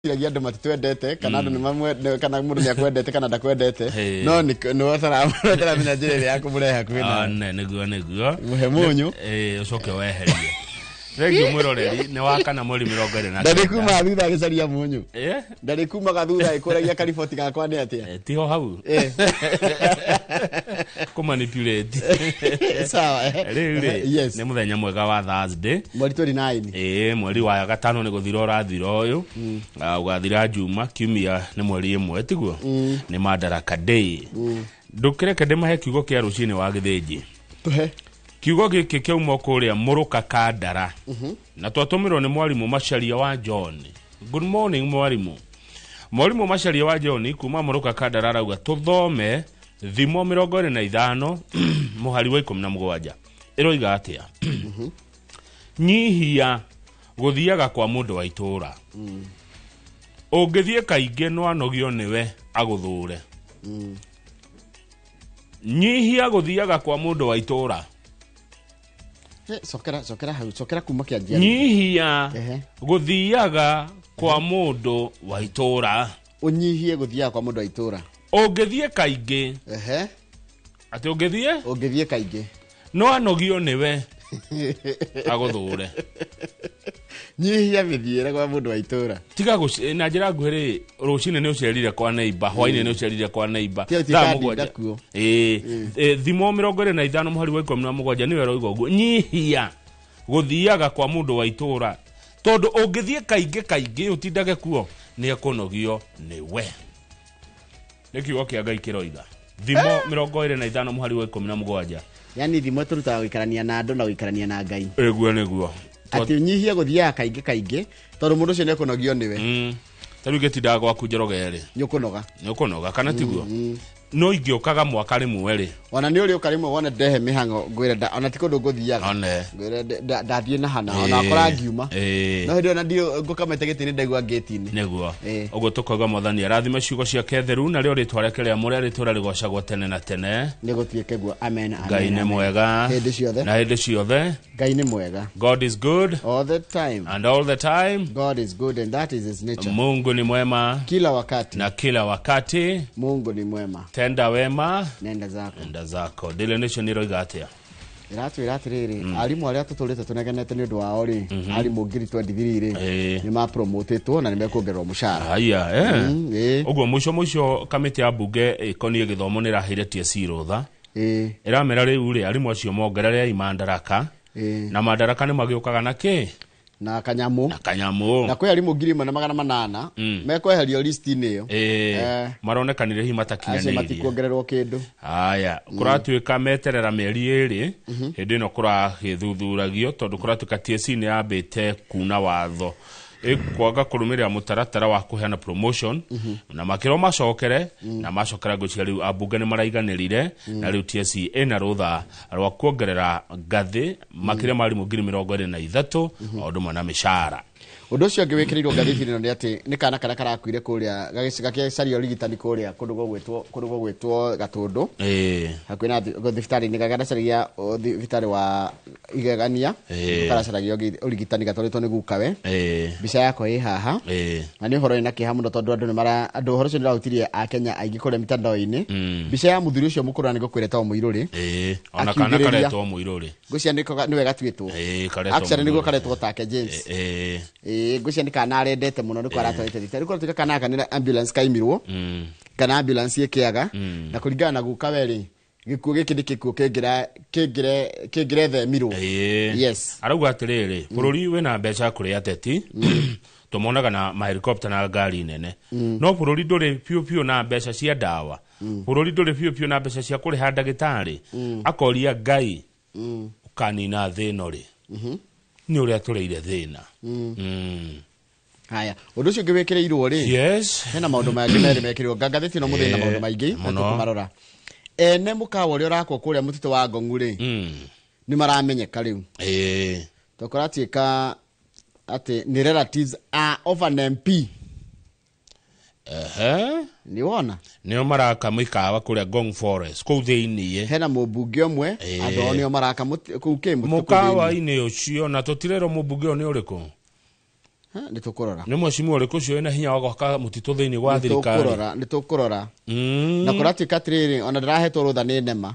Ciragia andũ matitwendete kana andũ nĩmamwe kana mũndũ nĩakwendete kana ndakwendete. Hey. No nĩwe ũtaramenya njĩra ĩrĩa ya kũmũrehe hakuhĩ Ah, nawe. Nĩguo. Mũhe mũnyũ. Ũcoke weherie. Thengiũ mwĩroreri, nĩ wa kana mweri 29. Ndarĩkumaga thutha agĩcaria mũnyũ. Eh? Ndarĩkumaga thutha agĩkũragia kariboti gakwa nĩ atĩa. Tiho hau. Kũmanipulate. Sawa. Rĩu rĩ, nĩ mũthenya mwega wa Thursday. Mweri 29. Ĩĩ, mweri wa gatano nĩ gũthira ũrathira ũyũ. Ah, ũgathira Juma, kiumia nĩ mweri ĩmwe, tiguo? Nĩ Madaraka Day. Ndũkĩreke ndĩmahe kiugo kĩa rũcinĩ wa gĩthĩnji. Tũhe. Kiugo gĩkĩ kĩauma kũrĩa Mũrũka Kandara na twatũmĩrwo nĩ mwarimũ Macharia wa John. Good morning mwarimũ. Mwarimũ Macharia wa John kuma Mũrũka Kandara arauga tũthome Thimo 25 mũhari wa 17. Ĩroiga atĩa? Nyihia gũthiaga kwa mũndũ wa itũũra. Ũngĩthiĩ kaingĩ no anogio nĩwe agũthũre. Nyihia gũthiaga kwa mũndũ wa itũũra. Cokera, cokera hau, cokera kuma kĩanjia. Nyihia Ehe. gũthiaga kwa mũndũ wa itũũra. Ũnyihie gũthiaga kwa mũndũ wa itũũra. Ũngĩthiĩ kaingĩ. Atĩ ũngĩthiĩ? Ũngĩthiĩ kaingĩ. No anogio nĩwe agũthũre. Nyihia mĩthiĩre kwa mũndũ wa itũũra. Tiga na njĩra nguhĩ rĩ, rũcinĩ nĩ ũcerire kwa neighbor, hwainĩ nĩ ũcerire kwa neighbor. Tiga Thaa gũtuĩka mũgwanja. ndinda kuo. Ĩĩ, Thimo 25 mũhari wa 17 nĩwe ĩroiga ũguo. Nyihia gũthiaga kwa mũndũ wa itũũra, tondũ ũngĩthiĩ kaingĩ kaingĩ ũtindage kuo nĩ ekũnogio nĩwe. Nĩ kiugo kĩa Ngai kĩroiga. Thimo 25 mũhari wa 17. Yani thimo tũrutaga gũikarania na andũ na gũikarania na Ngai. Ĩguo nĩguo. Atĩ ũnyihie gũthiaga kaingĩ kaingĩ tondũ mũndũ ũcio nĩekũnogio nĩwe. Ta rĩu ingĩtindaga gwaku Njoroge rĩ. Nĩũkũnoga. Nĩũkũnoga kana tiguo? No ingĩũkaga mwaka rĩmwe rĩ. Ona nĩ ũrĩũka rĩmwe wone ndehe mĩhang'o ngwĩre ona ti kũndũ ngũthiaga. One. Ngwĩre ndathiĩ na hana, ona akora ngiuma. No hĩndĩ ĩyo na ndiũ ngũkamĩte gĩtĩ-inĩ ndaigua ngĩti-inĩ. Nĩguo. Ũguo tũkauga Mwathani arathime ciugo ciake theru na rĩo rĩtwa rĩake rĩamũre rĩtũũre rĩgocagwo tene na tene. Nĩ gũtuĩke guo. Amen, amen, Ngai nĩ amen. mwega. Hĩndĩ ciothe. Na hĩndĩ ciothe. Ngai nĩ mwega. God is good. All the time. And all the time. God is good and that is his nature. Mungu ni mwema. Kila wakati. Na kila wakati. Mungu ni mwema. Tenda wema. Nenda zako. Nenda zako. Daily Nation ĩroiga atĩa? Ĩratwĩra atĩrĩrĩ, arimũ arĩa tũtũrĩte tũnegenete nĩ ũndũ wao rĩ, arimũ ngiri 23 rĩ, nĩ mapromotĩtwo na nĩ mekuongererwo mũcara. Haya, Ĩĩ. Ũguo mũico mũico kamĩtĩ ya mbunge ĩkoniĩ gĩthomo nĩ ĩraheire TSC rũtha. Ĩĩ. Ĩramera rĩu rĩ, arimũ acio mongerere mandaraka. Ĩĩ. Na mandaraka nĩ magĩũkaga na kĩ? Na kanyamũ. Na kanyamũ. Na kwĩ arimũ ngiri ĩmwe na magana manana mekweherio list-inĩ ĩyo. Maronekanire hihi Acio matakinyanĩirie. matikuongererwo kĩndũ. Haya, kũratuĩka meterera mĩeri ĩrĩ, hĩndĩ ĩno kũragĩthuthuragio tondũ kũratuĩka TSC nĩ yambĩte kuna watho ĩkwaga kũrũmĩrĩra mũtaratara wa kũheana promotion, na makĩrwo macokere, na macokera ngwĩciria rĩu ambunge nĩ maraiganĩrire, na rĩu TSC ĩna rũtha rwa kuongerera ngathĩ makĩria ma arimũ ngiri 23, o ũndũ ũmwe na mĩcara. Ũndũ ũcio ũngĩ wĩkĩrĩirwo ngathĩti-inĩ ĩno nĩ atĩ nĩ kana karĩa karakuire kũrĩa, gagĩcaria ũrigitani kũrĩa kũndũ kũndũ gũgwĩtwo Gatũndũ. Hakuhĩ na thibitarĩ-inĩ, gagĩcaragia thibitarĩ wa Igegania. Karacaragia ũrigitani gatwarĩtwo nĩ gukawe. Mbica yako ĩ haha. Na nĩ ũhoro wĩna kĩeha mũno tondũ andũ nĩ mara, andũ ũhoro ũcio nĩ ũrahutirie Akenya aingĩ kũrĩa mitandao-inĩ. Mbica ya mũthuri ũcio mũkũrũ na nĩ ngũkwĩra etagwo Mũirũrĩ. Ona kana Akiugĩrĩria. karetwo Mũirũrĩ. Ngwĩciria nĩwe gatuĩtwo. Karetwo Actually nĩguo Mũirũrĩ. karetwo take James. Ngwĩciria nĩ kana arendete mũno nĩko aratwarĩte thibitarĩ. Rĩu kũratuĩka kana gaka nĩ ambulance kaimirwo. Kana ambulance ĩkĩaga. Na kũringana na guka we rĩ, gĩkuũ gĩkĩ nĩ gĩkuũ kĩngĩrethemirwo. Yes. Arauga atĩrĩrĩ, bũrũri wĩna mbeca kũrĩ ateti, tũmonaga na mahelikopta na ngari nene. No bũrũri ndũrĩ biũ biũ na mbeca cia ndawa. Bũrũri ndũrĩ biũ biũ na mbeca cia kũrĩha ndagĩtarĩ. Akoria Ngai, ũkanina thĩ ĩno rĩ? Nĩ ũrĩa tũrĩire thĩna. Haya, ũndũ ũcio ũngĩ wĩkĩrĩirwo rĩ? Hena maũndũ mangĩ merĩ mekĩrĩirwo. Ngathĩti ĩno mũthenya na maũndũ maingĩ, Mũno. tũkũmarora. Ene mũkawa ũrĩa ũrakwo kũrĩa mũtitũ wa Ngong'u rĩ, nĩ maramenyeka rĩu. Tondũ kũratuĩka atĩ nĩ relatives are of an MP. Nĩ wona? Nĩo maraka mĩkawa kũrĩa Ngong Forest, kũu thĩiniĩ. Hena mũmbunge ũmwe, andũ ao nĩo maraka kũu kĩ mũtitũ kũu thĩiniĩ. Mũkawa-inĩ ũcio, na tũtirerwo mũmbunge ũyũ nĩ ũrĩkũ? Nĩ tũkũrora. Nĩ mheshimiwa ũrĩkũ ũcio wĩna hinya wa gwaka mũtitũ thĩinĩ wa thirikari? Nĩ tũkũrora. Na kũratuĩka atĩrĩrĩ, ona ndĩrahetwo rũtha nĩ nema.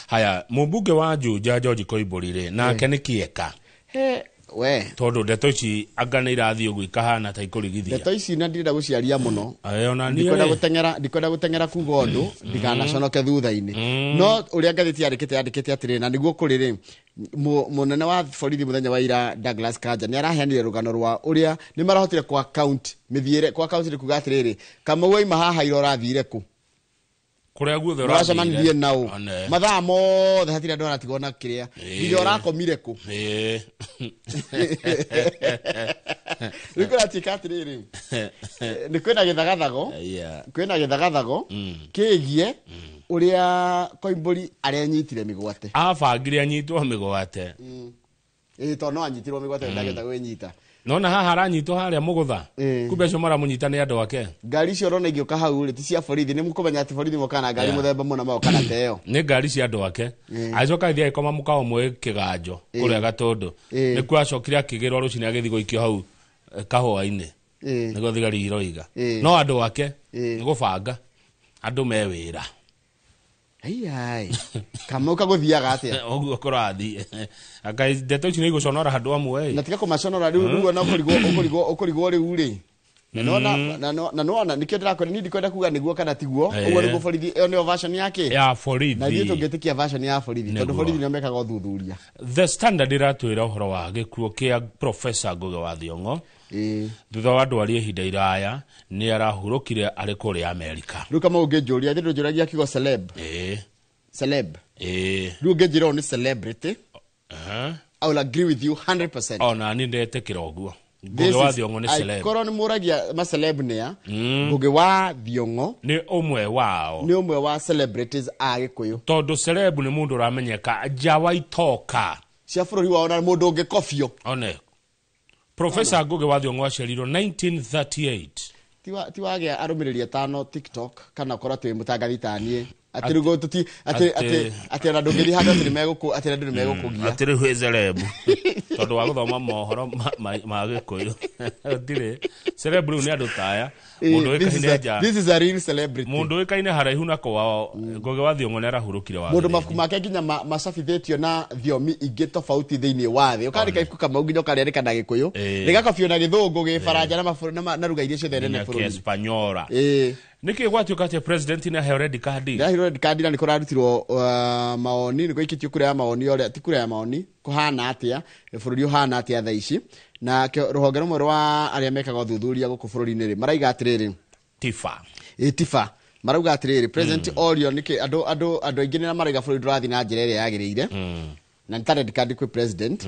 Haya, mũmbunge wa Juja George Koimbũri rĩ, nake nĩ kĩeka? We tondu ndeto ici anga nĩ irathiĩ ũguo ikahana ta ikũrigithia. Ndeto ici na ndirenda gũciaria mũno. Ona niĩ ndikwenda gũteng'era kuga ũndũ ndikanaconoke thutha-inĩ. No ũrĩa ngathĩti yandĩkĩte atĩrĩrĩ, na nĩguo kũrĩ rĩ, mũnene wa borithi mũthenya wa ira Douglas Kanja nĩ araheanire rũgano rwa ũrĩa nĩ marahotire kwa account mĩthiĩre, kwa account nĩ kuga atĩrĩrĩ, Kamau aima haha ira ũrathire kũ? Kũrĩa guothe ũracemanirie nao mathaa mothe hatirĩ andũ aratigwo na kĩrĩa nginya ũrakomire kũ. Rĩu kũratuĩka atĩrĩrĩ, nĩ kwĩna gĩthagathago, kwĩna gĩthagathago kĩgiĩ ũrĩa Koimbũri arenyitire mĩgwate. Abangire anyitwo mĩgwate. Tondũ no anyitirwo mĩgwate ndagĩhota kwĩnyita. Nona haha aranyitwo harĩa mũgũtha. Kumbe acio maramũnyita nĩ andũ ake. Ngari icio ũrona igĩũka hau rĩ, ti cia borithi. Nĩ mũkũmenya atĩ borithi mokaga na ngari mũthemba mũna magoka na ta ĩyo. Nĩ ngari cia andũ ake. Agĩcoka agĩthiĩ agĩkoma mũkawa ũmwe kĩganjo kũrĩa Gatũndũ. Nĩkuo acokire akĩgĩrwo rũcinĩ agĩthiĩ gũikio hau kahũa-inĩ. Nĩguo thigari iroiga. No andũ ake nĩ gũbanga andũ me wĩra. Ai. Kamau kagũthiaga atĩa? Ũguo kũrathiĩ. Anga ndeto ici nĩ igũconora handũ hamwe. Na tiga kũmaconora rĩu rĩu ona ũkũrigwo rĩu rĩ. Na nona nĩkĩo ndĩrakwĩra niĩ ndikwenda kuga nĩguo kana tiguo. Ũguo nĩguo borithi ĩyo nĩyo version yake. Ya borithi. Na ithuĩ tũngĩtĩkia version ya borithi tondũ borithi nĩo mekaga ũthuthuria. The Standard ĩratwĩra ũhoro wa gĩkuũ kĩa Professor Ngugi wa Thiong'o. Thutha wa ndwari ihinda iraya nĩ arahurũkire arĩ kũrĩa Amerika. Rĩu kama ũngĩnjũria, ithuĩ ndũnjũragia kiugo celeb. Celeb. Rĩu ũngĩnjĩra ũũ nĩ celebrity. I will agree with you 100%. Ona niĩ ndetĩkĩra ũguo. Ngugi wa Thiong'o nĩ celeb. Korwo nĩ mũragia ma celeb nĩ a, Ngugi wa Thiong'o nĩ ũmwe wao. Nĩ ũmwe wa celebrities a Gĩkũyũ. Tondũ celeb nĩ mũndũ ũramenyeka nja wa itoka cia bũrũri wao na mũndũ ũngĩkobio. One. Professor Ngugi wa Thiong'o aciarirwo 1938. Ti wagĩa arũmĩrĩri atano TikTok kana ũkorwo atĩ wĩ mũtangathi ta niĩ. Atĩ rĩu tũti atĩ ona ndũngĩthiĩ handũ atĩ nĩmegũkũ atĩ andũ nĩmegũkũgia. Atĩ rĩu wĩ celeb. Tondũ wa gũthoma mohoro ma Gĩkũyũ. Gũtirĩ. Celeb rĩu nĩ andũ ta aya. Mũndũ ũĩkaine nja. This is a real celebrity. Mũndũ ũĩkaine haraihu na kwao. Ngugi wa Thiong'o nĩ arahurũkire wa. Mũndũ mabuku make nginya macabithĩtio na thiomi ingĩ tofauti thĩinĩ wa thĩ. Ũkandĩka ibuku Kamau nginya ũkarĩandĩka na Gĩkũyũ. Rĩgakobio na Gĩthũngũ, Gĩbaranja na lugha iria ciothe nene bũrũri. Kĩespanyola. Nĩkĩ gwatuĩka atĩ president nĩ aheo red card? Nĩ aheo red card na nĩ kũrarutirwo maoni, nĩ gũikĩtio kura ya maoni ũrĩa ti kura ya maoni kũhana atĩa, bũrũri ũhana atĩa thaa ici. Na rũhonge rũmwe rwa arĩa mekaga ũthuthuria gũkũ bũrũri-inĩ rĩ, maraiga atĩrĩrĩ. Tifa. Tifa. Marauga atĩrĩrĩ, president orio nĩkĩ andũ aingĩ nĩ maraiga bũrũri ndũrathiĩ na njĩra ĩrĩa yagĩrĩire. Na nĩ ta red card kwĩ president.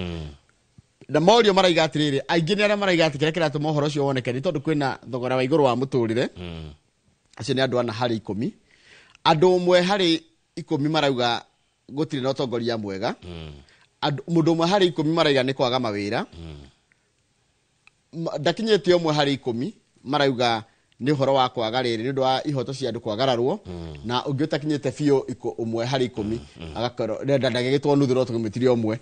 Na morio maraiga atĩrĩrĩ, aingĩ nĩ arĩa maraiga atĩ kĩrĩa kĩratũma ũhoro ũcio woneke nĩ tondũ kwĩna thogora wa igũrũ wa mũtũrĩre. Acio nĩ andũ 4 harĩ 10. Andũ 1 harĩ 10 marauga gũtirĩ na ũtongoria mwega. Mũndũ 1 harĩ 10 marauga nĩ kwaga mawĩra. Ndakinyĩte 1 harĩ 10 marauga nĩ ũhoro wa kwaga rĩrĩ nĩ ũndũ wa ihoto cia andũ kwagararwo. Na ũngĩ ũtakinyĩte biũ 1 harĩ 10 agakorwo ndagĩgĩtwo nuthu no tũkĩmũtiria 1.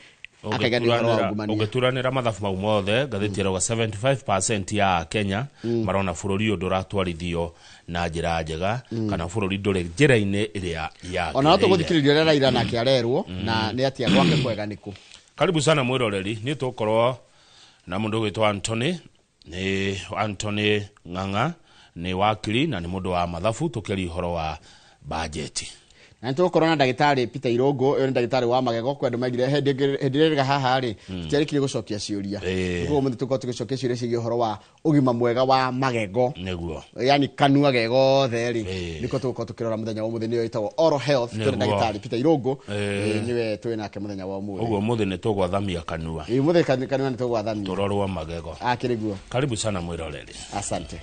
Ũngĩturanĩra mathabu mau mothe, ngathĩti ĩrauga 75% ya Kenya marona bũrũri ũyũ ndũratwarithio na njĩra njega kana bũrũri ndũrĩ njĩra-inĩ ĩrĩa yagĩrĩire. Ona no tũgũthikĩrĩria ũrĩa Raila nake arerwo na nĩ atĩa gwake kwega nĩkũ. Karibu sana mwĩroreri, nĩ tũgũkorwo na mũndũ ũgwĩtwo Anthony, nĩ Anthony Ng'ang'a, nĩ wakiri na nĩ mũndũ wa mathabu tũkĩaria ũhoro wa bajeti. Na nĩtũgũkorwo na ndagĩtarĩ Peter Irũngũ, ũyũ nĩ ndagĩtarĩ wa magego, kwĩ andũ maigire hĩndĩ ĩrĩa haha rĩ, tũtiarĩkirie gũcokia ciũria. Koguo ũmũthĩ tũkorwo tũgĩcokia ciũria ciĩgiĩ ũhoro wa ũgima mwega wa magego. Nĩguo. Yaani kanua ge gothe rĩ, nĩko tũgũkorwo tũkĩrora mũthenya wa ũmũthĩ, nĩyo ĩtagwo oral health. Twĩna ndagĩtarĩ Peter Irũngũ, nĩwe twĩ nake mũthenya wa ũmũthĩ. Ũguo ũmũthĩ nĩ tũgwathamia kanua. Ũmũthĩ kanua nĩ tũgwathamia. Tũrorwo magego. Akĩrĩ guo. Karibu sana mwĩroreri. Asante.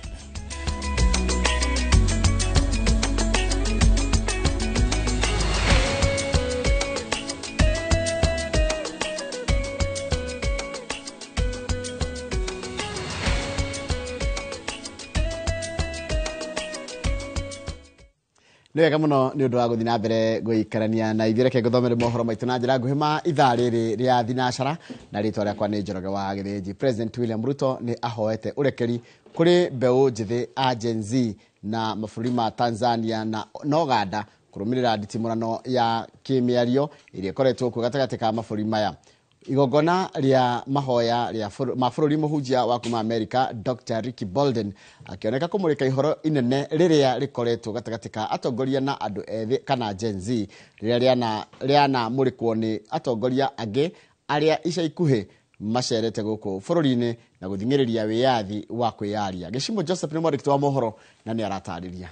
Nĩ wega mũno nĩ ũndũ wa gũthiĩ na mbere gũikarania na ithuĩ. Reke ngũthomere mohoro maitũ na njĩra nguhĩ ma ithaa rĩrĩ rĩa thinacara, na rĩtwa rĩakwa nĩ Njoroge wa Gĩthĩnji. President William Ruto nĩ ahoete ũrekeri kũrĩ mbeũ njĩthĩ a Gen Z na mabũrũri ma Tanzania na Uganda kũrũmĩrĩra nditimũrano ya kĩmĩario ĩrĩa ĩkoretwo kuo gatagatĩ ka mabũrũri maya. Igongona rĩa mahoya rĩa ma bũrũri, mũhunjia wa kuma America Dr. Ricky Bolden akĩoneka kũmũrĩka ihoro inene rĩrĩa rĩkoretwo gatagatĩ ka atongoria na andũ ethĩ kana Gen Z, rĩrĩa rĩanamũrĩkwo nĩ atongoria angĩ arĩa ica ikuhĩ macerete gũkũ bũrũri-inĩ na gũthing'ĩrĩria wĩyathi wa kwĩyaria. Gĩcimo Joseph nĩ mwandĩki wa mohoro na nĩ aratarĩria.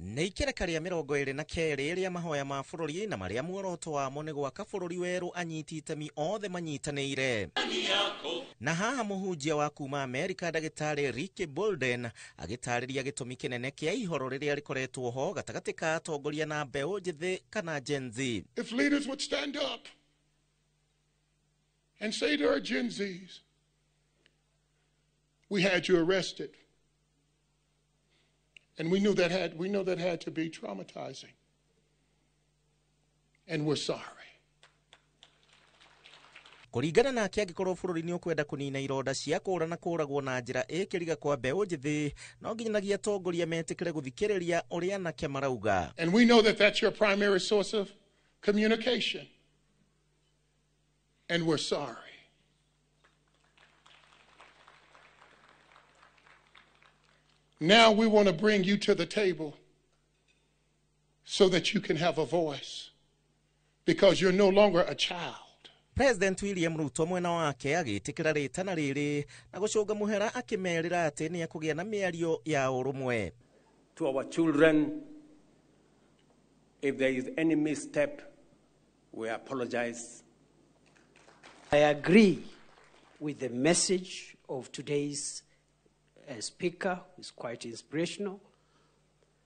Nĩ ikereka rĩa 22 rĩa mahoya ma bũrũri na marĩa muoroto wamo nĩ gwaka bũrũri werũ anyiti itemi othe manyitanĩire. Na haha mũhunjia wa kuma Amerika ndagĩtarĩ Ricky Bolden agĩtarĩria gĩtũmi kĩnene kĩa ihoro rĩrĩa rĩkoretwo ho gatagatĩ ka atongoria na mbeũ njĩthĩ kana Gen Z. If leaders would stand up and say to our Gen Zs, we had you arrested. And we knew that had to be traumatizing. And we're sorry. Kũringana nake, angĩkorwo bũrũri nĩ ũkwenda kũnina ironda cia kũũra na kũũragwo na njĩra ĩkĩriga kwa mbeũ njĩthĩ, no nginyagia atongoria metĩkĩre gũthikĩrĩria ũrĩa anake marauga. And we know that that's your primary source of communication. And we're sorry. Now we want to bring you to the table so that you can have a voice, because you're no longer a child. President William Ruto mwena wake agĩtĩkĩra rĩtana rĩrĩ na gũcũnga mũhera akĩmerĩra atĩ nĩ ekũgĩa na mĩario ya ũrũmwe. To our children, if there is any misstep, we apologize. I agree with the message of today's speaker, who is quite inspirational,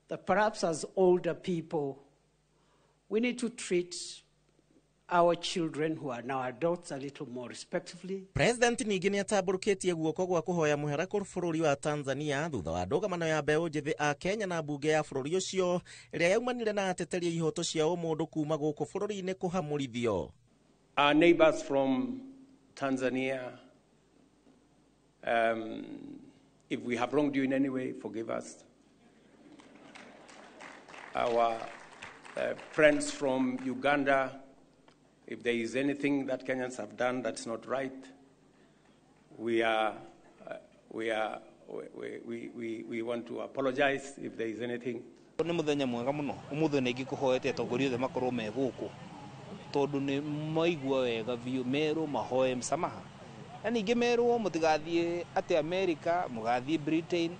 that perhaps as older people, we need to treat our children who are now adults a little more respectfully. President ningĩ nĩ atambũrũkĩtie guoko gwa kũhoya mũhera kũrĩ bũrũri wa Tanzania thutha wa ndũgamano ya mbeũ njĩthĩ a Kenya na mbunge ya bũrũri ũcio ĩrĩa yaumanire na ateteria ihoto cia ũmũndũ kuma gũkũ bũrũri-inĩ kũhamũrithio. Our neighbors from Tanzania, if we have wronged you in any way, forgive us. Our friends from Uganda, if there is anything that Kenyans have done that's not right, we want to apologize if there is anything. Nĩ mũthenya mwega mũno ũmũthĩ nĩ ingĩkũhoete atongoria othe makorwo me gũkũ tondũ nĩ maigua wega biũ merwo mahoe msamaha na ningĩ merwo mũtigathiĩ atĩ America mũgathiĩ Britain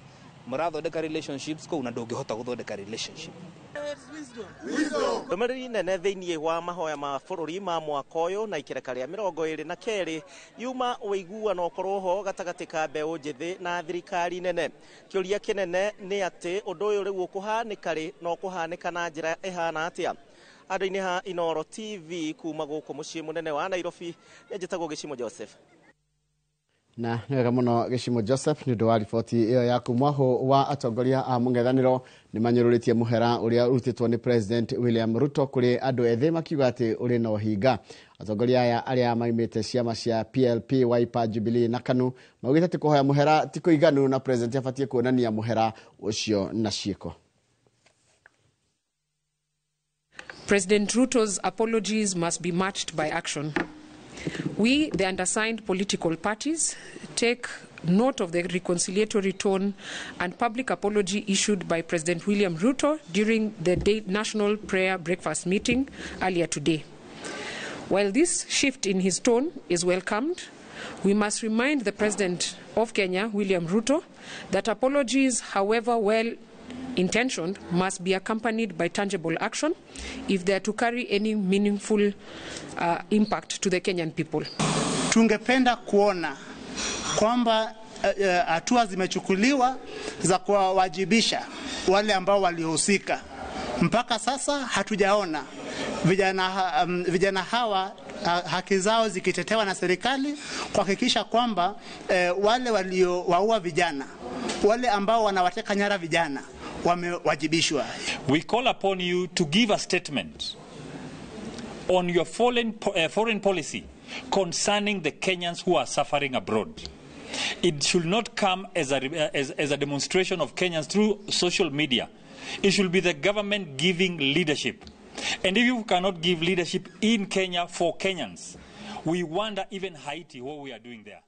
mũrathondeka relationships kũu na ndũngĩhota gũthondeka relationship. Ndũmĩrĩri nene thĩinĩ wa mahoya ma bũrũri ma mwaka ũyũ na ikereka rĩa 22 yuma ũiguano ũkorwo ho gatagatĩ ka mbeũ njĩthĩ na thirikari nene. Kĩũria kĩnene nĩ atĩ ũndũ ũyũ rĩu ũkũhanĩka rĩ na ũkũhanĩka na njĩra ĩhana atĩa. Andũ-inĩ ha Inooro TV kuma gũkũ mũciĩ mũnene wa Nairobi, njĩtagwo Gĩcimo Joseph. Na nĩ wega mũno Gĩcimo Joseph nĩ ũndũ wa riboti ĩyo yaku. Mwahũ wa atongoria a mũng'ethanĩro nĩ manyũrũrĩtie mũhera ũrĩa ũrutĩtwo nĩ President William Ruto kũrĩ andũ ethĩ makiuga atĩ ũrĩ na ũhinga. Atongoria aya arĩa maimĩte ciama cia PLP, Wiper, Jubilee na KANU maugĩte atĩ kũhoya mũhera ti kũiganu na President abatiĩ kuonania mũhera ũcio na ciĩko. President Ruto's apologies must be matched by action. We, the undersigned political parties, take note of the reconciliatory tone and public apology issued by President William Ruto during the National Prayer Breakfast meeting earlier today. While this shift in his tone is welcomed, we must remind the President of Kenya, William Ruto, that apologies, however well intentioned, must be accompanied by tangible action if they are to carry any meaningful impact to the Kenyan people. Tungependa kuona kwamba hatua zimechukuliwa za kuwawajibisha wale ambao walihusika. Mpaka sasa hatujaona vijana hawa haki zao zikitetewa na serikali kuhakikisha kwamba wale waliowaua vijana, wale ambao wanawateka nyara vijana wamewajibishwa. We call upon you to give a statement on your foreign policy concerning the Kenyans who are suffering abroad. It should not come as a demonstration of Kenyans through social media. It should be the government giving leadership. And if you cannot give leadership in Kenya for Kenyans, we wonder even Haiti what we are doing there.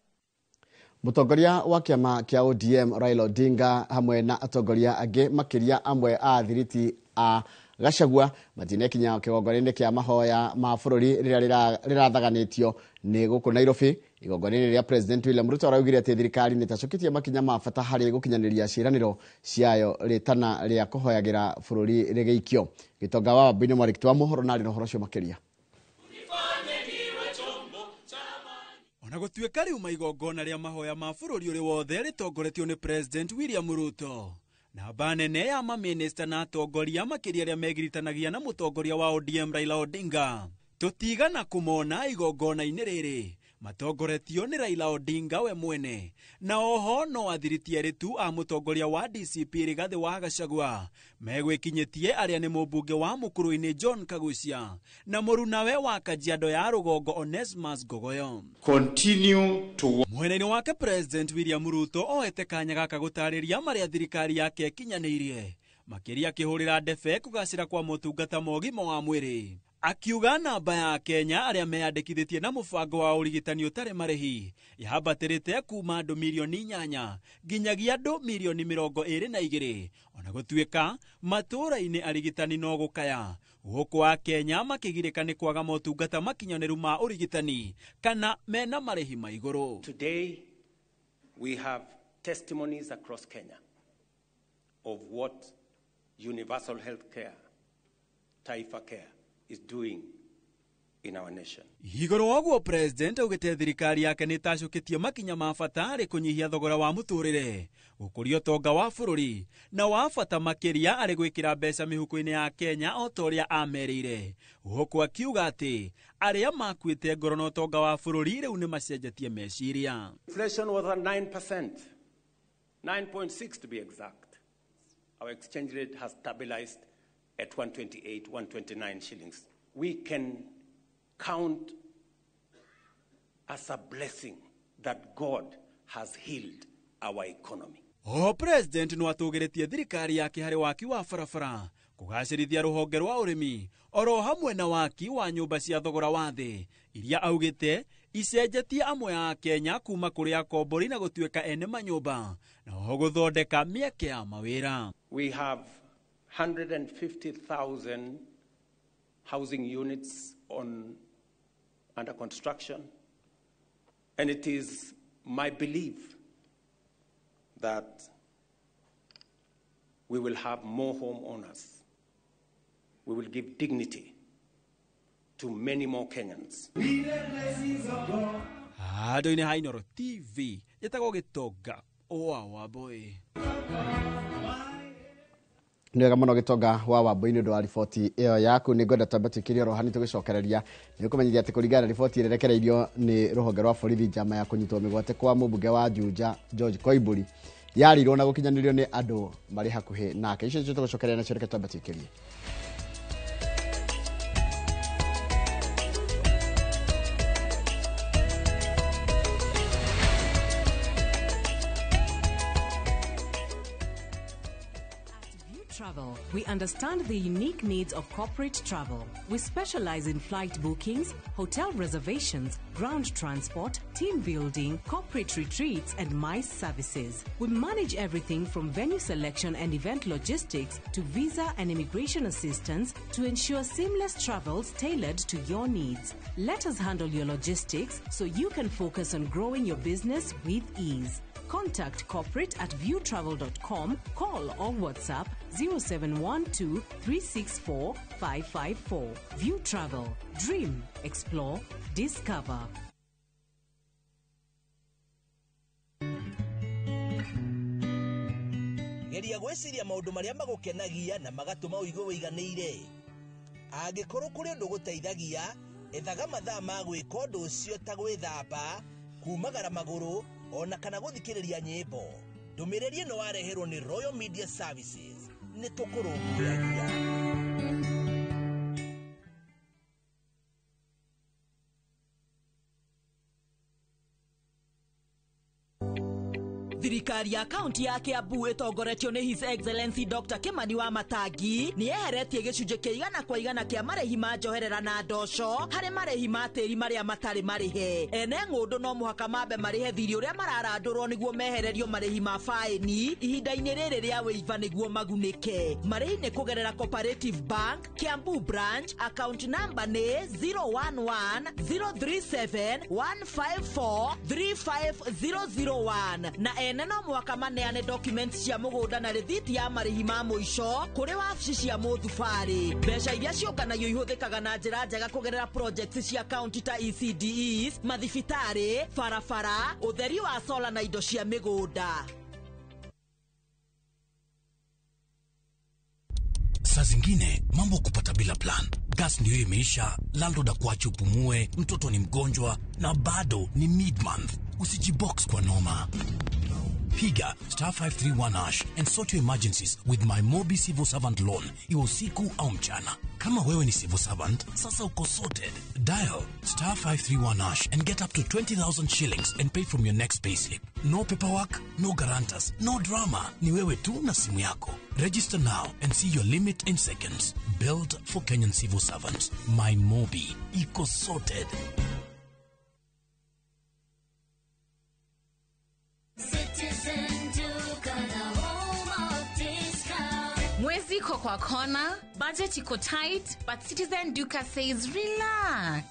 Mutongoria wa kiama kia ODM Raila Odinga hamwe na atongoria angĩ makĩria amwe a athiriti a Gachagua matinekinya kĩgongona-inĩ kĩa mahoya ma bũrũri rĩrĩa rĩrathaganĩtio nĩ gũkũ Nairobi. Igongona-inĩ rĩa President William Ruto araugire atĩ thirikari nĩ ĩtacũkĩtie makinya ma bata harĩ gũkinyanĩria ciĩranĩro ciayo rĩtana rĩa kũhoyagĩra bũrũri rĩgĩikio. Gĩtonga wa Wambui nĩ mwandĩki wa mohoro na arĩ na ũhoro ũcio makĩria. Ona gũtuĩka rĩu maigongona rĩa mahoya ma bũrũri ũrĩ wothe rĩtongoretio nĩ President William Ruto, namba nene ya mamĩnĩsta na atongoria makĩria arĩa megiritanagia na mũtongoria wa ODM Raila Odinga tũtigana kũmona igongona-inĩ rĩrĩ matongoretio nĩ Raila Odinga we mwene, na oho no athiriti erĩ tu a mũtongoria wa DCP Rigathĩ wa Gachagua megwĩkinyĩtie arĩa nĩ mũmbunge wa Mũkũrũ-inĩ John Kagucia na mũrunawe wa Kajiado ya Rũgongo Onesmus Ngogoyo. Continue to Mwena-inĩ wake President William Ruto oete kanya gaka gũtarĩria marĩa thirikari yake ĩkinyanĩirie, makĩria akĩhũrĩra ndebe kũgacĩra kwa motungata ma ũgima wa mwĩrĩ. Akiuga namba ya Kenya arĩa meyandĩkithĩtie na mũbango wa ũrigitani ũtarĩ marĩhi yambatĩrĩte kuma andũ mirioni 8 nginyagia andũ mirioni 22, ona gũtuĩka matũũra-inĩ arigitani no gũkaya gũkũ a Kenya makĩgirĩka nĩ kwaga motungata makinyanĩru ma ũrigitani kana mena marĩhi ma igũrũ. Today we have testimonies across Kenya of what universal health care, Taifa Care, is doing in our nation. Igũrũ wa ũguo President augĩte thirikari yake nĩ ĩtacũkĩtie makinya ma bata harĩ kũnyihia thogora wa mũtũrĩre, gũkũria ũtonga wa bũrũri na wa bata makĩria arĩ gwĩkĩra mbeca mĩhuko-inĩ ya Kenya o ta ũrĩa amerĩire, gũkũ akiuga atĩ arĩa makuĩte ngoro na ũtonga wa bũrũri rĩu nĩ macenjetie meciria. Inflation was at 9%, 9.6 to be exact. Our exchange rate has stabilized at 128, 129 shillings. We can count as a blessing that God has healed our economy. O President no atũgĩrĩtie thirikari yake harĩ waki wa barabara, kũgacĩrithia rũhonge rwa ũrĩmi, oro hamwe na waki wa nyũmba cia thogora wa thĩ iria augĩte icenjetie amwe a Kenya kuma kũrĩ akombori na gũtuĩka ene manyũmba na oho gũthondeka mĩeke ya mawĩra. We have 150,000 housing units under construction, and it is my belief that we will have more homeowners. We will give dignity to many more Kenyans. Handũ-inĩ ha Inooro TV njĩtagwo Gĩtonga wa Wambui. Nĩ wega mũno Gĩtonga wa Wambui nĩ ũndũ wa riboti ĩyo yaku. Nĩ ngwenda twambe twĩkĩre oro hani tũgĩcokereria. Nĩ ũkũmenyithia atĩ kũringana na riboti ĩrĩa ĩrekereirio nĩ rũhonge rwa borithi, njama ya kũnyitwo mĩgwate kwa mũmbunge wa Juja George Koimburi yarirwo na gũkinyanĩrio nĩ andũ marĩ hakuhĩ nake. Icio nĩcio tũgũcokereria nacio, reke twambe twĩkĩrie. We understand the unique needs of corporate travel. We specialize in flight bookings, hotel reservations, ground transport, team building, corporate retreats, and MICE services. We manage everything from venue selection and event logistics to visa and immigration assistance to ensure seamless travels tailored to your needs. Let us handle your logistics so you can focus on growing your business with ease. Contact corporate at viewtravel.com, call or WhatsApp 0712 364 554. View Travel. Dream, explore, discover. Geria gwĩciria maũndũ marĩa magũkenagia na magatũma ũigue wĩiganĩire. Angĩkorwo kũrĩ ũndũ ũgũteithagia, ethaga mathaa ma gwĩka ũndũ ũcio ta gwĩthamba, kumagara magũrũ, ona kana gũthikĩrĩria nyĩmbo. Ndũmĩrĩri ĩno wareherwo nĩ Royal Media Services. Nĩ tũkũrũmbũyagia. Thirikari ya kaunti ya Kiambu ĩtongoretio nĩ His Excellency Dr. Kimani wa Matangi nĩ yeheretie gĩcunjĩ kĩa 100% kĩa marĩhi ma njoherera na ndoco harĩ marĩhi ma tĩri marĩa matarĩ marĩhe. Ene ng'ũndũ no mũhaka mambe marĩhe thirĩ ũrĩa mararandũrwo nĩguo mehererio marĩhi ma faĩni ihinda-inĩ rĩrĩ rĩa wĩiva nĩguo magunĩke. Marĩhi nĩ kũgerera Cooperative Bank, Kiambu Branch, account number nĩ 011 037 154 35001 na ene no mũhaka maneane documents cia mũgũnda na rĩthiti ya marĩhi ma mũico kũrĩ wabici cia mũthubarĩ. Mbeca iria ciũnganagio ihũthĩkaga na njĩra njega kũgerera projects cia county ta ECDEs, mathibitarĩ, barabara, ũtheri wa sola na indo cia mĩgũnda. Saa zingine mambo kupata bila plan. Gas ndio imeisha, landlord akuache upumue, mtoto ni mgonjwa na bado ni mid-month. Usijibox kwa noma. Piga star 531 hash and sort your emergencies with my Mobi Civil Servant Loan. Iwe usiku au mchana. Kama wewe ni civil servant, sasa uko sorted. Dial star 531 hash and get up to 20,000 shillings and pay from your next payslip. No paperwork, no guarantors, no drama. Ni wewe tu na simu yako. Register now and see your limit in seconds. Built for Kenyan civil servants. My Mobi. Iko sorted. Mwezi iko kwa kona, budget iko tight, but Citizen Duka says relax.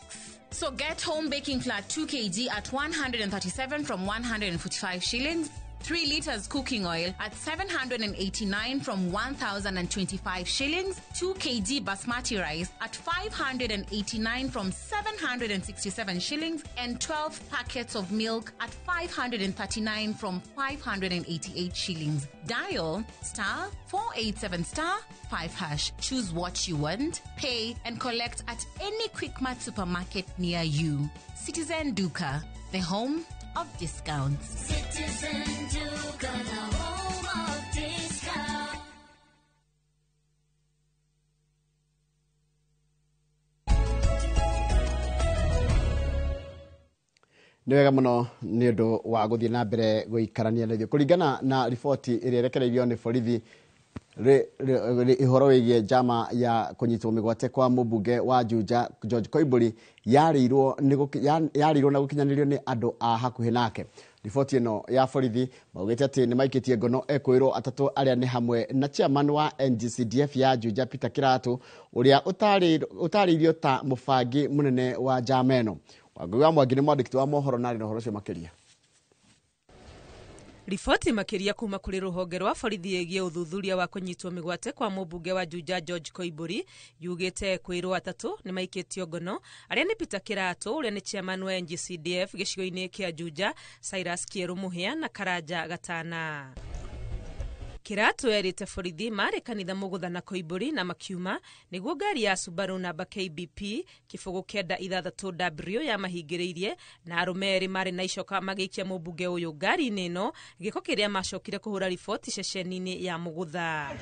So get home baking flour 2 kg at 137 from 145 shillings, 3 liters cooking oil at 789 from 1,025 shillings, 2 kg basmati rice at 589 from 767 shillings, and 12 packets of milk at 539 from 588 shillings. Dial star 487 star 5 hash. Choose what you want, pay, and collect at any Quickmart supermarket near you. Citizen Duka, the home of discounts. Citizen Duka, the home of discounts. Nĩ wega mũno nĩ ũndũ wa gũthiĩ na mbere gũikarania na ithuĩ kũringana na riboti ĩrĩa ĩrekereirio nĩ borithi ihoro wĩgiĩ njama ya kũnyitwo mĩgwate kwa mũmbunge wa Juja George Koimburi yarĩirwo na gũkinyanĩrio nĩ andũ a hakuhĩ nake. Riboti ĩno ya borithi maugĩte atĩ nĩ maikĩtie ngono ekũĩrwo atatũ arĩa nĩ hamwe na chairman wa NGCDF ya Juja Peter Kiratu ũrĩa ũtarĩirio ta mũbangi mũnene wa njama ĩno. Wangũi wa Mwangi nĩ mwandĩki wa mohoro na arĩ na ũhoro ũcio makĩria. Riboti makiria kuma kuri ruhonge rwa borithi ĩgiĩ ũthuthuria wa kũnyitwo mĩgwate kwa mũmbunge wa Juja George Koimburi yugĩte kwĩrwo atatũ nĩ maikĩtio ngono arĩa nĩ Peter Kiratu ũrĩa nĩ chairman wa NGCDF gĩcigo-inĩ kĩa Juja, Cyrus Kieru Mũhĩa na Karanja Gatana. Kiratu erĩte borithi marĩ kanitha Mũgũtha na Koimburi na makiuma nĩguo ngari ya Subaru namba KBP 96W yamahingĩrĩirie na arũme erĩ marĩ na icoka magĩikia mũmbunge ũyũ ngari-inĩ ĩno gĩko kĩrĩa macokire kũhũra riboti ceceni-inĩ ya Mũgũtha.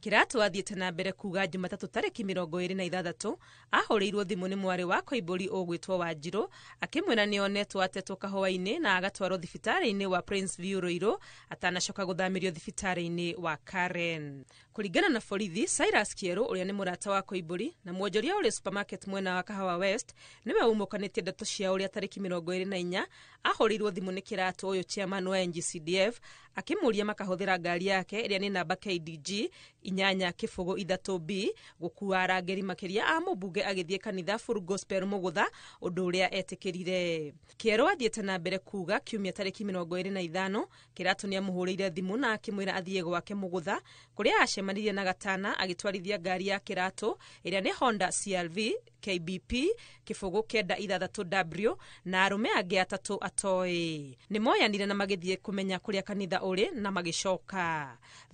Kiratu athiĩte na mbere kuga Jumatatũ tarĩki 26 ahũrĩirwo thimũ nĩ mwarĩ wa Koimburi ũgwĩtwo Wanjirũ akĩmwĩra nĩonetwo atetwo kahũa-inĩ na agatwarwo thibitarĩ-inĩ wa Prince View Ruiru atanacoka gũthamĩrio thibitarĩ-inĩ wa Karen. Kũringana na borithi, Cyrus Kieru ũrĩa nĩ mũrata wa Koimburi na mwonjoria ũrĩ supermarket mwena wa Kahawa West nĩwe umũkanĩtie ndeto cia ũrĩa tarĩki 24 ahũrĩirwo thimũ nĩ Kiratu ũyũ chairman wa NGCDF akĩmũria makahũthĩra ngari yake ĩrĩa nĩ namba KDG 803B gũkua arangĩri makĩria a mũmbunge agĩthiĩ kanitha Full Gospel Mũgũtha ũndũ ũrĩa etĩkĩrire. Kieru athiĩte na mbere kuga kiumia tarĩki 25 Kiratu nĩamũhũrĩire thimũ na akĩmwĩra athiĩ gwake Mũgũtha kũrĩa acemanirie na Gatana agĩtwarithia ngari ya Kiratu ĩrĩa nĩ Honda CRV KBP 96W na arũme angĩ atatũ atoĩ. Nĩmoyanire na magĩthiĩ kũmenya kũrĩa kanitha ũrĩ na magĩcoka.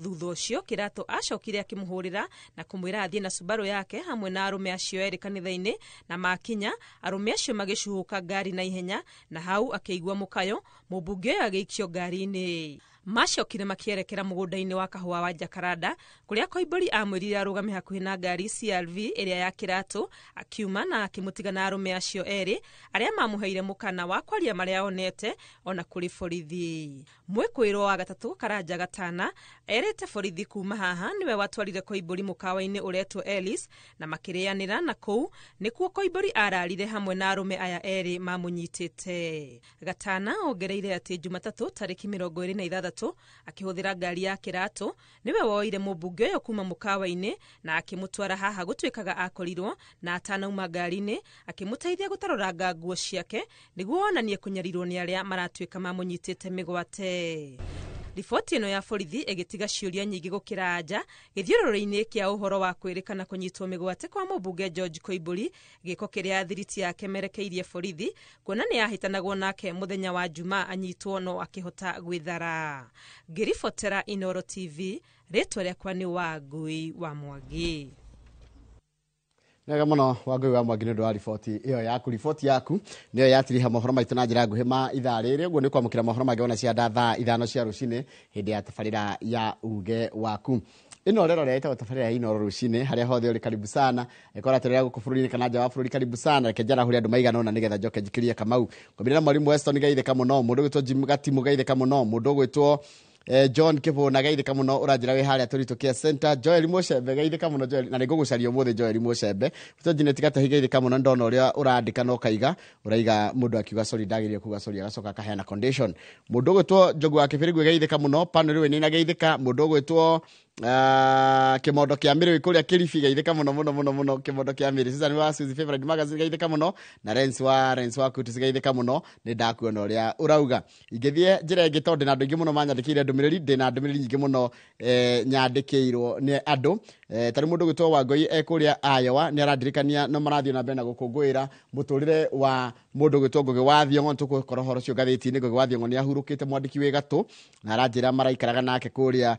Thutha ũcio Kiratu acokire akĩmũhũrĩra na kũmwĩra athiĩ na Subaru yake hamwe na arũme acio erĩ kanitha-inĩ na makinya arũme acio magĩcuhũka ngari na ihenya na hau akĩigua mũkayo mũmbunge ũyũ agĩikio ngari-inĩ. Macokire makĩerekera mũgũnda-inĩ wa kahũa wa Jacaranda kũrĩa Koimbũri amwĩrire arũgame hakuhĩ na ngari CRV ĩrĩa ya kĩratũ, akiuma na akĩmũtiga na arũme acio erĩ arĩa mamũheire mũkana wa kwaria marĩa onete ona kũrĩ borithi. Mwĩkũĩrwo wa gatatũ Karanja Gatana erĩte borithi kuma haha nĩwe watwarire Koimbũri mũkawa-inĩ ũretwo Ellis na makĩrĩanĩra, na kũu nĩkuo Koimbũri ararire hamwe na arũme aya erĩ mamũnyitĩte. Gatana ongereire atĩ Jumatatũ tarĩki 26 akĩhũthĩra ngari ya kĩratũ nĩwe woire mũmbunge ũyũ kuma mũkawa-inĩ na akĩmũtwara haha gũtuĩkaga akorirwo na atanauma ngari-inĩ akĩmũteithia gũtarũranga nguo ciake nĩguo onanie kũnyarirwo nĩ arĩa maratuĩka mamũnyitĩte mĩgwate. Riboti ĩno ya borithi ĩgĩtiga ciũria nyingĩ gũkĩra anja gĩthiũrũrĩ-inĩ kĩa ũhoro wa kwĩrĩkana kũnyitwo mĩgwate kwa mũmbunge George Koimbũri, gĩko kĩrĩa thiriti yake merekeirie borithi kuona nĩ yahĩtanagwo nake mũthenya wa Jumaa anyitwo no akĩhota gwĩthara. Ngĩribotera Inoro TV, rĩtwa rĩakwa nĩ Wangui wa Mwangi. Nega muno Wangui wa Mwangi nĩ ũndũ wa riboti ĩyo yaku. Riboti yaku nĩyo yatiriha mohoro maitũ na njĩra nguhĩ ma ithaa rĩrĩ. Ũguo nĩ kwamũkĩra mohoro mangĩ ona cia thaa 5 cia rũcinĩ hĩndĩ ya tabarĩra ya uge waku. Ĩno rero rĩa ĩtagwo tabarĩra ya Inoro rũcinĩ, harĩa hothe ũrĩ karibu sana, ĩkorwo atĩrĩra gũkũ bũrũri-inĩ kana nja wa bũrũri, karibu sana. Reke njarahũre andũ maigana ũna nĩgetha njoke njikĩrie Kamau. Ngũmĩrĩra Mwalimu Weston geithĩka mũno, mũndũ ũgwĩtwo Jim Gatimu geithĩka mũno, mũndũ ũgwĩtwo John Kibona geithĩka mũno, ũranjĩra wĩ harĩa Tũritũ Care Center. Joel Mũcembe geithĩka mũno Joel, na nĩngũgũcaria ũmũthĩ Joel Mũcembe. Mũtũ Janet Gatahi geithĩka mũno, ndona ũrĩa ũrandĩka na ũkaiga, ũraiga mũndũ akiuga sorry ndagĩrĩire kuga sorry agacoka akaheana condition. Mũndũ ũgwĩtwo Njogu wa Kĩbĩrĩgwe geithĩka mũno, Pano rĩu nĩ geithĩka. Mũndũ ũgwĩtwo Kĩmondo kĩa Mĩrĩ kũrĩa Kilifi geithĩka mũno mũno mũno mũno, Kĩmondo kĩa Mĩrĩ. Susan wa Suzy Favorite Magazine geithĩka mũno, na Renz wa Kutis geithĩka mũno. Nĩ ndakuona ũrĩa ũrauga. Ingĩthiĩ njĩra ĩngĩ tondũ ndĩna andũ aingĩ mũno manyandĩkĩire ndũmĩrĩri, ndĩna ndũmĩrĩri nyingĩ mũno nyandĩkĩirwo nĩ andũ. Tarĩ mũndũ ũgwĩtwo Wangũi kũrĩa Iowa nĩ arandirikania no marathiĩ na mbere na gũkũngũĩra mũtũrĩre wa mũndũ ũgwĩtwo Ngũgĩ wa Thiong'o. Tũgũkora ũhoro ũcio ngathĩti-inĩ. Ngũgĩ wa Thiong'o nĩ ahurũkĩte, mwandĩki wĩ gatũ, na aranjĩra maraikaraga nake kũrĩa,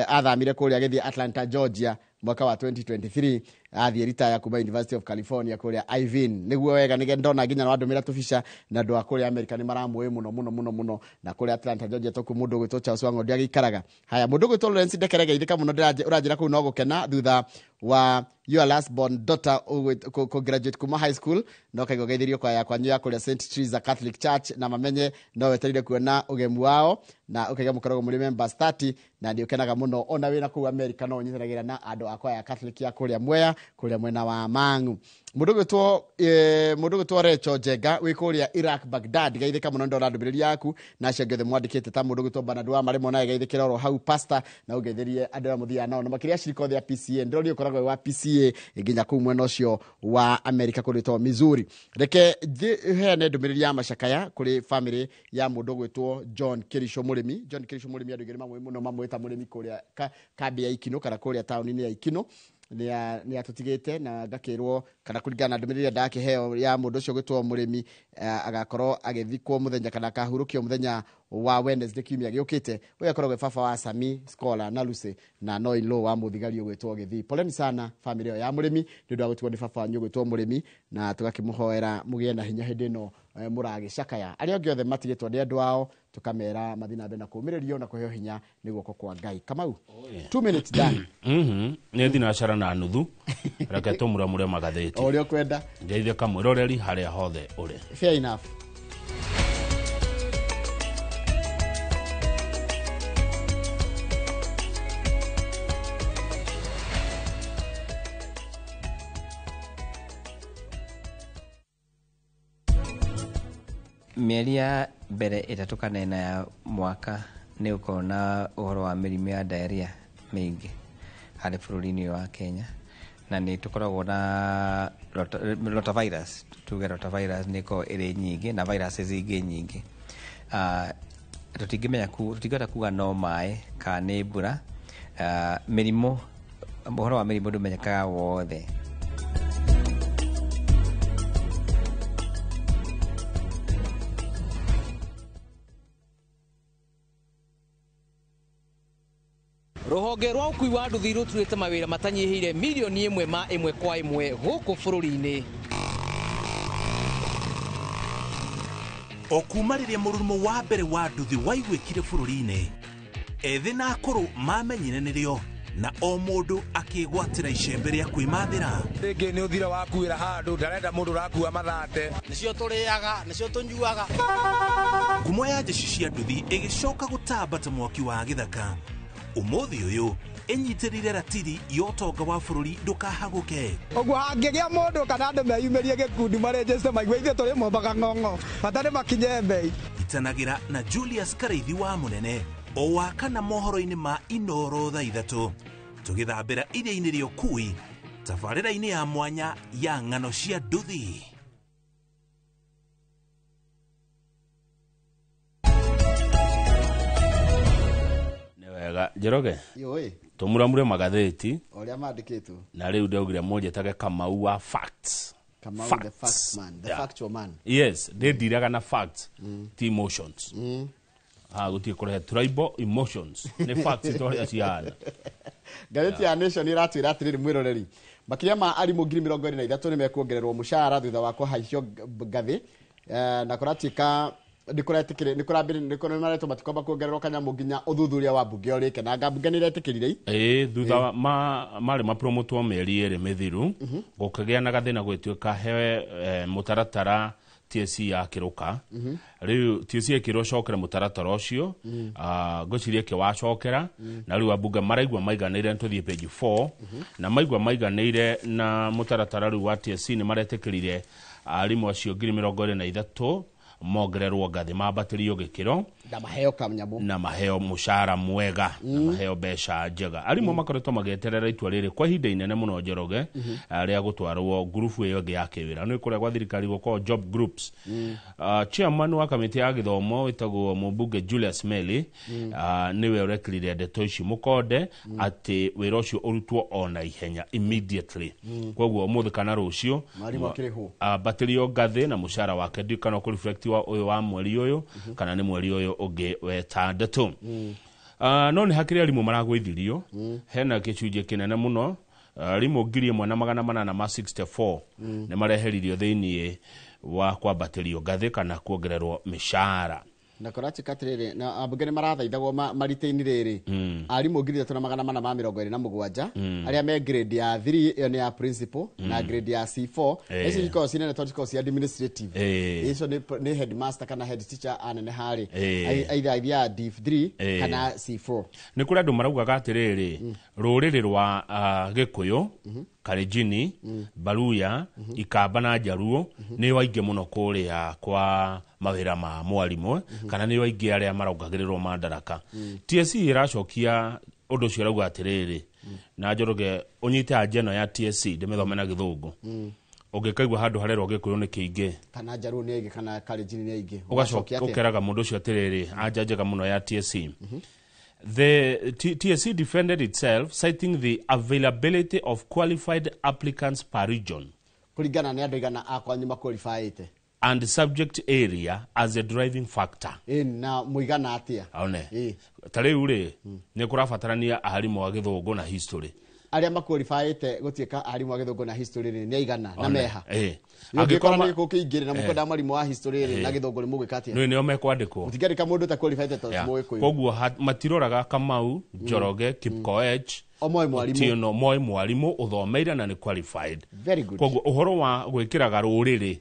athamire kũrĩa agĩthiĩ Atlanta, Georgia mwaka wa 2023, athiĩ retire kuma University of California kũrĩa Irvine. Nĩguo wega nĩge ndona nginya wandũmĩra tũbica na andũ a kũrĩa America nĩ maramũĩ mũno mũno mũno mũno, na kũrĩa Atlanta Georgia toku mũndũ ũgwĩtwo Charles Wang'ondu agĩikaraga. Haya, mũndũ ũgwĩtwo Lawrence Ndekere geithĩka mũno, ũranjĩra kũu no gũkena thutha wa your last born daughter ku graduate kuma high school, no kaigua geithĩrio kwa ya kwanyu ya kũrĩa St Teresa Catholic Church, na mamenye no wetereire kuona ũgemu wao, na ũkaiga mũkoragwo mũrĩ members 30, na nĩ ũkenaga mũno ona wĩna kũu America no ũnyitanagĩra na andũ akwa ya Catholic ya kũrĩa Mwea, kũrĩa mwena wa Mang'u. Mũndũ ũgwĩtwo Recho Njenga wĩ kũrĩa Iraq Baghdad geithĩka mũno, ndona ndũmĩrĩri yaku na acio angĩ othe mwandĩkĩte ta mũndũ ũgwĩtwo Bernard wa Maremo naye geithĩkĩra oro hau pastor, na ũngeithĩrie andũ arĩa mũthiaga nao na makĩria acirika othe a PCA. Ndĩronire ũkoragwo wĩ wa PCA nginya kũu mwena ũcio wa America kũrĩa Missouri. Reke heane ndũmĩrĩri ya macakaya kũrĩ family ya mũndũ ũgwĩtwo John Kĩrico Mũrĩmi. John Kĩrico Mũrĩmi andũ aingĩ nĩmamũĩ mũno, mamũĩ ta mũrĩmi kũrĩa kambĩ ya Ikino kana kũrĩa taũni-inĩ ya Ikino. Nĩ atũtigĩte na ngakĩrwo kana kũringana na ndũmĩrĩri ĩrĩa ndakĩheo ya mũndũ ũcio ũgwĩtwo Mũrĩmi, agakorwo agĩthikwo mũthenya kana akahurũkio mũthenya wa Wednesday kiumia gĩũkĩte. Ũyũ akoragwo baba wa Sami Scholar na Lucy na no in law wa mũthigari ũgwĩtwo Gĩthii. Poleni sana family ĩyo ya Mũrĩmi nĩ ũndũ wa gũtigwo nĩ baba wanyu ũgwĩtwo Mũrĩmi, na tũgakĩmũhoera mũgĩe na hinya hĩndĩ ĩno mũragĩcakaya. Arĩa angĩ othe matigĩtwo nĩ andũ ao tũkamera mathiĩ na mbere na kũũmĩrĩrio na kũheo hinya nĩ guoko kwa Ngai. Kamau, 2 minutes done. Nĩ thinacara na nuthu, reke tũmuramure magathĩti o ũrĩa ũkwenda. Ngeithĩka mwĩroreri harĩa hothe ũrĩ. Fair enough. Mĩeri ya mbere 3 kana 4 ya mwaka nĩ ũkoragwo na ũhoro wa mĩrimũ ya diarrhea mĩingĩ harĩ bũrũri-inĩ ũyũ wa Kenya, na nĩ tũkoragwo na rotavirus. Tuge rotavirus nĩ ĩkoragwo ĩrĩ nyingĩ na viruses ingĩ nyingĩ. Tũtingĩmenya tũtingĩhota kuga no maĩ kana nĩ mbura. Mĩrimũ, ũhoro wa mĩrimũ ndũmenyekaga wothe. Rũhonge rwa ũkui wa nduthi rũturĩte mawĩra matanyihĩire mirioni 1 ma 1 kwa 1 gũkũ bũrũri-inĩ. O kuma rĩrĩa mũrurumo wa mbere wa nduthi waiguĩkire bũrũri-inĩ, Ethĩ na akũrũ mamenyire nĩrĩo na o mũndũ akĩgwatĩra icembe rĩa kwĩmathĩra. Rĩngĩ nĩ ũthira wakuĩra handũ ndarenda mũndũ ũrakua mathate. Nĩcio tũrĩaga, nĩcio tũnyuaga. Ngumo ya jeshi cia nduthi ĩgĩcoka gũtamba ta mwaki wa gĩthaka. Ũmũthĩ ũyũ ĩnyitĩrĩire ratiri ya ũtonga wa bũrũri ndũkahagũke. Ũguo hangĩgĩa mũndũ kana andũ meyumĩrie gĩkundi marĩnjĩte maigue ithuĩ tũrĩ mombaga ng'ong'o bata nĩ makinye mbei. Itanagĩra na Julius Karaithi wa Mũnene o wa kana mohoro-inĩ ma Inoro thaa 3 tũgĩthambĩra iria-inĩ rĩa ũkui tabarĩra-inĩ ya mwanya ya ng'ano cia nduthi. Wega Njoroge, Yoi. Tũmuramure magathĩti ũrĩa mandĩkĩtwo na rĩu ndaugire mũnjĩtage Kamau wa facts. Kamau facts. The fact man, the factual man. Yes, ndĩndiraga na facts, ti emotions. Gũtirĩ kũrehe tribal emotions, nĩ facts tũrĩa cihana. Ngathĩti ya Nation ĩratwĩra atĩrĩrĩ mwĩroreri, makĩria ma arimũ 23,000 nĩ mekuongererwo mũcara thutha wa kũhaicio ngathĩ, na kũratuĩka nĩ kũretĩkĩrĩ nĩ matikwamba kuongererwo kanyamũ nginya ũthuthuria wa mbunge ũrĩke na anga mbunge nĩ iretĩkĩrire. Ĩĩ, thutha marĩ mapromotwo mĩeri 2 mĩthiru, gũkĩgĩa na gathĩna gwĩtuĩka he mũtaratara TSC yakĩrũka. Rĩu TSC ĩkĩrwo cokera mũtaratara ũcio, ngwĩciria ĩkĩwacokera, na rĩu ambunge maraigua maiganĩire, tũthiĩ page 4, na maigua maiganĩire na mũtaratara rĩu wa TSC nĩ maretĩkĩrire arimũ acio 23,000 mongererwo ngathĩ mambatĩrio gĩkĩro na maheo kanyamũ na maheo mũcara mwega na maheo mbeca njega. Arimũ makoretwo magĩeterera itua rĩrĩ kwa ihinda inene mũno Njoroge, rĩa gũtwarwo ngurubu ĩyo ĩngĩ ya kĩwĩra nĩ kũrĩa gwa thirikari gũkorwo job groups. Chairman wa kamĩtĩ ya gĩthomo wĩtagwo mũmbunge Julius Meli, nĩwe ũrekĩrire ndeto ici mũkonde atĩ wĩra ũcio ũrutwo o na ihenya immediately. Koguo ũmũthĩ kana rũciũ Mwarimũ akĩrĩhwo. Ambatĩrio ngathĩ na mũcara wake ndiũĩ kana ũkũreflectiwa ũyũ wa mweri ũyũ kana nĩ mweri ũyũ ũngĩ wetandatũ. No nĩ hakĩrĩ arimũ maragũithirio, hena gĩcunjĩ kĩnene mũno, arimũ 1864 nĩ mareheririo thĩiniĩ wa kwambatĩrio ngathĩ kana kuongererwo mĩcara. Na kũratuĩka atĩrĩrĩ, na ambunge nĩ marathaithagwo maritaini rĩrĩ, arimũ 3427 arĩa me grade ya 3 ĩyo nĩ ya principal na grade ya C4, icio cikoragwo ciĩ nene tondũ cikoragwo ciĩ administrative. Icio nĩ headmaster kana head teacher anene harĩ either ithiaga D3 kana C4. Nĩ kũrĩ andũ maraugaga atĩrĩrĩ, rũrĩrĩ rwa Gĩkũyũ, Kalenjin, Baluya, Ikamba na Njaruo nĩo aingĩ mũno kũrĩa kwa mawĩra ma mwarimũ, kana nĩo aingĩ arĩa maraongagĩrĩrwo mandaraka. TSC ĩracokia ũndũ ũcio ĩrauga atĩrĩrĩ, na Njoroge ũnyite anja ĩno ya TSC ndĩmĩthome na gĩthũngũ, ũngĩkaigua handũ harerwo Gĩkũyũ nĩ kĩingĩ kana Njaruo nĩ aingĩ kana Kalenjin nĩ aingĩ, ũgacokia ũkeraga mũndũ ũcio atĩrĩrĩ, anja njega mũno ya TSC. The TSC defended itself, citing the availability of qualified applicants per region. Kũringana nĩ andũ aigana a kwanyu maqualifyĩte. And subject area as a driving factor. Na mũigana atĩa? One. Ta rĩu rĩ, nĩ kũrabatarania arimũ a gĩthũngũ na history. Arĩa maqualifyĩte gũtuĩka arimũ a gĩthũngũ na history rĩ, nĩ aigana na meha. Angĩkorwo nĩ gĩkũ kĩingĩ na mũkwenda mwarimũ wa history rĩ na gĩthũngũ nĩ mũgwĩka atĩa? Nĩ nĩo mekwandĩkwo. Mũtingĩandĩka mũndũ ũtaqualifyĩte tondũ ti Mũgĩkũyũ. Koguo matiroraga Kamau, Njoroge, Kipkoech, Omoĩ mwarimũ. Otieno, moĩ mwarimũ ũthomeire na nĩ qualified. Very good. Koguo ũhoro wa gwĩkĩraga rũrĩrĩ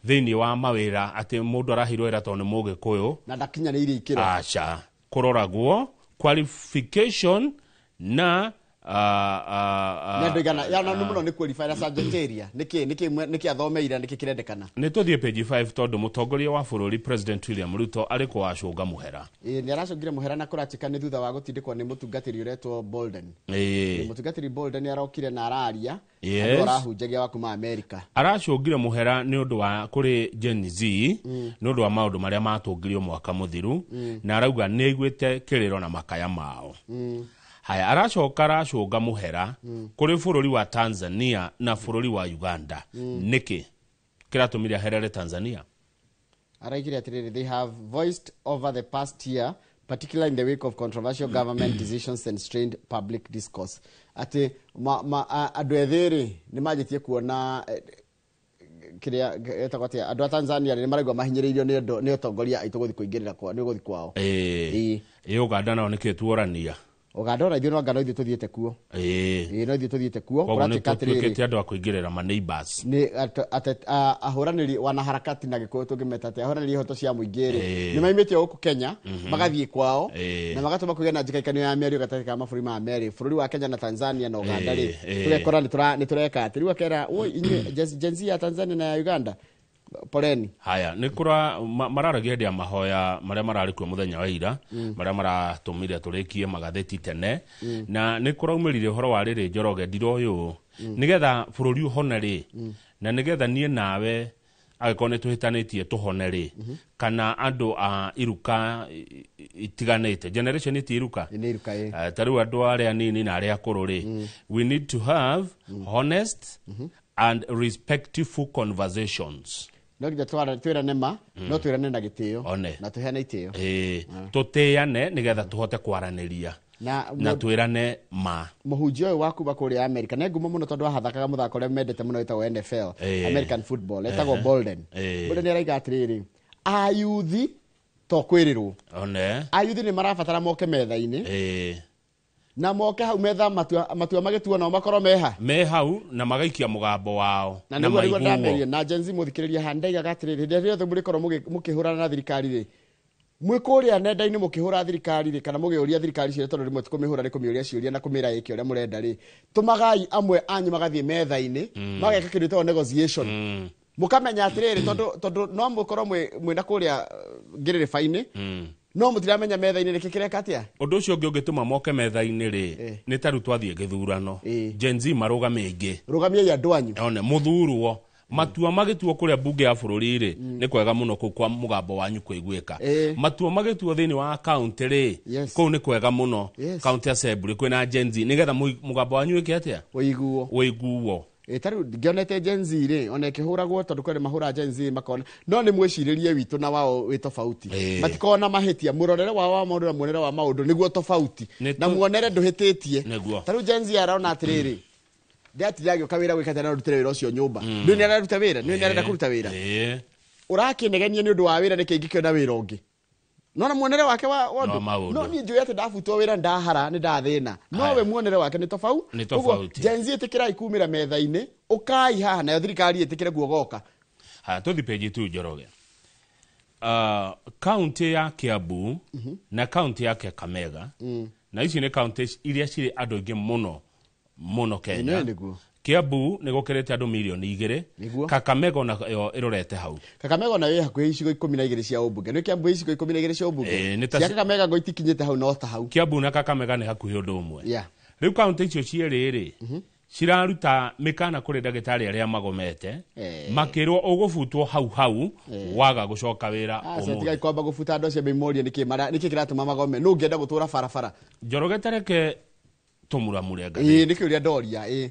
thĩinĩ wa mawĩra atĩ mũndũ araheirwo wĩra tondũ nĩ Mũgĩkũyũ na ndakinyanĩirie ikĩro. Aca, kũroragwo qualification na nĩ andũ aigana ya na mũno nĩ qualify na subject area nĩkĩ athomeire nĩkĩ kĩrendekana. Nĩ tũthiĩ page 5 tondũ mũtongoria wa bũrũri President William Ruto arĩ kwacũnga mũhera. Nĩ aracũngire mũhera na kũratuĩka nĩ thutha wa gũtindĩkwo nĩ mũtungatĩri ũretwo Bolden. Mũtungatĩri Bolden nĩ arokire na araria, andũ arahunjagia wa kuma America. Aracũngire mũhera nĩ ũndũ wa kũrĩ Gen Z, nĩ ũndũ wa maũndũ marĩa matũngirio mwaka mũthiru, na arauga nĩ aiguĩte kĩrĩro na makaya mao. Haya, aracoka aracũnga mũhera kũrĩ bũrũri wa Tanzania na bũrũri wa Uganda. Nĩkĩ kĩratũmire aherere Tanzania? Araigire atĩrĩrĩ, they have voiced over the past year, particularly in the wake of controversial government decisions and strained public discourse. Atĩ andũ ethĩ rĩ nĩ manjĩtie kuona kĩrĩa etagwo atĩa andũ a Tanzania nĩ maraigua mahinyĩrĩirio nĩ ũtongoria aitũ gũthiĩ kũingĩrĩra kwao nĩ gũthiĩ kwao. Ĩ Uganda nao nĩkĩ tuorania? Uganda ona ithuĩ no anga no ithuĩ tũthiĩte kuo. Ĩĩ no ithuĩ tũthiĩte kuo. Koguo nĩ Kũratuĩka atĩrĩrĩ, tũtuĩkĩte andũ a kũingĩrĩra ma neighbors. Nĩ ahũranĩri wanaharakati na gĩkũyũ tũngĩmeta atĩa, ahũranĩri ihoto cia mũingĩ rĩ, nĩ maimĩte gũkũ Kenya, magathiĩ kwao, na magatũma kũgĩe na njĩkaikano ya mĩario gatagatĩ ka mabũrũri maya merĩ, bũrũri wa Kenya na Tanzania na Uganda rĩ, tũgekora nĩ tũreka atĩ rĩu akera oi inyuĩ Gen Z ya Tanzania na ya Uganda poleni. Haya nĩ kũra mararagia hĩndĩ ya mahoya marĩa mararĩ kuo mũthenya wa ira, marĩa maratũmire tũrĩkie magathĩti tene, na nĩ kũraumĩrire ũhoro wa rĩrĩ Njoroge ndiroyũ, nĩgetha bũrũri ũhone rĩ, na nĩgetha niĩ nawe angĩkorwo nĩ tũhĩtanĩtie tũhone rĩ, kana andũ a iruka itiganĩte, generation ti iruka. Nĩ iruka, ĩ. Ta rĩu andũ arĩa anini na arĩa akũrũ rĩ, we need to have honest and respectful conversations. No nginya twĩrane ma, no twĩrane na gĩtĩo, One. na tũheane itĩo. Tũtĩane nĩgetha tũhote kwaranĩria na twĩrane ma. Mũhunjia ũyũ wa kuma kũrĩa America nĩ ngumo mũno tondũ ahathakaga mũthako ũrĩa mendete mũno wĩtagwo NFL, American football, etagwo Bolden. Bolden araiga atĩrĩrĩ, ayuthi to kwĩrĩrwo. One. Ayuthi nĩ marabatara moke metha-inĩ. Na moke hau metha matua magĩtuo nao makorwo meha. Me hau na magaikia mũgambo wao. Na nĩguo nĩguo ndameria na Gen Z mũthikĩrĩria haha ndaigaga atĩrĩrĩ, hĩndĩ ĩrĩa rĩothe mũrĩkorwo mũkĩhũrana na thirikari rĩ, mwĩ kũrĩa nenda-inĩ mũkĩhũra thirikari rĩ, kana mũgĩũria thirikari ciũria, tondũ rĩmwe ti kũmĩhũra nĩ kũmĩũria ciũria na kũmĩra ĩke ũrĩa mũrenda rĩ, tũmagai amwe anyu magathiĩ metha-inĩ, mageka kĩndũ gĩtagwo negotiation. Mũkamenya atĩrĩrĩ, tondũ no mũkorwo mwĩna kũrĩa ngĩrĩrĩba-inĩ, no mũtiramenya metha-inĩ nĩkĩ kĩreka atĩa. Ũndũ ũcio ũngĩ ũngĩtũma moke metha-inĩ rĩ, nĩ ta rĩu twathiĩ gĩthurano, Gen Z marũgame ĩngĩ. Rũgamiai andũ anyu. One, mũthurwo. Matua magĩtuo kũrĩa mbunge ya bũrũri rĩ, nĩ kwega mũno kũu kwa mũgambo wanyu kũiguĩka. Matua magĩtuo thĩinĩ wa county rĩ, kũu nĩ kwega mũno. County assembly kwĩna Gen Z nĩgetha mũgambo wanyu wĩke atĩa? Ũiguo. Ũiguo. Ta rĩu ngĩonete Gen Z rĩ, ona ĩkĩhũragwo tondũ kwĩ mahũra Gen Z makona, no nĩ mwĩcirĩrie witũ na wao wĩ tofauti. Matikoragwo na mahĩtia, mũrorere wao wa maũndũ na muonere wa maũndũ nĩguo tofauti. Na muonere ndũhĩtĩtie. Ta rĩu Gen Z arona atĩrĩrĩ, ndiatinda agĩũka wĩra gwĩka atĩa na ndutĩre wĩra ũcio nyũmba. Nĩ nĩ araruta wĩra, nĩ nĩ arenda kũruta wĩra. Ũrakĩnegenia nĩ ũndũ wa wĩra nĩkĩ ingĩkĩona wĩra ũngĩ. No na muonere wake wa ũndũ. No niĩ njũĩ atĩ ndabutwo wĩra ndahara nĩ ndathĩna. No we muonere wake nĩ tofauti. Nĩ tofauti. Gen Z ĩtĩkĩrai kumĩra metha-inĩ, ũkai haha nayo thirikari ĩtĩkĩre kuogoka. Haya tũthi page 2 Njoroge. County ya Kiambu na county ya Kakamega, na ici nĩ county iria cirĩ andũ aingĩ mũno mũno Kenya. Kiambu nĩ gũkĩrĩte andũ mirioni 2, Kakamega onayo ĩrorete hau. Kakamega onayo ĩ hakuhĩ icigo 12 cia ũmbunge. Nĩ Kiambu icigo 12 cia ũmbunge. Cia Kakamega ngo itikinyĩte hau no ta hau. Kiambu na Kakamega nĩ hakuhĩ ũndũ ũmwe. Rĩu county icio cierĩ rĩ, ciraruta mĩkana kũrĩ ndagĩtarĩ arĩa magomete, makĩrwo ũgũbutwo hau hau waga gũcoka wĩra ũmũthĩ. Tigai kwamba gũbuta andũ acio memoria nĩkĩ kĩratũma magome. Nũ ũngĩenda gũtũra barabara? Njoroge tareke tũmuramure ngathĩti. Ĩĩ nĩkĩ ũrĩa ndoria, ĩĩ.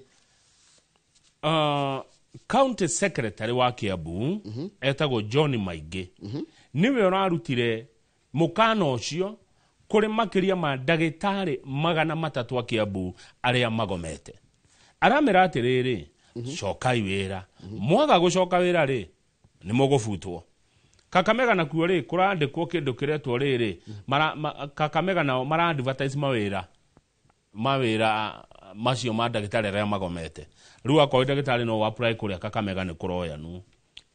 County secretary wa Kiambu etagwo John Maingĩ, nĩwe ũrarutire mũkana ũcio kũrĩ makĩria ma ndagĩtarĩ 300 a Kiambu arĩa magomete. Aramera atĩrĩrĩ, cokai wĩra, mwaga gũcoka wĩra rĩ, nĩ mũgũbutwo. Kakamega nakuo rĩ, kũrandĩkwo kĩndũ kĩretwo rĩrĩ, Kakamega nao mara advertise mawĩra macio ma ndagĩtarĩ arĩa magomete. Rĩu akorwo ndagĩtarĩ no apply kũrĩa Kakamega nĩ kũroyanu.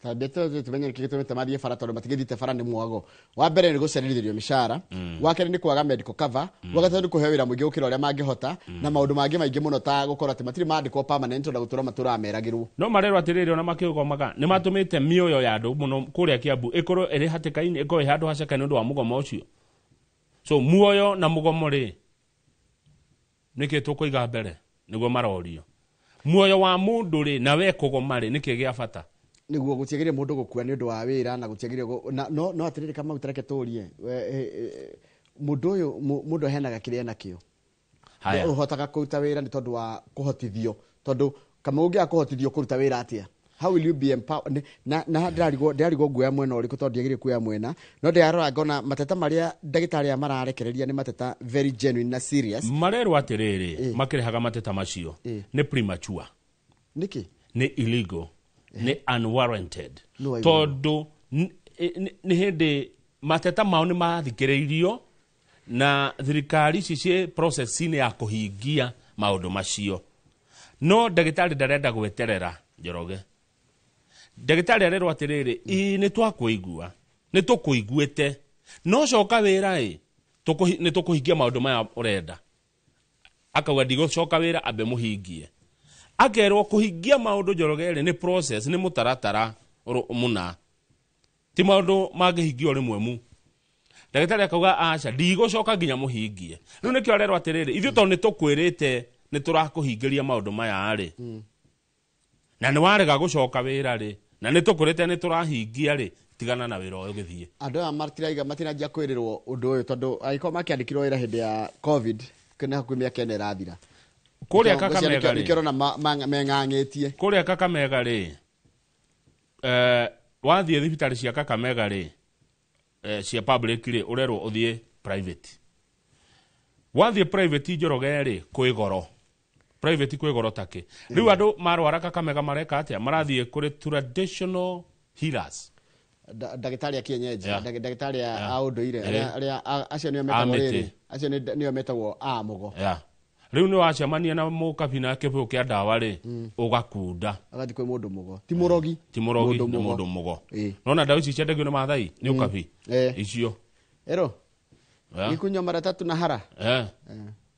Tambia tumenye nĩkĩ gĩtũmĩte mathiĩ bara tondũ matingĩthiĩte bara nĩ mwago. Wa mbere nĩ gũcerithĩrio mĩcara, wa kerĩ nĩ kwaga medical cover, wa gatatũ nĩ kũheo wĩra mũingĩ gũkĩra ũrĩa mangĩhota, na maũndũ mangĩ maingĩ mũno ta gũkorwo atĩ matirĩ mandĩkwo permanent ona gũtũra matũraga meragĩrwo. No marerwo atĩrĩrĩ ona makĩgomaga nĩ matũmĩte mĩoyo ya andũ mũno kũrĩa Kiambu ĩkorwo ĩrĩ hatĩka-inĩ, ĩkorwo ĩ handũ haceke nĩ ũndũ wa mũgomo ũcio. So muoyo na mũgomo rĩ, nĩkĩ tũkũiga mbere nĩguo marorio. Muoyo wa mũndũ rĩ na we kũgoma rĩ nĩkĩ gĩa bata? Nĩguo gũtiagĩrĩire mũndũ gũkua nĩ ũndũ wa wĩra na gũtiagĩrĩire no no atĩrĩrĩ Kamau tareke tũrie mũndũ ũyũ mũndũ aheanaga kĩrĩa enakĩo. Ũhotaga kũruta wĩra nĩ tondũ wa kũhotithio, tondũ Kamau ũngĩaga kũhotithio kũruta wĩra atĩa? How will you be empowered? Na ndĩrarigwo nguoya mwena ũrĩkũ tondũ ndiagĩrĩire kuoya mwena, no ndĩrarora ngona mateta marĩa ndagĩtarĩ aya mararekereria nĩ mateta very genuine na serious. Marerwo atĩrĩrĩ, makĩrehaga mateta macio nĩ premature. Nĩkĩ? Nĩ illegal. Nĩ unwarranted. No, I Tondũ nĩ hĩndĩ mateta mao nĩ mathikĩrĩirio na thirikari ici ciĩ process-inĩ ya kũhingia maũndũ macio. No ndagĩtarĩ ndarenda gweterera, Njoroge. Ndagĩtarĩ arerwo atĩrĩrĩ, ĩ nĩ twakũigua, nĩ tũkũiguĩte, no coka wĩra ĩ nĩ tũkũhingia maũndũ maya ũrenda. Akauga ndigũcoka wĩra ambe mũhingie. Akerwo kũhingia maũndũ, Njoroge rĩ, nĩ process, nĩ mũtaratara mũna, ti maũndũ mangĩhingio rĩmwe mu. Ndagĩtarĩ akauga aca, ndigũcoka nginya mũhingie. Rĩu nĩkĩo arerwo atĩrĩrĩ, ithuĩ tondũ nĩ tũkwĩrĩte nĩ tũrakũhingĩria maũndũ maya rĩ, na nĩ warega gũcoka wĩra rĩ, na nĩ tũkwĩrĩte nĩ tũrahingia rĩ, tigana na wĩra ũyũ gĩthiĩ. Andũ aya matiraiga matinanjia kwĩrĩrwo ũndũ ũyũ, tondũ angĩkorwo makĩandĩkirwo wĩra hĩndĩ ya COVID, nĩ hakuhĩ mĩaka 4 ĩrathira. Kũrĩa Kakamega rĩ, nĩkĩo ũrona meng'ang'ĩtie. Kũrĩa Kakamega rĩ, wathiĩ thibitarĩ cia Kakamega rĩ, cia public rĩ, ũrerwo ũthiĩ private. Wathiĩ private, Njoroge rĩ, kwĩ goro. Private kwĩ goro takĩ. Rĩu andũ marwara Kakamega mareka atĩa? Marathiĩ kũrĩ traditional healers. Ndagĩtarĩ a kienyeji, ndagĩtarĩ a ũndũire, arĩa acio nĩo A metagwo mĩtĩ. rĩrĩ, acio nĩo metagwo a mũgo. Yeah. Rĩu nĩ wacemania na mũkabi na kĩbũyũ kĩa ndawa rĩ, ũgakunda. Agathiĩ kwĩ mũndũ mũgo, ti mũrogi. Ti mũrogi. Mũndũ nĩ mũgo. Mũndũ mũgo. Nona ndawa ici ciendagio nĩ Maathai nĩ ũkabi icio. Ero nikunywa mara tatu na hara.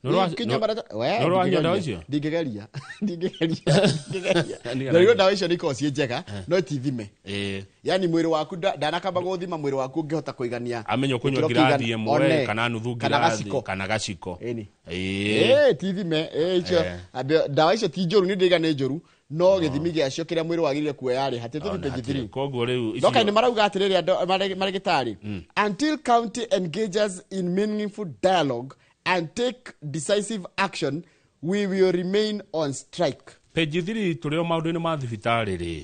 Nikunywa mara we. Nĩ ũranyua ndawa icio? Ndingĩgeria, ndingĩgeria, ndingĩgeria. Na rĩu ndawa icio nĩ ikoragwo ciĩ njega, no ti thime. Yani mwĩrĩ waku ndanakamba gũthima mwĩrĩ waku ũngĩhota kũigania Amenye ũkũnyua gĩkĩro ngirathi kĩigana- ĩmwe one, kana nuthu kana ngirathi gaciko. Kana gaciko. Ĩni. Ĩĩ. Ĩ ti thime. Ĩ, icio ndawa icio ti njũru, nĩ ndĩiga nĩ njũru, no gĩthimi gĩacio kĩrĩa mwĩrĩ wagĩrĩire kuoya rĩ, hatĩ tũthiĩ page 3. Koguo rĩu No kaĩ nĩ marauga atĩrĩrĩ andũ marĩgĩtarĩ, until county engages in meaningful dialogue and take decisive action, we will remain on strike. Page 3, tũrĩ o maũndũ-inĩ ma thibitarĩ rĩ,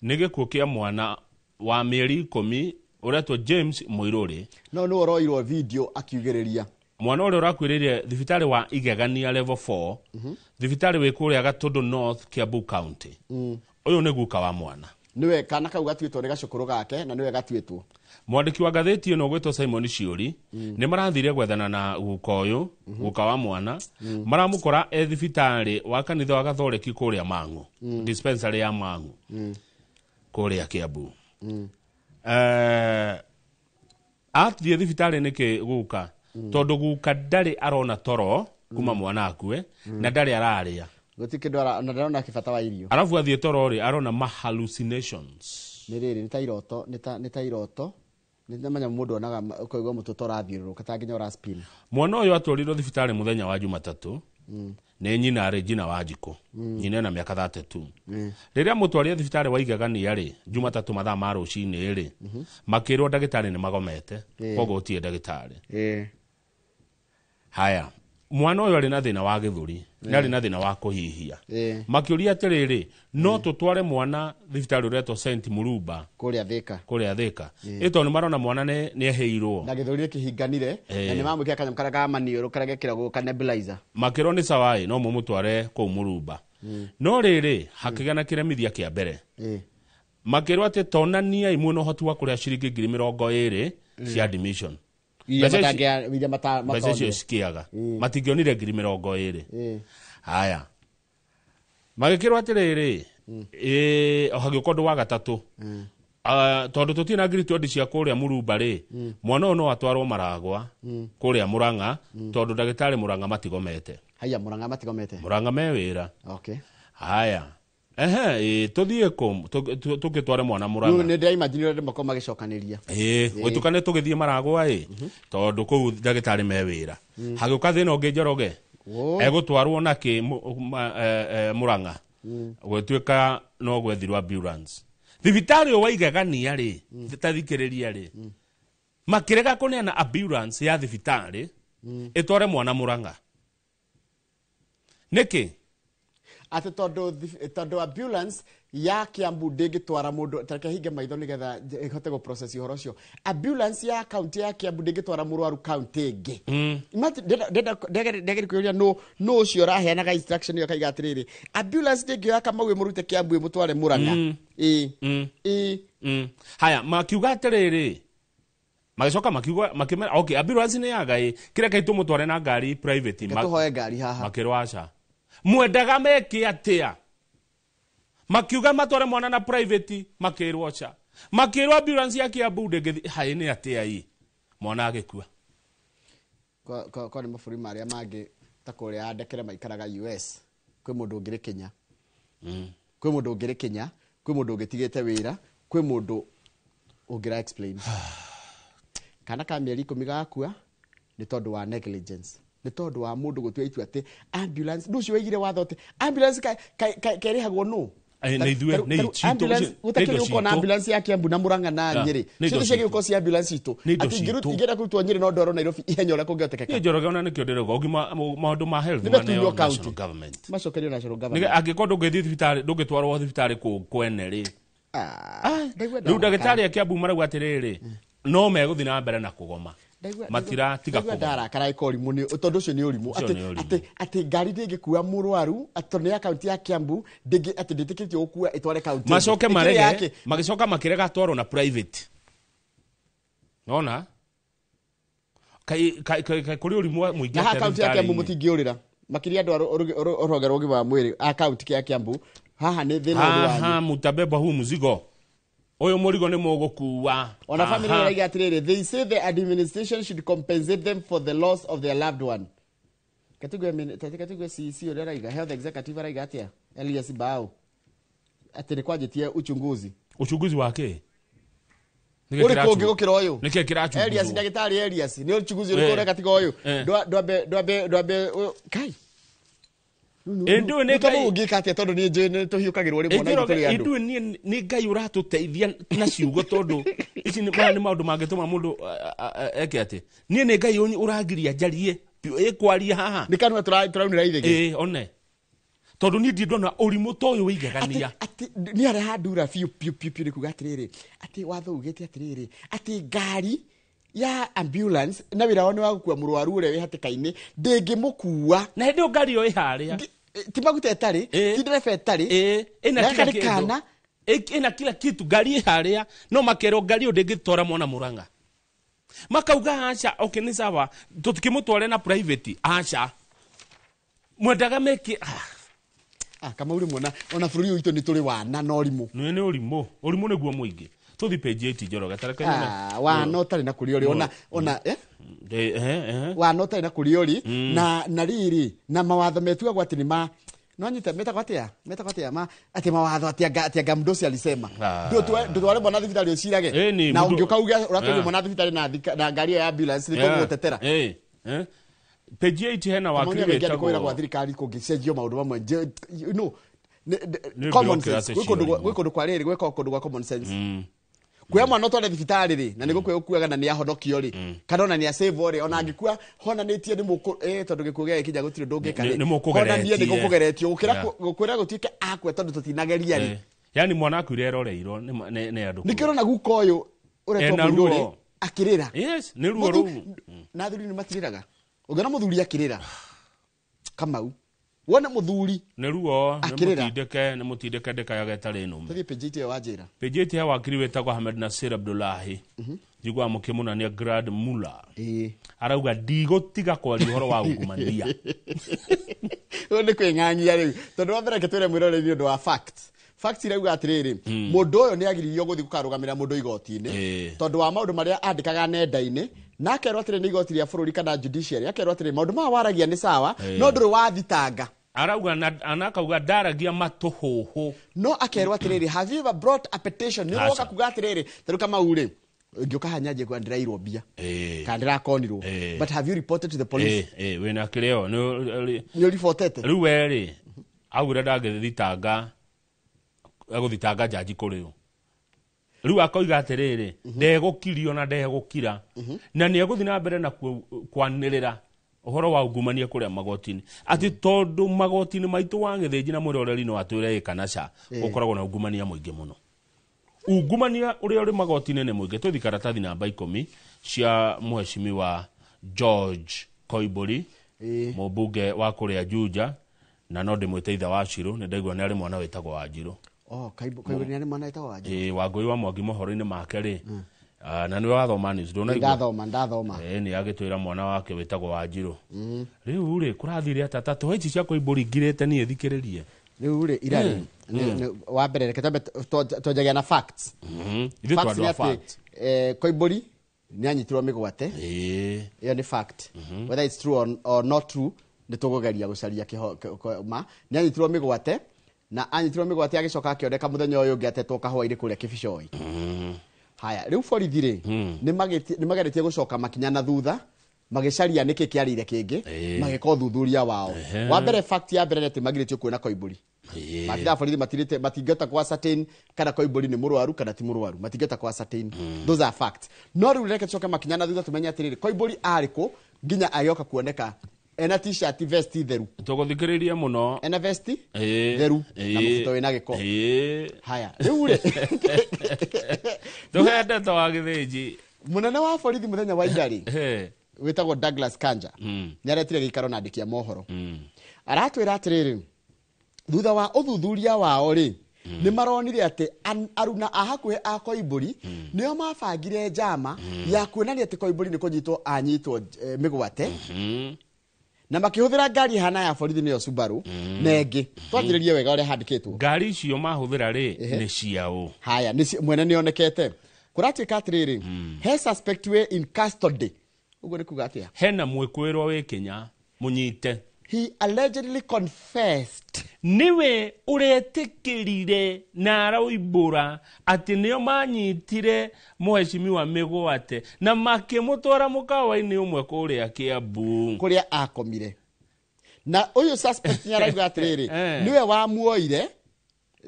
nĩ gĩkuũ kĩa mwana wa mĩeri 10 ũretwo James Mũirũrĩ. No nĩ ũroirwo video akiugĩrĩria. Mwana ũrĩa ũrakuĩrĩire thibitarĩ wa Igegania level 4, thibitarĩ wĩ kũrĩa Gatũndũ North, Kiambu County. Ũyũ nĩ guka wa mwana. Nĩwe kana kau gatuĩtwo nĩ gacũkũrũ gake na nĩwe gatuĩtwo. Mwandĩki wa ngathĩti ĩno ũgwĩtwo Simon Ciũri nĩ marathire gwethana na guka ũyũ, guka wa mwana. Maramũkora e thibitarĩ wa kanitha wa Gathoreki kũrĩa Mang'u, dispensary ya Mang'u kũrĩa Kiambu. Athiĩ thibitarĩ nĩkĩ guka? Tondũ guka ndarĩ arona toro kuma mwana akue, na ndarĩ ararĩa. Gũtirĩ kĩndũ na ndarona kĩbata wa irio. Arabu athiĩ toro rĩ, arona ma hallucinations. Nĩ rĩrĩ, nĩ ta iroto, nĩ ta iroto, nĩ ta manyamũ mũndũ onaga ũkaigua mũtwe ta ũrathiũrũrũka, ta nginya ũraspin. Mwana ũyũ atwarirwo thibitarĩ mũthenya wa Jumatatũ nĩ nyina Regina Wanjikũ. Nyina ena mĩaka 32. Rĩrĩa mũtwarire thibitarĩ wa Igegania rĩ, Jumatatũ mathaa ma rũcinĩ rĩ, makĩrwo ndagĩtarĩ nĩ magomete, koguo gũtirĩ ndagĩtarĩ. Haya, mwana ũyũ arĩ na thĩna wa gĩthũri, nĩ arĩ na thĩna wa kũhihia. Makĩũria atĩrĩrĩ, no tũtware mwana thibitarĩ ũretwo St Murumba kũrĩa Thĩka? Kũrĩa Thĩka. Ĩ tondũ nĩ marona mwana nĩ ehĩirwo. Na gĩthũri kĩhinganire, na nĩ mamwĩkĩra kanyamũ karĩa ka maniũrũ karĩa gekĩragwo ka nebulizer. Makĩrwo nĩ sawa ĩ, no mũmũtware kũu Murumba. No rĩrĩ, hakĩgĩa na kĩremithia kĩa mbere. Makĩrwo atĩ tonaniai mwĩna ũhoti wa kũrĩha ciringi 20,000 cia admission. Iria Mbeca iria mbeca icio matonire. cikĩaga, matingĩonire 20,000. Haya, magĩkĩrwo atĩrĩrĩ, ĩ, o hagĩũka ũndũ wa gatatũ. Ah, tondũ tũtirĩ na 20,000 cia kũrĩa Murumba rĩ, mwana ũyũ no atwarwo Maragwa kũrĩa Mũrang'a, tondũ ndagĩtarĩ Mũrang'a matigomete. Haya, Mũrang'a matigomete? Mũrang'a me wĩra. Haya, ehe, ĩ, tũthiĩ kũ tũgĩtware mwana Rĩu Mũrang'a? nĩ ndĩraimagine ũrĩa andũ makorwo magĩcokanĩria. Ĩ, gwĩtuka nĩ tũgĩthiĩ Maragwa ĩ, tondũ kũu ndagĩtarĩ me wĩra. Hagĩũka thĩna ũngĩ, Njoroge. Egũtwarwo nakĩ Mũrang'a? Gwĩtuĩka no gwethirwo ambulance. Thibitarĩ ũyũ wa Igegania rĩ, ta thikĩrĩria rĩ, makĩrega kũneana ambulance ya thibitarĩ ĩtware mwana Mũrang'a. Nĩkĩ? Atĩ tondũ ambulance ya Kiambu ndĩngĩtwara mũndũ, tareke hinge maitho nĩgetha ĩhote gũ process ũhoro ũcio. Ambulance ya kaunti ya Kiambu ndĩngĩtwara mũrwaru kaunti ĩngĩ. Imagine, ndageri kwĩyũria nũ ũcio ũraheanaga instruction ĩyo akaiga atĩrĩrĩ, ambulance ndĩngĩoya Kamau ĩmũrute Kiambu ĩmũtware Murang'a. Ĩĩ. Haya, makiuga atĩrĩrĩ, magicoka makiuga makimera okay, ambulance nĩ yaga ĩ kĩrĩa kaitũ mũtware na ngari private. Tũhoe ngari haha. Makĩrwo aca. Mwendaga meke atĩa? Makiuga matware mwana na private, makĩrwo aca. Makĩrwo ambulance ya Kiambu ndĩngĩthiĩ. Haĩ nĩ atĩa ĩ? Mwana agĩkua. Kwa nĩ mabũrũri marĩa mangĩ ta kũrĩa andekere maikaraga US, kwĩ mũndũ ũngĩrĩ Kenya. Kwĩ mũndũ ũngĩrĩ Kenya, kwĩ mũndũ ũngĩtigĩte wĩra, kwĩ mũndũ ũngĩra explain. Kana ka mĩeri 10 gakua nĩ tondũ wa negligence. Nĩ tondũ wa mũndũ gũtua itua atĩ ambulance, ndũ ũcio waigire watho atĩ ambulance kerĩhagwo nũ? Gũtakĩrĩ gũkorwo na ambulance ya Kiambu na Murang'a na Nyĩrĩ. Ciothe ciagĩrĩirwo gũkorwo ci ambulance itũ. Atĩ ingĩenda kũrutwo Nyĩrĩ no ndwarwo Nairobi ihenya ũrĩa kũngĩhotekeka. Niĩ Njoroge ona nĩkĩo ndĩrauga ũgima maũndũ ma health maneo national government. Macokerio national government. Angĩkorwo ndũngĩthiĩ thibitarĩ, ndũngĩtwarwo thibitarĩ kwene rĩ. Rĩu ndagĩtarĩ a Kiambu marauga atĩrĩrĩ, no megũthiĩ na mbere na kũgoma. Matiratiga kũgoma. Ndarakara ĩka ũrimũ nĩ tondũ ũcio nĩ ũrimũ. Atĩ ngari ndĩngĩkua mũrwaru, atĩ tondũ nĩ ya kaunti ya Kiambu, atĩ ndĩtĩkĩrĩtio gũkua ĩtware kaunti ĩngĩ. Macoke marege, magĩcoka makĩrega atwarwo na private. Nona? Kai kũrĩ ũrimũ mũingĩ Na haha kaunti ya Kiambu mũtingĩũrĩra. Makĩria andũ a rũhonge rwa ũgima wa mwĩrĩ a kaunti ya Kiambu, haha nĩ thĩna ũrĩ wanyu. Haha mutabeba huu mzigo. Oyo mũrigo nĩ mũgũkua. Ona family ĩraiga atĩrĩrĩ, they say the administration should compensate them for the loss of their loved one. Katigwe CEC ũrĩa araiga, health executive araiga atĩa? Elias Bao. Atĩ nĩ kwanjĩtie uchunguzi. Uchunguzi wa kĩ? Ũrĩkũ ũngĩ gũkĩra ũyũ? Nĩkĩ kĩrachunguzwo? Elias, ndagĩtarĩ Elias, nĩ uchunguzi ũrĩkũ ũreka tiga ũyũ? Ndwambe kai. Ndũĩ nĩ Ngai ũngĩka atĩa tondũ niĩ njũĩ nĩ tũhiũkagĩrwo rĩmwe na ithuĩ tũrĩ andũ. Ndũĩ nĩ Ngai ũratũteithia na ciugo tondũ ici maya nĩ maũndũ mangĩtũma mũndũ eke atĩ. Niĩ nĩ Ngai ũrangiria njarie ĩkwaria haha. Nĩ kanua tũraunĩra ithĩgĩ. Ĩĩ one. Tondũ niĩ ndirĩ ndona ũrimũ ta ũyũ wĩigegania. Atĩ nĩ harĩa handura biũ biũ biũ biũ nĩ kuga atĩrĩrĩ, atĩ watho ugĩte atĩrĩrĩ, atĩ ngari ya ambulance na wĩra wao nĩ wa gũkua mũrwaru ũrĩa wĩ hatĩka-inĩ ndĩngĩmũkua. Na hĩndĩ ĩyo ngari ĩyo ĩ harĩa. Ti maguta ĩtarĩ, ti ndereba ĩtarĩ, ĩna kila kĩndũ. Ĩna kila kitu, ngari ĩ harĩa, no makerwo ngari ĩyo ndĩngĩtwara mwana Murang'a. Makauga aca, okay nĩ sawa, tũtikĩmũtware na private, aca. Mwendaga meke Kamau rĩmwe ona bũrũri ũyũ witũ nĩ tũrĩ wana na ũrimũ. Nĩ ũrimũ, ũrimũ nĩguo mũingĩ. Tũthi page 8 Njoroge, tareke nyone. Wana ũtarĩ na kũrĩa ũrĩ, ona wana ũtarĩ na kũrĩa ũrĩ, na rĩrĩ, na mawatho metuagwo atĩ nĩ ma no nyita metagwo atĩa? Metagwo atĩa? Ma atĩ mawatho atĩ anga mdosi alisema. Ndũtware mwana thibitarĩ ũcirage. Na ũngĩũka uge ũratwaria mwana thibitarĩ na ngari ya ambulance nĩ tũgũgũtetera. Page 8 hena wakiri wĩtagwo kwĩra gwa thirikari kũngĩcenjio maũndũ mamwe. You know, common sense. Gwĩ kũndũ kwa rĩrĩ, gwĩ kũndũ gwa common sense. Kuoya mwana ũtware thibitarĩ rĩ, na nĩ gũkua ũkuaga na nĩ ahonokio rĩ, kana ona nĩ asavwo rĩ, ona angĩkua honanĩtie nĩ mũkũ, tondũ gĩkuũ gĩagĩkinya gũtirĩ ũndũ ũngĩka rĩ, honanie nĩ gũkũgeretio, gũkĩra gũkwĩra gũtuĩke akue tondũ tũtinageria rĩ. Yani mwana akuire eroreirwo nĩ andũ. Nĩkĩo ũrona guka ũyũ ũretwo Mũirũ rĩ, akĩrĩra. Yes, nĩ ruo rũu. Na athuri nĩ matirĩraga. Ũngĩona mũthuri akĩrĩra, Kamau, wone mũthuri nĩ ruo, nĩ mũtindĩke ndĩkayaga ĩtarĩ nũme. Tũthiĩ page 8 ĩyo wanjĩra. Page 8 ya wakiri wĩtagwo Ahmed Nasir Abdullahi. Njiguaga mũkĩmũnania Grand Muller. Arauga ndigũtiga kwaria ũhoro wa ungumania. Ũyũ nĩ kwĩng'ang'ia rĩu. Tondũ wa mbere reke twĩre mwĩroreri nĩ ũndũ wa fact. Fact irauga atĩrĩrĩ, mũndũ ũyũ nĩ agiririo gũthiĩ gũkarũgamĩra mũndũ igoti-inĩ tondũ wa maũndũ marĩa andĩkaga nenda-inĩ, na akerwo atĩrĩ nĩ igoti rĩa bũrũri kana judiciary, akerwo atĩrĩ maũndũ maya waragia nĩ sawa, no ndũrĩ wathitanga. Arauga na akauga ndaragia matũhũhũ. No akerwo atĩrĩrĩ, have you ever brought a petition? Nĩ ũroka kuga atĩrĩrĩ, ta rĩu Kamau rĩ, ngĩũka haha nyanjie kuga ndĩrairwo mbia kana ndĩrakonirwo, but have you reported to the police? Wĩna kĩrĩo nĩ ũribotete. Rĩu we rĩ, augire ndangĩthitanga, egũthitanga jaji kũrĩ ũ. Rĩu akoiga atĩrĩrĩ, ndegũkirio na ndegũkira, na nĩ egũthiĩ na mbere na kwanĩrĩra Ũhoro wa ungumania kũrĩa magoti-inĩ, atĩ tondũ magoti-inĩ maitũ wa Gĩthĩnji na mwĩroreri no atwĩre ĩ kana ca, gũkoragwo na ungumania mũingĩ mũno. Ungumania ũrĩa ũrĩ magoti-inĩ nĩ mũingĩ. Tũthi karatathi namba 10 cia mheshimiwa George Koimburi, mũmbunge wa kũrĩa Juja, na no ndĩmwĩte ithe wa Shirũ, nĩ ndaigua nĩ arĩ mwana wĩtagwo Wanjirũ. Oh, Kaimburi nĩ arĩ mwana wĩtagwo Wanjirũ. Ĩĩ, Wangũi wa Mwangi mohoro-inĩ make rĩ, na nĩwe wathoma news, ndũnaigua? Ndathoma. Ĩĩ, nĩ agĩtwĩra mwana wake wĩtagwo Wanjirũ. Rĩu rĩ, kũrathire atĩa? Ta tũhe ici cia Koimburi ngirĩte niĩ thikĩrĩrie. Rĩu rĩ, ira rĩ, wa mbere reke twambe twanjagia na facts. Ithuĩ Facts tũ andũ nĩ a atĩ, facts. Koimburi nĩ anyitirwo mĩgwate. Ĩyo nĩ fact. Whether it's true or not true, nĩ tũkũgeria gũcaria ma. Nĩ anyitirwo mĩgwate, na anyitirwo mĩgwate agĩcoka akĩoneka mũthenya ũyũ ũngĩ atetwo kahũa-inĩ kũrĩa Kĩbicoi. Haya, rĩu borithi rĩ, nĩ mageretie gũcoka makinya na thutha, magĩcaria nĩkĩ kĩarĩire kĩngĩ, magĩka ũthuthuria wao. Wa mbere, fact ya mbere nĩ atĩ magirĩtio kuona Koimburi. Maabithaa a borithi matirĩte, matingĩhota kũ ascertain kana Koimburi nĩ mũrwaru kana ti mũrwaru, matingĩhota kũ ascertain. Those are facts. No rĩu reke tũcoke makinya na thutha tũmenye atĩrĩrĩ, Koimburi arĩ kũ nginya agĩoka kuoneka ena t-shirt vest theru. Tũgũthikĩrĩria mũno. Ena vest theru na mũbuto wĩna gĩko. Haya, rĩu rĩ, Tũhe ndeto wa Gĩthĩnji. Mũnene wa borithi mũthenya wa ira rĩ, wĩtagwo Douglas Kanja, nĩ aretire gĩikaro na andĩki a mohoro. Aratwĩra atĩrĩrĩ, thutha wa ũthuthuria wao rĩ, nĩ maronire atĩ aruna a hakuhĩ a Koimburi nĩo mabangire njama ya kuonania atĩ Koimburi nĩ kũnyitwo anyitwo mĩgwate, na makĩhũthĩra ngari hana ya borithi nĩyo Subaru na ĩngĩ. Twanjĩrĩrie wega ũrĩa handĩkĩtwo. Ngari icio mahũthĩra rĩ, nĩ ciao? Haya, mwene nĩonekete. Kũratuĩka atĩrĩrĩ, he suspect wĩ in custody. Ũguo nĩ kuga atĩa? Hena mwĩkũĩrwo wĩ Kenya mũnyite. He allegedly confessed. Niwe ũretĩkĩrire na aroimbũra atĩ nĩo manyitire mheshimiwa mĩgwate na makĩmũtwara mũkawa-inĩ ũmwe kũrĩa Kiambu, kũrĩa akomire. Na ũyũ suspect nĩ arauga atĩrĩrĩ, nĩwe wamuoire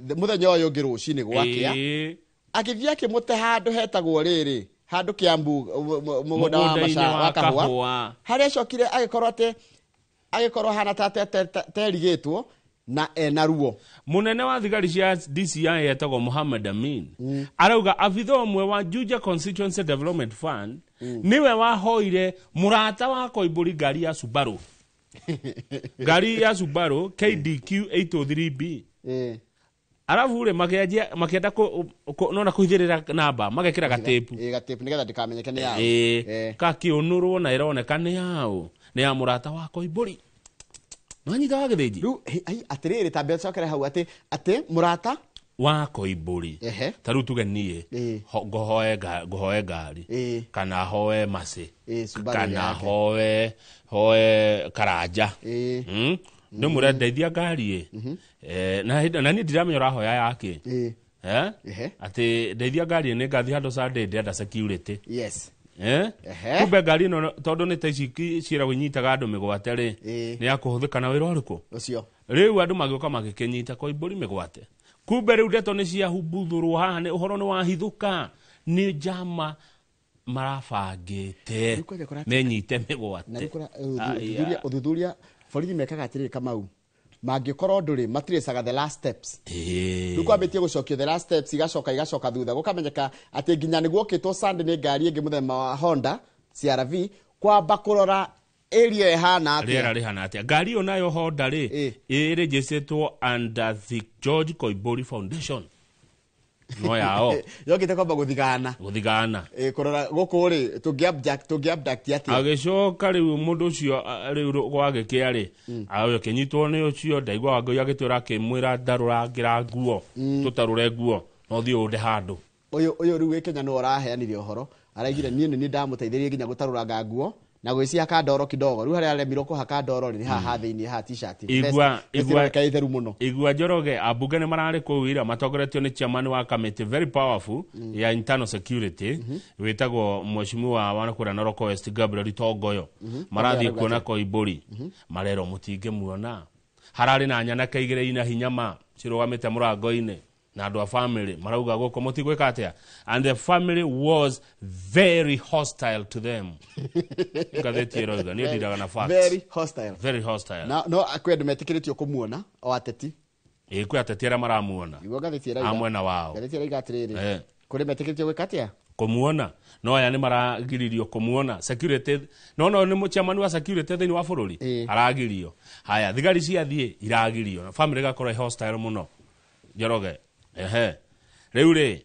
mũthenya ũyũ ũngĩ rũcinĩ gwakĩa, agĩthiĩ akĩmũte handũ hetagwo rĩrĩ, handũ Kiambu, mũgũnda wa Mũgũnda-inĩ maca, wa wa kahũa. kahũa. Harĩa acokire agĩkorwo atĩ, agĩkorwo hana ta terigĩtwo na ena ruo. Mũnene wa thigari cia DCI etagwo Mohamed Amin arauga abitha ũmwe wa Juja Constituency Development Fund niwe wahoire mũrata wa Koimburi ngari ya Subaru. Ngari ya Subaru KDQ 803B. Arabu rĩ, makĩenda nona kũhithĩrĩra namba, magekĩra gatĩpu. Gatĩpu nĩgetha ndĩkamenyeke nĩ yao. Kakĩũnũrwo na ĩroneka nĩ yao, nĩ ya mũrata wa Koimburi. Nĩwanyita wa Gĩthĩnji? Rĩu, atĩrĩrĩ, ta mbeca cokere hau atĩ mũrata wa Koimburi. Ta rĩu tuge niĩ, ngũhoe ngari, kana hoe macĩ, Subaru kana yake. hoe karanja. Ndĩmwĩre ndeithia ngari ĩ. Na hĩndĩ, na niĩ ndiramenya ũrahoya yake. Atĩ ndeithia ngari ĩ, nĩ ngathiĩ handũ Sunday ndĩrenda security. Kumbe ngari ĩno tondũ nĩ ta ici ciĩragwo inyitaga andũ mĩgwate rĩ, nĩ ya kũhũthĩka na wĩra ũrĩkũ? Ũcio. Rĩu andũ magĩũka magĩkĩnyita Koimburi mĩgwate. Kumbe rĩu ndeto nĩ ciahumbũthũrwo haha, nĩ ũhoro nĩ wahithũka, nĩ njama marabangĩte Rĩu kwanja kũratuĩka menyite mĩgwate. Na rĩu ũthuthuria borithi mekaga atĩrĩrĩ, Kamau, mangĩkorwo ndũrĩ matracaga the last steps. Rĩu kwambĩtie gũcokio the last steps, igacoka thutha, gũkamenyeka atĩ nginya nĩ guokĩtwo Sunday nĩ ngari ĩngĩ mũthemba wa Honda CR-V kwamba kũrora area ĩhana atĩa. Rĩera rĩhana atĩa. Ngari ĩyo nayo Honda rĩ, ĩrĩnjĩcĩtwo under the George Koimburi Foundation. No yao. Yokĩte kwamba gũthigana. Gũthigana. Kũrora gũkũ rĩ, tũngĩ abduct atĩa. Agĩcoka rĩu mũndũ ũcio, rĩu gwagĩkĩa rĩ, agĩkĩnyitwo nĩ ũcio, ndaigua Wangũi agĩtwĩra akĩmwĩra ndarũrangĩra nguo, tũtarũre nguo, no thiĩ ũnde handũ. Ũyũ rĩu wĩ Kenya nĩwe ũraheanire ũhoro, araigire niĩ nĩ niĩ ndamũteithirie nginya gũtarũranga nguo na gwĩcihaka ndoro kidogo. Rĩu harĩa aremirwo kũhaka ndoro rĩ, nĩ haha thĩinĩ haha t-shirt. Vest ĩroneka ĩ theru mũno. Igua Njoroge, ambunge nĩ mararĩ kũu ira matongoretio nĩ chairman wa committee very powerful ya internal security, wĩtagwo mheshimiwa wa kũrĩa Narok West Gabriel Tongoyo. Marathiĩ kuona Koimburi, marerwo mũtingĩmuona. Hararĩ na nyanake igĩrĩ ina hinya ma cirũgamĩte mũrango-inĩ. Na andũ a family marauga gũkũ mũtigwĩka atĩa, and the family was very hostile to them. Ngathĩti ĩroiga niĩ ndiraga na facts. Very hostile. Very hostile. Na no kwĩ andũ metĩkĩrĩtio kũmuona o ateti. Ĩ, kwĩ ateti arĩa maramuona. Niguo ngathĩti ĩrauga. A mwena wao. Ngathĩti ĩrauga atĩrĩrĩ, kũrĩ metĩkĩrĩtio gwĩka atĩa? Kũmuona. No aya nĩ maragiririo kũmuona. Security, no nĩ chairman wa security thĩinĩ wa bũrũri aragirio. Haya, thigari ciathiĩ iragirio. Family ĩgakorwo ĩ hostile mũno. Njoroge. Ehe. Rĩu rĩ,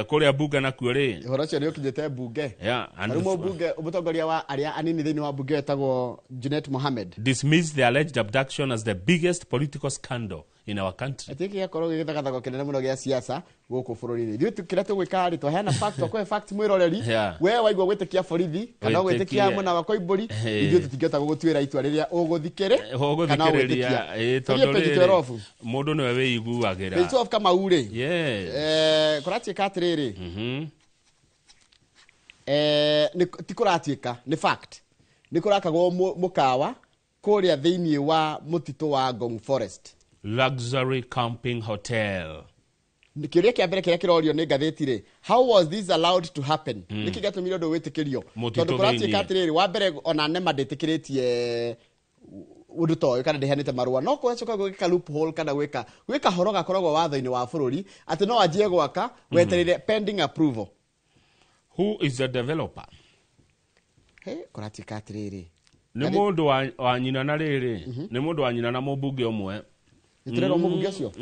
kũrĩa bunge nakuo rĩ. Ũhoro ũcio nĩ ũkinyĩte bunge. Yeah, and Rĩu mũmbunge, mũtongoria wa arĩa anini thĩinĩ wa bunge wetagwo Junet Mohammed dismissed the alleged abduction as the biggest political scandal in our country. Atĩ gĩgakorwo gĩgĩthagathagwo kĩnene mũno gĩa siasa gũkũ bũrũri-inĩ. Ithuĩ kĩrĩa tũgwĩka rĩ, twaheana fact, twakũhe fact mwĩroreri. We waigua gwĩtĩkia borithi kana gwĩtĩkia mwena wa Koimbũri, ithuĩ tũtingĩhota gũgũtuĩra itua rĩrĩa ũgũthikĩrĩ kana ũgwĩtĩkia. Tondũ rĩrĩ, mũndũ nĩwe wĩiguagĩra. Page 12 Kamau rĩ, kũratuĩka atĩrĩrĩ, ti kũratuĩka, nĩ fact, nĩ kũrakagwo mũkawa kũrĩa thĩinĩ wa mũtitũ wa Ngong Forest. Luxury camping hotel. Kĩũria kĩa mbere kĩrĩa kĩrorio nĩ ngathĩti rĩ, how was this allowed to happen? Nĩkĩ gĩatũmire ũndũ wĩtĩkĩrio? Tondũ kũratuĩka atĩrĩrĩ, wa mbere ona NEMA ndĩtĩkĩrĩtie ũndũ ta ũyũ kana ndĩheanĩte marũa, no kũgacoka gwĩka loophole kana gwĩka horo gakoragwo watho-inĩ wa bũrũri atĩ no anjie gwaka wetereire pending approval. Who is the developer? He, kũratuĩka atĩrĩrĩ, nĩ mũndũ wa nyina na rĩrĩ, nĩ mũndũ wa nyina na mũmbunge ũmwe. Nĩtũrerwo mũmbunge ũcio?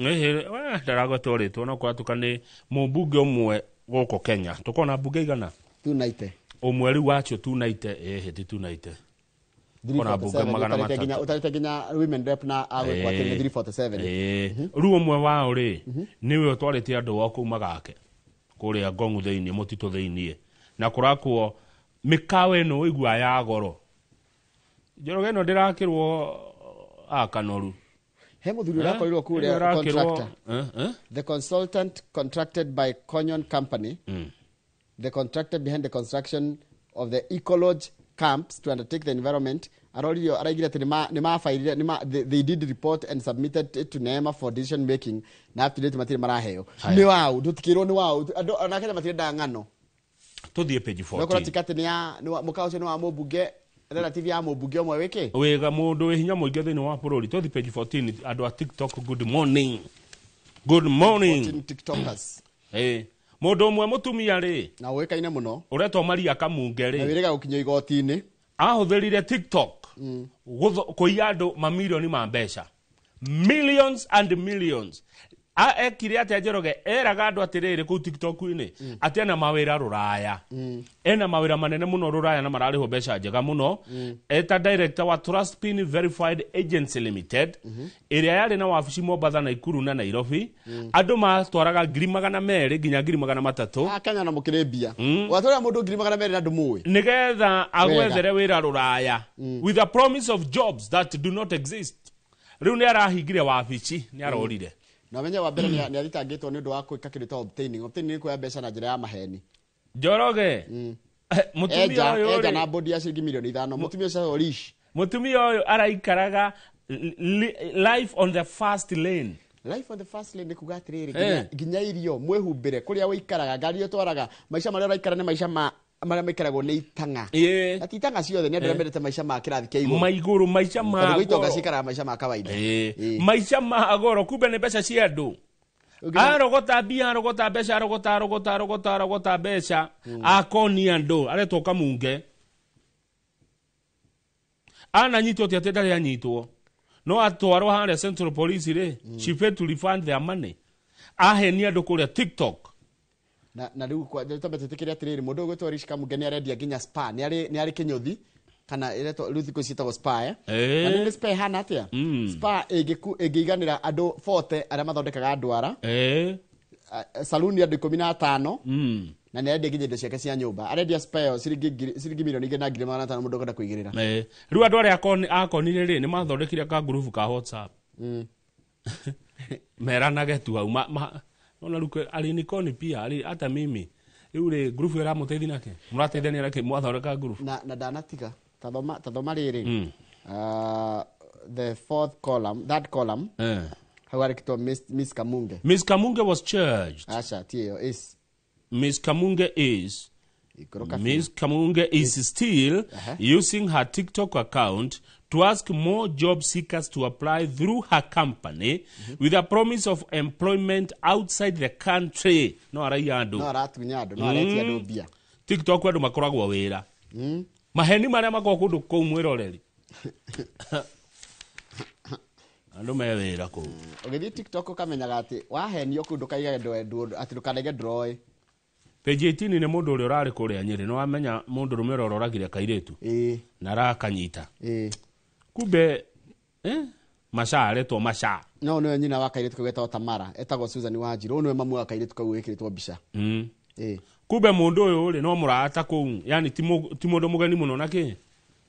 Ndaragwetwo rĩtwa, no kũratuĩka nĩ mũmbunge ũmwe gũkũ Kenya. Tũkorwo na mbunge igana? 290. Ũmwe rĩu wacio 290, ĩhĩ ti 290. Kona mbunge 300. Ũtarĩte nginya women rep na agwĩkwo atĩ nĩ 347. Rĩu ũmwe wao rĩ, nĩwe ũtwarĩte andũ ao kũu magake kũrĩa Ngong thĩinĩ, mũtitũ thĩinĩ. Na kũrakwo mĩkawa ĩno ũiguaga ya goro. Njoroge ĩno ndĩrakĩrwo Kanoru. He mũthuri ũrakorirwo kũrĩa contractor. The consultant contracted by Conyon Company, the contractor behind the construction of the Ecolodge camps to undertake the environment, aroririo araigire atĩ nĩ mabairire, they did report and submitted it to NEMA for decision making, na up to date matirĩ maraheo. Nĩ waũ, ndũtikĩrwo nĩ waũ, andũ ona Kenya matirendaga ng'ano. Tũthiĩ page 14. No kũratuĩka atĩ mũkawa ũcio nĩ wa mũmbunge, relative ya mũmbunge ũmwe wĩkĩ? Wĩga mũndũ wĩ hinya mũingĩ thĩinĩ wa bũrũri. Tũthiĩ page 14, andũ a TikTok, good morning. Good morning. 14 TikTokers. Mũndũ ũmwe mũtumia rĩ, na ũĩkaine mũno, ũretwo Maria Kamunge rĩ, na wĩrĩga gũkinyio igoti-inĩ, ahũthĩrire TikTok kũiya andũ mamirioni ma mbeca, millions and millions. Ekire atĩa Njoroge? Eraga andũ atĩrĩrĩ kũu TikTok-inĩ atĩ ena mawĩra rũraya, ena mawĩra manene mũno rũraya na mararĩhwo mbeca njega mũno. Eta director wa Trustpin Verified Agency Limited, ĩrĩa yarĩ na wabici Mombatha, Naikuru na Nairobi. Andũ matwaraga 200,000 nginya 300,000. Kenya na mũkĩrĩ mbia. Watwara mũndũ 200,000 na ndũmũĩ, nĩgetha agwethere wĩra rũraya with a promise of jobs that do not exist. Rĩu nĩ arahingire wabici, nĩ arorire. Na menye wa mbere nĩ athitangĩtwo nĩ ũndũ wa gwĩka kĩndũ ta obtaining. Obtaining nĩ kuoya mbeca na njĩra ya maheni. Njoroge, mũtumia ũyũ enja na bodi ya ciringi milioni 5. Mũtumia ũcio Rish. Mũtumia ũyũ araikaraga life on the fast lane. Life on the fast lane nĩ kuga atĩrĩrĩ, nginya irio mwĩhumbĩre, kũrĩa ũikaraga, ngari ũtwaraga, maica marĩa ũraikara nĩ maica ma marĩa maikaragwo nĩ itang'a. Na ti itang'a ciothe, nĩ andũ arĩa mendete maica ma kĩrathi kĩa igũrũ. Ma igũrũ, maica ma goro. Itonga cikaraga maica ma kawaida. Maica ma goro, kumbe nĩ mbeca cia andũ. Arogota mbia, arogota mbeca, arogota, arogota, arogota, arogota mbeca, akonia andũ, aretwo Kamunge. Ananyitwo ti atĩ ndarĩ anyitwo. No atwarwo harĩa Central Police rĩ, she failed to refund their money. Ahenia andũ kũrĩa TikTok. Na rĩu twambe twĩtĩkĩre atĩrĩrĩ, mũndũ ũgwĩtwo Rish Kamunge nĩ arendia nginya spa, nĩ arĩ kĩnyũthi, kana ĩretwo rĩu thikũ ici ciĩtagwo spa, eh? Na nĩ spa ĩhana atĩa? Spa ĩngĩiganĩra andũ 40 arĩa mathondekaga ndwara, saluni andũ 15, na nĩ arendia nginya indo ciake cia nyũmba. Arendia spa ĩyo ciringi milioni 2,500 mũndũ ũkwenda kũigĩrĩra. Rĩu andũ arĩa akonire rĩ, nĩ mathondekire ka ngurubu ka WhatsApp. Meranage tu hau. Ona rĩu alinikoni pia, hata mimi. Rĩu rĩ, ngurubu ĩramũteithia nake? Mũrateithania nake mwathondeka ngurubu? Na ndanatiga. Tathoma rĩrĩ. The fourth column, third column. Hau arĩkĩtwo Miss Kamunge. Miss Kamunge was charged. Aca ti ĩyo is Miss Kamunge is Ikoroka biũ. Miss Kamunge is still using her TikTok account to ask more job seekers to apply through her company with a promise of employment outside the country. No araiya andũ. No aratunya andũ, no aretia andũ mbia. TikTok andũ makoragwo wĩra. Maheni marĩa makoragwo kũndũ kũu mwĩroreri. Andũ me wĩra kũu. Ũgĩthiĩ TikTok ũkamenyaga atĩ wahenio kũu ndũkaige atĩ ndũkanaige ndũroĩ. Page 18 nĩ mũndũ ũrĩa ũrarĩ kũrĩa Nyĩrĩ, nĩ wamenya mũndũ rũme ũrĩa ũroragire kairĩtu na arakanyita. Kumbe Macha aretwo Macha. No nĩwe nyina wa kairĩtu kau getagwo Tamara, etagwo Susan Wanjiru, ũyũ nĩwe mamu wa kairĩtu kau wĩkĩrĩtwo mbica. Kumbe mũndũ ũyũ rĩ no mũrata kũu, yani ti mũndũ mũgeni mũno na kĩ,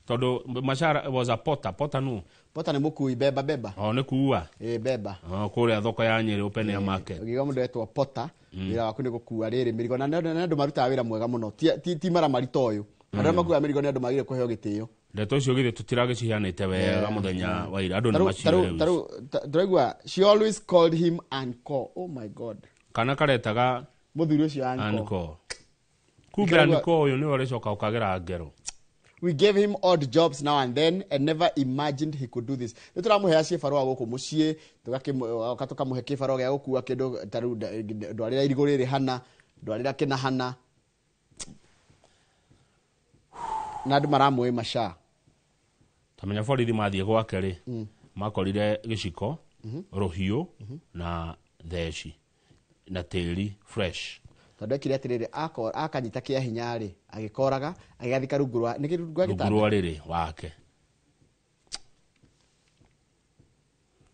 tondũ Macha was a porter. Porter nũ? Porter nĩ mũkui beba beba. O nĩ kuua. Beba. O kũrĩa thoko ya Nyĩrĩ open air market. Ũngĩigua mũndũ etwo porter, wĩra waku nĩ gũkua rĩrĩ mĩrigo, na nĩ andũ marutaga wĩra mwega mũno, ti maramari ta ũyũ. Andũ arĩa makuaga mĩrigo nĩ andũ magĩrĩire kũheo gĩtĩo. Ndeto icio githĩ tũtiragĩciheanĩte wega mũthenya wa ira, andũ nĩ maciũĩ. Tarĩu ndĩraigua she always called him uncle. Oh my God. Kana karetaga mũthuri ũcio uncle. Uncle. Kumbe uncle ũyũ nĩwe ũrĩcoka ũkagera ngero. We gave him odd jobs now and then and never imagined he could do this. Nĩ tũramũhea ciĩbarũa gũkũ mũciĩ, tũgakĩmũka tũkamũhe kĩbarũa gĩa gũkua kĩndũ ta rĩu ndwarĩra irigũ rĩrĩ hana, ndwarĩra kĩna hana. Na andũ maramũĩ Macha. Tamenya borithi mathiĩ gwake rĩ, makorire gĩciko, rũhiũ na theci na tĩri fresh. Tondũ ekire atĩrĩrĩ, akanyita kĩa hinya rĩ, agĩkoraga, agĩgathika rungu rwa, nĩ rungu rwa gĩtanda? Rungu rwa rĩrĩ wake.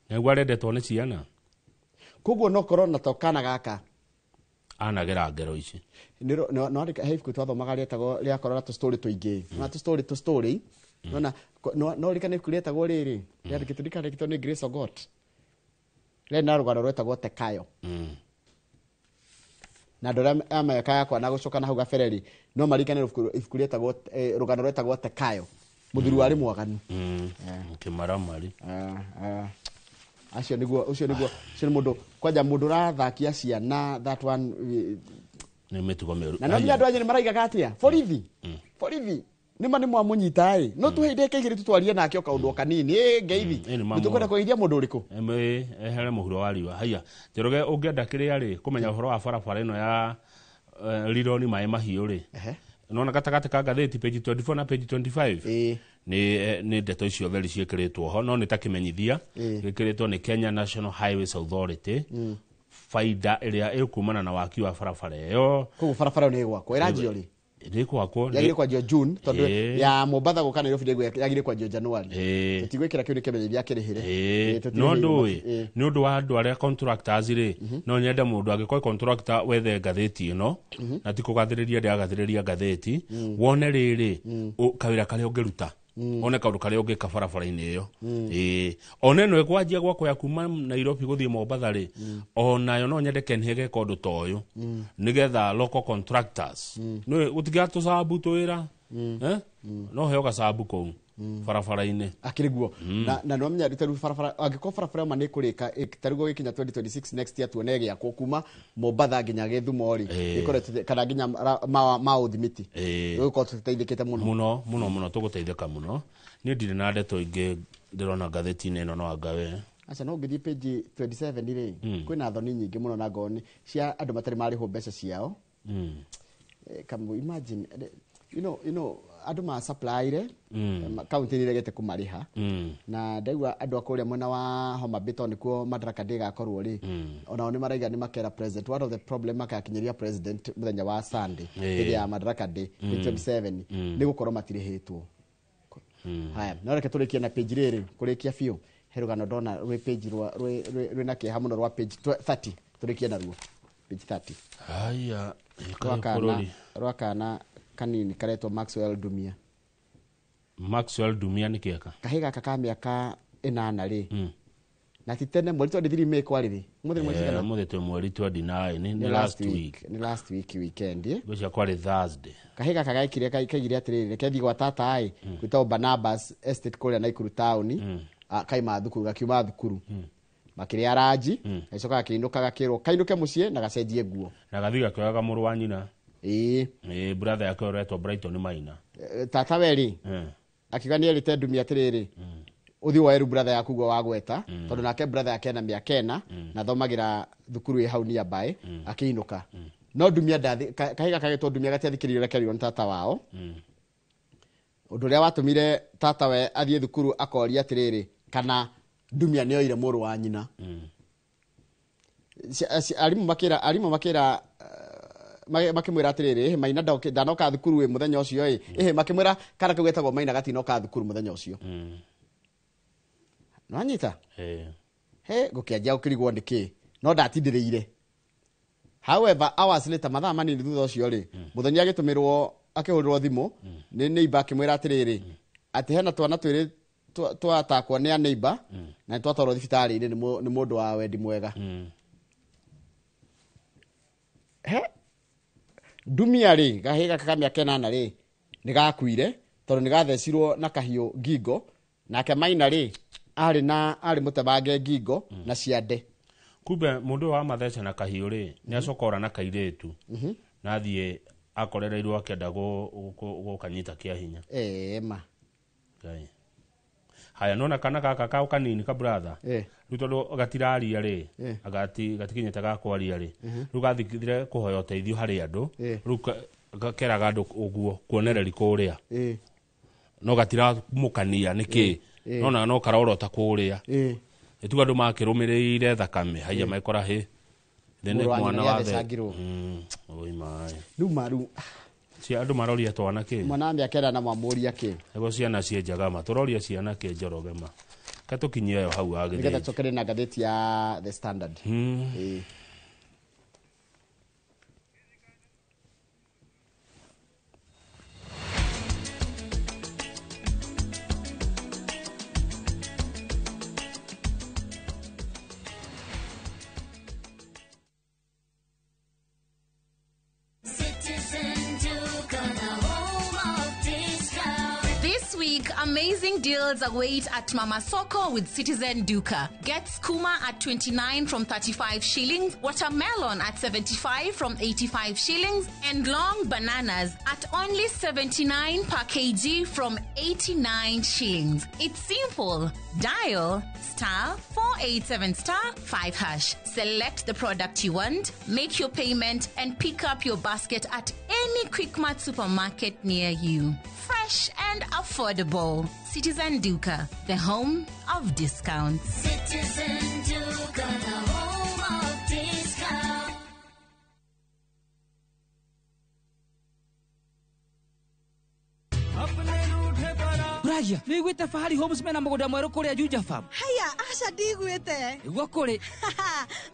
Nĩguo arendetwo nĩ ciana. Koguo no korwo na to kana gaka. Anagera ngero ici. No he ibuku twathomaga rĩetagwo rĩakorwo na tũ-story tũingĩ. Na tũ-story tũ-story. Nona no rĩkane ibuku rĩetagwo rĩrĩ, rĩandĩkĩtwo rĩkandĩkĩtwo nĩ Grace Ogot. Rĩarĩ na rũgano rwetagwo Tekayo. Na andũ arĩa a mĩaka yakwa na gũcoka na hau gabere rĩ, no maririkane ibuku rĩetagwo rũgano rwetagwo Tekayo. Mũthuri warĩ mwaganu. Kĩmaramari. Acio nĩguo, ũcio nĩguo, ũcio nĩ mũndũ, kwanja mũndũ ũrathakia ciana, that one nĩ mĩtugo mĩũru. Na no nginya andũ a Nyĩrĩ maraigaga atĩa? Borithi. Borithi. Nĩma nĩ mwamũnyita ĩ. No tũhe ndagĩka igĩrĩ tũtwarie nake o kaũndũ o kanini. Ngeithi. Nĩ tũkwenda kũgeithia mũndũ ũrĩkũ? Ehere mũhuro wa riũa. Haiya, Njoroge ũngĩenda kĩrĩa rĩ, kũmenya ũhoro wa barabara ĩno ya Rironi maĩ mahiũ rĩ. Nona gatagatĩ ka ngathĩti page 24 na page 25. Nĩ ndeto icio theri ciĩkĩrĩtwo ho, no nĩ ta kĩmenyithia gĩkĩrĩtwo nĩ Kenya National Highways Authority. Faida ĩrĩa ĩkumana na waki wa barabara ĩyo. Koguo barabara ĩyo nĩ ĩgwakwo. Ĩranjio rĩ? Ĩkwakwo. Yagĩrĩire kwanjio June tondũ ya Mombatha gũka Nairobi yagĩrĩire kwanjio January. Tũtigwĩkĩra kĩu nĩ kĩmenyithia kĩrĩhĩre. No ndũĩ nĩ ũndũ wa andũ arĩa contractors rĩ, no nyende mũndũ angĩkorwo contractor wethe ngathĩti ĩno, na ti kũgathĩrĩria ndĩragathĩrĩria ngathĩti, wone rĩrĩ kawĩra karĩa ũngĩruta, one kaũndũ karĩa ũngĩka barabara-inĩ ĩyo. Ona ĩno ĩkwanjia gwakwo ya kuma Nairobi gũthiĩ Mombatha rĩ, onayo no nyende Ken geka ũndũ ta ũyũ, nĩgetha local contractors nĩ gũtiga tũcambu twĩra, no heo gacambu kũu barabara-inĩ. Akĩrĩ guo. Na nĩwamenya rĩu barabara, angĩkorwo barabara ĩyo ma nĩ ĩkũrĩka, ta rĩu gũgĩkinya 2026 next year tuone ĩgĩakwo kuma Mombatha nginya Gĩthumo rĩ, ĩkoretwo kana nginya Maũthimiti. Ĩgũkorwo tũteithĩkĩte mũno. Mũno, mũno, mũno, tũgũteithĩka mũno. Niĩ ndirĩ na ndeto ingĩ ndĩrona ngathĩti-inĩ ĩno no anga we. Aca no ũngĩthiĩ page 27 rĩ, kwĩna thoni nyingĩ mũno na ngoni cia andũ matarĩ marĩhwo mbeca ciao. Kamu imagine, you know, andũ ma supply-re, kaunti nĩ iregete kũmarĩha. Na ndaigua andũ a kũrĩa mwena wa Homa Bay tondũ nĩkuo Madaraka Day ĩgakorwo rĩ, onao nĩ maraiga nĩ makera president. One of the problem makakinyĩria president mũthenya wa Sunday, hĩndĩ ya Madaraka Day, 27, nĩ gũkorwo matirĩhĩtwo. Haya, no reke tũrĩkie na page rĩrĩ, kũrĩkia biũ. He rũgano ndona rwĩ page rwa, rwĩ na kĩeha mũno rwa page 30, tũrĩkie naruo. Page 30. Haya, Rwa kana kanini karetwo Maxwell Dumia. Maxwell Dumia nĩ kĩeka? Kahĩ gaka ka mĩaka 8 rĩ. Na ti tene mweri 23 May kwarĩ rĩ. Mũthĩ mweri cigana? Mũthĩ twĩ mweri 29, nĩ last week. Nĩ last week weekend. Ngwĩciria kwarĩ Thursday. Kahĩ gaka gekire kaigire atĩrĩrĩ, reke thiĩ gwa tata ĩ, gwĩtagwo Barnabas Estate kũrĩa Naikuru town, kaima thukuru, gakiuma thukuru. Makĩrĩa ranji gagĩcoka gakĩinũka gakĩrwo kainũke mũciĩ na gacenjie nguo na gathiĩ gakĩoyaga mũrũ wa nyina. Ĩĩ. Ĩĩ, brother yake ũretwo Brighton Maina. Tata we rĩ akiuga nĩ erĩte Ndumia atĩrĩrĩ, ũthiĩ woe rĩu brother yaku guo wagweta, tondũ nake brother yake ena mĩaka 4 na thomagĩra thukuru ĩ hau nearby. Akĩinũka no Ndumia kahiga kagetwo Ndumia gatiathikĩrĩirie ũrĩa kerirwo nĩ tata wao. Ũndũ ũrĩa watũmire tata we athiĩ thukuru akoria atĩrĩrĩ kana Ndumia nĩ oire mũrũ wa nyina. Arimũ makĩra makĩmwĩra atĩrĩrĩ, Maina ndanoka thukuru ĩ mũthenya ũcio ĩ. Ĩhĩ, makĩmwĩra kana kau getagwo Maina gatinoka thukuru mũthenya ũcio. Nĩwanyita? He gũkĩanjia gũkĩrigwo nĩ kĩ no ndatindĩrĩire. However, hours later, mathaa manini thutha ũcio rĩ, mũthoni agĩtũmĩrwo akĩhũrĩrwo thimũ nĩ neighbor akĩmwĩra atĩrĩrĩ atĩ hena twana twĩrĩ twatakwo nĩ a neighbor na nĩ twatwarwo thibitarĩ-inĩ nĩ mũndũ wa wendi mwega. He Ndumia rĩ gahĩ gaka ka mĩaka 8 rĩ nĩ gakuire tondũ nĩ gathecirwo na kahiũ ngingo, nake Maina rĩ arĩ mũtemange ngingo na ciande. Kumbe mũndũ wa matheca na kahiũ rĩ nĩ acoka ora na kairĩtu na athiĩ akorereirwo akĩenda gũkanyita kĩa hinya. Ma. Ngai. Haya, nona kana gaka kao kanini ka brother rĩu tondũ gatiraria rĩ gatikinyĩte ga kwaria rĩ rĩu gathikithire kũhoya ũteithio harĩ andũ rĩu gakeraga andũ ũguo kuonereri kũrĩa no gatiramũkania nĩkĩ nona no karorota kũrĩa ĩtuga andũ makĩrũmĩrĩire thakame haiya mekora hĩ mwana wa thecangirwo. Oi mai. Rĩu maru cia andũ maroria twana kĩ mwana wa mĩaka 8 mamũria kĩ nĩguo ciana cienjaga ma tũroria ciana kĩ Njoroge ma katũkinyie yo hau agĩthĩnja nĩgetha tũcokere na ngathĩti ya The Standard. Amazing deals await at Mama Soko with Citizen Duka. Get skuma at 29 from 35 shillings, watermelon at 75 from 85 shillings, and long bananas at only 79 per kg from 89 shillings. It's simple. Dial *487*5#. Select the product you want, make your payment, and pick up your basket at any Quickmart supermarket near you. Fresh and affordable. Citizen Duka, the home of discounts. Citizen Duka, the home of discounts. Ragia, nĩiguĩte Fahari Homes mena mũgũnda mwerũ kũrĩa Juja Farm? Haya, aca ndiguĩte. Nĩguo kũrĩ.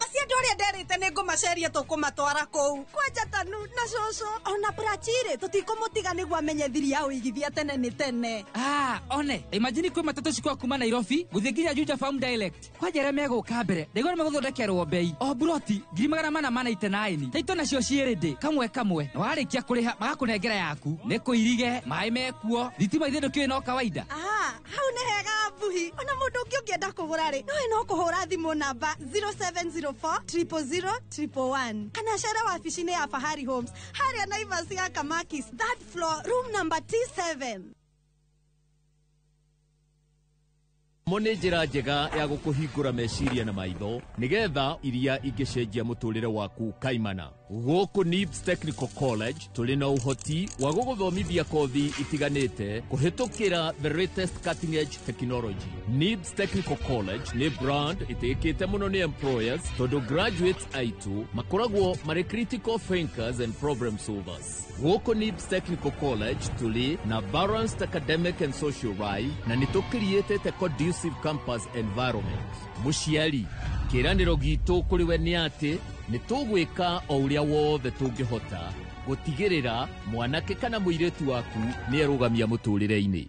Acio andũ arĩa nderĩte nĩ ngũmaceria tũkũmatwara kũu. Kwanja Tanu na cũcũ ona Prachirĩ tũtikũmũtiga nĩguo amenye thiri ya ũigithia tene nĩ tene. Ah, one, imagine kwĩ matatũ cikwa kuma Nairobi gũthiĩ nginya Juja Farm direct. Kwanja arĩa megũka mbere, ndaigua nĩ megũthondekerwo bei. O buroti 499. Taito nacio ciĩ kamwe kamwe. Na warĩkia kũrĩha magakũnengera yaku. Nĩ kũirige, maĩ mekuo, thitima ithe ndũkĩũĩ no kawaida. Ah, hau nĩ hega Mbuhi. Ona mũndũ ũngĩ ũngĩenda kũgũra rĩ, no kũhũra thimũ namba 0704 000 111 kana cere wabici-inĩ ya Fahari Homes harĩa Naivas ya Kamakis, third floor, room number T7. Mo nĩ njĩra njega ya gũkũhingũra meciria na maitho nĩgetha iria ingĩcenjia mũtũrĩre waku kaimana. Gũkũ NIBS Technical College tũrĩ na ũhoti wa gũgũthomithia kothi itiganĩte kũhĩtũkĩra the latest cutting edge technology. NIBS Technical College nĩ brand ĩtĩkĩte mũno nĩ employers tondũ graduates aitũ makoragwo marĩ critical thinkers and problem solvers. Gũkũ NIBS Technical College tũrĩ na balanced academic and social life na nĩ tũkiriĩtĩte conducive campus environment. Mũciari, kĩĩranĩro gitũ kũrĩ we nĩ atĩ nĩ tũgwĩka o ũrĩa wothe tũngĩhota gũtigĩrĩra mwanake kana mũirĩtu waku nĩ erũgamia mũtũrĩre-inĩ.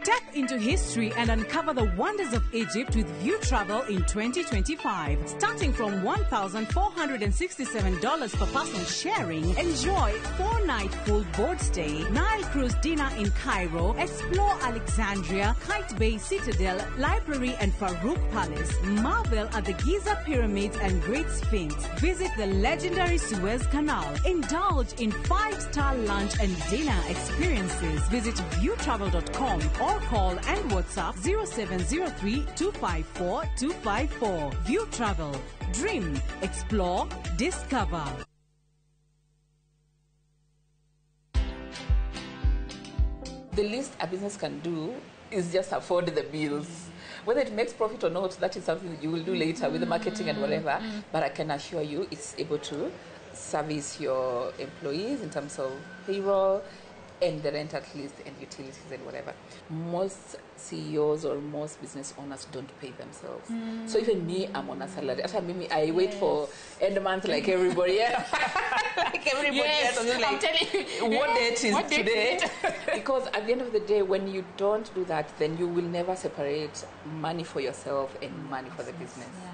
Step into history and uncover the wonders of Egypt with View Travel in 2025. Starting from $1,467 per person sharing, enjoy 4-night full board stay, Nile cruise dinner in Cairo, explore Alexandria, Kite Bay Citadel, Library and Farouk Palace, marvel at the Giza Pyramids and Great Sphinx, visit the legendary Suez Canal, indulge in 5-star lunch and dinner experiences. Visit viewtravel.com or call and WhatsApp 0703 254 254. View Travel. Dream, explore, discover. The least a business can do is just afford the bills. Whether it makes profit or not, that is something that you will do later with the marketing and whatever. But I can assure you it's able to service your employees in terms of payroll and the rent at least and utilities and whatever. Most CEOs or most business owners don't pay themselves. So even me, I'm on a salary. After me, I wait for end month like everybody else. Like everybody else. I'm like, I'm telling you, what date is what today? Because at the end of the day, when you don't do that, then you will never separate money for yourself and money for the business. Yeah.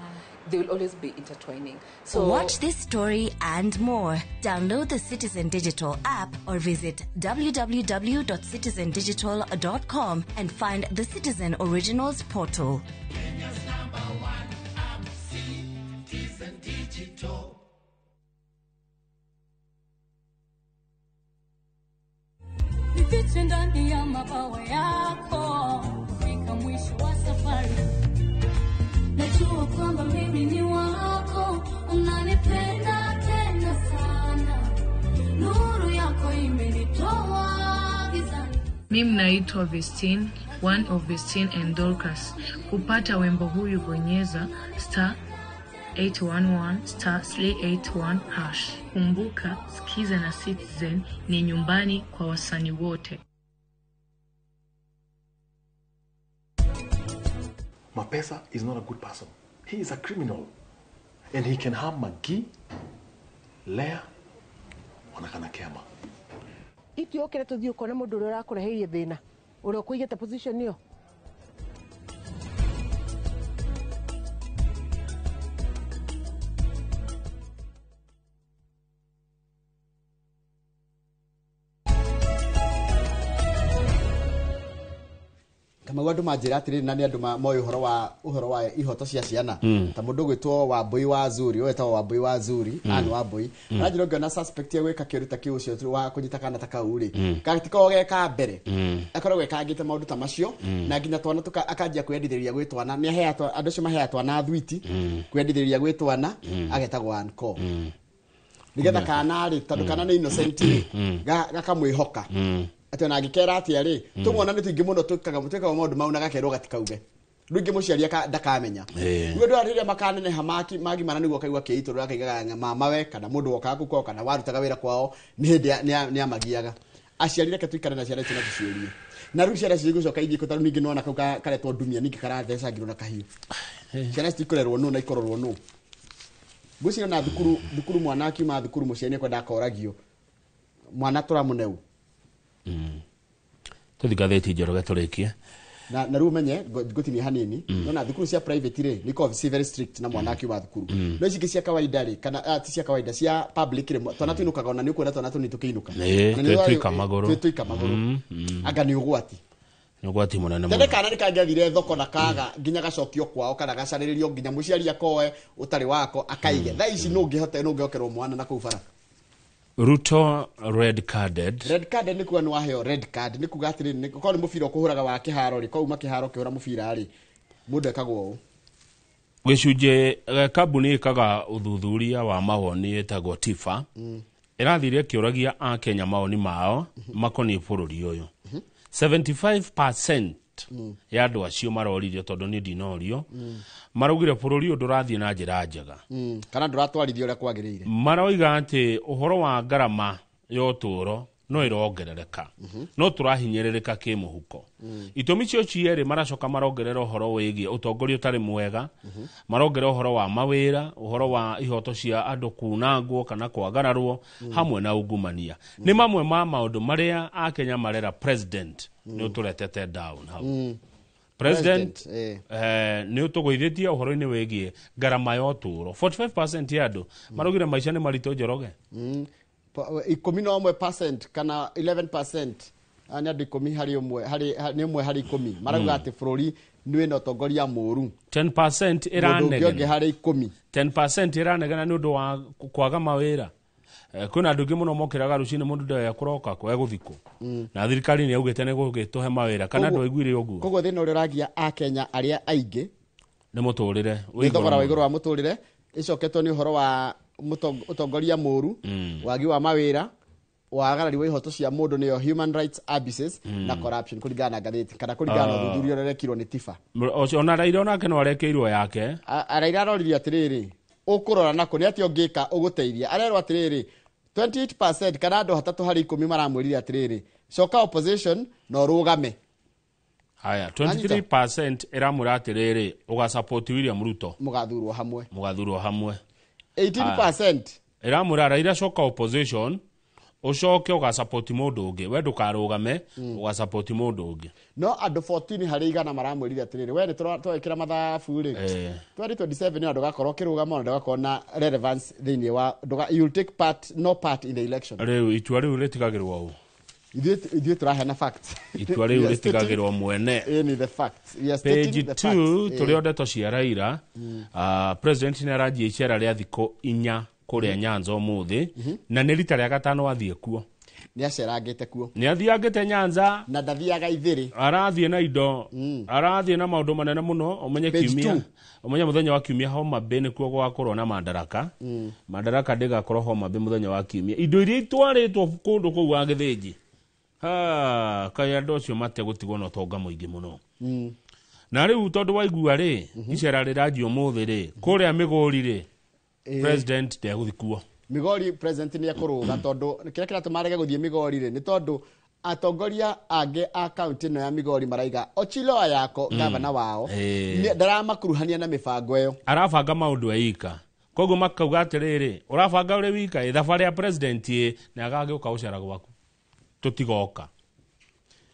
They will always be intertwining. So watch this story and more. Download the Citizen Digital app or visit www.citizendigital.com and find the Citizen Originals portal. Kenya's number one app, Citizen Digital. Nifiche ndani ya mabawa yako kufika mwisho wa safari. Najua kwamba mimi ni wako, unanipenda tena sana. Nuru yako imenitoa gizani. Mimi naitwa Vestine, one of Vestine and Dorcas. Kupata wimbo huyu bonyeza star 811 star 381 hash. Kumbuka, Sikiza na Citizen ni nyumbani kwa wasanii wote. Mapesa is not a good person. He is a criminal. And he can harm Magi, Leah, onakana Kema. Itiokere tuthii ukone mundu uria urakureheirie thina uria ukuigite position iyo. Kamau andu manjira atiriri na ni andu moĩ ũhoro wa ihoto cia ciana ta mũndũ gwĩtwo Wambui wa Zuri ũyũ wetagwo Wambui wa Zuri Ann Wambui aranjĩra ũngĩona suspect ya gwĩka kĩũndũ ta kĩu ũcio wa kũnyita kana ta kau rĩ gatikoragwo ge ka mbere akoragwo ekangĩte maũndũ ta macio na nginya twana akanjia kwĩyendithĩrĩria gwĩ twana nĩ aheaga andũ acio maheaga twana thwiti kwĩyendithĩrĩria gwĩ twana agetagwo Anko nĩgetha kana rĩ tondũ kana nĩ innocent rĩ gakamwĩhoka ati ona angikera atia ri tumwona ni tuingi muno twikaga maundu mau na gakerwo gatikauge rĩngĩ mũciari ndakamenya rĩu andũ rĩrĩa makaneneha magimara nĩguo kaigua kĩitũrũra akaigaga mama we kana mũndũ wokaga kũu kwao kana warutaga wĩra kwao nĩ hĩndĩ nĩ amagiaga. Aciari reke tuikare na ciana icio na tũciũrie na rĩu ciana cigũcoka ithiĩ kũ tondũ ningĩ nĩwona kau karetwo ndumia ningĩ karathecangirwo na kahiũ. Ciana citikũrerwo nũ na ikororwo nũ. Ngwĩciria na thukuru mwana akiuma thukuru mũciari nĩekwenda akoragio mwana tũramũneu. Tuthi ngathĩti Njoroge tũrĩkie na rĩu ũmenye ngũtinie hanini nona thukuru cia private rĩ nĩ ikoragwo ci very strict na mwana akiuma thukuru no ici ingĩ cia kawaida rĩ kana ti cia kawaida cia public rĩ twana tũinũkaga ona nĩ ũkuona twana tũnini tũkĩinũka twĩtuika magũrũ twĩtuika magũrũ anga nĩ ũgwati nĩ ũgwati mũnene mũno. Tene kana nĩ kangĩathire thoko na kaga nginya gacokio kwao kana gacarĩrĩrio nginya mũciari akoe ũtarĩ wako akaige. Thaa ici nũ ũngĩhokerwo mwana na kũu bara. Ruto red carded. Red carded ni kuga ni waheo red card ni kuga atiri ni korwo ni mubira ukuhuraga wa kiharo ri kwauma kiharo kihura mubira ri mundu ekagwo uu. Gĩcunjĩ kambuni ĩkaga ũthuthuria wa mawoni ĩtagwo TIFA ĩrathire ĩkĩũragia akenya mawoni mao makoniĩ bũrũri ũyũ. 75% ya andũ acio maroririo tondũ niĩ ndinorio maraugire bũrũri ũyũ ndũrathiĩ na njĩra njega kana ndũratwarithio ũrĩa kwagĩrĩire. Maroiga atĩ ũhoro wa ngarama ya ũtũũro No ĩrongerereka, no tũrahinyĩrĩrĩka kĩmũhuko. Itũmi cio cierĩ maracoka marongerera ũhoro wĩgiĩ ũtongoria ũtarĩ mwega, marongerera ũhoro wa mawĩra, ũhoro wa ihoto cia andũ kunangwo kana kwagararwo, hamwe na ungumania. Nĩ mamwe ma maũndũ marĩa akenya marera president nĩ ũtũretete down hau. President, nĩ ũtũgũithĩtie ũhoro-inĩ wĩgiĩ ngarama ya ũtũũro. 45% ya andũ maraugire maica nĩ maritũ, Njoroge. 11% kana 11%, nĩ andũ 10 harĩ ũmwe, nĩ ũmwe harĩ 10 marauga atĩ bũrũri nĩ wĩna ũtongoria mũũru. 10% Mũndũ ũngĩ ĩranegena. Harĩ 10. 10% ĩranegena nĩ ũndũ wa kwaga mawĩra. Kwĩna andũ aingĩ mũno mokĩraga rũcinĩ, mũndũ ndoĩ ekũroka kũ egũthikũ, na thirikari nĩ yaugĩte nĩ gũgĩtũhe mawĩra kana ndwaiguire ũguo. Koguo thĩna ũrĩa ũragia akenya arĩa aingĩ nĩ mũtũrĩre nĩ thogora wa igũrũ wa mũtũrĩre, ĩcoketwo nĩ ũhoro wa ũtongoria mũũru, wagi wa mawĩra, wagarari wa ihoto cia mũndũ, nĩyo human rights abuses, na corruption, kũringana na ngathĩti kana kũringana na ũthuthuria ũrĩa ũrekirwo nĩ TIFA. Ona Raila onake no arekeirwo yake. Raila aroririo atĩrĩrĩ, ũkũrora nako nĩ atĩa ũngĩka ũgũteithia? Arerwo atĩrĩrĩ, 28% kana andũ 3 harĩ 10 maramwĩrire atĩrĩrĩ, coka opposition na ũrũgame. Haya, 23% ĩramwĩra atĩrĩrĩ, ũgasupport William Ruto, mũgathurwo hamwe. Mũgathurwo hamwe. 18% ĩramwĩra Raila coka opposition, ũcoke ũgasupport mũndũ ũngĩ, we ndũkarũgame, ũgasupport mũndũ ũngĩ. No andũ 14 harĩ igana maramwĩrire atĩrĩrĩ, we nĩ twekĩra mathabu rĩ, 2027 nĩ ndũgakorwo ũkĩrũgama ona ndũgakorwo na relevance thĩinĩ wa you'll take part no part in the election. Rĩu itua rĩu rĩtigagĩrwo ũ? Ithuĩ tũraheana facts. Itua rĩu rĩtigagĩrwo mwene. Ĩĩ, the facts. We are stating Page the 2 facts. Tũrĩ o ndeto cia Raila. President nĩ aranjia icera rĩa thikũ 4 kũrĩa Nyanza ũmũthĩ, na nĩ rita rĩa gatano athiĩ kuo. Nĩ acerangĩte kuo. Nĩ athiangĩte Nyanza. Na ndathiaga ithĩrĩ. Arathiĩ na indo, arathiĩ na maũndũ manene mũno. Ũmenye Page kiumia, 2. ũmenye mũthenya wa kiumia Homa Bay nĩkuo gũgakorwo na Madaraka. Madaraka ndĩgakorwo Homa Bay mũthenya wa kiumia. Indo iria itwarĩtwo kũndũ kũu wa Gĩthĩnji, ha kaĩ andũ acio mategũtigwo na ũtonga mũingĩ mũno. Na rĩu tondũ waigua rĩ, icera rĩranjia ũmũthĩ rĩ, kũrĩa Mĩgũri rĩ, president ndegũthiĩ kuo. Migori president nĩ ekũrũga, tondũ kĩrĩa kĩratũma arege gũthiĩ Migori rĩ, nĩ tondũ atongoria angĩ a kaunti ĩno ya Migori maraiga Ochilo Ayako, gavana wao, ndaramakuruhania na mĩbango ĩyo. Arabanga maũndũ eika, koguo makauga atĩrĩrĩ, ũrabanga ũrĩ wika ĩ, thabarĩ ya president ĩ nĩ agagĩũka gũcera gwaku, tũtigoka.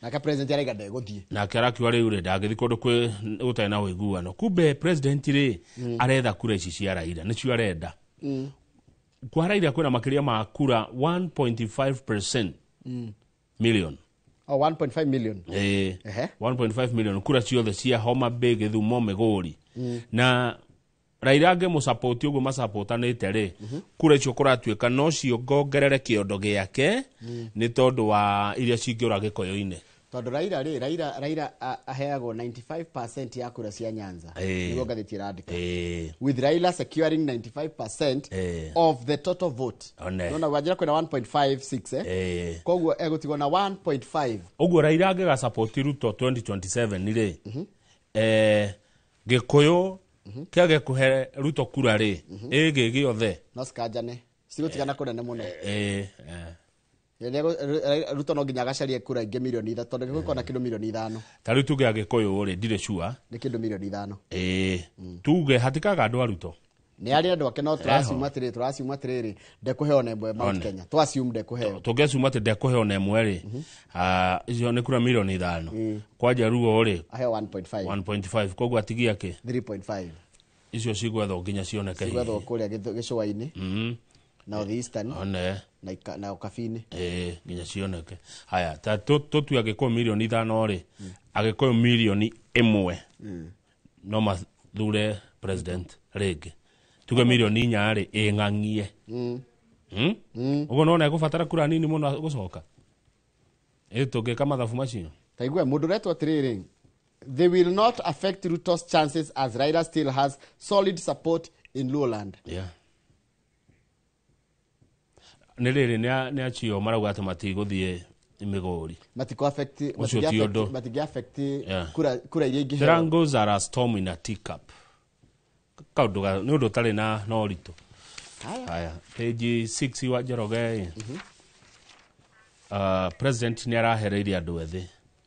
Nake president araiga ndegũthiĩ. Nake arakiuga rĩu rĩ, ndangĩthiĩ kũndũ kwĩ gũtarĩ na ũiguano. Kumbe president rĩ, aretha kura ici cia Raila, nĩcio arenda. Kwa Raila kwĩna makĩria ma kura 1.5% million. Oh, 1.5 million. 1.5 million kura ciothe cia Homa Bay, Gĩthumo, Mĩgũri. Na Raila angĩmũsupport ũguo masapotanĩte rĩ, kura icio kũratuĩka no ciongongerere kĩondo gĩake, nĩ tondũ wa iria cingĩũra Gĩkũyũ-inĩ. Tondũ Raila rĩ, Raila aheagwo 95% ya kura cia Nyanza. Nĩguo ngathĩti ĩrandĩka. With Raila securing 95% of the total vote. One. Nona wanjira kwĩna 1.56, eh? Koguo egũtigwo na 1.5. Ũguo Raila angĩgasupport Ruto 2027 rĩ, Gĩkũyũ kĩage kũhe Ruto kura rĩ, ĩgĩ gĩothe. No cikanjane. Cigũtigana kũnene mũno. Rĩrĩa Ruto no nginya agacarie kura ingĩ 3 milioni, tondũ gĩgũkorwo na kĩndũ 5 milioni. Ta rĩu tuge Agĩkũyũ rĩ, ndirĩ sure. Nĩ kĩndũ 5 milioni. Tuge hatikaga andũ a Ruto. Nĩ arĩ andũ ake, no tũraciuma atĩrĩrĩ, tũraciuma atĩrĩrĩ, ndekũheo na ĩmwe Mount One. Kenya. Twaciume ndekũheo. Tũngĩaciuma atĩ ndekũheo na ĩmwe rĩ, icio nĩ kura 5 milioni. Kwa Jaluo rĩ, aheo 1.5. 1.5, koguo atigia kĩ? 3.5. Icio cigwethwo nginya cioneke hihi. Cigwethwo kũrĩa gĩcũa-inĩ. North Eastern. One. Na na Ũkabi-inĩ. Nginya cioneke. Haya, ta tũtue Agĩkũyũ 5 milioni rĩ, Agĩkũyũ 1 milioni no mathure president rĩngĩ. Tuge 4 milioni rĩ, ĩng'ang'ie. Ũguo nona egũbatara kura nini mũno gũcoka. Tũngĩka mathabu macio. Ta igua mũndũ ũretwo atĩrĩrĩ, they will not affect Ruto's chances as Raila still has solid support in Luoland. Yeah. Nĩ rĩrĩ, nĩ acio marauga atĩ matigũthiĩ Migori. Matiko affect, Ũcio ti ũndũ. matingi affect kura iria ingĩheo. Triangles are a storm in a teacup. Kaũndũ nĩ ũndũ ũtarĩ na ũritũ. Haya. Haya, page 6 wa Njoroge. President nĩ arahereirie andũ ethĩ.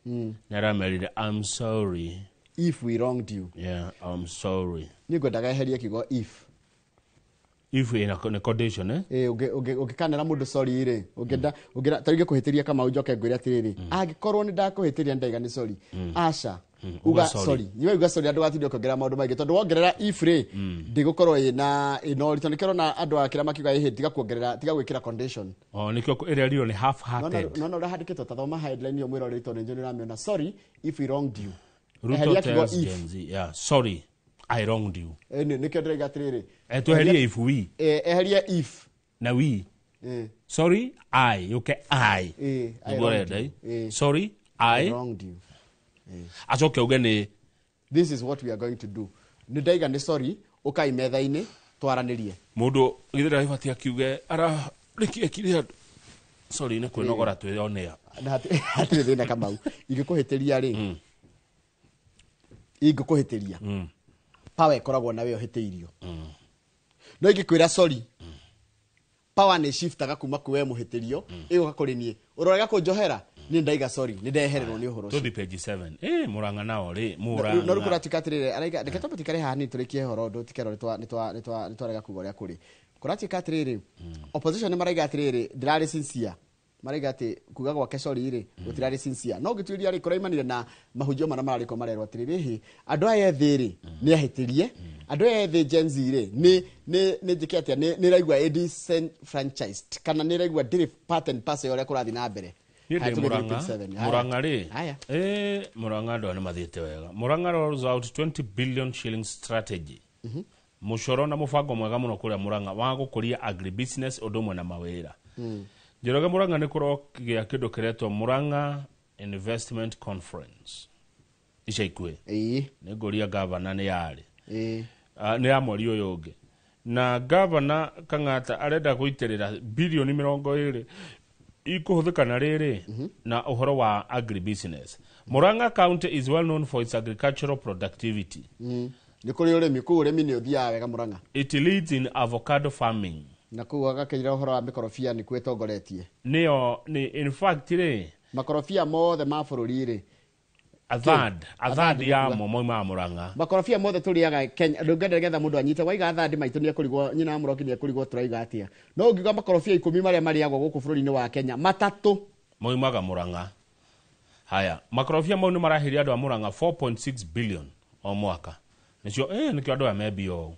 Nĩ aramerire I'm sorry if we wronged you. Yeah, I'm sorry. Niĩ ngwendaga eherie kiugo if. If ina nĩ condition, eh? Ĩ ũngĩkanera mũndũ sorry rĩ, ũngĩenda ũngĩra ta rĩngĩ kũhĩtĩria Kamau njoke ngwĩre atĩrĩrĩ, angĩkorwo nĩ ndakũhĩtĩria ndaiga nĩ sorry. Aca. Uga sorry. Niwe uga sorry andũ gatinde ũkĩongerera maũndũ maingĩ tondũ wongerera if rĩ, ndĩgũkorwo ĩna ũritũ. Nĩkĩo ũrona andũ a kĩrĩa makiuga ĩhĩ tiga kuongerera, tiga gwĩkĩra condition. Oh, nĩkĩo ĩrĩa rio nĩ half hearted. No ũrĩa handĩkĩtwo ta thoma headline ĩyo mwĩroreri tondũ nĩ ũramĩona. Sorry if we wronged you. Ruto tells Gen Z, yeah, sorry I wronged you. Nĩkĩo ndĩraiga atĩrĩrĩ. Tweherie if we. Eherie if. Na we. Sorry I, okay I. I wronged you. Sorry I wronged you. Acoke uge nĩ this is what we are going to do. Nĩ ndaiga nĩ sorry, ũkai metha-inĩ twaranĩrie. Mũndũ githĩ ndagĩbatie akiuge ara nĩkĩ ekire andũ. Sorry nĩ kwĩnogora twĩonea. Na hatirĩ thĩna Kamau. Ingĩkũhĩtĩria rĩ. Ingĩkũhĩtĩria. Power ĩkoragwo na we ũhĩtĩirio. No ingĩkwĩra sorry. Power nĩ shiftaga kuma kwĩ we mũhĩtĩrio ĩgũka kũrĩ niĩ. Ũrorega kũnjohera niĩ ndaiga sorry, nĩ ndehererwo nĩ ũhoro ũcio. Tũthiĩ page 7. Mũrang'a nao rĩ, Mũrang'a. No rĩu kũratuĩka atĩrĩrĩ, araiga reke twambe tũikare haha nini tũrĩkie ũhoro ũndũ tũtikerwo nĩ twarega kuga ũrĩa kũrĩ. Kũratuĩka atĩrĩrĩ, opposition nĩ maraiga atĩrĩrĩ, ndĩrarĩ sincere. Maraiga atĩ kuga gwake sorry rĩ, gũtirarĩ sincere. No ũngĩtuĩria rĩ, kũraimanire na mahunjio marĩa mararĩko marerwo atĩrĩrĩ, hĩ, andũ aya ethĩ rĩ, nĩ ahĩtĩrie. Andũ aya ethĩ Gen Z rĩ, nĩ njĩke atĩa, nĩ ĩraigua ĩ disenfranchised kana nĩ ĩraigua ndĩrĩ part and parcel ya ũrĩa kũrathiĩ na mbere. Niĩ ndĩ Mũrang'a. Mũrang'a rĩ, Mũrang'a andũ aya nĩ mathiĩte wega. Mũrang'a rolls out 20 billion shilling strategy. Mũcoro na mũbango mwega mũno kũrĩa Mũrang'a wa gũkũria agribusiness ũndũ ũmwe na mawĩra. Njoroge Mũrang'a nĩ kũrokĩa kĩndũ kĩretwo Mũrang'a Investment Conference. Ica ikuhĩ. Nĩ ngũria gavana nĩ yarĩ. Nĩ ya mweri ũyũ ũngĩ. Na gavana Kang'ata arenda gũitĩrĩra bilioni 20 ikũhũthĩka na rĩrĩ na ũhoro wa agribusiness. Murang'a County is well known for its agricultural productivity. Nĩ kũrĩ ũrĩmi, kũu ũrĩmi nĩ ũthiaga wega Murang'a. It leads in avocado farming. Na kũu agakĩira ũhoro wa mĩkorobia nĩkuo ĩtongoretie. Nĩyo nĩ in fact rĩ, makorobia mothe ma bũrũri rĩ, a third ya mo moimaga Murang'a. Makorobia mothe tũrĩaga Kenya, ndũngĩenda nĩgetha mũndũ anyite waiga a third maitũ nĩekũrigwo, nyina wa Mũroki nĩekũrigwo tũraiga atĩa. No ũngiuga makorobia 10 marĩa marĩagwo gũkũ bũrũri-inĩ wa Kenya, matatũ moimaga Murang'a. Haya, makorobia mau nĩ maraheria andũ a Murang'a 4.6 billion o mwaka. Nĩcio nĩkĩo andũ aya membia ũũ.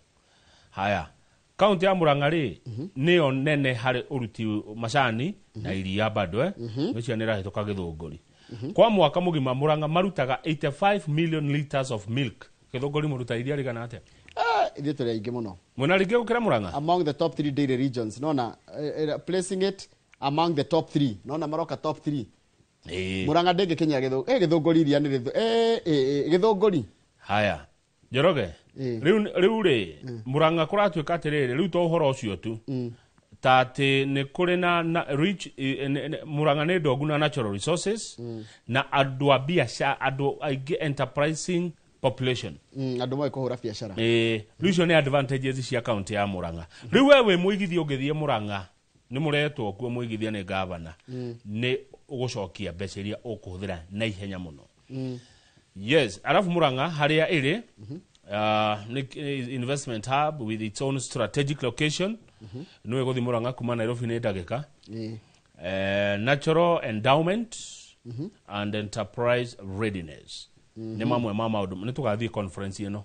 Haya, kaunti ya Murang'a rĩ, nĩyo nene harĩ ũruti macani na iria bado, nĩcio nĩ ĩrahĩtũka Gĩthũngũri. Kwa mwaka mũgima Murang'a marutaga 85 million liters of milk. Gĩthũngũri mũruta iria rĩigana atĩa? Ithuĩ tũrĩ aingĩ mũno. Mwĩna rĩngĩ gũkĩra Murang'a? Among the top 3 dairy regions, nona placing it among the top 3. Nona maroka top 3. Murang'a ndĩngĩkinyĩra Gĩthũngũri iria nĩ Gĩthũngũri. Haya. Njoroge. Rĩu rĩ, Murang'a kũratuĩka atĩrĩrĩ, rĩu to ũhoro ũcio tu. Ta atĩ nĩ kũrĩ na rich Murang'a nĩ ndongu na natural resources na andũ a biacara, andũ aingĩ enterprising population. Andũ moĩ kũhũra biacara. Rĩu icio nĩ advantages cia kaunti ya Murang'a. Rĩu we wĩ mũigithia ũngĩthiĩ Murang'a, nĩ mũretwo kuo mũigithia nĩ gavana, nĩ ũgũcokia mbeca iria ũkũhũthĩra na ihenya mũno. Yes, alafu Murang'a harĩa ĩrĩ, investment hub with its own strategic location. Nĩwe gũthiĩ Murang'a kuma Nairobi nĩ ndagĩka. Natural endowment and enterprise readiness. Nĩ mamwe ma maũndũ nĩ tũgathiĩ conference ĩno.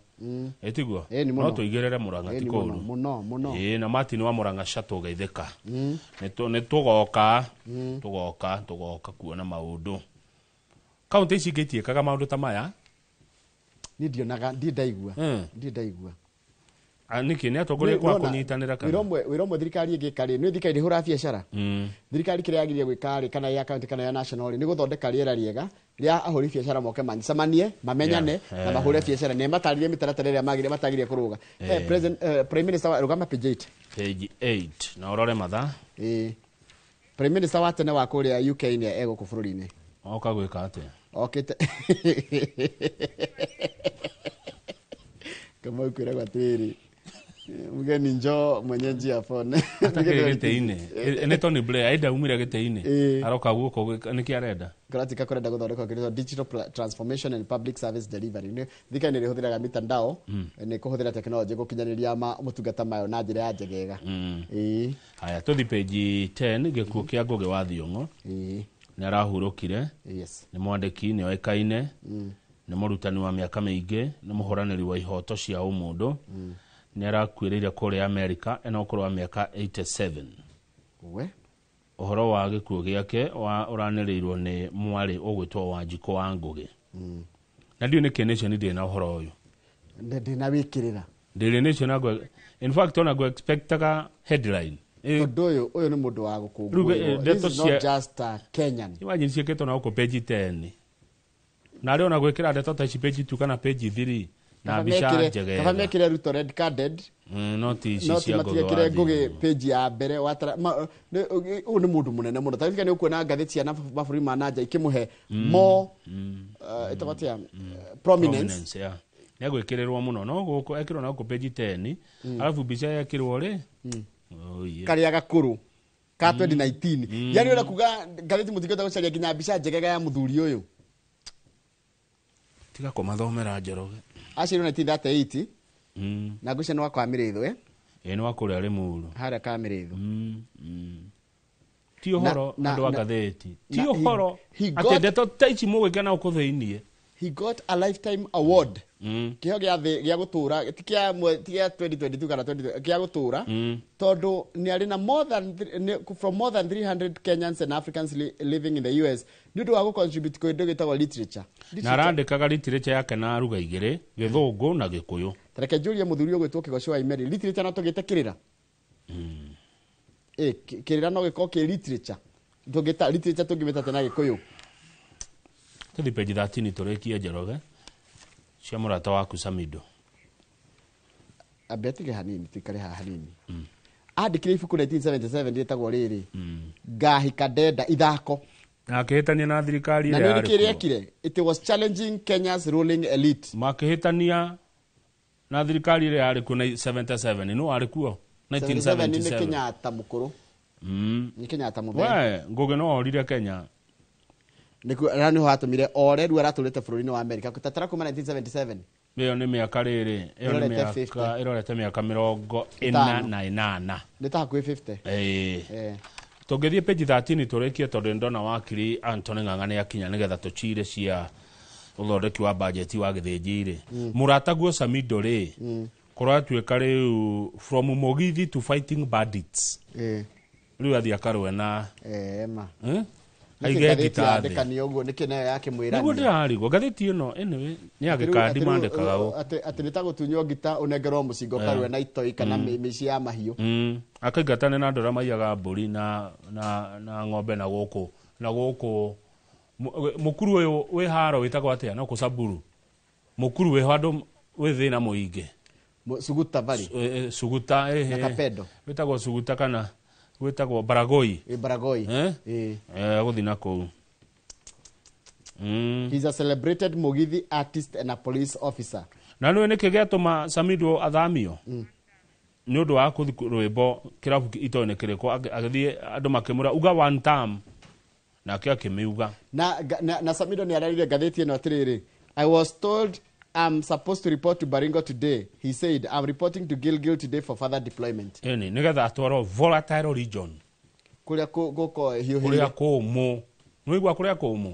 Ĩtiguo? No tũigĩrĩre Murang'a ti kũũru. Mũno mũno. Na Martin wa Murang'a catũgeithĩka. Nĩ tũgoka, tũgoka kuona maũndũ. Kaunti ici ingĩ itiĩkaga maũndũ ta maya. Niĩ ndionaga, ndirĩ ndaigua. Ndirĩ ndaigua. Nĩkĩ nĩ atongoria kwa kũnyitanĩra kana? Wĩra ũmwe thirikari ĩngĩka rĩ, nĩ thirikari ndĩhũraga biacara. Thirikari kĩrĩa yagĩrĩire gwĩka rĩ, kana ya county kana ya national rĩ, nĩ gũthondeka rĩera rĩega rĩa ahũri biacara moke macemanie, mamenyane na mahũre biacara, na matarĩrie mĩtaratara ĩrĩa magĩrĩire matagĩrĩire kũrũga. President, Prime Minister wa rũgama page 8. Page 8 na ũrore mathaa. Prime Minister wa tene wa kũrĩa UK nĩ egũkũ bũrũri-inĩ. Oka gwĩka atĩa? Okĩte Kamau kwĩragwo atĩrĩrĩ, Mgeni njoo mwenyeji apone. Atakĩrĩ gĩtĩ-inĩ. Nĩ Tony Blair aida umire gĩtĩ-inĩ. Aroka gũkũ nĩkĩ arenda? Kũratika kũrenda gũthondekwo kĩrĩa digital transformation and public service delivery. Nĩ thirikari nĩ ĩrĩhũthĩraga mitandao nĩ kũhũthĩra tekinoronjĩ gũkinyanĩria motungata mayo na njĩra ya njegega. Ĩĩ. Haya tũthi page 10 gĩkuũ kĩa Ngũgĩ wa Thiong'o. Nĩ arahurũkire. Yes. Nĩ mwandĩki, nĩ oĩkaine. Nĩ mũrutani wa mĩaka mĩingĩ, nĩ mũhũranĩri wa ihoto cia ũmũndũ. Nĩ arakuĩrĩire kũrĩa Amerika ena ũkũrũ wa mĩaka 87. We. Ũhoro wa gĩkuũ gĩake ũranĩrĩirwo nĩ mwarĩ ũgwĩtwo Wanjikũ wa Ngũgĩ. Na ndiũĩ nĩkĩ Nation ndĩrĩ na ũhoro ũyũ. Ndĩ na wĩkĩrĩra. Daily Nation na in fact ona go expectaga headline. Tondũ ũyũ nĩ mũndũ wa gũkũngũĩrwo. This is not just a Kenyan. Imagine ciĩkĩtwo na gũkũ page 10. Na rĩo ona gwĩkĩra ndeto ta ici page 2 kana page 3 na mbica njegega. Kaba mekĩre Ruto red carded. No ti ici no ti cia Ngũgĩ wa matigekĩre Ngũgĩ Thiong'o. Page ya mbere watara ũyũ nĩ mũndũ mũnene mũno. Tarĩu nĩ ũkuona ngathĩti cia mabũrũri ma nanja ikĩmũhe more ĩtagwo atĩa, prominence. Yeah. Nĩ agwĩkĩrĩrwo mũno no gũkũ ekĩrwo na gũkũ page 10 arabu mbica yekĩrwo rĩ. Oh, yeah. Karĩa gakũrũ ka 2019, yani ũrĩa kuga ngathĩti mũtingĩhota gũcaria nginya mbica njegega ya mũthuri ũyũ. Tiga kũmathomera, Njoroge. Aciarirwo 1938 na ngwĩciria nĩ wa Kamĩrĩthũ, eh? Ĩ, nĩ wa kũrĩa Limuru. Harĩa Kamĩrĩthũ. Ti ũhoro andũ a ngathĩti ti ũhoro atĩ ndeto ta ici mũgwĩka na gũkũ thĩiniĩ. He got a lifetime award, kĩheo gĩa thĩ gĩa gũtũra, ti kĩa ti kĩa 2022 kana 20 kĩa gũtũra, tondũ nĩ arĩ na more than from more than 300 Kenyans and Africans living in the US nĩ ũndũ wa gũcontribute kũndũ gĩtagwo literature. Na arandĩkaga literature yake na ruga igĩrĩ, Gĩthũngũ na Gĩkũyũ. Tareke njũrie mũthuri ũgwĩtwo Kĩgoco wa Imeri, literature no tũgĩte kĩrĩra? Ĩ, kĩrĩra no gĩkorwo kĩ literature? Tũngĩta literature tũngĩmĩta atĩa na Gĩkũyũ? Tũthi page 13 tũrĩkie, Njoroge, cia mũrata waku Samido. Ambe atige hanini, tuikare haha hanini. Andĩkire ibuku 1977 rĩtagwo rĩrĩ, Ngahika Ndenda Ithako. Na akĩhĩtania na thirikari na ĩrĩa nĩ yarĩ nĩkĩ kuo. rĩekire, it was challenging Kenya's ruling elite. Makĩhĩtania na thirikari ĩrĩa yarĩ kuo na 77, nũ warĩ kuo? 77 nĩ 1977. Kenyatta mũkũrũ. Nĩ Kenyatta mũthee. We Ngũgĩ no orire Kenya. Nĩkuo na nĩho hatũmire ore, rĩu aratũrĩte bũrũri-inĩ wa America tatara kuma 1977. Ĩyo nĩ mĩaka rĩrĩ, ĩyo nĩ Ĩrorete mĩaka 50. Ĩrorete mĩaka mĩrongo ĩna Ĩtano. na ĩnana. Nĩ ta hakuhĩ 50. Ĩĩ. Eh. Tũngĩthiĩ page 13 tũrĩkie, tondũ nĩndona wakiri Anthony Ng'ang'a nĩ akinya nĩgetha tũcire cia ũthondeki wa bajeti wa gĩthĩnji rĩ. Mũrataguo Samido rĩ, kũratuĩka rĩu from Mũgithi to fighting bandits. Rĩu athiĩ akarũe na Ma. Eh? Nĩkĩ Aige ngathĩti ngita thĩ. yandĩkanio ũguo? Nĩkĩ nayo yakĩmwĩrania? Nĩguo ndĩrarigwo ngathĩti ĩno, anyway, nĩ ya gĩkandi mandĩkaga gũkũ. Atĩ nĩ ta gũtunywo ngita ũnengerwo mũcinga ũkarũe na itoi kana mĩciĩ ya mahiũ. Akaingatane na andũ arĩa maiyaga mbũri na ng'ombe na gũkũ na gũkũ mũkuru ũyũ wĩ haro wĩtagwo atĩa? No kũ Samburu mũkuru wĩ handũ wĩ thĩna mũingĩ. Suguta Valley. Suguta. Na Kapedo. Wĩtagwo Suguta kana wĩtagwo Baragoi? Baragoi. Eh? Eh, gũthiĩ na kũu. He's a celebrated Mugithi artist and a police officer. Na nĩwe nĩkĩ gĩatũma Samido athamio? Nĩ ũndũ wa kũthi rwĩmbo kĩrabu itoĩ nĩ kĩrĩkũ, agĩthiĩ andũ makĩmwĩra uga one term, nake akĩmĩuga. Na Samido nĩ ararire ngathĩti ĩno atĩrĩrĩ, "I was told I'm supposed to report to Baringo today." He said, "I'm reporting to Gilgil today for further deployment." Ĩni nĩgetha atwarwo volatile region. Kũrĩa gũko kũrĩa hiũhĩire. Kũmũ, nĩwaigua kũrĩa kũmũ,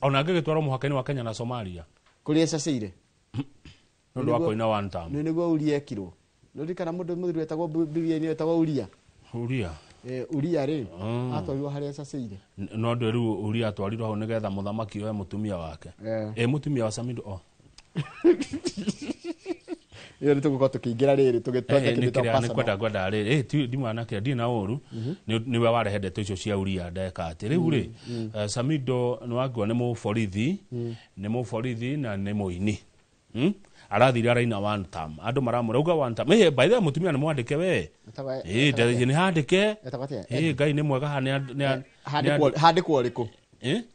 ona angĩgĩtwarwo mũhaka-inĩ wa Kenya na Somalia. Kũrĩa ĩcacĩire. Nĩ ũndũ wa kũina one term. Nĩ nĩguo Uria ekirwo. Nĩũririkana mũndũ mũthuri wetagwo Bibilia-inĩ wetagwo Uria? Uria. Eh, Uria rĩ, atwarirwo harĩa ĩcacĩire. No ndũ rĩu Uria atwarirwo hau nĩgetha mũthamaki oe mũtumia wake. Ĩ, mũtumia wa Samido o. Ĩyo nĩ tũgũkorwo tũkĩingĩra rĩrĩ tũgĩtonya kĩndũ nĩ gĩtagwo kĩrĩa nĩ personal. kwenda ngwenda rĩrĩ ti ndimwana kĩrĩa ndirĩ na ũru. Nĩwe warehe ndeto icio cia Uria ndeka atĩ rĩu rĩ, Samido nĩ wakua, nĩ mũborithi, nĩ mũborithi na nĩ mũini. Arathire araina one term, andũ maramwĩra uga one term. By the way, mũtumia nĩ mwandĩke we. Etagwo nĩ handĩke. Etagwo atĩa? Ngai nĩ mwega haha Handĩkwo ũrĩkũ?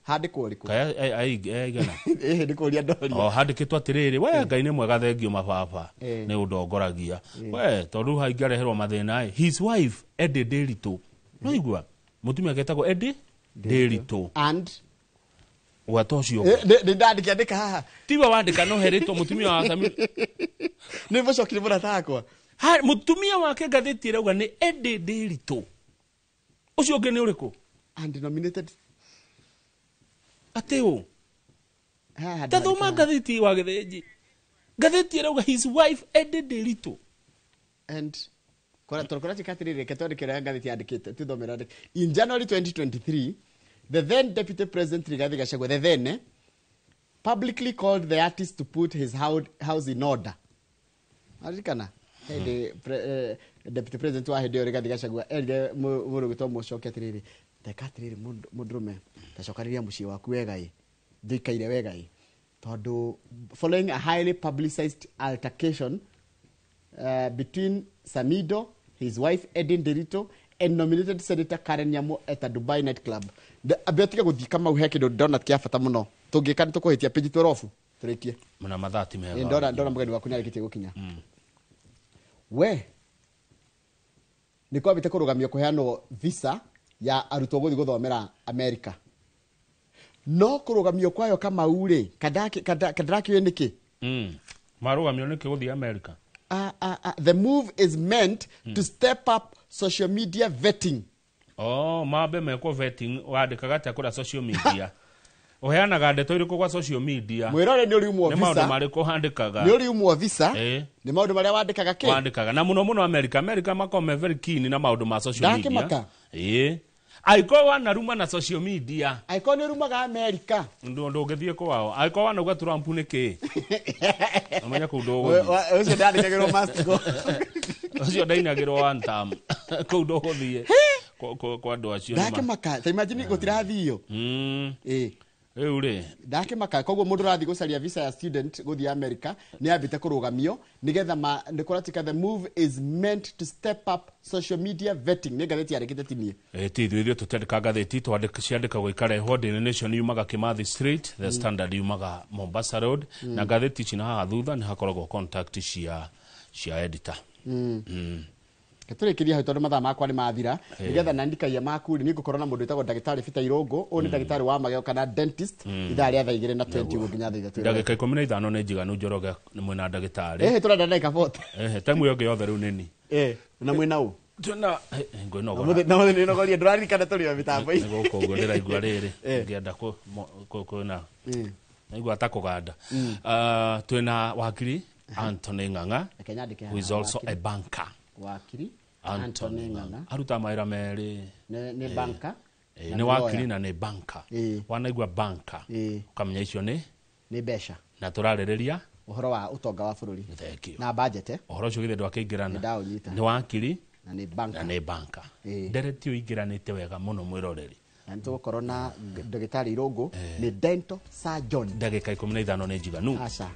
Handĩkwo ũrĩkũ? Kaya aigana. Ĩhĩ, nĩ kũria ndoria. O handĩkĩtwo atĩrĩrĩ, we Ngai nĩ mwega, thengio mababa nĩ ũndongoragia we, tondũ haingĩareherwo mathĩna ĩ. His wife Eddie Ndiritu, noigua mũtumia aketagwo Eddie Ndiritu and gwata ũcio. Nĩ ndandĩkĩandĩka haha. Tiwe wandĩka, no herĩtwo mũtumia wa Sami. Nĩ mũcokire mũrata wakwa. Ha, mũtumia wake ngathĩti ĩrauga nĩ Eddie Ndiritu. Ũcio ũngĩ nĩ ũrĩkũ? And nominated atĩ ũ haha. Ta thoma ngathĩti wa Gĩthĩnji, ngathĩti ĩrauga his wife Eddie Ndiritu. And tondũ atĩrĩrĩ, reke twandĩke ũrĩa ngathĩti yandĩkĩte, tũthome ũrĩa. In January 2023, the then Deputy President Rigathi Gachagua, the then, publicly called the artist to put his house in order. Aririkana hĩndĩ Deputy President wa hĩndĩ ĩyo Rigathi Gachagua erire mũndũ gwĩtwo Mũcoki atĩrĩrĩ, teka atĩrĩrĩ, mũndũrũme, tacokanĩria mũciĩ waku wega ĩ, ndũikaire wega ĩ, tondũ following a highly publicized altercation between Samido, his wife Edin Derito, and nominated Senator Karen Nyamu at a Dubai nightclub. Ambe tiga gũthiĩ Kamau, he kĩndũ ndona kĩa bata mũno. Tũngĩka nĩ tũkũhĩtia page twelve tũrĩkie. Mna mathaa ti mega. Ĩ, ndona mũgeni waku nĩ arĩkĩtie gũkinya. We nĩ kwambĩte kũrũgamio kũheanwo visa ya arutwo gũthiĩ gũthomera America. No kũrũgamio kwayo Kamau rĩ, kandarakĩũĩ nĩkĩ? Marũgamio nĩkĩ gũthiĩ America? The move is meant to step up social media vetting. Oh, mambe mekwo vetting, wandĩkaga atĩa kũrĩa social media? Ũheanaga ndeto irĩkũ kwa social media? Mwĩrore nĩ ũriumwo Nĩ maũndũ visa. marĩkũ wandĩkaga? Nĩ ũriumwo visa. Nĩ maũndũ marĩa wandĩkaga kĩ? Wandĩkaga na mũno mũno America. America makoragwo me very keen na maũndũ ma social media. Ndakĩmaka. Ĩĩ. Angĩkorwo wanaruma na social media. Angĩkorwo nĩ ũrumaga America. Ndũngĩthiĩ kwao. Angĩkorwo wanauga Trump nĩ kĩ? Ũmenye kũu ndũgũthiĩ. Ũcio ndandĩkagĩrwo must go. Ũcio ndainagĩrwo one term. Kũu ndũgũthiĩ. Kwa andũ acio nĩ Ndakĩmaka, ta imagine gũtirathio. Ĩĩ. Rĩu rĩ. Ndakĩmaka, koguo mũndũ ũrathiĩ gũcaria visa ya student gũthiĩ America nĩ ambĩte kũrũgamio nĩgetha nĩ kũratika the move is meant to step up social media vetting. Nĩ ngathĩti yandĩkĩte tinie. Ti ithuĩ tũtiandĩka ngathĩti, ciandĩkagwo ikarehwo. Daily Nation yumaga Kimathi Street, The Standard yumaga Mombasa Road, na ngathĩti ici na haha thutha nĩ hakoragwo contact cia editor. Tũrĩkĩrie hau tondũ mathaa makwa nĩ mathira, nĩgetha na ndikaia maku rĩ, nĩ ngũkorwo na mũndũ wĩtagwo ndagĩtarĩ Peter Irũngũ. Ũyũ nĩ ndagĩtarĩ wa magego kana dentist. Ithaa rĩa thaa 2:20 ũguo nginya thaa 3. Ndagĩka 15 nĩ njiganu, Njoroge, nĩ mwĩna ndagĩtarĩ. Ĩhĩ, tũrenda ndagĩka 40. Ehe, time ĩyo ĩngĩ yothe rĩu nĩni. Na mwĩna ũ? Twĩna ngwĩnogora. Na mũthĩ nĩnogoria, ndũraririkana tũrĩ o mĩtambo-inĩ. Nĩ gũkũ ũguo ndĩraigua rĩrĩ ngĩenda kwĩna naigua ta kũganda. Twĩna wakiri Anthony Ng'ang'a, Reke nyandĩke who is haha, also wakiri. a banker. Wakiri Anthony Ng'ang'a. Aruta mawĩra merĩ. Nĩ banker na Nĩ nĩ wakiri lawyer. Na nĩ banker. Wanaigua banker ũkamenya icio nĩ nĩ mbeca. Na tũrarĩrĩria ũhoro wa ũtonga wa bũrũri Thank you. na budget. Ũhoro ũcio githĩ ndwakĩingĩrana? Nĩ ndaũnyita. Nĩ wakiri na nĩ banker. Na nĩ banker. Ndereti ũyũ ingĩranĩte wega mũno, mwĩroreri. Na nĩ tũgũkorwo na ndagĩtarĩ Irũngũ, nĩ dental surgeon. Ndagĩka 15 nĩ njiganu. Aca.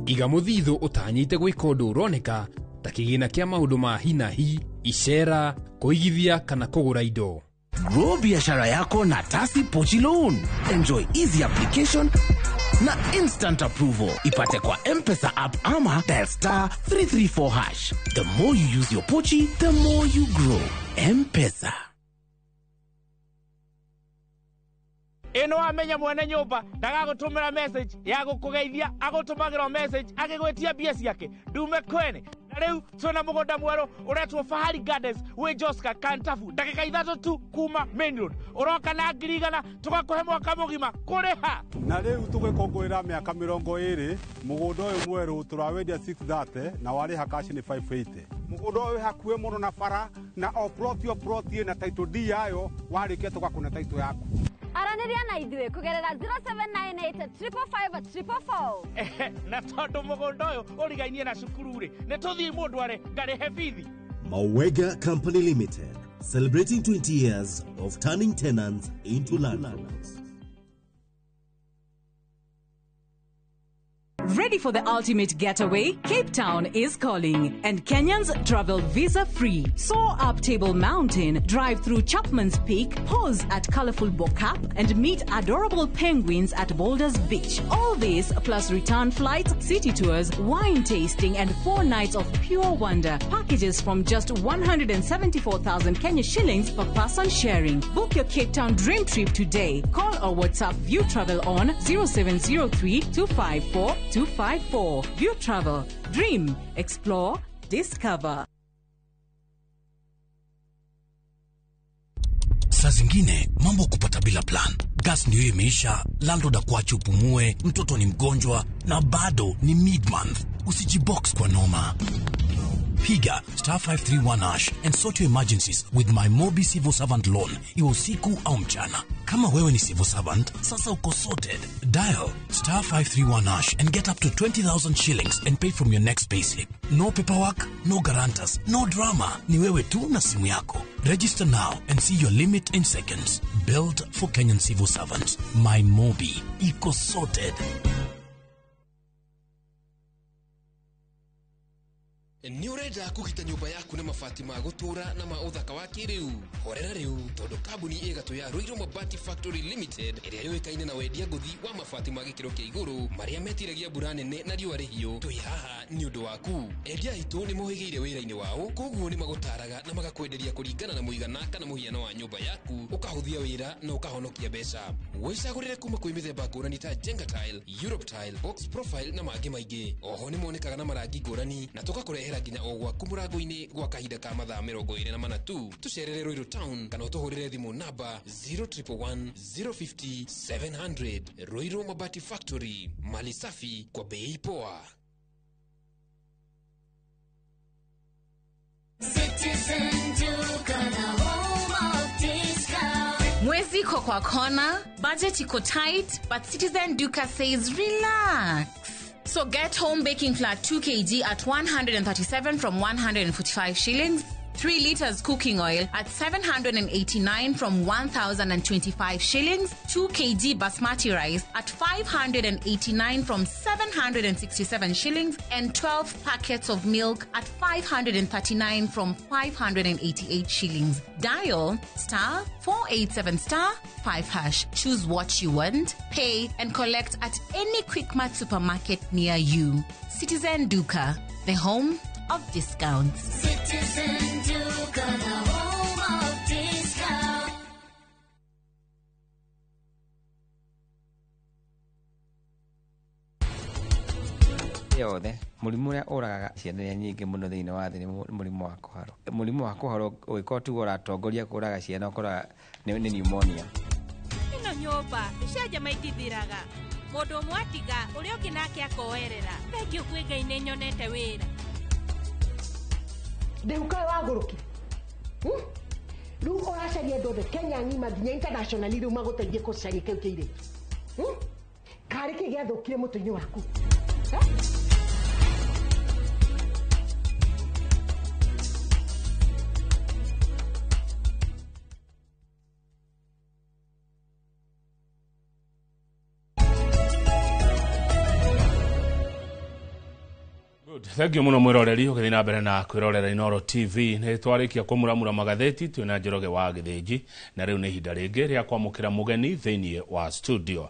Iga mũthithũ ũtanyĩte gwĩka ũndũ ũroneka ta kĩgĩna kĩa maũndũ ma hi na hi, icera, kũigithia kana kũgũra indo. Grow biashara yako na Tasi Pochi Loan. Enjoy easy application na instant approval. Ipate kwa M-Pesa app ama dial *334#. The more you use your Pochi, the more you grow. M-Pesa. Ĩno wamenya mwene nyũmba ndagagũtũmĩra message ya gũkũgeithia, agũtũmagĩra message agĩgwĩtia mbia ciake ndume kwene. Na rĩu twĩna mũgũnda mwerũ ũretwo Fahari Gardens wĩ Joska Kantafu, ndagĩka 3 tu kuma main road. Ũroka na 100,000 tũgakũhe mwaka mũgima kũrĩha. Na rĩu tũgĩkũngũĩra mĩaka 20 mũgũnda ũyũ mwerũ tũrawendia 630 na warĩha cash nĩ 580. Mũgũnda ũyũ wĩ hakuhĩ mũno na bara na o plot o plot ĩna title deed yayo, warĩkia tũgakũne title yaku. Aranĩria na ithuĩ kũgerera 0798 555 444. Na tondũ mũgũnda ũyũ ũrigainie na cukuru rĩ, nĩ tũthiĩ mũndũ are ngarĩhe bithi. Mawega Company Limited, celebrating 20 years of turning tenants into landlords. Ready for the ultimate getaway? Cape Town is calling, and Kenyans travel visa-free. Soar up Table Mountain, drive through Chapman's Peak, pause at colorful Bo-Kaap, and meet adorable penguins at Boulders Beach. All this plus return flights, city tours, wine tasting, and 4 nights of pure wonder. Packages from just 174,000 Kenya shillings per person sharing. Book your Cape Town dream trip today. Call or WhatsApp View Travel on 0703 254 254. View Travel. Dream, explore, discover. Saa zingine mambo kupata bila plan. Gas ndio imeisha, landlord akuache upumue, mtoto ni mgonjwa na bado ni mid-month. Usijibox kwa noma. Piga star 531 hash and sort your emergencies with my Mobi Civil Servant Loan, iwe usiku au mchana. Kama wewe ni civil servant, sasa uko sorted. Dial star 531 hash and get up to 20,000 shillings and pay from your next payslip. No paperwork, no guarantors, no drama. Ni wewe tu na simu yako. Register now and see your limit in seconds. Built for Kenyan civil servants. My Mobi. Iko sorted. Nĩ ũrenda kũgita nyũmba yaku na mabati ma gũtũũra na ma ũthaka wa kĩrĩu? Horera rĩu tondũ kambuni ĩgatũ ya Ruiru Mabati Factory Limited ĩrĩa yũĩkaine na wendia ngũthi wa mabati ma gĩkĩro kĩa igũrũ marĩa metiragia mbura nene na riũa rĩhiũ, twĩ haha nĩ ũndũ waku. Endia aitũ nĩ mohĩgĩire wĩra-inĩ wao, koguo nĩ magũtaraga na magakwenderia kũringana na mũigana kana mũhiano wa nyũmba yaku, ũkahũthia wĩra na ũkahonokia mbeca. Wĩcagũrĩre kuma kwĩ mĩthemba ngũrani ta Jenga Tile, Europe Tile, Box Profile na mangĩ maingĩ. Oho nĩ monekaga na marangi ngũrani na tũgakũrehera nginya o gwaku mũrango-inĩ gwa kahinda ka mathaa 24 tu. Tũcerere Ruiru Town kana ũtũhũrĩre thimũ namba 0111 050 700. Ruiru Mabati Factory, mali safi kwa bei poa. Citizen Duka, the home of discount. Mwezi iko kwa kona, budget iko tight, but Citizen Duka says relax. So get home baking flour 2 kg at 137 from 145 shillings, 3 liters cooking oil at 789 from 1,025 shillings, 2 kg basmati rice at 589 from 767 shillings, and 12 packets of milk at 539 from 588 shillings. Dial star 487 star 5 hash. Choose what you want, pay, and collect at any Quickmart supermarket near you. Citizen Duka, the home of discounts. Citizen Duka, the home of discounts. Yothe mũrimũ ũrĩa ũragaga ciana iria nyingĩ mũno thĩinĩ wa thĩ nĩ mũrimũ wa kũharwo. Mũrimũ wa kũharwo ũgĩkorwo tuo ũratongoria kũraga ciana ũkoraga nĩ pneumonia. Ĩno nyũmba icanjama itithiraga, mũndũ ũmwe atiga ũrĩa ũngĩ nake akoerera. Thengiũ kwĩ Ngai nĩ nyonete wĩra. Ndĩhukaĩ wagũrũki rĩu ũracaria andũ othe Kenya ng'ima nginya international rĩu magũteithie kũcaria kĩu kĩirĩtu. Karĩ kĩ gĩathũkire mũtwe-inĩ waku? Thank you muno mwiroreri ugithi na mbere na kwirorera Inooro TV. Nĩ twarikia kũmuramura magathĩti twĩna Njoroge wa Gĩthĩnji, na rĩu nĩ ihinda rĩngĩ rĩa kwamũkĩra mũgeni thĩinĩ wa studio.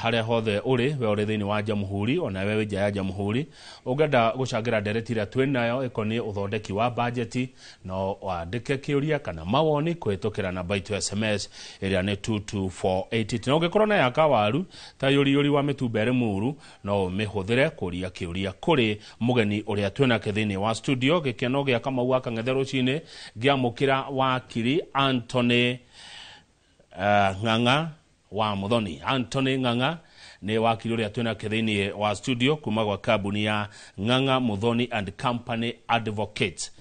Harĩa hothe ũrĩ, we ũrĩ thĩinĩ wa Jamhuri ona we wĩ nja ya Jamhuri, ũngĩenda gũcangĩra ndereti ĩrĩa twĩnayo ĩkoniĩ ũthondeki wa bajeti, no wandĩke kĩũria kana mawoni kũhĩtũkĩra namba itũ ya SMS ĩrĩa nĩ 22488. Na ũngĩkorwo na yaka waru ta yũriyũri wa mĩtumba ĩrĩ muru, no ũmĩhũthĩre kũria kĩũria kũrĩ mũgeni ũrĩa twĩnake thĩinĩ wa studio. Gĩkeno gĩa Kamau wa Kang'ethe rũcinĩ ngĩamũkĩra wakiri Anthony Ng'ang'a wa Muthoni. Anthony Ng'ang'a nĩ wakiri ũrĩa twĩnake thĩinĩ wa studio kuma gwa kambuni ya Ng'ang'a Muthoni and Company Advocates.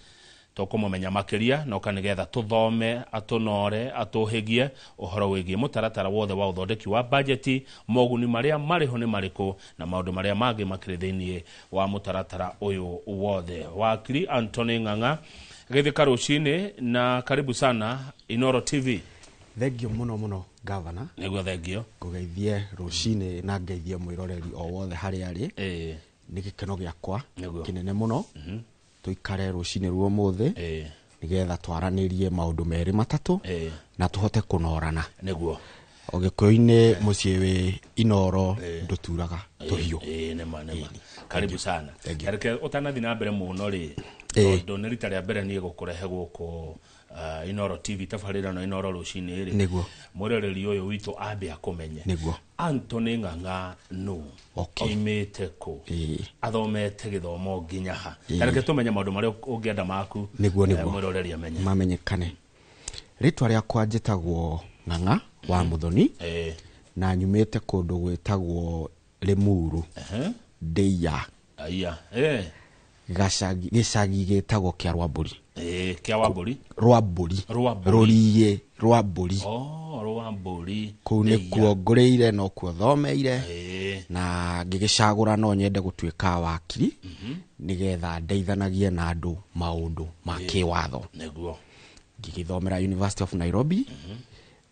Tũkũmũmenya makĩria no nĩgetha tũthome, atũnore, atũhĩgie ũhoro wĩgiĩ mũtaratara wothe wa ũthondeki wa bajeti, moguni marĩa marĩho nĩ marĩkũ na maũndũ marĩa mangĩ makĩrĩ thĩinĩ wa mũtaratara ũyũ wothe. Wakiri Anthony Ng'ang'a, gĩthĩka rũcinĩ na karibu sana Inooro TV. Thengio muno muno gavana. Nĩguo thengio. Ngũgeithie rũcinĩ na ngeithie mwĩroreri o wothe harĩa arĩ. Nĩ gĩkeno gĩakwa kĩnene mũno tuikare rũcinĩ ruo mũthĩ nĩgetha twaranĩrie maũndũ merĩ matatũ na tũhote kũnorana. Nĩguo. O Gĩkũyũ-inĩ mũciĩ wĩ Inooro ndũturaga tũhiũ. Nĩma nĩma. Karibu sana. Reke ũtanathi na mbere mũno rĩ, tondũ nĩ rita rĩa mbere niĩ gũkũrehe gũkũ Inooro TV tabarĩra no Inooro rũcinĩ rĩ. Nĩguo. Mwĩroreri ũyũ witũ ambe akũmenye. Nĩguo. Anthony Ng'ang'a nũ? Oimĩte kũ? Athomete gĩthomo nginya ha? Reke tũmenye maũndũ marĩa ũngĩenda maku. Nĩguo nĩguo. Mwĩroreri amenye. Mamenyekane. Rĩtwa rĩakwa njĩtagwo Ng'ang'a wa Muthoni. Na nyumĩte kũndũ gwĩtagwo Limuru. Ndĩia. Aya. Gĩcagi gĩtagwo kĩa Rwambũri. Kĩa Wambũri? Rwambũri. Rũriĩ Rwambũri. Rwambũri. Kũu nĩkuo ngũrĩire no kuo thomeire. Na ngĩgĩcagũra no nyende gũtuĩka wakiri nĩgetha ndeithanagie na andũ maũndũ ma kĩwatho. Nĩguo. Ngĩgĩthomera University of Nairobi.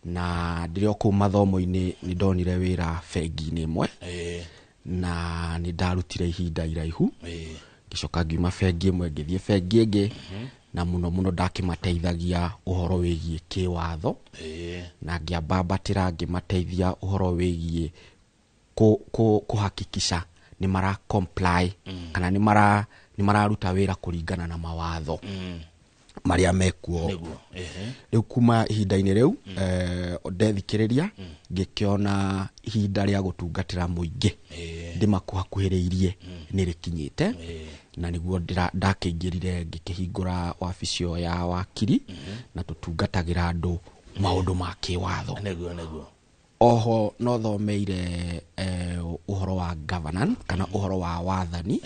Na ndĩrĩ o kũu mathomo-inĩ nĩ ndonire wĩra bengi-inĩ ĩmwe. Na nĩ ndarutire ihinda iraihu. Ngĩcoka ngiuma bengi ĩmwe ngĩthiĩ bengi ĩngĩ. Na mũno mũno ndakĩmateithagia ũhoro wĩgiĩ kĩwatho. Na ngĩambambatĩra ngĩmateithia ũhoro wĩgiĩ kũhakikisha nĩ mara comply kana nĩ mararuta wĩra kũringana na mawatho marĩa mekuo. Rĩu kuma ihinda-inĩ rĩu ndethikĩrĩria ngĩkĩona ihinda rĩa gũtungatĩra mũingĩ ndĩmakuhakuhĩrĩirie nĩ rĩkinyĩte. Na nĩguo ndakĩingĩrire ngĩkĩhingũra wabici ĩyo ya wakiri na tũtungatagĩra andũ maũndũ ma kĩwatho. Nĩguo nĩguo. Oho no thomeire ũhoro wa governance kana ũhoro wa wathani.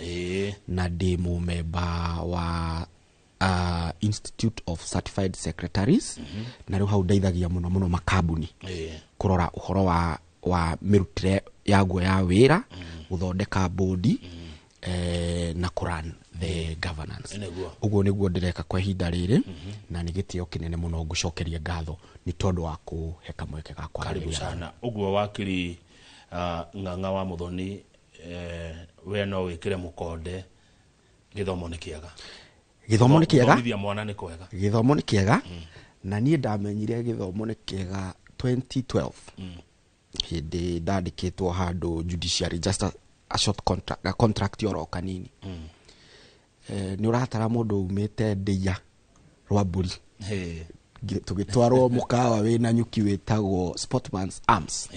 Na ndĩ mũmemba wa Institute of Certified Secretaries. Na rĩu hau ndeithagia mũno mũno makambuni kũrora ũhoro wa mĩrutĩre yaguo ya wĩra, gũthondeka bodi na kũrun the governance. Ũguo nĩguo ndĩreka kwa ihinda rĩrĩ. Na nĩ gĩtĩo kĩnene mũno ngũcokeria ngatho nĩ tondũ wa kũhe kamweke ga kwaranĩria. Karibu sana. Ũguo wakiri Ng'ang'a wa Muthoni, we no wĩkĩre mũkonde gĩthomo nĩ kĩega. Gĩthomo nĩ kĩega. Gũthomithia mwana nĩ kwega. Gĩthomo nĩ kĩega. Na niĩ ndamenyire gĩthomo nĩ kĩega 2012. Hĩndĩ ndandĩkĩtwo handũ judiciary, just a short contract, a contract oro kanini. Nĩ ũratara mũndũ umĩte Ndĩia Rwambũri. Tũgĩtwarwo mũkawa wĩna nyuki wĩtagwo Sportman's Arms.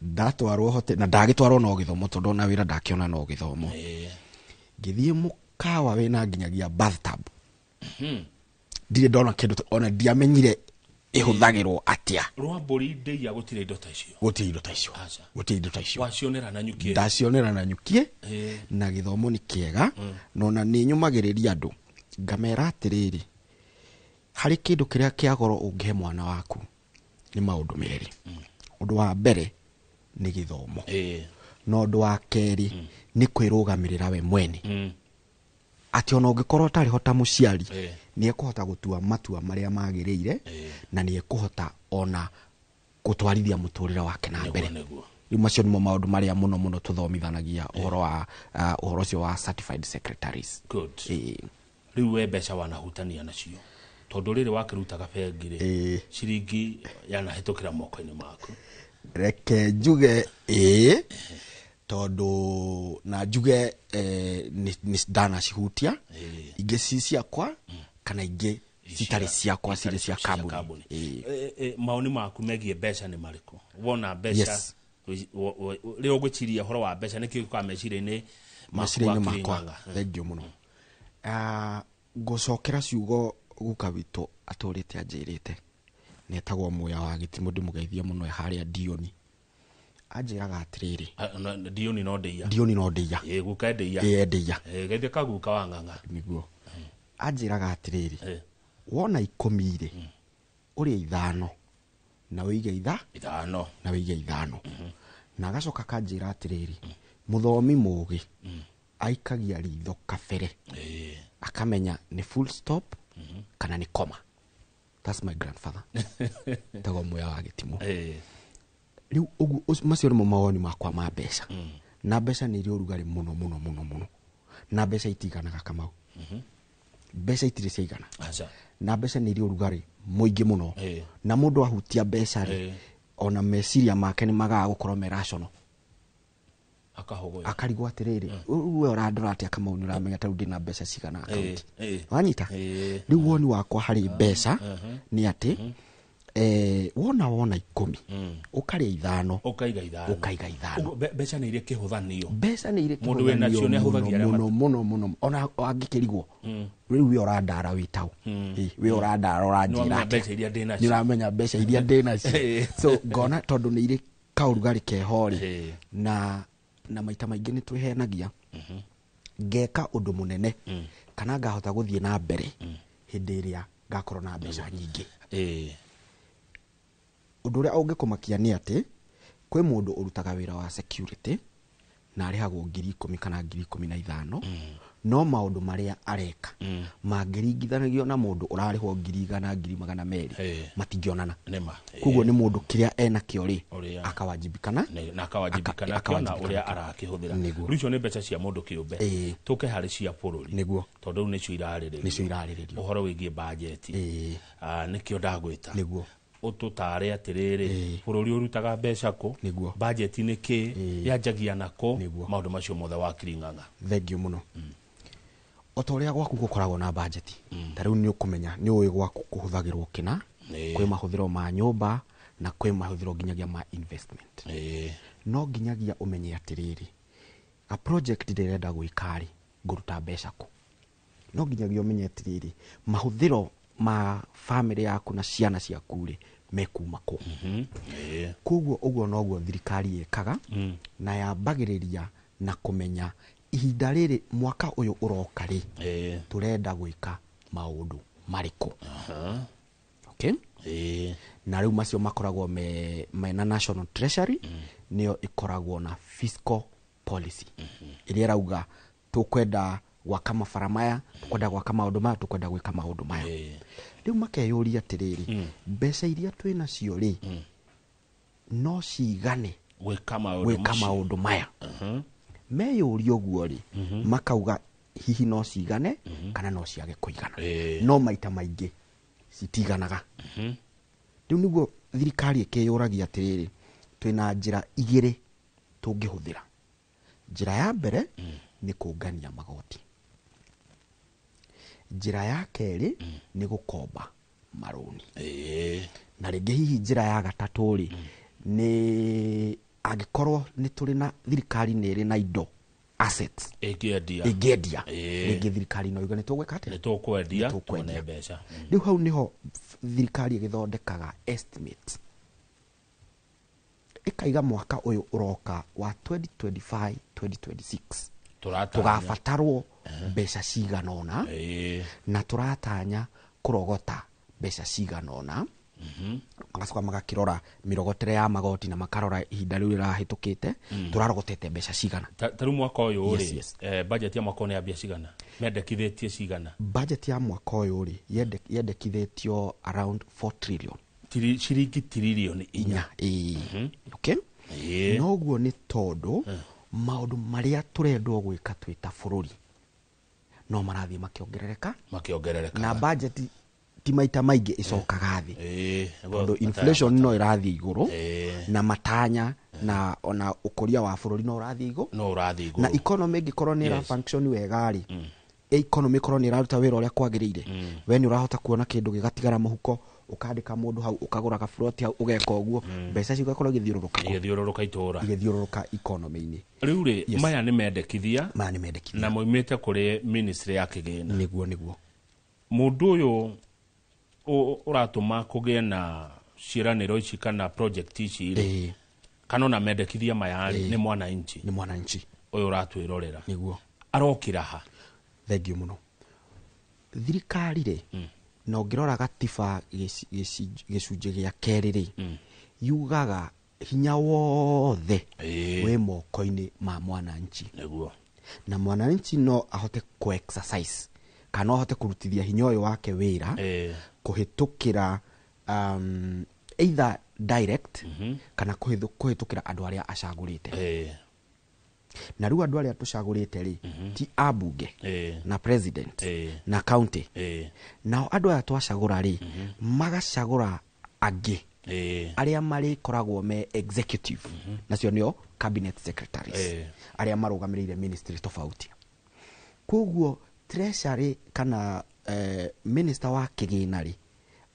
Ndatwarwo hote na ndagĩtwarwo no gĩthomo tondũ ona wĩra ndakĩona no gĩthomo. Ngĩthiĩ mũkawa wĩna nginyagia bathtub. Ndirĩ ndona kĩndũ ona ndiamenyire ĩhũthagĩrwo atĩa. Rwambũri Ndĩia gũtirĩ indo ta icio. Gũtirĩ indo ta icio. Gũtirĩ indo ta icio. Wacionera na nyukie. Ndacionera na nyukie. Na gĩthomo nĩ kĩega. Na ona nĩ nyũmagĩrĩria andũ ngamera atĩrĩrĩ, harĩ kĩndũ kĩrĩa kĩa goro ũngĩhe mwana waku nĩ maũndũ merĩ. Ũndũ wa mbere nĩ gĩthomo. Na ũndũ wa kerĩ nĩ kwĩrũgamĩrĩra we mwene. Atĩ ona ũngĩkorwo ũtarĩ ho ta mũciari nĩ ekũhota gũtua matua marĩa magĩrĩire na nĩ ekũhota ona gũtwarithia mũtũrĩre wake na mbere. Rĩu macio nĩmo maũndũ marĩa mũno mũno tũthomithanagia ũhoro wa ũhoro ũcio wa certified secretaries. Good. Ĩĩ. Rĩu we mbeca wanahutania nacio, tondũ rĩrĩ wakĩrutaga bengi rĩ, ciringi yanahĩtũkĩra moko-inĩ maku? Reke njuge ĩĩ, tondũ na njuge nĩ ndanacihutia, ingĩ ci ciakwa kana ingĩ citarĩ ciakwa, cirĩ cia kambuni. Ĩĩ. Maoni maku megiĩ mbeca nĩ marĩkũ wona mbeca? Yes. Rĩrĩa ũgwĩciria ũhoro wa mbeca, nĩkĩ gĩũkaga meciria-inĩ maku? Meciria-inĩ wa makwa? Kĩrĩnyaga? Thengiũ mũno. Ngũcokera ciugo guka witũ atũrĩte anjĩrĩte, netagwo Muya wa Gĩtimũ, ndĩmũgeithie mũno e harĩa Ndioni. Anjĩraga atĩrĩrĩ, Ndioni no ndĩia. Ndioni no ndĩia. Ĩ, guka ndĩia. Ĩ, ndĩia. Ĩ, geithia kaguka wa ng'ang'a. Nĩguo anjĩraga atĩrĩrĩ, wona 10 rĩ, ũrĩe 5 na wĩige 5, na wĩige 5. Na agacoka akanjĩra atĩrĩrĩ, mũthomi mũgĩ aikagia ritho kabere akamenya nĩ full stop kana nĩ koma. That's my grandfather, tagwo Muya wa Gĩtimũ. Rĩu ũguo macio nĩmo mawoni makwa ma mbeca. Na mbeca nĩ irĩ ũrugarĩ mũno mũno mũno mũno, na mbeca itiganaga, Kamau. Mbeca itirĩ ciaigana. Aca. Na mbeca nĩ irĩ ũrugarĩ mũingĩ mũno, na mũndũ ahutia mbeca rĩ, ona meciria make nĩ magaga gũkorwo me rational. Akahũgũya. Akarigwo atĩrĩrĩ, rĩu we ũrandora atĩa, Kamau? Nĩ ũramenya ta rĩu ndĩna mbeca cigana akaunti? Wanyita? Rĩu woni wakwa harĩ mbeca nĩ atĩ wona 10, ũkarĩa 5, ũkaiga 5. Ũkaiga 5. Ũguo mbeca nĩ irĩ kĩhũthanio. Mbeca nĩ irĩ Mũndũ wĩ nacio nĩ ahũthagia arĩa mũno mũno mũno, ona angĩkĩrigwo, rĩu we ũrandara wĩ tau. Ĩ, we ũrandara ũranjĩra Nĩwamenya atĩa? mbeca iria ndĩ nacio. Nĩ ũramenya mbeca iria ndĩ nacio. So ngona tondũ nĩ irĩ kaũrugarĩ keho rĩ, na maita maingĩ nĩ twĩhenagia, ngeka ũndũ mũnene kana ngahota gũthiĩ na mbere hĩndĩ ĩrĩa ngakorwo na mbeca nyingĩ. Ũndũ ũrĩa ũngĩkũmakia nĩ atĩ kwĩ mũndũ ũrutaga wĩra wa security na arĩhagwo 10,000 kana 15,000, no maũndũ marĩa areka mangĩringithanagio na mũndũ ũrarĩhwo 100,000, 200,000, matingĩonana. Nĩma. Koguo nĩ mũndũ kĩrĩa enakĩo rĩ, Ũrĩa- akawajibikana. Na akawajibika nakĩo na Akawajibika ũrĩa nakĩo. arakĩhũthĩra. Nĩguo. Rĩu icio nĩ mbeca cia mũndũ kĩũmbe. Tũke harĩ cia bũrũri, tondũ rĩu nĩcio irarĩrĩrio. Nĩcio irarĩrĩrio. Ũhoro wĩgiĩ bajeti. Nĩkĩo ndagwĩta Nĩguo. ũtũtare atĩrĩrĩ, bũrũri ũrutaga mbeca kũ? Nĩguo. Bajeti nĩ kĩ? Yanjagia nakũ? Maũndũ macio mothe, wakiri Ng'ang'a. Thengiũ mũno. O ta ũrĩa gwaku gũkoragwo na bajeti, ta rĩu nĩ ũkũmenya, nĩ ũĩ gwaku kũhũthagĩrwo kĩna, kwĩ mahũthĩro ma nyũmba na kwĩ mahũthĩro nginyagia ma investment. No nginyagia ũmenye atĩrĩrĩ, a project ndĩrenda gwĩka rĩ, ngũruta mbeca kũ? No nginyagia ũmenye atĩrĩrĩ, mahũthĩro ma famĩlĩ yaku na ciana ciaku rĩ, mekuma kũ? Koguo ũguo noguo thirikari ĩkaga, na yambagĩrĩria na kũmenya ihinda rĩrĩ, mwaka ũyũ ũroka rĩ, tũrenda gwĩka maũndũ marĩkũ. Okay? Na rĩu macio makoragwo mena National Treasury, nĩyo ĩkoragwo na fiscal policy ĩrĩa ĩrauga tũkwenda gwaka mabara maya, tũkwenda gwaka maũndũ maya, tũkwenda gwĩka maũndũ maya. Rĩu makeyũria atĩrĩrĩ, mbeca iria twĩ nacio rĩ, no cigane gwĩka maũndũ gwĩka macio? Maũndũ maya? Meyũria ũguo rĩ, makauga hihi no cigane kana no ciage kũigana. No maita maingĩ citiganaga. Rĩu nĩguo thirikari ĩkĩyũragia atĩrĩrĩ, twĩna njĩra igĩrĩ tũngĩhũthĩra. Njĩra ya mbere nĩ kũngania magoti, njĩra ya kerĩ nĩ gũkomba marũni, na rĩngĩ hihi njĩra ya gatatũ rĩ, nĩ angĩkorwo nĩ tũrĩ na thirikari nĩ ĩrĩ na indo, assets ĩngĩendia. Ĩngĩendia. Rĩngĩ thirikari no yuge nĩ tũgwĩka atĩa? Nĩ tũkwendia. Nĩ tũkwendia. Tuone mbeca. Rĩu hau nĩho thirikari ĩgĩthondekaga estimate, ĩkaiga mwaka ũyũ ũroka wa 2025 2026 Tũratanya. tũgabatarwo mbeca cigana ũna, na tũratanya kũrogota mbeca cigana ũna. Magacoka magakĩrora mĩrogotere ya magoti na makarora ihinda rĩu rĩrahĩtũkĩte tũrarogotete mbeca cigana. Ta rĩu mwaka ũyũ Yes, rĩ, yes. budget ya mwaka ũyũ nĩ ya mbia cigana mendekithĩtie cigana? Budget ya mwaka ũyũ rĩ, yendekithĩtio around 4 trillion. Ciringi tiririoni 4. Ĩĩ. Okay, Noguo nĩ tondũ maũndũ marĩa tũrendwo gwĩka twĩ ta bũrũri no marathiĩ makĩongerereka, makĩongerereka, na budget ti maita maingĩ ĩcokaga thĩ, tondũ inflation no ĩrathiĩ igũrũ na matanya na ona ũkũria wa bũrũri no ũrathiĩ igũrũ, no ũrathiĩ igũrũ, na economy ĩngĩkorwo nĩ ĩra function wega rĩ, economy ĩkorwo nĩ ĩraruta wĩra ũrĩa kwagĩrĩire, we nĩ ũrahota kuona kĩndũ gĩgatigara mũhuko, ũkandĩka mũndũ hau, ũkagũra gaburoti hau, ũgeka ũguo, mbeca icio igakorwo igĩthiũrũrũka, igĩthiũrũrũka itũra, igĩthiũrũrũka economy-inĩ. Rĩu rĩ, maya nĩ mendekithia, maya nĩ mendekithia na moimĩte kũrĩ ministry ya kĩgĩna. Nĩguo, nĩguo. Mũndũ ũyũ ũratũma kũgĩe na ciĩranĩro ici kana project ici rĩ, kana ona mendekithia maya rĩ, nĩ mwananchi, nĩ mwananchi ũyũ ũratwĩrorera. Nĩguo. Arokĩra ha? Thengiũ mũno. Thirikari rĩ, na ũngĩrora gatiba gĩcunjĩ gĩa kerĩ rĩ, yugaga hinya wothe wĩ moko-inĩ ma mwananchi. Nĩguo. Na mwananchi no ahote ku exercise kana no ahote kũrutithia hinya ũyũ wake wĩra kũhĩtũkĩra either direct kana kũhĩtũkĩra andũ arĩa acagũrĩte. Na rĩu andũ arĩa tũcagũrĩte rĩ, ti ambunge na president na county. Nao andũ aya twacagũra rĩ, magacagũra angĩ arĩa marĩkoragwo me executive, nacio nĩo cabinet secretaries, arĩa marũgamĩrĩire ministry tofauti. Koguo treasury kana minister wa kĩgĩna rĩ,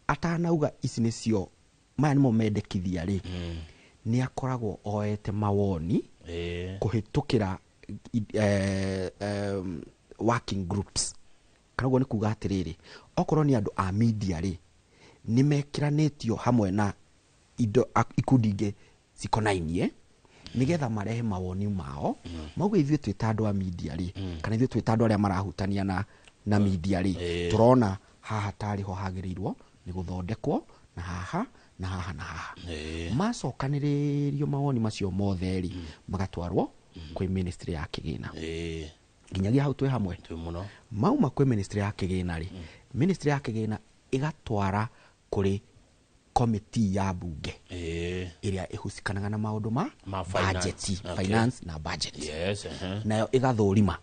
atanauga ici nĩcio, maya nĩmo mendekithia rĩ, nĩ akoragwo oete mawoni kũhĩtũkĩra working groups. Kana ũguo nĩ kuga atĩrĩrĩ, okorwo nĩ andũ a media rĩ, nĩ mekĩranĩtio hamwe na indo ikundi ingĩ cikonainie, nĩgetha marehe mawoni mao, mauge ithuĩ twĩ ta andũ a media rĩ, kana ithuĩ twĩ ta andũ arĩa marahutania na media rĩ, tũrona haha tarĩ ho hagĩrĩirwo nĩ gũthondekwo, na haha na haha na haha. Macokanĩrĩrio mawoni macio mothe rĩ, magatwarwo kwĩ ministry ya kĩgĩna. Nginyagia hau twĩ hamwe. Mauma kwĩ ministry ya kĩgĩna rĩ, ministry ya kĩgĩna ĩgatwara kũrĩ committee ya bunge ĩrĩa ĩhusikanaga na maũndũ ma budget, finance na budget. Nayo ĩgathũrima.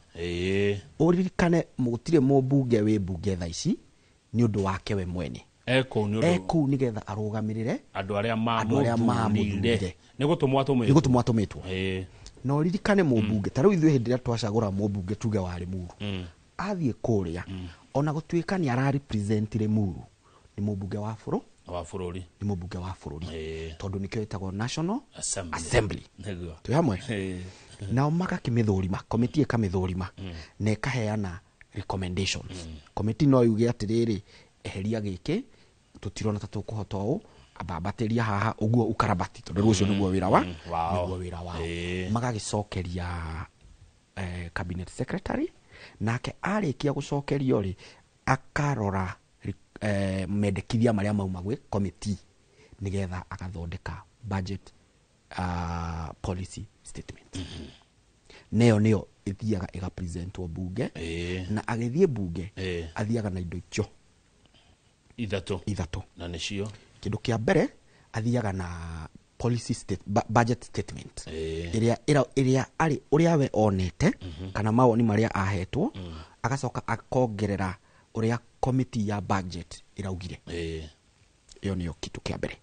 Ũririkane gũtirĩ mũmbunge wĩ mbunge thaa ici nĩ ũndũ wake we mwene. Ekũu nĩgetha arũgamĩrĩre andũ arĩa mamũthurire. Nĩ gũtũmwo atũmĩtwo. Na ũririkane mũmbunge, ta rĩu ithuĩ hĩndĩ ĩrĩa twacagũra mũmbunge tuge wa Limuru, athiĩ kũrĩa, ona gũtuĩka nĩ ararepresent Limuru, nĩ mũmbunge wa bũrũri, nĩ mũmbunge wa bũrũri, tondũ nĩkĩo ĩtagwo National Assembly. Twĩ hamwe. Nao magakĩmĩthũrima, committee ĩkamĩthũrima na ĩkaheana recommendations. Committee no yuge atĩrĩrĩ, eheria gĩkĩ, tũtirona ta tũkũhota ũũ, ambambatĩria haha, ũguo ũkarabati, tondũ rĩu ũcio nĩguo wĩra wa, nĩguo wĩra wao. Magagĩcokeria cabinet secretary, nake arĩkia gũcokerio rĩ, akarora mendekithia marĩa mauma gwĩ committee, nĩgetha agathondeka budget policy statement. Neyo nĩyo ĩthiaga ĩgapresentwo bunge, na agĩthiĩ bunge athiaga na indo icio ithatũ. Na nĩcio kĩndũ kĩa mbere athiaga na policy state, budget statement ĩrĩa arĩ ũrĩa we onete, kana mawoni marĩa ahetwo, agacoka akongerera ũrĩa committee ya budget ĩraugire. Ĩyo nĩyo kĩndũ kĩa mbere.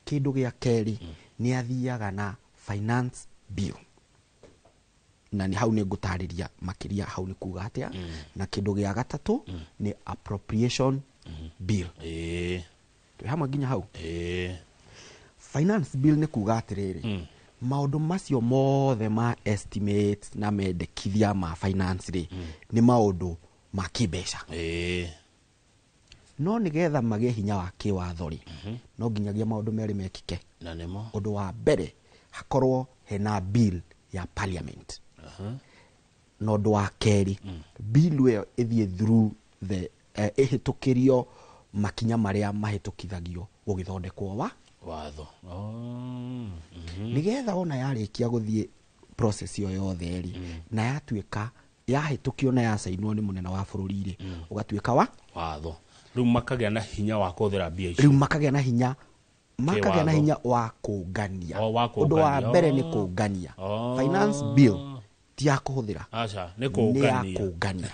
Kĩndũ gĩa kerĩ, nĩ athiaga na finance bill, na nĩ hau nĩ ngũtarĩria makĩria hau nĩ kuga atĩa. Na kĩndũ gĩa gatatũ nĩ appropriation bill. Twĩ hamwe nginya hau. Finance bill nĩ kuga atĩrĩrĩ, maũndũ macio mothe ma estimates na mendekithia ma finance rĩ, nĩ maũndũ ma kĩmbeca. No nĩgetha magĩe hinya wa kĩwatho rĩ, no nginyagia maũndũ merĩ mekĩke. Na nĩmo ũndũ wa mbere, hakorwo hena bill ya parliament. Na ũndũ wa kerĩ, bill ĩyo ĩthiĩ through the ĩhĩtũkĩrio makinya marĩa mahĩtũkithagio gũgĩthondekwo wa watho. Nĩgetha ona yarĩkia gũthiĩ process ĩyo yothe rĩ, na yatuĩka yahĩtũkio na yacainwo nĩ mũnene wa bũrũri rĩ, ũgatuĩka wa watho. Rĩu makagĩa na hinya wa kũhũthĩra mbia icio. Rĩu makagĩa na hinya Makagĩa na Kĩwatho. hinya wa kũngania. Oh, wa Ũndũ wa kũngania. mbere nĩ kũngania. Oh. Finance bill ti ya kũhũthĩra, Aca, nĩ nĩ ya kũngania. kũngania.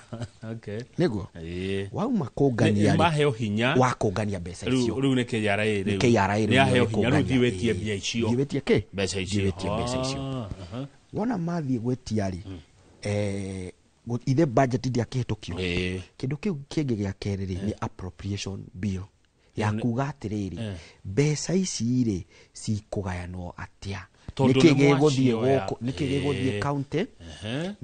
Okay. Nĩguo Ĩĩ. wauma kũngania Nĩ rĩ, maheo hinya wa kũngania mbeca rĩu icio. Rĩu nĩ KRA. Nĩ Rĩu KRA rĩu nĩ aheo nĩ hinya rĩu kũngania. thiĩ wĩtie Ĩĩ. mbia icio. Thiĩ wĩtie kĩ? Mbeca icio. Thiĩ wĩtie mbeca icio. Ah, aha. Wona mathiĩ gwĩtia rĩ, ithe budget ndĩakĩhĩtũkio. Kĩndũ kĩu kĩngĩ gĩa kerĩ rĩ, nĩ appropriation bill ya kuga atĩrĩrĩ, mbeca ici rĩ cikũgayanwo atĩa, Tondũ nĩkĩ nĩ gĩgũthiĩ mwacioya. gũkũ, nĩkĩ gĩgũthiĩ county,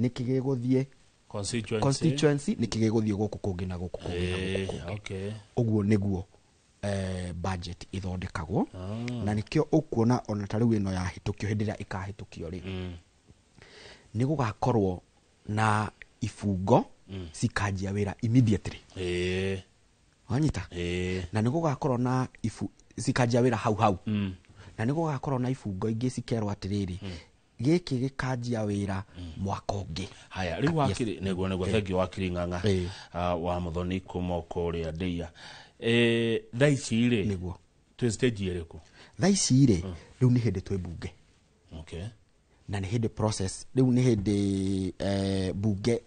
nĩkĩ gĩgũthiĩ Constituency. constituency, nĩkĩ gĩgũthiĩ gũkũ kũngĩ na gũkũ kũngĩ na gũkũ kũngĩ. Ũguo nĩguo budget ĩthondekagwo. Na nĩkĩo ũkuona ona ta rĩu ĩno yahĩtũkio, hĩndĩ ĩrĩa ĩkahĩtũkio rĩ, nĩ gũgakorwo na ibungo cikanjia wĩra immediately. Wanyita? Na nĩ gũgakorwo na ibu cikanjia wĩra hau hau, na nĩ gũgakorwo na ibungo ingĩ cikerwo atĩrĩrĩ, gĩkĩ gĩkanjia wĩra mwaka ũngĩ. Haya, rĩu wakiri nĩguo thengio wakiri Ng'ang'a wa Muthoni kuma kũrĩa Ndĩia. Thaa ici rĩ, nĩguo twĩ stage ĩrĩkũ? Thaa ici rĩ, rĩu nĩ hĩndĩ twĩ bunge. Na nĩ hĩndĩ process, rĩu nĩ hĩndĩ bunge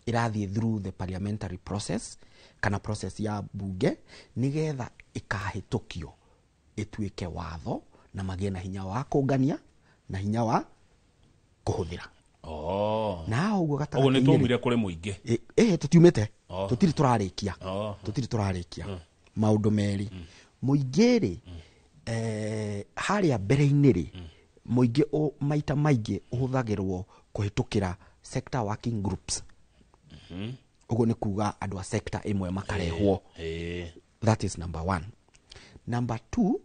ĩrathiĩ through the parliamentary process, kana process ya bunge, nĩgetha ĩkahĩtũkio ĩtuĩke watho na magĩe na hinya wa kũngania na hinya wa kũhũthĩra. Na haha ũguo Ũguo nĩ gatagatĩ-inĩ rĩ, twaumire kũrĩ mũingĩ. Tũtiumĩte. Oh. Tũtirĩ tũrarĩkia. Tũtirĩ tũrarĩkia maũndũ merĩ. Mũingĩ rĩ, harĩa mbere-inĩ rĩ, mũingĩ maita maingĩ ũhũthagĩrwo kũhĩtũkĩra sector working groups. Ũguo nĩ kuga andũ a sector ĩmwe makarehwo. That is number one. Number two,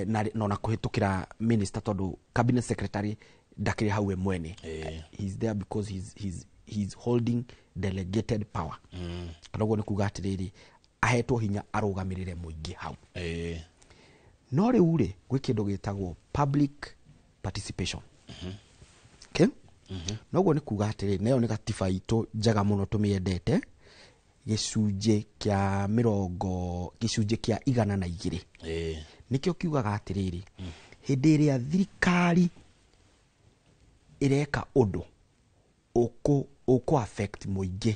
na ona kũhĩtũkĩra minister, tondũ cabinet secretary ndakĩrĩ hau we mwene. He's there because he's holding delegated power. Kana ũguo nĩ kuga atĩrĩrĩ, ahetwo hinya arũgamĩrĩre mũingĩ hau. No rĩu rĩ, gwĩ kĩndũ gĩtagwo public participation. Okay? Noguo nĩ kuga atĩrĩrĩ, nayo nĩ gatiba itũ njega mũno tũmĩendete, gĩcunjĩ kĩa mĩrongo, gĩcunjĩ kĩa 102. Nĩkĩo kiugaga atĩrĩrĩ, hĩndĩ ĩrĩa thirikari ĩreka ũndũ ũkũ affect mũingĩ,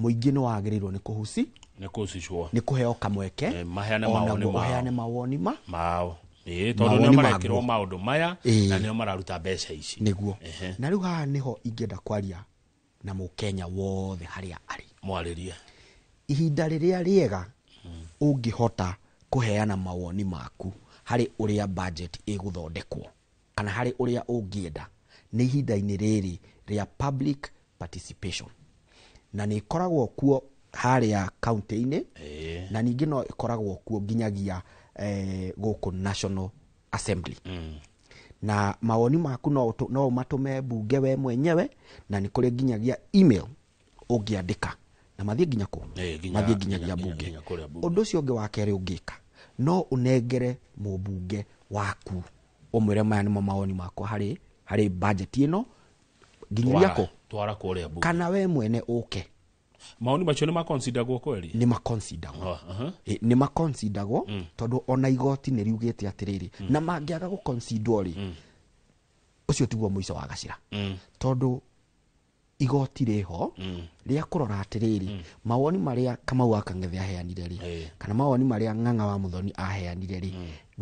mũingĩ nĩ wagĩrĩirwo nĩ kũhuci, Nĩ kũhucicwo. Nĩ kũheo kamweke Maheane ona mawoni guo mao. ũheane mawoni ma mao. Tondũ mawoni nĩo marekĩrwo maguo. maũndũ maya na nĩo mararuta mbeca ici. Nĩguo. Na rĩu haha nĩho ingĩenda kwaria na mũkenya wothe harĩa arĩ. Mwarĩrie. Ihinda rĩrĩa rĩega ũngĩhota kũheana mawoni maku harĩ ũrĩa budget ĩgũthondekwo kana harĩ ũrĩa ũngĩenda nĩ ihinda-inĩ rĩrĩ rĩa public participation, na nĩ ĩkoragwo kuo harĩa county-inĩ, na ningĩ no ĩkoragwo kuo nginyagia gũkũ National Assembly. Na mawoni maku no ũmatũme bunge we mwenyewe, na nĩ kũrĩ nginyagia email ũngĩandĩka na mathiĩ nginya kũ? Mathiĩ nginyagia bunge. Nginya kũrĩa bunge. Ũndũ ũcio ũngĩ wa kerĩ ũngĩka, no ũnengere mũmbunge waku ũmwĩre maya nĩmo mawoni makwa harĩ budget ĩno, nginyagia kũ? Twara kũrĩa bunge. Kana we mwene ũke. Maoni macio nĩ maconsideragwo kweli? Nĩ maconsideragwo. Nĩ maconsideragwo, tondũ ona igoti nĩ riugĩte atĩrĩrĩ, na mangĩaga gũconsiderwo rĩ, ũcio tiguo mũico wa gacĩra, tondũ igoti rĩho rĩa kũrora atĩrĩrĩ, mawoni marĩa Kamau wa Kang'ethe aheanire rĩ, kana mawoni marĩa Ng'ang'a wa Muthoni aheanire rĩ,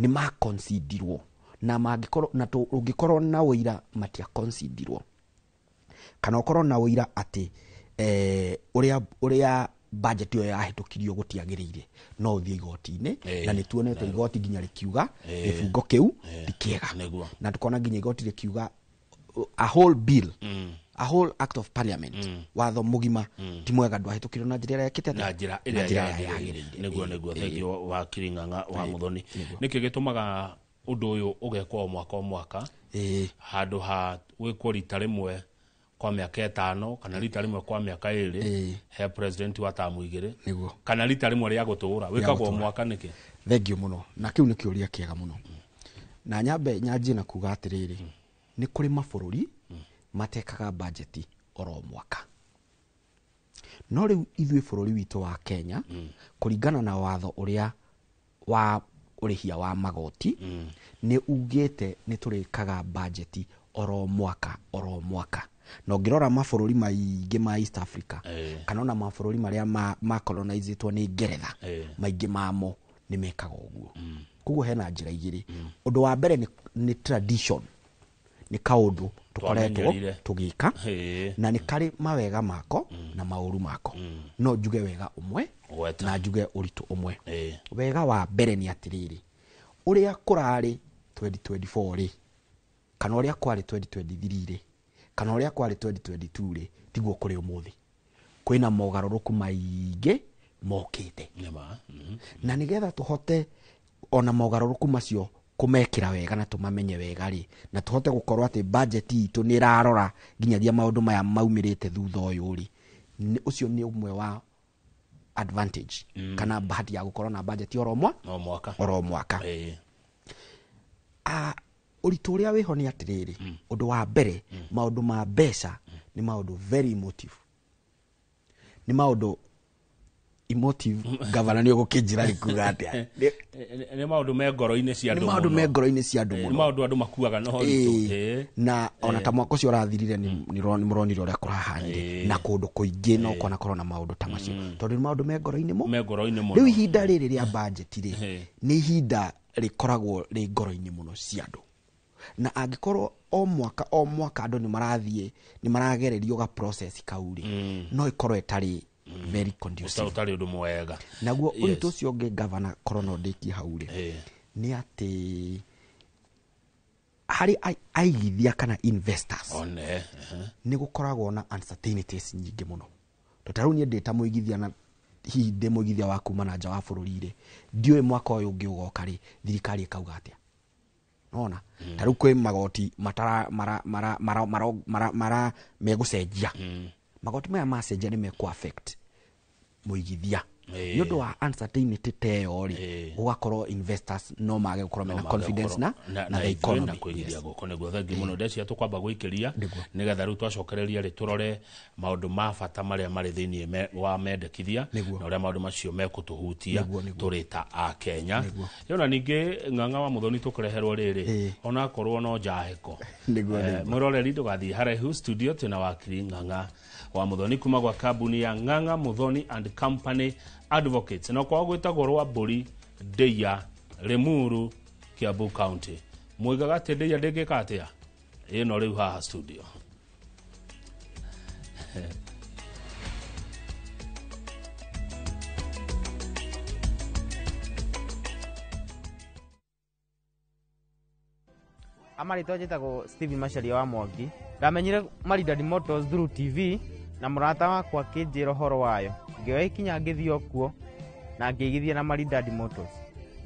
nĩ maconsiderwo, na mangĩkorwo na ũngĩkorwo na ũira matiaconsiderwo, kana ũkorwo na ũira atĩ ũrĩa budget ĩyo yahĩtũkirio gũtiagĩrĩire, no ũthiĩ igoti-inĩ. Na nĩ tuonete igoti nginya rĩkiuga gĩbungo kĩu ti kĩega. Na tukona nginya igoti rĩkiuga a whole bill, a whole act of parliament, watho mũgima ti mwega, ndwahĩtũkirio na njĩra ĩrĩa ĩkĩte atĩa? Na njĩra Na ĩrĩa njĩra ĩrĩa yagĩrĩire. yagĩrĩire. Nĩguo, nĩguo. Thengio wakiri Ng'ang'a wa Muthoni. Nĩkĩ gĩtũmaga ũndũ ũyũ ũgekwo o mwaka o mwaka, handũ ha gwĩkwo rita rĩmwe kwa mĩaka 5 kana rita rĩmwe kwa mĩaka 2 he president wa tamu 2, kana rita rĩmwe rĩa gũtũũra wĩkagwo o gũtũũra. mwaka nĩkĩ? Thengio mũno, na kĩu nĩ kĩũria kĩega mũno, na nyambe nyanjie na kuga atĩrĩrĩ, nĩ kũrĩ mabũrũri matekaga budget oro mwaka, no rĩu ithuĩ bũrũri witũ wa Kenya, kũringana na watho ũrĩa wa ũrĩhia wa magoti nĩ ugĩte nĩ tũrĩkaga budget oro mwaka oro mwaka. Na ũngĩrora mabũrũri maingĩ ma East Africa kana ona mabũrũri marĩa ma colonizĩtwo nĩ Ngeretha, maingĩ mamo nĩ mekaga ũguo. Koguo hena njĩra igĩrĩ. Ũndũ wa mbere nĩ tradition, nĩ kaũndũ tũkoretwo tũgĩka na nĩ karĩ mawega mako na maũru mako. No njuge wega ũmwe na njuge ũritũ ũmwe. Wega wa mbere nĩ atĩrĩrĩ, ũrĩa kũrarĩ 2024 rĩ, kana ũrĩa kwarĩ 2023 rĩ, kana ũrĩa kwarĩ 2022 rĩ, tiguo kũrĩ ũmũthĩ. Kwĩna mogarũrũku maingĩ mokĩte. Na nĩgetha tũhote ona mogarũrũku macio kũmekĩra wega na tũmamenye wega rĩ, na tũhote gũkorwo atĩ budget itũ nĩ ĩrarora nginyagia maũndũ maya maumĩrĩte thutha ũyũ rĩ, ũcio nĩ ũmwe wa advantage kana bahati ya gũkorwo na budget oro mwaka oro mwaka. Ũritũ ũrĩa wĩho nĩ atĩrĩrĩ, ũndũ wa mbere maũndũ ma mbeca nĩ maũndũ very emotive, nĩ maũndũ emotive. Gavana nĩ ũgũkĩnjĩra rĩkuga atĩa? Nĩ maũndũ me ngoro-inĩ cia andũ, nĩ maũndũ me ngoro-inĩ cia andũ mũno, nĩ maũndũ andũ makuaga na ũritũ. Na ona ta mwaka ũcio ũrathirire nĩ mũronire ũrĩa kũrahanire na kũndũ kũingĩ no kwanakorwo na maũndũ ta macio, tondũ nĩ maũndũ me ngoro-inĩ mũno. Rĩu ihinda rĩrĩ rĩa budget rĩ, nĩ ihinda rĩkoragwo rĩ ngoro-inĩ mũno cia andũ. Na angĩkorwo o mwaka o mwaka andũ nĩ marathiĩ nĩ maragererio ga process kau rĩ, no ĩkorwo ĩtarĩ very conducive, ũtarĩ ũndũ mwega. Naguo ũritũ ũcio ũngĩ gavana korwo no ndĩkie hau rĩ, nĩ atĩ harĩ aigithia kana investors nĩ gũkoragwo na uncertainties nyingĩ mũno. Tondũ ta rĩu niĩ ndĩ ta mũigithia na hihi ndĩ mũigithia wa kuma na nja wa bũrũri rĩ, ndiũĩ mwaka ũyũ ũngĩ ũgoka rĩ, thirikari ĩkauga atĩa. Nona ta rĩu kwĩ magoti matara mara mara mara mara mara megũcenjia. Magoti maya macenjia nĩ mekũ affect mũigithia. Nĩ ũndũ wa uncertainty ta ĩyo rĩ, gũgakorwo investors no mage gũkorwo mena confidence na the economy. Kũigithia gũkũ nĩguo. Thengi mũno ndecia tũkwamba gwĩkĩria nĩgetha rĩu twacokereria rĩ tũrore maũndũ ma bata marĩa marĩ thĩinĩ wa mendekithia na ũrĩa maũndũ macio mekũtũhutia tũrĩ ta a Kenya. Yona ningĩ Ng'ang'a wa Muthoni tũkũreherwo rĩrĩ onakorwo no njahĩko. Mwĩroreri ndũgathiĩ haraihu, studio twĩna wakiri Ng'ang'a wa Muthoni kuma gwa kambuni ya Ng'ang'a Muthoni and Company Advocates, na kwao gwĩtagwo Rwambũri Ndeia, Limuru, Kiambu County. Muigaga atĩ Ndeia ndĩngĩka atĩa? Ĩno rĩu haha studio. Amarĩtwa njĩtagwo Steven Macharia wa Mwangi. Ndamenyire Maridadi Motors through TV na mũrata wakwa akĩnjĩra ũhoro wayo. Ngĩoya ikinya ngĩthiĩ o kuo na ngĩigithia na Maridadi Motors.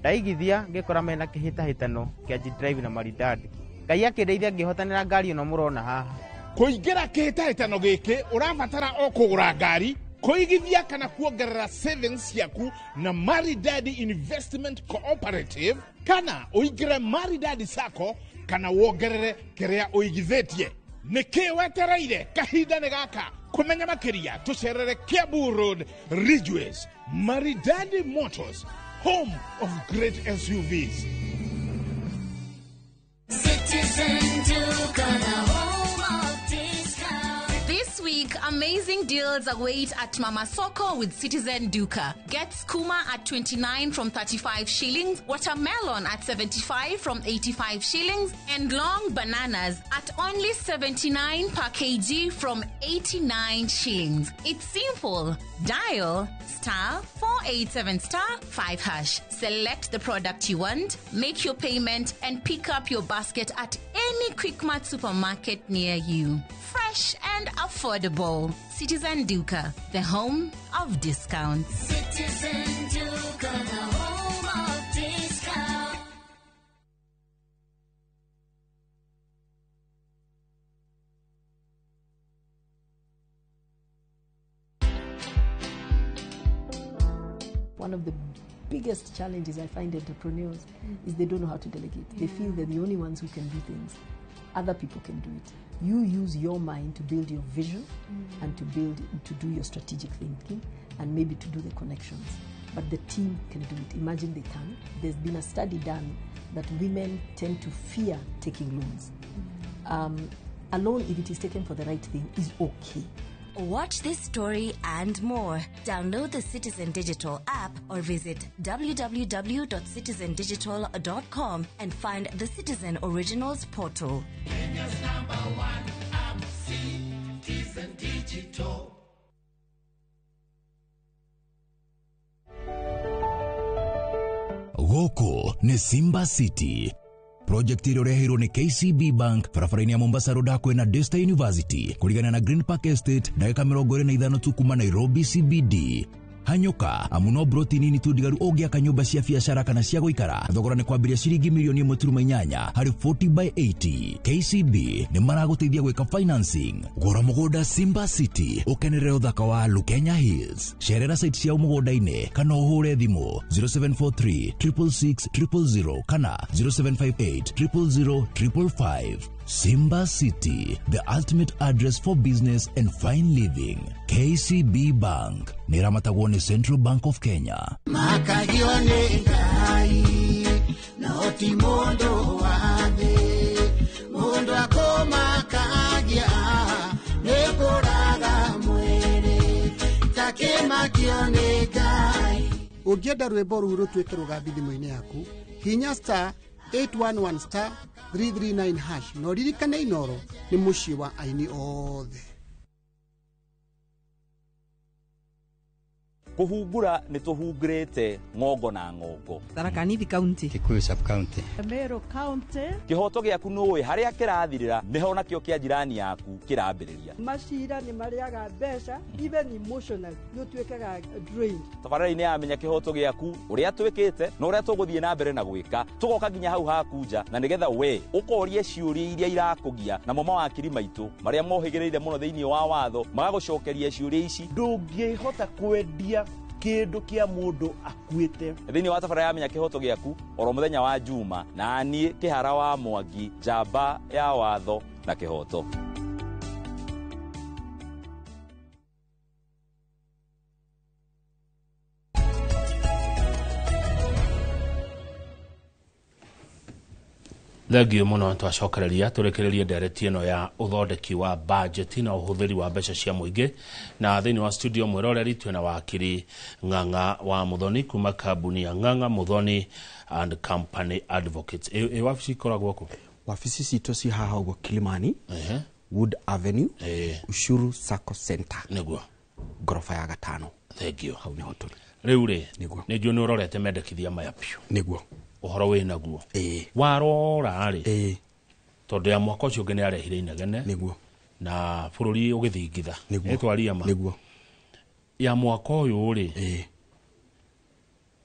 Ndaigithia ngĩkora mena kĩhĩtahĩtano kĩa G-Drive na Maridadi. Ngai akĩndeithia ngĩhotanĩra ngari ĩno mũrona haha. Kũingĩra kĩhĩtahĩtano gĩkĩ ũrabatara o kũgũra ngari, kũigithia kana kuongerera savings ciaku na Maridadi Investment Cooperative, kana ũingĩre Maridadi Sacco kana wongerere kĩrĩa ũigithĩtie. Nĩkĩ wetereire? Kahinda nĩ gaka. Kũmenya makĩria tũcerere Kiambu Road, Ridgeways. Maridadi Motors, home of great SUVs. Citizen Duka, the home of discount. This week, amazing deals await at Mama Soko with Citizen Duka. Get skuma at 29 from 35 shillings, watermelon at 75 from 85 shillings, and long bananas at only 79 per kg from 89 shillings. It's simple. Dial *487*5#. Select the product you want, make your payment, and pick up your basket at any Quickmart supermarket near you. Fresh and affordable. Citizen Duka, the home of discounts. Citizen Duka, the home of discounts. One of the biggest challenges I find entrepreneurs is they don't know how to delegate. They feel they're the only ones who can do things. Other people can do it. You use your mind to build your vision and to do your strategic thinking and maybe to do the connections. But the team can do it. Imagine they can. There's been a study done that women tend to fear taking loans. A loan, if it is taken for the right thing, is okay. Watch this story and more. Download the Citizen Digital app or visit www.citizendigital.com and find the Citizen Originals portal. Kenya's number one app, Citizen Digital. Gũkũ nĩ Simba City. Project ĩrĩa ũreheirwo nĩ KCB Bank barabara-inĩ ya Mombasa Road hakuhĩ na Daystar University kũrigana na Green Park Estate, ndagĩka 25 tu kuma Nairobi CBD. Hanyũka, amu no broti nini tu ndigaru ũngĩaka nyũmba cia biacara kana cia gũikara. Thogora nĩ kwambĩrĩria ciringi milioni 1.8 harĩ 40 by 80. KCB nĩ maragũteithia gwĩka financing. Gũra mũgũnda Simba City ũkenerere ũthaka wa Lukenya Hills. Cerera site ciao mũgũnda-inĩ kana ũhũre thimũ 0743 666 000 kana 0758 000 555. Simba City, the ultimate address for business and fine living. KCB Bank nĩramatagwo nĩ Central Bank of Kenya. Makagio nĩ Ngai no ti mũndũ wa thĩ, mũndũ akũmakagia nĩ kũraga mwĩrĩ, takĩmakio nĩ Ngai. Ũngĩenda rwĩmbo rũu rũtuĩke rũgambi thimũ-inĩ yaku, hinya star 811 star 339 hash na ũririkane Inoro nĩ mũciĩ wa aini othe. Kũhungura nĩ tũhungurĩte ng'ongo na ng'ongo. Tharaka Nithi County, Kikuyu sub county, Meru County. Kĩhoto gĩaku nũĩ harĩa kĩrathirĩra nĩho nakĩo kĩa jirani yaku kĩrambĩrĩria. Macira nĩ marĩaga mbeca, even emotionally nĩ ũtuĩkaga drained. Tabarĩra-inĩ ya Menya Kĩhoto Gĩaku, ũrĩa twĩkĩte na ũrĩa tũgũthiĩ na mbere na gwĩka, tũgoka nginya hau haku nja na nĩgetha we ũkorie ciũria iria irakũgia, namo mawakiri maitũ marĩa mohĩgĩrĩire mũno thĩinĩ wa watho magagũcokeria ciũria ici. Ndũngĩhota kwendia kĩndũ kĩa mũndũ akuĩte. Thĩinĩ wa tabarĩra ya Menya Kĩhoto Gĩaku oro mũthenya wa Juma, na niĩ Kĩhara wa Mwangi, njamba ya watho na kĩhoto. Thengio mũno, twacokereria tũrĩkĩrĩrie ndereti ĩno ya ũthondeki wa bajeti na ũhũthĩri wa mbeca cia mũingĩ. Na thĩinĩ wa studio mwĩroreri twĩna wakiri Ng'ang'a wa Muthoni kuma kambuni ya Ng'ang'a Muthoni and Company Advocates. Ĩ wabici ikoragwo kũ? Wabici citũ ci haha ũguo Kilimani, Wood Avenue, Ushuru Sacco Center. Nĩguo. Ngoroba ya gatano. Thengio. Hau nĩho tũrĩ. Rĩu rĩ, nĩ njũĩ nĩ ũrorete mendekithia maya biũ. Nĩguo. Ũhoro wĩ naguo. Warora rĩ, tondũ ya mwaka ũcio ũngĩ nĩ arehire inegene. Nĩguo. Na bũrũri ũgĩthingitha. Nĩguo. Ĩtwaria ma. Nĩguo. Ya mwaka ũyũ rĩ,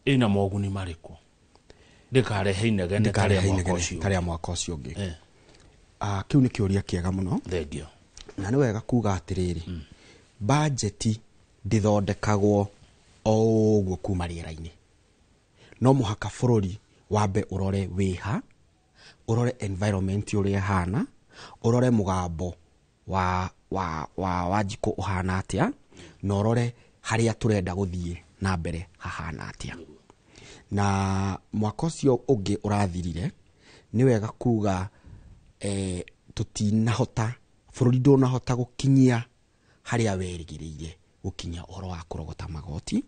ĩna moguni marĩkũ? Ndĩkarehe inegene ta rĩa mwaka ũcio. Ta rĩa mwaka ũcio ũngĩ. Kĩu nĩ kĩũria kĩega mũno. Thengio. Na nĩ wega kuga atĩrĩrĩ, bajeti ndĩthondekagwo o ũguo kuma rĩera-inĩ. No mũhaka bũrũri wambe ũrore wĩha, ũrore environment ũrĩa ĩhana, ũrore mũgambo wa Wanjikũ ũhana atĩa, na ũrore harĩa tũrenda gũthiĩ na mbere hahana atĩa. Na mwaka ũcio ũngĩ ũrathirire, nĩ wega kuga tũtinahota, bũrũri ndũnahota gũkinyia harĩa werĩgĩrĩire gũkinyia ũhoro wa kũrogota magoti,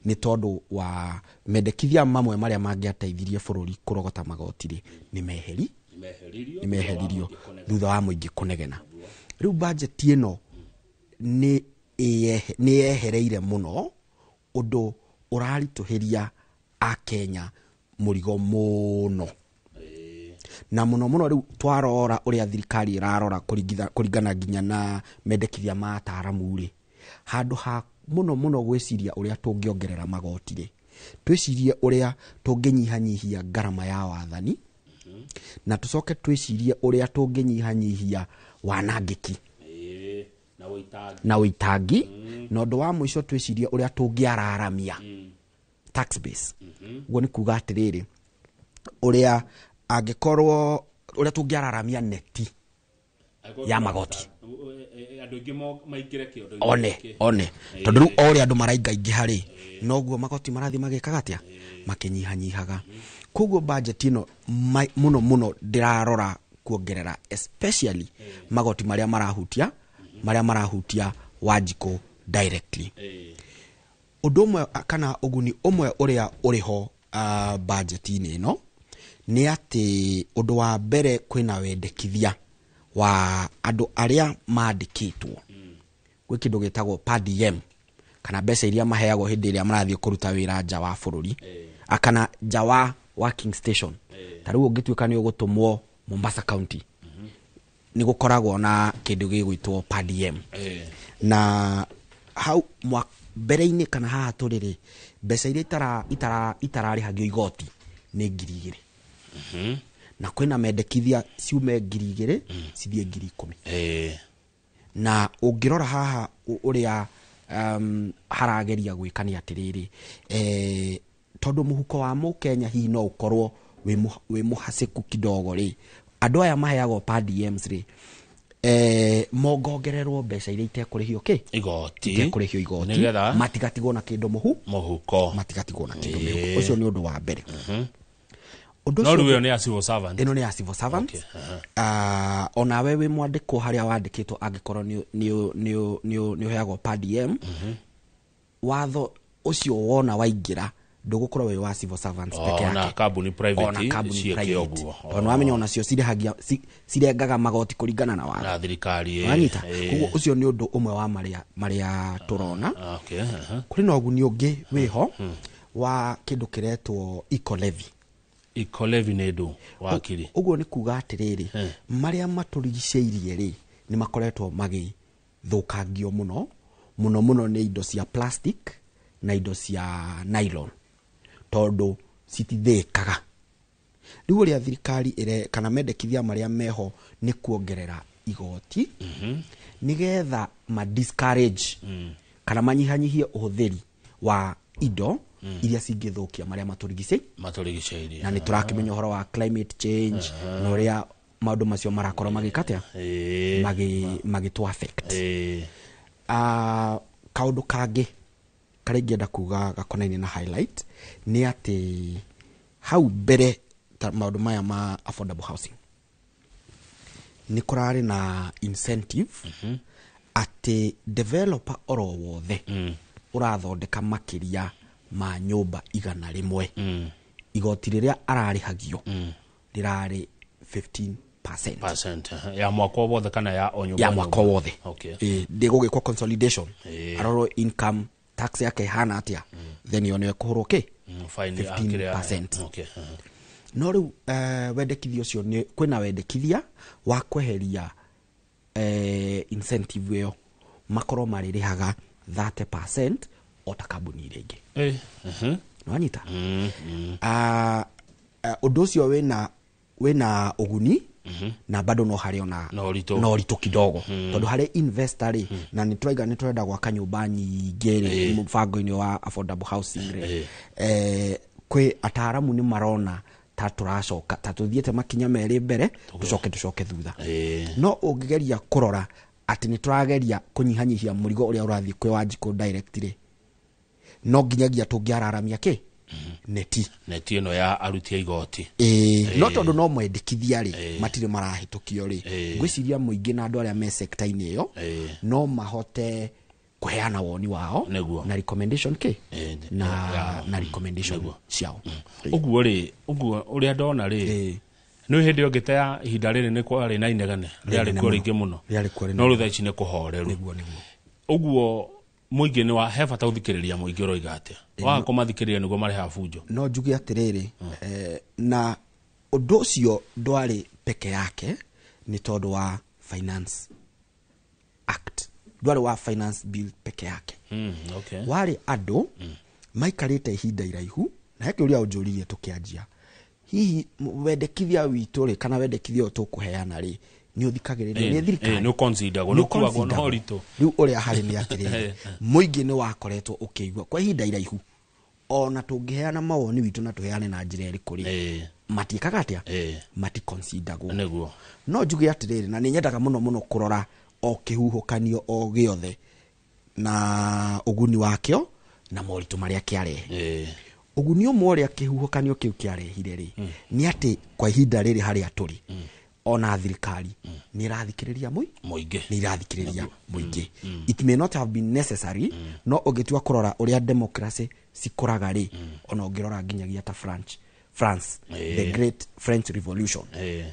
nĩ tondũ wa mendekithia mamwe marĩa mangĩateithirie bũrũri kũrogota magoti rĩ, nĩ meheririo thutha wa mũingĩ kũnegena. Rĩu bajeti ĩno nĩ yehereire mũno ũndũ ũraritũhĩria Akenya mũrigo mũno. Na mũno mũno rĩu twarora ũrĩa thirikari ĩrarora kũringana nginya na mendekithia ma ataaramu rĩ, handũ ha mũno mũno gwĩciria ũrĩa tũngĩongerera magoti rĩ, twĩcirie ũrĩa tũngĩnyihanyihia ngarama ya wathani, na tũcoke twĩcirie ũrĩa tũngĩnyihanyihia wanangĩki na ũitangi, na ũndũ wa mũico twĩcirie ũrĩa tũngĩararamia tax base. Ũguo nĩ kuga atĩrĩrĩ, ũrĩa angĩkorwo ũrĩa tũngĩararamia neti Ya magoti. Andũ aingĩ maingĩre kĩondo-inĩ one gĩkĩ. One tondũ rĩu o ũrĩa andũ maraingaingĩha rĩ, noguo magoti marathiĩ magĩkaga atĩa, makĩnyihanyihaga. Koguo budget ĩno mũno mũno ndĩrarora kuongerera especially magoti marĩa marahutia Wanjikũ directly. Ũndũ ũmwe kana ũguni ũmwe ũrĩa ũrĩ ho budget-inĩ ĩno nĩ atĩ, ũndũ wa mbere, kwĩna wendekithia wa andũ arĩa mandĩkĩtwo gwĩ kĩndũ gĩtagwo per diem, kana mbeca iria maheagwo hĩndĩ ĩrĩa marathiĩ kũruta wĩra nja wa bũrũri, kana nja wa working station. Ta rĩu ũngĩtuĩka nĩ ũgũtũmwo Mombasa County, nĩ gũkoragwo na kĩndũ gĩgwĩtwo per diem. Na hau mbere-inĩ kana haha tũrĩ rĩ, mbeca iria itararĩhagio igoti nĩ 2,000, na kwĩna mendekithia ciume 2,000 cithiĩ 10,000. Na ũngĩrora haha ũrĩa harageria gwĩka nĩ atĩrĩrĩ, tondũ mũhuko wa mũkenya hihi no ũkorwo wĩ mũhacĩku kidogo rĩ, andũ aya maheagwo per diems rĩ, mongongererwo mbeca iria itekũrĩhio kĩ? Igoti. Itekũrĩhio igoti. Nĩgetha matigatigwo na kĩndũ mũhu mũhuko. Matigatigwo na kĩndũ mĩhuko. Ũcio nĩ ũndũ wa mbere. Ũndũ No ũcio rĩu ĩyo ũngĩ- nĩ ya civil servant. Ĩno nĩ ya civil servant. Onawe wĩ mwandĩkwo harĩa wandĩkĩtwo, angĩkorwo nĩ ũheagwo per diem, watho ũcio wona waingĩra ndũgũkorwo wĩ wa civil servants peke Ona yake. kambuni private Ona kambuni ciĩke private. ũguo. Tondũ wamenya onacio cirĩhagia cirengaga magoti kũringana na watho na thirikari. Wanyita? Koguo ũcio nĩ ũndũ ũmwe wa marĩa tũrona. Okay, aha. Kũrĩ na ũguni ũngĩ wĩho wa kĩndũ kĩretwo eco levy. Eco levy nĩ ndũ, wakiri? Ũguo nĩ kuga atĩrĩrĩ, marĩa matũrigicĩirie rĩ, nĩ makoretwo magĩthũkangio mũno mũno mũno nĩ indo cia plastic na indo cia nylon, tondũ citithĩkaga. Rĩu ũrĩa thirikari ĩre kana mendekithia marĩa meho nĩ kuongerera igoti nĩgetha ma discourage kana manyihanyihie ũhũthĩri wa indo iria cingĩthũkia marĩa matũrigicĩ matũrigicĩirie. Na nĩ tũrakĩmenya ũhoro wa climate change na ũrĩa maũndũ macio marakorwo magĩka atĩa, magĩtũ affect. Kaũndũ kangĩ karĩa ingĩenda kuga gakonainie na highlight nĩ atĩ hau mbere, ta maũndũ maya ma affordable housing, nĩ kũrarĩ na incentive atĩ developer oro wothe ũrathondeka makĩria ma nyũmba 100, igoti rĩrĩa ararĩhagio rĩrarĩ 15%. Percent, aha. Ya mwaka o wothe kana ya o nyũmba? Ya mwaka o wothe. Ndĩgũgĩkwo consolidation, arorwo income tax yake ĩhana atĩa, then ĩyo nĩyo ĩkũhũrwo kĩ? Fine ya kĩrĩa- 15%. Okay. No rĩu wendekithia ũcio nĩ kwĩna wendekithia wa kweheria incentive ĩyo, makorwo marĩrĩhaga 30% o ta kambuni iria ingĩ. Nĩwanyita? Ũndũ ũcio wĩna ũguni na bado no harĩ ona Na ũritũ. Na ũritũ kidogo, tondũ harĩ investor rĩ, na nĩ twaiga nĩ tũrenda gwaka nyũmba nyingĩ rĩ, mũbango-inĩ wa affordable housing rĩ, kwĩ ataaramu nĩ marona ta tũracoka, ta tũthiĩte makinya merĩ mbere, tũcoke thutha. No ũngĩgeria kũrora atĩ nĩ tũrageria kũnyihanyihia mũrigo ũrĩa ũrathiĩ kwĩ Wanjikũ direct rĩ, no nginyagia tũngĩararamia kĩ neti. Neti ĩno ya aruti a igoti. Ĩĩ, no tondũ no mwendekithia rĩ, matirĩ marahĩtũkio rĩ, ngwĩciria mũingĩ na andũ arĩa me sekta-inĩ ĩyo no mahote kũheana woni wao na recommendation kĩ na recommendation ciao. Ũguo rĩ, ũguo ũrĩa ndona rĩ, nĩ hĩndĩ ĩyo ngĩte ya ihinda rĩrĩ nĩ kwarĩ na inegene rĩarĩ Rĩnene kuo mũno. rĩingĩ mũno. Rĩarĩ kuo rĩnene. No rĩu thaa ici nĩ kũhoreru. Nĩguo, nĩguo. Ũguo mũingĩ nĩ wa he bata gũthikĩrĩria mũingĩ ũroiga atĩa. Waga kũmathikĩrĩria nĩguo marehaga bunjo. No njuge atĩrĩrĩ, na ũndũ ũcio ndwarĩ peke yake, nĩ tondũ wa Finance Act, ndwarĩ wa Finance Bill peke yake. Warĩ andũ maikarĩte ihinda iraihu na he kĩũria ũnjũririe tũkĩanjia, hihi wendekithia witũ rĩ, kana wendekithia ũyũ tũkũheana rĩ, nĩ ũthikagĩrĩrio nĩ thirikari? Nĩ ũconsideragwo, nĩ ũkuagwo na ũritũ. Rĩu ũrĩa harĩ nĩ atĩrĩrĩ, mũingĩ nĩ wakoretwo ũkĩigua kwa ihinda iraihu ona tũngĩheana mawoni witũ na tũheane na njĩra ĩrĩkũ rĩ, Matiĩkaga atĩa? Maticonsideragwo. Nĩguo. No njuge atĩrĩrĩ, na nĩ nyendaga mũno mũno kũrora o kĩhuhũkanio o gĩothe na ũguni wakĩo na moritũ marĩa kĩarehe. Ũguni ũmwe ũrĩa kĩhuhũkanio kĩu kĩarehire rĩ, nĩ atĩ kwa ihinda rĩrĩ harĩa tũrĩ, ona thirikari nĩ ĩrathikĩrĩria mũingĩ. Nĩ irathikĩrĩria mũingĩ. It may not have been necessary, no ũngĩtua kũrora ũrĩa democracy cikũraga rĩ, ona ũngĩrora nginyagia ta France, the Great French Revolution,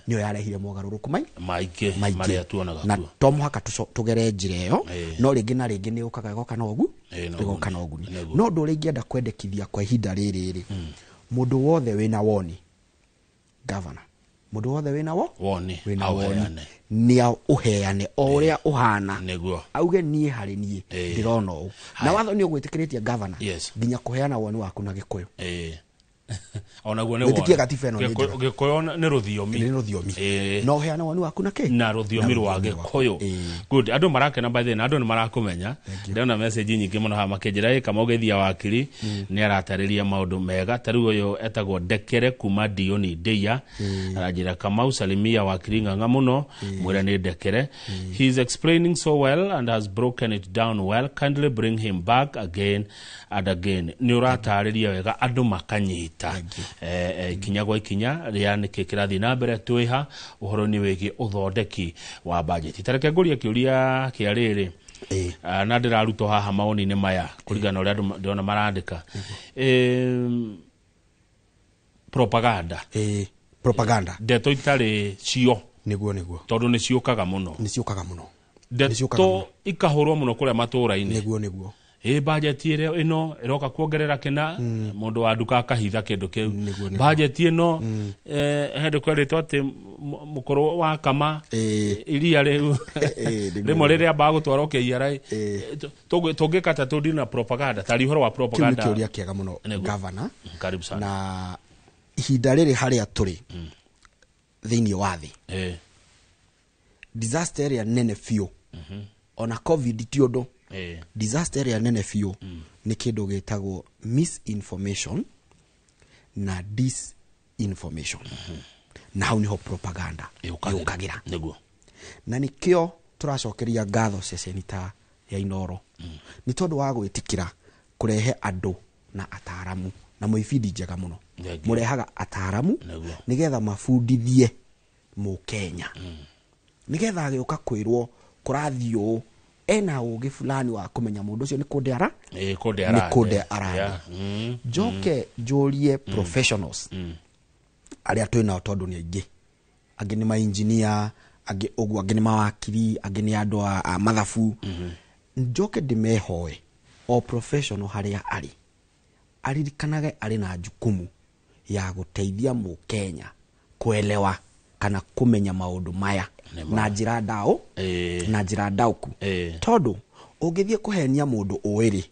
nĩyo yarehire mogarũrũku maingĩ maingĩ marĩa tuonaga na kuo. To mũhaka tũgere njĩra ĩyo, no rĩngĩ na rĩngĩ nĩ ũkaga ĩgoka na ũgu Na ĩgoka na ũguni. ũguni. Nĩguo. No ũndũ ũrĩa ingĩenda kwendekithia kwa ihinda rĩrĩ rĩ, mũndũ wothe wĩna woni, governor, mũndũ wothe wĩna wo woni wĩna woni auheane. Nĩ ũheane o ũrĩa ũhana. Auge niĩ harĩ niĩ ndĩrona ũũ, na watho nĩ ũgwĩtĩkĩrĩtie governor nginya kũheana woni waku na Gĩkũyũ. Onaguo nĩ Wĩtĩkie woni. gatiba ĩno nĩ njega. Gĩkũyũ nĩ rũthiomi. Nĩ rũthiomi. No ũheane woni waku na kĩ? Na rũthiomi rwa Gĩkũyũ. Good. Andũ marakena by the way, na andũ nĩ marakũmenya. Ndĩrona message nyingĩ mũno haha makĩnjĩra ĩ kama ũgeithia wakiri nĩ aratarĩria maũndũ mega. Ta rĩu ũyũ etagwo Ndekere kuma Dioni Ndeia, aranjĩra Kamau salimia wakiri Ng'ang'a mũno, mwĩre nĩ Ndekere. He is explaining so well and has broken it down well. Kindly bring him back again and again. Nĩ ũratarĩria wega andũ makanyita ikinya gwa ikinya rĩa nĩkĩ kĩrathiĩ na mbere twĩha ũhoro-inĩ wĩgiĩ ũthondeki wa bajeti. Ta reke ngũrie kĩũria kĩa rĩrĩ, na ndĩrarutwo haha mawoni-inĩ maya kũringana na ũrĩa andũ ndĩrona marandĩka. Propaganda. Propaganda. Ndeto itarĩ cio. Nĩguo. Tondũ nĩ ciũkaga mũno. Nĩ ciũkaga mũno. Ndeto ikahũrwo mũno kũrĩa matũũra-inĩ. Nĩguo. Ĩ bajeti ĩrĩa ĩno ĩroka kuongerera kĩna, mũndũ wa nduka akahitha kĩndũ kĩu. Bajeti ĩno, he ndũ kwerĩtwo atĩ mũkũrũ wa kama iria rĩu rĩmwe rĩrĩa ambaga gũtwarwo KRA. Tũngĩka ta tũndini na propaganda tarĩ ũhoro wa Kĩu nĩ propaganda. kĩũria kĩega mũno, governor. Karibu sana. Na ihinda rĩrĩ harĩa tũrĩ thĩinĩ wa thĩ, disaster ĩrĩa nene biũ, ona COVID ti ũndũ, disaster ĩrĩa nene biũ nĩ kĩndũ gĩtagwo misinformation na disinformation, na hau niho propaganda yũkagĩra. Na nĩkĩo tũracokeria ngatho ceceni ta ya Inooro, nĩ tondũ wa gwĩtĩkĩra kũrehe andũ na ataramu na mwĩ njega mũno. Thank you. Mũrehaga ataramu nĩgetha mabundithie mũkenya, nĩgetha agĩũka kwĩrwo kũrathiĩ ũũ, ena ũgĩ fulani wa kũmenya mũndũ ũcio nĩ kũnde ara kũnde nĩ arande. kũnde arande. Njoke njũrie professionals arĩa twĩ nao, tondũ nĩ aingĩ, angĩ nĩ mainjinia, angĩ ũguo, angĩ nĩ mawakiri, angĩ nĩ andũ a mathabu. Njoke ndĩmehoe o professional harĩa arĩ aririkanage arĩ na jukumu ya gũteithia mũkenya kuelewa kana kũmenya maũndũ maya na njĩra ndao na njĩra ndaũku, tondũ ũngĩthiĩ kũhenia mũndũ ũĩ rĩ,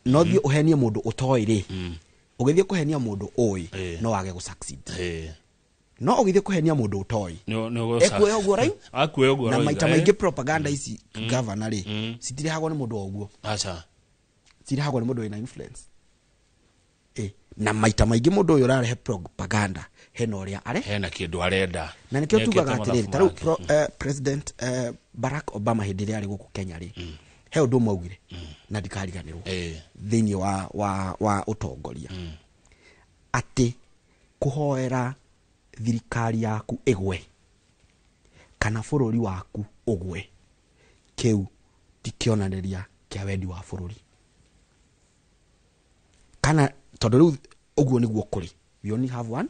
no thiĩ ũhenie mũndũ ũtoĩ rĩ, ũgĩthiĩ kũhenia mũndũ ũĩ no wage gũ succeed, no ũgĩthiĩ kũhenia mũndũ ũtoĩ ekuoya ũguo rai Akuoya ũguo na roiga, maita maingĩ propaganda ici, governor rĩ, citirehagwo nĩ mũndũ o ũguo. Aca. Cirehagwo nĩ mũndũ wĩna influence. Na maita maingĩ mũndũ ũyũ ũrarehe propaganda hena ũrĩa are hena kĩndũ arenda. Na nĩkĩo Nĩekĩte tugaga atĩrĩrĩ, mathabu ta rĩu make. President Barack Obama hĩndĩ ĩrĩa arĩ gũkũ Kenya rĩ, he ũndũ ũmwe augire na ndikariganĩrwo thĩinĩ wa ũtongoria, atĩ kũhoera thirikari yaku ĩgwe kana bũrũri waku ũgwe, kĩu ti kĩonereria kĩa wendi wa bũrũri, kana tondũ rĩu ũguo nĩguo kũrĩ, we only have one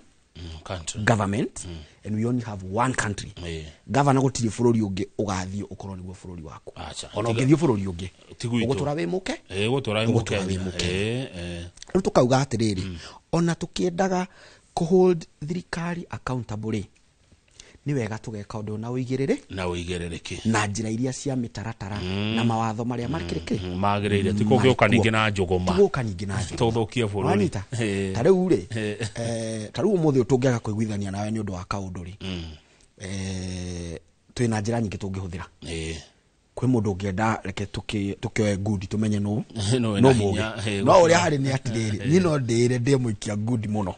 country. Government, and we only have one country. Governor, gũtirĩ bũrũri ũngĩ ũgathiĩ ũkorwo nĩguo bũrũri waku. Ona ũngĩthiĩ bũrũri ũngĩ, Ti gwitũ. ũgũtũra wĩ mũke Ũgũtũra wĩ ũgũtũra wĩ Mũkenya. Mũkenya. Rĩu tũkauga atĩrĩrĩ, ona tũkĩendaga kũhold thirikari accountable rĩ, nĩ wega tũgeka ũndũ na ũigĩrĩrĩ na ũigĩrĩrĩki na njĩra iria cia mĩtaratara na mawatho marĩa makĩrĩkĩ magĩrĩire, ti gũgĩũka ningĩ na njũgũma. Ti gũka ningĩ na njũgũma. Tũthũkie bũrũri. Wanyita? Ta rĩu rĩ, ta rĩu ũmũthĩ ũyũ tũngĩaga kũiguithania nawe nĩ ũndũ wa kaũndũ rĩ, twĩna njĩra nyingĩ tũngĩhũthĩra. Kwĩ mũndũ ũngĩenda reke tũkĩoe ngundi tũmenye nũ Nũ wĩna nũ hinya, mũgĩ. No ũrĩa harĩ nĩ atĩrĩrĩ, niĩ no ndĩĩre ndĩ mũikia ngundi mũno.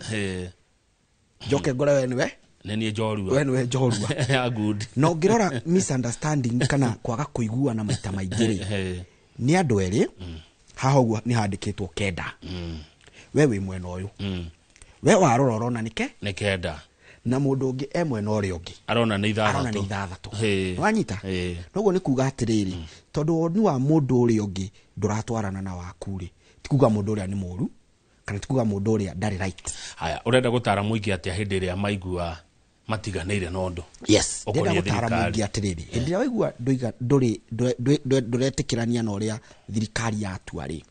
Njoke ngore we nĩwe Nĩ niĩ njorua. We nĩwe njorua. Yeah, good. Na ũngĩrora misunderstanding kana kwaga kũiguana maita maingĩ rĩ, nĩ andũ erĩ haha ũguo nĩ handĩkĩtwo 9. We wĩ mwena ũyũ, we warora ũrona nĩke Nĩ 9. Na mũndũ ũngĩ e mwena ũrĩa ũngĩ arona nĩ 6. Arona nĩ 6. Ĩĩ. Wanyita? Ĩĩ. Noguo nĩ kuga atĩrĩrĩ, tondũ woni wa mũndũ ũrĩa ũngĩ ndũratwarana na waku rĩ, ti kuga mũndũ ũrĩa nĩ mũru kana ti kuga mũndũ ũrĩa ndarĩ right. Haya, ũrenda gũtara mũingĩ atĩa hĩndĩ ĩrĩa maigua matiganĩire na ũndũ? Yes, Ũkoniĩ ndĩrenda gũtara thirikari. mũingĩ atĩrĩrĩ, hĩndĩ ĩrĩa waigua ndũiga ndũrĩ ndũretĩkĩrania na ũrĩa thirikari yatua rĩ,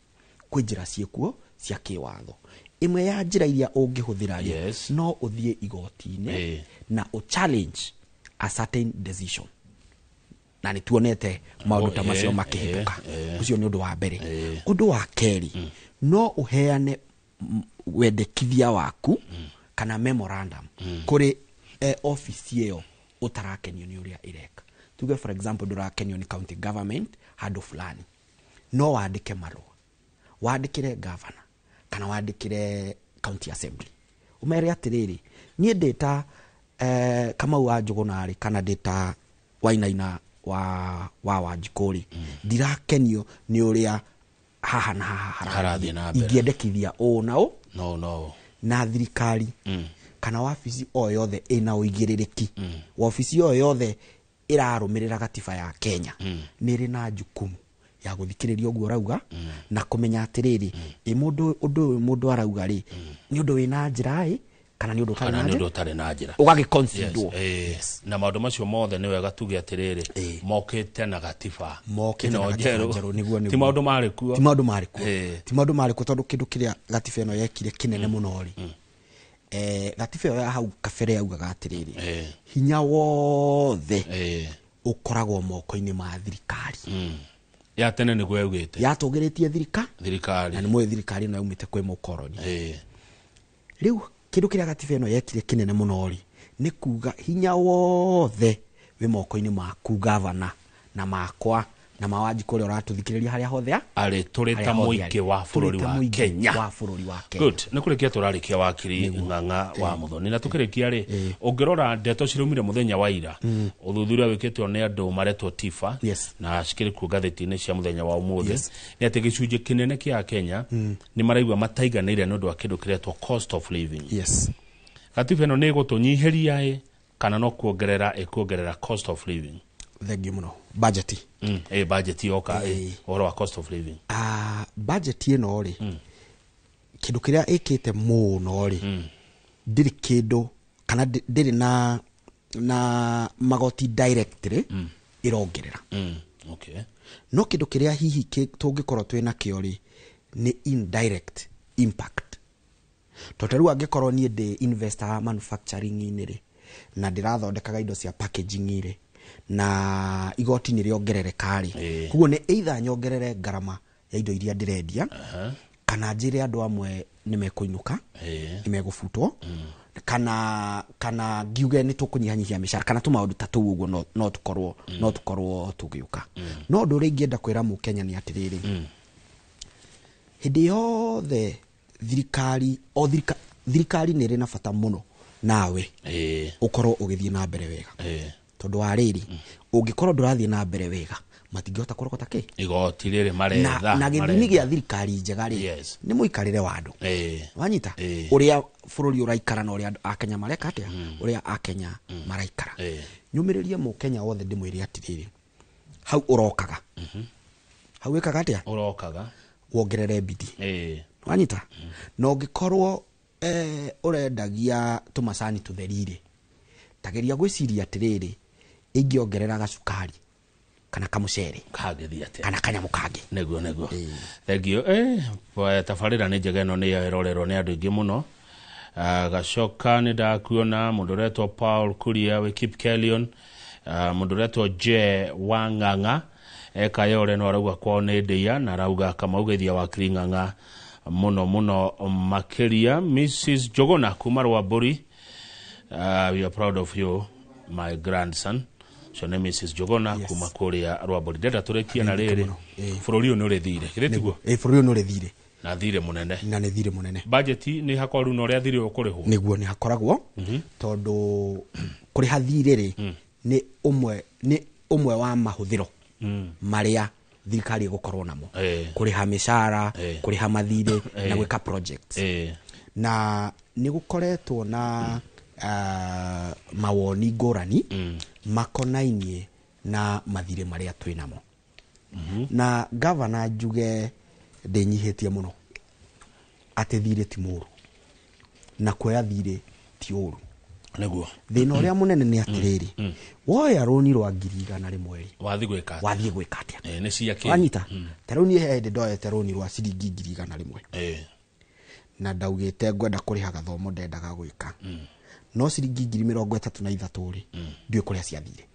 kwĩ njĩra ciĩkuo cia kĩwatho. Ĩmwe ya njĩra iria ũngĩhũthĩra rĩ, no ũthiĩ igoti-inĩ na ũ challenge a certain decision, na nĩ tuonete maũndũ ta macio makĩhĩtũka. Ũcio nĩ ũndũ wa mbere. Ũndũ wa kerĩ, no ũheane wendekithia waku kana memorandum kũrĩ office ĩyo ũtarakenio nĩ ũrĩa ĩreka. Tuge for example ndũrakenio nĩ county government handũ fulani, no wandĩke marũa, wandĩkĩre governor kana wandĩkĩre county assembly, ũmere atĩrĩrĩ, niĩ ndĩ ta Kamau wa Njũgũna rĩ, kana ndĩ ta Wainaina wa Wanjikũ rĩ, ndirakenio nĩ ũrĩa haha na haha harathiĩ na mbere. Ingĩendekithia ũũ na ũũ. No, no. Na thirikari kana wabici o yothe ĩna ũigĩrĩrĩki, wabici o yothe ĩrarũmĩrĩra gatiba ya Kenya nĩ ĩrĩ na jukumu ya gũthikĩrĩria ũguo ũrauga na kũmenya atĩrĩrĩ, ĩ mũndũ ũndũ ũyũ mũndũ arauga rĩ, nĩ ũndũ wĩna njĩra ĩ kana nĩ ũndũ ũtarĩ Kana na nĩ ũndũ njĩra, ũtarĩ na njĩra. ũgagĩconsiderwo. Yes, na maũndũ macio mothe nĩ wega tuge atĩrĩrĩ, mokĩte na gatiba Mokĩte na ĩno gatiba njerũ. njerũ, nĩguo, nĩguo. Ti maũndũ marĩ kuo. Ti maũndũ marĩ kuo, ti maũndũ marĩ kuo, tondũ kĩndũ kĩrĩa gatiba ĩno yekire kĩnene mũno rĩ, gatiba ĩyo ya hau kabere yaugaga atĩrĩrĩ, hinya wothe ũkoragwo moko-inĩ ma thirikari. Ya tene nĩguo yaugĩte. Yatũgĩrĩtie thirikari. Na nĩ mũĩ thirikari ĩno yaumĩte kwĩ mũkoroni. Rĩu kĩndũ kĩrĩa gatiba ĩno yekire kĩnene mũno rĩ, nĩ kuga hinya wothe wĩ moko-inĩ maku gavana na makwa na ma Wanjikũ ũrĩa ũratũthikĩrĩria harĩa hothe arĩ tũrĩ ta harĩa hothe mũingĩ arĩ. wa bũrũri Tũrĩ ta wa mũingĩ Kenya. wa bũrũri wa Kenya. Good. Nĩ kũrĩkia tũrarĩkia wakiri Ng'ang'a wa Muthoni, na tũkĩrĩkia rĩ, ũngĩrora ndeto ciraumire mũthenya wa ira, ũthuthuria wĩkĩtwo nĩ andũ maretwo TIFA na cikĩrĩ kuo ngathĩti-inĩ cia mũthenya wa ũmũthĩ, nĩ atĩ gĩcunjĩ kĩnene kĩa Kenya nĩ maraigua mataiganĩire nĩ ũndũ wa kĩndũ kĩretwo cost of living. Gatiba ĩno nĩ ĩgũtũnyihĩria ĩ kana no kuongerera ĩkuongerera cost of living? Thengiũ mũno. Budget. Budget yoka ũhoro wa cost of living. Budget ĩno rĩ, kĩndũ kĩrĩa ĩkĩte mũno rĩ, ndĩrĩ kĩndũ kana ndĩrĩ na magoti directly ĩrongerera. No kĩndũ kĩrĩa hihi tũngĩkorwo twĩ nakĩo rĩ, nĩ indirect impact. Tondũ ta rĩu angĩkorwo niĩ ndĩ investor wa manufacturing-inĩ rĩ, na ndĩrathondekaga indo cia packaging rĩ, na igoti nĩ rĩongerereka rĩ, koguo nĩ either nyongerere ngarama ya indo iria ndĩrendia, kana njĩre andũ amwe nĩ mekũinũka, nĩ megũbutwo, kana ngiuge nĩ tũkũnyihanyihia mĩcara, kana tũmaũndũ ta tũu ũguo no tũkorwo, no tũkorwo tũgĩũka. No ũndũ ũrĩa ingĩenda kwĩra mũkenya nĩ atĩrĩrĩ, hĩndĩ yothe thirikari, o thirikari nĩ ĩrĩ na bata mũno nawe ũkorwo ũgĩthiĩ na mbere wega. Tondũ wa rĩrĩ, ũngĩkorwo ndũrathiĩ na mbere wega, matingĩhota kũrogota kĩ? Igoti rĩrĩ maretha, Na gĩthimi maretha. gĩa thirikari njega rĩ, nĩ mũikarĩre wa andũ. Wanyita? Ũrĩa bũrũri ũraikara na ũrĩa andũ a Kenya mareka atĩa? Ũrĩa a Kenya maraikara. Nyũmĩrĩrie mũkenya wothe ndĩmwĩre atĩrĩrĩ, hau ũrokaga. Hau wĩkaga atĩa? Ũrokaga. Wongerere bidii. Wanyita? Na ũngĩkorwo ũrendagia tũmacani tũtheri rĩ, tageria gwĩciria atĩrĩrĩ, ingĩongerera gacukari kana kamũcere kangĩthiĩ atĩa? Kana kanyamũ kangĩ. Nĩguo, nĩguo. Thengiũ. Tabarĩra nĩ njega ĩno nĩ ĩrorerwo nĩ andũ aingĩ mũno. Gacoka nĩ ndakuona mũndũ ũretwo Paul Kuria wĩ Kipkelion, mũndũ ũretwo J wa Ng'ang'a Ekayore no arauga kwao nĩ ndĩa, na arauga Kamau geithia wakiri Ng'ang'a mũno mũno makĩria. Mrs Njuguna kuma Rwambũri, we are proud of you my grandson. So nĩ Mrs Njuguna kuma kũrĩa Rwambũri. Ndĩrenda tũrĩkie na rĩrĩ, bũrũri ũyũ nĩ ũrĩ thirĩ, githĩ tiguo? Bũrũri ũyũ nĩ ũrĩ thirĩ. Na thirĩ mũnene. Na nĩ thirĩ mũnene. Budget nĩ hakorwo rĩu na ũrĩa thirĩ ũkũrĩhwo. Nĩguo nĩ hakoragwo, tondũ kũrĩha thirĩ rĩ nĩ ũmwe wa mahũthĩro marĩa thirikari ĩgũkorwo namo, kũrĩha mĩcara, kũrĩha mathirĩ na gwĩka projects. Na nĩ gũkoretwo na mawoni ngũrani makonainie na mathirĩ marĩa twĩ namo. Na gavana njuge ndĩnyihĩtie mũno atĩ thirĩ ti mũru na kuoya thirĩ ti ũru. Nĩguo. Thĩna ũrĩa mũnene nĩ atĩrĩrĩ, woya rũni rwa 100,000 rĩ, wathiĩ gwĩka atĩa? Wathiĩ gwĩka atĩa? Nĩ cia kĩ? Wanyita? Ta rĩu niĩ he hĩndĩ ndoete rũni rwa ciringi 100,000. Na ndaugĩte ngwenda kũrĩha gathomo ndendaga gwĩka, no ciringi 33,000 rĩ, ndiũĩ kũrĩa ciathire.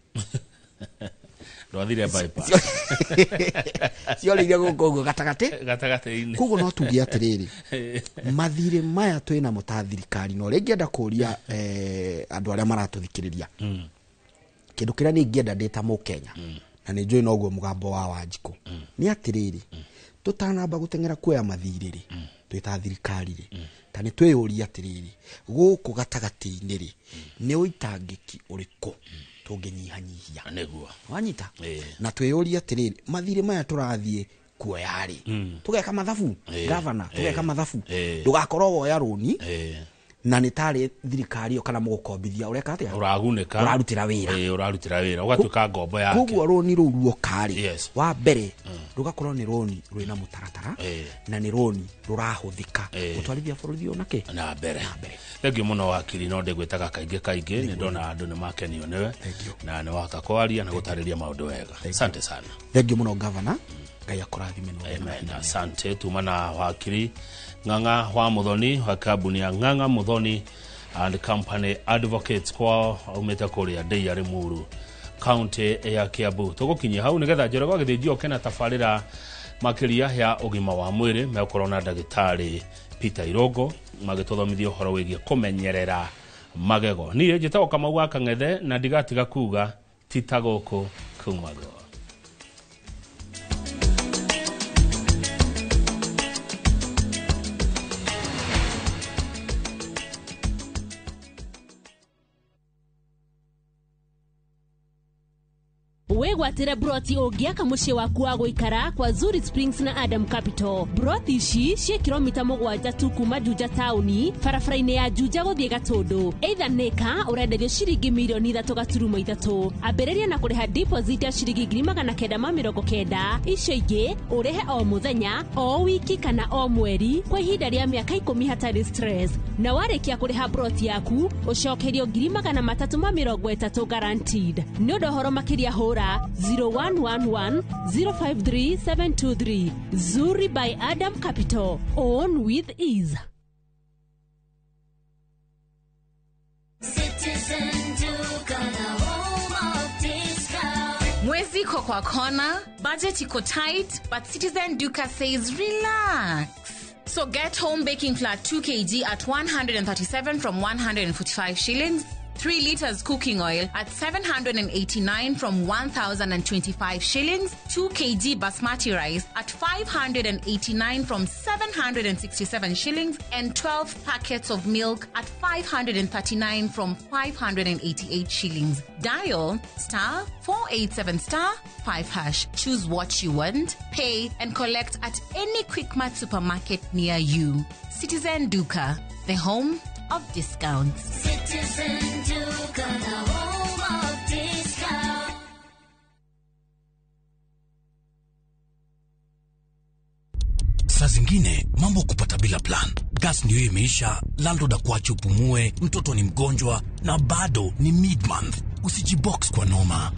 Ndwathire bypass. Ciorĩire gũkũ ũguo gatagatĩ. Gatagatĩ-inĩ. Koguo no tuge atĩrĩrĩ, mathirĩ maya twĩ namo ta thirikari, na ũrĩa ingĩenda kũria andũ arĩa maratũthikĩrĩria, kĩndũ kĩrĩa niĩ ingĩenda ndĩ ta Mũkenya, na nĩ njũĩ noguo mũgambo wa Wanjikũ, nĩ atĩrĩrĩ, tũtanamba gũteng'era kuoya mathirĩ rĩ, twĩ ta thirikari rĩ, ta nĩ twĩyũrie atĩrĩrĩ, gũkũ gatagatĩ-inĩ rĩ, nĩ ũitangĩki ũrĩkũ tũngĩnyihanyihia? Nĩguo. Wanyita? Na twĩyũrie atĩrĩrĩ, mathirĩ maya tũrathiĩ kuoya rĩ, tũgeka mathabu, gavana, tũgeka mathabu, ndũgakorwo woya rũni na nĩ tarĩ thirikari ĩyo kana mũgũkombithia ũreka atĩa? Ũragunĩka. Ũrarutĩra wĩra. Ũrarutĩra wĩra ũgatuĩka ngombo yake. Koguo rũni rũu ruoka rĩ, wa mbere rũgakorwo nĩ rũni rwĩna mũtaratara na nĩ rũni rũrahũthĩka gũtwarithia bũrũri ũyũ nakĩ? Na mbere. Thengiũ mũno wakiri, no ndĩgwĩtaga kaingĩ kaingĩ, nĩ ndona andũ nĩ makenio nĩwe na nĩ wahota kwaria na gũtarĩria maũndũ wega. Asante sana. Thengiũ mũno gavana, Ngai akũrathime na ũgĩe na Amen. mahinda mega. Asante. Tuma na wakiri Ng'ang'a wa Muthoni wa kambuni ya Ng'ang'a Muthoni and Company Advocates, kwao aumĩte kũrĩa Ndeiya Limuru, kaunti ya Kiambu. Tũgũkinyia hau nĩgetha Njoroge wa Gĩthĩnji oke na tabarĩra makĩria ya ũgima wa mwĩrĩ, megũkorwo na ndagĩtarĩ Peter Irongo magĩtũthomithia ũhoro wĩgiĩ kũmenyerera magego. Niĩ njĩtagwo Kamau wa Kang'ethe na ndigatiga kuga ti ta gũkũ kumagwo. Wĩgwatĩre broti ũngĩaka mũciĩ waku wa gũikara kwa Zuri Springs na Adam Capital. Broti ici ciĩ kilomita 7 tu kuma Juja taũni, barabara-inĩ ya Juja gũthiĩ Gatũndũ. Either nĩka ũrenderio ciringi 3.3 million. Ambĩrĩria na kũrĩha deposit ya ciringi 990,000, icio ingĩ ũrĩhe o mũthenya, o wiki kana o mweri kwa ihinda rĩa mĩaka 10 hatarĩ stress. Na warĩkia kũrĩha broti yaku ũcokerio 330,000 guaranteed. Nĩ ũndũ ũhoro makĩria hũra 0111 053 723. Zuri by Adam Capital. Own with ease. Citizen Duka, the home of discount. Mwezi iko kwa kona, budget iko tight, but Citizen Duka says relax. So get home baking flour 2 kg at 137 from 145 shillings, 3 liters cooking oil at 789 from 1,025 shillings, 2 kg basmati rice at 589 from 767 shillings, and 12 packets of milk at 539 from 588 shillings. Dial star 487 star 5 hash. Choose what you want, pay, and collect at any Quickmart supermarket near you. Citizen Duka, the home of discounts. Citizen Duka, the home of discount. Saa zingine mambo kupata bila plan. Gas ndio imeisha, landlord akuache upumue, mtoto ni mgonjwa na bado ni mid-month. Usijibox kwa noma.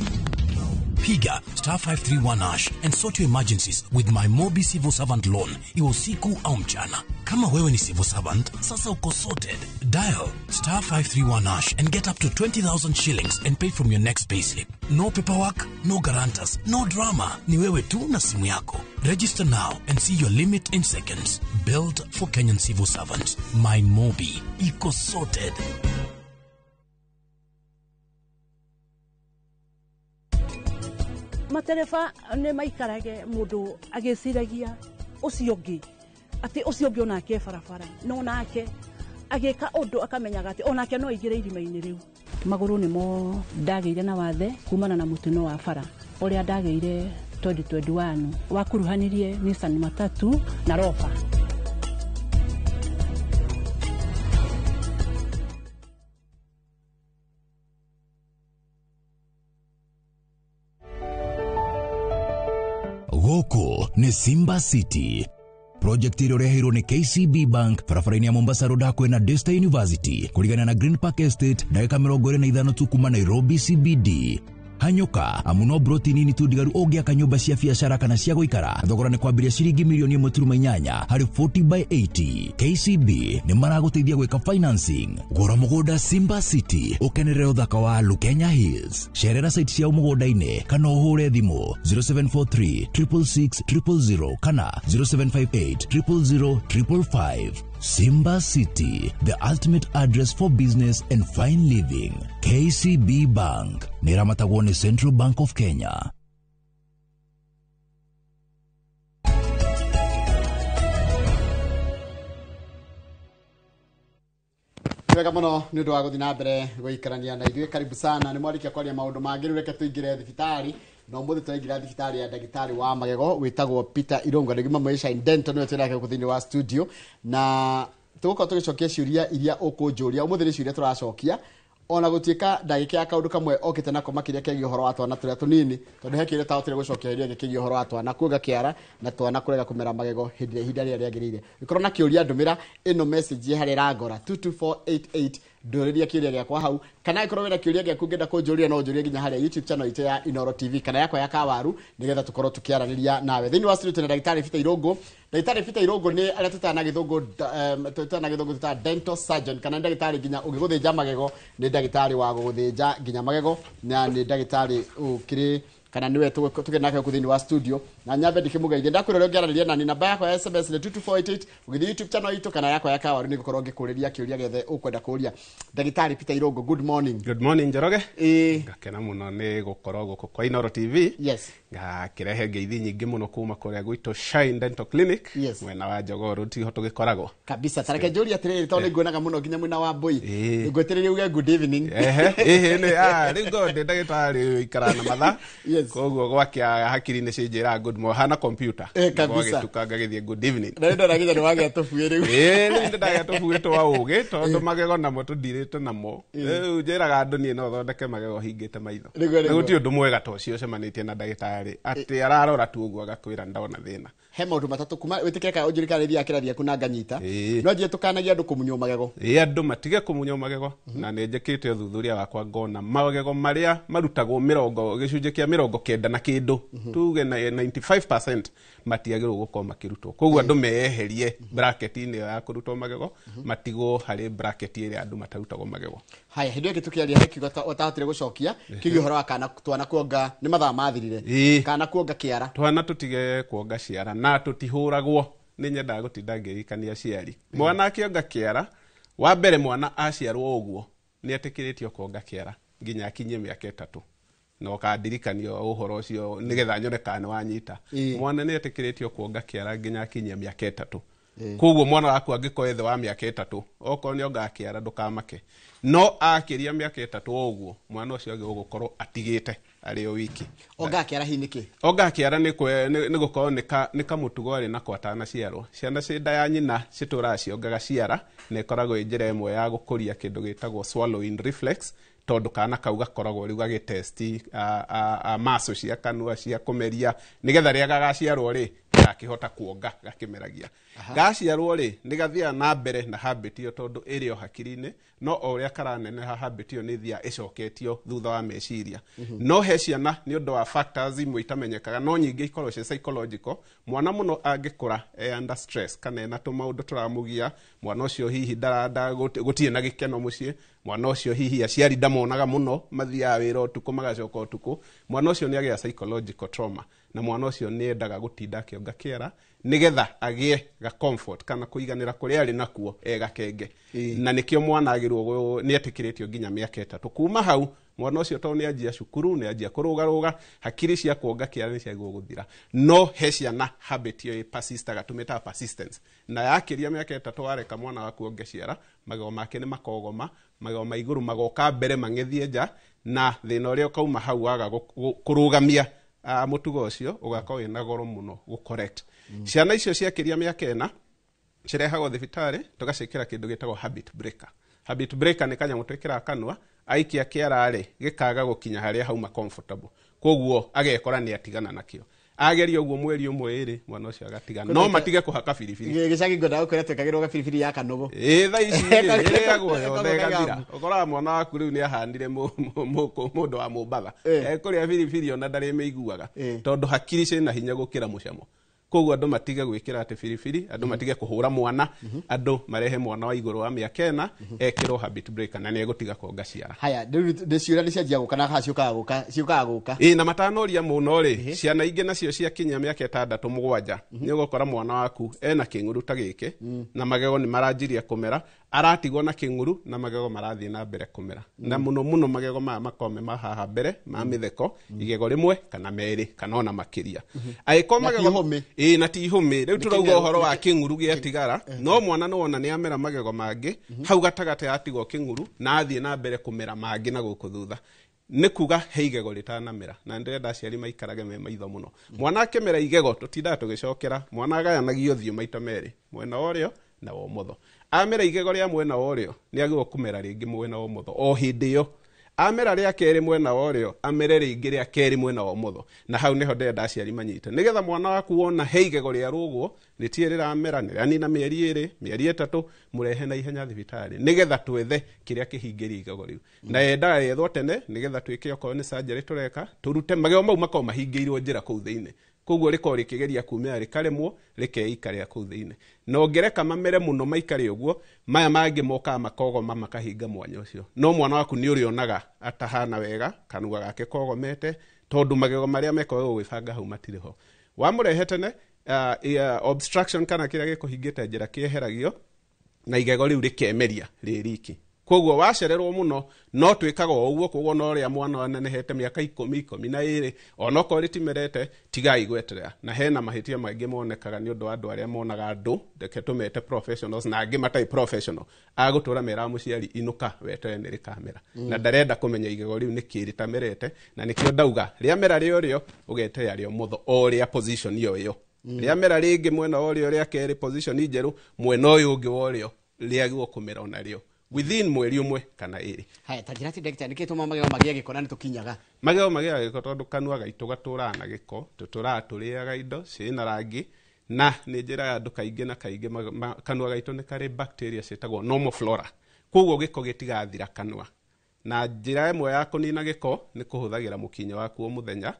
Piga star 531 hash and sort your emergencies with my Mobi Civil Servant Loan, iwe usiku au mchana. Kama wewe ni civil servant, sasa uko sorted. Dial star 531 hash and get up to 20,000 shillings and pay from your next payslip. No paperwork, no guarantors, no drama. Ni wewe tu na simu yako. Register now and see your limit in seconds. Built for Kenyan civil servants. My Mobi. Iko sorted. Matereba nĩ maikarage mũndũ agĩciragia ũcio ũngĩ Atĩ ũcio ũngĩ onake barabara no nake agĩka ũndũ akamenyaga atĩ onake no aingĩre irima-inĩ rĩu. Magũrũ nĩmo ndagĩire na wathe kumana na mũtino wa bara ũrĩa ndagĩire 2021 wakuruhanirie Nissan matatu na Rover. Gũkũ nĩ Simba City. Project ĩrĩa ũreheirwo nĩ KCB Bank barabara-inĩ ya Mombasa Road hakuhĩ na Daystar University kũrigana na Green Park Estate ndagĩka 25 tu kuma Nairobi CBD. Hanyũka amu no broti nini tu ndigaru ũngĩaka nyũmba cia biacara kana cia gũikara. Thogora nĩ kwambĩrĩria ciringi milioni 1.8 harĩ 40 by 80. KCB nĩ maragũteithia gwĩka financing. Gũra mũgũnda Simba City ũkenerere ũthaka wa Lukenya Hills. Cerera site ciao mũgũnda-inĩ kana ũhũre thimũ 0743 666 000 kana 0758 000 555. Simba City, the ultimate address for business and fine living. KCB Bank, nĩramatagwo nĩ Central Bank of Kenya. Wega mũno nĩ ũndũ wa gũthiĩ na mbere gũikarania na ithuĩ. Karibu sana. Nĩ mwarĩkia kwaria maũndũ mangĩ, rĩu reke tũingĩre thibitarĩ. Na ũmũthĩ tũraingĩra thibitarĩ ya ndagĩtarĩ wa magego wĩtagwo Peter Irungu nĩ gima Maisha Dental, nĩwe twĩnake gũkũ thĩinĩ wa studio, na tũgũkorwo tũgĩcokia ciũria iria ũkũnjũria ũmũthĩ. Nĩ ciũria tũracokia ona gũtuĩka ndagĩka ya kaũndũ kamwe okĩte nako makĩria kegiĩ ũhoro wa twana tũrĩa tũnini, tondũ he kĩũria tahotire gũcokia hĩndĩ ĩngĩ kĩgiĩ ũhoro wa twana kuonga kĩara na twana kũrega kũmera magego hĩndĩ ĩrĩa ihinda rĩrĩa rĩagĩrĩire. Ũkorwo na kĩũria, ndũmĩra ĩno message harĩa ĩrangora 22488, ndũrĩria kĩũria gĩakwa hau, kana ĩkorwo wĩna kĩũria gĩaku ũngĩenda kũnjũria no ũnjũrie nginya harĩa YouTube channel itũ ya Inooro TV kana yakwa ya Kawaru, nĩgetha tũkorwo tũkĩaranĩria nawe. Thĩinĩ wa studio tũna ndagĩtarĩ Peter Irungu. Ndagĩtarĩ Peter Irungu nĩ arĩa tũtaga na gĩthũngũ tũtaga na gĩthũngũ tũtaga dental surgeon, kana nĩ ndagĩtarĩ nginya ũngĩgũthĩnja magego, nĩ ndagĩtarĩ wa gũgũthĩnja nginya magego, na nĩ ndagĩtarĩ ũkĩrĩ kana niwe tũkĩrĩ nake gũkũ thĩinĩ wa studio. Na nyambe ndĩkĩmũgeithie, ndakwĩra ũrĩa ũngĩaranĩria nani, namba yakwa ya SMS nĩ 22488, ũgĩthiĩ YouTube channel itũ kana yakwa ya Kawaru nĩ ngũkorwo ngĩkũrĩria kĩũria gĩothe ũkwenda kũũria. Ndagĩtarĩ Peter Irungu, good morning. Good morning Njoroge. Ngakena mũno nĩ gũkorwo gũkũ kwa Inooro TV. Ngakĩrehe ngeithi nyingĩ mũno kuma kũrĩa gwitũ Shine Dental Clinic. Mwena wa Jogoo Road tiho tũgĩkoragwo. Kabisa. Tareke njũrie atĩrĩrĩ, tondũ nĩ nguonaga mũno nginya mwena wa Mbui, ngwetereire uge good evening. Ehe, ĩhĩ nĩ rĩu ngorwo ndĩ ndagĩtarĩ ũikaraga na mathaa. Koguo gwakĩa hakiri nĩ cinjĩraga good morning, hana computer. Kabisa. Gwagĩtuka ngagĩthiĩ good evening. Na nĩ ndona nginya nĩ wagĩa tũbuĩ rĩu. Ĩĩ, rĩu nĩ ndagĩa tũbuĩ twa ũgĩ tondũ magego namo tũndirĩte namo. Rĩu njĩraga andũ niĩ no thondeke magego hingĩte maitho. Nĩguo. Na gũtirĩ ũndũ mwega ta ũcio ũcemanĩtie na ndagĩtarĩ atĩ ararora tu ũguo agakwĩra ndona thĩna. He maũndũ matatũ kuma wĩtĩkĩre kana ũnjũrie kana nĩthiaga kĩrathi gĩaku na nganyita, no njie tũkanagia andũ kũmunywo magego. Ĩĩ, andũ matige kũmunywo magego, na nĩ njĩkĩte ũthuthuria wakwa ngona magego marĩa marutagwo mĩrongo gĩcunjĩ kĩa 90 na kĩndũ, tuge na 95% matiagĩrĩirwo gũkorwo makĩrutwo. Koguo andũ meyeherie bracket-inĩ ĩyo ya kũrutwo magego, matigwo harĩ bracket ĩrĩa andũ matarutagwo magego. Haya, hĩndĩ ĩyo ĩngĩ tũkĩaria he kiugo ũtahotire gũcokia kĩgiĩ ũhoro wa kana twana kuonga, nĩ mathaa mathirire, kana kuonga kĩara. Twana tũtige kuonga ciara na tũtihũragwo. Nĩ nyendaga gũtinda ngĩririkania aciari, mwana akĩonga kĩara, wa mbere mwana aciarwo ũguo nĩ etĩkĩrĩtio kuonga kĩara nginya akinyie mĩaka 3, na ũkandirikanio ũhoro ũcio nĩgetha nyone kana nĩ wanyita. Mwana nĩ etĩkĩrĩtio kuonga kĩara nginya akinyie mĩaka 3. Koguo mwana waku angĩkorwo thĩ wa mĩaka 3, okorwo nĩ ongaga kĩara ndũkamake, no akĩria mĩaka 3 ũguo mwana ũcio agĩrĩirwo gũkorwo atigĩte arĩ o wiki. Ongaga kĩara hihi nĩkĩ? Ongaga kĩara nĩ gũkorwo nĩ kamũtugo arĩ nako atanaciarwo. Ciana ciĩ nda ya nyina citũraga ciongaga ciara, na ĩkoragwo ĩ njĩra ĩmwe ya gũkũria kĩndũ gĩtagwo swallowing reflex, tondũ kana kau gakoragwo rĩu gagĩtesti muscle cia kanua cia kũmeria, nĩgetha rĩrĩa gagaciarwo rĩ gakĩhota kuonga gakĩmeragia. Gaciarwo rĩ nĩ gathiaga na mbere na habit ĩyo tondũ ĩrĩ o hakiri-inĩ, no o ũrĩa karaneneha habit ĩyo nĩ ĩthiaga ĩcoketio thutha wa meciria. No he ciana nĩ ũndũ wa factors imwe itamenyekaga, no nyingĩ ikoragwo ciĩ psychological. Mwana mũno angĩkũra e under stress kana ena tũmaũndũ tũramũgia, mwana ũcio hihi gũtirĩ na gĩkeno mũciĩ, mwana ũcio hihi aciari ndamonaga mũno, mathiaga wĩra ũtukũ magacoka ũtukũ, mwana ũcio nĩ agĩa psychological trauma, na mwana ũcio nĩ endaga gũtinda akĩonga kĩara Nĩgetha agĩe ga comfort kana kũiganĩra kũrĩa arĩ nakuo e gakenge. Na nĩkĩo mwana agĩrwo nĩ etĩkĩrĩtio nginya mĩaka 3. Kuma hau mwana ũcio tondũ nĩ anjia cukuru, nĩ anjia kũrũgarũga, hakiri cia kuonga kĩara nĩ ciagĩrĩirwo gũthira. No he ciana habit ĩyo ĩpersistaga, tũmĩtaga persistence. Na yakĩria mĩaka 3 wareka mwana waku onge ciara, magego make nĩ makogoma, magego ma igũrũ magoka mbere mang'ethie nja, na thĩna ũrĩa ũkauma hau waga kũrũgamia mũtugo ũcio ũgakorwo wĩna goro mũno gũ correct. Ciana icio ciakĩria mĩaka 4 cirehagwo thibitarĩ tũgaciĩkĩra kĩndũ gĩtagwo habit breaker. Habit breaker nĩ kanyamũ twĩkĩraga kanua, aikia kĩara-rĩ gĩkaga gũkinya harĩa hauma comfortable, koguo agekora nĩ atigana nakĩo. Ageria ũguo mweri ũmwe ĩrĩ, mwana ũcio agatigana. No matige kũhaka biribiri. Gĩcagi ngwendaga gũkwĩra twĩkagĩrwo gabiribiri ya kanũgũ. Ĩĩ, thaa ici rĩ, ĩrĩagwo yothe ĩgathira. Ũkoraga mwana waku rĩu nĩ ahanire mũndũ wa Mombatha. Ekũrĩa biribiri ona ndarĩmĩiguaga, tondũ hakiri ciĩna hinya gũkĩra mũcamo. Koguo andũ matige gwĩkĩra atĩ biribiri, andũ matige kũhũra mwana, andũ marehe mwana wa igũrũ wa mĩaka 4 ekĩrwo habit breaker na nĩegũtiga kuonga ciara. Haya, rĩu nĩ ciũria nĩ cianjia gũka na haha ciũkaga gũka, ciũkaga gũka. Ĩĩ, na matanoria mũno rĩ, ciana ingĩ nacio ciakinyia mĩaka 6 7, nĩ ũgũkora mwana waku ena kĩng'uru ta gĩkĩ, na magego nĩ maranjirie kũmera, aratigwo na kĩng'uru na magego marathiĩ na mbere kũmera. Na mũno mũno magego maya makorwo me ma haha mbere, ma mĩtheko, igego rĩmwe kana merĩ kana ona makĩria. Angĩkorwo magego ĩĩ, na ti ihũmĩ. Rĩu tũrauga ũhoro wa kĩng'uru gĩatigara, no mwana nĩ wona nĩ amera magego mangĩ, hau gatagatĩ atigwo kĩng'uru na athiĩ na mbere kũmera mangĩ na gũkũ thutha. Nĩ kuga he igego rĩtanamera, na ndĩrenda aciari maikarage me maitho mũno. Mwana akĩmera igego tũtindaga tũgĩcokera, mwana agayanagio ũthiũ maita merĩ, mwena wa ũrĩo na wa ũmotho. Amera igego rĩa mwena wa ũrĩo nĩ agĩrĩirwo kũmera rĩngĩ mwena wa ũmotho o hĩndĩ ĩyo. Amera rĩa kerĩ mwena wa ũrĩo, amere rĩngĩ rĩa kerĩ mwena wa ũmotho. Na hau nĩho ndĩrenda aciari manyite, nĩgetha mwana waku wona he igego rĩa rũgwo rĩtirĩ rĩramera, nĩ rĩanina mĩeri 2, mĩeri 3, mũrehe na ihenya thibitarĩ nĩgetha twethe kĩrĩa kĩhingĩria igego rĩu. Na yendaga yethwo tene nĩgetha twĩke okorwo nĩ surgery tũreka, tũrute magego mau makorwo mahingĩirwo njĩra kũu thĩinĩ. Koguo rĩkorwo rĩkĩgeria kumĩra rĩkaremwo, rĩkeikarĩra kũu thĩinĩ. Na ũngĩreka mamere mũno maikare ũguo, maya mangĩ mokaga makogoma makahinga mwanya ũcio. No mwana waku nĩ ũrĩonaga atahana wega, kanua gake kogomete, tondũ magego marĩa mekoragwo gwĩbanga hau matirĩ ho. Wamũrehe tene, obstruction kana kĩrĩa gĩkũhingĩte njĩra kĩeheragio, na igego rĩu rĩkemeria rĩ riki. Koguo wacererwo mũno no twĩkaga o ũguo, koguo no ũrĩa mwana anenehete mĩaka 10, 12, onokorwo rĩtimerete, tigai gweterera. Na hena mahĩtia maingĩ monekaga nĩ ũndũ wa andũ arĩa monaga andũ, reke tũmete professionals na angĩ matarĩ professional, agũtũra meraga mũciari inũka weterere nĩ rĩkamera. Na ndarenda kũmenya igego rĩu nĩkĩ rĩtamerete, na nĩkĩo ndauga rĩamera rĩo rĩo ũgeterera rĩo mũtho o rĩa position ĩyo ĩyo. Rĩamera rĩngĩ mwena wa ũrĩo rĩa kerĩ position njerũ, mwena ũyũ ũngĩ wa ũrĩo rĩagĩrĩirwo kũmera onarĩo within mweri ũmwe kana 2. Haya, ta njĩra atĩ ndagĩtarĩ, nĩkĩ tũmaga magego magĩe gĩko na nĩtũkinyaga? Magego magĩaga gĩko tondũ kanua gaitũ gatũraga na gĩko, tũtũraga tũrĩaga indo ciĩna rangi, na nĩ njĩra ya andũ kaingĩ na kaingĩ kanua gaitũ nĩ karĩ bacteria ciĩtagwo normal flora. Koguo gĩko gĩtigathira kanua. Na njĩra ĩmwe ya kũnina gĩko nĩ kũhũthagĩra mũkinyo waku o mũthenya.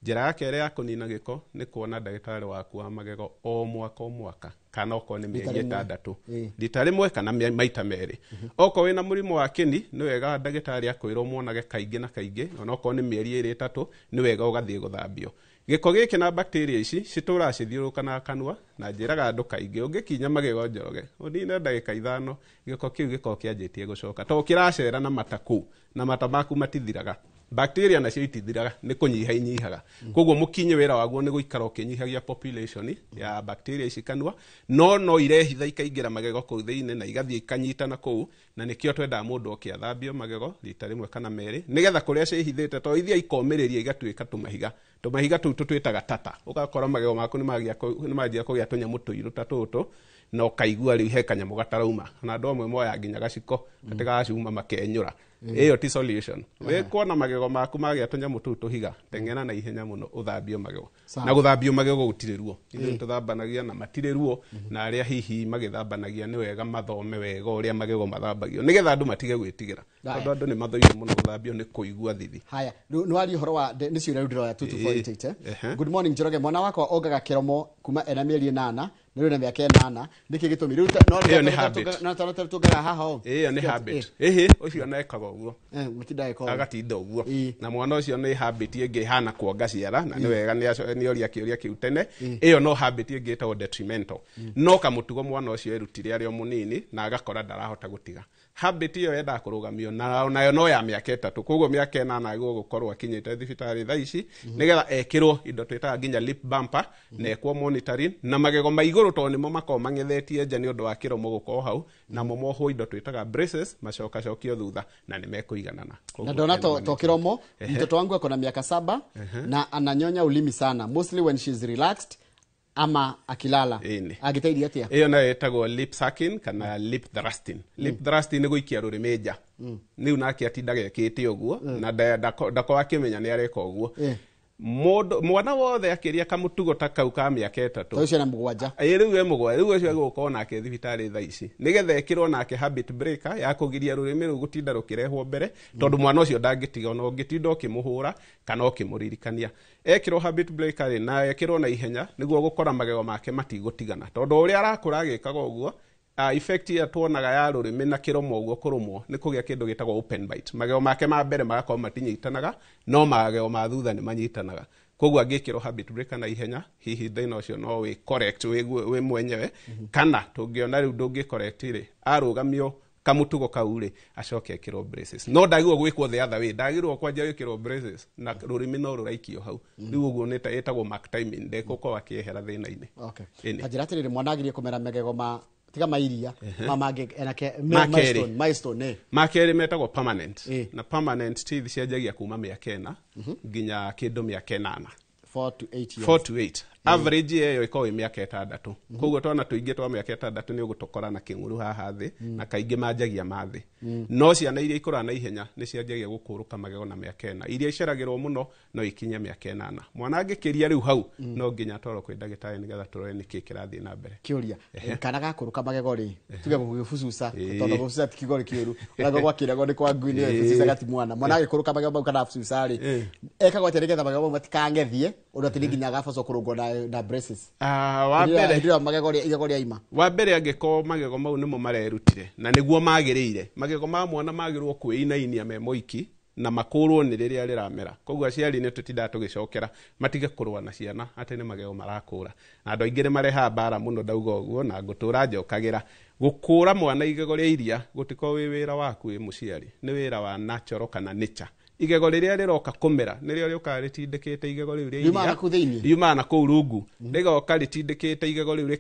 Njĩra ya kerĩ ya kũnina gĩko nĩ kuona ndagĩtarĩ waku wa magego o mwaka o mwaka, kana okorwo nĩ mĩeri 6, rita rĩmwe kana maita 2. Okorwo wĩna mũrimũ wa kĩni nĩ wega ndagĩtarĩ akwĩrwo muonage kaingĩ na kaingĩ, ona okorwo nĩ mĩeri 2 3, nĩ wega ũgathiĩ gũthambio. Gĩko gĩkĩ na bacteria ici citũraga cithiũrũrũkanaga kanua, na njĩraga andũ kaingĩ ũngĩkinya magego Njoroge ũnine ndagĩka 5, gĩko kĩu gĩkorwo kĩanjĩtie gũcoka, tondũ kĩracera na mata kũu, na mata maku matithiraga. Bacteria nacio itithiraga, nĩ kũnyiha inyihaga. Koguo mũkinyi wĩra waguo nĩ gũikara ũkĩnyihagia population ya bacteria ici kanua, no irehitha ikaingĩra magego kũu thĩinĩ na igathiĩ ikanyitana kũu, na nĩkĩo twendaga mũndũ oke athambio magego rita rĩmwe kana 2, nĩgetha kũrĩa ciĩhithĩte, tondũ ithiĩ ikomĩrĩria igatuĩka tũmahiga. Tũmahiga tũu tũtwĩtaga tata. Ũgakora magego maku nĩmanjia kũgĩa tũnyamũ tũirũ ta tũtũ, na ũkaigua rĩu he kanyamũ gatarauma. Na andũ amwe moyaga nginya gaciko, atĩ gacuma makenyũra. Ĩyo ti solution. Wĩ kuona magego maku magĩa tũnyamũ tũu tũhiga, teng'era na ihenya mũno ũthambio magego. Na gũthambio magego gũtirĩ ruo. Ithuĩ tũthambanagia na matirĩ ruo, na arĩa hihi magĩthambanagia nĩ wega mathome wega ũrĩa magego mathambagio, nĩgetha andũ matige gwĩtigĩra. Tondũ andũ nĩ mathũire mũno gũthambio nĩ kũigua thithi. Haya, nĩ waria ũhoro wa nĩ ciũria rĩu ndĩroya 22488. Good morning Njoroge, mwana wakwa ongaga kĩromo kuma ena mĩeri 8 Nĩ na mĩaka 8 nĩkĩ gĩtũmi rĩu no Ĩyo nĩ habit. no no tũngera haha ũũ. Ĩyo nĩ habit. Ĩhĩ, ũcio nekaga ũguo. Mũtinda ĩka ũguo. Agatinda ũguo. Na mwana ũcio nĩ habit ĩngĩ ĩhana kuonga ciara na nĩ wega nĩ oria kĩũria kĩu tene. Ĩyo no habit ĩngĩ ĩtagwo detrimental. No kamũtugo mwana ũcio erutire arĩ o mũnini na agakora ndarahota gũtiga. Habit ĩyo yendaga kũrũgamio na nayo no ya mĩaka 3, koguo mĩaka 8 agĩrĩirwo gũkorwo akinyĩte thibitarĩ thaa ici nĩgetha ekĩrwo indo twĩtaga nginya lip bumper na ekwo monitoring na magego ma igũrũ tondũ nĩmo makoragwo mang'ethetie nja nĩ ũndũ wa kĩromo gũkorwo hau, namo mohwo indo twĩtaga braces macokacokio thutha na nĩ mekũiganana. Na ndona to kĩromo mtoto wangu ako na miaka 7 na ananyonya ulimi sana mostly when she's relaxed ama akilala. Agiteithia atia? Ĩyo nayo ĩtagwo lip sucking kana lip thrusting. Lip thrusting nĩ gũikia rũrĩmĩ nja. Rĩu nake atindaga ekĩte ũguo na ndakorwo akĩmenya nĩ areka ũguo. Mũndũ mwana wothe akĩria kamũtugo ta kau ka mĩaka 3. Ta ũcio na 7. Ĩĩ rĩu e 7, rĩu ũcio agũkorwo nake thibitarĩ thaa ici nĩgetha ekĩrwo nake habit breaker ya kũgiria rũrĩmĩ rũu gũtinda rũkĩrehwo mbere tondũ mwana ũcio ndangĩtiga ona ũngĩtinda ũkĩmũhũra kana ũkĩmũririkania. Ekĩrwo habit breaker rĩ na ekĩrwo na ihenya nĩguo gũkora magego make matigũtigana tondũ ũrĩa arakũra agĩkaga ũguo effect ya tuonaga ya rũrĩmĩ na kĩromo ũguo kũrũmwo nĩ kũgĩa kĩndũ gĩtagwo open bite. Magego make ma mbere magakorwo matinyitanaga no magego ma thutha nĩ manyitanaga. Koguo angĩkĩrwo habit breaker na ihenya hihi thĩna ũcio no wĩ correct wĩ mwenyewe kana tũngĩona rĩu ndũngĩ correct rĩ arũgamio kamũtugo kau rĩ acoke ekĩrwo braces. No ndagĩrĩirwo gwĩkwo the other way, ndagĩrĩirwo kwanja gwĩkĩrwo braces na rũrĩmĩ no rũraikio hau. Rĩu ũguo nĩ ĩtagwo mark timing, ndegũkorwo akĩehera thĩna-inĩ. Okay. Ta njĩra atĩrĩrĩ, mwana agĩrĩire kũmera magego ma tiga mairia ma mangĩ enake milestone ma kerĩ metagwo permanent. Na permanent teeth cianjagia kuma mĩaka 4 nginya kĩndũ mĩaka 8. 4 to 8 years. 4 to 8. Average ĩyo ĩkoragwo ĩ mĩaka 6. Koguo twana tũingĩ twa mĩaka 6 nĩ ũgũtũkora na kĩng'uru haha thĩ na kaingĩ manjagia ma thĩ. No ciana iria ikũraga na ihenya nĩ cianjagia gũkũrũka magego na mĩaka 4. Iria iceragĩrwo mũno no ikinye mĩaka 8. Mwana angĩkĩria rĩu hau no nginya atwarwo kwĩ ndagĩtarĩ nĩgetha tũrore nĩkĩ kĩrathiĩ na mbere. Kĩũria, kana gakũrũka magego rĩ tuge gũgĩbucuca tondũ gũbucuca ti kiugo kĩũru ona gwakĩragwo nĩ kwa ngui nĩ bucuca ti mwana. Mwana agĩkũrũka magego mau kana bucuca rĩ ekagwo atĩa nĩgetha magego mau matikang'ethie ũndũ atĩ nĩ nginya agabocwo kũrũngwo na braces? Wa mbere magego igego rĩa ima. Wa mbere angĩkorwo magego mau nĩmo marerutire na nĩguo magĩrĩire, magego ma mwana magĩrĩirwo kwĩinainia me moiki na makũrwo nĩ rĩrĩa rĩramera. Koguo aciari nĩ tũtindaga tũgĩcokera matige kũrũa na ciana atĩ nĩ magego marakũra. Na andũ aingĩ nĩ marehaga mbara mũno ndauga ũguo na ngũtũra njokagĩra. Gũkũra mwana igego rĩa iria gũtikoragwo wĩ wĩra waku wĩ mũciari, nĩ wĩra wa natural kana nature. Igego rĩrĩa rĩroka kũmera nĩrĩo rĩũkaga rĩtindĩkĩte igego rĩu rĩa iria riumaga kũu thĩinĩ, riumaga na kũu rungu, rĩgoka rĩtindĩkĩte igego rĩu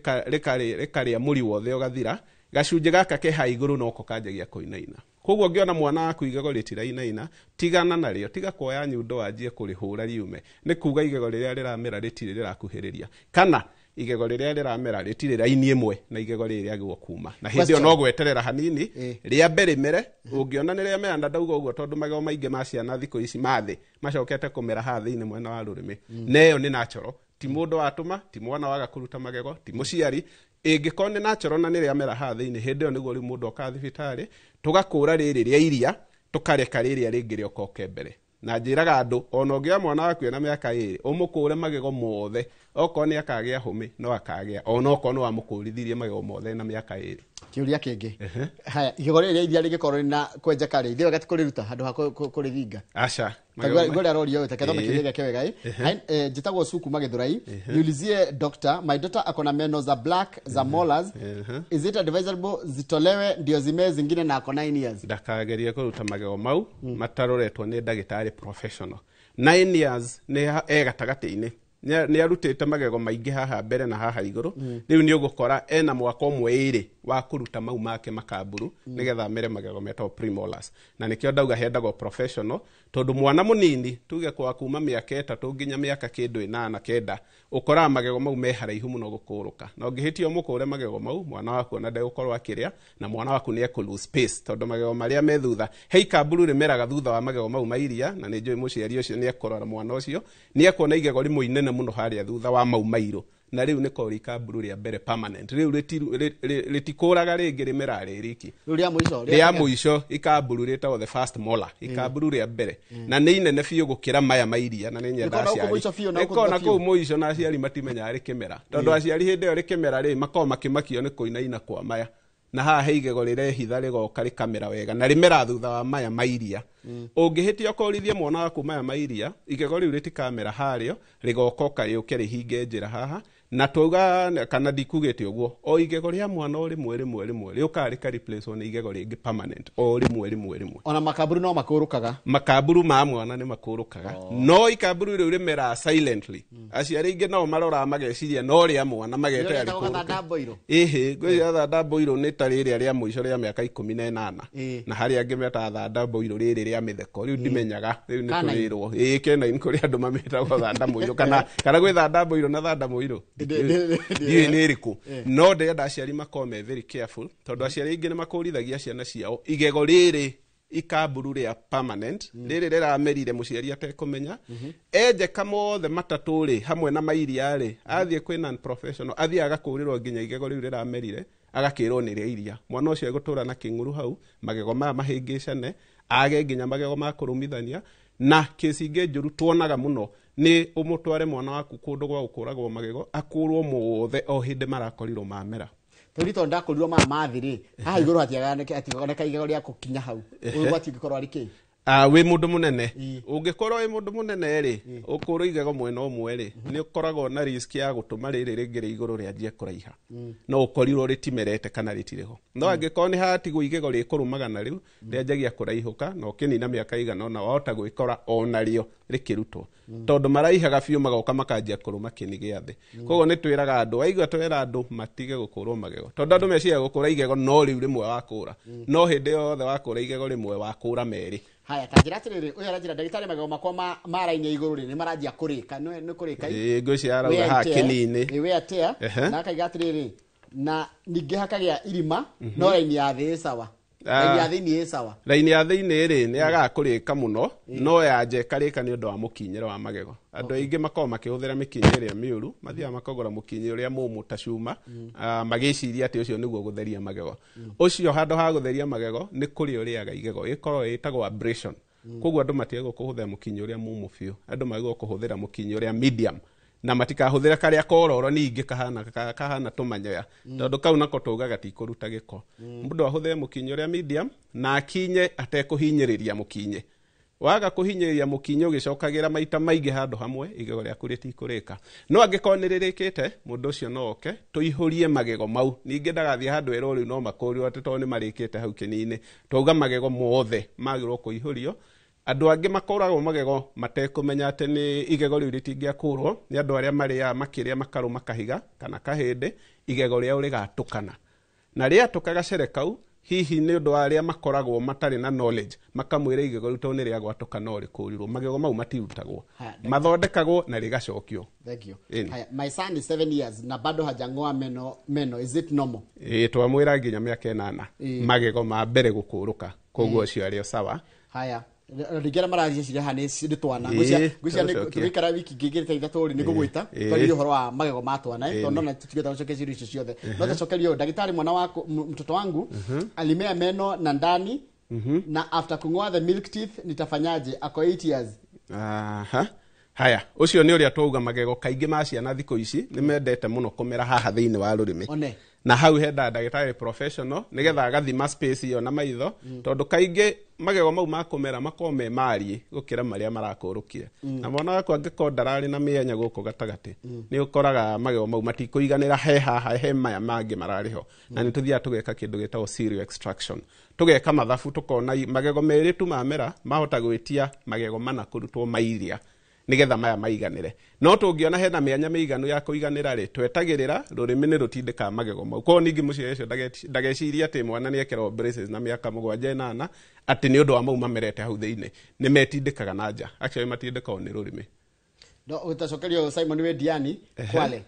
rĩkarĩa mũri wothe ũgathira. Gacunjĩ gaka ke ha igũrũ noko kanjagia kũinaina. Koguo ũngĩona mwana waku igego rĩtirainaina tigana narĩo, tiga kuoya nyundo wanjie kũrĩhũra riume. Nĩ kuga igego rĩrĩa rĩramera rĩtirĩ rĩrakuhĩrĩria kana igego rĩrĩa rĩramera rĩtirĩ raini ĩmwe na igego rĩrĩ rĩagĩrĩirwo kuma. Na hĩndĩ ĩyo no gweterera hanini rĩambe rĩmere. Ũngĩona nĩ rĩamera, na ndauga ũguo tondũ magego maingĩ ma ciana thikũ ici ma thĩ macokete kũmera haha thĩinĩ mwena wa rũrĩmĩ. Na ĩyo nĩ natural, ti mũndũ watũma, ti mwana waga kũruta magego, ti mũciari. Ĩngĩkorwo nĩ natural na nĩ rĩamera haha thĩinĩ, hĩndĩ ĩyo nĩguo rĩu mũndũ okaga thibitarĩ tũgakũra rĩrĩ rĩa iria tũkareka rĩrĩa rĩngĩ rĩokoke mbere. Na njĩraga andũ ona ũngĩoya mwana waku ena mĩaka 2 ũmũkũre magego mothe, okorwo nĩ akagĩa hũmĩ no akagĩa, ona okorwo nĩ wamũkũrithirie magego mothe na mĩaka 2. Kĩũria kĩngĩ, haya igego rĩrĩ rĩa iria rĩngĩkorwo rĩna kwenjeka rĩ, ithuĩ wega kũrĩruta handũ ha kũrĩthinga? Aca. Ngorĩa aroria ũyũ, take thome kĩũria gĩake wega. Njĩtagwo Suku Magĩthũrai, niulizie doctor, my daughter akona meno za black za molars, is it advisable zitolewe ndio zimee zingine na ako 9 years? Ndakagerie kũruta magego mau mataroretwo nĩ ndagĩtarĩ professional. 9 years nĩ e gatagatĩ-inĩ, nĩ arutĩte magego maingĩ haha mbere na haha igũrũ. Rĩu nĩ ũgũkora ena mwaka ũmwe ĩrĩ wa kũruta mau make makamburu nĩgetha amere magego metagwo premolars. Na nĩkĩo ndauga hendagwo professional tondũ mwana mũnini tuge kwa kuma mĩaka 3 nginya mĩaka kĩndũ 8 9 ũkoraga magego mau me haraihu mũno gũkũrũka. Na ũngĩhĩtia ũmũkũre magego mau mwana waku ona ndegũkorwo akĩrĩa na mwana waku nĩ ekũ lose space tondũ magego marĩa me thutha he ikamburu rĩmeraga thutha wa magego mau ma iria. Na nĩ njũĩ mũciari ũcio nĩ ekũrora mwana ũcio nĩ ekuona igego rĩmwe inene mũno harĩa thutha wa mau mairũ na rĩu nĩ kori ikamburu rĩa mbere permanent rĩu rĩtikũraga rĩngĩ rĩmera rĩriki rĩa mũico rĩa mũico ikamburu rĩtagwo the first molar ikamburu rĩa mbere na nĩ inene biũ gũkĩra maya mairia na nĩ nyenda aciari rĩkona kũu mũico na aciari matimenyaga rĩkĩmera tondũ aciari hĩndĩ ĩyo rĩkĩmera rĩ makoragwo makĩmakio nĩ kũinaina kwa maya na haha he igego rĩrehitha rĩgoka rĩkamera wega na rĩmera thutha wa maya mairia. Ũngĩhĩtia ũkorithie mwana waku maya mairia igego rĩu rĩtikamera harĩo rĩgoka rĩũke rĩhinge njĩra haha na twauga kana ndikugĩte ũguo o igego rĩa mwana o rĩmwe rĩmwe rĩmwe rĩũkaga rĩka replace nĩ igego rĩngĩ permanent o rĩmwe rĩmwe rĩmwe. Ona makamburu no makũrũkaga? Makamburu ma mwana nĩ makũrũkaga no ikamburu rĩu rĩmeraga silently. Aciari aingĩ nao maroraga mageciria no rĩa mwana mageterera rĩkũrũke. Ĩhĩ ngwĩciria thanda mboirũ nĩ ta rĩrĩa rĩa mũico rĩa mĩaka 18 na harĩa angĩ metaga thanda mboirũ rĩrĩ rĩa mĩtheko rĩu ndimenyaga rĩu nĩ tũrĩrwo ĩĩ kenain kũrĩ andũ mametagwo thanda mũirũ kana gwĩ thanda mboirũ na thanda mũirũ ndiũĩ nĩ ĩrĩkũ no ndĩrenda aciari makorwo me very careful tondũ aciari aingĩ nĩ makũrithagia ciana ciao igego rĩrĩ ikamburu rĩa permanent rĩrĩ rĩramerire mũciari atekũmenya enjeka mothe matatũ rĩ hamwe na mairia rĩ athiĩ kwĩ non professional athiĩ agakũrĩrwo nginya igego rĩu rĩramerire agakĩrwo nĩ rĩa iria mwana ũcio egũtũra na kĩng'uru hau magego maya mahĩngĩcane age nginya magego ma kũrũmithania na kĩci ingĩ njũru tuonaga mũno nĩ ũmũtware mwana waku kũndũ gwa gũkũragwo magego akũrwo mothe o hĩndĩ marakorirwo mamera. Tondũ tondũ ndakũrirwo maya mathĩ rĩ haha igũrũ hatiagoneka igego rĩa gũkinya hau ũgwati ũngĩkorwo arĩ kĩ? Wĩ mũndũ mũnene ũngĩkorwo wĩ mũndũ mũnene rĩ ũkũrwo igego mwena ũmwe rĩ nĩ ũkoragwo na risk ya gũtũma rĩrĩ rĩngĩ rĩ igũrũ rĩanjie kũraiha no ũkorirwo rĩtimerete kana rĩtirĩ ho no angĩkorwo nĩ hatigwo igego rĩkũrũmaga na rĩu rĩanjagia kũraihũka na ũkĩnina mĩaka igana ũna wahota gwĩkora ona rĩo rĩkĩrutwo tondũ maraihaga biũ magoka makanjia kũrũma kĩni gĩa thĩ. Koguo nĩ twĩraga andũ waigua twĩra andũ matige gũkũrwo magego tondũ andũ meciria gũkũra igego no rĩu rĩmwe wakũra no hĩndĩ yothe wakũra igego rĩmwe wakũra merĩ. Haya ta njĩra atĩrĩrĩ ũyũ aranjĩra ndagĩtarĩ magego makwa ma raini ya igũrũ rĩ nĩ maranjia kũrĩka nĩ kũrĩka ĩĩ ngwĩciria arauga haha kĩni-inĩ ĩĩ wear tear na akaiga atĩrĩrĩ na ningĩ hakagĩa irima no raini ya thĩ ĩ sawa raini ya thĩinĩ ĩ sawa raini ya thĩinĩ rĩ nĩ yagaga kũrĩka mũno no yanja ĩkarĩka nĩ ũndũ wa mũkinyĩre wa magego. Andũ aingĩ makoragwo makĩhũthĩra mĩkinyĩ ĩrĩa mĩũru mathiaga makagũra mũkinyĩ ũrĩa mũmũ ta cuma magĩciria atĩ ũcio nĩguo gũtheria magego. Ũcio handũ ha gũtheria magego nĩ kũrĩa ũrĩaga igego ĩkoragwo ĩtagwo abrasion. Koguo andũ matiagĩrĩirwo kũhũthĩra mũkinyĩ ũrĩa mũmũ biũ andũ magĩrĩirwo kũhũthĩra mũkinyĩ ũrĩa medium na matikahũthĩra karĩa kororo ningĩ kahana tũmanyoya tondũ kau nako taugaga ti kũruta gĩko. Mũndũ ahũthĩre mũkinyĩ ũrĩa medium na akinye atekũhinyĩrĩria mũkinyĩ. Waga kũhinyĩrĩria mũkinyĩ ũgĩcokagĩra maita maingĩ handũ hamwe igego rĩaku rĩtikũrĩka. No angĩkorwo nĩ rĩrĩkĩte mũndũ ũcio no oke tũihũrie magego mau ningĩ ndagathiĩ handũ erwo rĩu no makũrirwo atĩ tondũ nĩ marĩkĩte hau kĩni-inĩ twauga magego mothe magĩrĩirwo kũihũrio. Andũ angĩ makũragwo magego matekũmenya atĩ nĩ igego rĩu rĩtingĩakũrwo nĩ andũ arĩa marĩaga makĩrĩa makarũma kahiga kana kahĩndĩ igego rĩao rĩgatũkana na rĩatũka gacere kau hihi nĩ ũndũ wa arĩa makoragwo matarĩ na knowledge makamwĩra igego rĩu tondũ nĩ rĩagwatũka no rĩkũrirwo magego mau matirutagwo mathondekagwo na rĩgacokio. Thank you. Haya, my son is 7 years na bado hajang'oa meno is it normal? Ĩĩ twamwĩra nginya mĩaka 8 magego ma mbere gũkũrũka koguo ũcio arĩ o sawa. Haya rĩngĩ marathiĩ haha nĩ twana ngwĩciria nĩ tũgĩikara wiki ingĩ igĩrĩ ta ithatũ rĩ nĩ ngũgwĩta twarĩrie ũhoro wa magego ma twana tondũ nona tũtigĩte gũcokia ciũria icio ciothe no tũcokerio ndagĩtarĩ mwana wako mtoto wangu alimea meno na ndani na after kung'oa the milk teeth nitafanyaje ako 8 years. Aha haya ũcio nĩ ũrĩa twauga magego kaingĩ ma ciana thikũ ici nĩ mendete mũno kũmera haha thĩinĩ wa rũrĩmĩ na hau henda ndagĩtarĩ professional nĩgetha agathima space ĩyo na maitho tondũ kaingĩ magego mau ma kũmera makoragwo me mariĩ gũkĩra marĩa marakũrũkire na mwana waku angĩkorwo ndararĩ na mĩanya gũkũ gatagatĩ nĩ ũkoraga magego mau matikũiganĩra he haha he maya mangĩ mararĩ ho na nĩ tũthiaga tũgeka kĩndũ gĩtagwo serial extraction tũgeka mathabu tũkona magego merĩ tu mamera mahota gwĩtia magego mana kũrutwo mairia nigetha maya maiganĩre no tũngĩona hena mĩanya mĩiganu ya kũiganĩra rĩ twetagĩrĩra rũrĩmĩ nĩ rũtindĩkaga magego mau koguo ningĩ mũciari ũcio ndagecirie atĩ mwana nĩekĩrwo braces na mĩaka 7 8 atĩ nĩ ũndũ wa mau mamerete hau thĩinĩ nĩ metindĩkaga na nja actually matindĩkagwo nĩ rũrĩmĩ. No utacokerio Simon Wediani Kwale.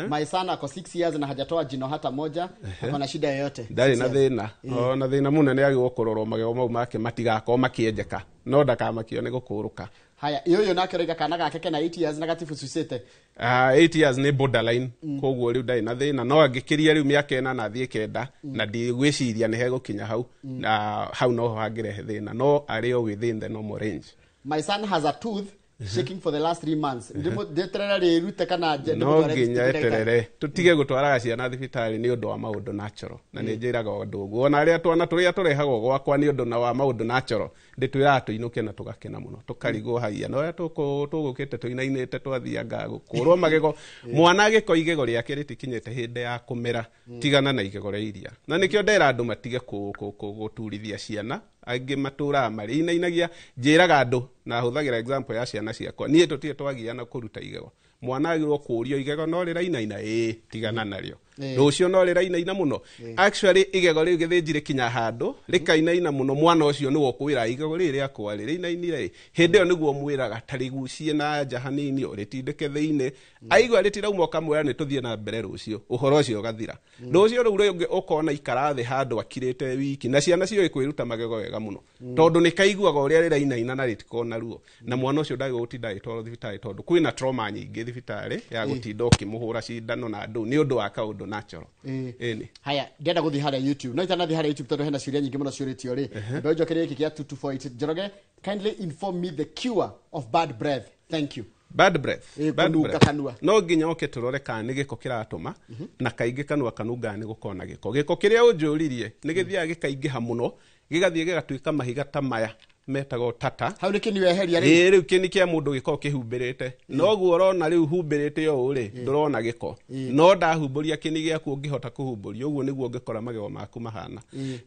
My son ako 6 years na hajatoa jino hata moja, ako na shida yoyote? Ndarĩ na thĩna. Ona thĩna mũnene agĩrĩirwo kũrorwo magego mau make matigakorwo makĩenjeka. No ndakamakio nĩ gũkũrũka. Haya, yoyo nake rega kana gake kena 8 years na gatibucucite. 8 years nĩ borderline, koguo rĩu ndarĩ na thĩna, no angĩkĩria rĩu mĩaka 4 na athiĩ 9 na ndigwĩciria nĩ hegũkinya hau, na hau noho hangĩrehe thĩna, no arĩ o within the normal range. My son has a tooth shaking for the last 3 months. Ndeterera rĩrute kana no nginya eterere. Tutige gũtwaraga ciana thibitarĩ nĩ ũndũ wa maũndũ natural, na nĩ njĩraga ũndũ ũguo. Ona arĩa twana tũrĩa tũrehagwo gwakwa nĩ ũndũ na wa maũndũ natural, ndĩtwĩraga tũinũke na tũgakena mũno, tũkarigwo haia na ũrĩa tũgũkĩte tũinainĩte twathianga gũkũrwo magego. Mwana agĩko igego rĩake rĩtikinyĩte hĩndĩ ya kũmera, tigana na igego rĩa iria. Na nĩkĩo ndera andũ matige gũturithia ciana, angĩ matũraga marĩ inainagia. Njĩraga andũ na hũthagĩra example ya ciana ciakwa, niĩ tũtirĩ twagiana kũruta igego. Mwana agĩrĩirwo kũũrio igego no rĩrainaina, ĩĩ, tigana narĩo. Rũciũ no rĩrainaina mũno. Actually igego rĩu gĩthĩnji rĩkinya handũ rĩkainaina mũno, mwana ũcio nĩwe ũkwĩra igego rĩrĩ rĩakwa rĩrainainire. Hĩndĩ ĩyo nĩguo mwĩraga ta rĩgucie na nja hanini, ũrĩtindĩke thĩinĩ. Aigua rĩtirauma ũkamwĩra nĩ tũthiĩ na mbere rũciũ, ũhoro ũcio ũgathira. Rũciũ rũu rũngĩ ũkona ikara thĩ handũ akirĩte wiki, na ciana ciũĩ kwĩruta magego wega mũno, tondũ nĩ kaiguaga ũrĩa rĩrainaina na rĩtikona ruo. Na mwana ũcio ndagĩrĩirwo gũtinda agĩtwarwo thibitarĩ, tondũ kwĩna trauma nyingĩ thibitarĩ ya gũtinda ũkĩmũhũra cindano na andũ nĩ ũndũ wa kaũndũ natural. Ĩni. Haya, ndĩrenda gũthiĩ harĩa YouTube. No itanathiĩ harĩa YouTube tondũ hena ciũria nyingĩ mũno ciũrĩtio rĩ. Mbeũ njokerie gĩkĩ kĩa 2248. Njoroge, kindly inform me the cure of bad breath. Thank you. Bad breath. Bad kũnunga breath. Kanua. No nginya oke tũrore kana nĩ gĩko kĩratũma, na kaingĩ kanua kanungaga nĩ gũkorwo na gĩko. Gĩko kĩrĩa ũnjũririe nĩ gĩthiaga gĩkaingĩha mũno, gĩgathiĩ gĩgatuĩka mahiga ta maya metagwo tata. Hau nĩ kĩni weheria rĩu. Ĩĩ, rĩu kĩni kĩa mũndũ gĩkoragwo kĩhumbĩrĩte. Noguo ũrona rĩu humbĩrĩte ũũ rĩ, ndũrona gĩko. No ndahumbũria kĩni gĩaku ũngĩhota kũhumbũria, ũguo nĩguo ũngĩkora magego maku mahana.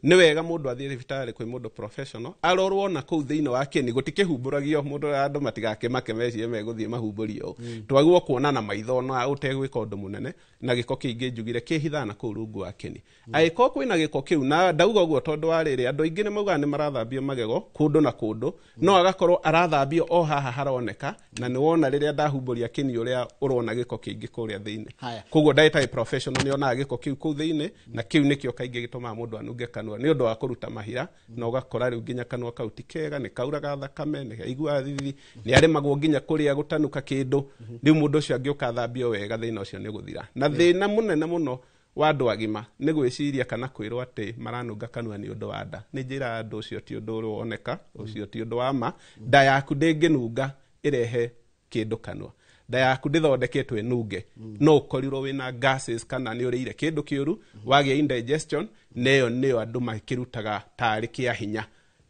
Nĩ wega mũndũ athiĩ thibitarĩ kwĩ mũndũ professional, arorwo na kũu thĩinĩ wa kĩni, gũtikĩhumbũragio mũndũ, andũ matigakĩmake mecirie megũthiĩ mahumbũrio ũũ. Twagĩrĩirwo kuona na maitho na ũtegwĩka ũndũ mũnene, na gĩko kĩingĩ njugire kĩhithaga na kũu rungu wa kĩni. Angĩkorwo kwĩna gĩko kĩu, na ndauga ũguo tondũ wa rĩrĩ, andũ aingĩ nĩ maugaga nĩ marathambio magego kũndũ na kũndũ, no agakorwo arathambio o haha haroneka, na nĩ wona rĩrĩa ndahumbũria kĩni ũrĩa ũrona gĩko kĩingĩ kũrĩa thĩinĩ. Koguo ndagĩtarĩ professional nĩ onaga gĩko kĩu kũu thĩinĩ, na kĩu nĩkĩo kaingĩ gĩtũmaga mũndũ anunge kanua nĩ ũndũ wa kũruta mahira, na ũgakora rĩu nginya kanua kau ti kega, nĩ kauraga thakame, nĩ kaiguaga thithi, nĩ aremagwo nginya kũrĩa gũtanuka kĩndũ. Rĩu mũndũ ũcio angĩũka athambio wega, thĩna ũcio nĩ ũgũthira. Na thĩna mũnene mũno wa andũ agima nĩ gwĩciria kana kwĩrwo atĩ maranunga kanua nĩ ũndũ wa nda. Nĩ njĩraga andũ ũcio ti ũndũ ũrĩa woneka, ũcio ti ũndũ wa ma. Nda yaku ndĩngĩnunga ĩrehe kĩndũ kanua. Nda yaku ndĩthondeketwo ĩnunge. No ũkorirwo wĩna gases kana nĩ ũrĩire kĩndũ kĩũru, wagĩa indigestion, na ĩyo nĩyo andũ makĩrutaga tarĩ kĩa hinya.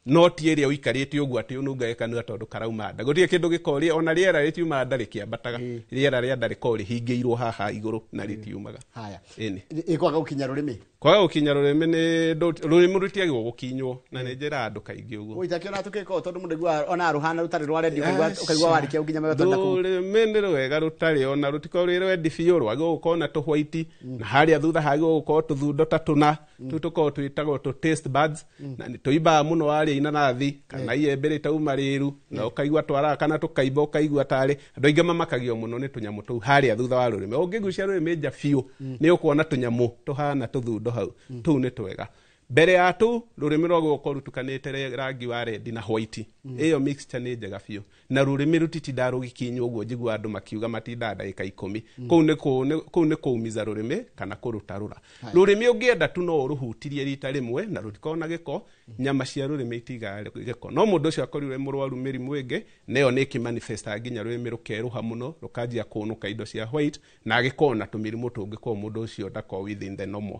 No ti ĩrĩa ũikarĩte ũguo atĩ ũnungage kanua tondũ karauma nda. Gũtirĩ kĩndũ gĩkorwo ona rĩera rĩtiumaga nda rĩkĩambataga. Rĩera rĩa nda rĩkoragwo rĩhingĩirwo haha igũrũ na rĩtiumaga. Haya. Ĩni. Ĩkwaga gũkinya rũrĩmĩ. Kwaga gũkinya rũrĩmĩ nĩ rũrĩmĩ rũtiagĩrĩirwo gũkinywo, na nĩ njĩraga andũ kaingĩ ũguo. Ũitakĩona tũkĩka ũũ tondũ mũndũ aiguaga ona rũhana rũtarĩ rwa rendi, ũkaigua warĩkia gũkinya magego tondũ kũu. Rũrĩmĩ nĩ rwega rũtarĩ ona rũtikoragwo rwĩ rwendi biũ, rwagĩrĩirwo gũkorwo na tũhwaiti, na harĩa thutha hagĩrĩirwo gũkorwo tũthundo ta tũna, tũu tũkoragwo twĩtagwo tũ taste buds, na nĩ tũimbaga mũno warĩa inanathi kana iembe rĩtauma rĩru, na ũkaigua twaraga kana tũkaimba ũkaigua tarĩ. Andũ aingĩ mamakagio mũno nĩ tũnyamũ tũu harĩa thutha wa rũrĩmĩ. Ũngĩgucia rũrĩmĩ nja biũ, nĩ ũkuona tũnyamũ tũhana tũthundo hau. Tũu nĩ twega. Mbere ya tũu, rũrĩmĩ rwagĩrĩirwo gũkorwo rũtukanĩte rangi wa red na white. Ĩyo mixture nĩ njega biũ. Na rũrĩmĩ rũtitindaga rũgĩkinywo ũguo njiguaga andũ makiuga matindaga ndagĩka 10. Kũu nĩ kũumiza rũrĩmĩ kana kũrũtarũra. Rũrĩmĩ ũngĩenda tu no ũrũhutirie rita rĩmwe na rũtikorwo na gĩko, nyama cia rũrĩmĩ itigaga gĩko. No mũndũ ũcio akorirwo e mũrwaru mĩrimũ ĩngĩ, na ĩyo nĩ ĩkĩmanifestaga nginya rũrĩmĩ rũkerũha mũno, rũkanjia kũnũka indo cia white, na agĩkorwo na tũmĩrimũ tũngĩ, koguo mũndũ ũcio ndakorwo within the normal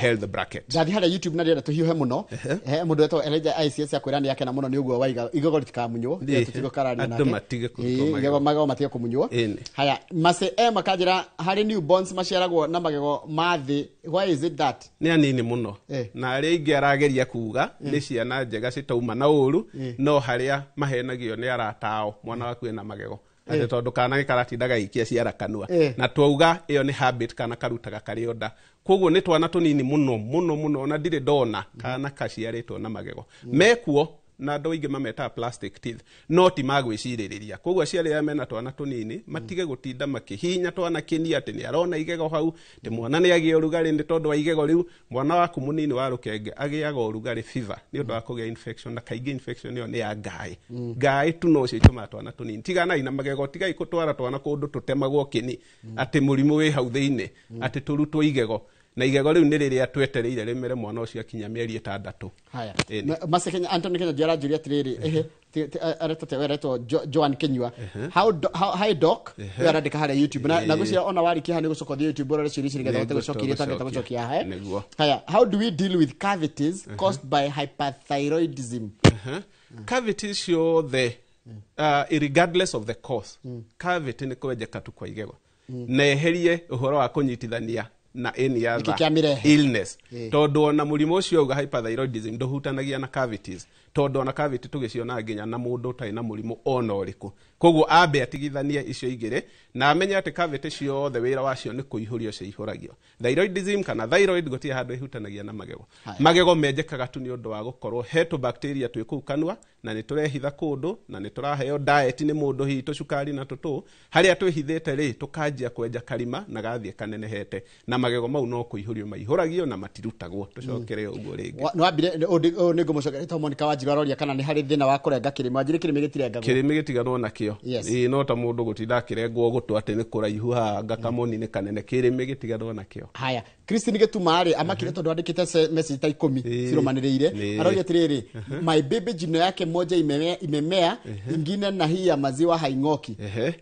health bracket. Ndathi harĩa YouTube na ndĩrenda tũhiũhe mũno. He mũndũ wetwo Elijah ICS akwĩra nĩ akena mũno nĩ ũguo waiga igego rĩtikamunywo, tũtigũkararia Andũ nake. matige kũrutwo magego. Igego magego matige kũmunywo. Haya, Mase M akanjĩra harĩ newborns maciaragwo na magego ma thĩ, why is it that? Nĩ anini mũno. Na arĩa aingĩ arageria kuga nĩ ciana njega citauma na ũru, no harĩa mahenagio nĩ arata ao, mwana waku ena magego. Atĩ tondũ kana gĩkaratindaga gĩikia ciara kanua. Na twauga ĩyo nĩ habit kana karutaga karĩ o nda. Koguo nĩ twana tũnini mũno mũno mũno, ona ndirĩ ndona kana kaciarĩtwo na magego. Mekuo Na andũ aingĩ mametaga plastic teeth, no ti ma gwĩcirĩrĩria. Koguo aciari arĩa mena twana tũnini matige gũtinda makĩhihinya twana kĩni atĩ nĩ arona igego hau, atĩ mwana nĩ agĩa ũrugarĩ nĩ tondũ wa igego rĩu. Mwana waku mũnini wa rũkenge agĩaga ũrugarĩ, fever, nĩ ũndũ wa kũgĩa infection, na kaingĩ infection ĩyo nĩ ya ngaĩ. Ngaĩ tu no cio itũmaga twana tũnini. Tiganai na magego, tigai gũtwara twana kũndũ tũtemagwo kĩni atĩ mũrimũ wĩ hau thĩinĩ, atĩ tũrutwo igego, na igego rĩu nĩ rĩrĩa twetereire rĩmere mwana ũcio akinya mĩeri 6. Haya. Ĩni. Mase Kenya Anthony Kenya aranjũria atĩrĩrĩ, ehe, aretwo te aretwo Joan Kenyua, how, hi doc. We arandĩka harĩa YouTube na gwĩciria ona warĩkia haha nĩ gũcoka ũthiĩ YouTube ũrore ciũria ici nĩgetha ũhote gũcokia iria ũtangĩhota gũcokia haha. Nĩguo. Haya, how do we deal with cavities caused by hyperthyroidism? Cavities ciothe, regardless of the cause, cavity nĩ kwenjeka tu kwa igego, na eherie ũhoro wa kũnyitithania na any Nĩkĩ other kĩamĩrehe? illness, tondũ ona mũrimũ ũcio auga hyperthyroidism ndũhutanagia na cavities, tondũ ona cavity tũgĩciona nginya na mũndũ ũtarĩ na mũrimũ ona ũrĩkũ. Koguo ambe atigithanie icio igĩrĩ na amenye atĩ cavity ciothe wĩra wacio nĩ kũihũrio ciihũragio. Thyroidism kana thyroid gũtirĩ handũ ĩhutanagia na magego. Magego menjekaga tu nĩ ũndũ wa gũkorwo he tũ bacteria twĩ kũu kanua na nĩ tũrehitha kũndũ na nĩ tũraheo diet nĩ mũndũ, hihi tũcukari na tũtũ harĩa twĩhithĩte rĩ, tũkanjia kwenja karima na gathiĩ kanenehete, na magego mau no kũihũrio maihũragio na matirutagwo. Tũcokere ũguo rĩngĩ. Nĩ wambire ũyũ nĩ ngũmũcokeria tondũ Monica Wanjiru aroria kana nĩ harĩ thĩna wa kũrenga kĩrĩmĩ. Wanjiru, kĩrĩmĩ gĩtirengagwo. Kĩrĩmĩ gĩtiganwo nakĩo. Ĩĩ, no ta mũndũ gũtinda akĩrengwo gũtũ atĩ nĩ kũraihu haha ngakamoni nĩ kanene, kĩrĩmĩ gĩtiganwo nakĩo. Haya, Christine Gĩtuma rĩ amakire tondũ andĩkĩte message ta 10 ciromanĩrĩire. Aroria atĩrĩrĩ, my baby jino yake moja imemea, ingine na hii ya maziwa haing'oki.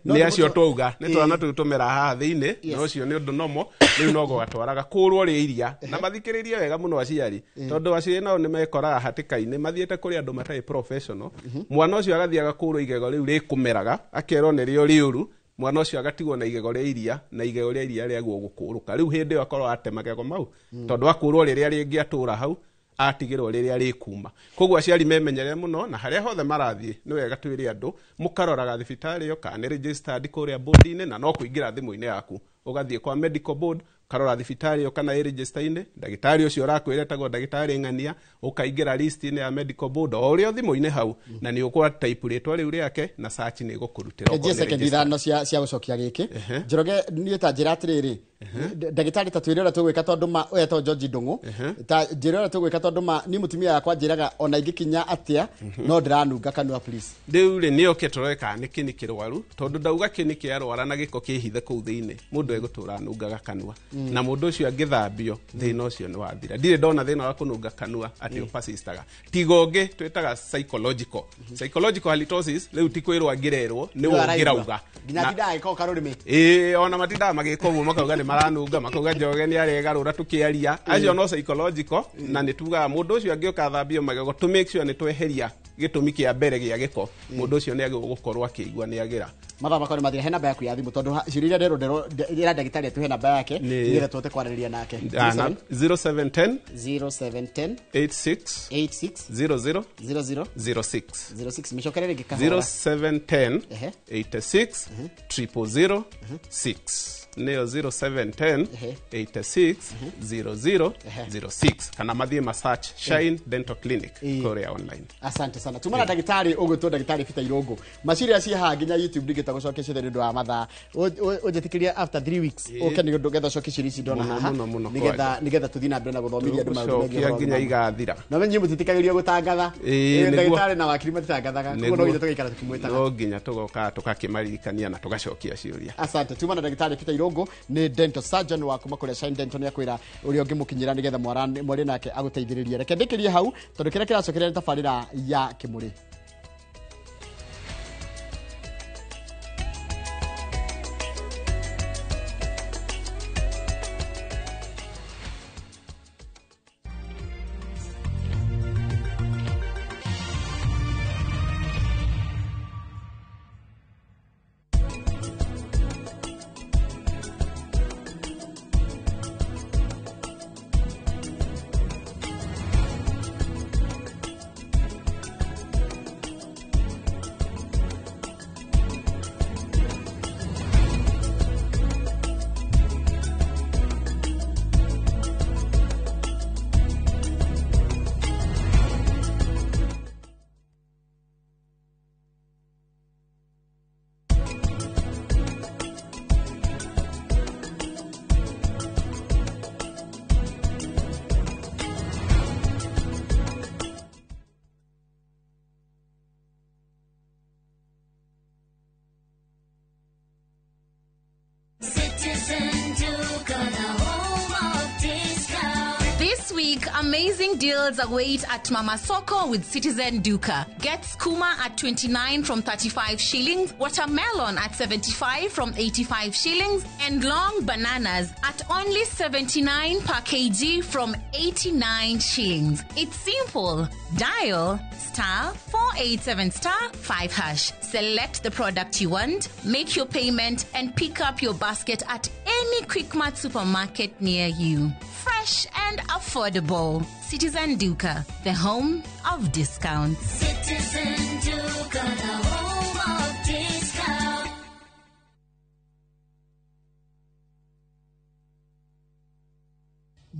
No Nĩ acio twauga nĩ twana tũu tũmera haha thĩinĩ. Na ũcio nĩ ũndũ nomo rĩu no gũgatwaraga kũrwo rĩ iria na mathikĩrĩrie wega mũno aciari, tondũ aciari nao nĩ mekoraga hatĩka-inĩ mathiĩte kũrĩ andũ matarĩ professional. Mwana ũcio agathiĩ agakũrwo igego rĩu rĩkũmeraga, akerwo nĩrĩo rĩũru. Mwana ũcio agatigwo na igego rĩa iria, na igego rĩa iria rĩagwo gũkũrũka. Rĩu hĩndĩ ĩyo akorwo ate magego mau, tondũ akũrwo rĩrĩa rĩngĩ atũra hau atigĩrwo rĩrĩa rĩkuma. Koguo aciari memenyerere mũno, na harĩa hothe marathiĩ nĩ wega twĩre andũ mũkaroraga thibitarĩ ĩyo kana nĩ registered kũrĩa board-inĩ, na no kũingĩra thimũ-inĩ yaku ũgathiĩ kwa medical board, ũkarora thibitarĩ ĩyo kana ĩ register-inĩ, ndagĩtarĩ ũcio ũrakwĩra etagwo ndagĩtarĩ ng'ania, ũkaingĩra list-inĩ ya medical board o ũrĩa thimũ-inĩ hau, na nĩ ũkũra type rĩtwa rĩu rĩake na search nĩ ĩgũkũrutĩra okorwo Njie nĩ sekendi registered. 5 cia gũcokia gĩkĩ. Njoroge, niĩ ta njĩra atĩrĩrĩ, ndagĩtarĩ, ta twĩre ũrĩa tũgwĩka tondũ ma ũyũ etagwo George Ndung'u, ta njĩra ũrĩa tũgwĩka tondũ ma niĩ mũtumia yakwa njĩraga ona ingĩkinya atĩa no ndĩranunga kanua, please. Rĩu rĩ, nĩ oke tũrore kana nĩ kĩni kĩrwaru, tondũ ndauga kĩni kĩarwara na gĩko kĩhithe kũu thĩinĩ, mũndũ egũtũra anungaga kanua. Na mũndũ ũcio angĩthambio, thĩna ũcio nĩ wathira. Ndirĩ ndona thĩna wa kũnunga kanua atĩ ũpersistaga, tiga ũngĩ twĩtaga psychological halitosis. Rĩu ti kwĩrwo angĩrerwo, nĩ Nĩwe araigua. wongĩrauga. Nginya atindaga agĩka karũrĩmĩ. Ĩĩ, ona matindaga magĩka ũguo, makauga nĩ maranunga, makauga Njoroge nĩ aregarũra tũkĩaria. Acio no psychological, na nĩ tugaga mũndũ ũcio angĩũka athambio magego to make sure nĩ tweheria gĩtũmi kĩa mbere gĩa gĩko, mũndũ ũcio nĩ agĩrĩirwo gũkorwo akĩigua nĩ agĩra. Mathaa makwa nĩ mathira. He namba yaku ya thimũ, tondũ ciũria iria nderwo nderwo ĩra ndagĩtarĩ atũhe namba yake nĩgetha tũhote kwaranĩria nake. 0710 0710 86 86 00 00 06. 06. Mĩcokere rĩngĩ kahora. 0710 86 000 6, nĩyo 0710 86 00 06, kana mathiĩ ma search Shine Dental Clinic kũrĩa online. Asante sana. Tumana ndagĩtarĩ ũgwĩtwo ndagĩtarĩ Peter Irũngũ. Maciria ciĩ haha nginya YouTube ndingĩta gũcokia ciothe nĩ ũndũ wa mathaa. Ũnjĩtĩkĩrie after 3 weeks ũke nĩ ũndũ getha ũcokie ciũria ici ndona Mũno, haha, mũno, mũno, nĩgetha tũthiĩ na mbere na gũthomithia andũ maũndũ megiĩ Tũgũcokia ũhoro wa nginya ũgima. igathira. Na menye mũtitikagĩrio gũtangatha. Ĩĩ, nĩguo. Ndagĩtarĩ na wakiri matitangathaga, koguo no nginya tũgaikara tũkĩmwĩtaga. No nginya tũgoka tũgakĩmaririkania na tũgacokia ciũria. Asante. Tuma na ndagĩtarĩ Peter Irũngũ, nĩ dental surgeon wa kuma kũrĩa Shine Dental. Nĩ akwĩra ũrĩa ũngĩmũkinyĩra nĩgetha mwarie nake agũteithĩrĩrie. Reke ndĩkĩrie hau tondũ kĩrĩa kĩracokeria nĩ tabarĩra ya Kĩmũrĩ. Citizen Duka, the home of discount. This week, amazing deals await at Mama Soko with Citizen Duka. Get skuma at 29 from 35 shillings, watermelon at 75 from 85 shillings, and long bananas at only 79 per kg from 89 shillings. It's simple. Dial star 487 star 5 hash. Select the product you want, make your payment, and pick up your basket at any Quickmart supermarket near you. Fresh and affordable. Citizen Duka, the home of discounts. Citizen Duka, the home of discount.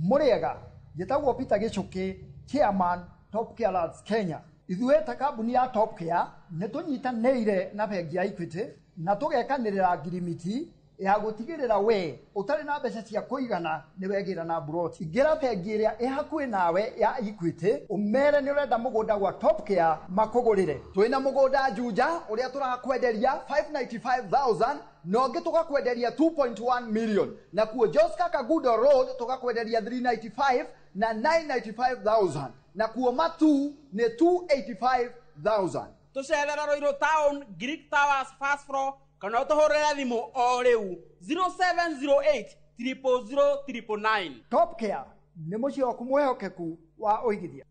Mũrĩega, njĩtagwo Peter Gĩchũkĩ, chairman Top Care Lads Kenya. Ithuĩ ta kambuni ya Top Care nĩ tũnyitanĩire na bengi ya Equity na tũgekanĩrĩra ngirimiti ya gũtigĩrĩra we ũtarĩ na mbeca cia kũigana nĩ wegĩra na mburoti. Ingĩra bengi ĩrĩa ĩ hakuhĩ nawe ya Equity ũmere nĩ ũrenda mũgũnda gwa Top Care makũgũrĩre. Twĩna mũgũnda Juja ũrĩa tũrakwenderia 595,000 na ũngĩ tũgakwenderia 2.1 million, na kuo Joska Kagudo Road tũgakwenderia 395 na 995,000, na kuo Matu nĩ 285,000. Tũcerera Ruiru Town, Greek Towers first floor, kana ũtũhũrĩre thimũ o rĩu 0708 000 999. Top Care nĩ mũciĩ waku mwĩhokeku wa ũigithia.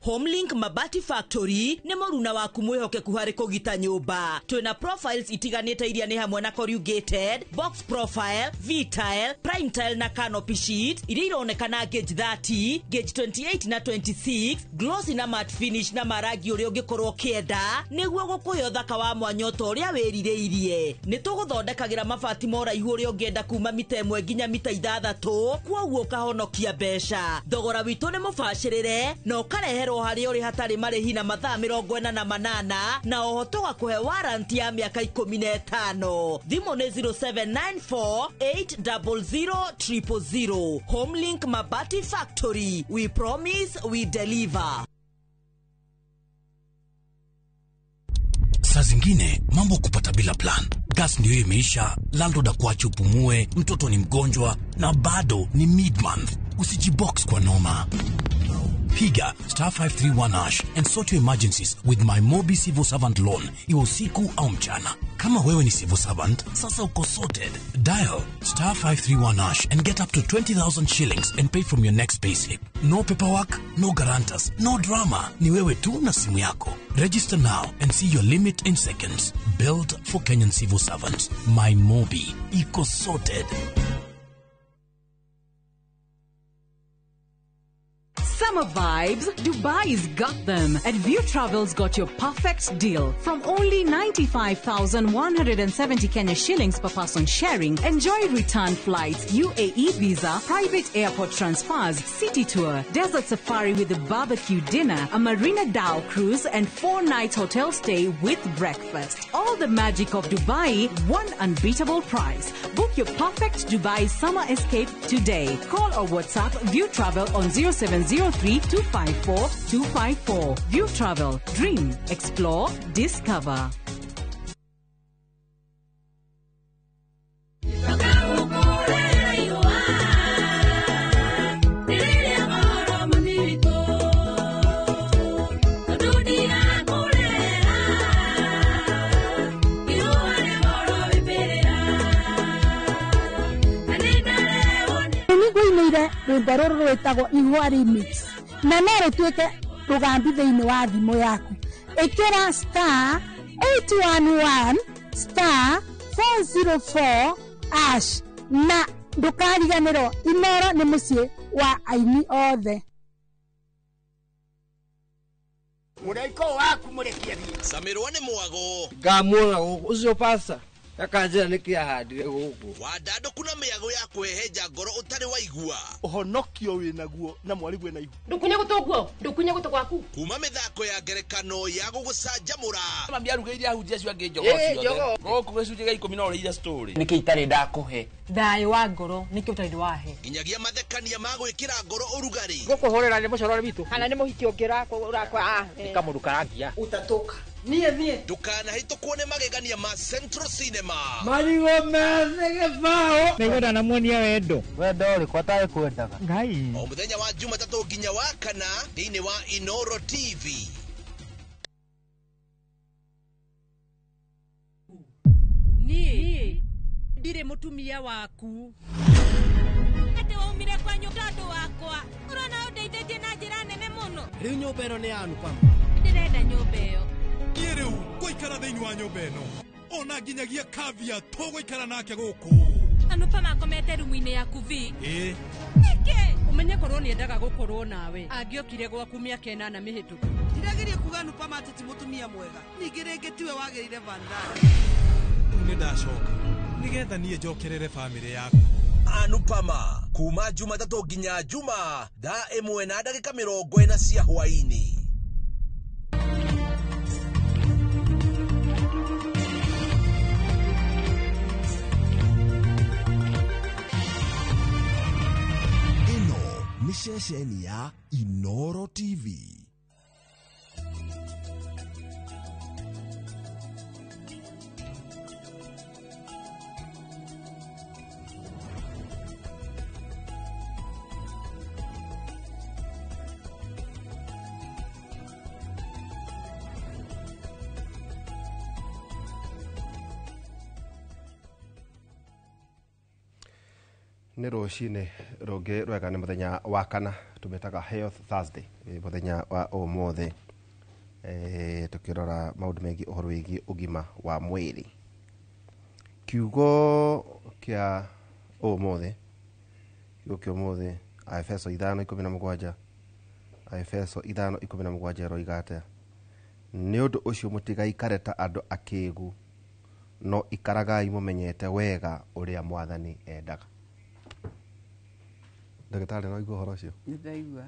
Homelink Mabati Factory nĩ mũruna waku mwĩhokeku harĩ kũgita nyũmba. Twĩna profiles itiganĩte iria nĩ hamwe na corrugated, box profile, V-tile, prime tile na canopy sheet iria ironekana gauge 30, gauge 28 na 26, glossy na matte finish na marangi ũrĩa ũngĩkorwo ũkĩenda nĩguo gũkũhe ũthaka wa mwanya ta ũrĩa wĩrirĩirie. Nĩ tũgũthondekagĩra mabati ma ũraihu ũrĩa ũngĩenda kuma mita 1 nginya mita 6, kwoguo ũkahonokia mbeca. Thogora witũ nĩ mũbacĩrĩre na ũkarehe harĩ ũrĩ hatarĩ marĩhi na mathaa 48 na oho tũgakũhe warranty ya mĩaka 15. Thimũ nĩ 0794 800 000. Homelink Mabati Factory, we promise we deliver. Saa zingine mambo kupata bila plan. Gas ndio imeisha, landlord akuache upumue, mtoto ni mgonjwa na bado ni mid-month. Usijibox kwa noma. Piga star 531 hash and sort your emergencies with my Mobi Civil Servant Loan, iwe usiku au mchana. Kama wewe ni civil servant, sasa uko sorted. Dial star 531 hash and get up to 20,000 shillings and pay from your next payslip. No paperwork, no guarantors, no drama. Ni wewe tu na simu yako. Register now and see your limit in seconds. Built for Kenyan civil servants. My Mobi. Iko sorted. Summer vibes, Dubai's got them. At View Travel's got your perfect deal. From only 95,170 Kenya shillings per person sharing, enjoy return flights, UAE visa, private airport transfers, city tour, desert safari with a barbecue dinner, a Marina Dhow cruise, and 4-night hotel stay with breakfast. All the magic of Dubai, one unbeatable price. Book your perfect Dubai summer escape today. Call or WhatsApp View Travel on 0703 254 254. View Travel. Dream, explore, discover. Nĩngũinĩire rwĩmbo rũrũ rwĩtagwo Ihũa Remix na no rũtuĩke rũgambi thĩinĩ wa thimũ yaku. Ĩkĩra star 811 star 404 hash na ndũkariganĩrwo Inoro nĩ mũciĩ wa aini othe. Mũraiko waku mũrekie thiĩ. Camirwo nĩ mwago. Ngamuona gũkũ ũcio pasta akanjĩra nĩkĩ ahandire gũkũ. Wandandũku na mĩago ya kwĩhenja ngoro ũtarĩ waigua. Ũhonokio wĩnaguo na mwarigwe na ihu. Ndũkunye gũtũ guo, ndũkunye gũtũ gwaku. Kuma mĩthako ya ngerekano ya gũgũcanjamũra. Mami arugĩire ahunjia acio angĩ njogoo ciothe. Gũkũ gĩcunjĩ gĩa 10 no ũrĩire story. Nĩkĩ itarĩ ndakũhe? Thayũ wa ngoro nĩkĩ ũtarĩ wahe? Nginyagia mathekania ma gwĩkĩra ngoro ũrugarĩ. Gũkũhũrĩra nĩ mũcorore witũ. Kana nĩ mũhiki ũngĩ ũrakwa. Nĩ kamũndũ karangia. Utatoka. Niĩ thiĩ. Ndũkanahĩtũkwo nĩ magegania ma Central Cinema. Marigũ methĩ gĩbaũ. Nĩngwenda namuonia wendo. Wendo ũrĩkũ atarĩ kwendaga? Ngai. O mũthenya wa Jumatatũ nginya wa kana thĩinĩ wa Inoro TV. Niĩ ndirĩ mũtumia waku. Atĩ waumire kwanyu tondũ wakwa. Ũrona ũndeithĩtie na njĩra nene mũno. Rĩu nyũmba ĩno nĩ ya Anupama. Ndĩrenda nyũmba ĩyo. Niĩ rĩu ngũikara thĩinĩ wa nyũmba ĩno. Ona nginyagia kavia tũgũikara nake gũkũ. Anupama akomete rumu-inĩ yaku vi. Ĩĩ. Nĩkĩ? Ũmenye korwo nĩendaga gũkorwo nawe. Angĩokire gwaku mĩaka 8 mĩhĩtũku. Ndirageria kuga Anupama atĩ ti mũtumia mwega. Ningĩ rĩngĩ tiwe wagĩrĩire Vandana. Rĩu nĩ ndacoka nĩgetha niĩ njokerere bamĩrĩ yaku. Anupama kuma Jumatatũ nginya Juma thaa 1:40 cia hwaĩ-inĩ. Ĩno nĩ ceceni ya Inoro TV. Nĩ rũcinĩ rũngĩ rwega nĩ mũthenya wa kana tũmĩtaga Health Thursday, mũthenya wa ũmũthĩ, tũkĩrora maũndũ megiĩ ũhoro wĩgiĩ ũgima wa mwĩrĩ. Kiugo kĩa ũmũthĩ, kiugo kĩa ũmũthĩ, Aefeso 5:17, Aefeso 5:17 ĩroiga atĩa? Nĩ ũndũ ũcio mũtigaikare ta andũ akĩgu, no ikaragai mũmenyete wega ũrĩa Mwathani endaga. Ndagĩtarĩ no aigua ũhoro ũcio? Nĩ ndaigua.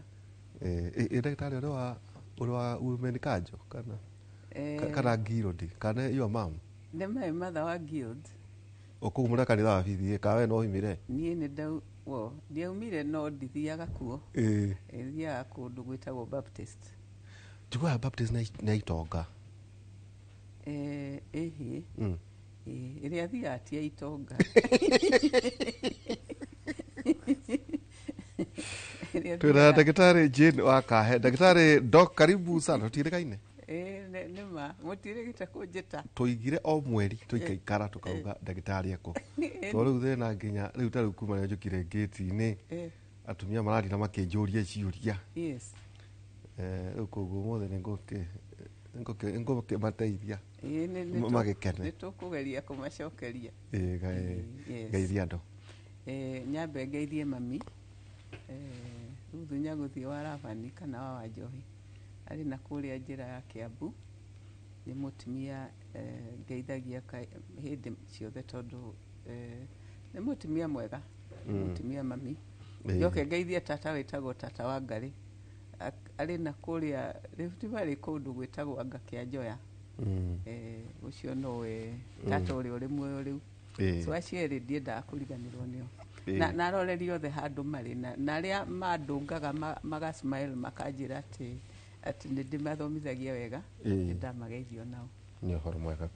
Ĩ ndagĩtarĩ ũrĩ wa Women Kanjo kana kana guild kana your mom? Nĩ my mother wa guild. Kũu mũrĩ kanitha wa PDA kana we no oimire? Niĩ nĩ ndiaumire no ndithiaga kuo. Thiaga kũndũ gwĩtagwo Baptist. Njiguaga Baptist nĩ itonga. Ĩhĩ. Ĩrĩa thiaga ti ya itonga. Twĩna ndagĩtarĩ Jane wa Kahe. Ndagĩtarĩ Doc, karibu sana. Tũtirĩkaine? Nĩ ma mũtirĩgĩte kũnjĩta. Tũigire o mweri tũikaikara tũkauga ndagĩtarĩ ekũ. To rĩu thĩna nginya rĩu ta rĩu kuma rĩrĩa njũkire ngĩti-inĩ atumia maratinda makĩnjũria ciũria. Yes. Rĩu koguo ũmũthĩ nĩ ngũkĩmateithia magĩkene. Nĩ tũkũgeria kũmacokeria. Geithia andũ. Nyambe ngeithie mami. Ruthu Nyagũthiĩ wa Rabani kana wa Wanjohi arĩ na kũrĩa njĩra ya Kiambu. Nĩ mũtumia ngeithagia hĩndĩ ciothe tondũ nĩ mũtumia mwega, mũtumia mami. Njoke ngeithie tata wĩtagwo tata wa Ngarĩ arĩ na kũrĩa Rift Valley kũndũ gwĩtagwo Anga kĩa Njoya. Ũcio nowe tata ũrĩa ũrĩ muoyo rĩu. So acio erĩ ndiendaga kũriganĩrwo nĩo. Na aroreri othe handũ marĩ na arĩa mandũngaga maga smile makanjĩra atĩ nĩ ndĩmathomithagia wega, nĩ ndamageithio nao. Nĩ ũhoro mwega.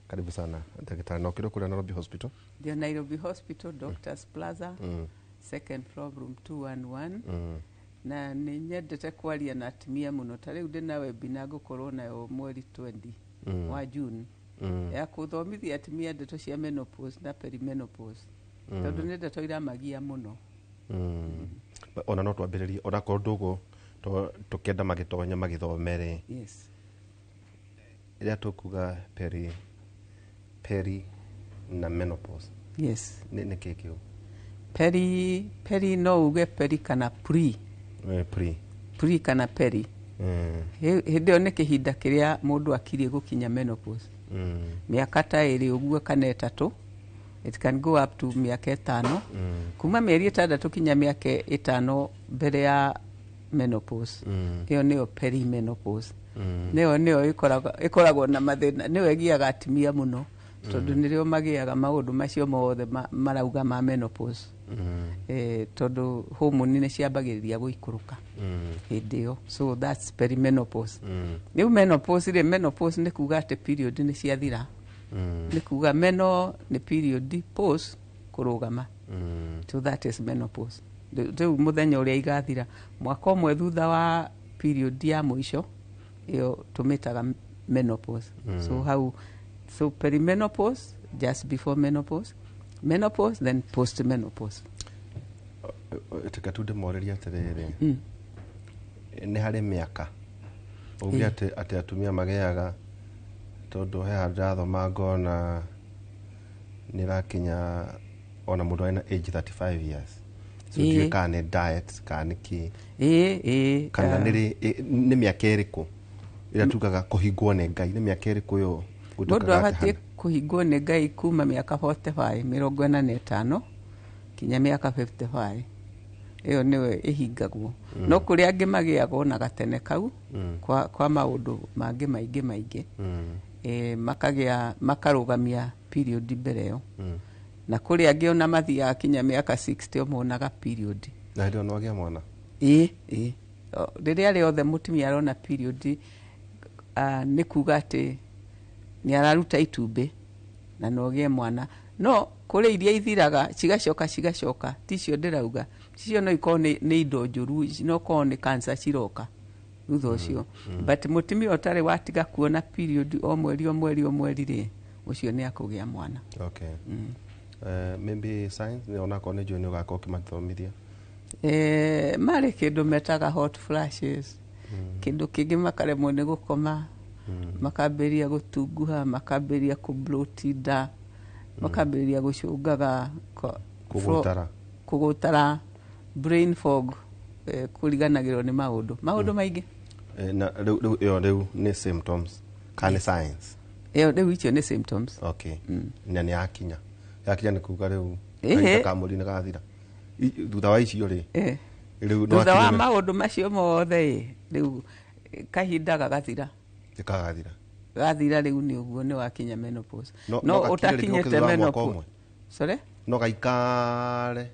Karibu sana ndagĩtarĩ. Na ũkĩrĩ kũrĩa Nairobi Hospital? Ndio Nairobi Hospital, Doctors Plaza, second floor, room 211. Na nĩ nyendete kwaria na atumia mũno. Ta rĩu ndĩna webinar ngũkorwo nayo mweri 20 wa June ya kũthomithia atumia ndeto cia menopause na perimenopause. Tondũ nĩ ndeto iramagia mũno. Ona no twambĩrĩrie onakorwo ndũgũ tũkĩenda magĩtonya magĩthomere. Yes. Rĩrĩa tũkuga peri na menopause. Yes. Nĩ kĩĩ kĩu? Peri no uge peri kana pre. Pre. Pre kana peri. Hĩndĩ ĩyo nĩ kĩhinda kĩrĩa mũndũ akirie gũkinya menopause. Mĩaka ta 2 ũguo kana 3. It can go up to mĩaka 5. Kuma mĩeri 6 kinya mĩaka 5 mbere ya menopause. Ĩyo nĩyo perimenopause. Nĩyo ĩkoragwo na mathĩna, nĩyo ĩgiaga atumia mũno tondũ nĩrĩo magĩaga maũndũ macio mothe marauga ma menopause. Tondũ hormone nĩ ciambagĩrĩria gũikũrũka hĩndĩ ĩyo, so that's perimenopause. Rĩu menopause rĩ, menopause nĩ kuga atĩ period nĩ ciathira. Nĩ kuga meno nĩ period, pause kũrũgama. So that is menopause. Rĩu mũthenya ũrĩa igathira, mwaka ũmwe thutha wa period ya mũico, ĩyo tũmĩtaga menopause. So hau, so perimenopause, just before menopause, menopause, then post menopause. Reke tu ndĩmorĩrie atĩrĩrĩ, nĩ harĩ mĩaka uge atĩ atumia magĩaga? Tondũ he handũ ndĩrathoma ngona nĩ ĩrakinya ona mũndũ arĩ na age 35 years, so ndiũĩ kana nĩ diet kana nĩ kĩ. Ĩĩ. Kana nĩ rĩ, nĩ mĩaka ĩrĩkũ ĩrĩa tugaga kũhingwo nĩ Ngai? Nĩ mĩaka ĩrĩkũ ĩyo Mũndũ gũtuĩkaga atĩ abatiĩ kũhingwo nĩ Ngai kuma mĩaka 45, 45 kinya mĩaka 55, ĩyo nĩyo ĩhingagwo. No kũrĩ angĩ magĩagwo na gatene kau kwa maũndũ mangĩ maingĩ maingĩ. Makagĩa makarũgamia period mbere ĩyo. Na kũrĩ angĩ ona mathiaga kinya mĩaka 60 o monaga period. Na hĩndĩ ĩyo no agĩa mwana? Ĩĩ. Rĩrĩa rĩothe mũtumia arona period, nĩ kuga atĩ nĩ araruta itumbĩ na no ũgĩe mwana. No kũrĩ iria ithiraga cigacoka cigacoka, ticio ndĩrauga. Cicio no ikorwo nĩ indo njũru, no korwo nĩ cancer ciroka thutha ũcio. But mũtumia ũtarĩ watiga kuona period o mweri o mweri o mweri rĩ, ũcio nĩ akũgĩa mwana. Okay. Maybe science nĩ onakorwo nĩ njũĩ nĩ ũgakorwo ũkĩmathomithia. Marĩ kĩndũ metaga hot flashes, kĩndũ kĩngĩ makaremwo nĩ gũkoma, makambĩrĩria gũtunguha, makambĩrĩria kũbloat nda, makambĩrĩria gũcũngaga Kũgũtara. Kũgũtara, brain fog, kũriganagĩrwo nĩ maũndũ maingĩ. Na rĩu ĩyo rĩu nĩ symptoms kana nĩ science? Ĩyo rĩu icio nĩ symptoms. Okay, na nĩ yakinya nĩ kuga rĩu Ĩhĩ. kahinda ka mweri nĩ gathira. Thutha wa icio rĩ, rĩu no Thutha wa akinye maũndũ macio mothe ĩ, rĩu kahinda gagathira. Gagathira. Gathira rĩu nĩ ũguo nĩ wakinya menopause. No No no gakinye rĩngĩ ũtakinyĩte thutha wa mwaka menopause ũmwe? Sorry? No gaikare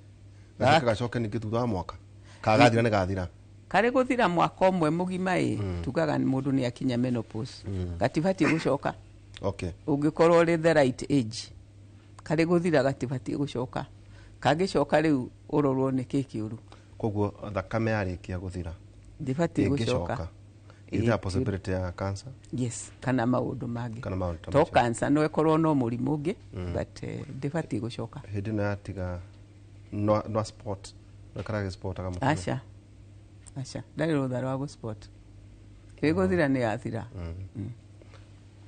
gacoke gacoke ningĩ thutha wa mwaka kana gathira nĩ gathira? Karĩ gũthira mwaka ũmwe mũgima ĩ, tugaga mũndũ nĩ akinya menopause. Gatibatiĩ gũcoka. Ũngĩkorwo ũrĩ the right age, karĩ gũthira gatibatiĩ gũcoka. Kangĩcoka rĩu ũrorwo nĩ kĩ kĩũru. Koguo thakame yarĩkia gũthira Ndĩbatiĩ gũcoka. ĩngĩcoka, is there a possibility ya cancer? Yes, kana maũndũ mangĩ. Kana maũndũ ta To macio. Cancer no ĩkorwo no mũrimũ ũngĩ, but ndĩbatiĩ gũcoka. Hĩndĩ ĩno yatiga no sport, no ĩkarage sport aga mũtumia? Aca, aca, ndarĩ rũtha rwa gũ sport. Ĩrĩ gũthira nĩ yathira.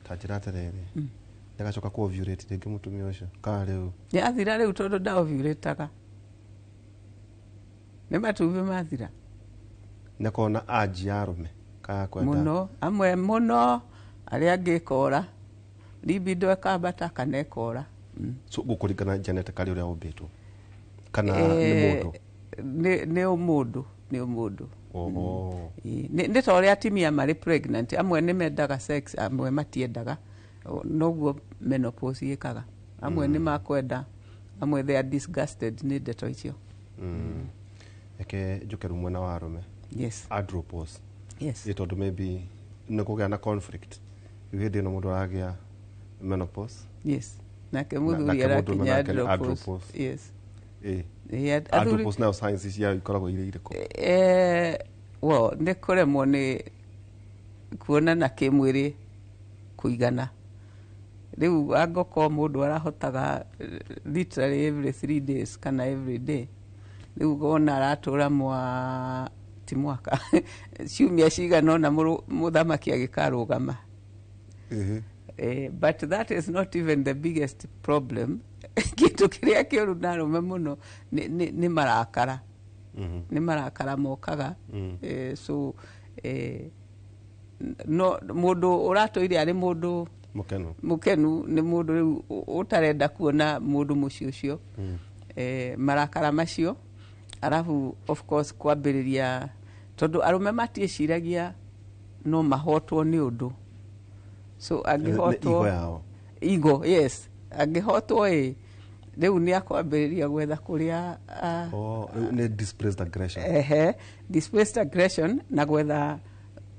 Ta njĩra atĩrĩrĩ, nĩagacoka ku ovulate rĩngĩ mũtumia ũcio kana rĩu? Nĩ yathira rĩu, tondũ ndaovulataga, nĩ matumbĩ mathira. Nĩakorwo na anji ya arũme kana kwenda? Mũno, amwe mũno, arĩa angĩ ĩkora, libido ĩkambata kana ĩkora. So gũkũringana genetically ũrĩa ũmbĩtwo kana nĩ mũndũ? Nĩ ũmũndũ, nĩ ũmũndũ. Oho. Ĩĩ, nĩ ta ũrĩa atumia marĩ pregnant, amwe nĩ mendaga sex, amwe matiendaga. Noguo menopause ĩkaga, amwe nĩ makwenda, amwe they are disgusted nĩ ndeto icio. Reke njũke rĩu mwena wa arũme. Yes. Andropause. Yes. Ĩ tondũ maybe nĩ kũgĩa na conflict rĩu hĩndĩ ĩno mũndũ aragĩa menopause. Yes, nake nake mũthuri mũndũrũme arakinya nake nĩ andropause. andropause. Yes. Ĩ. Ĩ, Andropause nayo science ciayo ikoragwo irĩ irĩkũ? Well, nĩ kũremwo nĩ kuonana kĩmwĩrĩ kũigana. Rĩu angĩkorwo mũndũ arahotaga literally every 3 days kana every day, rĩu wona aratũra mwa ti mwaka ciumia cigana ũna mũthamaki agĩkarũgama. But that is not even the biggest problem. Kĩndũ kĩrĩa kĩũru na arũme mũno nĩ marakara. Nĩ marakara mokaga. So no mũndũ ũratũire arĩ mũndũ mũkenu. Mũkenu nĩ mũndũ rĩu ũtarenda kuona mũndũ mũciĩ ũcio. Marakara macio, arabu of course kwambĩrĩria, tondũ arũme matiĩciragia no mahotwo nĩ ũndũ, so Nĩ angĩhotwo ego yao. Ego, yes. Angĩhotwo ĩ Rĩu nĩ akwambĩrĩria gwetha kũrĩa Oh, rĩu nĩ displaced aggression. Ehe, displaced aggression na gwetha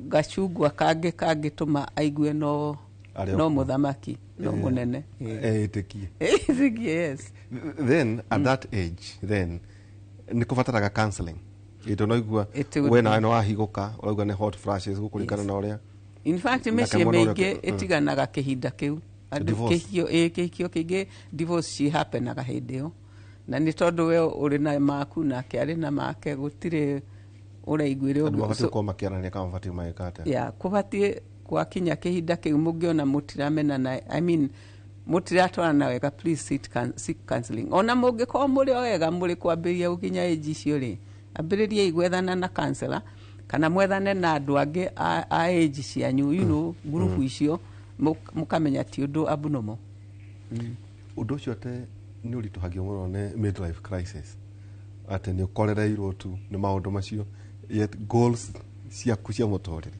gacungwa kangĩ kangĩtũma aigue no Arĩ no okuo. Mũthamaki no mũnene. Ĩtĩkie. Ĩtĩkie, yes. Then at that age then nĩ kũbataraga counseling ĩtũ no igua It would we be. nawe nĩ wahigũka, ũraigua nĩ hot flashes gũkũringana na ũrĩa In fact, nake mĩciĩ mwana ũrĩa mĩingĩ ĩtiganaga kĩhinda kĩu. Andũ Divorce. kĩhikio, ĩ, kĩhikio kĩingĩ divorce cihapenaga hĩndĩ ĩyo, na nĩ tondũ we ũrĩ na maku nake arĩ na make, gũtirĩ ũraiguĩre Andũ ũngĩ. mabatiĩ gũkorwo makĩaranĩria kana mabatiĩ magĩka atĩa? Ya, kũbatiĩ gwakinya kĩhinda kĩu mũngĩona mũtiramenana, I mean, mũtiratwarana wega, please seek counseling. Ona mũngĩkorwo mũrĩ o wega mũrĩ kwambĩrĩria gũkinya age icio rĩ, ambĩrĩriai gwethana na counselor kana mwethane na andũ angĩ a age cianyu, ngurubu icio, mũkamenya ti ũndũ abnormal. Ũndũ ũcio atĩ nĩ ũritũhagio mũno nĩ midlife crisis, atĩ nĩ ũkorereirwo tu nĩ maũndũ macio, yet goals ciaku cia mũtũrĩre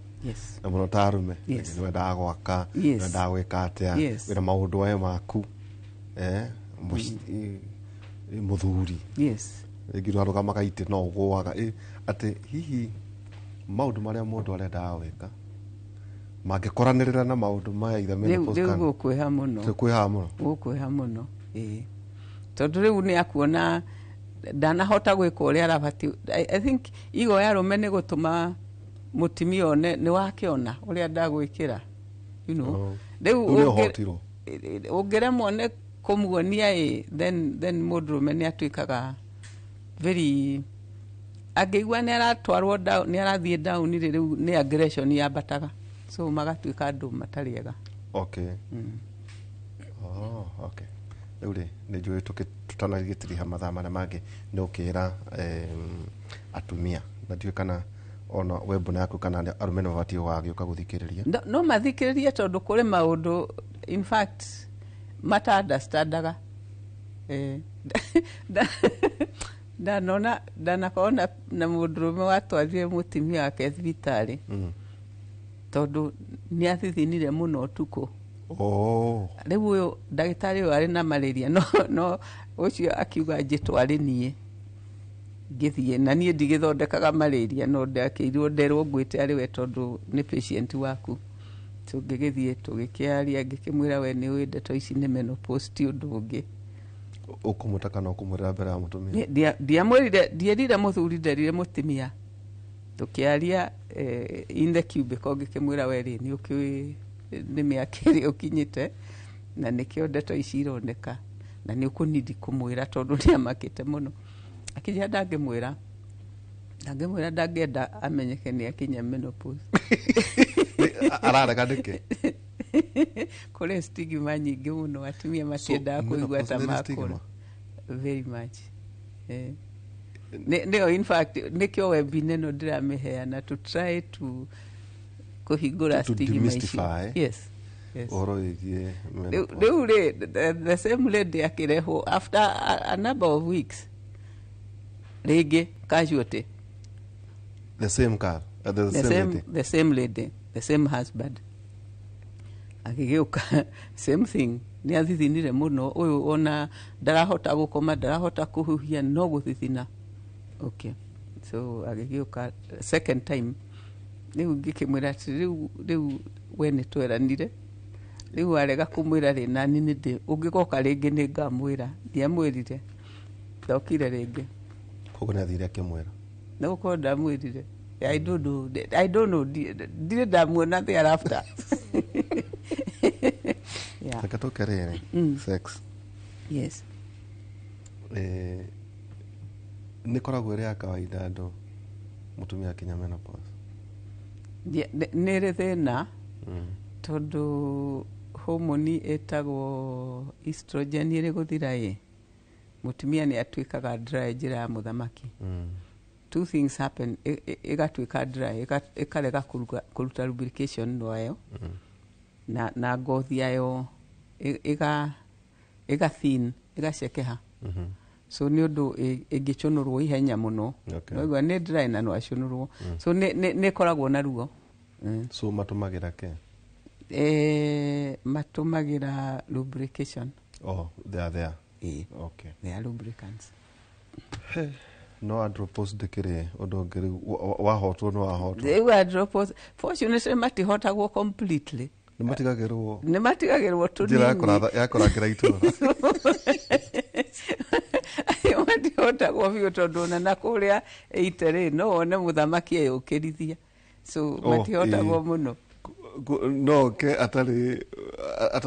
na mũno ta arũme nĩ wendaga gwaka, nĩ wendaga gwĩka atĩa, wĩna maũndũ we maku, mũthuri rĩngĩ rũarũgamaga itĩ no ũgũaga. Atĩ hihi maũndũ marĩa mũndũ arendaga gwĩka mangĩkoranĩrĩra na maũndũ maya either Rĩu menopause rĩu gũkwĩha mũno. Kwĩhaga mũno. Gũkwĩha mũno, ĩĩ, tondũ rĩu nĩ akuona ndanahota gwĩka ũrĩa arabatiĩ. I think igo ya arũme nĩ gũtũma mũtumia one nĩ wakĩona ũrĩa ndagwĩkĩra. Oh. Rĩu Rĩu nĩ ũhotirwo. Ũngĩremwo nĩ kũmuonia ĩ, then mũndũrũme nĩ atuĩkaga very, angĩigua nĩ aratwarwo down, nĩ arathiĩ down rĩ, rĩu nĩ aggression yambataga, so magatuĩka andũ matarĩ ega. Okay. Oh, okay. Rĩu rĩ, nĩ njũĩ tũtanagĩtiriha mathaa marĩa mangĩ nĩ ũkĩra atumia, na ndiũĩ kana ona webona yaku kana arũme nĩ mabatiĩ gũgagĩũka gũthikĩrĩria. No mathikĩrĩrie tondũ kũrĩ maũndũ in fact mata understandaga. Ndanona ndanakorwo na mũndũrũme watwarire mũtumia wake thibitarĩ tondũ nĩ athithinire mũno ũtukũ. Oh. Rĩu ũyũ ndagĩtarĩ ũyũ arĩ na malaria, no ũcio akiuga njĩtware niĩ, ngĩthiĩ na niĩ ndigĩthondekaga malaria, no ndakĩirwo nderwo ngwĩte arĩ we tondũ nĩ patient waku. So ngĩgĩthiĩ, tũgĩkĩaria, ngĩkĩmwĩra, "We nĩ ũĩ ndeto ici nĩ menopause, ti ũndũ ũngĩ." Ũkũmũta kana ũkũmwĩrĩra mbere ya mũtumia? Ndiamwĩrire, ndierire mũthuri, nderire mũtumia. Tũkĩaria in the cubicle, ngĩkĩmwĩra, "We rĩ, nĩ ũkĩũĩ nĩ mĩaka ĩrĩa ũkinyĩte na nĩkĩo ndeto ici ironeka, na nĩ ũkũnidi kũmwĩra tondũ nĩ amakĩte mũno." Akĩnjĩra ndangĩmwĩra, ndangĩenda amenyeke nĩ akinya menopause. Ararega nĩkĩ? Kũrĩ stigma nyingĩ mũno, atumia matiendaga kũigua ta menopause nĩ makũra. Stigma? Very much. Nĩyo in fact nĩkĩo webinar ĩno ndĩramĩheana, to try to kũhingũra To stigma icio. demystify Yes. ũhoro wĩgiĩ menopause. Rĩu rĩ, the same lady akĩrehwo after a number of weeks rĩngĩ, casualty. The same car, the The same same, lady. The same lady, the same husband agĩgĩũka, same thing, nĩ athithinire mũno, ũyũ ona ndarahota gũkoma, ndarahota kũhuhia, no gũthithina. Okay, so agĩgĩũka second time, rĩu ngĩkĩmwĩra atĩ rĩu we nĩ tweranire, rĩu warega kũmwĩra rĩ, nani nĩ ndĩ ũngĩgoka rĩngĩ nĩ ngamwĩra. Ndiamwĩrire, ndokire rĩngĩ. Koguo nĩ athire akĩmwĩra? No gũkorwo ndamwĩrire, I don't know. I don't know. Ndirĩ ndamuona thereafter. Yeah. Reke tũke rĩrĩ, sex. Yes. Nĩ koragwo ĩrĩ ya kawaida andũ mũtumia akinya menopause? Nĩ ĩrĩ thĩna tondũ homoni ĩtagwo estrogen ĩrĩ gũthira ĩ, mũtumia nĩ atuĩkaga dry njĩra ya mũthamaki. Two things happen: ĩgatuĩka dry, ĩkarega kũruta lubrication wayo, na ngothi yayo ĩga thin, ĩgacekeha. So nĩ ũndũ ĩngĩcũnũrwo ihenya mũno. Noigua nĩ dry na no acũnũrwo. So nĩ ĩkoragwo na ruo. So matũmagĩra ke? Matũmagĩra lubrication. Oh, they are there. Ĩĩ. Okay. They are lubricants. No andropause ndĩkĩrĩ ũndũ ũngĩ rĩu wahotwo nĩ wahotwo. Rĩu andropause, fortunately, matihotagwo completely. Nĩ matigagĩrwo. Nĩ matigagĩrwo njĩra ya tũnini. Ya kũrangĩra itũra. Matihotagwo biũ, tondũ ona na kũrĩa ĩite rĩ, no wone mũthamaki eyũkĩrithia, so Oh, matihotagwo ĩĩ. mũno. No ke atarĩ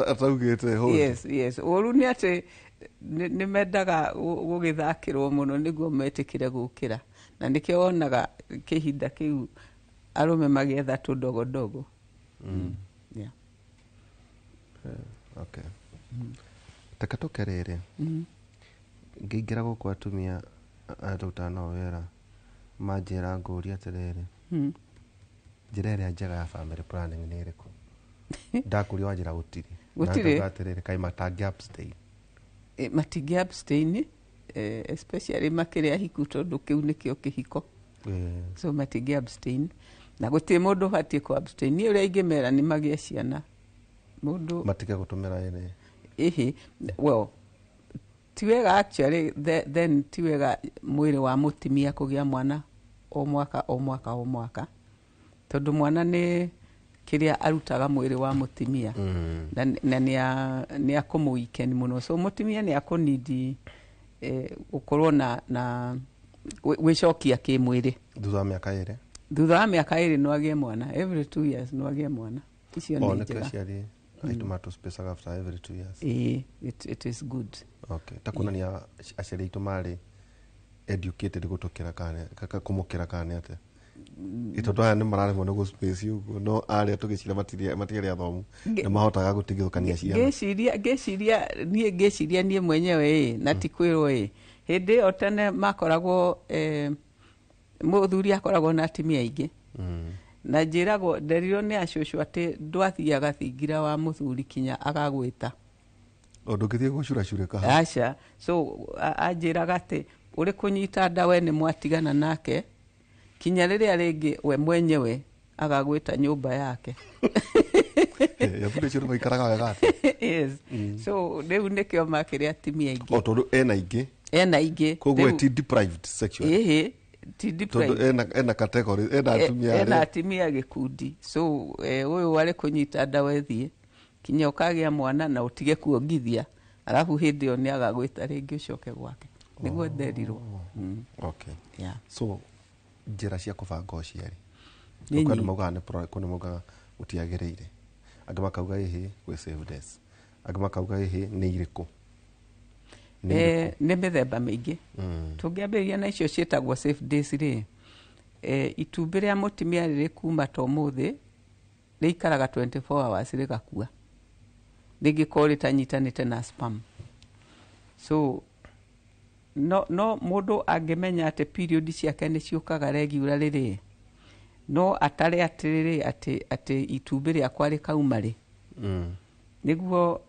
ataugĩte hold. Yes, ũru nĩ atĩ nĩ mendaga gũgĩthakĩrwo mũno nĩguo metĩkĩre gũkĩra, na nĩkĩo wonaga kĩhinda kĩu arũme magĩetha tũndogondogo. Yeah. Okay. Reke tũke rĩrĩ. Ngĩingĩra gũkũ, atumia aya tũrutaga nao wĩra manjĩra ngũria atĩrĩrĩ, njĩra ĩrĩa njega ya family planning nĩ ĩrĩkũ? Ndakũria, wanjĩra gũtirĩ. Gũtirĩ. Na ngauga atĩrĩrĩ, kaĩ matangĩ abstain? Matingĩ abstain, especially makĩrĩ ahiku, tondũ kĩu nĩkĩo kĩhiko. So matingĩ abstain, na gũtirĩ mũndũ ũbatiĩ kũ abstain. Niĩ ũrĩa ingĩmera nĩ magĩe ciana, mũndũ matige gũtũmĩra ĩrĩ. Ĩhĩ, well, ti wega actually, then ti wega mwĩrĩ wa mũtumia kũgĩa mwana o mwaka, o mwaka, o mwaka, tondũ mwana nĩ kĩrĩa arutaga mwĩrĩ wa mũtumia na nĩ akũmũikeni mũno. So mũtumia nĩ akũnidi gũkorwo na gwĩcokia kĩmwĩrĩ. Thutha wa mĩaka 2. Thutha wa mĩaka 2 no agĩe mwana, every 2 years no agĩe mwana. Icio O nĩ nĩkĩo njega. aciari aitũ matũspacaga after every 2 years. Ĩĩ, it is good. Okay, ta kuonania aciari aitũ marĩ educated gũtũkĩra kana kũmũkĩra kana nĩ atĩa? Tondũ aya nĩ mararemwo nĩ gũ-space ũguo, no arĩa tũgĩcira matiarĩ athomu nĩ mahotaga gũtigithũkania ciana. Ngĩciria niĩ mwenyewe ĩ, na ti kwĩrwo ĩ, hĩndĩ ĩyo tene makoragwo mũthuri akoragwo na atumia aingĩ, na njĩragwo, nderirwo nĩ acũcũ atĩ ndwathiaga thingira wa mũthuri kinya agagwĩta. Ũndũ ũngĩthiĩ gũcuracurĩka hau. Aca, so anjĩraga atĩ ũrĩ kũnyita nda, we nĩ mwatigana nake kinya rĩrĩa rĩngĩ we mwenyewe agagwĩta nyũmba yake. Athuri acio nĩ maikaraga wega atĩa? Yes. So rĩu nĩkĩo makĩrĩ atumia aingĩ. O tondũ ena ingĩ. Ena ingĩ. Koguo Rĩu- ti deprived sexually. Ĩhĩ, ti tondũ deprived. ena category, ena atumia ena arĩa atumia gĩkundi. So ũyũ warĩ kũnyita nda, wethiĩ kinya ũkagĩa mwana na ũtige kuongithia, arabu hĩndĩ ĩyo nĩ agagwĩta rĩngĩ ũcoke gwake, nĩguo nderirwo. Okay. Yeah. So njĩra cia kũbanga ũciari. Nĩ Kwĩ andũ nyingĩ. maugaga nĩ kwĩ maugaga gũtiagĩrĩire, angĩ makauga ĩhĩ gwĩ safe days, angĩ makauga ĩhĩ nĩ irĩkũ? Nĩ Nĩ mĩthemba mĩingĩ. Tũngĩambĩrĩria na icio ciĩtagwo safe days rĩ, itumbĩ rĩa mũtumia rĩrĩ kuma ta ũmũthĩ rĩikaraga 24 hours rĩgakua rĩngĩkorwo rĩtanyitanĩte na sperm. So no mũndũ angĩmenya atĩ period ciake nĩ ciũkaga regular rĩrĩ, no atare atĩrĩrĩ, atĩ itumbĩ rĩakwa rĩkauma rĩ, nĩguo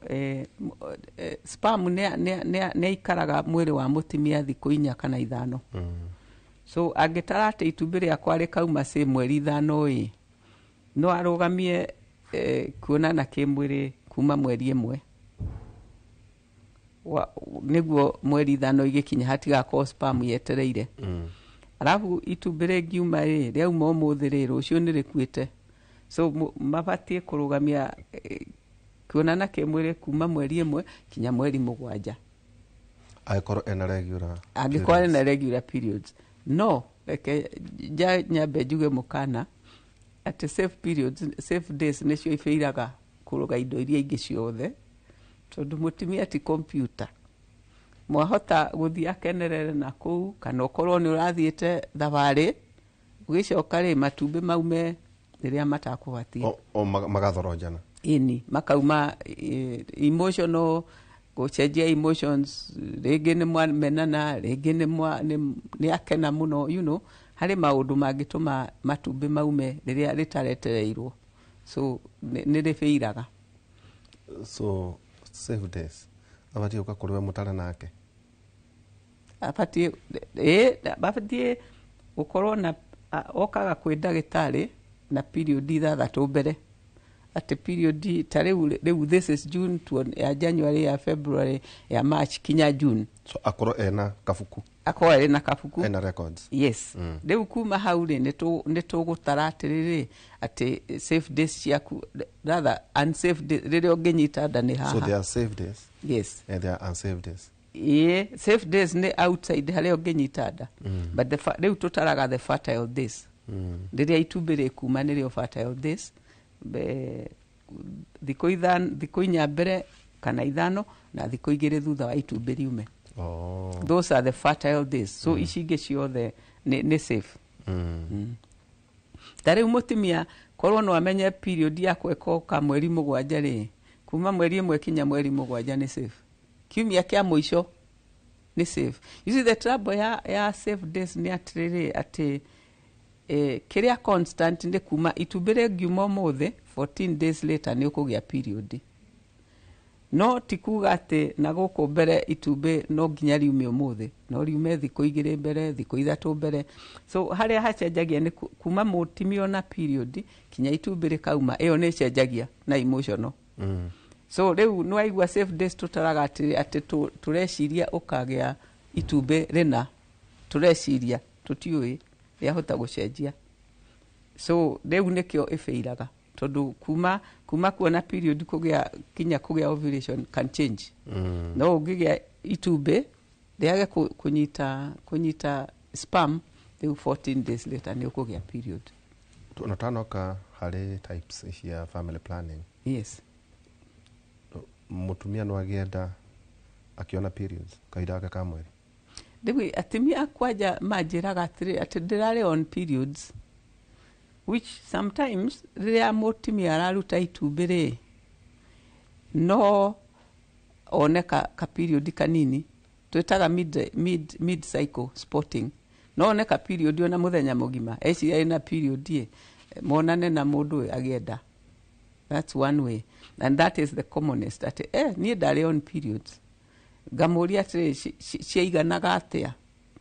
sperm nĩ aikaraga mwĩrĩ wa mũtumia thikũ 4 kana 5. So angĩtara atĩ itumbĩ rĩakwa rĩkauma cĩ mweri 5 ĩ, no arũgamie kuonana kĩmwĩrĩ kuma mweri 1, nĩguo mweri 5 igĩkinya hatigakorwo sperm yetereire. Arabu itumbĩ rĩngiuma rĩ, rĩauma ũmũthĩ rĩ, rũciũ nĩ rĩkuĩte. So mabatiĩ kũrũgamia kuonana kĩmwĩrĩ kuma mweri 1 kinya mweri 7. Angĩkorwo ena regular Angĩkorwo ena regular periods. No reke nyambe njuge mũkana atĩ safe periods, safe days nĩcio ibĩiraga kũrũga indo iria ingĩ ciothe, tondũ mũtumia ti computer. Mwahota gũthiĩ akenerere na kũu, kana ũkorwo nĩ ũrathiĩte thabarĩ, ũgĩcoka rĩ, matumbĩ maume rĩrĩa matakũbatiĩ. O magathoronjana. Ĩni, makauma emotional, gũcenjia emotions, rĩngĩ nĩ mwamenana, rĩngĩ nĩ akena mũno, harĩ maũndũ mangĩtũma matumbĩ maume rĩrĩa rĩtaretereirwo. So nĩ rĩbĩiraga. So safe days abatiĩ gũka kũrĩ we mũtare nake? Abatiĩ gũkorwo na okaga kwĩ ndagĩtarĩ na period 6 mbere. Atĩ period ta rĩu this is June to, ya January, ya February, ya March kinya June. So akorwo ena kabuku. Akorwo arĩ na kabuku. Ena records. Yes. Rĩu kuma hau rĩ, nĩ tũgũtara atĩrĩrĩ, atĩ safe days ciaku, rather unsafe days, rĩrĩa ũngĩnyita nda nĩ So haha. there are safe days. Yes. And there are unsafe days. Ĩĩ, safe days nĩ outside harĩa ũngĩnyita nda. But rĩu tũtaraga the fertile days. Rĩrĩa itumbĩ rĩkuma nĩrĩo fertile days. Thikũ 5, thikũ 4 mbere kana 5 na thikũ 2 thutha wa itumbĩ riume. Those are the fertile days. So ici ingĩ ciothe nĩ safe. Ta rĩu mũtumia korwo no amenye period yakwa ĩkoka mweri 7 rĩ, kuma mweri 1 kinya mweri 7 nĩ safe. Kiumia kĩa mũico nĩ safe. You see, the trouble ya safe days nĩ atĩrĩrĩ, atĩ kĩrĩa constant nĩ kuma itumbĩ rĩngiuma ũmũthĩ, 14 days later nĩ ũkũgĩa period. No ti kuga atĩ na gũkũ mbere itumbĩ no nginya riume ũmũthĩ, no riume thikũ 2 mbere, thikũ 3 mbere. So harĩa hacenjagia nĩ kuma mũtumia ona period kinya itumbĩ rĩkauma, ĩyo nĩ ĩcenjagia na emotional. So rĩu nĩ waigua safe days tũtaraga atĩ tũreciria ũkagĩa itumbĩ rĩna, tũreciria tũtiũĩ rĩahota gũcenjia. So rĩu nĩkĩo ĩbĩiraga, tondũ kuma kuona period kũgĩa kinya kũgĩa ovulation can change. No ũngĩgĩa itumbĩ rĩage kũnyita sperm, rĩu 14 days later nĩ ũkũgĩa period. Na tanoka harĩ types cia family planning. Yes. Mũtumia no agĩe nda akĩona periods kahinda gake ka mweri. Rĩu atumia kwanja manjĩraga atĩrĩ, atĩ ndĩrarĩ on periods, which sometimes rĩrĩa mũtumia araruta itumbĩ rĩ, no one ka period kanini, twĩtaga mid cycle spotting. No one ka period ona mũthenya mũgima, eciria ena period ĩ, monane na mũndũ agĩe nda. That's one way, and that is the commonest. Atĩ niĩ ndarĩ on periods, ngamũria atĩrĩ, ciaiganaga atĩa,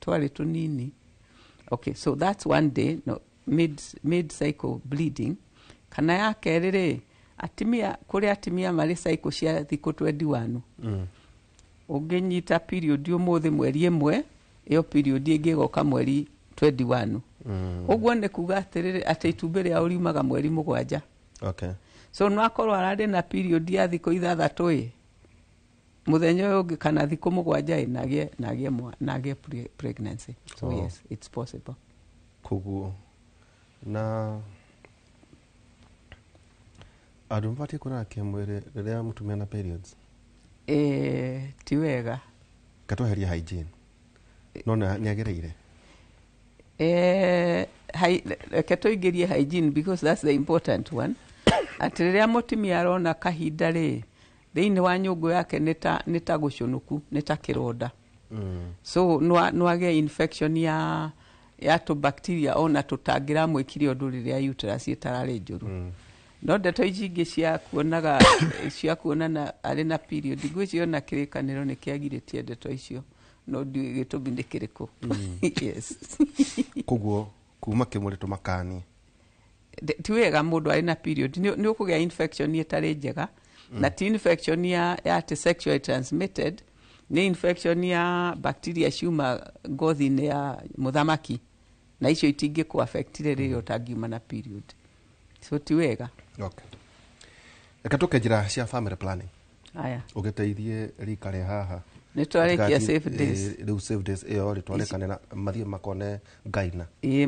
twarĩ tũnini. Okay, so that's one day, no, mid cycle bleeding. Kana ya kerĩ rĩ, atumia, kũrĩ atumia marĩ cycle cia thikũ 21. Ũngĩnyita period ũmũthĩ mweri 1, ĩyo period ĩngĩ ĩgoka mweri 21. Ũguo nĩ kuga atĩrĩrĩ, atĩ itumbĩ rĩao riumaga mweri 7. Okay. So no akorwo ararĩ na period ya thikũ 6 ĩ, mũthenya ũyũ ũngĩ kana thikũ 7 ĩ, nagĩe pregnancy. So yes, it's possible. Koguo na andũ mabatiĩ kuonana kĩmwĩrĩ rĩrĩa mũtumia na periods? Ti wega. Katweheria hygiene. No nĩ agĩrĩire. Reke tũingĩrie hygiene because that's the important one. Atĩ rĩrĩa mũtumia arona kahinda rĩ, thĩinĩ wa nyũngũ yake nĩ ta gũcũnũku, nĩ ta kĩronda. So no agĩe infection ya tũ bacteria ona tũtangĩramwĩkire ũndũ rĩrĩa uterus ĩtararĩ njũru. No ndeto ici ingĩ cia kuonana arĩ na period, ngwĩciria ona kĩrĩkanĩro nĩ kĩagirĩtie ndeto icio, no ndiũĩ gĩtũmi nĩ kĩrĩkũ. Yes. Koguo kuma kĩmwĩrĩ tũmakanie. Ti wega mũndũ arĩ na period, nĩ ũkũgĩa infection ĩtarĩ njega. Na ti infection ya atĩ sexually transmitted, nĩ infection ya bacteria ciuma ngothi-inĩ ya mũthamaki, na icio itingĩkũ affect rĩrĩa ũtangiuma na period. So ti wega. Okay. Reke tũke njĩra cia family planning. Aya. Ũgĩteithie rika rĩa haha. Nĩ twarĩkia safe days. Rĩu safe days ĩyo rĩ, twarĩkane na mathiĩ makone ngaina. Ĩĩ,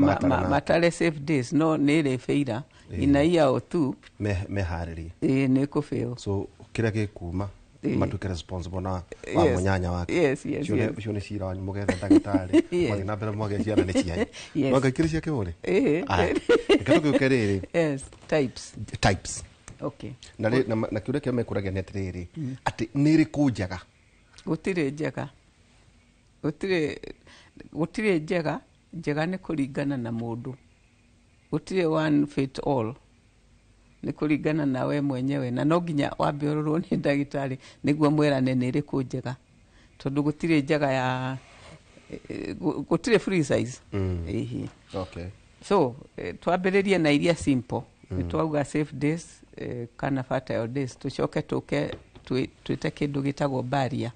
matare safe days, no nĩ ĩrĩ ina iya o tu. Meharĩrie. Ĩĩ, nĩ ĩkũbĩrwo. So kĩrĩa gĩkuma matuĩke responsible na wa mũnyanya wake. Yes, yes, yes. Ũcio nĩ cira wanyu, mũgethe ndagĩtarĩ, mwathiĩ na mbere mwagĩe ciana nĩ cianyu. Yes. No ngaikĩrĩ cia kĩmũrĩ? Ĩĩ. Aya. Reke tũgĩũke rĩrĩ. Yes, types. Types. Okay. Na kĩũria kĩrĩa mekũragia nĩ atĩrĩrĩ, atĩ nĩ ĩrĩkũ njega? Gũtirĩ njega. Gũtirĩ njega, njega nĩ kũringana na mũndũ. Gũtirĩ one fit all. Nĩ kũringana na we mwenyewe, na no nginya wambe ũrorwo nĩ ndagĩtarĩ nĩguo mwĩrane nĩ ĩrĩkũ njega. Tondũ gũtirĩ njega ya gũtirĩ free size. Okay. So twambĩrĩrie na iria simple. Nĩ twauga safe days, kana fertile days. Tũcoke tũke twĩte kĩndũ gĩtagwo barrier.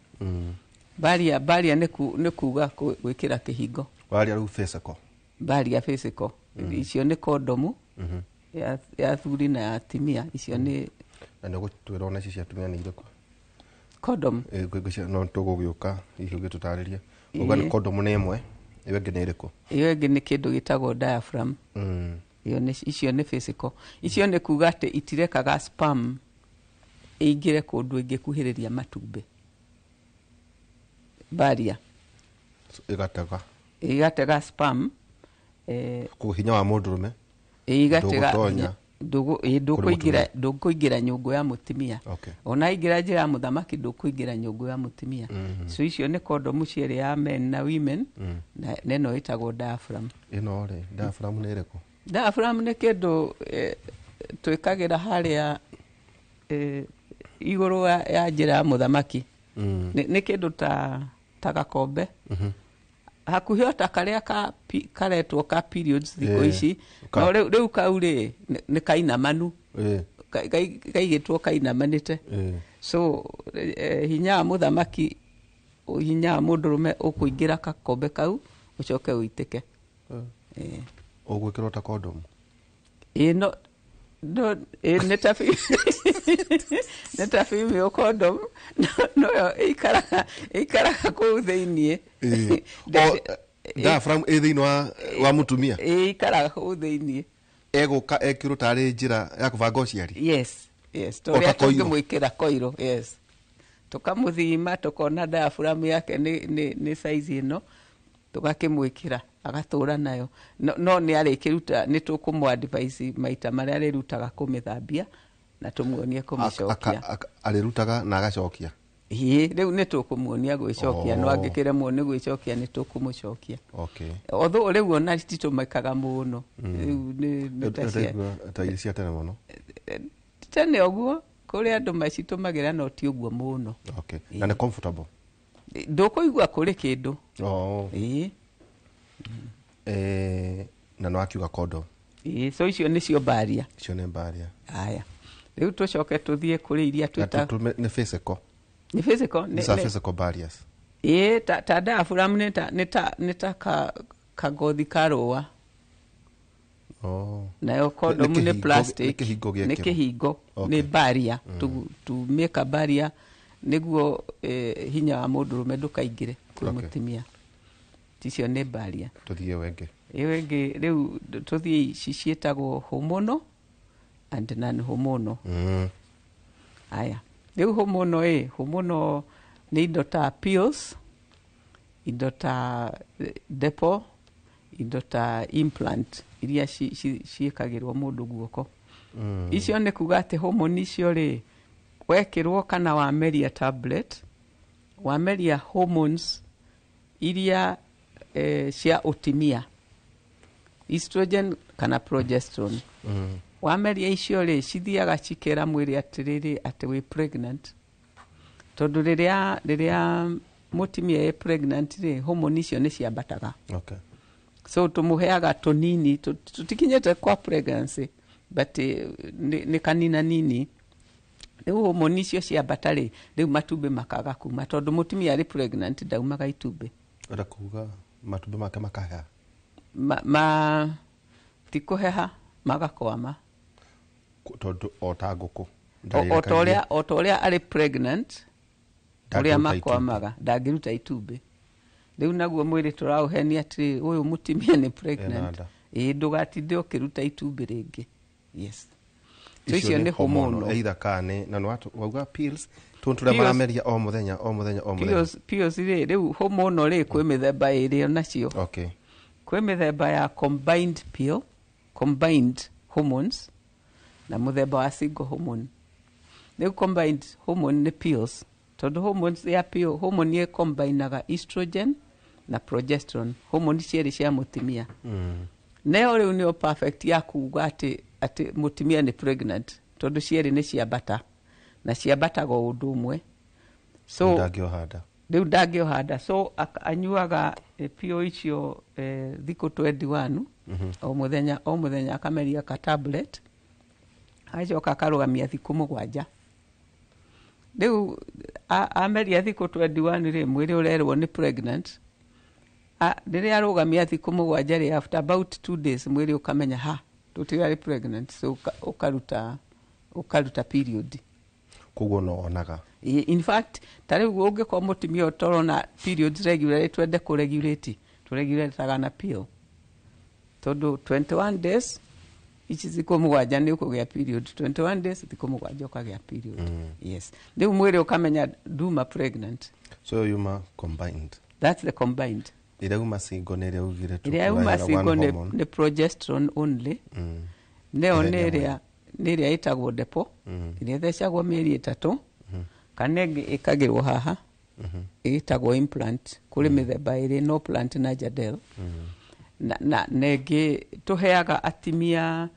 Barrier nĩ kuga gwĩkĩra kĩhingo. Waria rĩu physical. Barrier physical. Icio nĩ kondomu ya athuri na ya atumia. Icio nĩ Na nĩ ũgũtwĩra ona ici cia atumia nĩ irĩkũ? Condom. No tũgũgĩũka hihi ũgĩtũtarĩria. Uga nĩ condom nĩ ĩmwe, ĩyo ĩngĩ nĩ ĩrĩkũ? Ĩyo ĩngĩ nĩ kĩndũ gĩtagwo diaphragm. Ĩyo nĩ icio nĩ physical. Icio nĩ kuga atĩ itirekaga sperm ĩingĩre kũndũ ĩngĩkuhĩrĩria matumbĩ. Barrier. Ĩgatega. Ĩgatega sperm. Kũguo hinya wa mũndũrũme Ĩgatega ndũgũtonya ndũkũingĩra nyũngũ ya mũtumia. Ona aingĩra njĩra ya mũthamaki ndũkũingĩra nyũngũ ya mũtumia. So icio nĩ kondomu cierĩ, ya men na women, na ĩno ĩtagwo diaphragm. Ĩno rĩ, diaphragm nĩ ĩrĩkũ? Diaphragm nĩ kĩndũ twĩkagĩra harĩa igũrũ ya njĩra ya mũthamaki. Nĩ kĩndũ ta gakombe. Hakuhĩ o ta karĩa karetwo ka periods thikũ ici. No rĩu kau rĩ nĩ kainamanu. Kaigĩtwo kainamanĩte. So hinya wa mũthamaki, hinya wa mũndũrũme ũkũingĩra gakombe kau ũcoke ũitĩke. Ũgwĩkĩrwo ta kondomu? Ĩĩ, no nĩ ta nĩ ta female condom, no yo ĩikaraga kũu thĩiniĩ. Diaphragm ĩ thĩinĩ wa mũtumia? Ĩ, ĩikaraga kũu thĩiniĩ. Egũka ekĩrwo tarĩ njĩra ya kũbanga ũciari? Yes, yes. Tũrĩa tũngĩmwĩkĩra koiro, yes. Tũkamũthima tũkona diaphragm yake nĩ size ĩno, tũgakĩmwĩkĩra agatũra nayo. No nĩ arĩkĩruta, nĩ tũkũmũ advise maita marĩa arĩrutaga kũmĩthambia na tũmuonie kũmĩcokia. Arĩrutaga na agacokia? Ĩĩ, rĩu nĩ tũkũmuonia gwĩcokia, no angĩkĩremwo nĩ gwĩcokia nĩ tũkũmũcokia. Although rĩu ona cititũmĩkaga mũno. Rĩu nĩ ta cia ta iria cia tene mũno. Tene ũguo, kũrĩ andũ macitũmagĩra no ti ũguo mũno. Na nĩ comfortable? Ndũkũigua kũrĩ kĩndũ. Ĩĩ. Na no akiuga condom. Ĩĩ, so icio nĩcio barrier. Icio nĩ barrier. Aya. Rĩu tũcoke tũthiĩ kũrĩ iria twĩta nĩ physical. Nĩ physical, These are physical barriers. Ĩĩ, ta diaphragm nĩ ta kagothi ka rũa. Nayo condom nĩ plastic. Nĩ kĩhingo Nĩ kĩhingo, nĩ barrier. To make a barrier nĩguo hinya wa mũndũrũme ndũkaingĩre kwĩ mũtumia. Icio nĩ barrier. Tũthiĩ ĩyo ĩngĩ. Ĩyo ĩngĩ rĩu tũthiĩ ici ciĩtagwo hormonal and non-hormonal. Aya. Rĩu hormonal ĩ, hormonal nĩ indo ta pills, indo ta depo, indo ta implant iria ciĩkagĩrwo mũndũ guoko. Icio nĩ kuga atĩ hormone icio rĩ, wekĩrwo kana wameria tablet, wameria hormones iria cia ũtimia, estrogen kana progesterone. Wameria icio rĩ, cithiaga cikera mwĩrĩ atĩrĩrĩ atĩ wĩ pregnant. Tondũ rĩrĩa mũtumia e pregnant rĩ, hormone icio nĩ ciambataga. So tũmũheaga tũnini, tũtikinyĩte kwa pregnancy, but nĩ kanina nini. Rĩu hormone icio ciambata rĩ, rĩu matumbĩ makaga kuma, tondũ mũtumia arĩ pregnant ndaumaga itumbĩ. Ũrenda kuga matumbĩ make makaheha? Ti kũheha, magakwama. Tondũ o ta ngũkũ. O ta ũrĩa arĩ pregnant, ũrĩa makwamaga, ndangĩruta itumbĩ. Rĩu naguo mwĩrĩ tũraũhenia atĩrĩ, ũyũ mũtumia nĩ pregnant. Ĩĩ, ndũgatinde ũkĩruta itumbĩ rĩngĩ. Yes. So icio nĩ hormonal. Either ka nĩ, na nĩ wauga pills, tũndũ tũrĩa marameria o mũthenya, o mũthenya, o mũthenya. Pills rĩ, rĩu hormonal rĩ, kwĩ mĩthemba ĩrĩ onacio. Kwĩ mĩthemba ya combined pill, combined hormones, na mũthemba wa single hormone. Rĩu combined hormone nĩ pills, tondũ hormones ya pill, hormone ĩkombainaga estrogen na progesterone, hormone cierĩ cia mũtumia. Nayo rĩu nĩyo perfect ya kuga atĩ mũtumia nĩ pregnant, tondũ cierĩ nĩ ciambata, na ciambataga o ũndũ ũmwe. So ndangĩoha nda. Rĩu ndangĩoha nda. So anyuaga pill icio thikũ 21, o mũthenya, o mũthenya akameria ka tablet. Agacoka akarũgamia thikũ 7. Rĩu ameria thikũ 21 rĩ, mwĩrĩ ũrerwo nĩ pregnant. Rĩrĩa arũgamia thikũ 7 rĩ, after about 2 days mwĩrĩ ũkamenya ha tũtirarĩ pregnant, so ũkaruta period. Koguo no onaga. In fact, ta rĩu ũngĩkorwo mũtumia ũtorona periods regularly, twende kũregulate, tũregulataga na pill, tondũ 21 days ici thikũ 7 nĩ ũkũgĩa period, 21 days thikũ 7 ũkagĩa period. Yes, rĩu mwĩrĩ ũkamenya nduma pregnant. So yuma combined. That's the combined. Ĩrĩa uma single nĩ ĩrĩa ugire tu. Ĩrĩa uma single nĩ progesterone only. Nĩyo nĩ ĩrĩa ĩtagwo depo, ĩrĩa ĩthecagwo mĩeri 3, kana ĩngĩ ĩkagĩrwo haha, ĩtagwo implant. Kũrĩ mĩthemba ĩrĩ, no plant na Jadelle. Na ĩngĩ tũheaga atimia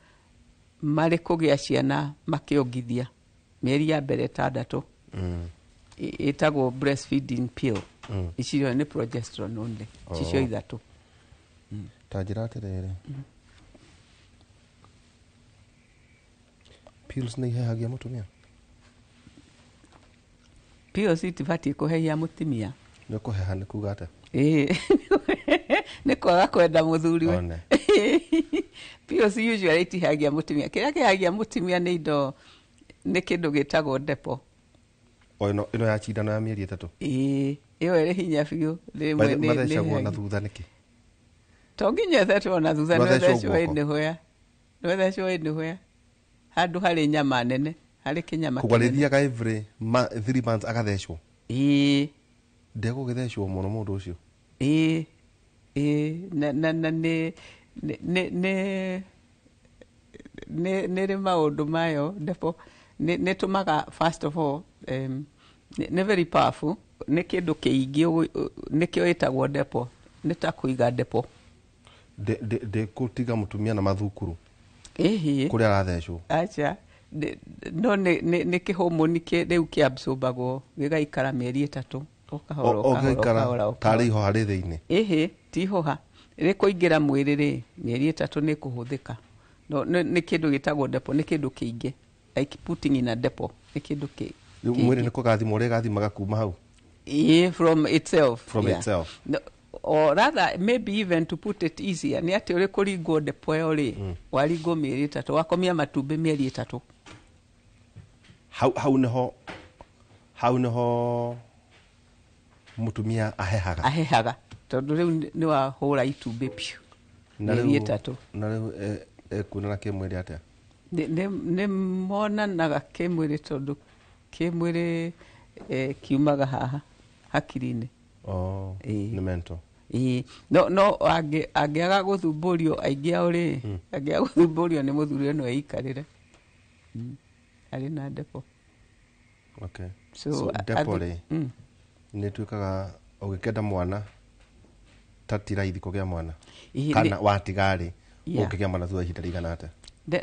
marĩ kũgĩa ciana makĩongithia mĩeri ya mbere 6, ĩtagwo breastfeeding pill. Icio nĩ progesterone only, icio 3. Ta njĩra atĩrĩrĩ, pills nĩ ihehagia mũtumia? Pills itibatiĩ kũhehia mũtumia. Nĩ kũheha nĩ kuga atĩa? Nĩ kwaga kwenda mũthuriwe. Pills usually itihehagia mũtumia. Kĩrĩa kĩhehagia mũtumia nĩ indo, nĩ kĩndũ gĩtagwo depo. O ĩno ya cindano ya mĩeri 3? Ĩĩ, ĩyo ĩrĩ hinya biũ. Mathecagwo na thutha nĩkĩ? To nginya ĩthecwo na thutha, no ĩthecwo ĩnĩhũya. No ĩthecwo ĩnĩhũya. Handũ harĩ nyama nene, harĩ kĩnyama kĩnene. Koguo arĩthiaga every 3 months agathecwo? Ĩĩ. Ndegũgĩthecwo mũno mũndũ ũcio? Ĩĩ. Ĩĩ, na nĩ nĩ rĩ maũndũ mayo depo. Nĩ tũmaga first of all, nĩ very powerful, nĩ kĩndũ kĩingĩ, nĩkĩo ĩtagwo depo, nĩ ta kũiga depo. Ndĩkũtiga mũtumia na mathukuru? Ĩhĩ. Kũrĩa arathecwo? Acha, no nĩ kĩhomoni rĩu kĩabsorbagwo gĩgaikara mĩeri 3, ũkahora ũkahora ũkahora. Tarĩ ihũha rĩ thĩinĩ? Ĩhĩ, ti ihũha. Rĩkũingĩra mwĩrĩ rĩ, mĩeri 3 nĩ kũhũthĩka. No nĩ kĩndũ gĩtagwo depo, nĩ kĩndũ kĩingĩ. Like putting in a depot, nĩ kĩndũ kĩ. Mwĩrĩ nĩ kũgathimwo ũrĩgathimaga kuma hau? Ĩĩ, from itself. From itself. No, or rather maybe even to put it easier, nĩ atĩ ũrĩ kũringwo depo ĩyo rĩ, waringwo mĩeri 3, wakomia matumbĩ mĩeri 3. Hau nĩho mũtumia ahehaga. Ahehaga, tondũ rĩu nĩ wahũra itumbĩ piũ. Mĩeri 3. Na rĩu ekuonana kĩmwĩrĩ atĩa? Nĩ monanaga kĩmwĩrĩ tondũ kĩmwĩrĩ kiumaga haha hakiri-inĩ. Oh, nĩ mental. Ĩĩ, no angĩaga gũthumbũrio aingĩ ao rĩ, angĩaga gũthumbũrio nĩ mũthuri no eikarĩre. Arĩ na depo. Okay. So depo rĩ, nĩ ĩtuĩkaga ũgĩkenda mwana ta ti raithi kũgĩa mwana, kana watiga rĩ, ũngĩgĩa mwana thutha ihinda rĩigana atĩa?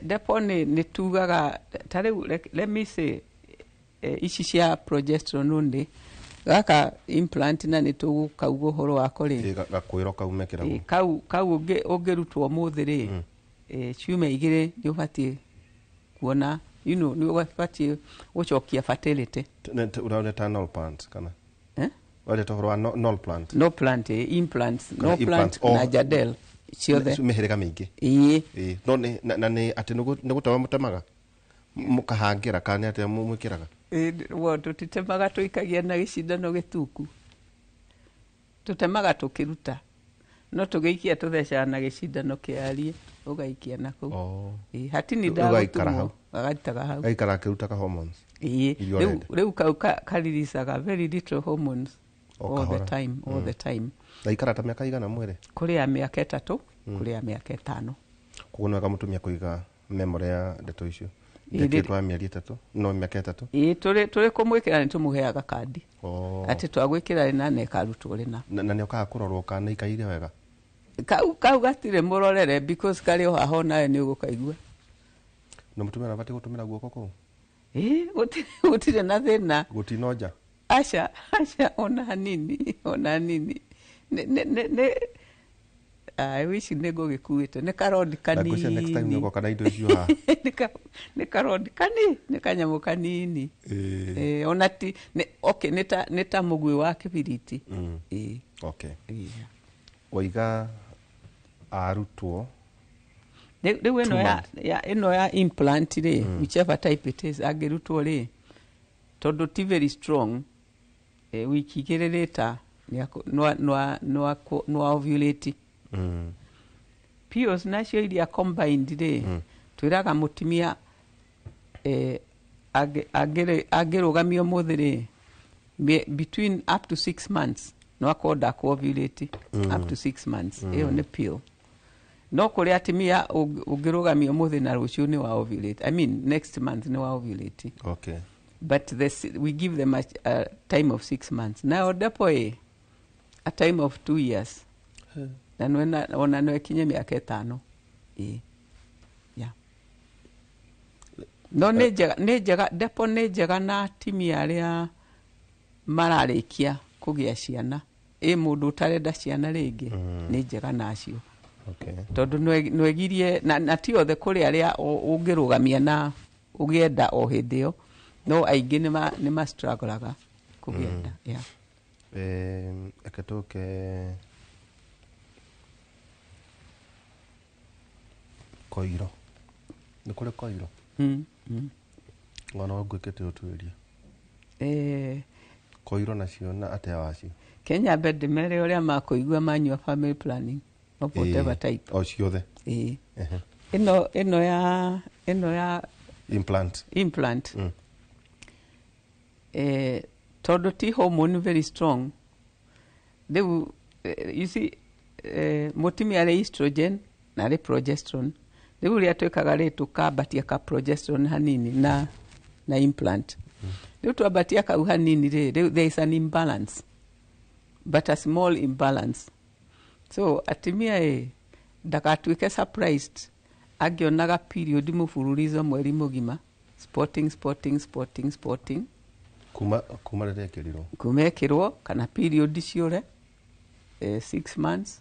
Depo nĩ tugaga ta rĩu, let me say, ici cia progesterone only, gaka implant na nĩ tũgũkauga ũhoro wako rĩ. Gakwĩro kau mekĩragwo. Kau ũngĩrutwo ũmũthĩ rĩ, ciumia 2 nĩ ũbatiĩ kuona, you know, nĩ ũbatiĩ gũcokia fertility. Ũraria ta null plant kana? Ũraria ta ũhoro wa null plant? No plant, implants, no plant na Jadelle ciothe. Mĩhĩrĩga mĩingĩ. Ĩĩ. No na nĩ atĩ nĩ gũtema mũtemaga? Mũkahangĩra kana nĩ atĩa mwĩkĩraga? Tũtitemaga, tũikagia na gĩcindano gĩtuku. Tũtemaga tũkĩruta, no tũgĩikia tũthecaga na gĩcindano kĩarie, ũgaikia na kũu. Hatini ndagũtumwo, gagaitaga hau. Gaikara akĩrutaga hormones. Ĩĩ, rĩu kau kariricaga very little hormones all the time, all the time. Gaikara ta mĩaka igana mwĩrĩ? Kũrĩ ya mĩaka 3, kũrĩ ya mĩaka 5. Koguo nĩ wega mũtumia kũiga memory ya ndeto icio. Ndekĩtwo ya mĩeri 3, no mĩaka 3. Ĩĩ, tũrĩ kũmwĩkĩra nĩ tũmũheaga kandi. Atĩ twagwĩkĩra rĩna na ĩkarutwo rĩna. Na nĩ ũkaga kũrorwo kana ĩikaire wega? Kau gatirĩ mũrorere because karĩ o haha onawe nĩ ũgũkaigua. Na mũtumia arabatiĩ gũtũmĩra guoko kũu? Ĩĩ, gũtirĩ na thĩna. Gũtinonja? Aca, aca, ona hanini, ona hanini. Nĩ I wish nĩ ngũgĩkuĩte, nĩ karodi Na ngwĩciria next time kanini. nĩũgoka na indo icio haha. Nĩ karodi kanini, nĩ kanyamũ kanini. Ona ti nĩ, okay, nĩ ta mũguĩ wa kĩbiriti. Ĩĩ. Okay, waiga arutwo Rĩu ĩno Two ya, months. ya ĩno ya implant rĩ, whichever type it is, angĩrutwo rĩ, tondũ ti very strong, wiki 2 rĩta nĩ ovulate. Pills nacio iria combined rĩ, twĩraga mũtumia angĩrũgamio ũmũthĩ rĩ, between up to 6 months no akorwo ndakũ-ovulate. Up to 6 months. Ĩyo nĩ pill. No kũrĩ atumia ũngĩrũgamio ũmũthĩ na rũciũ nĩ wa ovulate, I mean next month nĩ wa ovulate. But we give them a time of 6 months. Nayo depo ĩ a time of 2 years na ona no ĩkinye mĩaka 5. Ĩ, yeah. No nĩ njega, nĩ njega, depo nĩ njega na atumia arĩa mararĩkia kũgĩa ciana, ĩ mũndũ ũtarenda ciana rĩngĩ, nĩ njega nacio tondũ nwegirie na ti othe, kũrĩ arĩa ũngĩrũgamia na ũgĩenda o hĩndĩ ĩyo, no aingĩ nĩ ma strugglaga kũgĩa nda, yeah. Reke tũke koiro, nĩ kũrĩ koiro. Ng'ona ngwĩkĩte ũtuĩria. Koiro nacio na atĩa wacio? Kenya mbe ndĩmere ũrĩa makũigua manyua family planning of whatever type. O ciothe. Ĩĩ. Ĩno ya Implant. Implant. Tondũ ti hormone very strong rĩu, you see, mũtumia arĩ estrogen na arĩ progesterone. Rĩu ũrĩa twĩkaga rĩ, tũkambatia ka progesterone hanini na implant. Rĩu twambatia kau hanini rĩ, rĩu there is an imbalance, but a small imbalance. So atumia ĩ ndakatuĩke surprised angĩonaga period mũburulizo mweri mũgima, spotting, spotting, spotting, spotting. Kuma rĩrĩa ĩkĩrirwo. Kuma ĩkĩrwo, kana period ciũre 6 months.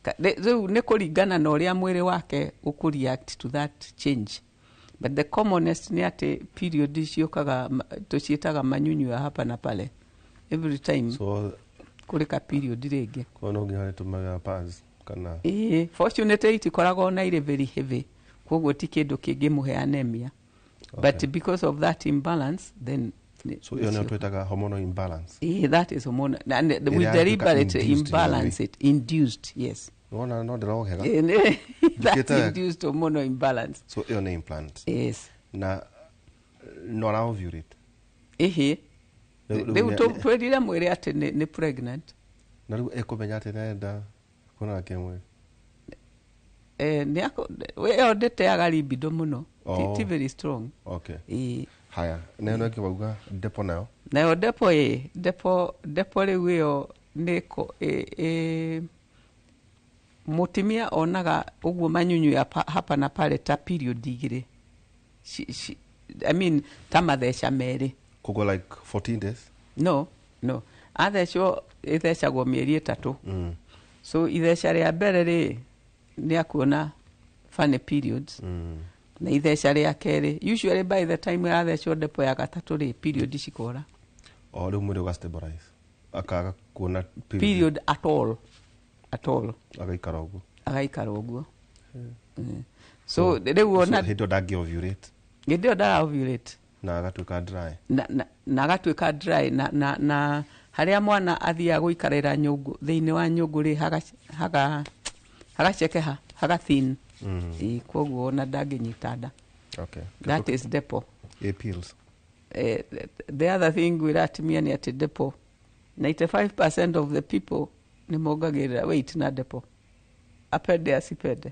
Rĩu nĩ kũringana na ũrĩa mwĩrĩ wake ũkũreact to that change, but the commonest nĩ atĩ period ciũkaga tũciĩtaga manyunyu ya hapa na pale every time. So kũrĩ ka period rĩngĩ. Koguo no nginya rĩtũmaga pads kana? Ĩĩ, fortunately itikoragwo na irĩ very heavy, koguo ti kĩndũ kĩngĩmũhe anemia, but because of that imbalance then So ĩyo nĩyo twĩtaga hormonal imbalance. Ĩĩ, that is hormonal and we Ĩrĩa yatuĩka deliberately induced in a way. imbalance it. Induced, yes. Wona no ndĩrohega. Ĩĩ, that's Njĩkĩte wega. induced hormonal imbalance. So ĩyo nĩ implant. Yes. Na no ara ovulate? Ĩhĩ. Rĩu Rĩu twĩrire mwĩrĩ atĩ nĩ pregnant. Na rĩu ĩkũmenya atĩ nĩarenda kuonana kĩmwĩrĩ? Ĩyo ndĩteaga libido mũno. Ti very strong. Okay. Ĩĩ. Haya, na ĩno ĩngĩ wauga depo nayo? Nayo depo ĩ depo rĩu ĩyo nĩ ĩ mũtumia onaga ũguo manyunyu ya hapa na pale ta period 2. I mean ta matheca merĩ. Koguo like 14 days? No, athecwo ĩthecagwo mĩeri 3. So itheca rĩa mbere rĩ, nĩ akuona funny periods, na itheca rĩa kerĩ, usually by the time athecwo depo ya gatatũ rĩ, period cikora. O rĩu mwĩrĩ ũga stabilize, akaga kuona period. Period at all, at all. Agaikara ũguo. Agaikara ũguo. So rĩu ona So hĩndĩ ĩyo ndangĩ ovulate? Hĩndĩ ĩyo ndara ovulate. Na agatuĩka dry. Na agatuĩka dry na harĩa mwana athiaga gũikarĩra nyũngũ, thĩinĩ wa nyũngũ rĩ, hagacekeha, haga thin. Ĩĩ, koguo ona ndangĩnyita nda. That is depo. A pills. The other thing ngwĩra atumia nĩ atĩ depo, 95% of the people nĩ mongagĩrĩra weight na depo, apende asipende.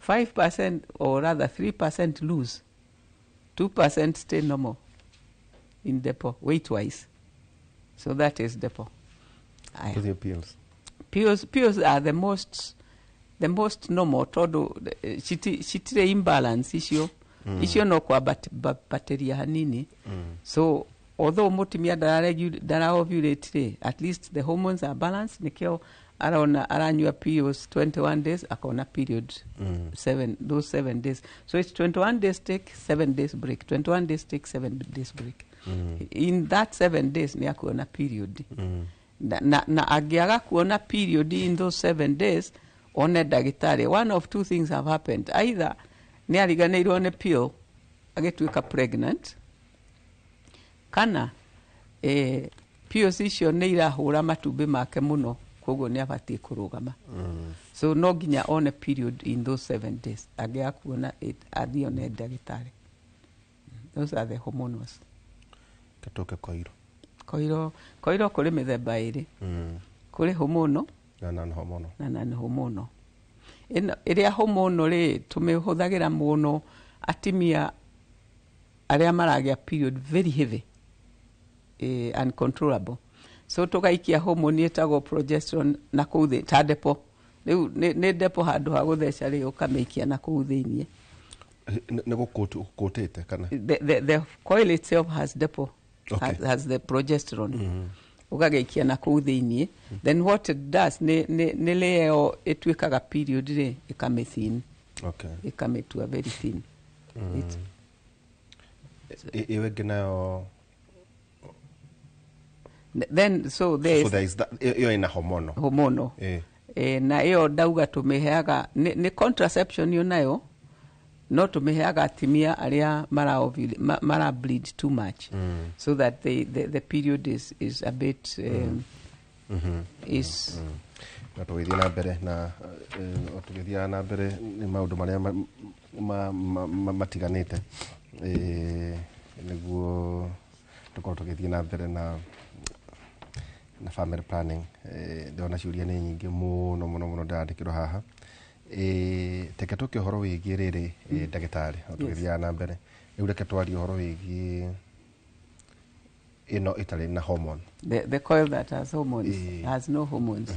5% or rather 3% lose, 2% stay normal in depo weight wise. So that is depo. Aya. Tũthiĩ pills. Pills are the most normal tondũ citirĩ imbalance icio. Icio no kwambatĩria hanini. So although mũtumia ndara ovulate rĩ, at least the hormones are balanced, nĩkĩo Arona aranyua pills 21 days akona period 7 those 7 days. So it's 21 days take, 7 days break, 21 days take, 7 days break. In that 7 days ni akuona period. Na angĩaga kuona period in those 7 days, one ndagĩtarĩ. One of two things have happened: either nĩ ariganĩirwo nĩ pill agĩtuĩka pregnant, kana pills icio nĩ irahũra matumbĩ make mũno, koguo nĩ abatiĩ kũrũgama. So no nginya one period in those 7 days. Angĩaga kuona it, athiĩ one ndagĩtarĩ. Those are the hormonals. Tũke koiro. Koiro kũrĩ mĩthemba ĩrĩ. Kũrĩ hormonal na non hormonal. Na non hormonal. Ĩno ĩrĩa hormonal rĩ, tũmĩhũthagĩra mũno atimia arĩa maragĩa period very heavy, uncontrollable. So tũgaikia hormone ĩtagwo progesterone na kũu thĩ, ta depo. Rĩu nĩ depo handũ ha gũtheca rĩ, ũkamĩikia na kũu thĩiniĩ. Nĩ gũkũtĩte kana? The coil itself has depo. Okay. Has the progesterone. Ũgagĩikia na kũu thĩiniĩ. Then what it does, nĩ lĩo ĩtuĩkaga period rĩ, ĩkamĩthin. Okay. Ĩkamĩtua very thin. Ĩyo ĩngĩ nayo. Then so there is, so there is that ĩyo ĩna hormonal. Hormonal. Na ĩyo ndauga tũmĩheaga nĩ contraception yo nayo, no tũmĩheaga atimia arĩa mara bleed too much. So that the period is a bit is Na tũgĩthiĩ na mbere na tũgĩthiaga na mbere nĩ maũndũ marĩa matiganĩte, nĩguo tũkorwo tũgĩthiĩ na mbere na family planning. Ndĩrona ciũria nĩ nyingĩ mũno mũno mũno ndĩrandĩkĩrwo haha. Teke tũke ũhoro wĩgiĩ rĩrĩ, ndagĩtarĩ, tũgĩthiaga na mbere rĩu reke twarie ũhoro wĩgiĩ ĩno ĩtarĩ na hormone. The coil that has hormones has no hormones.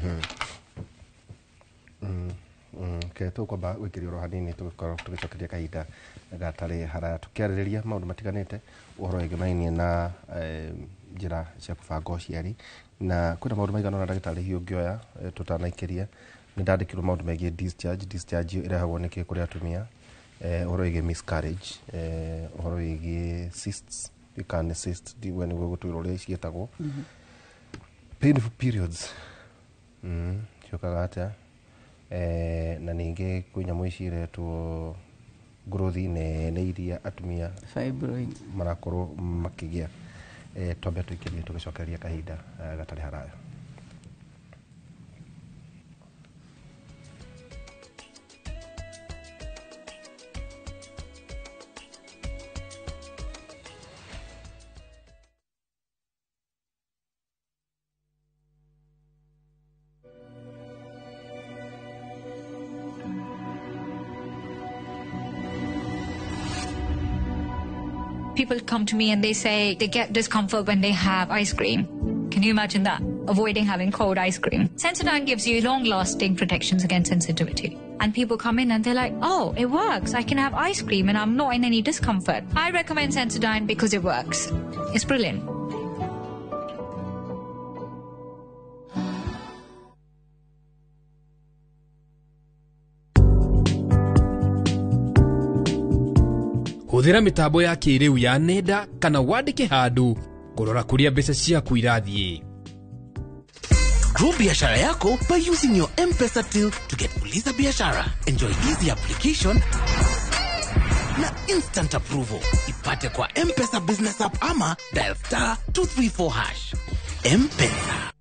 Ke tũkwamba gwĩkĩria oro hanini, tũgĩkorwo tũgĩcokeria kahinda gatarĩ haraya tũkĩarĩrĩria maũndũ matiganĩte ũhoro wĩgĩmainie na njĩra cia kũbanga ũciari. Na kwĩna maũndũ maigana ũna ndagĩtarĩ hihi ũngĩoya tũtanaikĩria. Nĩ ndandĩkirwo maũndũ megiĩ discharge. Discharge ĩrehagwo nĩkĩ kũrĩ atumia, ũhoro wĩgiĩ miscarriage, ũhoro wĩgiĩ cysts, kana cyst ndigwe nĩguo gũtwĩra ũrĩa ciĩtagwo, painful periods ciũkaga atĩa, na ningĩ kwĩ nyamũ ici iretwo growth nene iria atumia fibroid marakorwo makĩgĩa. Twambe tũikĩrie tũgĩcokeria kahinda gatarĩ haraya. People come to me and they say they get discomfort when they have ice cream. Can you imagine that? Avoiding having cold ice cream. Sensodyne gives you long-lasting protections against sensitivity. And people come in and they're like, oh, it works. I can have ice cream and I'm not in any discomfort. I recommend Sensodyne because it works. It's brilliant. Hũthĩra mĩtambo ya kĩrĩu ya nenda kana wandĩke handũ kũrora kũrĩa mbeca ciaku irathiĩ. Grow biashara yako by using your M-Pesa till to get Uliza Biashara. Enjoy easy application na instant approval. Ipate kwa M-Pesa Business App ama dial *234#. M-Pesa.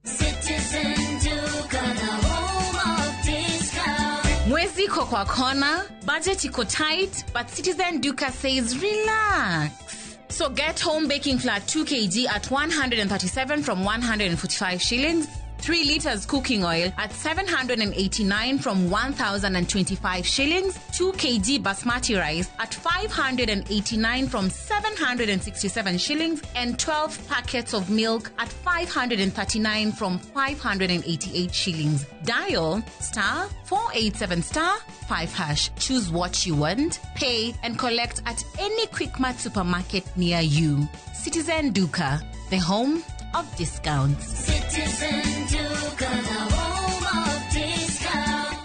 Citizen Duka, the home of discount. Mwezi iko kwa kona, budget iko tight, but Citizen Duka says relax. So get home baking flour 2 kg at 137 from 145 shillings, 3 liters cooking oil at 789 from 1,025 shillings, 2 kg basmati rice at 589 from 767 shillings, and 12 packets of milk at 539 from 588 shillings. Dial *487*5#. Choose what you want, pay, and collect at any Quickmart supermarket near you. Citizen Duka, the home of discounts. Citizen Duka, the home of discount.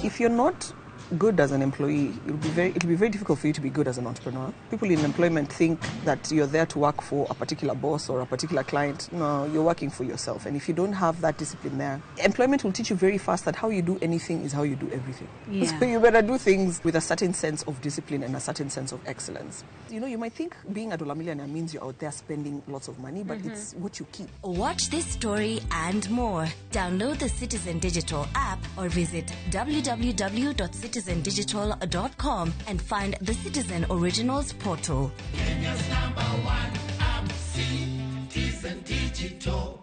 If you're not good as an employee, it'll be very difficult for you to be good as an entrepreneur. People in employment think that you're there to work for a particular boss or a particular client. No, you're working for yourself. And if you don't have that discipline there, employment will teach you very fast that how you do anything is how you do everything. Yeah. So you better do things with a certain sense of discipline and a certain sense of excellence. You know, you might think being a dollar millionaire means you're out there spending lots of money, but it's what you keep. Watch this story and more. Download the Citizen Digital app or visit www.citizendigital.com and find the Citizen Originals portal. Kenya's number one app, Citizen Digital.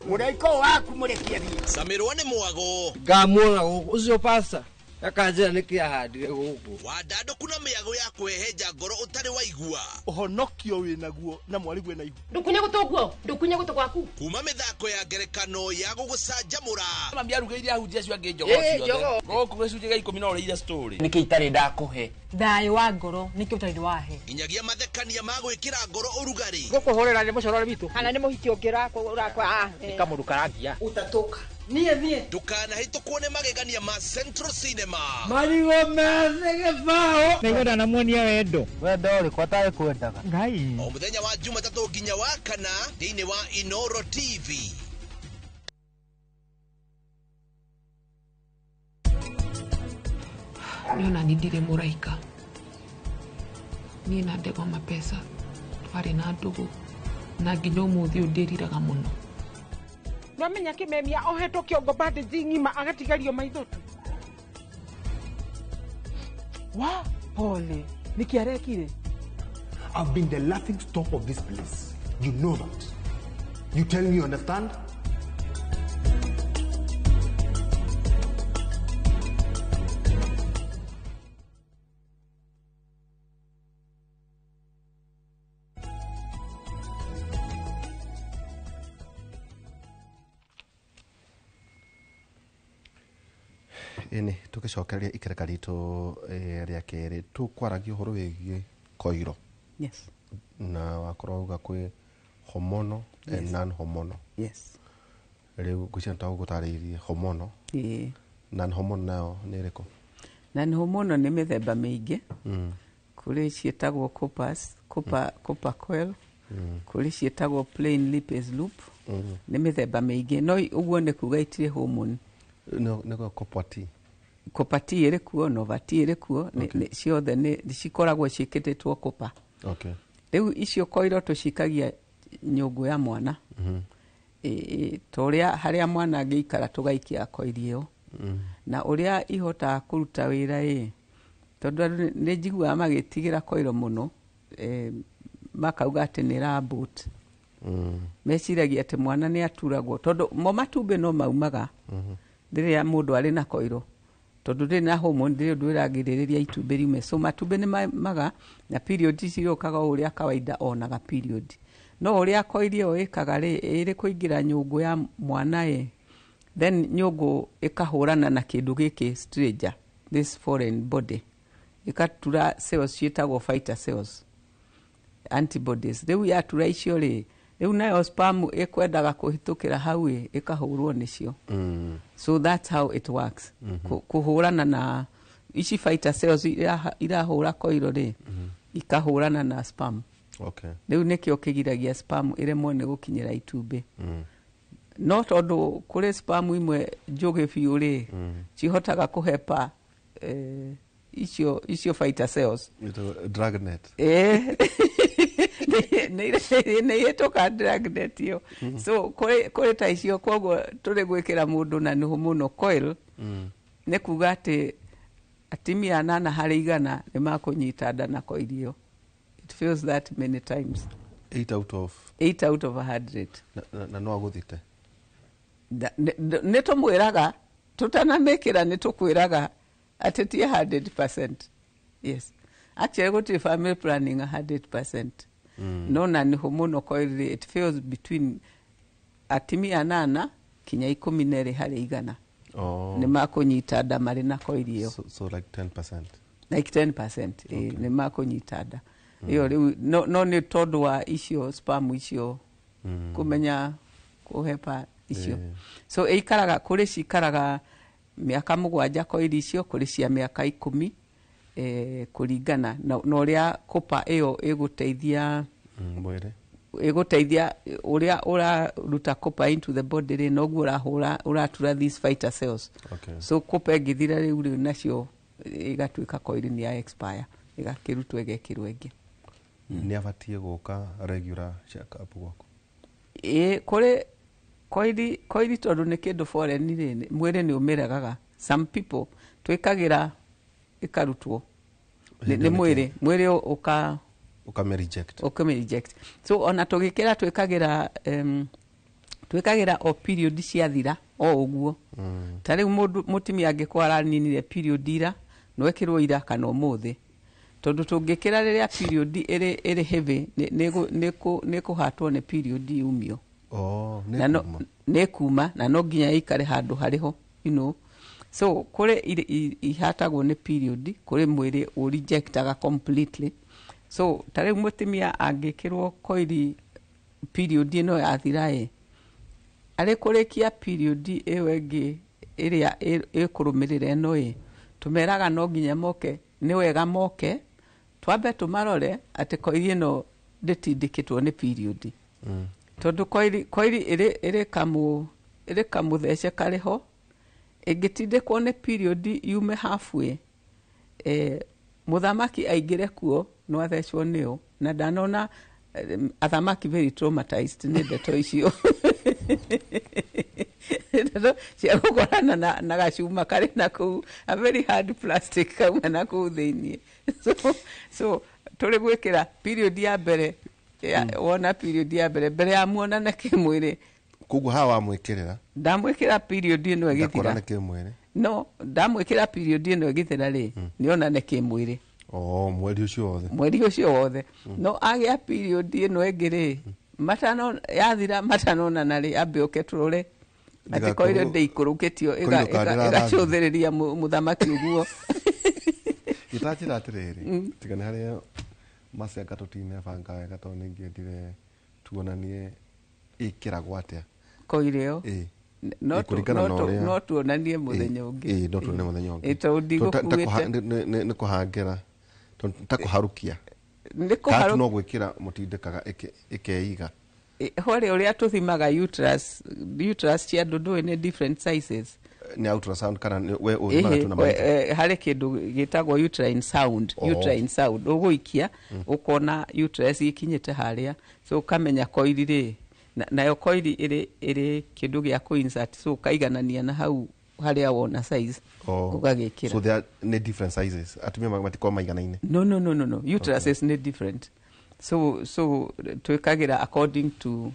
Mũraika waku mũrekie thiĩ. Camirwo nĩ mwago. Ngamuona gũkũ ũcio pasta akanjĩra nĩkĩ ahandire gũkũ. Wandandũku na mĩago ya kwĩhenja ngoro ũtarĩ waigua. Ũhonokio wĩnaguo na mwarĩguo na ihu. Ndũkunye gũtũ guo, ndũkunye gũtũ gwaku. Kuma mĩthako ya ngerekano ya gũgũcanjamũra. Mami arugĩire ahunjia acio angĩ njogoo ciothe. Gũkũ gĩcunjĩ gĩa 10 no ũrĩire story. Nĩkĩ itarĩ ndakũhe? Thayũ wa ngoro nĩkĩo ũtarĩ wahe. Nginyagia mathekania ma gwĩkĩra ngoro ũrugarĩ. Gũkũhũrĩra nĩ mũcorore witũ. Kana nĩ mũhiki ũngĩ ũrakwa. Nĩ kamũndũ karangia. Utatoka. Niĩ niĩ. Ndũkanahĩtũkwo nĩ magegania ma Central Cinema. Marigũ methĩ gĩbaũ. Nĩngwenda namuonia wendo. Wendo ũrĩkũ atarĩ kwendaga? Ngai. O mũthenya wa Jumatatũ nginya wa kana thĩinĩ wa Inoro TV. Niona ni ndirĩ mũraika. Niĩ na Ndegwa Mapesa twarĩ na ndũgũ na nginya ũmũthĩ ũyũ ndĩriraga mũno. Nwamenya kĩmemia ohetwo kĩongo bandage ng'ima agatigario maitho tu. Wa pole, nĩkĩ arekire? I've been the laughing stock of this place. You know that. You tell me you understand? Ĩni tũgĩcokereria ikereka ritũ rĩa kerĩ tũkwaragia ũhoro wĩgiĩ koiro. Yes. Na wakorwo uga kwĩ hormonal and non hormonal. Yes. Rĩu ngwĩciria nĩ tagũgũtarĩirie hormonal. Ĩĩ. Non hormonal nayo nĩ ĩrĩkũ? Non hormonal nĩ mĩthemba mĩingĩ. Kũrĩ ciĩtagwo copper coil. Kũrĩ ciĩtagwo plain lipase loop. Nĩ mĩthemba mĩingĩ no ũguo nĩ kuga itirĩ hormone. Nĩ copper T. Copper T ĩrĩ kuo, Nova T ĩrĩ kuo, ciothe nĩ cikoragwo ciĩkĩrĩtwo copper. Okay. Rĩu icio koiro tũcikagia nyũngũ ya mwana. Ta ũrĩa harĩa mwana angĩikara tũgaikia koiri ĩyo. Na ũrĩa ihotaga kũruta wĩra ĩ, tondũ andũ nĩ njiguaga magĩtigĩra koiro mũno, makauga atĩ nĩ ĩra-abort. Meciragia atĩ mwana nĩ aturagwo tondũ mo matumbĩ no maumaga rĩrĩa mũndũ arĩ na koiro tondũ ndĩrĩ na hormone ndĩrĩ ũndũ ĩragirĩrĩria itumbĩ riume. So matumbĩ nĩ maumaga na period cirũkaga o ũrĩa kawaida onaga period. No ũrĩa koiri ĩyo ĩkaga rĩ, ĩrĩ kũingĩra nyũngũ ya mwana ĩ, then nyũngũ ĩkahũrana na kĩndũ gĩkĩ stranger, this foreign body, ĩkatura cells ciĩtagwo fighter cells, antibodies. Rĩu yatura icio rĩ, rĩu nayo sperm ĩkwendaga kũhĩtũkĩra hau ĩ, ĩkahũrwo nĩcio. So that's how it works. Kũhũrana na ici fighter cells irahũra koiro rĩ, ikahũrana na sperm. Okay. Rĩu nĩkĩo kĩgiragia sperm ĩremwo nĩ gũkinyĩra itumbĩ. No tondũ kũrĩ sperm imwe njũgĩ biũ rĩ, cihotaga kũhepa icio fighter cells. Dragnet. Nĩ ĩtũka dragnet ĩyo. So kũrĩ ta icio, koguo tũrĩ gwĩkĩra mũndũ na nĩ mũno coil, nĩ kuga atĩ atumia 8 harĩ 100 nĩ makũnyita nda na koiri ĩyo. It fails that many times. 8 out of 8 out of 100. Na no agũthite. Nĩ tũmwĩraga tũtanamĩkĩra, nĩ tũkwĩraga atĩ ti 100%. Yes. Actually gũtirĩ family planning 100%. No na nĩ hormonal coil it fails between atumia 8 kinya 12 harĩ 100. Oh. Nĩ makũnyita nda marĩ na koiri ĩyo. So like 10%. Like 10%, okay. Nĩ makũnyita nda ĩyo rĩu, no nĩ tondũ wa icio sperm icio kũmenya kũhepa icio. So ĩikaraga, kũrĩ cikaraga mĩaka 7 koiri icio, kũrĩ cia mĩaka 10, kũringana na ũrĩa kopa ĩyo ĩgũteithia mwĩrĩ, ĩgũteithia ũrĩa ũraruta copper into the body rĩ, noguo ũrahũra, ũratura these fighter cells. So copper ĩngĩthira rĩu nacio ĩgatuĩka koiri nĩ ya expire, ĩgakĩrutwo ĩgekĩrwo ĩngĩ. Nĩ abatiĩ gũka regular check up gwaku? Ĩ, kũrĩ koiri tondũ nĩ kĩndũ foreign rĩ, mwĩrĩ nĩ ũmĩregaga. Some people twĩkagĩra ĩkarutwo nĩ mwĩrĩ ũka Ukame reject. Ukame reject. So ona tũgĩkĩra twĩkagĩra twĩkagĩra o period ciathira o ũguo. Ta rĩu mũndũ mũtumia angĩkorwo araninire period ira, no ekĩrwo ira kana ũmũthĩ, tondũ tũngĩkĩra rĩrĩa period ĩrĩ heavy, nĩ kũhatwo nĩ period yumio. Oh, nĩ kuma na no nginya ĩikare handũ harĩho, you know. So kũrĩ ihatagwo nĩ period, kũrĩ mwĩrĩ ũrejectaga completely. So ta rĩu mũtumia angĩkĩrwo koiri period ĩno yathira ĩ, arĩ kũrĩkia period ĩyo ĩngĩ ĩrĩa ĩkũrũmĩrĩra ĩno ĩ, tũmeraga no nginya moke, nĩ wega moke twambe tũmarore atĩ koiri ĩno ndĩtindĩkĩtwo nĩ period. Tondũ koiri ĩrĩ kamũthece karĩho, ĩngĩtindĩkwo nĩ period yume halfway, mũthamaki aingĩre kuo no athecwo nĩyo, na ndanona athamaki very traumatized nĩ ndeto icio cia gũkorana na gacuma karĩ na kũu, a very hard plastic kauma na kũu thĩiniĩ. So tũrĩ gwĩkĩra period ya mbere, wona period ya mbere ya muonana kĩmwĩrĩ. Koguo haha wamwĩkĩrĩra? Ndamwĩkĩra period ĩno ĩgĩthira. Ndakorana kĩmwĩrĩ? No, ndamwĩkĩra period ĩno ĩgĩthira rĩ, nĩonane kĩmwĩrĩ. Oh, mweri ũcio wothe. Mweri ũcio wothe. No agĩa period ĩno ĩngĩ rĩ, matano yathira matanonana rĩ, ambe ũke tũrore atĩ koiro ndĩikũrũkĩtio ĩgacũthĩrĩria mũthamaki ũguo. Gĩtanjĩra atĩrĩrĩ, tiga nĩ harĩa macenga tũtinebanga wega tondũ nĩingĩendire tuonanie ĩkĩragwo atĩa koiri ĩyo. No tuonanie mũthenya ũngĩ. No tuonanie mũthenya ũngĩ. Tondũ ndigũkuĩte. Nĩ kũhangĩra, ta kũharukia. Nĩ kũharukia. No gwĩkĩra mũtindĩkaga ĩkeiga. Horĩ ũrĩa tũthimaga uterus cia andũ ndũĩ nĩ different sizes. Nĩ ultrasound kana we ũthimaga tu na maitho? Harĩ kĩndũ gĩtagwo uterine sound. Uterine sound ũgũikia ũkona uterus ikinyĩte harĩa, so ũkamenya koiri rĩ, nayo koiri ĩrĩ kĩndũ gĩa kũ-insert, so ũkaiganania na hau harĩa wona size ũgagĩkĩra. So there are nĩ different sizes, atumia matikoragwo maiganaine? No, uteruses nĩ different. So twĩkagĩra according to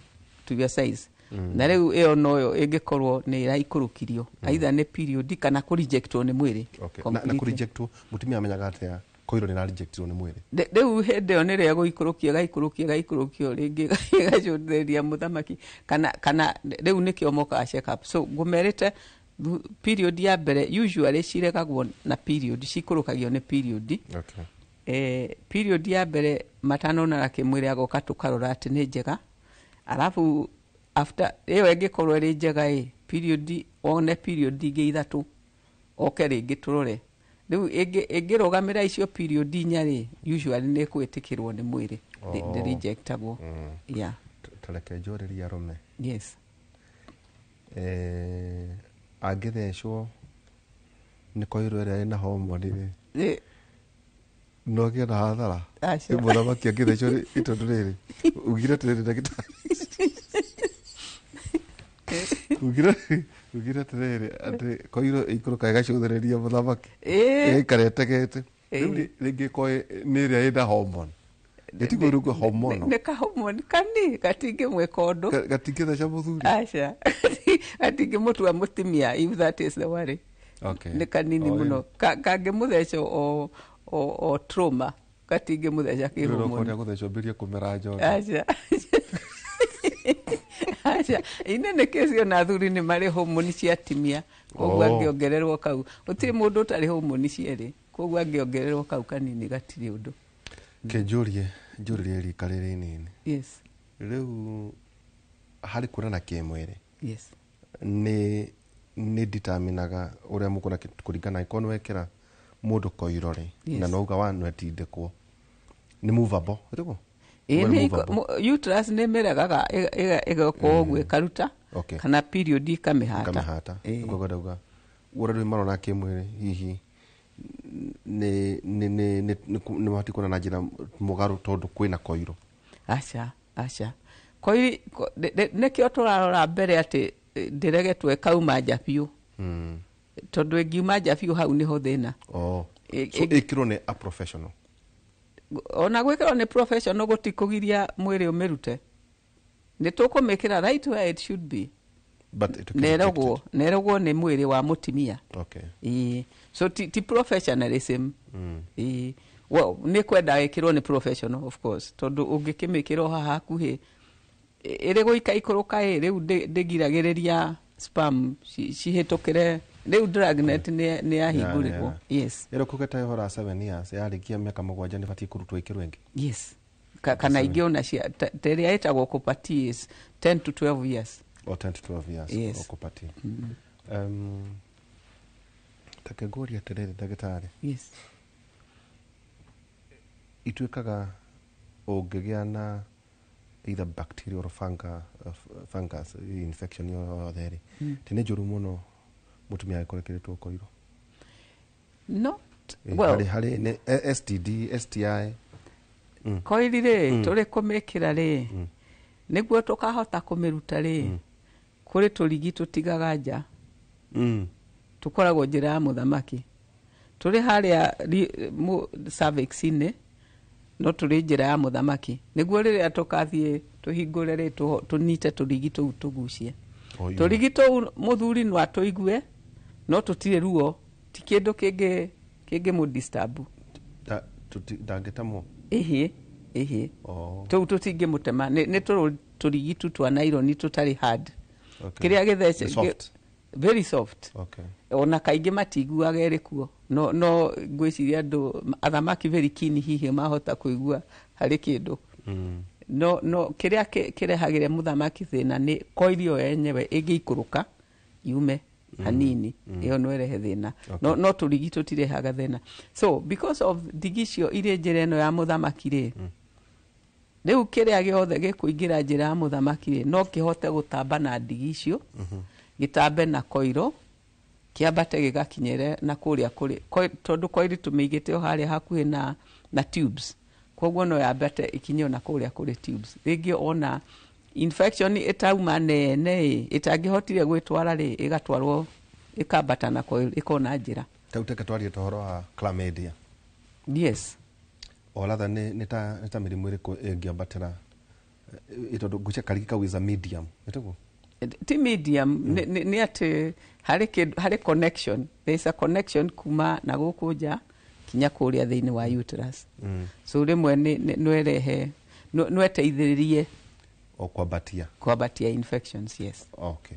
your size. Na rĩu ĩyo noyo ĩngĩkorwo nĩ ĩraikũrũkirio, either nĩ period kana kũrejectwo nĩ mwĩrĩ. Na kũrejectwo mũtumia amenyaga atĩa koiro nĩ rejectwo nĩ mwĩrĩ? Rĩu hĩndĩ ĩyo nĩrĩo ĩgũikũrũkio, ĩgaikũrũkio rĩngĩ ĩgacũthĩrĩria mũthamaki, kana rĩu nĩkĩo mokaga check up. So ngũmerĩte period ya mbere usually ciregagwo na period, cikũrũkagio nĩ period. Okay. Period ya mbere matanonana kĩmwĩrĩ agoka tũkarora atĩ nĩ njega, alafu after ĩyo ĩngĩkorwo ĩrĩ njega ĩ, period one period ingĩ 3 oke rĩngĩ tũrore. Rĩu ĩngĩrũgamĩra icio period 4 rĩ, usually nĩ kwĩtĩkĩrwo nĩ mwĩrĩ, ndĩrejectagwo. Yeah. Tareke njũrĩrie arũme. Yes. Angĩthecwo nĩ koiro ĩrĩa ĩna hormone rĩ, no gĩe na hathara? Mũthamaki angĩthecwo nĩ tondũ rĩrĩ, ugire atĩrĩrĩ ndagĩtarĩ, ugire atĩrĩrĩ atĩ koiro ĩikũrũka ĩgacũthĩrĩria mũthamaki ĩgaikara ĩtegete. Rĩu rĩngĩ ĩkorwo nĩ ĩrĩa ĩna hormone, ĩtigũrũka hormone. Nĩ ka hormone kani gatingĩmwĩka ũndũ, gatingĩtheca mũthuri. Aca, gatingĩmũtua mũtumia, if that is the worry. Nĩ kanini mũno, kangĩmũtheca o trauma, gatingĩmũtheca kĩhormone. Rĩu gũthecwo mbĩrie kũmera njono. Aca. Aca, inene kesi ona athuri nĩ marĩ homoni cia atimia, koguo angĩongererwo kau, gũtirĩ mũndũ ũtarĩ homoni cierĩ, koguo angĩongererwo kau kanini gatirĩ ũndũ. Kĩnjũrie njũrĩrie rika rĩrĩ inini. Yes. Rĩu harĩ kuonana kĩmwĩrĩ, nĩ determinaga ũrĩa mũkuona kũringana angĩkorwo nĩ wekĩra mũndũ koiro rĩ, na nauga wa nwetindĩkwo nĩ movable ĩtĩguo. Ĩĩ, uterus nĩ ĩmĩregaga, ĩgoka ũguo ĩkaruta, kana period ikamĩhata. Ikamĩhata. Ũguo ndauga ũrĩa rĩu marona kĩmwĩrĩ hihi nĩ mabatiĩ kuona na njĩra mũgarũ tondũ kwĩna koiro. Aca, aca, koiri nĩkĩo tũrarora mbere atĩ ndĩregetwo ĩkauma nja biũ, tondũ ĩngiuma nja biũ hau nĩho thĩna. Oh. So ĩkĩrwo nĩ a professional. Ona gwĩkĩrwo nĩ professional gũtikũgiria mwĩrĩ ũmĩrute, nĩ tũkũmĩkĩra right where it should be. But it nerogwo nĩ mwĩrĩ wa mũtimia. Ĩĩ, so ti professionalism. Ĩĩ, well, nĩ kwenda ĩkĩrwo nĩ professional, of course, tondũ ũngĩkĩmĩkĩra o haha hakuhĩ ĩrĩ gũika ikũrũka ĩ rĩu ndĩgiragĩrĩria sperm cihĩtũkĩre, rĩu dragnet nĩ yahingũrĩrwo. Yes. Ĩrĩ kũgeta ũhoro wa 7 years, yarĩkia mĩaka 7 nĩ batiĩ kũrutwo ĩkĩrwo ĩngĩ. Yes. Kana ingĩ ona cia ta ĩrĩa ĩtagwo Copper T is 10 to 12 years. Or 10 to 12 years. Yes. O Copper T. Take ngũrie atĩrĩrĩ ndagĩtarĩ. Yes. Ituĩkaga ũngĩgĩa na either bacterial or fungus infection yothe rĩ, ti nĩ njũru mũno mũtumia angĩkorwo ekĩrĩtwo koiro? No. Well, harĩ nĩ STD, STI. Koiri rĩ, tũrĩ kũmĩkĩra rĩ, nĩguo tũkahota kũmĩruta rĩ, kũrĩ tũrigi tũtigaga nja, tũkoragwo njĩra ya mũthamaki, tũrĩ harĩa cervix-inĩ, no tũrĩ njĩra ya mũthamaki, nĩguo rĩrĩa tũkathiĩ tũhingũre rĩ, tũnyite tũrigi tũu tũgucie. Tũrigi tũu mũthuri no atũigue, no tũtirĩ ruo, ti kĩndũ kĩngĩmũdisturb. Ndangĩtemwo? Ĩhĩ, ĩhĩ. Tũu tũtingĩmũtema, nĩ tũrigi tu twa nylon tũtarĩ hard. Kĩrĩa gĩthece, Nĩ soft. Very soft. Ona kaingĩ matiguaga ĩrĩ kuo, no ngwĩciria andũ athamaki very keen hihi mahota kũigua harĩ kĩndũ. No kĩrĩa kĩrehagĩre mũthamaki thĩna nĩ koiri ĩyo yenyewe ĩngĩikũrũka yume hanini, ĩyo no ĩrehe thĩna. No tũrigi tũtirehaga thĩna. So because of ndigi icio irĩ njĩra ĩno ya mũthamaki rĩ, rĩu kĩrĩa gĩothe gĩkũingĩra njĩra ya mũthamaki rĩ, no kĩhote gũtamba na ndigi icio, gĩtambe na koiro, kĩambate gĩgakinyĩre na kũrĩa kũrĩ, tondũ koiri tũmĩigĩte o harĩa hakuhĩ na tubes, koguo no yambate ĩkinye ona kũrĩa kũrĩ tubes. Rĩngĩ ona infection ĩtauma nene ĩ, ĩtangĩhotire gwĩtwara rĩ, ĩgatwarwo ĩkambata na coil ĩkona njĩra. Rĩu teke twarie ũhoro wa chlamydia. Yes. O rather nĩ ta mĩrimũ ĩrĩkũ ĩngĩambatĩra, tondũ ngwĩciria karigi kau is a medium, ĩtĩguo? Ti medium, nĩ atĩ harĩ connection, there is a connection kuma na gũkũ nja kinya kũrĩa thĩinĩ wa uterus. So rĩmwe no ĩrehe, no ĩteithĩrĩrie o kwambatia. Kwambatia infections, yes. Okay.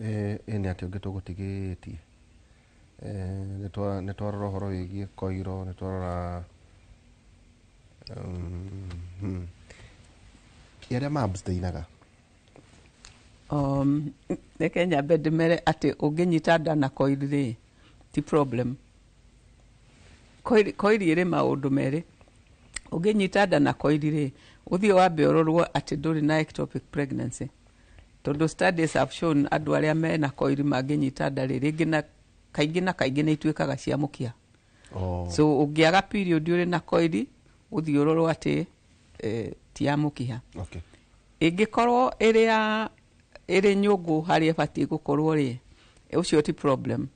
Nĩ atĩ ũngĩ tũgũtigĩtie? Nĩ twarora ũhoro wĩgiĩ koiro, nĩ twarora arĩa ma-abstainaga. Reke nyambe ndĩmere atĩ ũngĩnyita nda na koiri rĩ, ti problem. Koiri ĩrĩ maũndũ merĩ. Ũngĩnyita nda na koiri rĩ, ũthiĩ wambe ũrorwo atĩ ndũrĩ na ectopic pregnancy, tondũ studies have shown andũ arĩa mena koiri mangĩnyita nda rĩ, rĩngĩ na kaingĩ na kaingĩ nĩ ituĩkaga cia mũkia. So ũngĩaga period ũrĩ na koiri, ũthiĩ ũrorwo atĩ ti ya mũkiha. Ĩngĩkorwo ĩrĩ nyũngũ harĩa ĩbatiĩ gũkorwo rĩ, ũcio ti problem.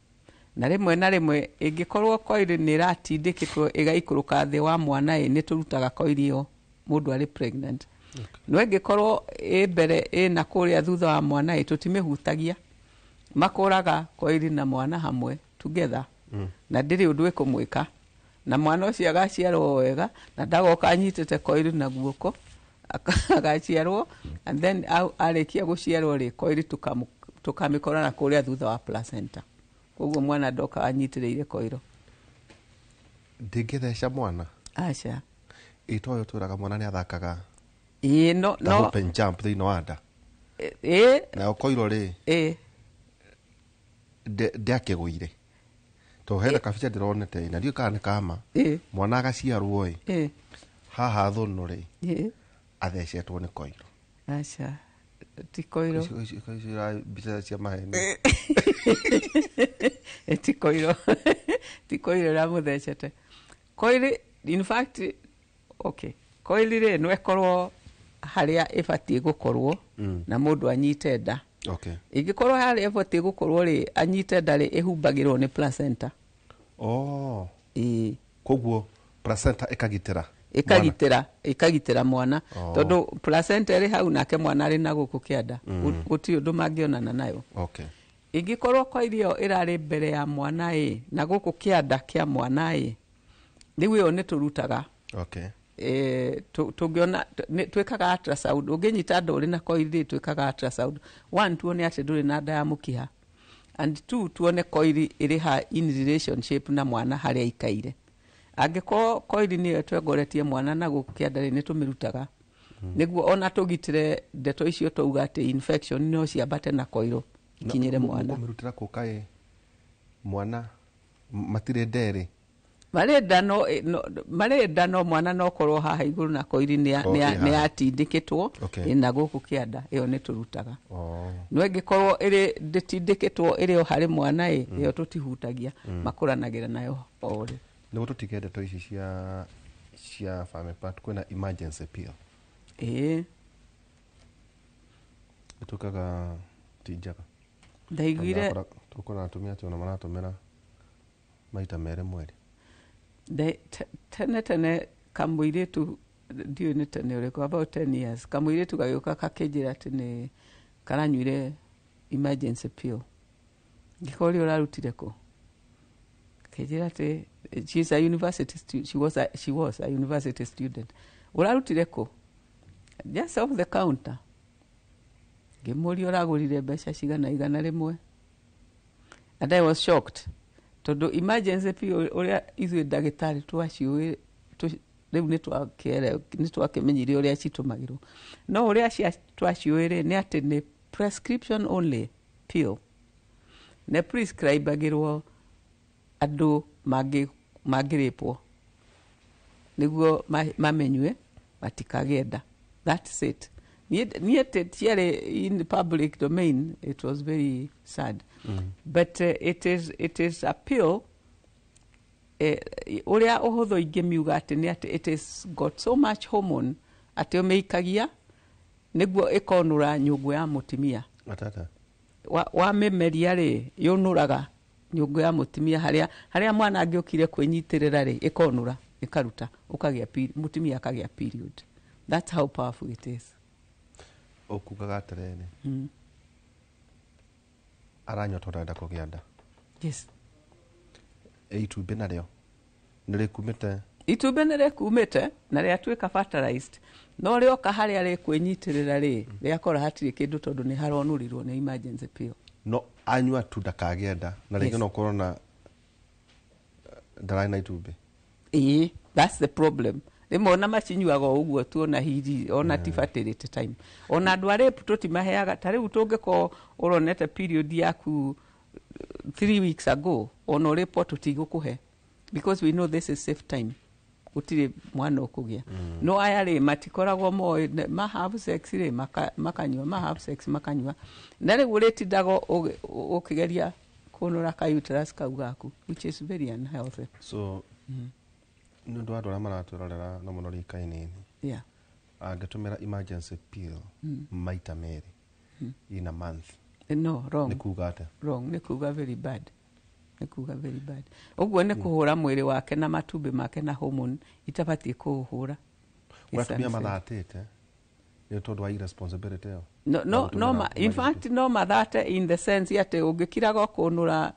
Na rĩmwe na rĩmwe ĩngĩkorwo koiri nĩ ĩratindĩkĩtwo ĩgaikũrũka thĩ wa mwana ĩ, nĩ tũrutaga koiri ĩyo mũndũ arĩ pregnant. No ĩngĩkorwo ĩ mbere ĩna kũrĩa thutha wa mwana ĩ, tũtimĩhutagia, makũraga koiri na mwana hamwe together, na ndĩrĩ ũndũ ĩkũmwĩka, na mwana ũcio agaciarwo wega na ndagoka anyitĩte koiri na guoko. Agaciarwo and then arĩkia gũciarwo rĩ, koiri tũkamĩkora na kũrĩa thutha wa placenta, koguo mwana ndoka anyitĩrĩire koiro. Ndĩngĩtheca mwana? Aca. Ĩ toyo twĩraga mwana nĩ athakaga Ĩĩ, no. ta No. hop and jump thĩinĩ wa nda. Ĩĩ. Nayo koiro rĩ, ndĩakĩgũire to hena kabica ndĩronete na ndiũĩ kana nĩ kama, mwana agaciarwo ĩ, haha thũnũ rĩ, athecetwo nĩ koiro. Aca, ti koiro. Icio mbica cia maheni. Ti koiro, ti koiro ĩramũthecete. Koiri, in fact, okay, koiri rĩ, no ĩkorwo harĩa ĩbatiĩ gũkorwo na mũndũ anyite nda. Ĩngĩkorwo harĩa ĩbatiĩ gũkorwo rĩ, anyite nda rĩ, ĩhumbagĩrwo nĩ placenta. Oh. Ĩĩ. Koguo placenta ĩkagitĩra Ĩkagitĩra mwana. Oh. Tondũ placenta ĩrĩ hau nake mwana arĩ na gũkũ kĩanda, gũtirĩ ũndũ mangĩonana nayo. Ĩngĩkorwo koiri ĩyo ĩrarĩ mbere ya mwana ĩ, na gũkũ kĩanda kĩa mwana ĩ, rĩu ĩyo nĩ tũrutaga. Tũngĩona twĩkaga ultrasound. Ũngĩnyita nda ũrĩ na koiri rĩ, twĩkaga ultrasound, one, tuone atĩ ndũrĩ na nda ya mũkiha, and two, tuone koiri ĩrĩ ha in relationship na mwana harĩa aikaire. Angĩkorwo koiri nĩyo ĩtongoretie mwana na gũkũ kĩanda rĩ, nĩ tũmĩrutaga nĩguo ona tũgitĩre ndeto icio twauga atĩ infection no ciambate na koiro ikinyĩre mwana. Mũkũmĩrutĩra kũ kaĩ mwana matirĩ nderĩ? Marĩ nda no, marĩ nda no mwana no korwo haha igũrũ na koiri nĩ Oh, ĩ nĩ haha. yatindĩkĩtwo. Ĩ na gũkũ kĩanda, ĩyo nĩ tũrutaga. No ĩngĩkorwo ĩrĩ ndĩtindĩkĩtwo, ĩrĩ o harĩ mwana ĩ, ĩyo tũtihutagia. Makũranagĩra nayo o ũrĩ. Nĩguo tũtige ndeto ici cia family part, kwĩna emergency pill. Ĩĩ. Ĩtuĩkaga ti njega. Ndaiguire. Tũkona atumia atĩ ona maratũmĩra maita 2 mweri. Tene tene kamũirĩtu, ndiũĩ nĩ tene ũrĩkũ, about 10 years, kamũirĩtu gagĩũka kakĩnjĩra atĩ nĩ karanyuire emergency pill. Ngĩkoria, "Ũrarutire kũ?" Akĩnjĩra atĩ she's a university she was a university student. "Ũrarutire kũ?" "Just off the counter." Ngĩmũria, "Ũragũrire mbeca cigana?" 100. And I was shocked tondũ emergency pill ũrĩa ithuĩ ndagĩtarĩ twaciũĩ rĩu nĩ twakĩmenyire ũrĩa citũmagĩrwo, no ũrĩa twaciũĩ rĩ, nĩ atĩ nĩ prescription only pill, nĩ prescribagĩrwo andũ mangĩrĩpwo nĩguo mamenywe matikagĩe nda. That's it. Niĩ ciarĩ in the public domain. It was very sad. But it is a pill, ũrĩa ũhũthũ ingĩmiuga atĩ nĩ atĩ it is got so much hormone atĩ ũmĩikagia nĩguo ĩkonũra nyũngũ ya mũtumia. Atata. Wamĩmeria rĩ, yũnũraga nyũngũ ya mũtumia harĩa mwana angĩũkire kwĩnyitĩrĩra rĩ, ĩkonũra, ĩkaruta, ũkagĩa mũtumia akagĩa period. That's how powerful it is. Ũkugaga atĩrĩrĩ, aranyua tondũ arenda kũgĩa nda? Yes. Ĩ itumbĩ narĩo nĩ rĩkumĩte? Itumbĩ nĩ rĩkumĩte na rĩatuĩka fertilized, no rĩoka harĩa rĩkwĩnyitĩrĩra rĩ, rĩakora hatirĩ kĩndũ tondũ nĩ haronũrirwo nĩ emergency pill. No anyua tu ndakagĩa nda na rĩngĩ? Yes. No ũkorwo na ndararĩ na itumbĩ. Ĩĩ, that's the problem. Rĩmwe ona macinyuaga o ũguo tu, ona hiri ona ti fertility time. Ona andũ a rape tũtimaheaga. Ta rĩu tũngĩkorwo ũronete period yaku 3 weeks ago, ona ũrĩpwo tũtigũkũhe because we know this is safe time, gũtirĩ mwana ũkũgĩa. No aya rĩ, matikoragwo moĩ ma have sex rĩ, makanyua, ma have sex makanyua, na rĩu ũrĩtindaga ũkĩgeria kũnũra ka uterus kau gaku, which is very unhealthy. So nĩ ũndũ wa andũ arĩa maratwĩrorera na mũno rika inini, angĩtũmĩra emergency pill maita 2 in a month, No, wrong. nĩ kuga atĩa? Wrong, nĩ kuga very bad, nĩ kuga very bad. Ũguo nĩ kũhũra mwĩrĩ wake na matumbĩ make na hormone itabatiĩ kũũhũra. Kũrĩa atumia It's unsafe. mathatĩte nĩ tondũ wa irresponsibility ĩyo. No, no, ma, in fact no mathate in the sense atĩ ũngĩkiraga kũnũra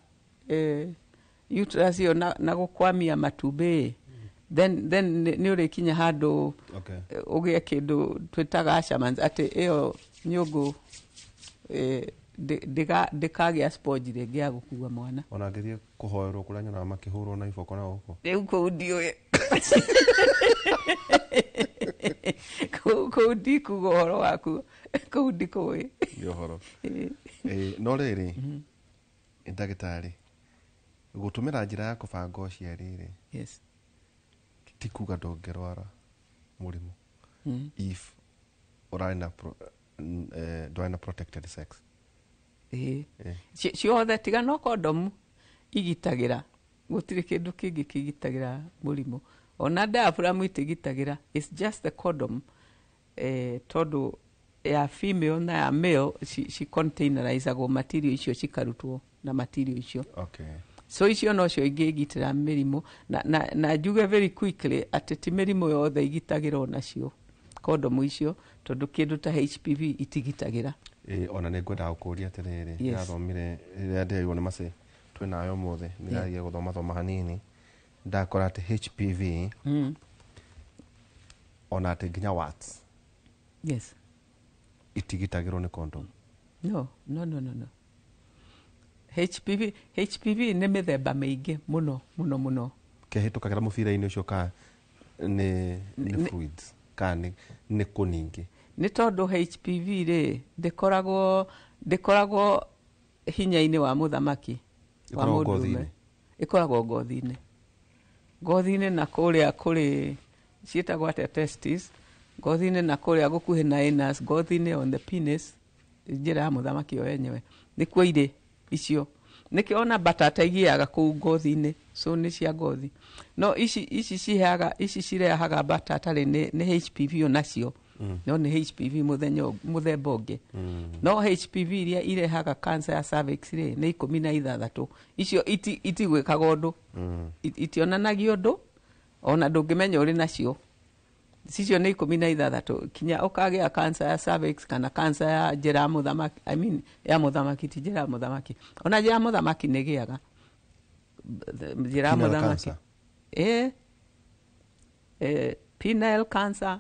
uterus ĩyo na gũkwamia matumbĩ, Then nĩ ũrĩkinya handũ ũgĩe kĩndũ twĩtaga Asherman's, atĩ ĩyo nyũngũ ndĩkagĩa sponge rĩngĩ ya gũkua mwana. Ona ngĩthiĩ kũhoerwo kũrĩa nyonaga makĩhũrwo na iboko na gũkũ. Rĩu kũu ndiũĩ, kũu ndikuga ũhoro waku, kũu ndikũĩ. Nĩ ũhoro. No rĩrĩ, ndagĩtarĩ, gũtũmĩra njĩra ya kũbanga ũciari rĩ, ti kuga ndũngĩrwara mũrimũ if ũrarĩ na ndwarĩ na protected sex. Ĩĩ. Ciothe tiga no kondomu igitagĩra, gũtirĩ kĩndũ kĩngĩ kĩgitagĩra mũrimũ. Ona diaphragm itigitagĩra, it's just the condom, tondũ ya female na ya male ci containerizagwo material icio, cikarutwo na material icio. So icio nocio ingĩgitĩra mĩrimũ, na njuge very quickly atĩ ti mĩrimũ yothe igitagĩrwo nacio kondomu icio, tondũ kĩndũ ta HPV itigitagĩra. Ĩĩ, ona nĩ ngwendaga gũkũria atĩrĩrĩ, ndathomire rĩrĩa ndĩrirwo nĩ macĩ twĩnayo ũmũthĩ, nĩndagire gũthoma thoma hanini, ndakora atĩ HPV ona atĩ nginya warts itigitagĩrwo nĩ condom. No, no, no, no, no. HPV nĩ mĩthemba mĩingĩ mũno mũno mũno. Kĩhĩtũkagĩra mũbira-inĩ ũcio ka nĩ fluids ka nĩ kũningĩ? Nĩ tondũ HPV rĩ ndĩkoragwo hinya-inĩ wa mũthamaki wa Ĩkoragwo mũndũrũme. Ngothi-inĩ. Ĩkoragwo ngothi-inĩ. Ngothi-inĩ na kũrĩa kũrĩ ciĩtagwo atĩa, testis, ngothi-inĩ na kũrĩa gũkuhĩ na anus, ngothi-inĩ on the penis, njĩra ya mũthamaki yo yenyewe nĩkuo irĩ icio. Nĩkĩo ona mbatata igĩaga kũu ngothi-inĩ, so nĩ cia ngothi. No ici ciheaga, ici cirehaga mbatata rĩ, nĩ HPV onacio. No nĩ HPV mũthemba ũngĩ. No HPV iria irehaga cancer ya cervix rĩ, nĩ 16. Icio itigwĩkaga ũndũ. Itionanagia ũndũ, ona ndũngĩmenya ũrĩ nacio. Cicio nĩ 16 kinya ũkagĩa cancer ya cervix kana cancer ya njĩra ya mũthamaki, I mean ya mũthamaki, ti njĩra ya mũthamaki. Ona njĩra ya mũthamaki nĩ ĩgĩaga. Njĩra ya Penile mũthamaki. Cancer. Penile cancer,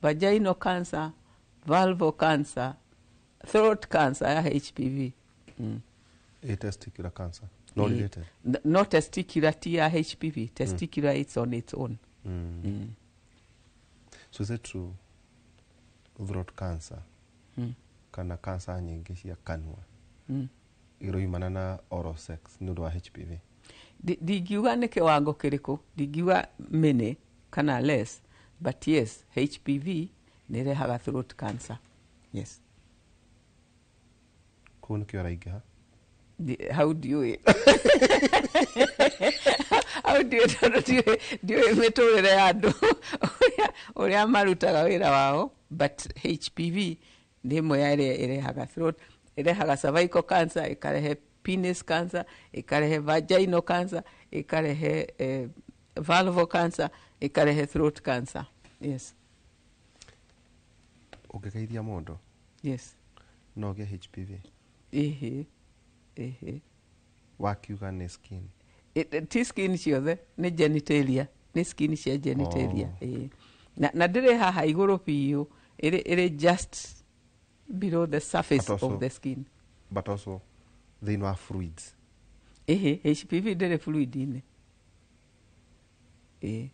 vaginal cancer, vulval cancer, throat cancer ya HPV. Testicular cancer. No related. No testicular, ti ya HPV. Testicular, it's on its own. So is it true throat cancer kana cancer nyingĩ cia kanua iroimana na oral sex nĩ ũndũ wa HPV? Ndingiuga nĩ kĩwango kĩrĩkũ, ndingiuga many kana less, but yes, HPV nĩ ĩrehaga throat cancer. Yes. Kũu nĩkĩo ĩraingĩha? Hau ndiũĩ. Hau ndiũĩ tondũ ndiũĩ mĩtũrĩre ya andũ ũrĩa marutaga wĩra wao, but HPV nĩ ĩmwe ya ĩrĩa ĩrehaga throat, ĩrehaga cervical cancer, ĩkarehe penis cancer, ĩkarehe vaginal cancer, ĩkarehe vulval cancer, ĩkarehe throat cancer. Yes. Ũngĩgeithia mũndũ? Yes. No ũgĩe HPV? Ĩhĩ. Ĩhĩ. Wakiuga nĩ skin? Ti skin ciothe, nĩ genitalia, nĩ skin cia genitalia. Ĩĩ. Na ndĩrĩ haha igũrũ biũ, ĩrĩ just below the surface But also of the skin. But also thĩinĩ wa fluids. Ĩhĩ, HPV ndĩrĩ fluid-inĩ. Ĩĩ.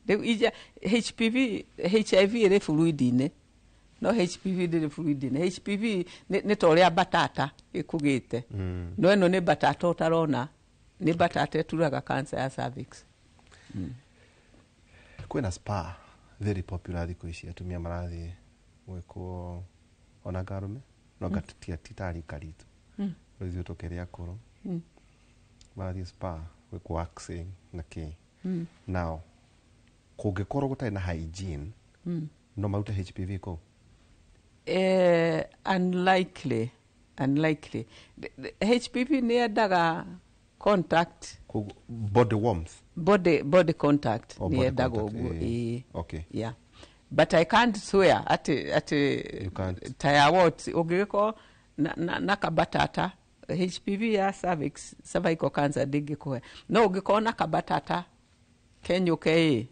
Rĩu ija HPV, HIV ĩrĩ fluid-inĩ. No HPV ndĩrĩ fluid-inĩ. HPV nĩ ta ũrĩa mbatata ĩkũgĩte. No ĩno nĩ mbatata ũtarona, nĩ mbatata ĩturaga cancer ya cervix. Kwĩna spa very popular thikũ ici, atumia marathiĩ gwĩkwo ona ngarume no ti ta rika ritũ. Rĩu ithuĩ tũkĩrĩ akũrũ. Marathiĩ spa gwĩkwo waxing na kĩ. Now kũngĩkorwo gũtarĩ na hygiene, no marute HPV kũu? Unlikely, unlikely. HPV nĩ yendaga contact. Koguo body warmth. Body contact Oh, nĩ body yendaga contact, ũguo, eh. ĩĩ. Okay. Yeah. But I can't swear ati You can't. ta ya what ũngĩgĩkorwo na kabatata HPV ya cervix, cervical cancer ndĩngĩkũhe, no ũngĩkorwo na kabatata Kenyũke ĩ,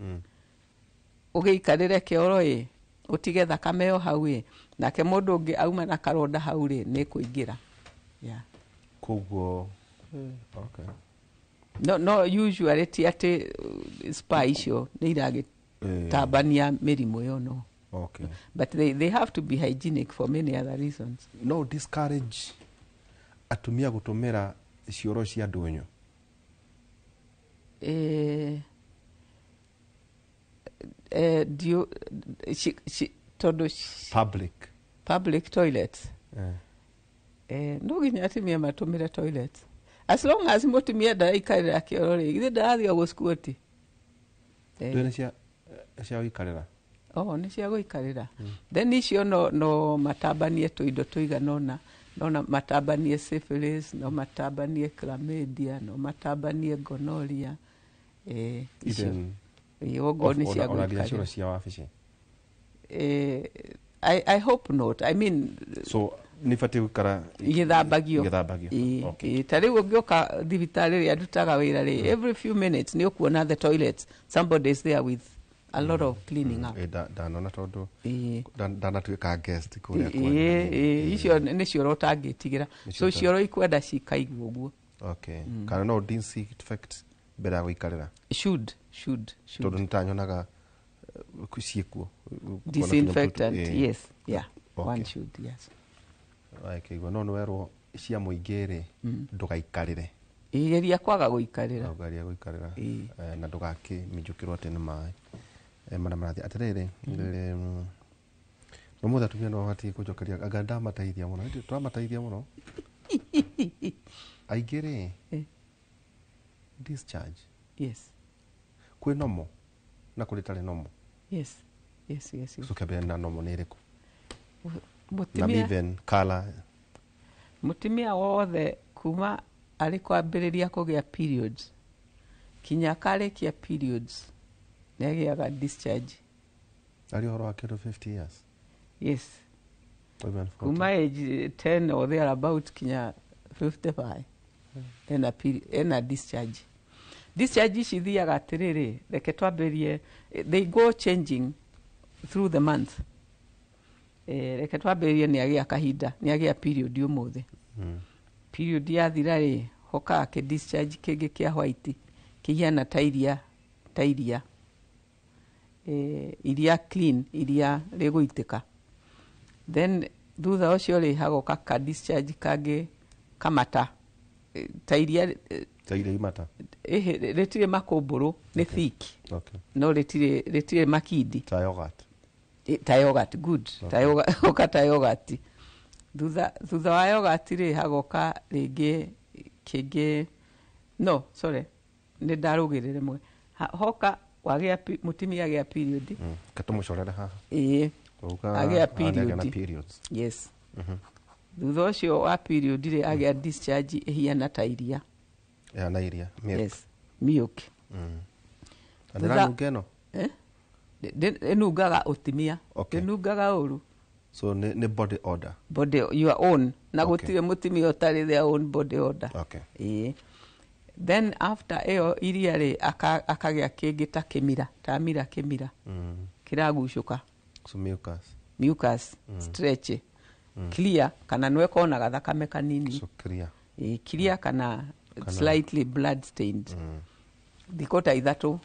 ũgĩikarĩre kĩoro ĩ, ũtige thakame o hau ĩ, nake mũndũ ũngĩ auma na karonda hau rĩ, nĩ kũingĩra. Yeah. Koguo okay. No usually ti atĩ spa icio nĩ iragĩtambania mĩrimũ ĩyo, no. Okay. But they have to be hygienic for many other reasons. No discourage atumia gũtũmĩra cioro cia ndũnyũ? Do tondũ public public toilets. No nginya atumia matũmĩre toilets, as long as mũtumia ndaraikarĩra kĩoro rĩ, githĩ ndarathiĩ gũsquat? Ndũĩ cia cia gũikarĩra. Oh, nĩ cia gũikarĩra. Then icio no matambanie tũindo tũigana ũna, no matambanie syphilis, no matambanie chlamydia, no matambanie gonorrhea. Icio ogo nĩ cia Ona nginya cioro gũikarĩra. Cia wabici? I hope not. I mean, So nĩ batiĩ gũikara igĩthambagio. Igĩthambagio. Ĩĩ, ta rĩu ũngĩũka thibitarĩ ĩrĩa ndutaga wĩra rĩ, every few minutes nĩ ũkuona the toilets, somebody is there with a lot of cleaning up. Ndanona tondũ ndanatuĩka guest kũrĩa kwanyu. Ĩĩ, icio nĩ cioro ũtangĩtigĩra. Nĩ So cioro. Cioro ikwenda cikaigwo ũguo. Okay. Kana no disinfect mbere ya gũikarĩra? Should. Tondũ nĩtanyonaga ciĩkuo. Disinfectant, yes, yeah. One should, yes. Waikĩigua no nĩwerwo cia mũingĩ rĩ, ndũgaikarĩre. Geria kwaga gũikarĩra. Geria gũikarĩra. Na ndũgakĩminjũkĩrwo atĩ nĩ maĩ marĩa marathiĩ atĩrĩrĩ. Ũmũthĩ atumia no mabatiĩ kũnjokeria anga ndamateithia mũno. Ĩndĩ tũramateithia mũno aingĩ rĩ. Discharge. Yes. Kwĩ normal na kũrĩ tarĩ normal. Yes. So kĩambĩrĩria na normal nĩ ĩrĩkũ na Mũtumia even color? Mũtumia wothe kuma arĩ kwambĩrĩria kũgĩa periods kinya akarĩkia periods nĩ agĩaga discharge. Arĩ ũhoro wa kĩndũ 50 years? Yes. Or even 40. Kuma age 10 or thereabout kinya 55 ena ena discharge. Discharge ici ithiaga atĩrĩrĩ, reke twambĩrĩrie, they go changing through the month. Reke twambĩrĩrie nĩ agĩa kahinda, nĩ agĩa period ũmũthĩ. Period yathira rĩ, hokaga kĩ discharge kĩngĩ kĩa white kĩhiana ta iria iria clean, iria rĩgũitĩka. Then thutha ũcio rĩ, hagoka ka discharge kangĩ kamata, ta iria. Ta iria imata. Ĩhĩ, rĩtirĩ makũmbũrũ, nĩ thick. No rĩtirĩ makindi. Ta yogurt. Ta yogurt, good. Ta yogurt, hoka ta yogurt. Thutha wa yogurt rĩ, hagoka rĩngĩ kĩngĩ, no sorry, nĩ ndarũgĩrĩre mwe. Hoka wagĩa mũtumia agĩa period. Katũmũcorere haha. Ĩĩ. Ũka Agĩa agĩa na period. Periods. Yes. Thutha ũcio wa period rĩ, agĩa discharge ĩhiana ta iria. Ya na iria milk. Yes, milk. Na ndĩranunga ĩno? Eh? Ĩnungaga ũtimia. Ĩnungaga ũru. So nĩ body odor. Body your own. Na gũtirĩ mũtumia ũtarĩ their own body odor. Ĩĩ. Then after ĩyo iria rĩ, akagĩa kĩngĩ ta kĩmira, ta mira kĩmira. Kĩragucũka. So mucus. Mucus, stretch. Clear kana nĩ kona gathakame kanini. So clear. Ĩĩ, clear kana slightly blood stained. Thikũ ta 3.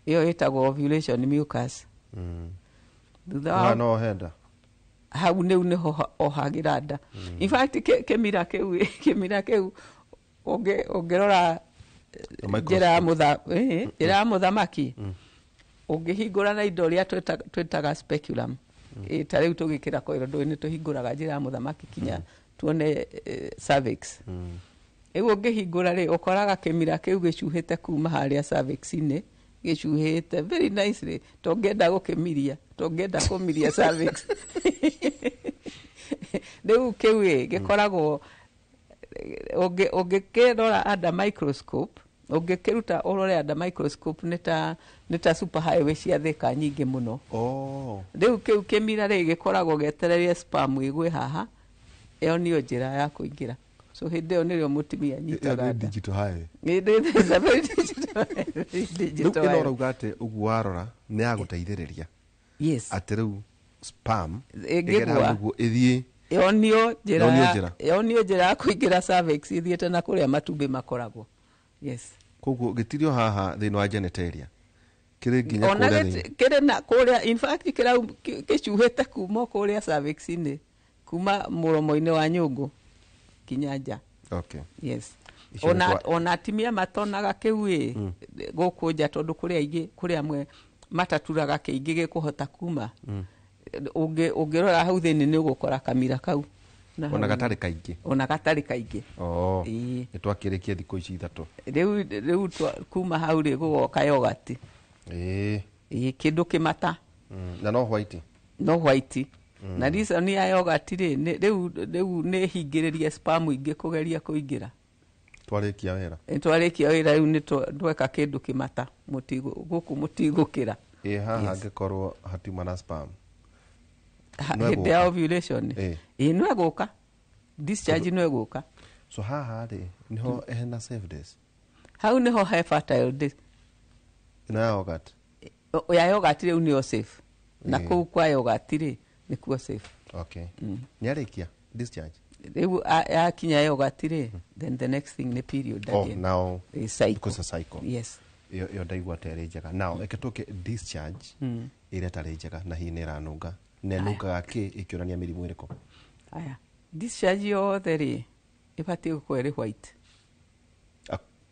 Ĩyo ĩtagwo ovulation mucus. Thutha wa No henda. Hau nĩu nĩho ohagĩra nda. In fact, kĩmira kĩu ũngĩrora njĩra ya mũthamaki, ũngĩhingũra na indo ũrĩa twĩtaga speculum. Ta rĩu tũgĩkĩra koiro ndũĩ nĩ tũhingũraga njĩra ya mũthamaki kinya tuone cervix. Rĩu ũngĩhingũra rĩ, ũkoraga kĩmira kĩu gĩcuhĩte kuma harĩa cervix-inĩ, gĩcuhĩte very nicely, tũngĩenda gũkĩmiria, tũngĩenda kũmiria cervix. Rĩu kĩu ĩ, gĩkoragwo ũngĩkĩrora under microscope, ũngĩkĩruta ũrore under microscope nĩ ta super highway cia Thika nyingĩ mũno. Rĩu kĩu kĩmira rĩ, gĩkoragwo gĩetereire sperm ĩgwe haha, ĩyo nĩyo njĩra ya kũingĩra. So hĩndĩ ĩyo nĩrĩo mũtumia anyitaga nda. Digital highway. It is a very digital. Rĩu Digital ĩno wire. ũrauga atĩ ũguo warora nĩ ya gũteithĩrĩria Yes. atĩ rĩu spam Ĩngĩgwa. ĩgere hau nĩguo ĩthiĩ. Yonio njĩra Yonio njĩra. Yonio njĩra ya kũingĩra cervix ithiĩte na kũrĩa matumbĩ makoragwo. Yes. Koguo gĩtirio haha thĩinĩ wa genitalia, kĩrĩ nginya Ona kũrĩa thĩinĩ. kĩrĩ na kũrĩa, in fact kĩcuhĩte kuma kũrĩa cervix-inĩ, kuma mũromo-inĩ wa nyũngũ kinya nja. Okay. Yes. Icio Ona ona atimia matonaga kĩu ĩ gũkũ nja, tondũ kũrĩ aingĩ, kũrĩ amwe mataturaga kĩingĩ gĩkũhota kuma. Ũngĩrora hau thĩinĩ nĩ ũgũkora kamira kau na Ona hau. gatarĩ kaingĩ. Ona gatarĩ kaingĩ. Oh. Ĩĩ. Nĩ twakĩrĩkia thikũ ici 3. Rĩu kuma hau rĩ gũgoka yogati. Ĩĩ, kĩndũ kĩmata. Na no white. No white. Na reason ya yogati rĩ, rĩu nĩ hingĩrĩrie sperm ingĩ kũgeria kũingĩra. Twarĩkia wĩra. Ĩ, twarĩkia wĩra rĩu nĩ tweka kĩndũ kĩmata, gũkũ mũtigũkĩra. Ĩ haha angĩkorwo hatiuma na sperm. No Hĩndĩ ya ĩgũka. ovulation. Ĩ. Ĩ, no ĩgũka. Discharge no ĩgũka. So haha rĩ niho hena safe days. Hau niho he fertile days. Ĩno ya yogurt. Ya yogurt rĩu nĩyo safe. Na Ĩ. kũu kwa yogurt rĩ nĩkuo safe. Okay. Nĩ arĩkia discharge. Rĩu yakinya yogurt rĩ, then the next thing nĩ period Oh, again. now Ĩ, cycle. Because a cycle. Yes. Ĩyo ndaigua ta ĩrĩ njega. Now reke tũke discharge ĩrĩa ĩtarĩ njega na hihi nĩ ĩranunga. Na ĩnungaga kĩ ĩkĩonania mĩrimũ ĩrĩkũ? Aya. Discharge yothe rĩ ĩbatiĩ gũkorwo ĩrĩ white.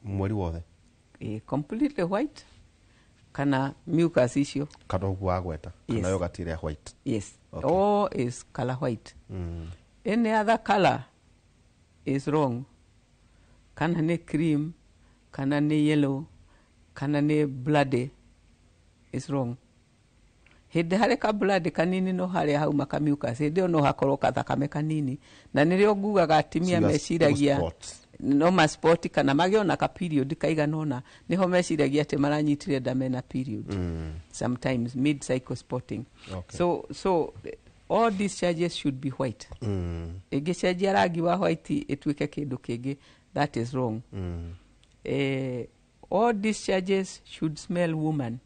Mweri wothe. Ĩ, completely white kana mucus icio. Kana ũguo wagweta. Kana Yes. yogurt ĩrĩa white. Yes. Okay. All is color white. Any other color is wrong. Kana nĩ cream, kana nĩ yellow, kana nĩ bloody is wrong. Hĩndĩ harĩ ka blood kanini no harĩa hauma ka mucus, hĩndĩ ĩyo no hakorwo kathakame kanini. Na nĩrĩo ngugaga atimia meciragia Spots. no ma spot kana magĩona na ka period kaigana ũna, nĩho meciragia atĩ maranyitire nda mena period. Sometimes mid cycle spotting. Okay. So all discharges should be white. Ĩngĩcenjia rangi wa white ĩtuĩke kĩndũ kĩngĩ, that is wrong. All discharges should smell woman.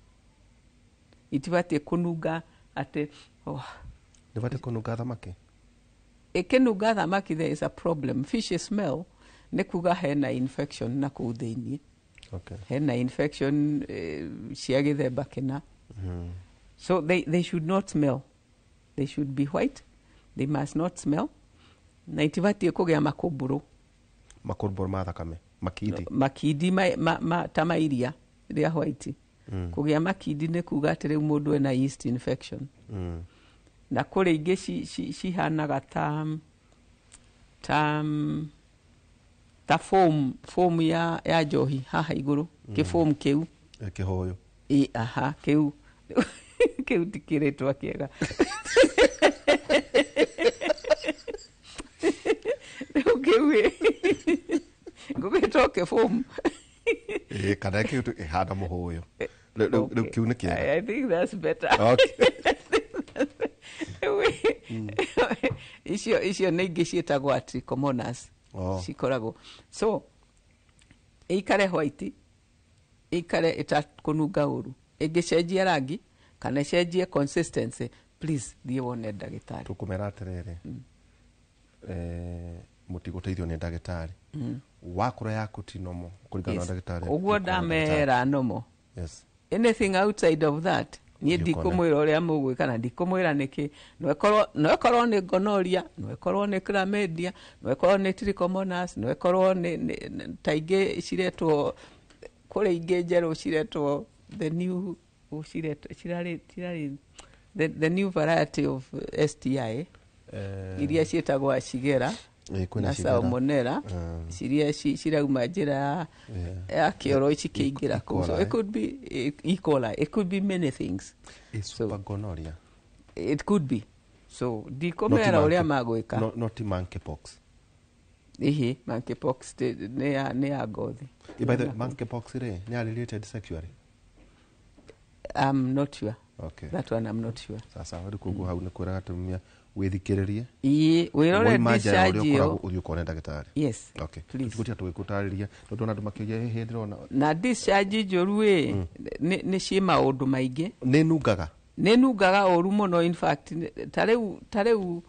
Itibatiĩ kũnunga atĩ oh. Ndĩbatiĩ kũnunga thamaki? Ĩkĩnunga thamaki there is a problem. Fish smell nĩ kuga hena infection na kũu thĩiniĩ. Okay. Hena infection cia gĩthemba kĩna. So they should not smell. They should be white. They must not smell. Na itibatiĩ kũgĩa makũmbũrũ. Makũmbũrũ ma thakame. Makindi. Makindi ta mairia rĩa white. Kũgĩa makindi nĩ kuga atĩ rĩu mũndũ ena yeast infection. Na kũrĩ ingĩ cihanaga ta foam ya njohi haha igũrũ. Kĩfoam kĩu. Kĩhũyũ. Ĩ, aha, kĩu. Kĩu ti kĩrĩtwa kĩega. Rĩu kĩu ĩ, ngũgĩtwo kĩfoam. Ĩ, kana kĩu ĩhana mũhũyũ. Rĩu kĩu nĩ kĩega. I think that's better. Okay. Icio nĩ ingĩ ciĩtagwo trichomonas. Oh. Cikoragwo. So, ĩikare white, ĩikare ĩtakũnunga ũru. Ĩngĩcenjia rangi kana ĩcenjie consistency, please thiĩ wone ndagĩtarĩ. Tũkũmera atĩrĩrĩ, mũtigũteithio nĩ ndagĩtarĩ. Wakorwo yaku ti normal kũringana na Yes. ndagĩtarĩ. Ũguo ndamera normal. Yes. Anything outside of that, niĩ Thiĩ ũkone. ndikũmwĩra ũrĩa mũgwĩka na ndikũmwĩra nĩkĩ. No ĩkorwo nĩ gonorrhea, no ĩkorwo nĩ chlamydia, no ĩkorwo nĩ trichomonas, no ĩkorwo nĩ ta ingĩ ciretwo, kũrĩ ingĩ njerũ ciretwo the new, ciretwo, cirarĩ, the new variety of STI, iria ciĩtagwo Shigella Kwĩna na Shigella. Salmonella, ciria cirauma njĩra ya kĩoro cikĩingĩra kũu. So E. it could be E. coli, it could be many things. Ĩ, super gonorrhea. It could be. So ndikũmera ũrĩa magwĩka. No ti monkeypox. Ihi, monkeypox nĩ ya ngothi. By the way, monkeypox rĩ, nĩ ya related sexually? I'm not sure. Okay. That one I'm not sure. Sasa rĩu koguo hau nĩ kwĩraga atumia wĩthikĩrĩrie. Ĩĩ, wĩrore Wauma nja ya ũrĩa discharge ĩyo. ũkoragwo ũthiĩ ũkone ndagĩtarĩ. Yes. Okay. Tũgũtiga tũgĩkũtarĩria tondũ ona andũ makĩũria hĩndĩ ndĩrona Na discharge njũru ĩ, nĩ ciĩ maũndũ maingĩ. Nĩ nungaga. Nĩ nungaga ũru mũno, in fact ta rĩu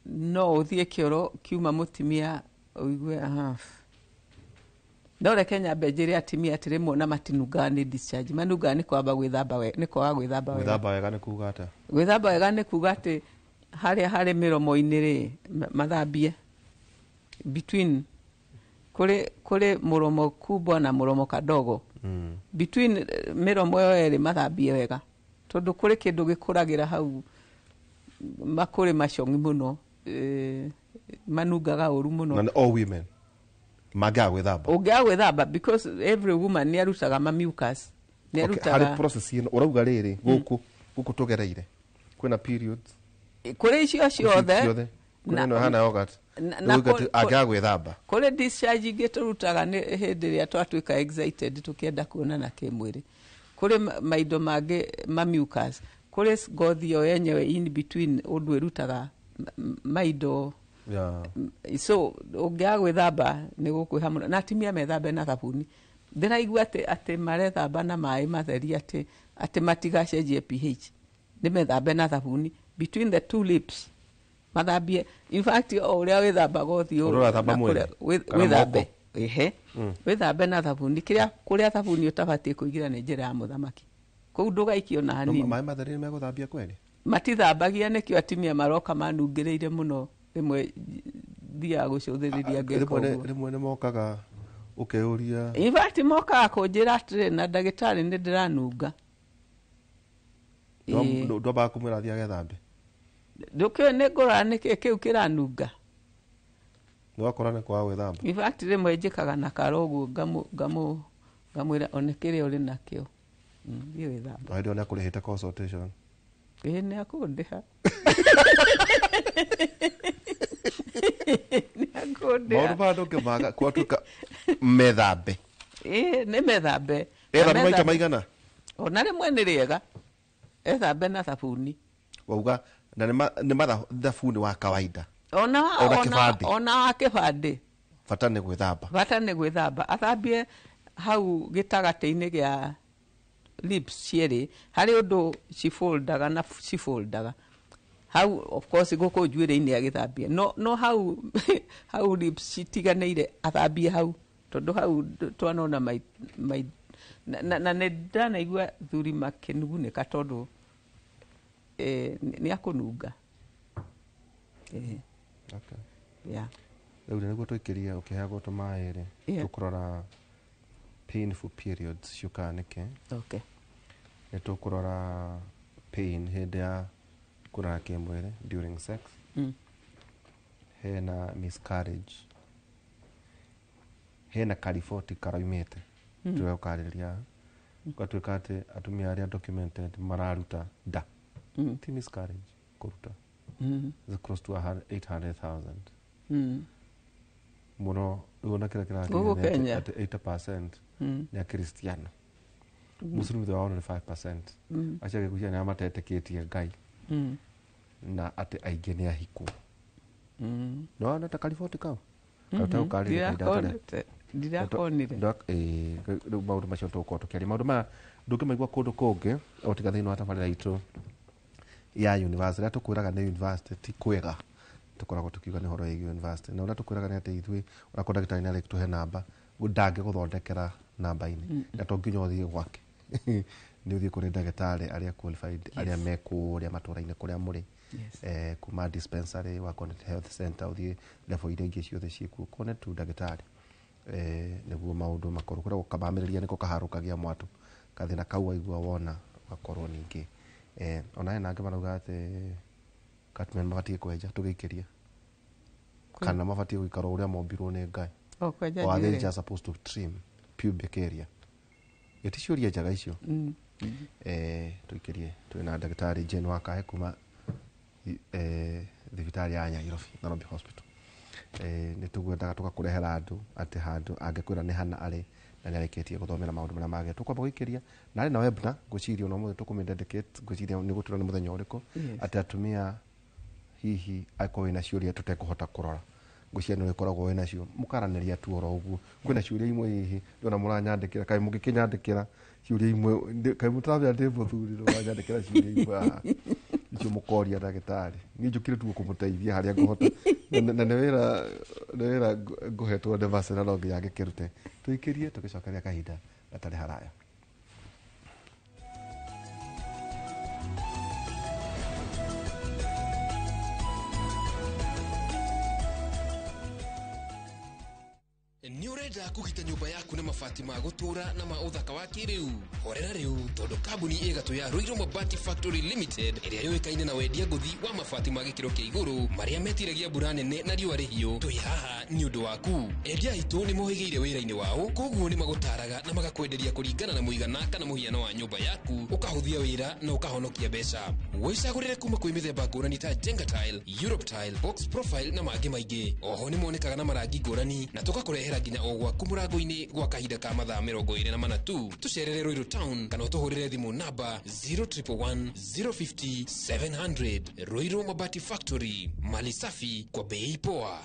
no ũthiĩ kĩoro kiuma mũtumia ũigue aha. No reke nyambe njĩre atumia atĩ rĩmwe ona matinungaga nĩ discharge, manungaga nĩ kwamba gwĩthamba wega, nĩ kwaga gwĩthamba wega. Gwĩthamba wega nĩ kuga atĩa? Gwĩthamba wega nĩ kuga atĩ harĩa harĩ mĩromo-inĩ rĩ, mathambie between kũrĩ mũromo kubwa na mũromo kadogo. Between mĩromo ĩyo ĩrĩ mathambie wega, tondũ kũrĩ kĩndũ gĩkũragĩra hau makũrĩ macong'i mũno, manungaga ũru mũno. Na all women mangĩaga gwĩthamba. Ũngĩaga gwĩthamba, because every woman nĩ arutaga ma mucus, nĩ Okay, arutaga harĩ process ĩno ũrauga rĩrĩ gũkũ tũgereire kwĩna periods kũrĩ icio ciothe kwĩna ĩno ĩhana yogurt na angĩaga gwĩthamba kũrĩ discharge ingĩ tũrutaga nĩ hĩndĩ ĩrĩa twatuĩka excited tũkĩenda kuonana kĩmwĩrĩ. Kũrĩ maindo mangĩ ma mucus, kũrĩ ngothi ĩyo yenyewe in between ũndũ ĩrutaga maindo. Yeah. So ũngĩaga gwĩthamba nĩ gũkwĩha mũno, na atumia methambe na thabuni. Ndĩraigua atĩ marethamba na maĩ matheri, atĩ matigacenjie pH, nĩ methambe na thabuni between the two lips mathambie. In fact o ũrĩa wĩthambaga ũthiũ wĩthambe, ehe, wĩthambe na thabuni. Kũrĩa thabuni ũtabatiĩ kũingĩra nĩ njĩra ya mũthamaki, kũu ndũgaikio na hanini. Maĩ matheri nĩ megũthambia kweli? Matithambagia, nĩkĩo atumia maroka manungĩrĩire mũno. Rĩmwe thiaga gũcũthĩrĩria ngeka ũguo. Rĩmwe nĩ mokaga ũkeyũria. In fact mokaga kũnjĩra atĩrĩ, na ndagĩtarĩ nĩ ndĩranunga. Ndwambaga kũmwĩra athiĩ agethambe? Ndũkĩũĩ nĩ ngũrora nĩkĩ kĩu kĩranunga. Nĩwakora nĩ kwaga gwĩthamba. In fact rĩmwe njĩkaga na karo ũguo ngamwĩra one kĩrĩa ũrĩ nakĩo, thiĩ wĩthambe. Hĩndĩ ĩyo nĩakũrĩhĩte consultation? Ĩĩ, nĩakũndĩha. Maũndũ maya ndũngĩmaga kwatuĩka methambe. Ĩĩ, nĩ methambe. Ethambe maita maigana? Ona rĩmwe nĩ rĩega ethambe na thabuni. Wauga na nĩ thabuni wa kawaida? Ona wa kĩbandĩ. Bata nĩ gwĩthamba. Bata nĩ gwĩthamba. Athambie hau gĩtagatĩ-inĩ gĩa lips cierĩ, harĩ ũndũ cifoldaga na cifoldaga hau, of course gũkũ njuĩrĩ-inĩ agĩthambie, no hau lips citiganĩire athambie hau, tondũ hau twanona na nĩ ndanaigua thuri makĩnugunĩka tondũ nĩ akũnunga. Okay. Yeah. Rĩu nĩguo tũikĩrie ũkĩheagwo tũmaĩ rĩ, tũkũrora painful periods ciũkaga nĩkĩ. Okay. Nĩ tũkũrora pain hĩndĩ ya kũrora kĩmwĩrĩ during sex. Hena miscarriage, hena kariboti karaumĩte tũgũkarĩria gatuĩka atĩ atumia arĩa documented mararuta nda, ti miscarriage kũruta, is close to 800,000 mũno. Rĩu ona kĩrĩa kĩrakinya atĩ 80% nĩ akristiano, Muslim thĩ wao nĩ 5%, acio angĩ ngwĩciria nĩ arĩa matetĩkĩtie Ngai na atĩ aingĩ nĩ ahiku. Nĩwona ta kariboti kau? Ndirakonire. Rĩu maũndũ macio tũgũkorwo tũkĩaria maũndũ maya ndũngĩmaigua kũndũ kũngĩ o tiga thĩinĩ wa tabarĩra itũ ya university. Rĩrĩa tũkwĩraga nĩ university ti kwega, tũkoragwo tũkiuga nĩ ũhoro wĩgiĩ university, na ũrĩa tũkwĩraga nĩ atĩ ithuĩ onakorwo ndagĩtarĩ nĩ arĩtũhe namba, ndangĩgũthondekera namba-inĩ, na to nginya ũthiĩ gwake, nĩ ũthiĩ kũrĩ ndagĩtarĩ arĩa qualified, arĩa me kũrĩa matũra-inĩ kũrĩa mũrĩ, kuma dispensary wa Connect Health Center ũthiĩ level iria ingĩ ciothe ciĩkuo, kone tu ndagĩtarĩ nĩguo maũndũ makorwo kũrĩa gũkamamĩrĩria nĩko kaharũkagia mwatũ kathĩna kau waigua wona gakorwo ningĩ. Ona hena angĩ marauga atĩ atumia mabatiĩ kwenja tũgĩikĩria, kana mabatiĩ gũikara ũrĩa mombirwo nĩ Ngai. Or are they just supposed to trim pubic area? Ĩti ciũria njega icio. Tũikĩrie twĩna ndagĩtarĩ Jane Wakahe kuma thibitarĩ ya Nairobi, Nairobi Hospital. Nĩ tũgwendaga tũgakũrehera andũ atĩ handũ angĩkwĩra nĩ hana arĩ Na nĩ arĩkĩtie gũthomera maũndũ marĩa magĩrĩire. Tũkwamba gũikĩria na arĩ na webinar ngwĩciria ona ũmũthĩ tũkũmĩ dedicate, ngwĩciria nĩ gũtura nĩ mũthenya ũrĩkũ, atĩ atumia hihi angĩkorwo wĩna ciũria tũtekũhota kũrora, ngwĩciria nĩ ũrĩkoragwo wĩna cio mũkaranĩria tu oro ũguo. Kwĩna ciũria imwe hihi ndĩrona mũranyandĩkĩra, kaĩ mũngĩkĩnyandĩkĩra ciũria imwe, kaĩ mũtaramenya ndĩ mũthuri mũranyandĩkĩra ciũria imwe haha icio mũkoria ndagĩtarĩ. Niĩ njũkire tu kũmũteithia harĩa ngũhota, na nĩ wĩra ngũhetwo nĩ Marcel no nginya ngĩkĩrute. Tũikĩrie tũgĩcokeria kahinda gatarĩ haraya. Nĩ ũrenda kũgita nyũmba yaku na mabati ma gũtũra na ma ũthaka wa kĩrĩu? Horera rĩu, tondũ kambuni ĩgatũ ya Ruiru Mabati Factory Limited ĩrĩa yũĩkaine na wendia ngũthi wa mabati ma gĩkĩro kĩa igũrũ marĩa metiragia mbura nene na riũa rĩhiũ, twĩ haha nĩ ũndũ waku. Endia aitũ nĩ mohĩgĩire wĩra-inĩ wao, koguo nĩ magũtaraga na magakwenderia kũringana na mũigana kana mũhiano wa nyũmba yaku, ũkahũthia wĩra na ũkahonokia mbeca. Wĩcagũrĩre kuma kwĩ mĩthemba ngũrani ta Jenga Tile, Europe Tile, Box Profile na mangĩ maingĩ. Oho nĩ monekaga na marangi ngũrani na tũgakũrehera nginya o gwaku mũrango-inĩ gwa kahinda ka mathaa 24 tu. Tũcerere Ruiru Town kana ũtũhũrĩre thimũ namba 0111 050 700. Ruiru Mabati Factory, mali safi kwa bei poa.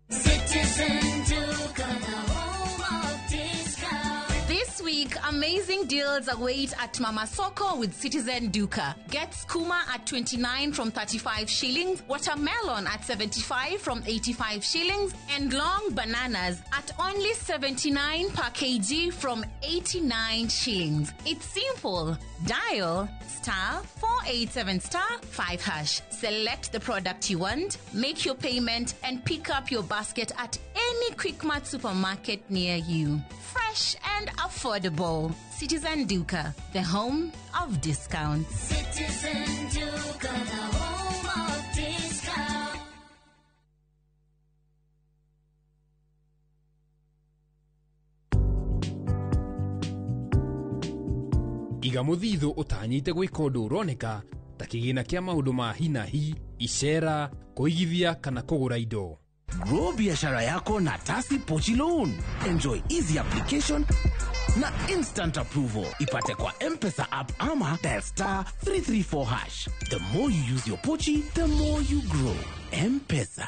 Citizen Duka, the home of discount. This week, amazing deals await at Mama Soko with Citizen Duka. Get skuma at 29 from 35 shillings, watermelon at 75 from 85 shillings, and long bananas at only 79 per kg from 89 shillings. It's simple. Dial star 487 star 5 hash. Select the product you want, make your payment, and pick up your basket at any Quickmart supermarket near you. Fresh and affordable. Citizen Duka, the home of discounts. Citizen Duka, the home of discounts. Iga mũthithũ ũtanyĩte gwĩka ũndũ ũroneka ta kĩgĩna kĩa maũndũ ma hi na hi, icera, kũigithia kana kũgũra indo. Grow biashara yako na Tasi Pochi Loan. Enjoy easy application na instant approval. Ipate kwa M-Pesa app ama dial star 334 hash. The more you use your Pochi, the more you grow. M-Pesa.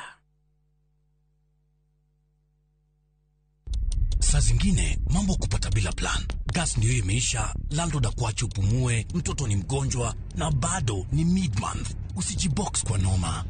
Saa zingine mambo kupata bila plan. Gas ndio imeisha, landlord akuache upumue, mtoto ni mgonjwa na bado ni mid-month. Usijibox kwa noma.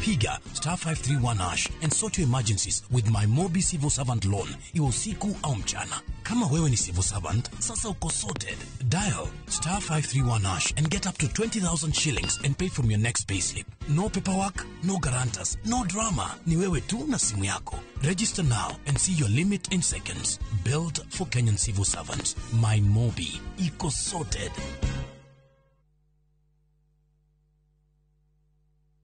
Piga star 531 hash and sort your emergencies with my Mobi Civil Servant Loan, iwe usiku au mchana. Kama wewe ni civil servant, sasa uko sorted. Dial star 531 hash and get up to 20,000 shillings and pay from your next payslip. No paperwork, no guarantors, no drama. Ni wewe tu na simu yako. Register now and see your limit in seconds. Built for Kenyan civil servants. My Mobi. Iko sorted.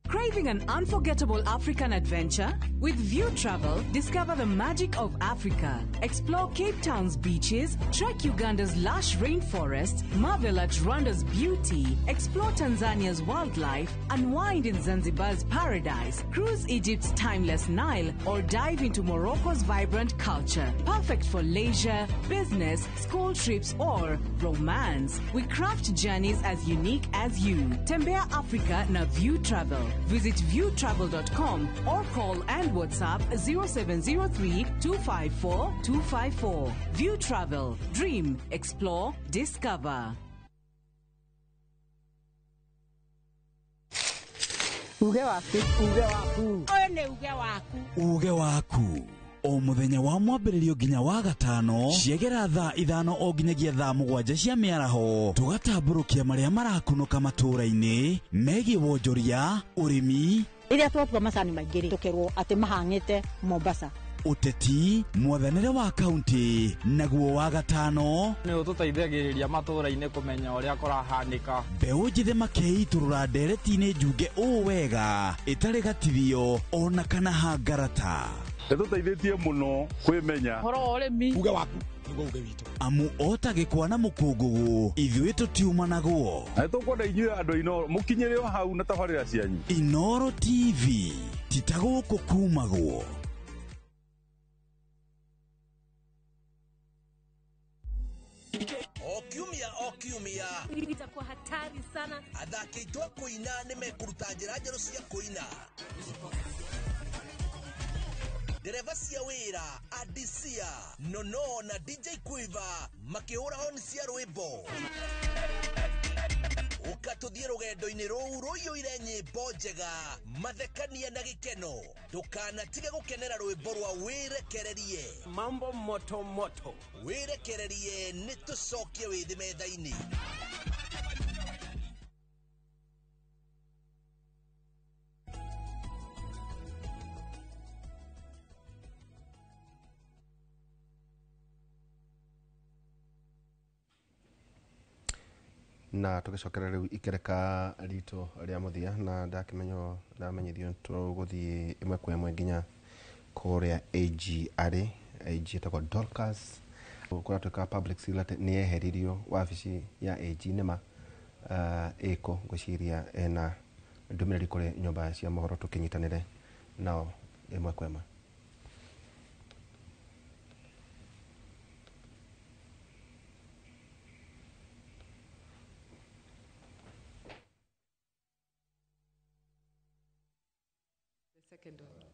Craving an unforgettable African adventure? With View Travel, discover the magic of Africa. Explore Cape Town's beaches, trek Uganda's lush rainforests, marvel at Rwanda's beauty, explore Tanzania's wildlife, unwind in Zanzibar's paradise, cruise Egypt's timeless Nile, or dive into Morocco's vibrant culture. Perfect for leisure, business, school trips, or romance. We craft journeys as unique as you. Tembea Africa na View Travel. Visit viewtravel.com or call and WhatsApp 0703 254 254. View Travel. Dream, explore, discover. Uge waku. Uge waku. Ũyũ nĩ uge waku. Uge waku. O muthenya wa mwambĩrĩrio nginya wa gatano ciegera thaa 5 o nginyagia thaa 7 cia mĩaraho tũgatambũrũkia marĩa marakunũka matũũra-inĩ megiĩ wonjoria, ũrĩmi. Rĩrĩa twatua macani maingĩ rĩ, tũkerwo atĩ mahang'ĩte Mombasa. Ũteti, mwathanĩre wa kaunti, naguo wa gatano nĩ ũtũteithagĩrĩria matũũra-inĩ kũmenya ũrĩa kũrahanĩka. Mbeũ njĩthĩ makeitũrũra ndereti-inĩ njunge ũũ wega ĩtarĩ gatithio ona kana hangarata. Nĩtũteithĩtie mũno kwĩmenya ũhoro wa ũrĩmi. Uge waku nĩguo uge witũ. Amu ota gĩkwa na mũkũngũgũ ithuĩ tũtiumanagwo. Na nĩtũkwenda inyuĩ andũ Inooro mũkinyĩre o hau na tabarĩra cianyu. Inooro TV ti ta gũkũ kumagwo. kiumia. Itakuwa hatari sana. Athaki aitũ a kũina nĩ mekũruta njĩra njerũ cia kũina. Ndereba cia wĩra Adisia Nono na DJ Quiver makĩhũra honi cia rwĩmbo. Ũka tũthiĩ rũgendo-inĩ rũu rũiyũire nyĩmbo njega, mathekania na gĩkeno. Ndũkanatige gũkenera rwĩmbo rwa wĩrekererie. Mambo moto moto. Wĩrekererie nĩ tũcokie wĩthĩ metha-inĩ. Na tũgĩcokera rĩu ikereka ritũ rĩa mũthia na ndakimenyo ndamenyithio tũgũthiĩ ĩmwe kwa ĩmwe nginya kũrĩa AG arĩ. AG etagwo Dorcas kũratuĩka public seal atĩ nĩ eheririo wabici ya AG nĩma ĩko ngwĩciria ena ndũmĩrĩri kũrĩ nyũmba cia mohoro tũkĩnyitanĩre nao ĩmwe kwa ĩmwe. Second one.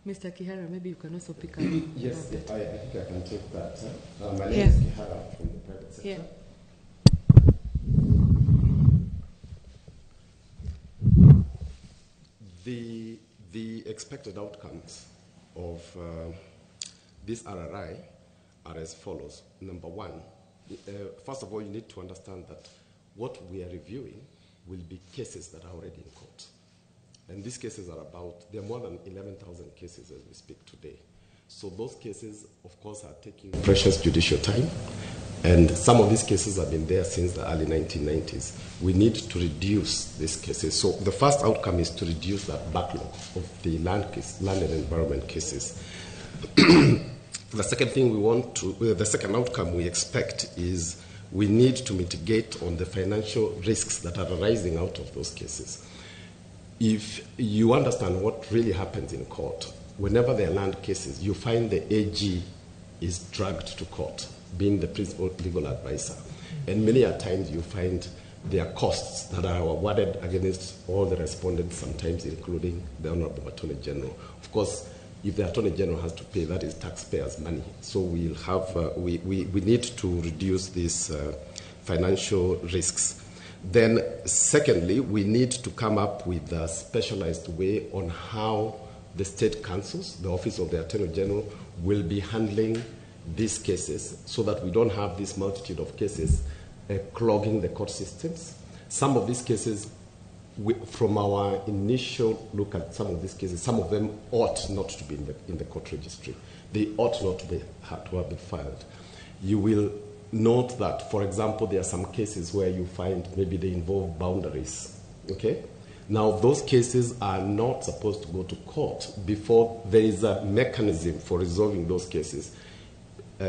Mr. Kihara, maybe you can also pick up. Yes, I think I can take that. My name is Kihara from the private sector. Yeah. The expected outcomes of this RRI are as follows. Number one, first of all, you need to understand that what we are reviewing will be cases that are already in court. And these cases are about, there are more than 11,000 cases as we speak today. So those cases, of course, are taking precious judicial time. And some of these cases have been there since the early 1990s. We need to reduce these cases. So the first outcome is to reduce that backlog of the land and environment cases. The second thing we want to, the second outcome we expect is we need to mitigate on the financial risks that are arising out of those cases. If you understand what really happens in court, whenever there are land cases, you find the AG is dragged to court, being the principal legal advisor. And many a times you find there are costs that are awarded against all the respondents, sometimes including the Honorable Attorney General. Of course, if the Attorney General has to pay, that is taxpayers' money. So we'll have, we need to reduce these financial risks. Then, secondly, we need to come up with a specialized way on how the state councils, the Office of the Attorney General, will be handling these cases so that we don't have this multitude of cases clogging the court systems. Some of these cases, from our initial look at some of these cases, some of them ought not to be in the court registry. They ought not to have been filed. You will note that, for example, there are some cases where you find maybe they involve boundaries, okay? Now, those cases are not supposed to go to court before there is a mechanism for resolving those cases at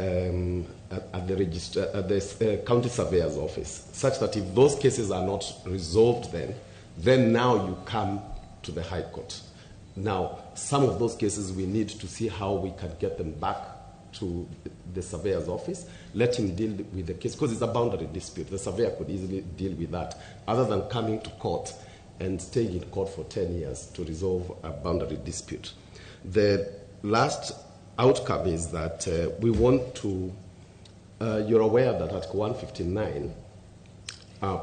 the county surveyor's office, such that if those cases are not resolved then now you come to the High Court. Now, some of those cases we need to see how we can get them back to the surveyor's office, let him deal with the case, because it's a boundary dispute. The surveyor could easily deal with that, other than coming to court and staying in court for 10 years to resolve a boundary dispute. The last outcome is that we want to, you're aware that Article 159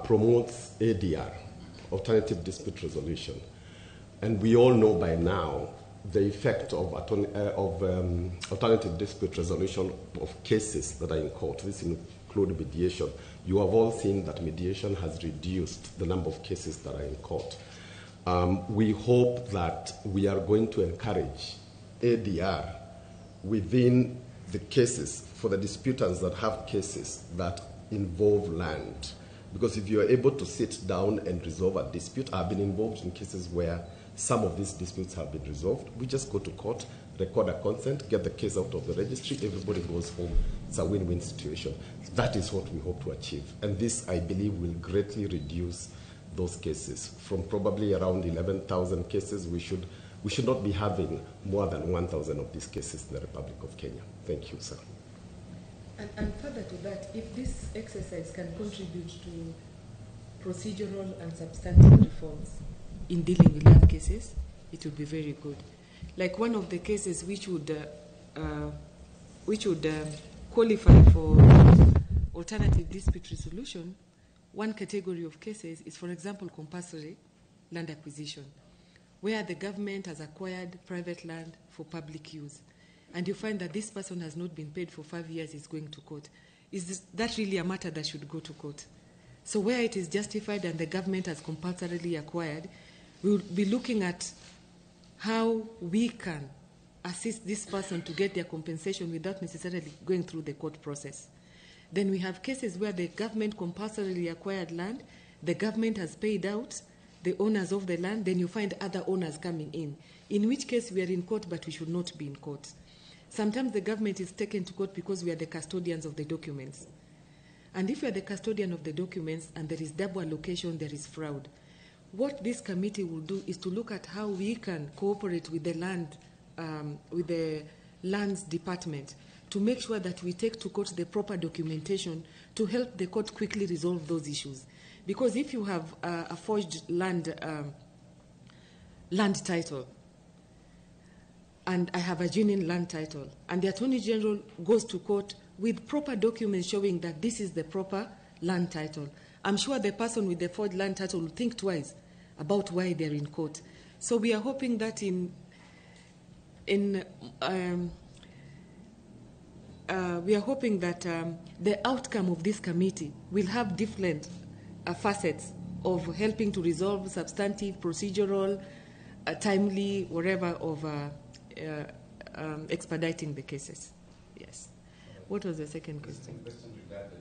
promotes ADR, Alternative Dispute Resolution. And we all know by now the effect of alternative dispute resolution of cases that are in court. This includes mediation. You have all seen that mediation has reduced the number of cases that are in court. We hope that we are going to encourage ADR within the cases for the disputants that have cases that involve land. Because if you are able to sit down and resolve a dispute, I've been involved in cases where some of these disputes have been resolved. We just go to court, record a consent, get the case out of the registry, everybody goes home. It's a win-win situation. That is what we hope to achieve. And this, I believe, will greatly reduce those cases. From probably around 11,000 cases, we should not be having more than 1,000 of these cases in the Republic of Kenya. Thank you, sir. And further to that, if this exercise can contribute to procedural and substantive reforms in dealing with land cases, it would be very good. Like one of the cases which would qualify for alternative dispute resolution, one category of cases is, for example, compulsory land acquisition, where the government has acquired private land for public use. And you find that this person has not been paid for 5 years, is going to court. Is that really a matter that should go to court? So where it is justified and the government has compulsorily acquired, we will be looking at how we can assist this person to get their compensation without necessarily going through the court process. Then we have cases where the government compulsorily acquired land, the government has paid out the owners of the land, then you find other owners coming in which case we are in court, but we should not be in court. Sometimes the government is taken to court because we are the custodians of the documents. And if we are the custodian of the documents and there is double allocation, there is fraud. What this committee will do is to look at how we can cooperate with the land, with the lands department, to make sure that we take to court the proper documentation to help the court quickly resolve those issues. Because if you have a forged land title, and I have a genuine land title, and the Attorney General goes to court with proper documents showing that this is the proper land title, I'm sure the person with the forged land title will think twice about why they're in court. So we are hoping that the outcome of this committee will have different facets of helping to resolve substantive, procedural, timely, whatever, of expediting the cases. Yes. What was the second question? The question regarded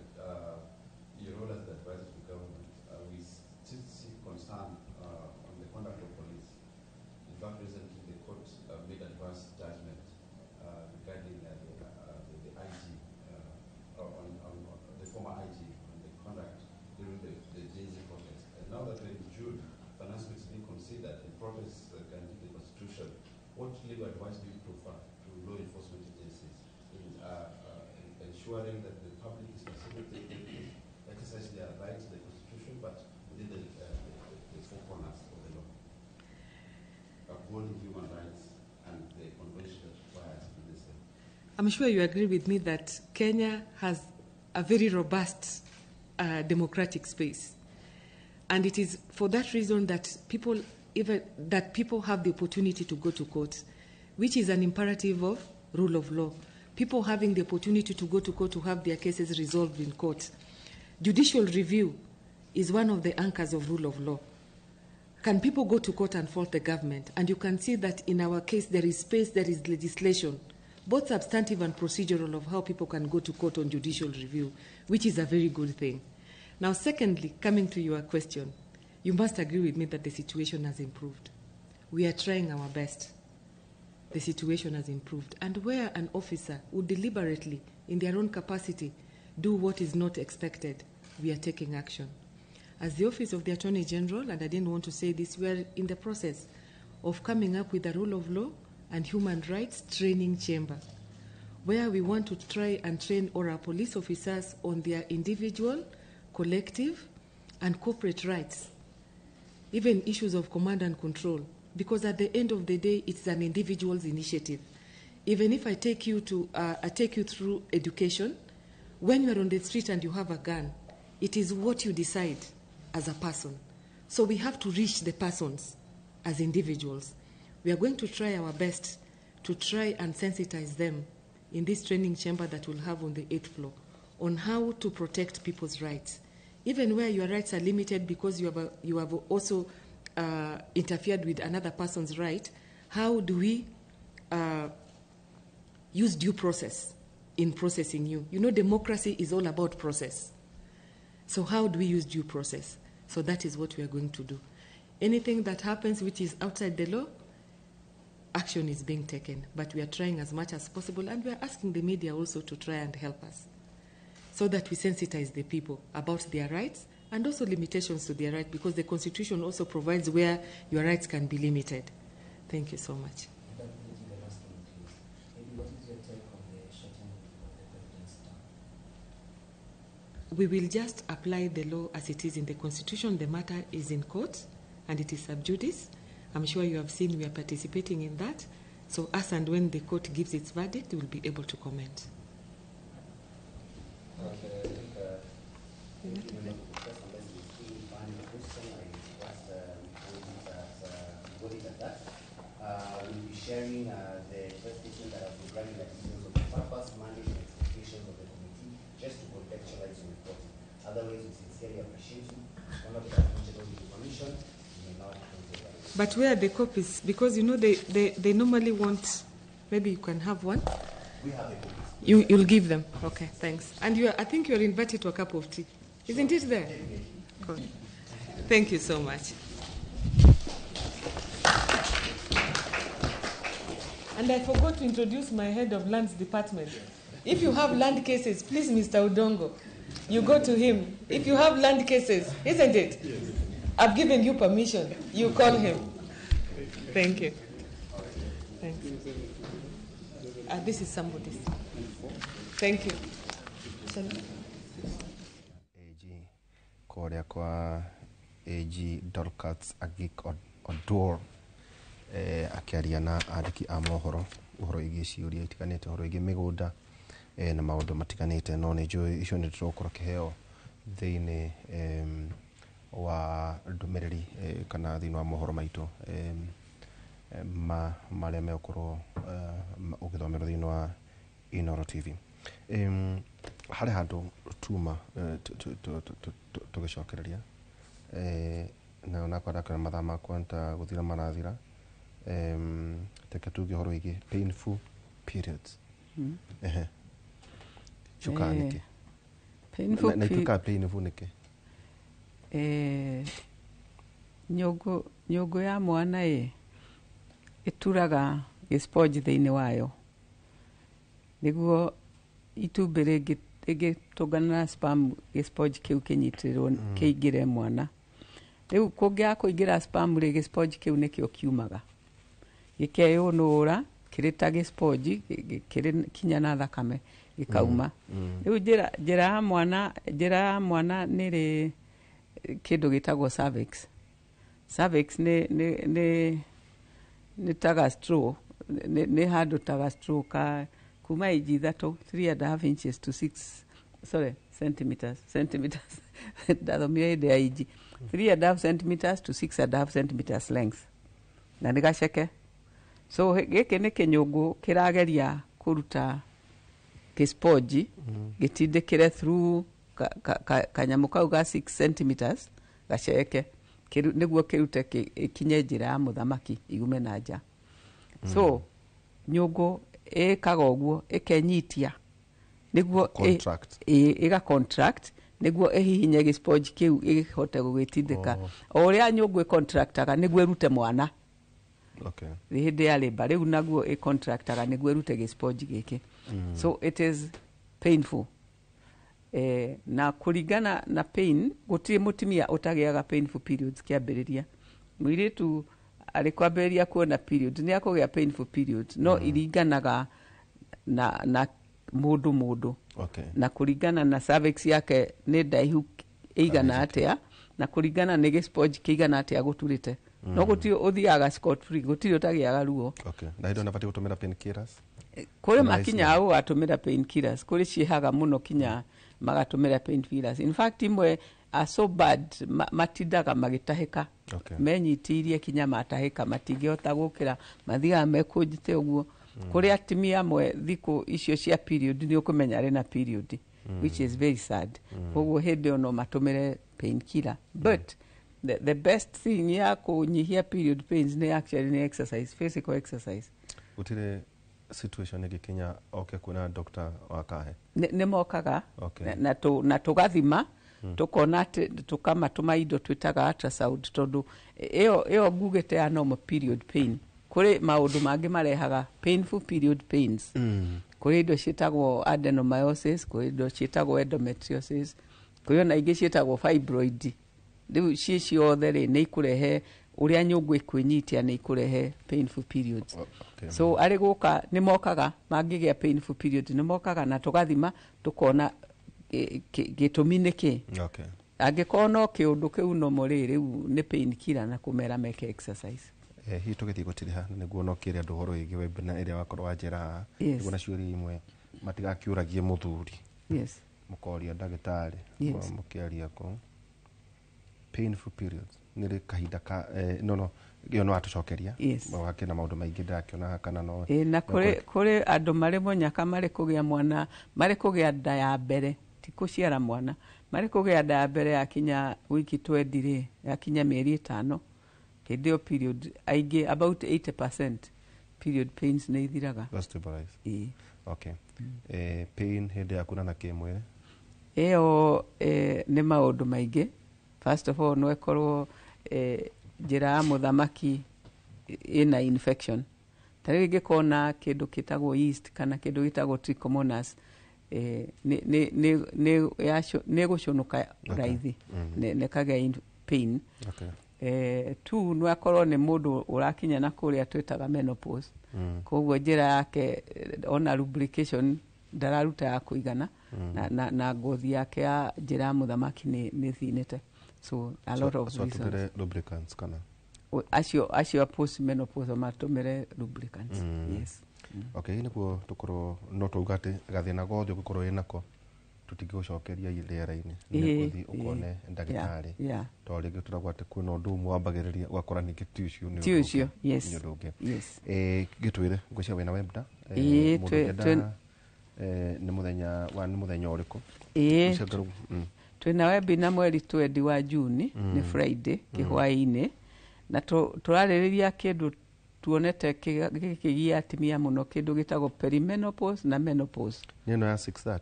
your role as the advisor to government. We still see concern on the conduct of police. In fact, recently the court made adverse judgment regarding the IG, on the former IG, on the conduct during the Gen Z protest. And now that we're in June, finance is being considered and protests guarantee the Constitution. What legal advice do you prefer to law enforcement agencies in ensuring that the public is facilitated to exercise their rights to the Constitution, but within the four corners of the law, upholding human rights and the convention that requires to do this? I'm sure you agree with me that Kenya has a very robust democratic space. And it is for that reason that people have the opportunity to go to court, which is an imperative of rule of law. People having the opportunity to go to court to have their cases resolved in court. Judicial review is one of the anchors of rule of law. Can people go to court and fault the government? And you can see that in our case there is space, there is legislation, both substantive and procedural, of how people can go to court on judicial review, which is a very good thing. Now, secondly, coming to your question, you must agree with me that the situation has improved. We are trying our best. The situation has improved. And where an officer would deliberately, in their own capacity, do what is not expected, we are taking action. As the Office of the Attorney General, and I didn't want to say this, we are in the process of coming up with a rule of law and human rights training chamber, where we want to try and train all our police officers on their individual, collective, and corporate rights, even issues of command and control, because at the end of the day, it's an individual's initiative. Even if I take you to, I take you through education, when you're on the street and you have a gun, it is what you decide as a person. So we have to reach the persons as individuals. We are going to try our best to try and sensitize them in this training chamber that we'll have on the 8th floor on how to protect people's rights. Even where your rights are limited because you have also interfered with another person's right, how do we use due process in processing you? You know, democracy is all about process. So how do we use due process? So that is what we are going to do. Anything that happens which is outside the law, action is being taken. But we are trying as much as possible, and we are asking the media also to try and help us so that we sensitize the people about their rights and also limitations to their rights, because the Constitution also provides where your rights can be limited. Thank you so much. Maybe what is your take on the shortening of the president's term? We will just apply the law as it is in the Constitution. The matter is in court and it is sub judice. I'm sure you have seen we are participating in that. So as and when the court gives its verdict, we will be able to comment. Okay, I think, thank you, Member for the first, unless there's any burning question, I just got it at that. We'll be sharing the press statement that has been running the details of the purpose, mandate, and expectations of the committee, just to contextualize your reporting. Otherwise, we sincerely appreciate you. One of the all the information. You may now close the line. But where are the copies? Because you know they normally want, maybe you can have one. We have the copies. You'll give them. Okay, thanks. And I think you're invited to a cup of tea. Isn't it there? Cool. Thank you so much. And I forgot to introduce my head of lands department. If you have land cases, please, Mr. Odongo, you go to him. If you have land cases, isn't it? Yes. I've given you permission. You call him. Thank you. Thanks. This is somebody's. Thank you. AG kũrĩa kwa AG Dorcas Agik Oduor akĩaria na andĩki a mohoro ũhoro wĩgiĩ ciũria itiganĩte, ũhoro wĩgiĩ mĩgũnda na maũndũ matiganĩte, no nĩ njũĩ icio nĩ tũgũkorwo kĩheo thĩinĩ wa ndũmĩrĩri kana thĩinĩ wa mohoro maitũ marĩa megũkorwo ũgĩthomerwo thĩinĩ wa Inooro TV. Harĩ handũ tuma tũgĩcokereria na onakwa ndakĩona mathaa makwa nĩ ta gũthira marathira. Reke tuge ũhoro wĩgiĩ painful periods. Ehe, ciũkaga nĩkĩ? Painful Na ituĩkaga painful nĩkĩ? Nyũngũ ya mwana ĩ ĩturaga gĩsponge thĩinĩ wayo nĩguo itumbĩ rĩngĩtũngana na sperm, gĩsponge kĩu kĩnyitĩrĩrwo kĩingĩre mwana. Rĩu kũngĩaga kũingĩra sperm rĩ, gĩsponge kĩu nĩkĩo kiumaga gĩkeyũnũra kĩrĩ ta gĩsponge kĩrĩ kinya na thakame gĩkauma. Rĩu njĩra ya mwana nĩ rĩ kĩndũ gĩtagwo cervix. Cervix nĩ ta ga straw, nĩ handũ ta ga straw ka kuma inji 3, 3.5 inches to 6, sorry, centimeters ndathomire hĩndĩ ya inji, 3.5 centimeters to 6.5 centimeters length, na nĩ gaceke. So gĩkĩ nĩ kĩnyũngũ kĩrageria kũruta gĩsponge gĩtindĩkĩre through kanyamũ kau ga 6 centimeters gaceke nĩguo kĩrute ĩkinye njĩra ya mũthamaki igume na nja. So nyũngũ ĩkaga ũguo ĩkenyitia nĩguo ĩga contract nĩguo ĩhihinye gĩsponge kĩu ĩhote gũgĩtindĩka. O ũrĩa nyũngũ ĩcontractaga nĩguo ĩrute mwana. Okay. Hĩndĩ ya labour rĩu naguo ĩcontractaga nĩguo ĩrute gĩsponge gĩkĩ. So it is painful. Na kũringana na pain, gũtirĩ mũtumia ũtagĩaga painful periods kĩambĩrĩria. Mũirĩtu arĩ kwambĩrĩria kuona period nĩ akũgĩa painful periods, no iringanaga na mũndũ. Okay. Na kũringana na cervix yake nĩ ndaihu ĩigana atĩa, na kũringana nĩ gĩsponge kĩigana atĩa gũturĩte. No gũtirĩ ũthiaga scot free, gũtirĩ ũtagĩaga ruo. Okay. Na hĩndĩ ĩyo nabatiĩ gũtũmĩra painkillers? Kũrĩ makinyaga gũgatũmĩra painkillers, kũrĩ ciĩhaga mũno kinya magatũmĩra painkillers. In fact imwe are so bad matindaga magĩtahĩka. Okay. Menyitĩirie kinya matahĩka matingĩhota gũkĩra, mathiaga mekũnjĩte ũguo. Kũrĩ atumia amwe thikũ icio cia period nĩ ũkũmenya arĩ na period, which is very sad. Koguo hĩndĩ ĩyo no matũmĩre painkiller. But the best thing ya kũnyihia period pains nĩ actually nĩ exercise, physical exercise. Gũtirĩ situation ĩngĩkinya oke kuona doctor wa kahe? Nĩ mokaga. Okay. Na tũgathima tũkona atĩ tũkamatũma indo twĩtaga ultrasound, tondũ ĩyo ngugĩte ya normal period pain. Kũrĩ maũndũ mangĩ marehaga painful period pains. Kũrĩ indo ciĩtagwo adenomyosis, kũrĩ indo ciĩtagwo endometriosis, kũrĩ ona ingĩ ciĩtagwo fibroid. Rĩu ciĩ ciothe rĩ nĩ ikũrehe ũrĩa nyũngũ ĩkwĩnyitia, nĩ ikũrehe painful periods. Okay. So arĩ gũka nĩ mokaga mangĩgĩa painful period nĩ mokaga na tũgathima tũkona Gĩtũmi nĩ kĩ? Angĩkorwo no kĩũndũ kĩu nomo rĩ, rĩu nĩ pain killer na kũmera meke exercise. Hihi tũgĩthiĩ gũtiriha na nĩguo no kĩre andũ ũhoro wĩgiĩ webinar ĩrĩa wakorwo wanjĩra haha, nĩguo na ciũria imwe matigakĩũragie mũthuri, mũkoria ndagĩtarĩ. Mũkĩaria kũu painful periods nĩ rĩ kahinda ka no ĩyo no atũcokeria. Wakĩna maũndũ maingĩ ndĩrakĩona haha kana no Ĩ, na kũrĩ andũ marĩ mũnyaka marĩ kũgĩa mwana, marĩ kũgĩa nda ya mbere, ti kũciara mwana, marĩ kũgĩa nda ya mbere yakinya wiki 20 rĩ, yakinya mĩeri 5, hĩndĩ ĩyo period aingĩ about 80% period pains nĩ ithiraga. Stabilize. Okay. Pain hĩndĩ ya kuonana kĩmwĩrĩ? Ĩyo nĩ maũndũ maingĩ. First of all, no ĩkorwo njĩra ya mũthamaki ĩna infection. Ta rĩu ĩngĩkorwo na kĩndũ kĩtagwo yeast kana kĩndũ gĩtagwo trichomonas, nĩ gũcũnũka raithi, nĩ kagĩa pain. Two, no akorwo nĩ mũndũ ũrakinya na kũrĩa twĩtaga menopause. Koguo njĩra yake ona lubrication ndararuta ya kũigana, na ngothi yake ya njĩra ya mũthamaki nĩ thinĩte. So a lot of so reasons. Atũmĩre lubricants kana? Acio a post menopause matũmĩre lubricants. Yes. Okay, nĩguo tũkorwo no tauga atĩ gathĩna gothe ũngĩkorwo wĩnako tũtingĩgũcokeria rĩera-inĩ, nĩ gũthiĩ ũkone ndagĩtarĩ, tondũ rĩngĩ tũragwo atĩ kwĩna ũndũ ũmwe wambagĩrĩria ũgakora ningĩ ti ũcio, nĩ Ti ũndũ ũcio, ũngĩ. Yes. Nĩ ũndũ ũngĩ. Yes. Gĩtwĩre ngwĩciria wĩna webinar, mũndũ ũngĩenda, nĩ mũthenya wa nĩ mũthenya ũrĩkũ? Ngwĩciria ngarũ. Twĩna webinar mweri 20 wa Juni, nĩ Friday, kĩhwaĩ-inĩ, na tũrarĩrĩria kĩndũ tuonete gĩkĩgia atumia mũno, kĩndũ gĩtagwo perimenopause na menopause. Nĩ ĩno ya 6:30?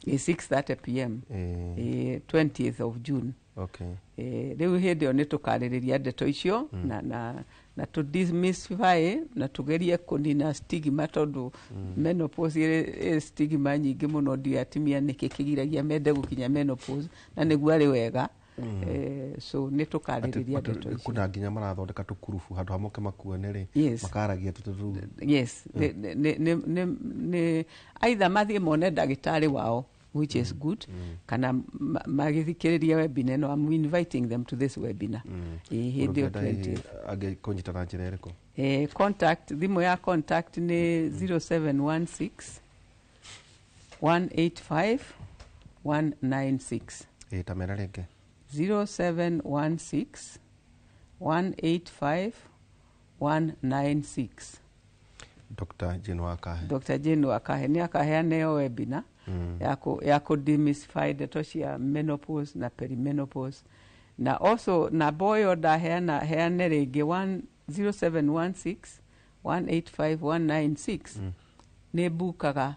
Ĩ, 6:30 pm, 20th of June. Rĩu hĩndĩ ĩyo nĩ tũkarĩrĩria ndeto icio, na tũ demystify na tũgerie kũnina stigma, tondũ menopause ĩrĩ stigma nyingĩ mũno. Ndiũĩ atumia nĩkĩ kĩgiragia mende gũkinya menopause, na nĩguo arĩ wega. So nĩ tũkarĩrĩria ndeto icio. Kuna nginya marathondeka tũkurubu handũ ha moke makuone rĩ, makaragia tũtũ. Yes. Nĩ either mathiĩ mone ndagĩtarĩ wao, which is good, kana magĩthikĩrĩria webinar ĩno. I'm inviting them to this webinar. Ĩ, hĩndĩ ĩyo 20th. Angĩkũnyita na njĩra ĩrĩkũ? Contact, thimũ ya contact nĩ 0716 185 196. Ĩ, ta mera rĩngĩ. 0716 185 196. Dr. Jane Wakahe. Dr. Jane Wakahe nĩ akaheana ĩyo webinar ya kũ demystify ndeto cia menopause na perimenopause. Na also namba ĩyo ndaheana heane rĩngĩ, 0716 185 196, nĩ mbukaga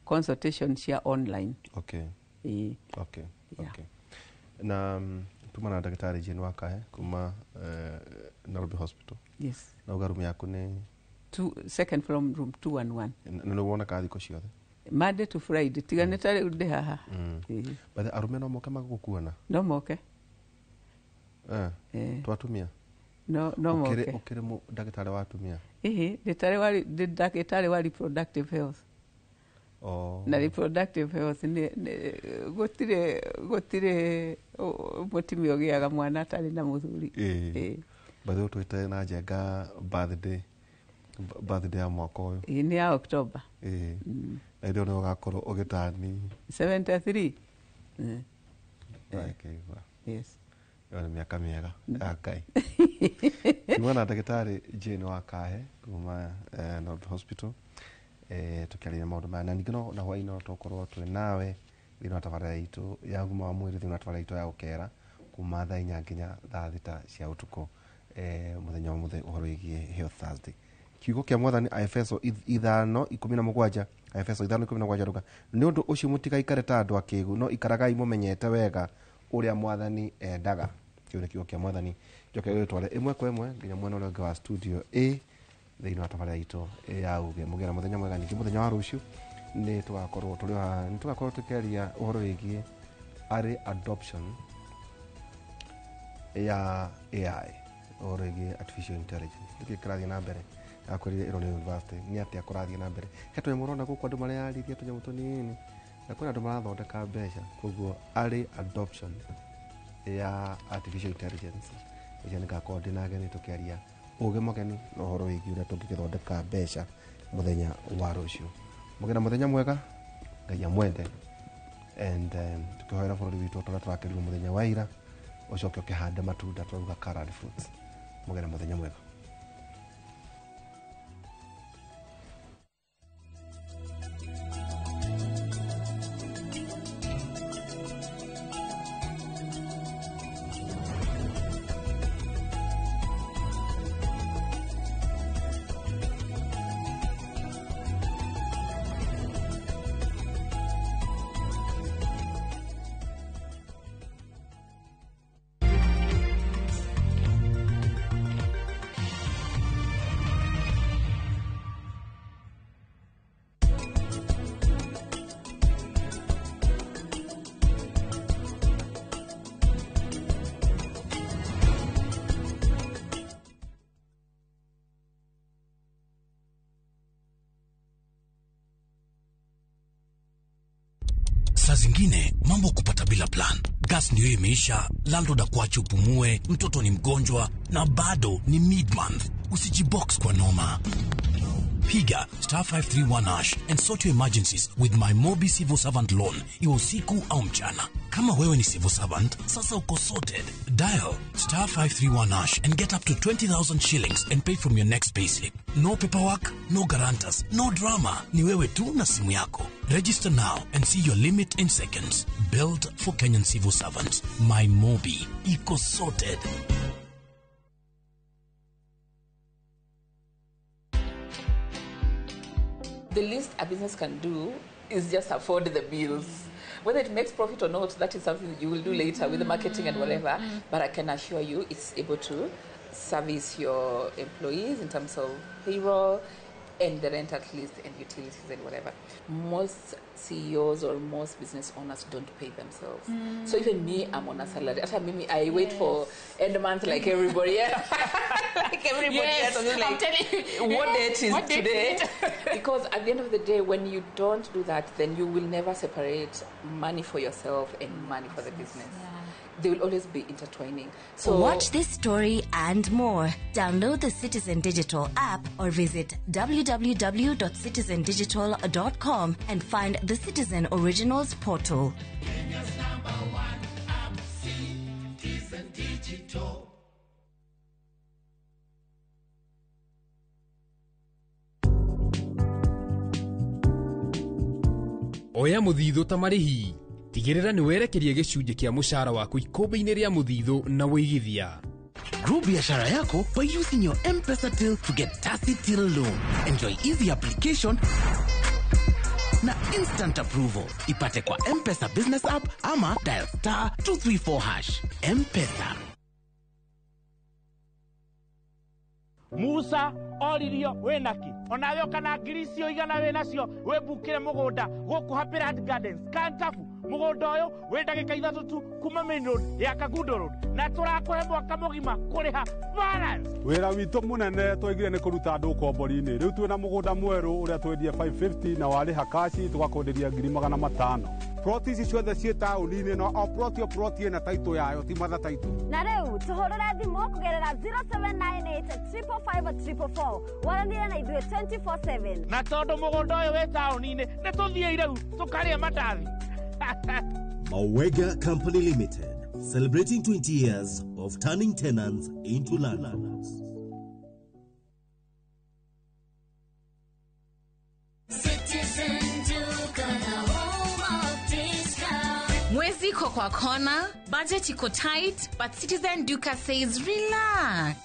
consultation cia online. Ĩĩ. Okay. Na tuma na ndagĩtarĩ Jane Wakahe kuma Nairobi Hospital. Yes. Na uga room yaku nĩ? Two, second floor, room 211. Na nĩ wonekaga thikũ ciothe? Monday to Friday, tiga nĩ ta rĩu ndĩ haha. Ĩĩ. But arũme no moke magũkuona? No moke. Twatumia? No moke. Ũkĩrĩ ndagĩtarĩ wa atumia? Ĩhĩ, ndĩ ndagĩtarĩ wa reproductive health. Na reproductive health nĩ gũtirĩ mũtumia ũgĩaga mwana atarĩ na mũthuri. Ĩĩ. By the way, twĩte na njenga birthday ya mwaka ũyũ. Ĩĩ, nĩ ya October. Ĩĩ. Na hĩndĩ ĩyo nĩ ũgakorwo ũgĩtani 73. Ndakĩigua. Yes. Ĩyo nĩ mĩaka mĩega ya Ngai. Kuma na ndagĩtarĩ Jane Wakahe kuma Nairobi Hospital, tũkĩarĩria maũndũ maya, na ningĩ no na hwaĩ-inĩ no tũkorwo twĩ nawe thĩinĩ wa tabarĩra itũ ya ũgima wa mwĩrĩ, thĩinĩ wa tabarĩra itũ ya gũkera kuma thaa 4 nginya thaa 6 cia ũtukũ, mũthenya wa mũthenya ũhoro wĩgiĩ Health Thursday. Kiugo kĩa Mwathani Aefeso 5:17, Aefeso 5:17 ruga, nĩ ũndũ ũcio mũtigaikare ta andũ akĩgu, no ikaragai mũmenyete wega ũrĩa Mwathani endaga. Kĩu nĩ kiugo kĩa Mwathani. Njoke gĩgũtware ĩmwe kwa ĩmwe nginya mwena ũrĩa ũngĩ wa studio A thĩinĩ wa tabarĩra itũ ya uge. Mũgĩe na mũthenya mwega. Ningĩ mũthenya wa rũciũ nĩ tũgakorwo tũrĩ haha, nĩ tũgakorwo tũkĩaria ũhoro wĩgiĩ early adoption ya AI, ũhoro wĩgiĩ artificial intelligence. Nĩkĩ kĩrathiĩ na mbere? Akwĩrire ĩno nĩ university, nĩ atĩa kũrathiĩ na mbere? He tũnyamũ ũrona gũkũ andũ mareyarĩria tũnyamũ tũnini, Na kwĩna andũ marathondeka mbeca, koguo early adoption ya artificial intelligence ĩcio nĩngakorwo ndĩna ageni tũkĩaria ũgĩ mũgeni na ũhoro wĩgiĩ ũrĩa tũngĩgĩthondeka mbeca mũthenya wa rũciũ. Mũgĩe na mũthenya mwega, Ngai amwende, and tukĩhoera bũrũri witũ tũrĩa tũrakĩrirwo mũthenya wa ira ũcoke ũkĩhande matunda tũrauga colored fruits. Mũgĩe na mũthenya mwega. Saa zingine mambo kupata bila plan. Gas ndio imeisha, landlord akuache upumue, mtoto ni mgonjwa na bado ni mid-month. Usijibox kwa noma. Piga star 531 hash and sort your emergencies with my Mobi Civil Servant Loan, iwe usiku au mchana. Kama wewe ni civil servant, sasa uko sorted. Dial star 531 hash and get up to 20,000 shillings and pay from your next payslip. No paperwork, no guarantors, no drama. Ni wewe tu na simu yako. Register now and see your limit in seconds. Built for Kenyan civil servants. My Mobi. Iko sorted. The least a business can do is just afford the bills. Whether it makes profit or not, that is something that you will do later with the marketing and whatever. But I can assure you it's able to service your employees in terms of payroll and the rent at least and utilities and whatever. Most CEOs or most business owners don't pay themselves. So even me, I'm on a salary. After me, I wait for end month like everybody else. Like everybody else. I'm like, I'm telling you, what date is what today? Because at the end of the day, when you don't do that, then you will never separate money for yourself and money for the business. Yeah. They will always be intertwining. So watch this story and more. Download the Citizen Digital app or visit www.citizendigital.com and find the Citizen Originals portal. Kenya's number one app, Citizen Digital. Oya muthithu ta marihi. Tigĩrĩra nĩ werekeria gĩcunjĩ kĩa mũcara waku ikũmbĩ-inĩ rĩa mũthithũ na wĩigithia. Grow biashara yako by using your M-Pesa till to get Tasi Till Loan. Enjoy easy application na instant approval. Ipate kwa M-Pesa business app ama dial star 234 hash. M-Pesa. Musa oririo winaki onawe kana ngiri icio igana winacio wibukire mugunda guku Happy Land Gardens Kantabu mugunda uyu wi ndagika 3 tu kuma main road ya Kangundo Road na turakuhe mwaka mugima kuriha balance. Wira witu munene twaigire ni kuruta andu ukombori-ini. Riu twina mugunda mweru uria twendie 550 na wariha kashi tugakwenderia 500,000. Ploti ici ciothe ciĩ taũni-inĩ no o ploti o ploti ĩna taitũ yayo ti matha taitũ. Na rĩu tũhũrĩre thimũ kũgerera 0798 555 444 waranire na ithuĩ 24/7. Na tondũ mũgũnda ũyũ wĩ taũni-inĩ nĩ tũthiĩ rĩu tũkarĩe mandathi. Mawega Company Limited, celebrating 20 years of turning tenants into landlords. Citizen Duka, the home of discount. Mwezi iko kwa kona, budget iko tight, but Citizen Duka says relax.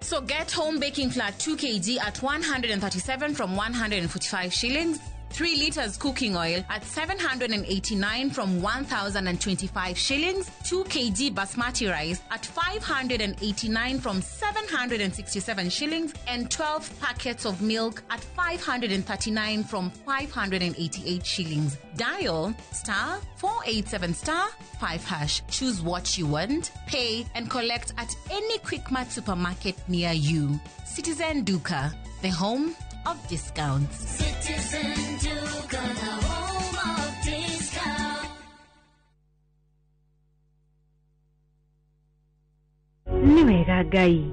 So get home baking flour 2 kg at 137 from 145 shillings, 3 liters cooking oil at 789 from 1,025 shillings, 2 kg basmati rice at 589 from 767 shillings, and 12 packets of milk at 539 from 588 shillings. Dial star 487 star 5 hash. Choose what you want, pay, and collect at any Quickmart supermarket near you. Citizen Duka, the home of discounts. Citizen Duka, the home of discounts. Nĩ wega Ngai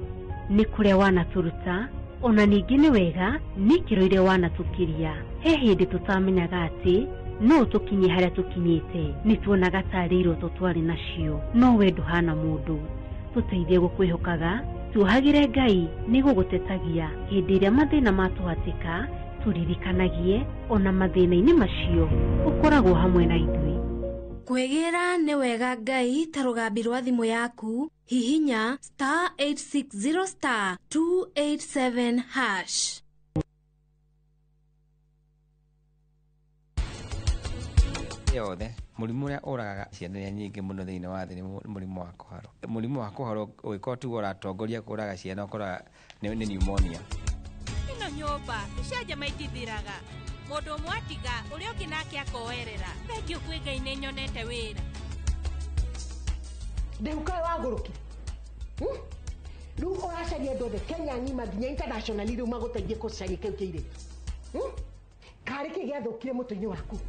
nĩ kũrĩa wanatũruta ona ningĩ nĩ wega nĩ ikĩro iria wanatũkiria. He hĩndĩ tũtamenyaga atĩ no tũkinye harĩa tũkinyĩte, nĩ tuonaga tarĩ iroto twarĩ nacio, no we ndũhana mũndũ. Tũteithie gũkwĩhokaga, tuohagĩre Ngai nĩ gũgũtetagia hĩndĩ ĩrĩa mathĩna matũhatĩka, tũririkanagie ona mathĩna-inĩ macio ũkoragwo hamwe na ithuĩ. Kwĩgĩra nĩ wega Ngai ta rũgambi rwa thimũ yaku, hihinya star 860 star 287 hash. Yothe mũrimũ ũrĩa ũragaga ciana iria nyingĩ mũno thĩinĩ wa thĩ nĩ mũrimũ wa kũharwo. Mũrimũ wa kũharwo ũngĩkorwo tiguo ũratongoria kũraga ciana ũkoraga nĩ pneumonia. Ĩno nyũmba icanjama itithiraga, mũndũ ũmwe atiga ũrĩa ũngĩ nake akoerera. Thengiũ kwĩ Ngai nĩ nyonete wĩra. Ndĩhukawe wagũrũki rĩu ũracaria andũ othe Kenya ng'ima nginya international rĩu magũteithie kũcaria kĩu kĩirĩtu. Karĩ kĩ gĩathũkire mũtwe-inĩ waku?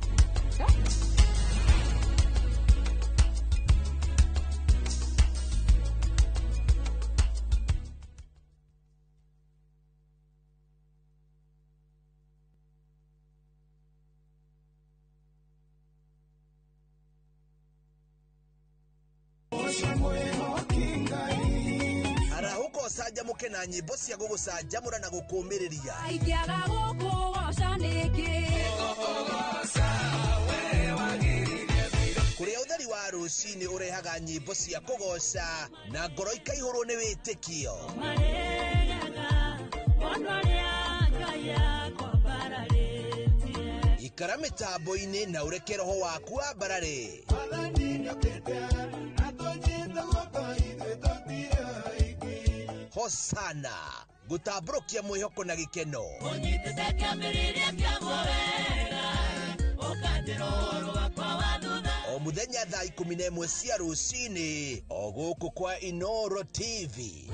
Arahũka ũcanjamũke na nyĩmbo cia gũgũcanjamũra na gũkũũmĩrĩria. Ingĩaga gũkũgoca nĩkĩ? Kũrĩa ũtheri wa rũcinĩ ũrehaga nyĩmbo cia kũgoca na ngoro ikaihũrwo nĩ wĩtĩkio. Ikara mĩtambo-inĩ na ũreke roho waku wambarare. Hosana gũtambũrũkia mwĩhoko na gĩkeno. O mũthenya thaa 11 cia rũcinĩ o gũkũ kwa Inoro TV.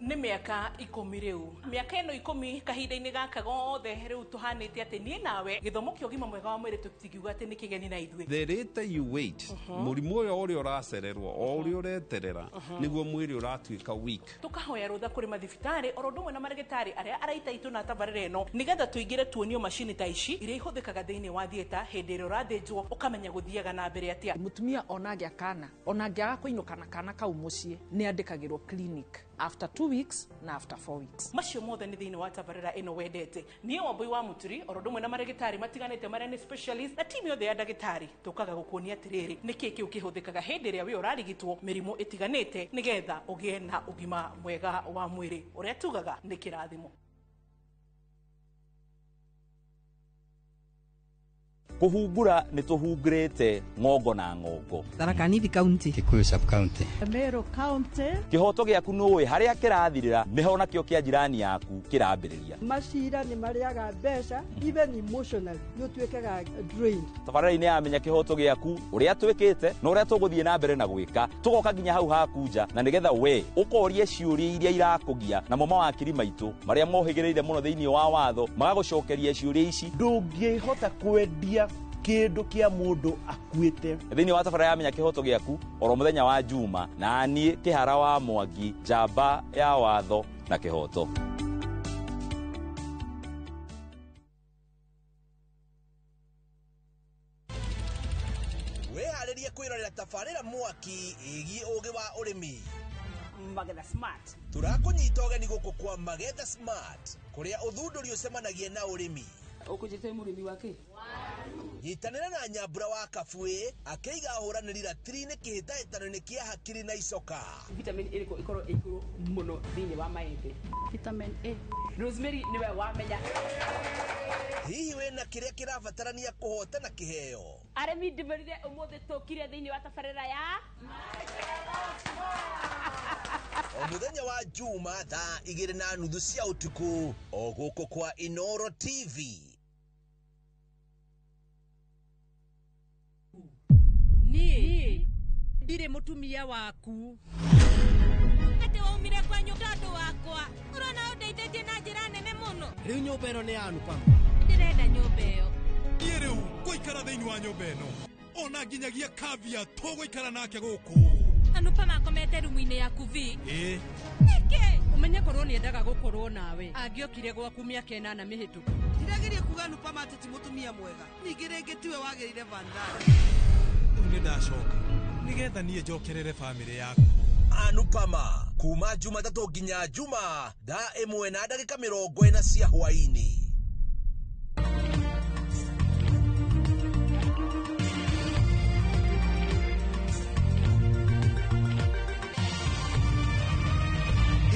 Nĩ mĩaka 10 rĩu, mĩaka ĩno 10 kahinda-inĩ gaka gothe rĩu tũhanĩte atĩ niĩ nawe gĩthomo kĩa ũgima mwega wa mwĩrĩ tũtingiuga atĩ nĩ kĩgeni na ithuĩ. The later you wait, mũrimũ ũyũ ũrĩa ũracererwo o ũrĩa ũreterera nĩguo mwĩrĩ ũratuĩka weak. Tũkahoya rũtha kũrĩ mathibitarĩ oro ũndũ ũmwe na marĩgĩtarĩ arĩa araita itũ na tabarĩra ĩno nĩgetha tũingĩre tuonio macini ta ici iria ihũthĩkaga thĩinĩ wa theatre hĩndĩ ĩrĩa ũrathĩnjwo ũkamenya gũthiaga na mbere atĩa. Mũtumia ona angĩa kana ona angĩaga kũinũka na kana kau mũciĩ nĩ andĩkagĩrwo clinic after 2 weeks na after 4 weeks. Macio mothe nĩ thĩinĩ wa tabarĩra ĩno wendete. Niĩ Wambui wa Mũturi oro ũndũ ũmwe na marĩgĩtarĩ matiganĩte marĩa nĩ specialist na timu yothe ya ndagĩtarĩ tũkaga gũkuonia atĩrĩrĩ nĩkĩ kĩu kĩhũthĩkaga hĩndĩ ĩrĩa wĩ ũrarigitwo mĩrimũ ĩtiganĩte nĩgetha ũgĩe na ũgima mwega wa mwĩrĩ ũrĩa tugaga nĩ kĩrathimo. Kũhungura nĩ tũhungurĩte ng'ongo na ng'ongo. Tharaka Nithi County, Kikuyu sub county, Meru County. Kĩhoto gĩaku nũĩ harĩa kĩrathirĩra nĩho nakĩo kĩa jirani yaku kĩrambĩrĩria. Macira nĩ marĩaga mbeca even emotionally nĩ ũtuĩkaga drained. Tabarĩra-inĩ ya Menya Kĩhoto Gĩaku ũrĩa twĩkĩte na ũrĩa tũgũthiĩ na mbere na gwĩka tũgoka nginya hau haku nja na nĩgetha we ũkorie ciũria iria irakũgia namo mawakiri maitũ marĩa mohĩgĩrĩire mũno thĩinĩ wa watho magagũcokeria ciũria ici. Ndũngĩhota kwendia kĩndũ kĩa mũndũ akuĩte. Thĩinĩ wa tabarĩra ya Menya Kĩhoto Gĩaku oro mũthenya wa Juma na niĩ Kĩhara wa Mwangi, njamba ya watho na kĩhoto. Wĩharĩrie kwĩrorera tabarĩra mwaki ĩgiĩ ũgĩ wa ũrĩmi. Magetha Smart. Tũrakũnyita ũgeni gũkũ kwa Magetha Smart kũrĩa ũthundũri ũcemanagia na ũrĩmi. Ũkũnjĩte mũrĩmi wa kĩ? Nyitanĩra na Nyambura wa Kabue akĩiga ahũranĩri ratiri-inĩ kĩhĩtahĩtano-inĩ kĩa hakiri na icoka. Vitamin ĩrĩkũ ĩkorwo ĩ igũrũ mũno thĩinĩ wa maembe? Vitamin A. Rosemary nĩwe wamenya. Hihi wĩna kĩrĩa kĩrabatarania kũhotana kĩheo? Arĩmi ndĩmerire ũmũthĩ tũkire thĩinĩ wa tabarĩra ya O mũthenya wa Juma thaa 2:30 cia ũtukũ o gũkũ kwa Inoro TV. Niĩ ndirĩ mũtumia waku. Atĩ waumire kwanyu tondũ wakwa ũrona ũndeithĩtie na njĩra nene mũno. Rĩu nyũmba ĩno nĩ ya Anupama. Ndĩrenda nyũmba ĩyo. Niĩ rĩu Thĩinĩ wa nyũmba ĩno ona nginyagia kavia tũgũikara nake gũkũ. Anupama akomete rumu-inĩ yaku vi? Ĩĩ. Nĩkĩ? Ũmenye korwo nĩendaga gũkorwo nawe angĩokire gwaku mĩaka 8 mĩhĩtũku. Ndirageria kuga Anupama atĩ ti mũtumia mwega, ningĩ rĩngĩ tiwe wagĩrĩire Vandana. Rĩu nĩ ndacoka nĩgetha niĩ njokerere bamĩrĩ yaku. Anupama kuma Jumatatũ nginya Juma thaa 1:40 cia hwaĩ-inĩ.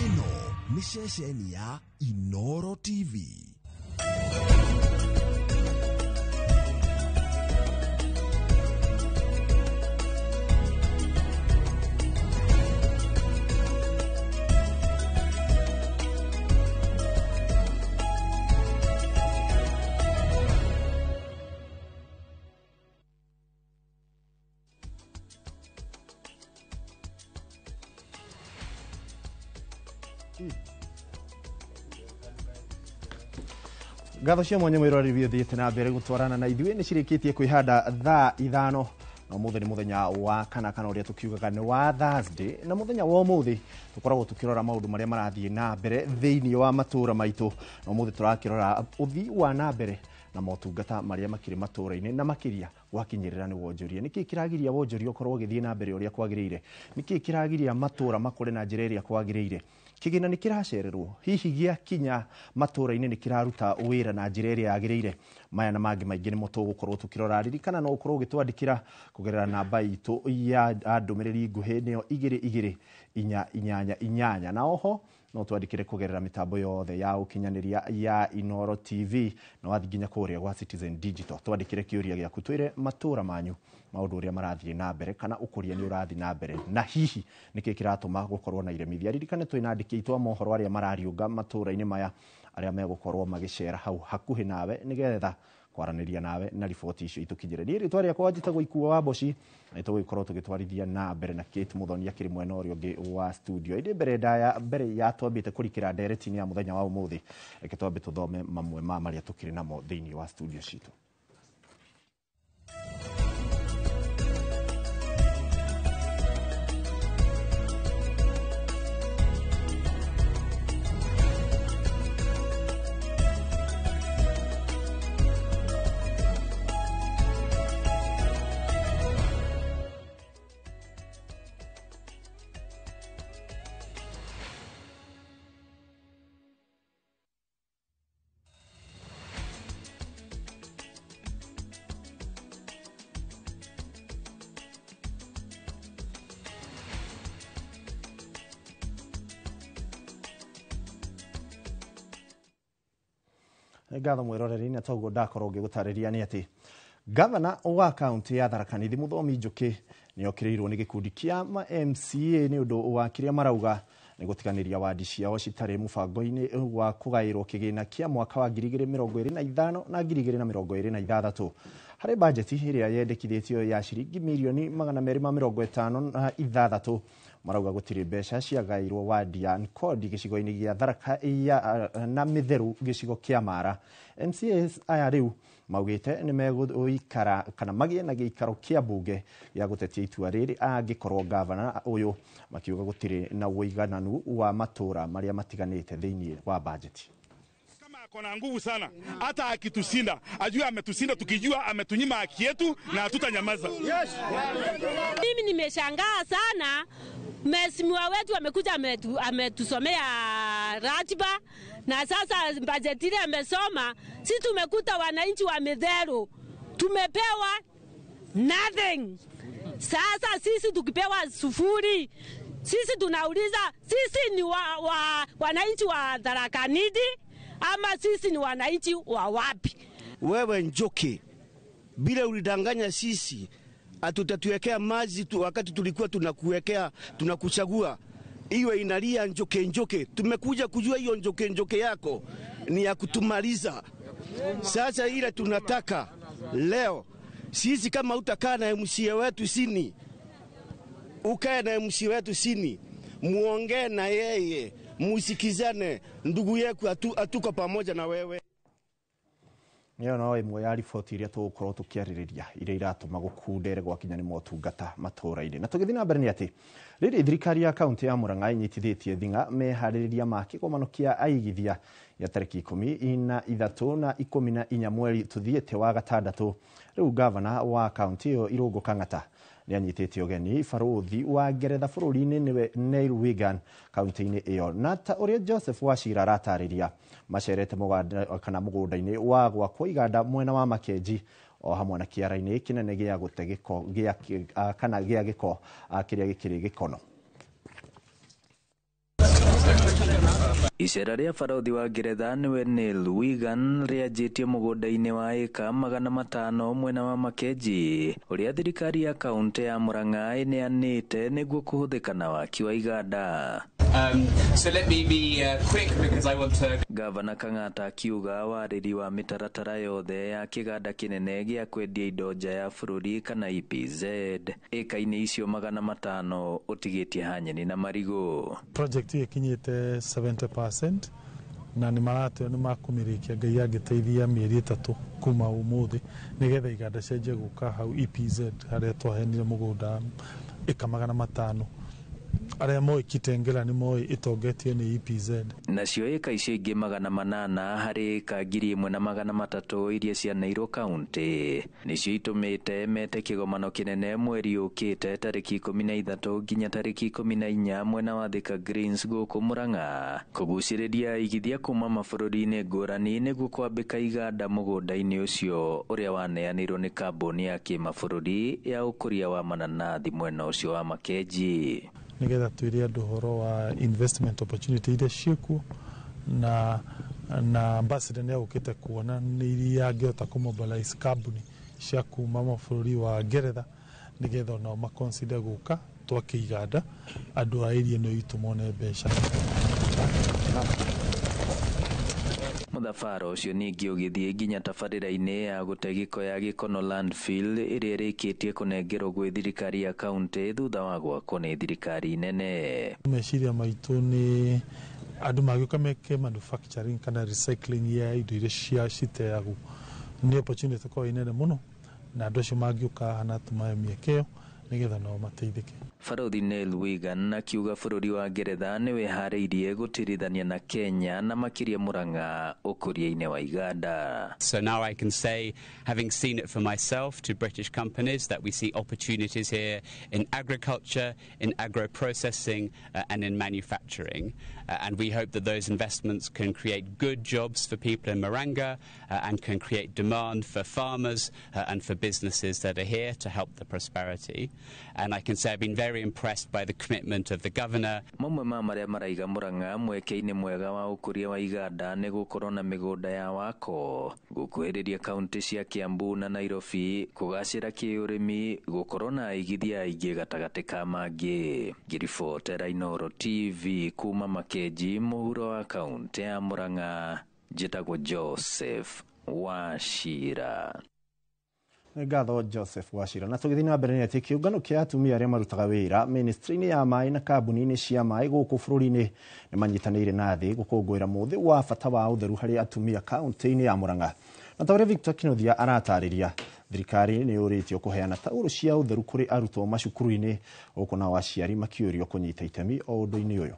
Ĩno nĩ ceceni ya Inoro TV. Ngatho cia mwanya mwiroreri withiĩte na mbere gũtwarana na ithuĩ nĩ cirĩkĩtie kwĩhanda thaa 5 na ũmũthĩ nĩ mũthenya wa kana kana ũrĩa tũkiugaga nĩ wa Thursday, na mũthenya wa ũmũthĩ tũkoragwo tũkĩrora maũndũ marĩa marathiĩ na mbere thĩinĩ wa matũũra maitũ, na ũmũthĩ tũrakĩrora ũthii wa na mbere na motungata marĩa makĩrĩ matũũra-inĩ na makĩria gwakinyĩrĩra nĩ wonjoria. Nĩkĩĩ kĩragiria wonjoria ũkorwo ũgĩthiĩ na mbere ũrĩa kwagĩrĩire? Nĩkĩĩ kĩragiria matũũra makũre na njĩra ĩrĩa kwagĩrĩire? Kĩgĩna nĩ kĩracererwo, hihi gĩakinya matũũra-inĩ nĩ kĩraruta wĩra na njĩra ĩrĩa yagĩrĩire? Maya na mangĩ maingĩ nĩmo tũgũkorwo tũkĩrora. Ririkana no ũkorwo ũgĩtwandĩkĩra kũgerera namba itũ ya ndũmĩrĩri nguhĩ nĩyo 2 2 8 8 8, na oho no twandĩkĩre kũgerera mĩtambo yothe ya ũkinyanĩria ya Inoro TV, na wathiĩ nginya kũrĩa gwa Citizen Digital twandĩkĩre kĩũria gĩaku, twĩre matũũra manyu maũndũ ũrĩa marathiĩ na mbere kana ũkũria nĩ ũrathiĩ na mbere, na hihi nĩkĩ kĩratũma gũkorwo na iremithia. Ririkane twĩna andĩki aitũ a mohoro arĩa marariũnga matũũra-inĩ maya, arĩa megũkorwo magĩcera hau hakuhĩ nawe nĩgetha kwaranĩria nawe na riboti icio itũkinyĩre. Niĩ rĩtwa rĩakwa njĩtagwo Ikuo wa Mboci, na nĩtũgũgĩkorwo tũgĩtwarithia na mbere na Kate Muthoni akĩrĩ mwena ũrĩa ũngĩ wa studio. Ĩndĩ mbere ndaya mbere ya twambĩte kũrikĩra ndereti-inĩ ya mũthenya wa ũmũthĩ, reke twambe tũthome mamwe ma marĩa tũkĩrĩ namo thĩinĩ wa studio citũ. Ngatho mwiroreri, na toguo ndakorwo ngĩgũtarĩria nĩ atĩ gavana wa kaunti ya Tharaka Nithi Mũthomi Njũkĩ nĩ okĩrĩirwo nĩ gĩkundi kĩa ma MCA nĩ ũndũ wa kĩrĩa marauga nĩ gũtiganĩria wandi ciao citarĩ mũbango-inĩ wa kũgaĩrwo kĩgĩna kĩa mwaka wa 2025 na 2026. Harĩ bajeti ĩrĩa yendekithĩtio ya ciringi mirioni 256 marauga gũtirĩ mbeca ciagairwo wandi ya Nkodi gĩcigo-inĩ gĩa Tharaka ya na Mĩtheru gĩcigo kĩa Mara. MCAs aya rĩu maugĩte nĩ megũikara kana magĩe na gĩikaro kĩa mbunge gĩa gũtetia itua rĩrĩ angĩkorwo gavana ũyũ, makiuga gũtirĩ na ũigananu wa matũũra marĩa matiganĩte thĩinĩ wa bajeti. Kona nguvu sana, hata akitushinda ajue ametushinda, tukijua ametunyima haki yetu na hatutanyamaza. Yes. Mimi nimeshangaa sana, mheshimiwa wetu amekuja ametusomea ratiba na sasa bajeti ile amesoma, si tumekuta wananchi wa Mĩtheru tumepewa nothing. Sasa sisi tukipewa sufuri, sisi tunauliza sisi ni wananchi wa Tharaka Nithi ama sisi ni wananchi wa wapi? Wewe Njoki, bila ulidanganya sisi atutatuwekea maji tu, wakati tulikuwa tunakuwekea tunakuchagua iwe inalia Njoke Njoke. Tumekuja kujua hiyo Njoke Njoke yako ni ya kutumaliza. Sasa ile tunataka leo sisi, kama utakaa na MCA wetu sini, ukae na MCA wetu sini, muongee na yeye, musikizane, ndugu yetu, atuko pamoja na wewe. Ĩyo no ĩmwe ya riboti iria tũgũkorwo tũkĩarĩrĩria iria iratũma gũkundere gwakinya nĩ motungata matũũra-inĩ. Na tũgĩthiĩ na mbere nĩ atĩ rĩrĩ thirikari ya kaunti ya Murang'a ĩnyitithĩtie thing'a meharĩrĩria ma kĩgomano kĩa aigithia ya tarĩki 13 na 14 mweri tũthiĩte wa gatandatũ. Rĩu gavana wa kaunti ĩyo Irũngũ Kang'ata nĩ anyitĩte ũgeni barũthi wa Ngeretha bũrũri-inĩ nĩwe Neil Wigan kaunti-inĩ ĩyo, na ta ũrĩa Joseph Wachira aratarĩria macerete mũgũnda-inĩ wa gwakwo iganda mwena wa Makenji o hamwe na kĩara-inĩ kĩnene gĩa gũte gĩko gĩa kana gĩa gĩko kĩrĩa gĩkĩrĩ Gĩkono. Icera rĩa barũthi wa Ngeretha nĩwe Neil Wigan rĩanjĩtie mũgũnda-inĩ wa ĩka 500 mwena wa Makenji ũrĩa thirikari ya kaunti ya Murang'a ĩneanĩte nĩguo kũhũthĩka na waki wa iganda. So let me be quick because I want to... Gavana Kang'ata akiuga warĩri wa mĩtaratara yothe ya kĩganda kĩnene gĩa kwendia indo nja ya bũrũri kana EPZ ĩka-inĩ icio 500 ũtigĩtie hanyeni na marigũ. Project ĩyo ĩkinyĩte 70% na nĩ maratwĩra nĩ makũmĩrĩkia Ngai angĩteithia mĩeri 3 kuma ũmũthĩ nĩgetha iganda cianjie gũka hau EPZ harĩa twaheanire mũgũnda ĩka 500. Arĩa moĩ Kitengela nĩ moĩ ĩtongetio nĩ EPZ. Nacio ĩka icio ingĩ 800 harĩ ĩka 1300 iria cianeirwo kaunti nĩcio itũmĩte mete kĩgomano kĩnene mweri ũkĩte tarĩki 13 nginya tarĩki 14 mwena wa Thika Greens gũkũ Murang'a kũgucĩrĩria aigithia kuma mabũrũri-inĩ ngũrani nĩguo kwambĩka iganda mũgũnda-inĩ ũcio ũrĩa waneanirwo nĩ kambuni ya kĩmabũrũri ya ũkũria wa mananathi mwena ũcio wa Makenji, nigetha twĩre andũ ũhoro wa investment opportunity iria ciĩkuo na ambassador nĩ agũkĩte kuona nĩ iria angĩhota kũmobilize kambuni cia kuma mabũrũri wa Ngeretha nigetha onao maconsider gũka twake iganda andũ a area ĩno itũ mone mbeca. Mũthabara ũcio ningĩ ũgĩthiĩ nginya tabarĩra-inĩ ya gũte gĩko ya Gĩkono landfill ĩrĩa ĩrĩkĩtie kũnengerwo gwĩ thirikari ya kaunti thutha wa gwakwo nĩ thirikari nene. Meciria maitũ nĩ andũ magĩũka meke manufacturing kana recycling ya indo iria citeagwo nĩ opportunity ĩkoragwo ĩ nene mũno na andũ acio mangĩũka haha na tũmahe mĩeke ĩyo nĩgetha nao mateithĩke. Barũthi Neil Wigan akiuga bũrũri wa Ngeretha nĩ wĩharĩirie gũtirithania na Kenya na makĩria Murang'a ũkũria-inĩ wa iganda. So now I can say, having seen it for myself to British companies, that we see opportunities here in agriculture, in agro-processing and in manufacturing. And we hope that those investments can create good jobs for people in Murang'a and can create demand for farmers and for businesses that are here to help the prosperity. And I can say I've been very impressed by the commitment of the governor. Mamwe ma marĩa maraiga Murang'a mweke-inĩ mwega wa ũkũria wa iganda nĩ gũkorwo na mĩgũnda ya wako, gũkuhĩrĩria kaunti cia Kiambu na Nairobi, kũgacĩra kĩũrĩmi, gũkorwo na aigithia aingĩ gatagatĩ ka mangĩ. Ngĩribotera Inooro TV kuma Makenji mũhuro wa kaunti ya Murang'a, njĩtagwo Joseph Wachira. Ngatho Joseph Wachira. Na tũgĩthiĩ na mbere nĩ atĩ kĩũngano kĩa atumia arĩa marutaga wĩra ministry-inĩ ya maĩ na kambuni-inĩ cia maĩ gũkũ bũrũri-inĩ nĩ manyitanĩire na thĩ gũkũngũĩra mũthĩ wa bata wa ũtheru harĩ atumia kaunti-inĩ ya Murang'a. Na ta ũrĩa Victor Kinuthia aratarĩria, thirikari nĩ yũrĩtio kũheana taurũ cia ũtheru kũrĩ arutwo macukuru-inĩ gũkũ nao aciari makĩũrio kũnyita itemi o ũndũ-inĩ ũyũ.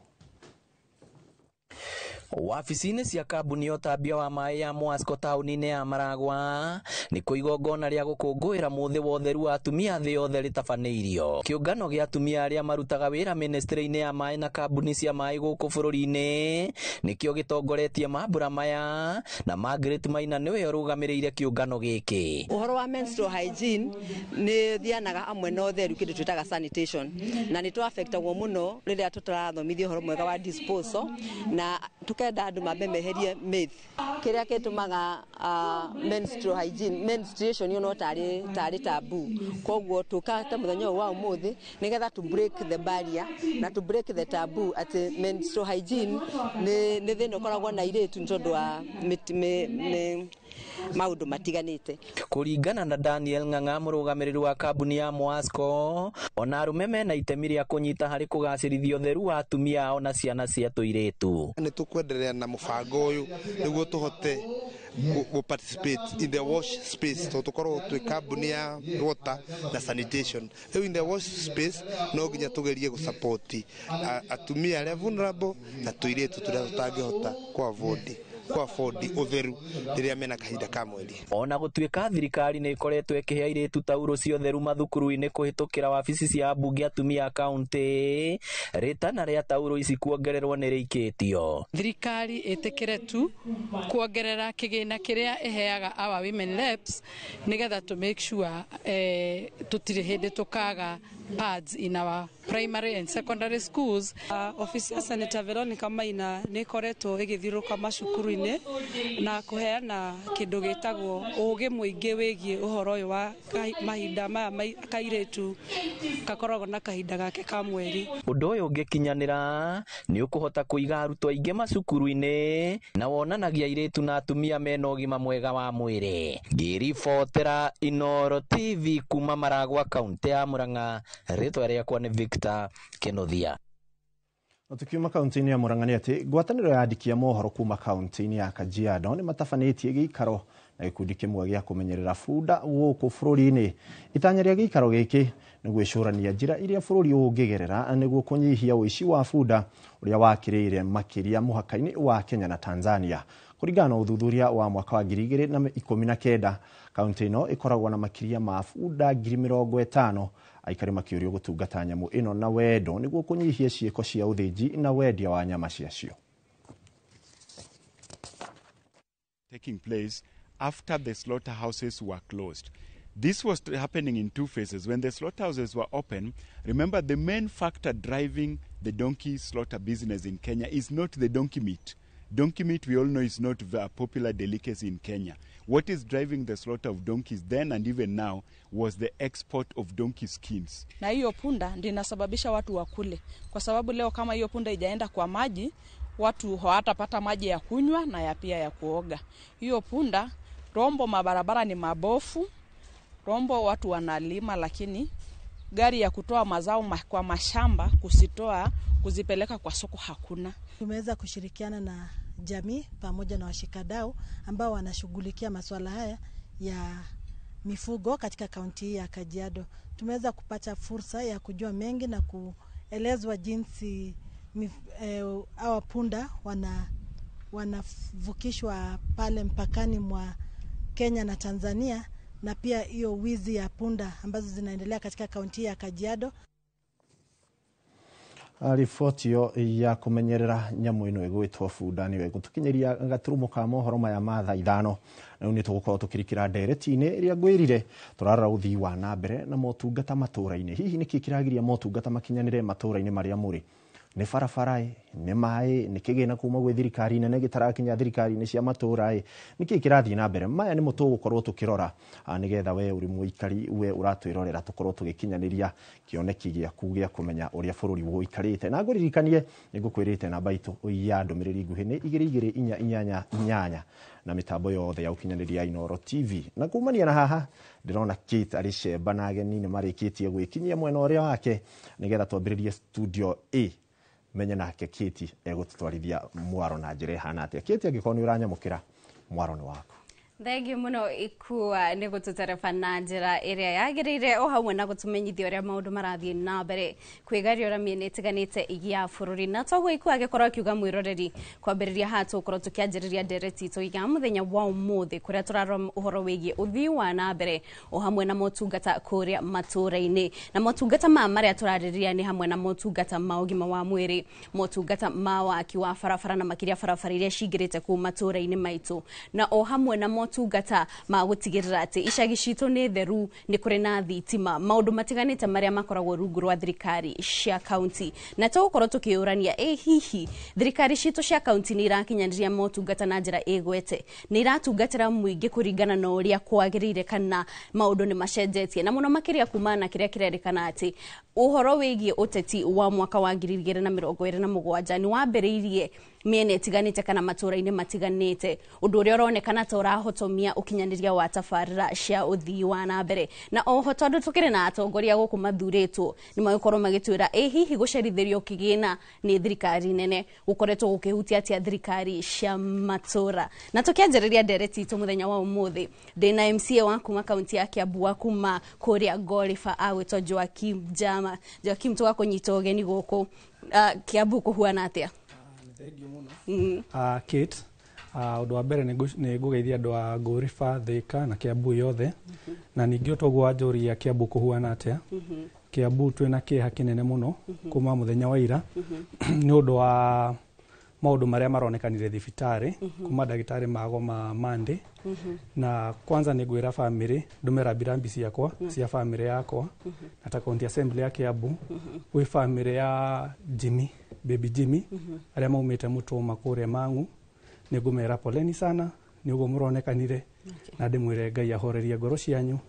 Wabici-inĩ cia kambuni ya ũtambia wa maĩ ya Mwasco taũni-inĩ ya Maragwa nĩkuo igongona rĩa gũkũngũĩra mũthĩ wa ũtheru wa atumia thĩ yothe rĩtabanĩirio. Kĩũngano gĩa atumia arĩa marutaga wĩra ministry-inĩ ya maĩ na kambuni cia maĩ gũkũ bũrũri-inĩ nĩkĩo gĩtongoretie mambura maya, na Margaret Maina nĩwe ũrũgamĩrĩire kĩũngano gĩkĩ. Ũhoro wa menstrual hygiene nĩ thianaga hamwe na ũtheru, kĩndũ twĩtaga sanitation, na nĩ tũaffectagwo mũno rĩrĩa tũtarathomithio ũhoro mwega wa disposal, na tukenda andũ mambe meherie myth kĩrĩa gĩtũmaga menstrual hygiene, menstruation yo no tarĩ taboo. Koguo tũkate mũthenya ũyũ wa ũmũthĩ nĩgetha to break the barrier na to break the taboo atĩ menstrual hygiene nĩ thĩna ũkoragwo na airĩtu nĩ tondũ wa maũndũ matiganĩte. Kũringana na Daniel Ng'ang'a, mũrũgamĩrĩri wa kambuni ya Mwasco, ona arũme mena itemi rĩa kũnyita harĩ kũgacĩrithia ũtheru wa atumia ao na ciana cia tũirĩtu. Nĩ tũkwenderea na mũbango ũyũ nĩguo tũhote gũ participate in the wash space, tondũ tũkoragwo twĩ kambuni ya water na sanitation. Rĩu in the wash space no nginya tũgerie gũ support atumia arĩa vulnerable na tũirĩtu tũrĩa tũtangĩhota kũ afford ũtheru rĩrĩa mena kahinda ka mweri. Ona gũtuĩka thirikari nĩ ĩkoretwo ĩkĩhe airĩtu taurũ cia ũtheru mathukuru-inĩ kũhĩtũkĩra wabici cia ambunge atumia a kaũntĩ, rĩtana rĩa taurũ ici kuongererwo nĩ rĩikĩtio. Thirikari ĩtĩkĩre tu kuongerera kĩgĩna kĩrĩa ĩheaga our women reps nĩgetha to make sure tũtirĩ hĩndĩ tũkaga pads in our primary and secondary schools. Ofisi ya Senator Veronica Maina nĩ ĩkoretwo ĩgĩthiũrũrũka macukuru-inĩ na kũheana kĩndũ gĩtagwo ũgĩ mũingĩ wĩgiĩ ũhoro ũyũ wa mahinda maya kairĩtu gakoragwo na kahinda gake ka mweri. Ũndũ ũyũ ũngĩkinyanĩra nĩ ũkũhota kũiga arutwo aingĩ macukuru-inĩ na wonanagia airĩtu na atumia mena ũgima mwega wa mwĩrĩ. Ngĩribotera Inooro TV kuma Maragwa, kaũntĩ ya Murang'a, rĩtwa rĩakwa nĩ Victor Kenothia. Na tukiuma kaunti-inĩ ya Murang'a nĩ atĩ ngwatanĩro ya andĩki a mohoro kuma kaunti-inĩ ya Kajiado nĩ matabanĩtie gĩikaro na gĩkundi kĩmwe gĩa kũmenyerera bunda gũkũ bũrũri-inĩ. Itanya rĩa gĩikaro gĩkĩ nĩ gwĩcũrania njĩra iria bũrũri ũngĩgerera nĩguo kũnyihia ũici wa bunda ũrĩa wakĩrĩire makĩria mũhaka-inĩ wa Kenya na Tanzania. Kũringana na ũthuthuria wa mwaka wa 2019, kaunti ĩno ĩkoragwo na makĩria ma bunda 50,000. Aikari makĩũrio gũtungata nyamũ ĩno na wendo nĩguo kũnyihia ciĩko cia ũthĩnji na wendia wa nyama ciacio. Taking place after the slaughterhouses were closed. This was happening in two phases. When the slaughterhouses were open, remember the main factor driving the donkey slaughter business in Kenya is not the donkey meat. Donkey meat, we all know, is not a popular delicacy in Kenya. What is driving the slaughter of donkeys then and even now was the export of donkey skins. Na hiyo punda ndio inasababisha watu wakule, kwa sababu leo kama hiyo punda ijaenda kwa maji, watu hawatapata maji ya kunywa na ya pia ya kuoga. Hiyo punda, Rombo mabarabara ni mabofu, Rombo watu wanalima, lakini gari ya kutoa mazao kwa mashamba kusitoa kuzipeleka kwa soko hakuna. Tumeweza kushirikiana na jamii pamoja na washikadau ambao wanashughulikia masuala haya ya mifugo katika kaunti ya Kajiado. Tumeweza kupata fursa ya kujua mengi na kuelezwa jinsi hawa punda wanavukishwa pale mpakani mwa Kenya na Tanzania, na pia hiyo wizi ya punda ambazo zinaendelea katika kaunti ya Kajiado. Riboti ĩyo ya kũmenyerera nyamũ ĩno ĩgwĩtwo bunda nĩyo ĩgũtũkinyĩria gaturumo ka mohoro maya ma thaa 5. Na rĩu nĩ tũgũkorwo tũkĩrikĩra ndereti-inĩ ĩrĩa ngwĩrire tũrarora ũthii wa na mbere na motungata matũra-inĩ. Hihi nĩkĩ kĩragiria motungata makinyanĩre matũra-inĩ marĩa mũrĩ? Nĩ barabara ĩ, nĩ maĩ, nĩ kĩgĩna kuma gwĩ thirikari nene gĩtarakinya thirikari-inĩ cia matũra ĩ, nĩkĩ kĩrathiĩ na mbere? Maya nĩmo tũgũkorwo tũkĩrora nĩgetha we ũrĩ mũikari, we ũratwĩrorera, tũkorwo tũgĩkinyanĩria kĩoneki gĩaku gĩa kũmenya ũrĩa bũrũri ũikarĩte. Na ngũririkanie nĩ ngũkwĩrĩte namba itũ ya ndũmĩrĩri nguhĩ nĩ 22488 na mĩtambo yothe ya ũkinyanĩria Inooro TV. Na kumania na haha ndĩrona Kate arĩ cemba na ageni nĩ marĩkĩtie gwĩkinyia mwena ũrĩa wake nĩgetha twambĩrĩrie studio A. Menye nake Kate egũtũtwarithia mwaro na njĩra ĩhana atĩa. Kate, angĩkorwo nĩ ũranyamũkĩra, mwaro nĩ waku. Thengiũ mũno Ikua nĩ gũtũtereba na njĩra ĩrĩa yagĩrĩire o hamwe na gũtũmenyithia ũrĩa maũndũ marathiĩ na mbere kwĩgariũra mĩena ĩtiganĩte ya bũrũri. Na toguo Ikua agĩkorwo akiuga mwĩroreri kwambĩrĩria haha tũgũkorwo tũkĩanjĩrĩria ndereti itũ ya mũthenya wa ũmũthĩ kũrĩa tũrarora ũhoro wĩgiĩ ũthii wa na mbere o hamwe na motungata kũrĩa matũra-inĩ. Na motungata maya marĩa tũrarĩrĩria nĩ hamwe na motungata ma ũgima wa mwĩrĩ, motungata ma waki wa barabara na makĩria barabara iria cingĩrĩte kũu matũra-inĩ maitũ, na o hamwe na motungata ma gũtigĩrĩra atĩ icagi citũ nĩ theru, nĩ kũrĩ na thitima, maũndũ matiganĩte marĩa makoragwo rungu rwa thirikari cia kaunti. Na tũgũkorwo tũkĩũrania ĩ hihi thirikari citũ cia kaunti nĩ irakinyanĩria motungata na njĩra ĩgwete, nĩ iratungatĩra mũingĩ kũringana na ũrĩa kwagĩrĩire, kana maũndũ nĩ macenjetie, na mũno makĩria kumana na kĩrĩa kĩrerĩkana atĩ ũhoro wĩgiĩ ũteti wa mwaka wa 2027 nĩ wambĩrĩirie mĩena ĩtiganĩte kana matũra-inĩ matiganĩte, ũndũ ũrĩa ũronekana ta ũrahota kũhotomia ũkinyanĩria wa tabarĩra cia ũthii wa na mbere. Na oho tondũ tũkĩrĩ na atongoria gũkũ mathurĩtwo, nĩ magĩkorwo magĩtwĩra ĩ hihi gũcerithĩrio kĩgĩna nĩ thirikari nene gũkoretwo gũkĩhutia atĩa thirikari cia matũra. Na tũkĩanjĩrĩria ndereti itũ mũthenya wa ũmũthĩ, ndĩna MCA wa kuma kaunti ya Kiambu wa kuma kũrĩa Ngoriba agwĩtwo Joakim Jama. Joakim, tũgakũnyita ũgeni gũkũ. Kiambu kũhuana atĩa? Thengiũ mũno. Kate, ũndũ wa mbere nĩ ngũgeithia andũ a Ngũriba, Thĩka na Kiambu yothe. Na ningĩ toguo wanjũria Kiambu kũhuana atĩa. Kiambu twĩna kĩeha kĩnene mũno kuma mũthenya wa ira nĩ ũndũ wa maũndũ marĩa maronekanire thibitarĩ kuma ndagĩtarĩ magoma Monday. Na kwanza nĩ ngwĩra bamĩrĩ ndũme rambirambi ciakwa cia bamĩrĩ yakwa na ta county assembly ya Kiambu gwĩ bamĩrĩ ya Jimmy, baby Jimmy, arĩa maumĩte Mũtũma kũrĩa Mang'u. Nĩ ngũmera poleni sana nĩ ũguo mũronekanire, na ndĩmwĩre Ngai ahorerie ngoro cianyu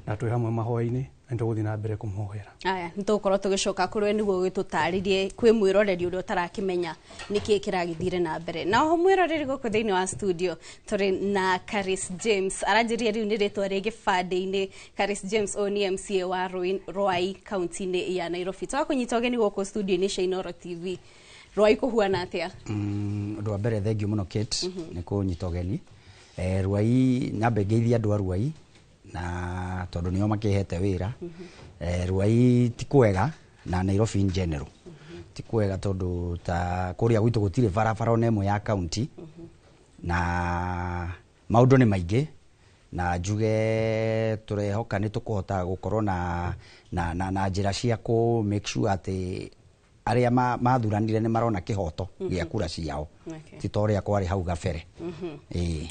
na twĩ hamwe mahoya-inĩ na nĩtũgũthiĩ na mbere kũmũhoera. Aya, nĩtũgũkorwo tũgĩcoka kũrĩ we nĩguo gĩtũtarĩrie kwĩ mwĩroreri ũrĩa ũtarakĩmenya nĩkĩĩ kĩragĩthire na mbere. Na oho mwĩroreri gũkũ thĩinĩ wa studio tũrĩ na Karis James. Aranjĩria rĩu nĩ rĩtwa rĩ gĩbandĩ-inĩ. Karis James ũyũ nĩ MCA wa Ruai kaunti-inĩ ya Nairobi. Twakũnyita ũgeni gũkũ studio-inĩ cia Inooro TV. Ruai kũhuana atĩa? Ũndũ wa mbere thengiũ mũno Kate nĩ kũnyita ũgeni. Ruai nyambe ngeithie andũ a Ruai na tondũ nĩo makĩhete wĩra. Ruai ti kwega na Nairobi in general ti kwega tondũ ta kũrĩa gwitũ gũtirĩ barabara ona ĩmwe ya county na maũndũ nĩ maingĩ na njuge tũrehoka nĩ tũkũhota gũkorwo na njĩra cia kũ make sure atĩ arĩa mathuranire nĩ marona kĩhoto gĩa kura ciao ti ta ũrĩa kwarĩ hau gabere.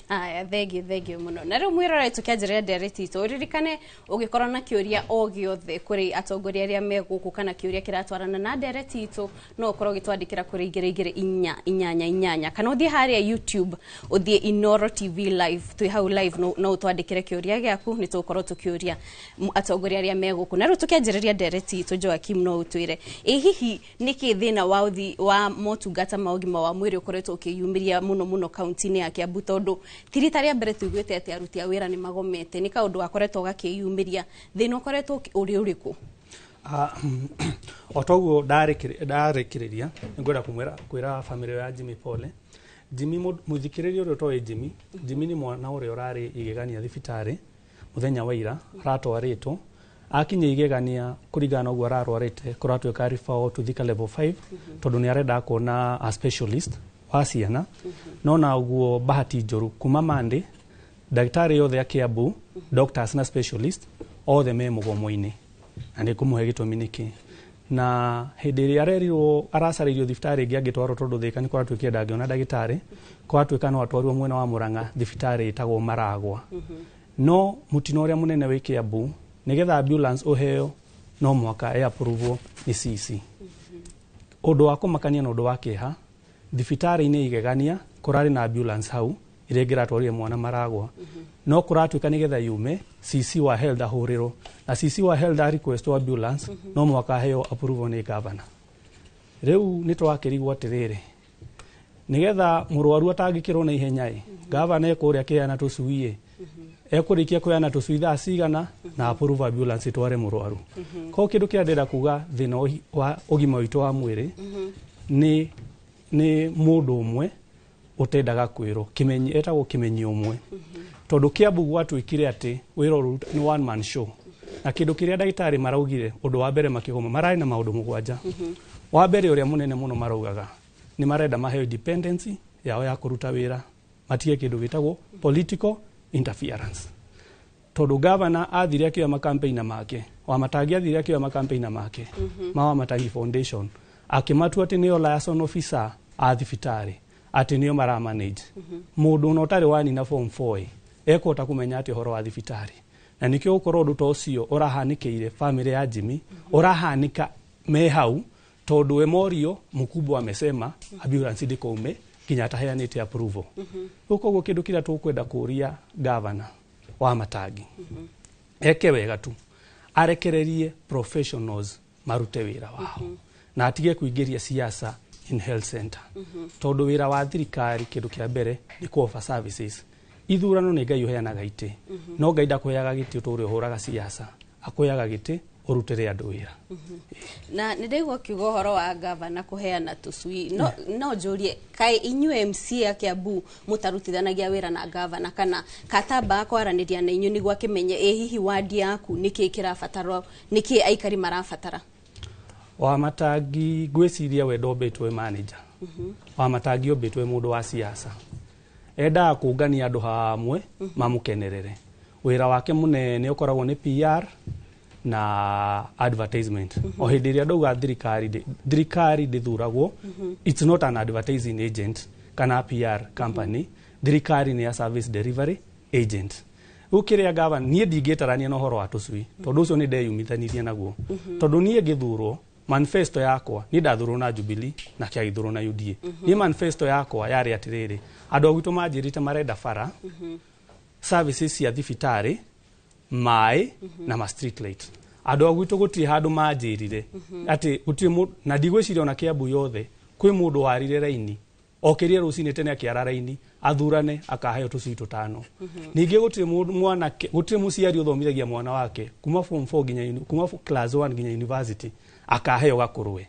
Aya, thengiũ mũno. Na rĩu mwĩrore tũkĩanjĩrĩria ndereti itũ, ũririkane ũgĩkorwo na kĩũria o gĩothe kũrĩ atongoria arĩa me gũkũ kana kĩũria kĩratwarana na ndereti itũ, no ũkorwo ũgĩtwandĩkĩra kũrĩ 2 2 4 8 8 kana ũthiĩ harĩa YouTube ũthiĩ Inooro TV live, twĩ hau live, no ũtwandĩkĩre kĩũria gĩaku, nĩ tũgũkorwo tũkĩũria atongoria arĩa me gũkũ. Na rĩu tũkĩanjĩrĩria ndereti itũ, Joakim, no ũtwĩre ĩ hihi nĩkĩ thĩna wa ũthi wa motungata ma ũgima wa mwĩrĩ ũkoretwo ũkĩyumĩria mũno mũno kaunti-inĩ ya Kiambu, tondũ ti rita rĩa mbere tũiguĩte atĩ aruti a wĩra nĩ magomete, nĩ kaũndũ gakoretwo gakĩyumĩria, thĩna ũkoretwo ũrĩ ũrĩkũ? O toguo ndarĩkĩrĩria nĩngwenda kwĩra bamĩrĩ ya Jimmy pole. Jimmy, mũthikĩrĩria ũrĩa ũtoĩ Jimmy, Jimmy nĩ mwana ũrĩa ũrarĩ igegania thibitarĩ mũthenya wa ira, aratwarĩtwo akinya igegania kũringana na ũguo ararwarĩte kũratuĩka referral to Thika level 5 tondũ nĩ arenda kuona a specialist wa ciana. No na ũguo bahati njũru kuma Monday ndagĩtarĩ yothe a Kiambu, doctors na specialist othe me mũgomo-inĩ, na nĩ ngũmũhe gĩtũmi nĩkĩ. Na hĩndĩ ĩrĩa arerirwo aracarĩirio thibitarĩ ĩngĩ angĩtwarwo tondũ Thika nĩ kũratuĩkire ndangĩona ndagĩtarĩ, kũratuĩka no atwarwo mwena wa Murang'a thibitarĩ ĩtagwo Maragwa. No mũtino ũrĩa mũnene wĩ Kiambu, nĩgetha ambulance ũheo no mũhaka ĩ approve nĩ CC. Ũndũ wa kũmakania na ũndũ wa kĩeha, thibitarĩ-inĩ igegania kũrarĩ na ambulance hau ĩrĩa ĩngĩratwarire mwana Maragwa, no kũratuĩka nĩgetha yume CC wa health ahũrĩrwo, na CC wa health a request ambulance no mũhaka aheo approval nĩ governor. Rĩu nĩ twakĩrigwo atĩrĩrĩ, nĩgetha mũrwaru atangĩkĩrwo na ihenya ĩ, governor ekũrĩa akĩheana tũcui ĩ, ekũrĩkia kũheana tũcui thaa cigana na approve ambulance ĩtware mũrwaru. Koguo kĩndũ kĩrĩa ndĩrenda kuga thĩna wa ũgima witũ wa mwĩrĩ nĩ mũndũ ũmwe ũtendaga kwĩrwo, kĩmenyi, etagwo kĩmenyi ũmwe, tondũ Kiambu gwatuĩkire atĩ wĩra ũrĩa nĩ one man show. Na kĩndũ kĩrĩa ndagĩtarĩ maraugire ũndũ wa mbere makĩgoma, mararĩ na maũndũ 7. Wa mbere ũrĩa mũnene mũno maraugaga nĩ marenda maheo independence yao ya kũruta wĩra, matige kĩndũ gĩtagwo political interference. Tondũ governor athire akĩoya makampeina make, Wamatangi athire akĩoya makampeina make ma Wamatangi Foundation, akĩmatua atĩ nĩo liaison officer a thibitarĩ, atĩ nĩo maramanage. Mũndũ ona ũtarĩ wanina form 4 ekũhota kũmenya atĩ ũhoro wa thibitarĩ. Na nĩkĩo gũkorwo ũndũ ta ũcio ũrahanĩkĩire bamĩrĩ ya Jimmy, ũrahanĩka me hau tondũ we morio mkubwa amesema ambulance ndĩkaume nginya ataheanĩte approval. Rĩu koguo kĩndũ kĩrĩa tũkwenda kũria governor wa Matangi eke wega tu, arekererie professionals marute wĩra wao na atige kũingĩria siasa in health center, tondũ wĩra wa thirikari kĩndũ kĩa mbere nĩ ku offer services. Ithurano nĩ Ngai ũheanaga itĩ, no Ngai ndakũheaga gĩtĩ ũtũre ũhũraga siasa, akũheaga gĩtĩ ũrutĩre andũ wĩra. Na nĩ ndaigua kiuga ũhoro wa gavana kũheana tũcui, no njũrie, kaĩ inyuĩ MCA a Kiambu mũtarutithanagia wĩra na gavana, kana katambaga kwaranĩria na inyuĩ nĩguo akĩmenye ĩ hihi wadi yaku nĩkĩĩ kĩrabatarwo, nĩkĩĩ aikari marabatara? Wa Matangi, ngwĩciria we ndombĩtwo wĩ manager. Wa Matangi ombĩtwo wĩ mũndũ wa siasa, endaga kũngania andũ hamwe mamũkenerere. Wĩra wake mũnene ũkoragwo nĩ PR na advertisement. O hĩndĩ ĩrĩa ndauga thirikari ndĩthuragwo, it's not an advertising agent kana PR company. Thirikari nĩ ya service delivery agent. Rĩu kĩrĩa gavana, niĩ ndingĩtarania na ũhoro wa tũcui, tondũ ũcio nĩ ndeyumithanirie naguo, tondũ niĩ ngĩthurwo, manifesto yakwa, niĩ ndathurwo na Jubilee na kĩagĩthurwo na UDA, niĩ manifesto yakwa yarĩ atĩrĩrĩ, andũ a gwitũ manjĩrĩte marenda bara, services cia thibitarĩ, maĩ na ma street light. Andũ a gwitũ gũtirĩ handũ manjĩrire atĩ gũtirĩ, na ndigwĩciria ona Kiambu yothe kwĩ mũndũ warire raini okĩrie rũcinĩ tene akĩara raini athurane akaheo tũcui tũtano. Ningĩ gũtirĩ mwanake, gũtirĩ mũciari ũthomithagia mwana wake kuma form 4 nginya kuma class 1 nginya university akaheo gakũrwe.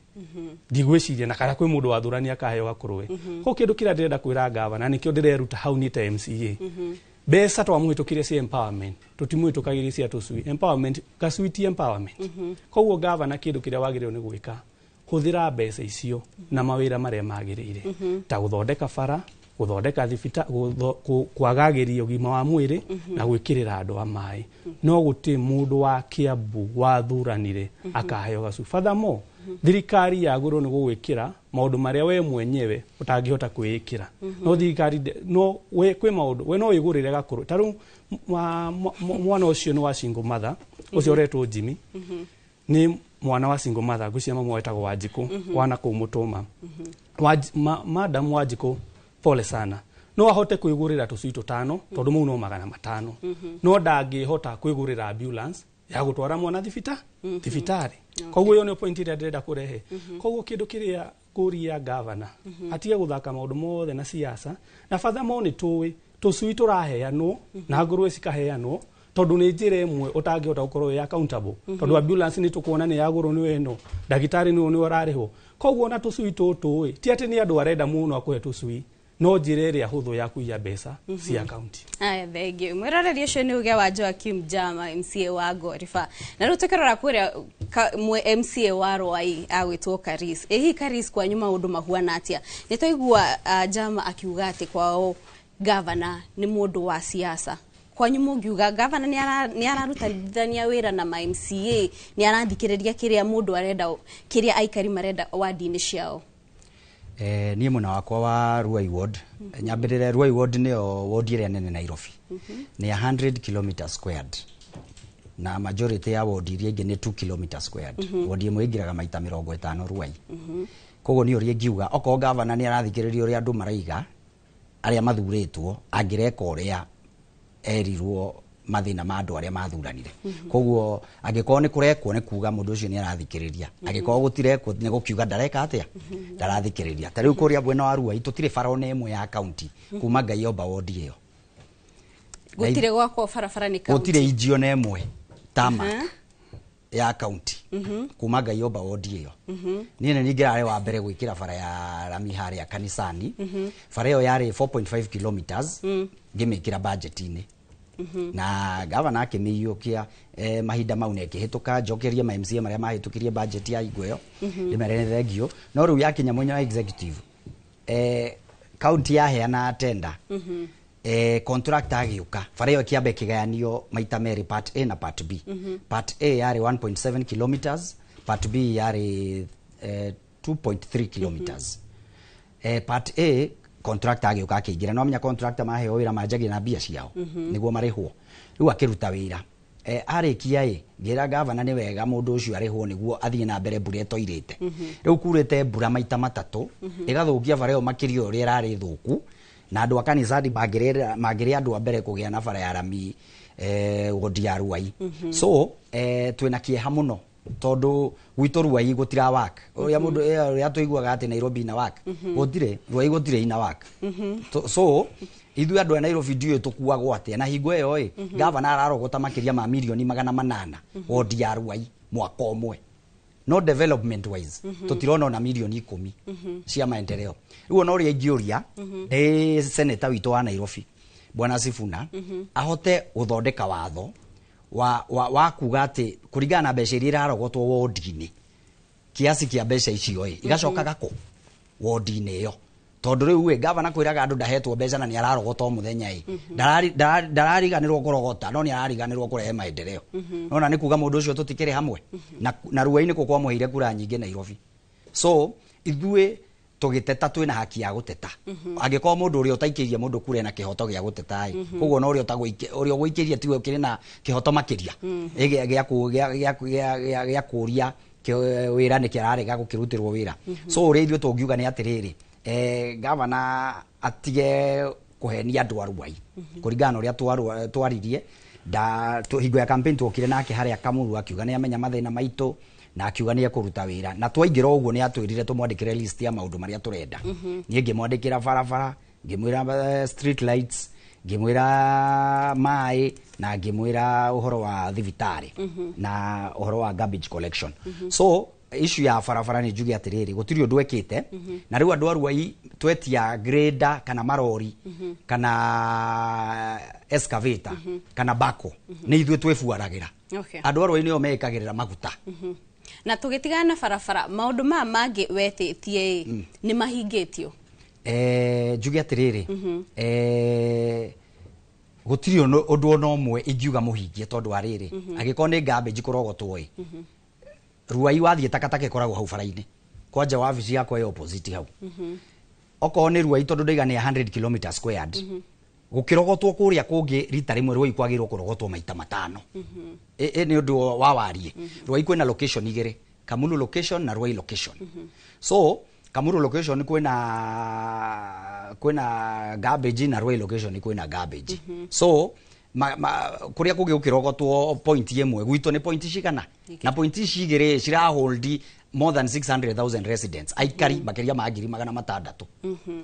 Ndigwĩciria na kana kwĩ mũndũ wathurania akaheo gakũrwe. Koguo kĩndũ kĩrĩa ndĩrenda kwĩra gavana, nĩkĩo ndĩreruta hau niĩ ta MCA, mbeca twamũhĩtũkĩrie cia empowerment, tũtimũhĩtũkagĩria cia tũcui. Empowerment, gacui ti empowerment. Koguo gavana, kĩndũ kĩrĩa wagĩrĩirwo nĩ gwĩka, hũthĩra mbeca icio na mawĩra marĩa magĩrĩire, ta gũthondeka bara, gũthondeka thibita, kwagagĩria ũgima wa mwĩrĩ na gwĩkĩrĩra andũ a maĩ. No gũtirĩ mũndũ wa Kiambu wathuranire akaheo gacui. Furthermore, thirikari yagĩrĩirwo nĩ gũgwĩkĩra maũndũ marĩa we mwenyewe ũtangĩhota kwĩĩkĩra. No thirikari no we kwĩ maũndũ we no wĩgũrĩre gakũrũ. Ta rĩu mwana ũcio nĩ wa single mother, ũcio ũretwo Jimmy, nĩ mwana wa single mother, ngwĩciria mama wetagwo Wanjikũ wana kũu Mũtũma. Madam Wanjikũ, pole sana, no ahote kwĩgũrĩra tũcui tũtano tondũ mau no 500, no ndangĩhota kwĩgũrĩra ambulance ya gũtwara mwana thibitarĩ. Koguo ĩyo nĩyo point ĩrĩa ndĩrenda kũrehe. Koguo kĩndũ kĩrĩa kũria gavana, atige gũthaka maũndũ mothe na siasa. Na furthermore, nĩ tũĩ tũcui tũraheanwo na ngũrwe cikaheanwo tondũ nĩ njĩra ĩmwe ũtangĩhota gũkorwo wĩ accountable, tondũ ambulance nĩ tũkuona nĩ yagũrwo nĩ ĩno, ndagĩtarĩ nĩ nĩ ũrarĩhwo. Koguo ona tũcui tũtũ ĩ, ti atĩ nĩ andũ arenda mũno akũhe tũcui, no njĩra ĩrĩa hũthũ ya kũiya mbeca cia kaunti. Aya, thengiũ mwĩroreri. Ũcio nĩ uge wa Joakim Jama, MCA wa Ngoriba. Na rĩu tũkĩrora kũrĩa MCA wa Rwai agwĩtwo Karis, ĩ hihi Karis kwanyu maũndũ mahuana atĩa? Nĩ twaigua Jama akiuga atĩ kwao gavana nĩ mũndũ wa siasa. Kwanyu mũngiuga gavana nĩ ararutithania wĩra na ma MCA, nĩ arathikĩrĩria kĩrĩa mũndũ arenda, kĩrĩa aikari marenda wadi-inĩ ciao? Niĩ mwena wakwa wa Ruai Ward, nyambĩrĩre Ruai Ward nĩyo ward ĩrĩa nene Nairobi, nĩ 100 km squared, na majority ya ward iria ingĩ nĩ 2 km squared. Ward ĩmwe ĩingĩraga maita 50 Ruai. Koguo niĩ ũrĩa ingiuga, okorwo gavana nĩ arathikĩrĩria ũrĩa andũ maraiga arĩa mathurĩtwo, angĩreka ũrĩa erirwo mathĩna ma andũ arĩa mathuranire. Koguo angĩkorwo nĩ kũrekwo, nĩ kuga mũndũ ũcio nĩ arathikĩrĩria. Angĩkorwo gũtirekwo, nĩ gũkiuga ndareka atĩa, ndarathikĩrĩria. Ta rĩu kũrĩa mwena wa Ruai tũtirĩ bara ona ĩmwe ya kaunti kuma Ngai omba wondi ĩyo. Gũtirĩ gwakwo barabara nĩ kaunti? Gũtirĩ inji ona ĩmwe tarmac ya kaunti kuma Ngai omba wondi ĩyo. Niĩ nĩ ningĩrarĩ wa mbere gwĩkĩra bara ya rami harĩa kanisani. Bara ĩyo yarĩ 4.5 kilometers, ngĩmĩkĩra budget-inĩ na gavana akĩmĩiyũkia. Mahinda mau nĩ ĩkĩhĩtũka, njokerie ma MCA marĩa mahĩtũkirie budget ya hingo ĩyo, ndĩmere nĩ thengio. No rĩu yakinya mwena wa executive, county yaheana tender, contractor agĩũka, bara ĩyo ĩkĩamba ĩkĩgayanio maita merĩ, part A na part B. Part A yarĩ 1.7 kilometers, part B yarĩ 2.3 kilometers. Part A contractor agĩũka akĩingĩra, no amenya contractor maheo wĩra manjagia na mbia ciao nĩguo marĩhwo. Rĩu akĩruta wĩra, arĩkia ĩ, ngĩra gavana nĩ wega mũndũ ũcio arĩhwo nĩguo athiĩ na mbere mbura ĩtoirĩte. Rĩu kurĩte mbura maita matatũ, ĩgathũkia bara ĩyo makĩria ũrĩa ĩrarĩ thũku, na andũ a kanisani mangĩrĩ andũ a mbere kũgĩa na bara ya rami wodi ya Ruai. So twĩna kĩeha mũno tondũ gwitũ Ruai gũtira work ũrĩa mũndũ ũrĩa tũiguaga atĩ Nairobi ina work. Gũtirĩ, Ruai gũtirĩ ina work. So Ithuĩ andũ a Nairobi ndiũĩ tũkuagwo atĩa na hingo ĩyo ĩ gavana ararogota makĩria ma mirioni 800 wodi ya Ruai mwaka ũmwe, no development wise tũtirona ona mirioni 10 cia maendeleo. Rĩu ona ũrĩa ingĩũria nĩ seneta witũ wa Nairobi, Bwana Sifuna, ahote gũthondeka watho wa kuga atĩ kũringana na mbeca iria irarogotwo wodi-inĩ, kiasi kĩa mbeca icio ĩ igacokaga kũ wodi-inĩ ĩyo, tondũ rĩu ĩ gavana kwĩraga andũ ndahetwo mbeca na nĩ ararogota o mũthenya ĩ. Ndarariganĩrwo kũrogota, no nĩ arariganĩrwo kũrehe maendeleo. Nona nĩ kuga mũndũ ũcio tũtikĩrĩ hamwe na Ruai nĩkuo kwamũheire kura nyingĩ Nairobi. So ithuĩ tũgĩteta twĩna haki ya gũteta. Angĩkorwo mũndũ ũrĩa ũtaikĩirie mũndũ kura ena kĩhoto gĩa gũteta ĩ, koguo na ũrĩa ũrĩa ũgũikĩirie tiwe ũkĩrĩ na kĩhoto makĩria gĩa gĩa kũria wĩra nĩkĩ ararega gũkĩrutĩrwo wĩra. So ũrĩa ithuĩ tũngiuga nĩ atĩrĩrĩ, gavana atige kũhenia andũ a Ruai. Kũringana na ũrĩa twaririe nda hingo ya campaign, tuokire nake harĩa Kamuru, akiuga nĩ amenya mathĩna maitũ na akiuga nĩ ekũruta wĩra. Na twaingĩra ũguo nĩ atwĩrire tũmwandĩkĩre list ya maũndũ marĩa tũrenda. Niĩ ngĩmwandĩkĩra barabara, ngĩmwĩra street lights, ngĩmwĩra maĩ na ngĩmwĩra ũhoro wa thibitarĩ na ũhoro wa garbage collection. So issue ya barabara nĩ njuge atĩrĩrĩ, gũtirĩ ũndũ ekĩte. Na rĩu andũ a Ruai twetia grader kana marori kana excavator kana bako nĩ ithuĩ twĩbuaragĩra. Andũ a Ruai nĩo meĩkagĩrĩra maguta. Na tũgĩtigana na barabara, maũndũ maya mangĩ wetĩtie ĩ nĩ mahingĩtio? Njuge atĩrĩrĩ, gũtirĩ ũndũ ona ũmwe ingiuga mũhingie, tondũ wa rĩrĩ, angĩkorwo nĩ garbage kũrogotwo ĩ, Ruai wathiĩ takataka ĩkoragwo hau bara-inĩ, kwanja wabici yakwa ĩ opposite hau. Okorwo nĩ Ruai, tondũ ndaiga nĩ 100 km squared, gũkĩrogotwo kũrĩa kũngĩ rita rĩmwe, Ruai kwagĩrĩirwo kũrogotwo maita matano. Ĩ nĩ ũndũ wa wariĩ. Ruai kwĩna location igĩrĩ, Kamulu location na Ruai location. So Kamulu location kwĩna garbage na Ruai location kwĩna garbage. So kuria kũngĩ gũkĩrogotwo point ĩmwe, gwitũ nĩ point cigana? Na point ici igĩrĩ cira hold more than 600,000 residents, aikari makĩria ma 600,000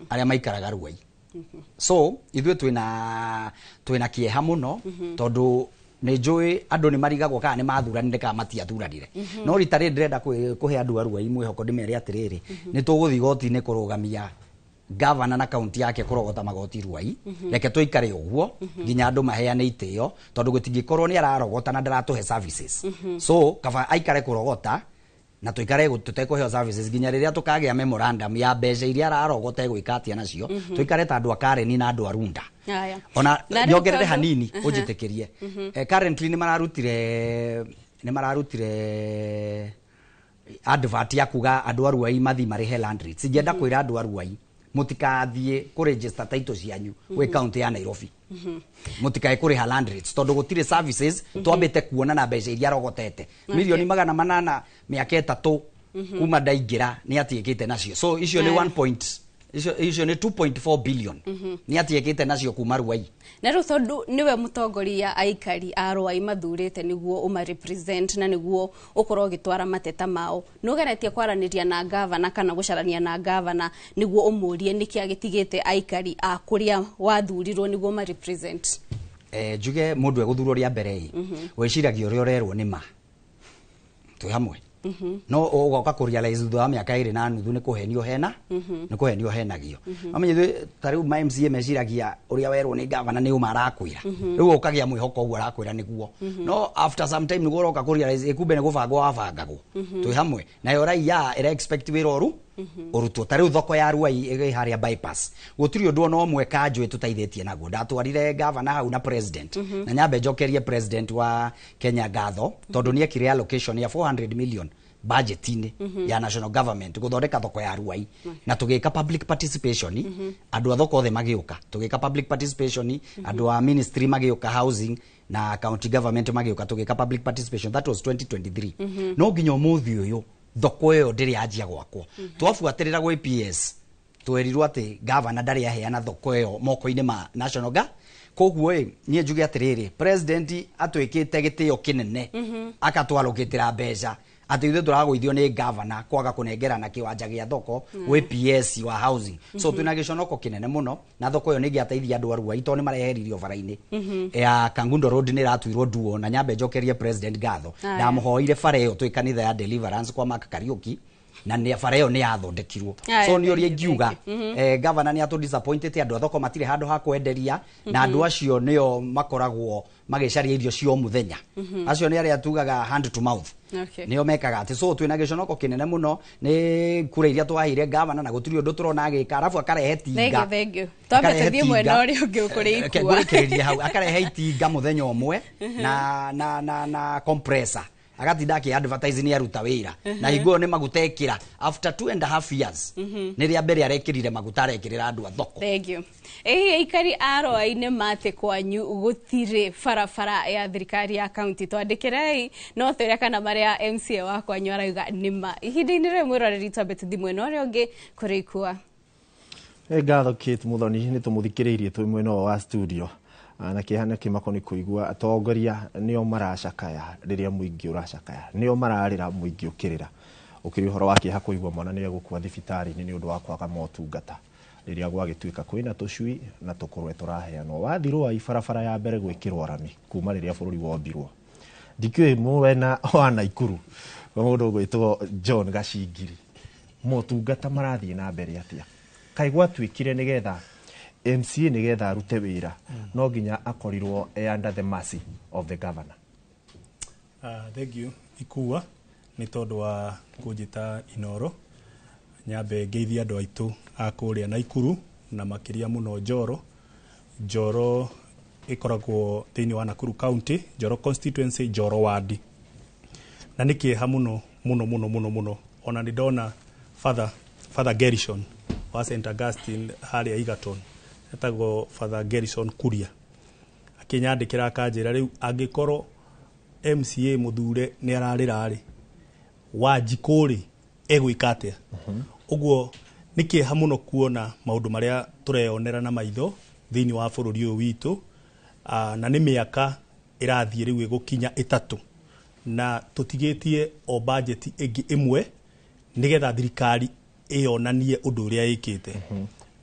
arĩa maikaraga Ruai. So ithuĩ twĩna kĩeha mũno, tondũ nĩ njũĩ andũ nĩ marigagwo kana nĩ mathuranire kana matiathuranire. No rita rĩrĩ ndĩrenda kũhe andũ a Ruai mwĩhoko, ndĩmere atĩrĩrĩ, nĩ tũgũthiĩ igoti-inĩ kũrũgamia gavana na kaunti yake kũrogota magoti Ruai. Reke tũikare ũguo nginya andũ maheane itĩo, tondũ gũtingĩkorwo nĩ ararogota na ndaratũhe services. So kaba aikare kũrogota na tuikare tũtekũheo services nginya rĩrĩa tũkagĩa memorandum ya mbeca iria ararogota egwĩka atĩa nacio. Tuikare ta andũ a Karen na andũ a Runda. Haya. Ona Na rĩu nyongerere hanini, ũnjĩtĩkĩrie. Currently nĩ mararutire advert ya kuga andũ a Ruai mathi marĩhe land rates. Ingĩenda kwĩra andũ a Ruai mũtikathiĩ kũ register title cianyu gwĩ county ya Nairobi, mũtikae kũrĩha land rates, tondũ gũtirĩ services twambĩte kuona na mbeca iria arogotete 800,000,000 mĩaka 3 kuma ndaingĩra nĩ atiĩkĩte nacio. So icio nĩ 1 point icio nĩ 2.4 billion nĩ atiĩkĩte nacio kuma Ruai. Na rĩu tondũ nĩwe mũtongoria aikari a Ruai mathurĩte nĩguo ũma represent na nĩguo ũkorwo ũgĩtwara mateta mao, nĩ ũgeretie kwaranĩria na gavana kana gũcarania na gavana nĩguo ũmũrie nĩkĩ agĩtigĩte aikari a kũrĩa wathurirwo nĩguo ma represent? Njuge mũndũ egũthurwo rĩa mbere ĩ, wĩciragia ũrĩa ũrerwo nĩ ma twĩ hamwe, no ũgoka kũ realize thutha wa mĩaka 2.5 nĩ kũhenio hena nĩ kũhenio henagio. Amenye ithuĩ ta rĩu ma MCA meciragia ũrĩa werwo nĩ gavana nĩ ũma arakwĩra. Rĩu ũkagĩa mwĩhoko ũguo arakwĩra nĩguo, no after some time nĩguo ũroka kũ realize ĩ kumbe nĩ gũbangwo wabangagwo. Twĩ hamwe nayo raia ĩra expect wĩra ũru ũrutwo. Ta rĩu thoko ya Ruai ĩ harĩa bypass, gũtirĩ ũndũ ona ũmwe kanjũ ĩtũteithĩtie naguo. Ndatwarire gavana hau na president. Na nyambe njokerie president wa Kenya ngatho, tondũ nĩ ekire allocation ya 400 million budget-inĩ ya national government gũthondeka thoko ya Ruai, na tũgĩka public participation. Andũ a thoko othe magĩũka, tũgĩka public participation. Andũ a ministry magĩũka, housing na county government magĩũka, tũgĩka public participation. That was 2023. No nginya ũmũthĩ ũyũ thoko ĩyo ndĩrĩ yanjia gwakwo. Twabuatĩrĩra gwĩ PS, twerirwo atĩ gavana ndarĩ aheana thoko ĩyo moko-inĩ ma national ga. Koguo ĩ niĩ njuge atĩrĩrĩ, president atwĩkĩte gĩtĩo kĩnene akatwalũkĩtĩra mbeca. Atĩ ithuĩ tũragũithio nĩ gavana kwaga kũnengerana kĩwanja gĩa thoko gwĩ PS wa housing. So twĩna gĩconoko kĩnene mũno, na thoko ĩyo nĩ ĩngĩateithia andũ a Ruai tondũ nĩ mareheririo bara-inĩ ya Kangundo Road, nĩ ĩratuirwo nduo. Na nyambe njokerie president ngatho. Ndamũhoire bara ĩyo twĩ kanitha ya Deliverance kwa Mark Kariuki, na nĩ bara ĩyo nĩ yathondekirwo. So nĩ ũrĩa ingiuga, governor nĩ atũ disappointed. Andũ a thoko matirĩ handũ ha kwenderia, na andũ acio nĩo makoragwo magĩcaria irio cia o mũthenya. Acio nĩ arĩa tugaga hand to mouth, nĩo mekaga atĩ. So twĩna gĩconoko kĩnene mũno nĩ kura iria twaheire gavana, na gũtirĩ ũndũ tũrona agĩka, arabu akarehe tinga. Thank you, thank you. Twambe Akarehe tũthiĩ mwena tinga. ũrĩa ũngĩ kũrĩ Reke ikua. ngũrĩkĩrĩrie hau. Akarehe itinga mũthenya ũmwe na compressor, agatinda akĩ advertise nĩ aruta wĩra, na hingo ĩyo nĩ maguta ekĩra after 2.5 years. Nĩ rĩa mbere arekĩrire maguta, arekĩrĩra andũ a thoko. Thank you. Ĩhihi aikari a Rwai-inĩ matĩ kwanyu gũtirĩ barabara ya thirikari ya kaunti? Twandĩkĩrei no twĩre kana marĩa MCA wa kwanyu arauga nĩma. Ihinda-inĩ rĩrĩ, mwĩroreri, twambe tũthiĩ mwena ũrĩa ũngĩ kũrĩ ikua. Nĩ ngatho, Kate Muthoni. Nĩ tũmũthikĩrĩirie twĩ mwena ũyũ wa studio. Na kĩeha na kĩmako nĩ kũigua atongoria nĩo maracakaya rĩrĩa mũingĩ ũracakaya, nĩo mararĩra mũingĩ ũkĩrĩra. Ũkĩrĩ ũhoro wa kĩeha kũigua mwana nĩ egũkua thibitarĩ-inĩ nĩ ũndũ wa kwaga motungata, rĩrĩa gwagĩtuĩka kwĩna tũcui na tũkũrwe tũraheanwo. Wathi Rwai, barabara ya mbere gwĩkĩrwo rami kuma rĩrĩa bũrũri wombirwo. Ndikĩũĩ mwena wa Naikuru kwa mũndũ ũgwĩtwo John Gacingiri, motungata marathiĩ na mbere atĩa? Kaĩ gwatuĩkire nĩgetha MCA nĩgetha arute wĩra no nginya akorirwo e under the mercy of the governor? Thank you, Ikua, nĩ tondũ wa kũnjĩta Inoro. Nyambe ngeithie andũ aitũ a kũrĩa Naikuru, na makĩria mũno Njoro. Njoro ĩkoragwo thĩinĩ wa Nakuru County, Njoro constituency, Njoro ward. Na nĩ kĩeha mũno mũno mũno mũno mũno. Ona nĩ ndona Father Gerishon wa St Augustine harĩa Egerton, etagwo Father Gerishon Kuria, akĩnyandĩkĩra akanjĩra rĩu angĩkorwo MCA mũthure nĩ ararĩra rĩ, Wanjikũ rĩ, egwĩka atĩa? Ũguo nĩ kĩeha mũno kuona maũndũ marĩa tũreyonera na maitho thĩinĩ wa bũrũri ũyũ witũ. Na nĩ mĩaka ĩrathiĩ rĩu ĩgũkinya 3 na tũtigĩtie o budget ĩngĩ ĩmwe nĩgetha thirikari ĩyonanie ũndũ ũrĩa ĩkĩte.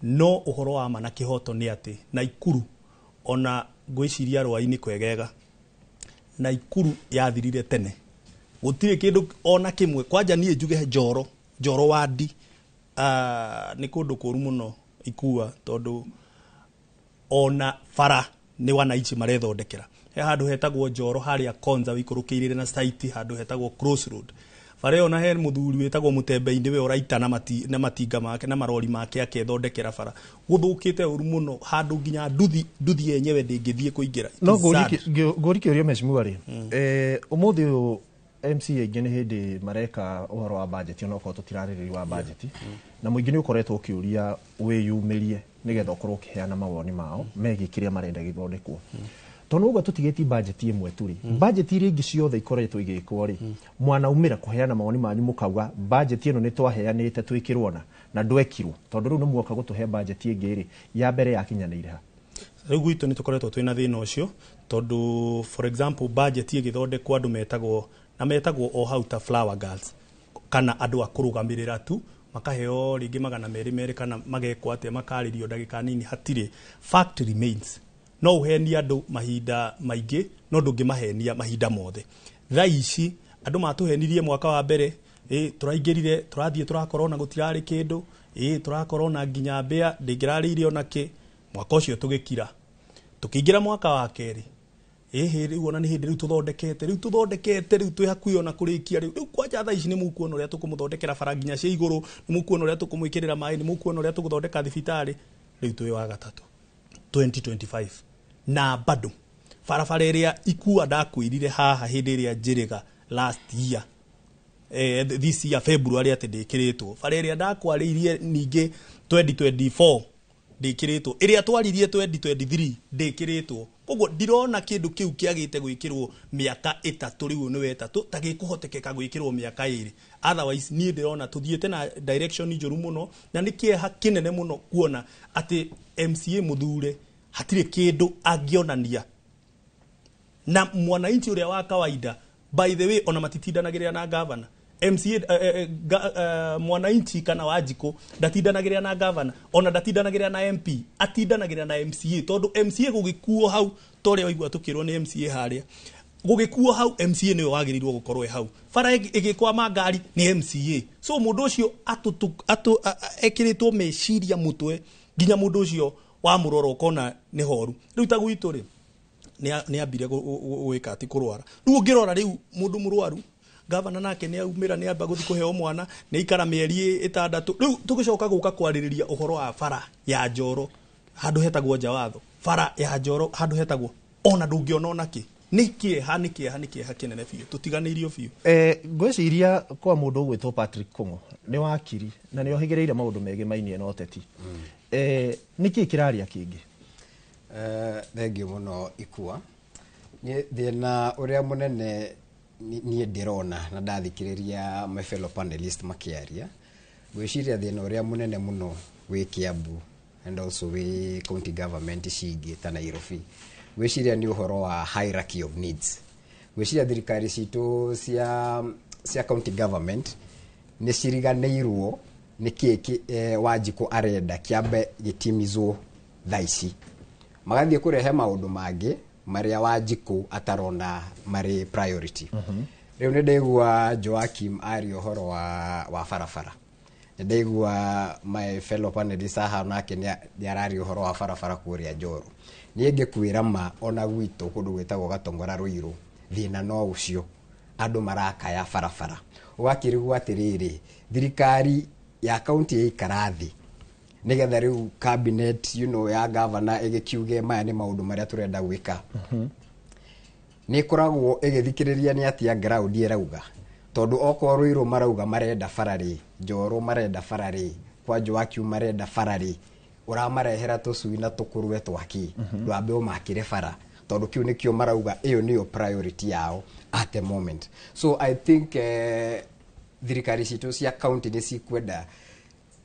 No ũhoro wa ma na kĩhoto nĩ atĩ Naikuru, ona ngwĩciria Rwai-inĩ kwegega, Naikuru yathirire tene, gũtirĩ kĩndũ ona kĩmwe. Kwanja niĩ njuge Njoro wandi nĩ kũndũ kũru mũno, Ikua, tondũ ona bara nĩ wananchi marethondekera. He handũ hetagwo Njoro harĩa Konza wĩikũrũkĩire na site, handũ hetagwo Crossroad. Bara ĩyo na he mũthuri wĩtagwo Mũtembe-inĩ, we ũraita na matinga make na marori make akethondekera bara. Gũthũkĩte ũru mũno, handũ nginya nduthi yenyewe ndĩngĩthiĩ kũingĩra. It No is sad. Ngũri kĩũria, mheshimiwa rĩ, ũmũthĩ ũyũ MCA aingĩ nĩ hĩndĩ mareka ũhoro wa budget, onokorwo tũtirarĩrĩria wa budget, na mũingĩ nĩ ũkoretwo ũkĩũria wĩyumĩrie nĩgetha ũkorwo ũkĩheana mawoni mao megiĩ kĩrĩa marenda gĩthondekwo. Tondũ ũguo tũtigĩtie budget ĩmwe tu rĩ, budget iria ingĩ ciothe ikoretwo igĩkwo rĩ, mwanaumĩra kũheana mawoni manyu mũkauga budget ĩno nĩ twaheanĩte twĩkĩrwo na ndwekirwo, tondũ rĩu nĩ muoka gũtũhe budget ĩngĩ rĩ, ya mbere yakinyanĩire ha? Rĩu gwitũ nĩ tũkoretwo twĩna thĩna ũcio, tondũ for example budget ĩgĩthondekwo, andũ metagwo na metagwo o hau ta flower girls kana andũ a kũrũgamĩrĩra tu, makaheo rĩngĩ 200 200 kana magekwo atĩa, makarĩrio ndagĩka nini. Hatirĩ. Fact remains, no ũhenie andũ mahinda maingĩ, no ndũngĩmahenia mahinda mothe. Thaa ici andũ matũhenirie mwaka wa mbere, ĩ tũraingĩrire, tũrathiĩ tũrakorwo gũtirarĩ kĩndũ, ĩ tũrakorwo na nginya mbĩa ndĩngĩrarĩire ona kĩ. Mwaka ũcio tũgĩkira, tũkĩingĩra mwaka wa kerĩ, ĩhĩ rĩu ona nĩ hĩndĩ rĩu tũthondekete, rĩu tũthondekete, rĩu twĩ hakuhĩ ona kũrĩkia. Rĩu kwanja thaa ici nĩ mũkuona ũrĩa tũkũmũthondekera bara nginya cia igũrũ, nĩ mũkuona ũrĩa tũkũmwĩkĩrĩra maĩ, nĩ mũkuona ũrĩa tũgũthondeka thibitarĩ. Rĩu twĩ wa gatatũ 2025 na bado barabara ĩrĩa Ikua ndakwĩrire haha hĩndĩ ĩrĩa njĩrĩga last year, this year February, atĩ ndĩkĩrĩtwo. Bara ĩrĩa ndakwarĩirie ningĩ 2024 ndĩkĩrĩtwo, ĩrĩa twaririe 2023 ndĩkĩrĩtwo. Koguo ndirona kĩndũ kĩu kĩagĩte gwĩkĩrwo mĩaka 3 rĩu nĩ wetatũ ta gĩkũhotekeka gwĩkĩrwo mĩaka 2. Otherwise niĩ ndĩrona tũthiĩte na direction njũru mũno, na nĩ kĩeha kĩnene mũno kuona atĩ MCA mũthure hatirĩ kĩndũ angĩonania, na mwananchi ũrĩa wa kawaida By the way, ona matitindanagĩrĩra na governor. MCA, mwananchi kana Wanjikũ ndatindanagĩrĩra na governor, ona ndatindanagĩrĩra na MP, atindanagĩrĩra na MCA, tondũ MCA gũgĩkuo hau, ta ũrĩa waigua tũkĩrwo nĩ MCA harĩa gũgĩkuo hau, MCA nĩwe wagĩrĩirwo gũkorwo e hau. Bara ĩgĩkwama ngari nĩ MCA. So mũndũ ũcio ekĩrĩtwo meciria mũtwe nginya mũndũ ũcio wamũrora ũkona nĩ horu. Rĩu ta gwitũ rĩ, nĩ ambire gwĩka atĩ kũrwara. Rĩu ũngĩrora rĩu mũndũ mũrwaru, gavana nake nĩ aumĩra, nĩ amba gũthiĩ kũheo mwana, nĩ aikara mĩeri 6. Rĩu tũgĩcoka gũka kwarĩrĩria ũhoro wa bara ya Njoro handũ hetagwo Njawatho, bara ya Njoro handũ hetagwo ona ndũngĩona ona kĩ. Nĩ kĩeha, nĩ kĩeha, nĩ kĩeha kĩnene biũ, tũtiganĩirio biũ. Ngwĩciria kwa mũndũ ũgwĩtwo Patrick Kung'o nĩ wakiri na nĩ ohĩgĩrĩire maũndũ megemainie na ũteti. Nĩ kĩĩ kĩraria kĩngĩ? Thengiũ mũno Ikua. Thĩna ũrĩa mũnene niĩ ndĩrona na ndathikĩrĩria my fellow panelist makĩaria, ngwĩciria thĩna ũrĩa mũnene mũno wĩ Kiambu and also wĩ county government ici ingĩ ta Nairobi, ngwĩciria nĩ ũhoro wa hierarchy of needs. Ngwĩciria thirikari citũ cia county government nĩ ciriganĩirwo nĩ kĩĩ Wanjikũ arenda kĩambe gĩtimizwo thaa ici, magathiĩ kũrehe maũndũ mangĩ marĩa Wanjikũ atarona marĩ priority. Rĩu nĩ ndaigua Joakim aria ũhoro wa barabara, nĩ ndaigua my fellow panelist haha nake nĩ araria ũhoro wa barabara kũrĩa Njoro. Niĩ ngĩkwĩra ma, ona gwitũ kũndũ gwĩtagwo Gatongora Rũirũ, thĩna no ũcio, andũ marakaya barabara. Ũgakĩrigwo atĩrĩrĩ, thirikari ya kaunti ĩikara thĩ nĩgetha rĩu cabinet, ya governor ĩgĩkiuge maya nĩ maũndũ marĩa tũrenda gwĩka, nĩ ĩkoragwo ĩgĩthikĩrĩria nĩ atĩa ground ĩrauga, tondũ okorwo Rũirũ marauga marenda bara rĩ, Njoro marenda bara rĩ, kwa Joakim marenda bara rĩ, ũramarehera tũcui na tũkũrwe twaki, ndwambe ũmakĩre bara, tondũ kĩu nĩkĩo marauga ĩyo nĩyo priority yao at the moment. So I think thirikari citũ cia county nĩ cikwenda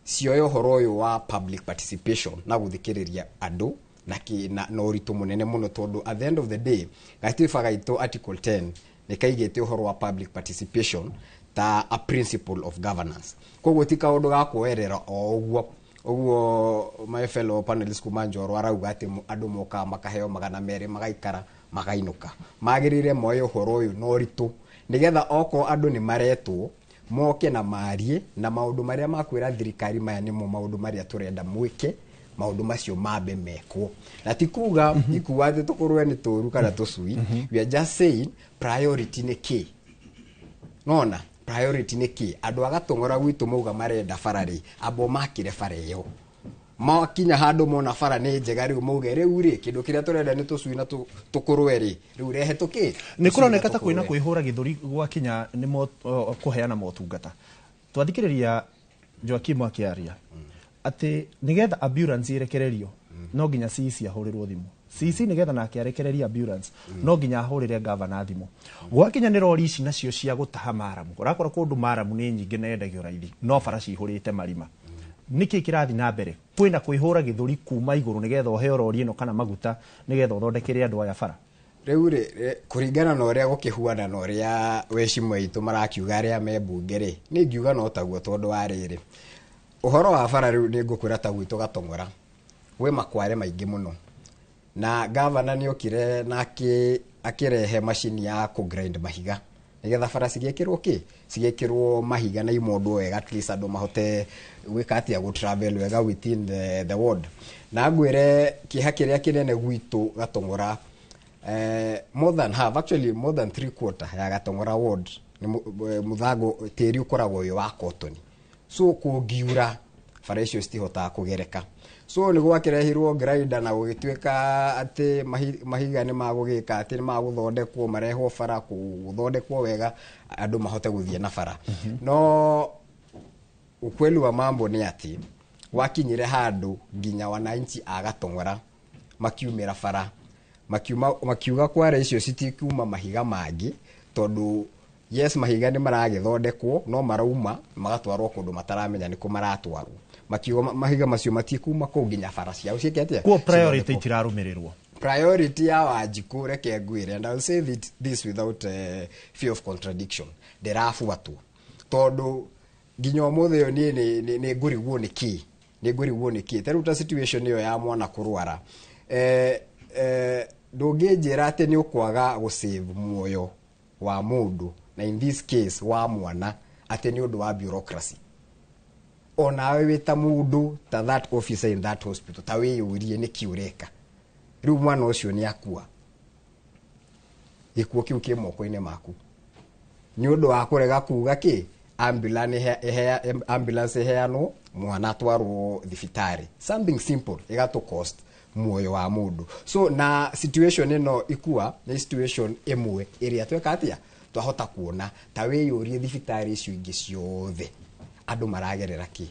cioe ũhoro ũyũ wa public participation na gũthikĩrĩria andũ na ũritũ mũnene mũno, tondũ at the end of the day gatiba gaitũ article 10 nĩ kaigĩte ũhoro wa public participation ta a principle of governance. Koguo ti kaũndũ ga kuoerera o ũguo. Ũguo my fellow panelists kuma Njoro arauga atĩ andũ mokaga makaheo 200 magaikara magainũka. Magĩrĩire moe ũhoro ũyũ na ũritũ nĩgetha okorwo andũ nĩ maretwo moke na marie na maũndũ marĩa makwĩra thirikari maya nĩmo maũndũ marĩa tũrenda mwĩke, maũndũ macio mambe mekwo. Na ti kuga ikuwa atĩ tũkũrwe nĩ tũru kana tũcui. We are just saying priority nĩ kĩ. Nona priority nĩ kĩ? Andũ a Gatong'ora gwitũ mauga marenda bara rĩ, ambo makĩre bara ĩyo. Makinya handũ mona bara nĩ njega rĩu mauge rĩu rĩ, kĩndũ kĩrĩa tũrenda nĩ tũcui na tũkũrwe rĩ, rĩu rehe tũkĩ. Nĩ kũroneka ta kwĩna kwĩhũra gĩthũri gwakinya nĩ kũheana motungata. Twathikĩrĩria Joakim akĩaria atĩ nĩgetha ambulance ĩrekererio no nginya CEC ahũrĩrwo thimũ. CEC nĩgetha nake arekererie ambulance no nginya ahũrĩre gavana thimũ. Gwakinya nĩ rori ici nacio cia gũtaha maramu, ũrakora kũndũ maramu nĩ nyingĩ na yendagio raithi, no bara cihũrĩte marima. Nĩkĩ kĩrathiĩ na mbere? Kwĩna kwĩhũra gĩthũri kuma igũrũ nĩgetha ũheo rori ĩno kana maguta nĩgetha ũthondekere andũ aya bara. Rĩu rĩ, kũringana na ũrĩa gũkĩhuana na ũrĩa wecimwe aitũ marakiuga arĩa me mbunge rĩ, niĩ ngiuga no taguo, tondũ wa rĩrĩ ũhoro wa bara rĩu nĩ ngũkwĩra ta gwitũ Gatong'ora gwĩ makware maingĩ mũno, na gavana nĩ okire na akĩrehe macini ya kũ grind mahiga nĩgetha bara cigĩkĩrwo kĩ, cigĩkĩrwo mahiga na imondwo wega, at least andũ mahote gwĩka atĩa, gũ travel wega within the ward. Na ngwĩre kĩeha kĩrĩa kĩnene gwitũ Gatong'ora, more than half, actually more than 3/4 ya Gatong'ora ward nĩ mũthango tĩri ũkoragwo wĩ wa cotton. So kũngiura bara icio citihotaga kũgereka. So nĩ gwakĩrehirwo grinder na gũgĩtuĩka atĩ mahiga nĩ magũgĩka atĩ nĩ magũthondekwo, marehwo bara gũthondekwo wega andũ mahote gũthiĩ na bara. No ukweli wa mambo nĩ atĩ wakinyire handũ nginya wananchi a Gatong'ora makiumĩra bara, makiuga kware icio citikiuma mahiga mangĩ, tondũ yes mahiga nĩ maragĩthondekwo no marauma magatwarwo kũndũ mataramenya nĩkũ maratwarwo. Makiuga mahiga macio matikuma kũu nginya bara ciao ciĩke atĩa? Kuo priority itirarũmĩrĩrwo. Priority ya Wanjikũ, reke ngwĩre, and I'll say this without fear of contradiction, ndĩrabuatwo, tondũ nginya ũmũthĩ ũyũ niĩ nĩ ngũrigwo nĩ kĩ, nĩ ngũrigwo nĩ kĩ. Ta rĩu ta situation ĩyo ya mwana kũrwara, ndũngĩnjĩra atĩ nĩ ũkwaga gũsave muoyo wa mũndũ, na in this case wa mwana, atĩ nĩ ũndũ wa bureaucracy. Onawe wĩ ta mũndũ, ta that officer in that hospital, ta wĩyũrie nĩkĩ ũreka. Rĩu mwana ũcio nĩ akua, gĩkuũ kĩu kĩ moko-inĩ maku nĩ ũndũ wa kũrega kuga kĩ ambulance ĩheanwo, mwana atwarwo thibitarĩ. Something simple ĩgatũ cost muoyo wa mũndũ. So na situation ĩno ikua nĩ situation ĩmwe ĩrĩa tweka atĩa twahota kuona. Ta wĩyũrie, thibitarĩ icio ingĩ ciothe andũ maragerera kĩ?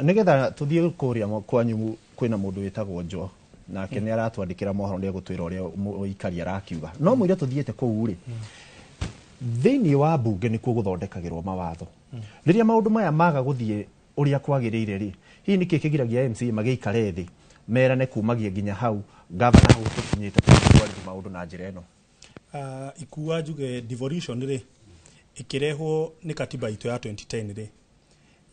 Nigetha tuthiĩ kũrĩa kwanyu, kwĩna mũndũ wĩtagwo Njo, nake nĩ aratwandĩkĩra mohoro, nĩ egũtwĩra ũrĩa mũikari arakiuga. No mũira tũthiĩte kũu rĩ, thĩinĩ wa mbunge nĩkuo gũthondekagĩrwo mawatho. Rĩrĩa maũndũ maya maga gũthiĩ ũrĩa kwagĩrĩire rĩ, hihi nĩkĩ kĩgiragia MCA magĩikare thĩ merane kumagia nginya hau gavana, hau tũkinyĩte twarithie maũndũ na njĩra ĩno? Ikua njuge devolution rĩ, ĩkĩrehwo nĩ katiba itũ ya 2010 rĩ,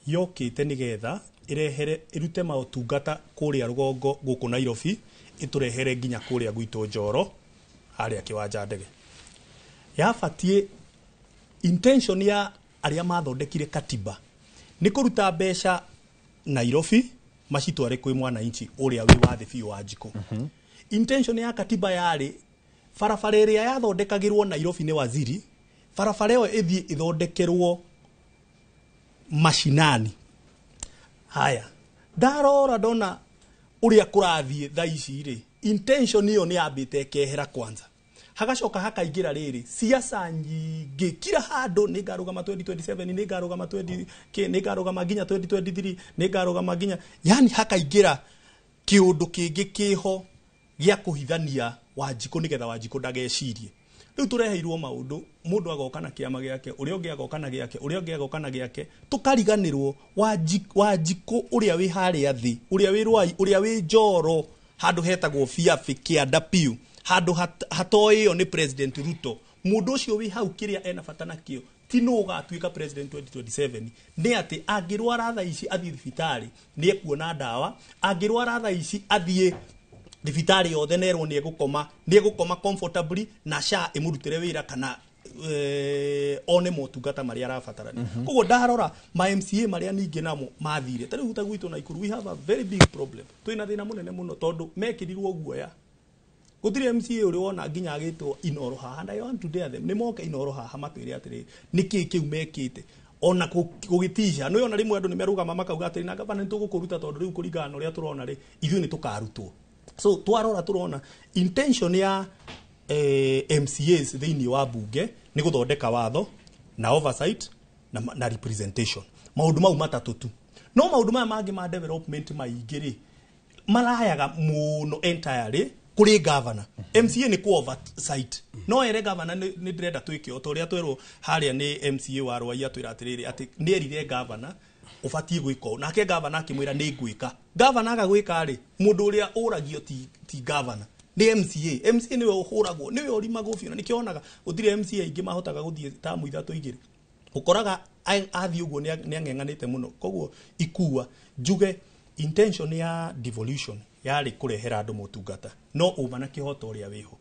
yokĩte nĩgetha ĩrehere, ĩrute maũtungata kũrĩa rũgongo gũkũ Nairobi, ĩtũrehere nginya kũrĩa gwitũ Njoro harĩa kĩwanja ndege. Yabatiĩ, intention ya arĩa mathondekire katiba nĩ kũruta mbeca Nairobi macitware kwĩ mwananchi ũrĩa wĩ wa thĩ biũ wa njikũ. Intention ya katiba yarĩ barabara ĩrĩa yathondekagĩrwo Nairobi nĩ waziri, barabara ĩyo ĩthiĩ ĩthondekerwo mashinani. Haya, ndarora ndona ũrĩa kũrathiĩ thaa ici rĩ, intention ĩyo nĩ yambĩte ĩkehera kwanza, hagacoka hakaingĩra rĩrĩ siasa nyingĩ kila handũ. Nĩ ngarũgama 2027, nĩ ngarũgama 20 kĩ, nĩ ngarũgama nginya 2023, nĩ ngarũgama nginya, yani hakaingĩra kĩũndũ kĩngĩ kĩho gĩa kũhithania Wanjikũ nĩgetha Wanjikũ ndagecirie. Rĩu tũreheirwo maũndũ, mũndũ agoka na kĩama gĩake, ũrĩa ũngĩ agoka na gĩake, ũrĩa ũngĩ agoka na gĩake, tũkariganĩrwo Wanjikũ ũrĩa wĩ harĩa thĩ, ũrĩa wĩ Rwai, ũrĩa wĩ Njoro, handũ hetagwo Biabi kĩanda piũ, handũ hatoĩo nĩ President Ruto. Mũndũ ũcio wĩ hau, kĩrĩa ena bata nakĩo ti nũ ũgatuĩka president 2027, nĩ atĩ angĩrwara thaa ici athiĩ thibitarĩ nĩ ekuona ndawa, angĩrwara thaa ici athiĩ thibitarĩ yothe nerwo nĩ egũkoma, nĩ egũkoma comfortably na SHA ĩmũrutĩre wĩra, kana one motungata marĩa arabatarania. Koguo ndarora ma MCA marĩa ningĩ namo mathire, ta rĩu ta gwitũ Naikuru, we have a very big problem. Twĩna thĩna mũnene mũno tondũ mekĩrirwo guoya. Gũtirĩ MCA ũrĩ wona nginya agĩtwo Inoro haha, and I want to dare them, nĩ moke Inoro haha matwĩre atĩrĩrĩ, nĩkĩ kĩu mekĩte ona gũgĩtisha. Nĩ ona rĩmwe andũ nĩ merũgama makauga atĩrĩ, na gavana nĩ tũgũkũruta, tondũ rĩu kũringana na ũrĩa tũrona rĩ, ithuĩ nĩ tũkarutwo. So twarora tũrona intention ya MCAs thĩinĩ wa bunge nĩ gũthondeka watho na oversight na representation, maũndũ mau matatũ tu. No maũndũ maya mangĩ ma development maingĩ rĩ, marayaga mũno entirely kũrĩ governor. MCA nĩ ku oversight, no ere governor nĩ ndĩrenda twĩke o ta ũrĩa twerwo harĩa nĩ MCA wa Rwai, atwĩra atĩrĩrĩ, atĩ nĩ erire governor ũbatiĩ gwĩka ũũ, nake governor akĩmwĩra nĩ ngwĩka. Governor aga gwĩka rĩ, mũndũ ũrĩa ũragio ti governor, nĩ MCA. MCA nĩwe ũhũragwo, nĩwe ũrimagwo biũ, na nĩkĩo onaga gũtirĩ MCA aingĩ mahotaga gũthiĩ tamu ithatũ igĩrĩ, ũkoraga athiĩ ũguo nĩ ang'eng'anĩte mũno. Koguo ikua njuge intention ya devolution yarĩ kũrehera andũ motungata, no ũma na kĩhoto ũrĩa wĩho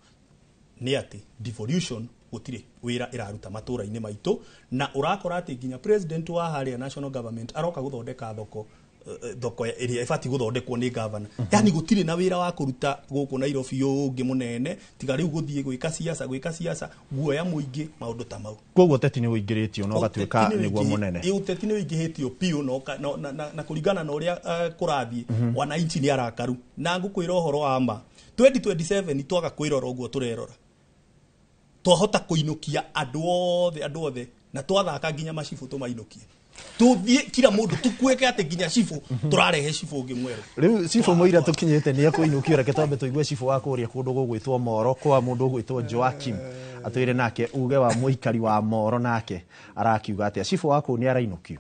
nĩ atĩ devolution gũtirĩ wĩra ĩraruta matũra-inĩ maitũ, na ũrakora atĩ nginya president wa harĩa national government aroka gũthondeka thoko, thoko ĩrĩa ĩbatiĩ gũthondekwo nĩ governor. Yani gũtirĩ na wĩra wa kũruta gũkũ Nairobi ũngĩ mũnene tiga rĩu gũthiĩ gwĩka siasa, gwĩka siasa, guoya mũingĩ, maũndũ ta mau. Koguo ũteti nĩ ũingĩrĩtio na ũgatuĩka nĩguo mũnene. Ĩ, ũteti nĩ ũingĩhĩtio biũ na kũringana na ũrĩa kũrathiĩ, wananchi nĩ arakaru, na ngũkwĩra ũhoro wa ma, 2027 twaga kwĩrora ũguo tũrerora, twahota kũinũkia andũ othe, andũ othe, na twathaka nginya macibũ tũmainũkie, tuthiĩ kila mũndũ tukuĩke atĩ nginya cibũ tũrarehe cibũ ũngĩ mwerũ. Rĩu cibũ mũira tũkinyĩte nĩ ekũinũkio. Reke twambe tũigue cibũ wa kũrĩa kũndũ gũgwĩtwo Moro, kwa mũndũ ũgwĩtwo Joakim, atwĩre nake uge wa mũikari wa Moro nake arakiuga atĩa. Cibũ wa kũu nĩ arainũkio?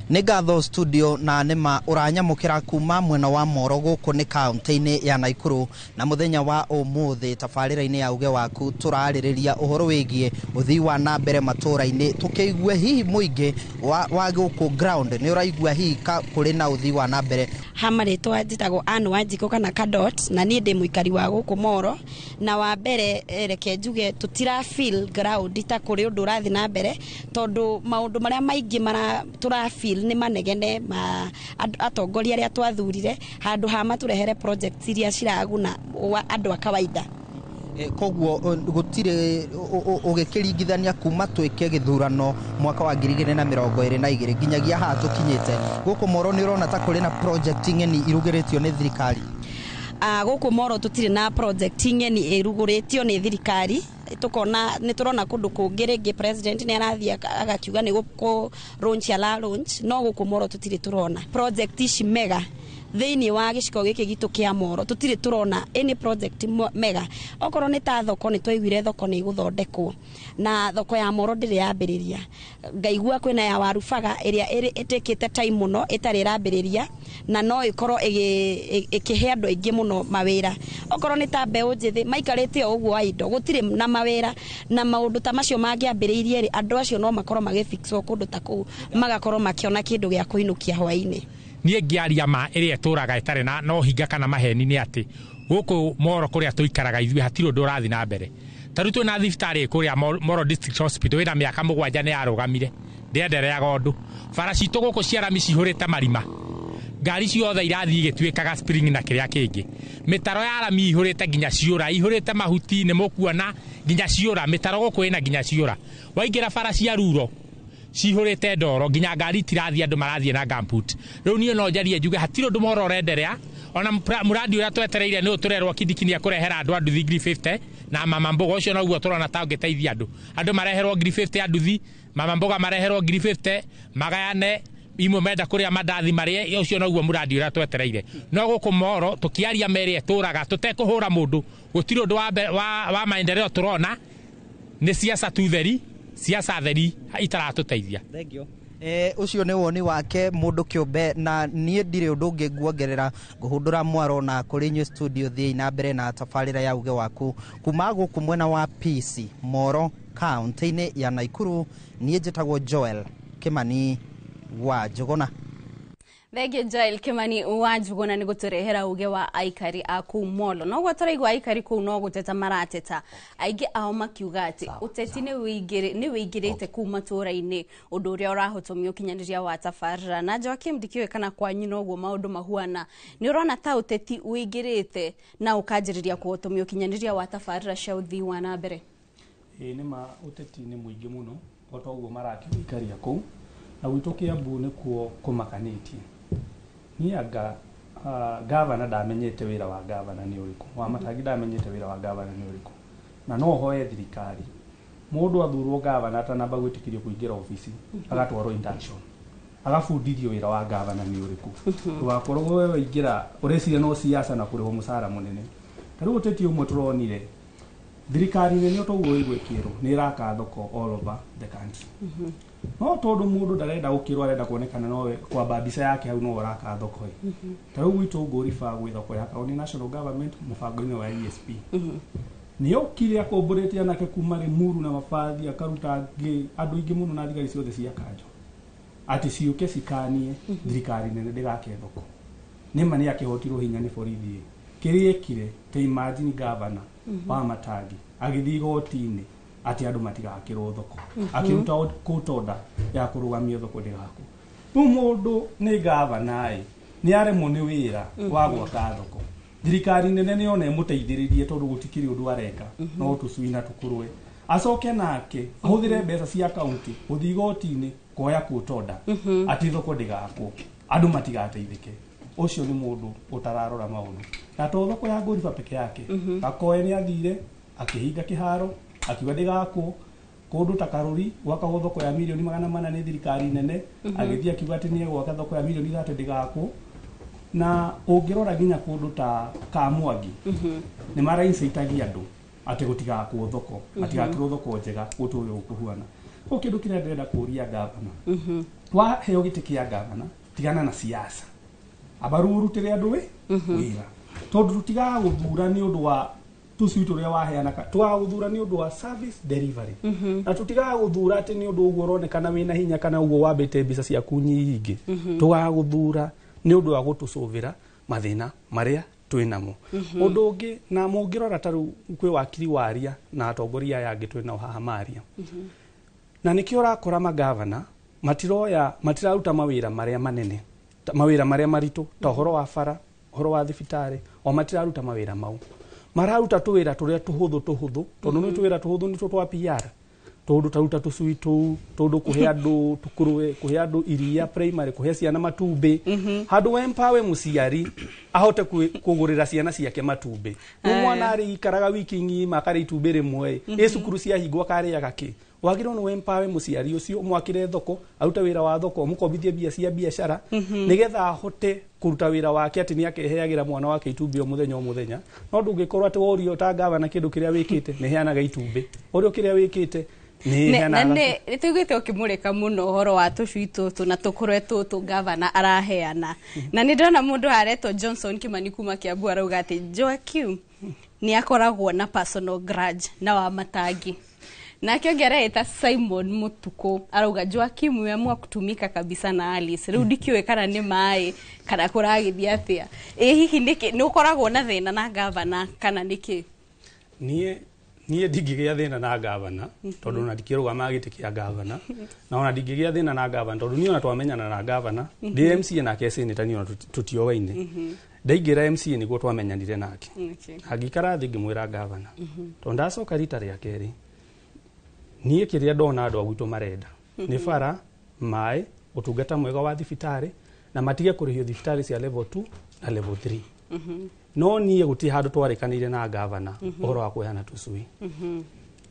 Nĩ ngatho studio na nĩma ũranyamũkĩra kuma mwena wa Moro gũkũ nĩ kaunti-inĩ ya Naikuru. Na mũthenya wa ũmũthĩ tabarĩra-inĩ ya uge waku tũrarĩrĩria ũhoro wĩgiĩ ũthii wa na mbere matũra-inĩ, tũkĩigue hihi mũingĩ wa gũkũ ground nĩ ũraigua hihi kũrĩ na ũthii wa na mbere. Ha marĩtwa njĩtagwo Ann Wanjikũ kana Kadot, na niĩ ndĩ mũikari wa gũkũ Moro. Na wa mbere, reke njuge tũtira feel ground ta kũrĩ ũndũ ũrathiĩ na mbere, tondũ maũndũ marĩa maingĩ mara tũra feel nĩ manegene ma atongoria arĩa twathurire handũ ha matũrehere projects iria ciraguna andũ a kawaida. Koguo gũtirĩ ũgĩkĩringithania kuma twĩke gĩthurano mwaka wa 2022 nginyagia haha tũkinyĩte gũkũ Moro, nĩ ũrona ta kũrĩ na project ng'eni irugĩrĩtio nĩ thirikari? Gũkũ Moro tũtirĩ na project ng'eni ĩrugũrĩtio nĩ thirikari. Tukona nĩ tũrona kũndũ kũngĩ rĩngĩ president nĩ arathiĩ agakiuga nĩ gũkũ launch ala launch, no gũkũ Moro tũtirĩ tũrona project ici mega. Thĩinĩ wa gĩcigo gĩkĩ gitũ kĩa Moro tũtirĩ tũrona any project mega. Okorwo nĩ ta thoko, nĩ twaiguire thoko nĩ ĩgũthondekwo, na thoko ya Moro ndĩrĩ yambĩrĩria. Ngaigua kwĩna ya Warubaga ĩrĩa ĩtĩkĩte time mũno ĩtarĩ ĩrambĩrĩria, na no ĩkorwo ĩkĩhe andũ aingĩ mũno mawĩra. Okorwo nĩ ta mbeũ njĩthĩ maikarĩte o ũguo wa indo, gũtirĩ na mawĩra, na maũndũ ta macio mangĩambĩrĩirie rĩ, andũ acio no makorwo magĩfixwo kũndũ ta kũu, magakorwo makĩona kĩndũ gĩa kũinũkia hwaĩ-inĩ. Niĩ ngĩaria ma ĩrĩa ĩtũraga ĩtarĩ na no hinga kana maheni nĩ atĩ gũkũ Moro kũrĩa tũikaraga ithuĩ hatirĩ ũndũ ũrathiĩ na mbere. Ta rĩu twĩna thibitarĩ kũrĩa Moro District Hospital ĩna mĩaka 7 nĩ yarũgamire, ndĩendereaga ũndũ. Bara citũ gũkũ cia rami cihũrĩte marima, ngari ciothe irathiĩ igĩtuĩkaga spring na kĩrĩa kĩngĩ. Mĩtaro ya rami ihũrĩte nginya ciũra, ihũrĩte mahuti nĩ mũkuona nginya ciũra. Mĩtaro gũkũ ĩna nginya ciũra. Waingĩra bara cia ruro cihũrĩte ndoro nginya ngari itirathiĩ, andũ marathiĩ na gumboot. Rĩu niĩ no njarie njuge hatirĩ ũndũ Moro ũrenderea. Ona mũradi ũrĩa twetereire nĩ ũtũrerwo Kindiki nĩ ekũrehera andũ a nduthi 50,000 na mama mboga ũcio noguo tũrona ta ũngĩteithia andũ. Andũ mareherwo 50,000 a nduthi, mama mboga mareherwo 50,000 magayane imwe menda kũrĩa mandathi marĩe, ũcio noguo mũradi ũrĩa twetereire. No gũkũ Moro tũkĩaria merĩ ĩtũraga tũtekũhũra mũndũ, gũtirĩ ũndũ wa maendeleo tũrona. Nĩ siasa tu theri, siasa theri itaratũteithia. Thank you. Ũcio nĩ woni wake mũndũ kĩũmbe, na niĩ ndirĩ ũndũ ũngĩ nguongerera. Ngũhũndũra mwaro na kũrĩ inyuĩ studio, thiĩi na mbere na tabarĩra ya uge waku kuma gũkũ mwena wa PC Moro kaunti-inĩ ya Naikuru. Niĩ njĩtagwo Joel Kimani wa Njũgũna. Thengiũ Joel Kimani wa Njũgũna nĩ gũtũrehera uge wa aikari a kũu Molo. Noguo tũraigua aikari kũu no gũteta marateta, aingĩ ao makiuga atĩ ũteti nĩ wĩingĩrĩte kũu matũũra-inĩ, ũndũ ũrĩa ũrahotomia ũkinyanĩria wa tabarĩra. Na Joakim, ndikĩũĩ kana kwanyu noguo maũndũ mahuana, nĩ ũrona ta ũteti wĩingĩrĩte na ũkanjĩrĩria kũhotomia ũkinyanĩria wa tabarĩra cia ũthii wa na mbere? Ĩĩ nĩ ma, ũteti nĩ mũingĩ mũno o ta ũguo marakĩũikaria kũu, na gwitũ Kĩambu nĩkuo kũmakanĩtie. Niĩ anga gavana ndamenyete wĩra wa gavana nĩ ũrĩkũ, wa Matangi ndamenyete wĩra wa gavana nĩ ũrĩkũ, na no hoe thirikari mũndũ athurwo gavana atanamba gwĩtĩkĩrio kũingĩra obici agatwarwo induction, agabundithio wĩra wa gavana nĩ ũrĩkũ. Ndũgakorwo we waingĩra ũreciria no siasa na kũrĩhwo mũcara mũnene. Ta rĩu ũteti ũmwe tũronire thirikari nene toguo ĩgwĩkĩrwo nĩ ĩraka thoko all over the country, no tondũ mũndũ ndarenda gũkĩrwo, arenda kuonekana nowe kwamba mbica yake hau no ũraka thoko ĩ. Ta rĩu gwitũ Ngũriba gwĩ thoko yakagwo nĩ national government mũbango-inĩ wa ESP. Nĩ okire akũmbũrĩte anake kuma Limuru na mabathi, akaruta angĩ andũ aingĩ mũno na thigari ciothe cia kanjo atĩ ciũke cikanie thirikari nene ndĩgake thoko. Nĩma nĩ akĩhotirwo hinya nĩ borithi. Kĩrĩa ekire, ta imagine governor wa Matangi agĩthiĩ igoti-inĩ atĩ andũ matigakĩrwo thoko, akĩruta court order ya kũrũgamia thoko ndĩgakwo. Rĩu mũndũ nĩ gavana ĩ, nĩ aremwo nĩ wĩra wa gwaka thoko. Thirikari nene nĩ yona ĩmũteithĩrĩrie tondũ gũtikĩrĩ ũndũ areka, no tũcui na tũkũrwe. Acoke nake ahũthĩre mbeca cia kaunti gũthiĩ igoti-inĩ kuoya court order atĩ thoko ndĩgakwo, andũ matigateithĩke. Ũcio nĩ mũndũ ũtararora maũndũ. Na to thoko ya Ngũriba peke yake, Gakoe nĩ athire akĩhinga kĩharo akiuga ndĩgakwo. Kũndũ ta Karũri gwakagwo thoko ya 400 million nĩ thirikari nene, agĩthiĩ akiuga atĩ nĩ egwaka thoko ya 30 million ndĩgakwo. Na ũngĩrora nginya kũndũ ta Kamwangi nĩ maraincitagia andũ atĩ gũtigakwo thoko, matigakĩrwo thoko njega gũtũre gũkũhuana. Koguo kĩndũ kĩrĩa ndĩrenda kũria gavana, waheo gĩtĩ kĩa gavana, tigana na siasa, amba rĩu ũrutĩre andũ wĩra, tondũ tũtigaga gũthura nĩ ũndũ wa tũcui tũrĩa waheana, tũgaga gũthura nĩ ũndũ wa service delivery, na tũtigaga gũthura atĩ nĩ ũndũ ũguo ũronekana wĩna hinya kana ũguo wambĩte mbica ciaku nyingĩ. Tũgaga gũthura nĩ ũndũ wa gũtũcũvĩra mathĩna marĩa twĩ namo. Ũndũ ũngĩ, na mũngĩrora ta rĩu kwĩ wakiri waria na atongoria aya angĩ twĩ nao haha maria, na nĩkĩo ũrakora magavana matiroya, matiraruta mawĩra marĩa manene, mawĩra marĩa maritũ ta ũhoro wa bara, ũhoro wa thibitarĩ, o matiraruta mawĩra mau, mararuta tũwĩra tũrĩa tũhũthũ tũhũthũ, tondũ nĩ tũwĩra tũhũthũ nĩtwo twa PR, tũndũ taruta tũcui tũu, tũndũ kũhe andũ tũkũrũwe, kũhe andũ iria primary, kũhe ciana matumbĩ, handũ we empower mũciari ahote kũgũrĩra ciana ciake matumbĩ. Rĩu mwana arĩikaraga wiki ng'ima akarĩa itumbĩ rĩmwe ĩ cukuru ciahingwo akarĩaga kĩ? Wagĩrĩirwo nĩ wempower mũciari ũcio, ũmwakĩre thoko, arute wĩra wa thoko, ũmũkombithie mbia cia biacara, nĩgetha ahote kũruta wĩra wake, atĩ nĩ akeheagĩra mwana wake itumbĩ o mũthenya o mũthenya. No ndũngĩkorwo atĩ worio ta gavana kĩndũ kĩrĩa wĩkĩte, nĩ heanaga itumbĩ, ũrĩa kĩrĩa wĩkĩte nĩ na heanaga. Nĩ tũiguĩte ũkĩmũrĩka mũno ũhoro wa tũcui tũtũ na tũkũrwe tũtũ gavana araheana, na nĩ ndĩrona mũndũ aretwo Johnson Kimani kuma Kiambu arauga atĩ Joaquim nĩ akoragwo na personal grudge na wa matangi. Nake ũngĩ areĩta Simon Mutuku arauga Joaquim umeamua kutumika kabisa na Alice. Rĩu ndikĩũĩ kana nĩ maĩ kana kũragĩthiĩ atĩa. Ĩ hihi nĩkĩ nĩ ũkoragwo na thĩna na gavana kana nĩkĩ? Niĩ ndingĩgĩa thĩna na gavana, tondũ ona ndikĩrũgamaga gĩtĩ kĩa gavana, na ona ndingĩgĩa thĩna na gavana tondũ niĩ ona twamenyana na gavana ndĩ MCA nake senator, niĩ ona tũtioaine. Ndaingĩra MCA nĩguo twamenyanire nake. Angĩikara thĩ ngĩmwĩra gavana, tondũ ndacoka rita rĩa kerĩ, niĩ kĩrĩa ndona andũ a gwitũ marenda nĩ bara, maĩ, ũtungata mwega wa thibitarĩ, na matige kũrĩhio thibitarĩ cia level 2 na level 3. No niĩ gũtirĩ handũ twarĩkanĩire na gavana ũhoro wa kũheana tũcui.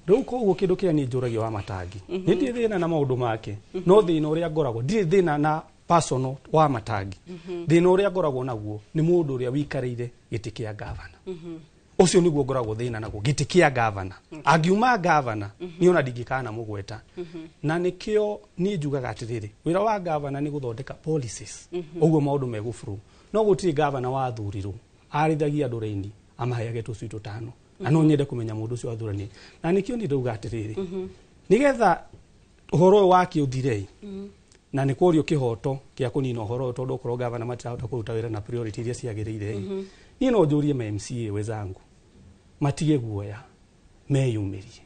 Rĩu koguo kĩndũ kĩrĩa niĩ njũragia wa matangi, nĩ ndirĩ thĩna na maũndũ make, no thĩna ũrĩa ngoragwo, ndirĩ thĩna na personal wa matangi, thĩna ũrĩa ngoragwo naguo nĩ mũndũ ũrĩa wĩikarĩire gĩtĩ kĩa gavana. Ũcio nĩguo ngoragwo thĩna naguo, gĩtĩ kĩa gavana. Angiuma gavana, niĩ ona ndingĩkana mũgweta. Na nĩkĩo niĩ njugaga atĩrĩrĩ, wĩra wa gavana nĩ gũthondeka policies, ũguo maũndũ megũburu. No gũtirĩ gavana wathurirwo arithagia andũ raini amaheage tũcui tũtano, na no nyende kũmenya mũndũ ũcio wathuranire. Na nĩkĩo niĩ ndauga atĩrĩrĩ, nĩgetha ũhoro ũyũ wake ũthire, na nĩ kũrio kĩhoto kĩa kũnina ũhoro ũyũ, tondũ okorwo gavana matirahota kũruta wĩra na priority iria ciagĩrĩire, niĩ no njũrie ma MCA wenzangu matige guoya, meyumĩrie,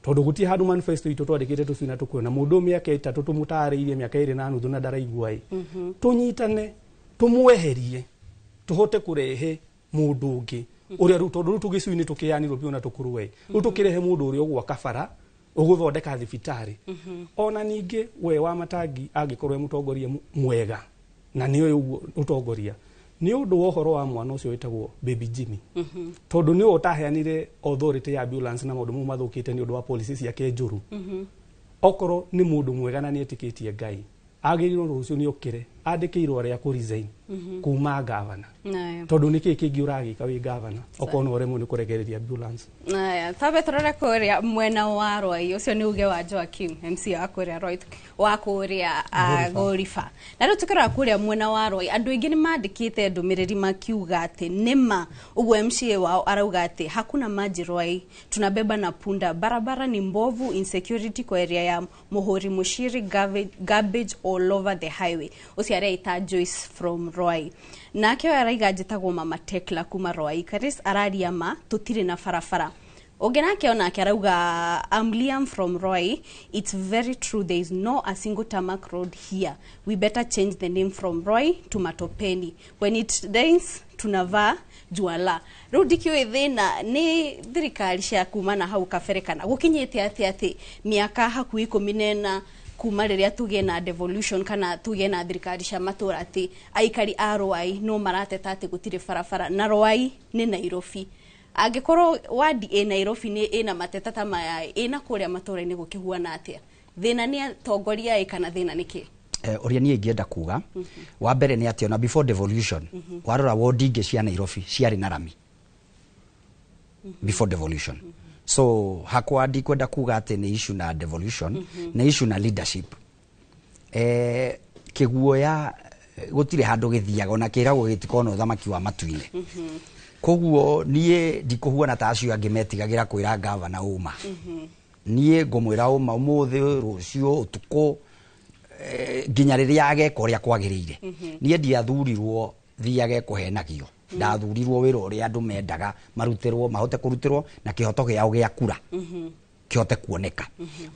tondũ gũtirĩ handũ manifesto itũ twandĩkĩte tũcui na tũkuona mũndũ mĩaka 3 tũmũtarĩirie mĩaka 2.5 na ndaraigua ĩ. Tũnyitane, tũmweherie, tũhote kũrehe mũndũ ũngĩ ũrĩa rĩu, tondũ rĩu tũgĩcui nĩ tũkĩanirwo biũ na tũkũrwe, rĩu tũkĩrehe mũndũ ũrĩa ũgwaka bara, ũgũthondeka thibitarĩ. Ona ningĩ we wa matangi angĩkorwo e mũtongoria mwega na nĩoĩ ũguo ũtongoria, nĩ ũndũ wa ũhoro wa mwana ũcio wĩtagwo Baby Jimmy, tondũ nĩwe ũtaheanire authority ya ambulance na maũndũ mau mathũkĩte nĩ ũndũ wa policy ciake njũru. Okorwo nĩ mũndũ mwega na nĩ etĩkĩtie Ngai, agĩrĩirwo rũciũ nĩ okĩre andĩke irũa rĩa kũ resign kuma gavana, tondũ nĩ kĩĩ kĩngĩ ũragĩka wĩ gavana okorwo no ũremwo nĩ kũrekereria ambulance? Aya, twambe tũrore kũrĩa mwena wa Rwai. Ũcio nĩ uge wa Joaquim, MC wa kũrĩa Rwai, wa kũrĩa Goriba. Na rĩu tũkĩrora kũrĩa mwena wa Rwai, andũ aingĩ nĩ mandĩkĩte ndũmĩrĩri makiuga atĩ nĩma ũguo MCA wao arauga atĩ hakuna maji Rwai, tunabeba na punda, barabara ni mbovu, insecurity kwa area ya Muhuri Mushiri, garbage all over the highway. Ũcio areita Joyce from Rwai. Nake ũyũ araiga njĩtagwo Mama Tekla kuma Rwai Karis, araria ma tũtirĩ na barabara. Ũngĩ nake onake arauga, I'm Liam from Roy. It's very true, there is no a single tarmac road here. We better change the name from Roy to Matopeni. When it rains, tunavaa juala. Rĩu ndikĩũĩ thĩna nĩ thirikari cia kuma na hau kabere kana gũkinyĩte atĩ mĩaka hakuhĩ 14 kuma rĩrĩa tũgĩe na devolution kana tũgĩe na thirikari cia matũra, atĩ aikari a Rwai no marateta atĩ gũtirĩ barabara, na Rwai nĩ Nairobi. Angĩkorwo wadi ĩ Nairobi nĩ ĩna mateta ta maya, ĩna kũrĩa matũra-inĩ gũkĩhuana atĩa? Thĩna nĩ atongoria ĩ kana thĩna nĩ kĩ? Ũrĩa niĩ ingĩenda kuga wa mbere nĩ atĩ ona before devolution, warora wodi ingĩ cia Nairobi ciarĩ na rami. Before devolution. So hakwa ndikwenda kuga atĩ nĩ issue na devolution, nĩ issue na leadership. Kĩguoya gũtirĩ handũ gĩthiaga, ona kĩragwo gĩtikona ũthamaki wa matu-inĩ. Koguo niĩ ndikũhuana ta acio angĩ metigagĩra kwĩra gavana ũma. Niĩ ngũmwĩra ũma ũmũthĩ, rũciũ, ũtukũ, nginya rĩrĩa ageka ũrĩa kwagĩrĩire. Niĩ ndiathurirwo thiage kũhenagio. Ndathurirwo wĩra ũrĩa andũ mendaga marutĩrwo, mahote kũrutĩrwo na kĩhoto gĩao gĩa kura kĩhote kuoneka.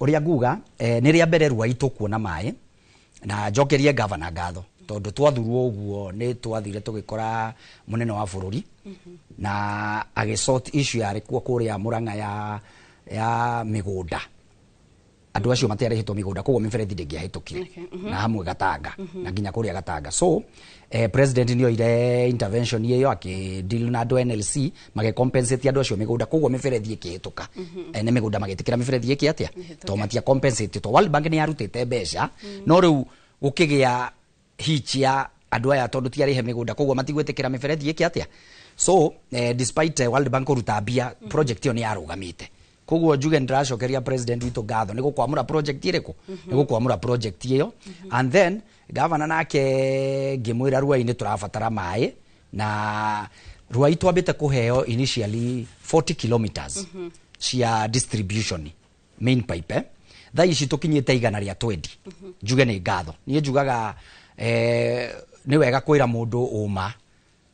Ũrĩa nguga, nĩ rĩa mbere Ruai tũkuona maĩ, na njokerie gavana ngatho tondũ twathurwo ũguo nĩ twathire tũgĩkora mũnene wa bũrũri na agĩsort issue yarĩ kuo kũrĩa Murang'a ya mĩgũnda. Andũ acio matiarĩhĩtwo mĩgũnda, koguo mĩberethi ndĩngĩahĩtũkire. Na hamwe Gatanga na nginya kũrĩa Gatanga. So president nĩ oire intervention ĩyo, akĩ deal na andũ NLC, magĩcompensate andũ acio mĩgũnda, koguo mĩberethi ĩkĩhĩtũka. Ene mĩgũnda magĩtĩkĩra mĩberethi ĩke atĩa, to matia compensate to World Bank nĩ yarutĩte mbeca, no rĩu gũkĩgĩa hitch ya andũ aya tondũ tiarĩhe mĩgũnda, koguo matigwĩtĩkĩra mĩberethi ĩke atĩa. So despite World Bank kũruta mbia, project ĩyo nĩ yarũgamĩte. Koguo njuge ndĩracokeria president witũ ngatho nĩ gũkwamũra project ĩrĩkũ, nĩ gũkwamũra project ĩyo. And then gavana nake ngĩmwĩra Ruai nĩ tũrabatara maĩ, na Ruai twambĩte kũheo initially 40 kilometers cia distribution main pipe, Thaa ici tũkinyĩte 120. Njuge nĩ ngatho. Niĩ njugaga nĩ wega kwĩra mũndũ ũma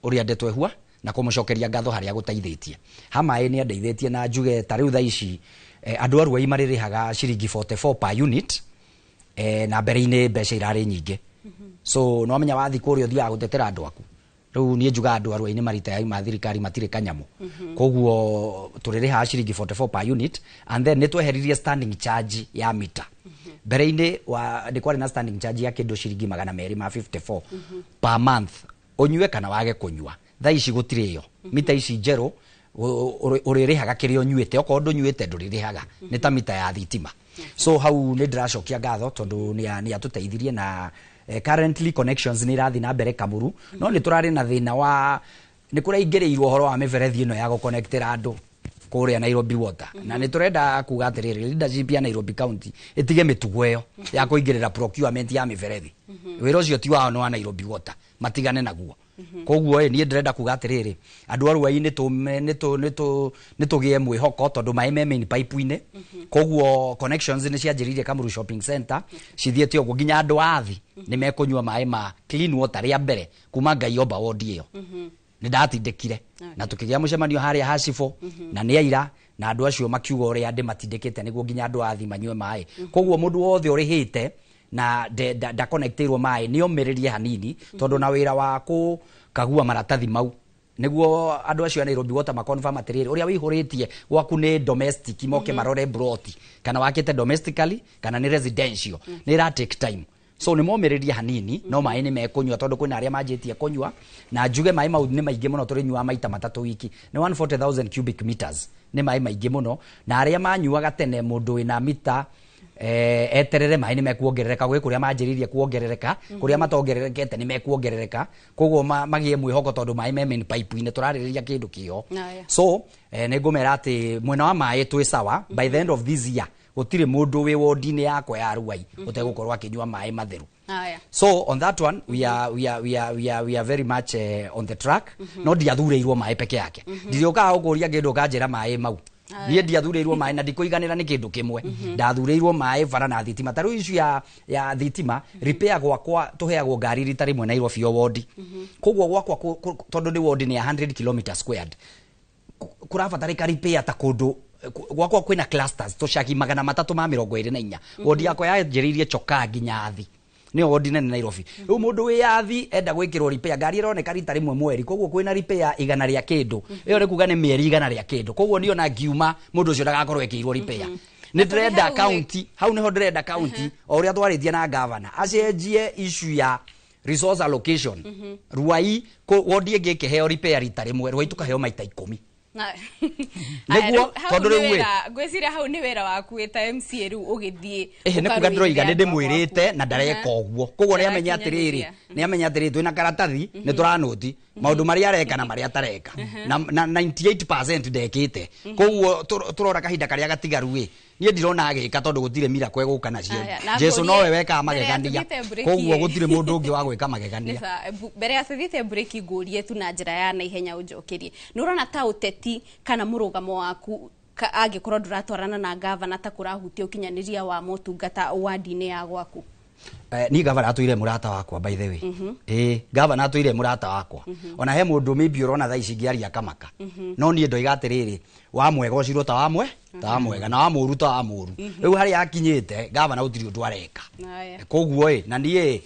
ũrĩa ndeto ĩhua na kũmũcokeria ngatho harĩa agũteithĩtie. Ha maĩ nĩ andeithĩtie, na njuge ta rĩu thaa ici andũ a Ruai marĩrĩhaga ciringi 44 per unit, na mbere-inĩ mbeca irarĩ nyingĩ. So no menya wathi kũrĩa ũthiaga gũtetera andũ aku. Rĩu niĩ njugaga andũ a Ruai nĩ marita ma thirikari matirĩ kanyamũ. Koguo tũrĩrĩhaga ciringi 44 per unit, and then nĩ tweheririe standing charge ya mita. Mbere-inĩ nĩ kwarĩ na standing charge ya kĩndũ ciringi 254 per month, ũnyue kana wage kũnyua. Thaa ici gũtirĩ ĩyo. Mita ici njerũ ũrĩrĩhaga kĩrĩa ũnyuĩte, okorwo ndũnyuĩte ndũrĩrĩhaga, nĩ ta mita ya thitima. So hau nĩ ndĩracokia ngatho tondũ nĩ atũteithirie. Na currently connections nĩ irathiĩ na mbere Kamuru, no nĩ tũrarĩ na thĩna wa nĩ kũraingĩrĩirwo ũhoro wa mĩberethi ĩno ya gũconnectĩra andũ kũrĩa Nairobi Water. Na nĩ tũrenda kuga atĩrĩrĩ, leadership ya Nairobi County ĩtige mĩtugo ĩyo ya kũingĩrĩra procurement ya mĩberethi. Wĩra ũcio ti wao, nĩ wa Nairobi Water, matigane naguo. Koguo ĩ niĩ ndĩrenda kuga atĩrĩrĩ, andũ a Ruai nĩ tũgĩe mwĩhoko tondũ maĩ me main pipe-inĩ. Koguo connections nĩ cianjĩrĩirie Kamuru Shopping Center, cithiĩte ũguo nginya andũ a athi nĩ mekũnyua maĩ ma clean water rĩa mbere kuma Ngai omba wondi ĩyo. Nĩ ndatindĩkire na tũkĩgĩa mũcemanio harĩa Hacibũ na nĩ aira na andũ acio makiuga ũrĩa ndĩmatindĩkĩte nĩguo nginya andũ athi manyue maĩ. Koguo mũndũ wothe ũrĩhĩte na ndaconnectĩirwo maĩ nĩ omĩrĩrie hanini, tondũ na wĩra wa kũkagua maratathi mau nĩguo andũ acio a Nairobi Water maconfirm atĩrĩrĩ, ũrĩa wĩihũrĩtie gwaku nĩ domestic, moke marore broti kana wakĩte domestically kana nĩ residential, nĩ ĩra take time. So nĩ momĩrĩrie hanini, no maĩ nĩ mekũnyua tondũ kwĩna arĩa manjĩtie kũnyua. Na njuge maĩ mau nĩ maingĩ mũno, tũrĩnyuaga maita matatũ wiki, nĩ 140,000 cubic meters, nĩ maĩ maingĩ mũno. Na arĩa manyuaga tene, mũndũ wĩna mita eterere, maĩ nĩ mekuongerereka. Gwĩ kũrĩa manjĩrĩirie kuongerereka, kũrĩa matongererekete nĩ mekuongerereka. Koguo magĩe mwĩhoko tondũ maĩ me main pipe-inĩ, tũrarĩrĩria kĩndũ kĩo. So nĩ ngũmera atĩ mwena wa maĩ twĩ sawa. By the end of this year gũtirĩ mũndũ wĩ wodi-inĩ yakwa ya Ruai ũtegũkorwo akĩnyua maĩ matheru. So on that one we are very much on the track. No ndiathurĩirwo maĩ peke yake. Ndirĩũkaga gũkũria kĩndũ ũkanjĩra maĩ mau. Niĩ ndiathurĩirwo maĩ na ndikũiganĩra nĩ kĩndũ kĩmwe. Ndathurĩirwo maĩ, bara na thitima. Ta rĩu issue ya thitima repair, gwakwa tũheagwo ngari rita rĩmwe Nairobi o wodi. Koguo gwakwa tondũ nĩ wodi nĩ ya 100 kilometer squared, kũrabatarĩka repair ta kũndũ gwakwa kwĩna clusters tũcagi 324. Wodi yakwa yanjĩrĩirie Chokaa nginya Athi, nĩyo wodi nene Nairobi. Rĩu mũndũ wĩ Athi enda gwĩkĩrwo repair, ngari ĩroneka rita rĩmwe mweri, koguo kwĩna repair igana rĩa kĩndũ, ĩyo nĩ kuga nĩ mĩeri igana rĩa kĩndũ. Koguo niĩ ona ngiuma mũndũ ũcio ndagakorwo ekĩirwo repair. Nĩ ndĩrenda hau county, hau nĩho ndĩrenda county, o ũrĩa twarĩtie na governor, acenjie issue ya resource allocation. Ruai wodi ĩngĩ ĩkĩheo repair rita rĩmwe, Ruai tũkaheo maita 10. Nĩguo tondũ rĩu ĩ ngwĩciria hau nĩ wĩra waku wĩ ta MCA rĩu ũgĩthiĩ. Ĩhĩ, nĩ kuga ndĩroiga nĩ ndĩmwĩrĩte na ndareka ũguo, koguo nĩ amenya atĩrĩrĩ, nĩ amenya atĩrĩrĩ, twĩna karatathi nĩ tũranũti maũndũ marĩa areka na marĩa atareka, na 98% ndekĩte. Koguo tũrora kahinda karĩa gatigaru ĩ, niĩ ndirona agĩka tondũ gũtirĩ miracle egũka nacio. Jesu nowe wekaga magegania, koguo gũtirĩ mũndũ ũngĩ wa gwĩka magegania. Mbere ya tũthiĩte break, ngũrie tu na njĩra ya naihenya ũnjokerie, nĩ ũrona ta ũteti kana mũrũgamo waku angĩkorwo ndũratwarana na gavana ta kũrahutia ũkinyanĩria wa motungata wandi-inĩ ya gwaku? Ni gavana atwire murata wakwa, by the way. Gavana atwire murata wakwa. Ona he mundu maybe urona thaa ici ngĩaria kamaka, no niĩ ndoiga atĩrĩrĩ, wa mwega ũcirwo ta wa mwe ta wa mwega na wa mũru ta wa mũru. Rĩu harĩa akinyĩte gavana gũtirĩ ũndũ areka, koguo ĩ na niĩ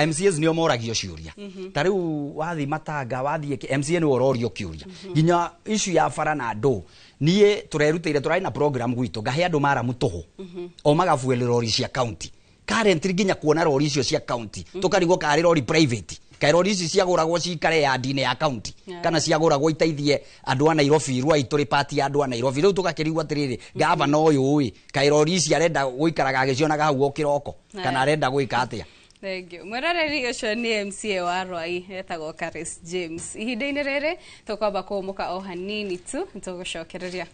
MCAs nĩo moragio ciũria. Ta rĩu wathiĩ Matanga, wathiĩ MCA nĩwe ũrorio kĩũria nginya issue ya bara na andũ. Niĩ tũrerutĩire, tũrarĩ na program gwitũ ngahe andũ maramu tũhũ o magabuel rori cia county. Currently nginya kuona rori icio cia county tukarigwo karĩ rori private, kaĩ rori ici ciagũragwo cikare yandi-inĩ ya county kana ciagũragwo iteithie andũ a Nairobi? Rwai tũrĩ pati ya andũ a Nairobi. Rĩu tũgakĩrigwo atĩrĩrĩ, gavana ũyũ ĩ, kaĩ rori ici arenda gũikaraga agĩcionaga hau o kĩroko kana arenda gwĩka atĩa? Thank you. Mwĩroreri, ũcio nĩ MCA wa Rwai etagwo Karis James. Ihinda-inĩ rĩrĩ tũkwamba kũũmũka o hanini tu, nĩtũgũcokereria.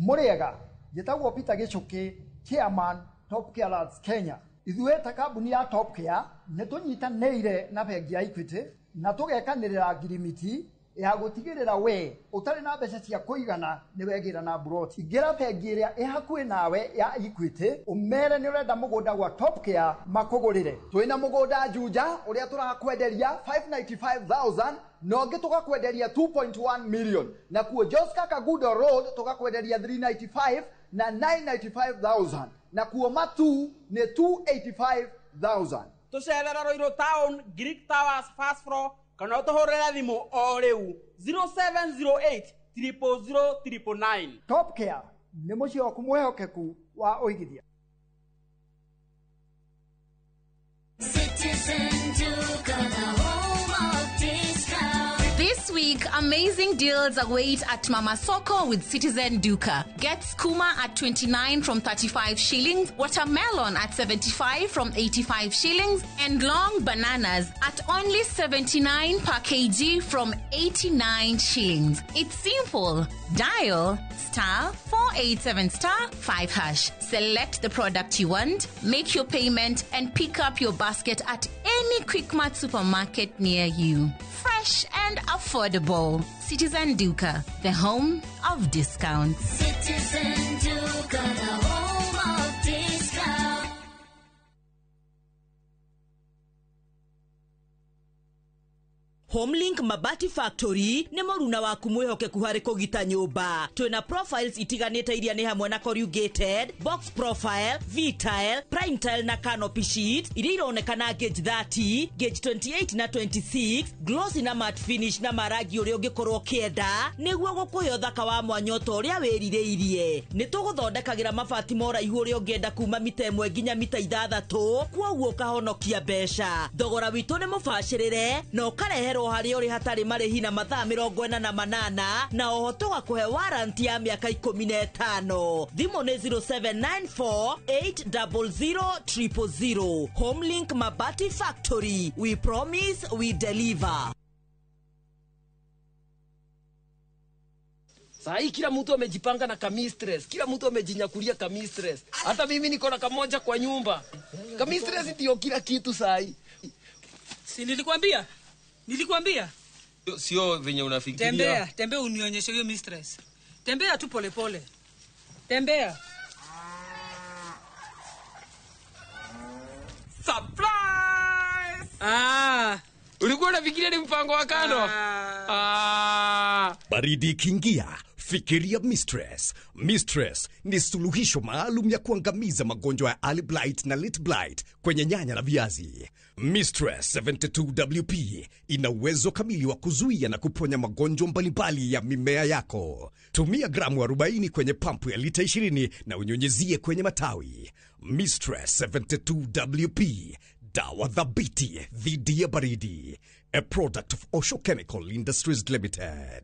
Mũrĩega, njĩtagwo Peter Gĩchũkĩ, chairman Top Care Lands Kenya. Ithuĩ ta kambuni ya Top Care nĩ tũnyitanĩire na bengi ya Equity na tũgekanĩrĩra ngirimiti ya gũtigĩrĩra we ũtarĩ na mbeca cia kũigana nĩ wegĩra na mburoti. Ingĩra bengi ĩrĩa ĩ hakuhĩ nawe ya Equity, ũmere nĩ ũrenda mũgũnda gwa Top Care makũgũrĩre. Twĩna mũgũnda Juja ũrĩa tũrakwenderia 595,000 na ũngĩ tũgakwenderia 2.1 million, na kuo Joska Kagudo Road tũgakwenderia 395 na 995,000, na kuo Matu nĩ 285,000. Tũcerera Ruiru Town, Greek Towers first floor, kana ũtũhũrĩre thimũ o rĩu 0708 000 999. Top Care nĩ mũciĩ waku mwĩhokeku wa ũigithia. Citizen Duka, the home of discount. This week, amazing deals await at Mama Soko with Citizen Duka. Get skuma at 29 from 35 shillings, watermelon at 75 from 85 shillings, and long bananas at only 79 per kg from 89 shillings. It's simple. Dial star 487 star 5 hash. Select the product you want, make your payment, and pick up your basket at any Quickmart supermarket near you. Fresh and affordable. Citizen Duka, the home of discounts. Citizen Duka, the home of discount. Homelink Mabati Factory nĩ mũruna waku mwĩhokeku harĩ kũgita nyũmba. Twĩna profiles itiganĩte iria nĩ hamwe na corrugated, box profile, V-tile, prime tile na canopy sheet iria ironekana gauge 30, gauge 28 na 26, glossy na matte finish na marangi ũrĩa ũngĩkorwo ũkĩenda nĩguo gũkũhe ũthaka wa mwanya ta ũrĩa wĩrirĩirie. Nĩ tũgũthondekagĩra mabati ma ũraihu ũrĩa ũngĩenda kuma mita 1 nginya mita 6, kwoguo ũkahonokia mbeca. Thogora witũ nĩ mũbacĩrĩre na ũkareherwo harĩa ũrĩ hatarĩ marĩhi na mathaa 48 na oho tũgakũhe warranty ya mĩaka 15. Thimũ nĩ 0794 800 000. Homelink Mabati Factory, we promise we deliver. Saa hii kila mtu amejipanga na kamistress, kila mtu amejinyakulia kamistress. Hata mimi niko na kamoja kwa nyumba. Kamistress ndio kila kitu saa hii. Si nilikwambia? Nilikwambia? Sio venye unafikiria. Tembea, tembea unionyeshe hiyo mistress. Tembea tu pole pole. Tembea. Surprise! Ah, Ulikuwa unafikiria ni mpango wa kando? Ah. Baridi ikiingia, fikiria Mistress. Mistress ni suluhisho maalum ya kuangamiza magonjwa ya early blight na late blight kwenye nyanya na viazi. Mistress 72WP ina uwezo kamili wa kuzuia na kuponya magonjwa mbalimbali ya mimea yako. Tumia gramu 40 kwenye pampu ya lita 20 na unyunyizie kwenye matawi. Mistress 72WP, dawa thabiti dhidi ya baridi. A product of Osho Chemical Industries Limited.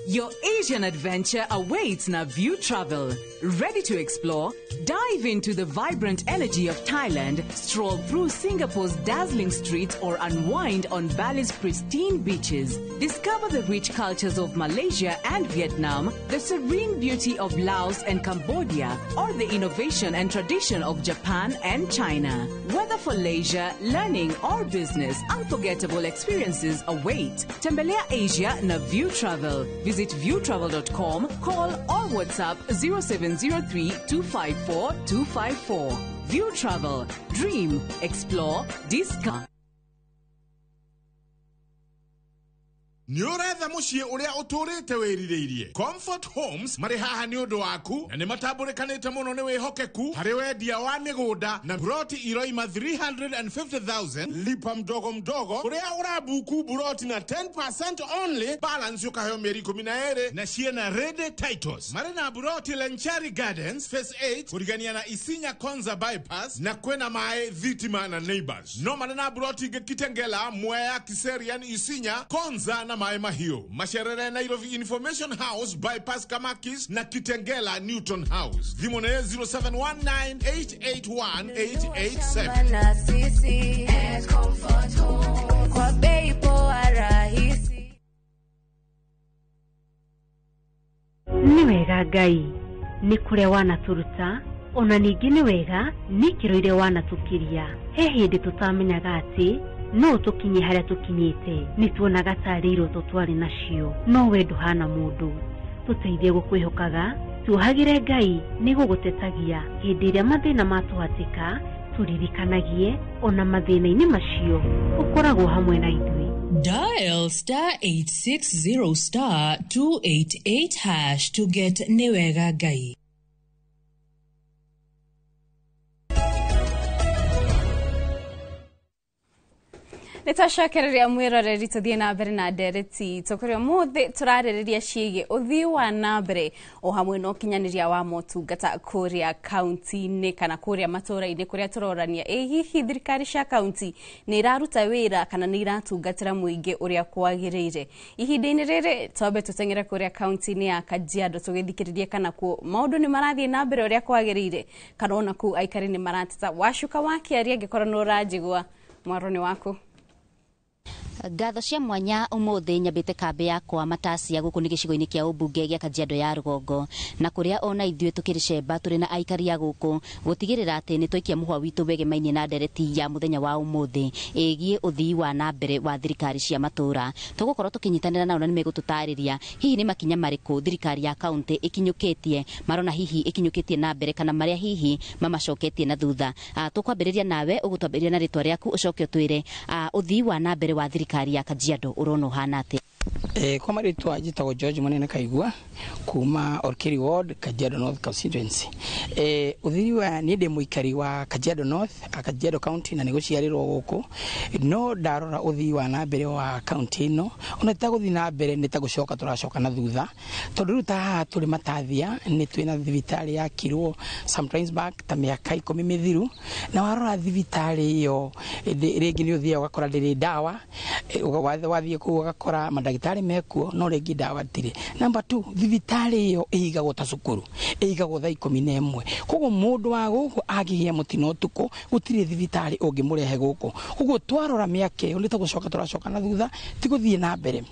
Your Asian adventure awaits na View Travel. Ready to explore? Dive into the vibrant energy of Thailand, stroll through Singapore's dazzling streets, or unwind on Bali's pristine beaches. Discover the rich cultures of Malaysia and Vietnam, the serene beauty of Laos and Cambodia, or the innovation and tradition of Japan and China. Whether for leisure, learning, or business, unforgettable experiences await. Tembelea Asia na View Travel. Visit viewtravel.com, call or WhatsApp 0703 254 254. View Travel. Dream, explore, discover. Nĩ ũretha mũciĩ ũrĩa ũtũrĩte wĩrirĩirie. Comfort Homes marĩ haha nĩ ũndũ waku na nĩ matambũrĩkanĩte mũno nĩ wĩhokeku harĩ wendia wa mĩgũnda na buroti iroima 350,000 lipa mdogo mdogo ũrĩa ũrabuku buroti na 10% only, balance ũkaheo mĩeri 12 na ciĩna ready titles. Marĩ na buroti Lenchari Gardens Phase 8 kũrigania na Isinya Konza Bypass na kwĩna maĩ, thitima na neighbors. No marĩ na buroti ingĩ Kitengela, Mwea, Kiserian, Isinya, Konza na Maĩ Mahiũ. Macerere Nairobi Information House Bypass Kamakis na Kitengela Newton House. Thimũ nĩ 0719881887. Na sisi Comfort Home kwa bei poa rahisi. Nĩ wega Ngai nĩ kũrĩa wanatũruta, ona ningĩ nĩ wega nĩ ikĩro iria wanatũkiria. He hĩndĩ tũtamenyaga atĩ no tũkinye harĩa tũkinyĩte, nĩ tuonaga tarĩ iroto twarĩ nacio, no we ndũhana mũndũ. Tũteithie gũkwĩhokaga, tuohagĩre Ngai nĩ gũgũtetagia hĩndĩ ĩrĩa mathĩna matũhatĩka, tũririkanagie ona mathĩna-inĩ macio ũkoragwo hamwe na ithuĩ. Dial star 860 star 288 hash to get Nĩwega Ngai. Nĩtwacokereria mwĩroreri tũthiĩ na mbere na ndereti itũ kũrĩa ũmũthĩ tũrarĩrĩria ciĩgiĩ ũthii wa na mbere o hamwe na ũkinyanĩria wa motungata kũrĩa kaunti-inĩ kana kũrĩa matũũra-inĩ kũrĩa tũrorania ĩ hihi thirikari cia kaunti nĩ iraruta wĩra kana nĩ iratungatĩra mũingĩ ũrĩa kwagĩrĩire. Ihinda-inĩ rĩrĩ twambe tũteng'ere kũrĩa kaunti-inĩ ya Kajiado tũgĩthikĩrĩrie kana kuo maũndũ nĩ marathiĩ na mbere ũrĩa kwagĩrĩire kana ona kũu aikari nĩ marateta. Wacuka wa kĩaria angĩkorwo nĩ ũranjigua, mwaro nĩ waku. Ngatho cia mwanya umuthi nyambite kambi yakwa Matacia guku ni gicigo-ini kia ubunge gia Kajiado ya Rugongo, na kuria ona ithuĩ tukiri cemba turi na aikari a guku gutigirira ati ni twaikia muhwa witu wegemainie na ndereti ya muthenya wa umuthi igie uthii wa na mbere wa thirikari cia matura. Tugukorwo tukinyitanira nao na ni megututariria hihi ni makinya mariku thirikari ya kaunti ikinyukitie marona hihi ikinyukitie na mbere kana maria hihi mamacoketie na thutha. Tukwambiriria nawe ugutwambiriria na ritwa riaku ucoke utwire uthii wa na mbere wa thirikari ya Kajiado urona uhana atia? Kwa marĩtwa njĩtagwo George Munene Kaigua kuma Orkeri Ward, Kajiado North Constituency. Ũthii wa niĩ ndĩ mũikari wa Kajiado North, Kajiado County, na nĩgũciarĩrwo gũkũ. No ndarora ũthii wa na mbere wa county ĩno ona ta gũthiĩ na mbere nĩ ta gũcoka tũracoka na thutha, tondũ rĩu ta haha tũrĩ Matathia nĩ twĩna thibitarĩ yakirwo sometimes back ta mĩaka 10 mĩthiru, na warora thibitarĩ ĩyo rĩngĩ nĩ ũthiaga ũgakora ndĩrĩ ndawa, wathiĩ kũu ũgakora mandagĩtarĩ mekuo no rĩngĩ ndawa ndirĩ. Number 2, thibitarĩ ĩyo ĩhingagwo ta cukuru, ĩhingagwo thaa 11, koguo mũndũ wa gũkũ angĩgĩa mũtino ũtukũ gũtirĩ thibitarĩ ũngĩmũrehe gũkũ. Koguo twarora mĩaka ĩyo nĩ ta gũcoka tũracoka na thutha, ti gũthiĩ na mbere.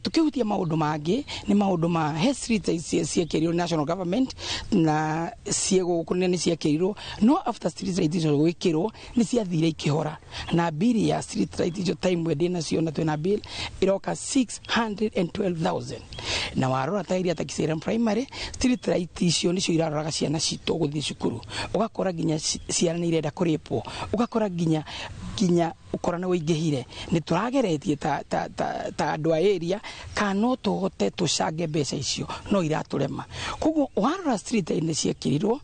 Tũkĩhutia maũndũ mangĩ nĩ maũndũ ma he street ciekĩrirwo national government na ciĩ gũkũ nĩ ciekĩrirwo, no after street light icio gwĩkĩrwo nĩ ciathire ikĩhora, na bili ya street light icio time we ndĩnacio na twĩna bill iroka 612,000. Na warora ta iria ta Kiserian Primary, street light icio nicio iraroraga ciana citũ gũthiĩ cukuru, ũgakora nginya ciana nĩ irenda kũrĩpwo, ũgakora nginya ũkora nĩ wĩingĩhire. Nĩ tũrageretie ta andũ a area kana no tũhote tũcange mbeca icio, no iratũrema. Koguo warora street light nĩ ciekĩrirwo,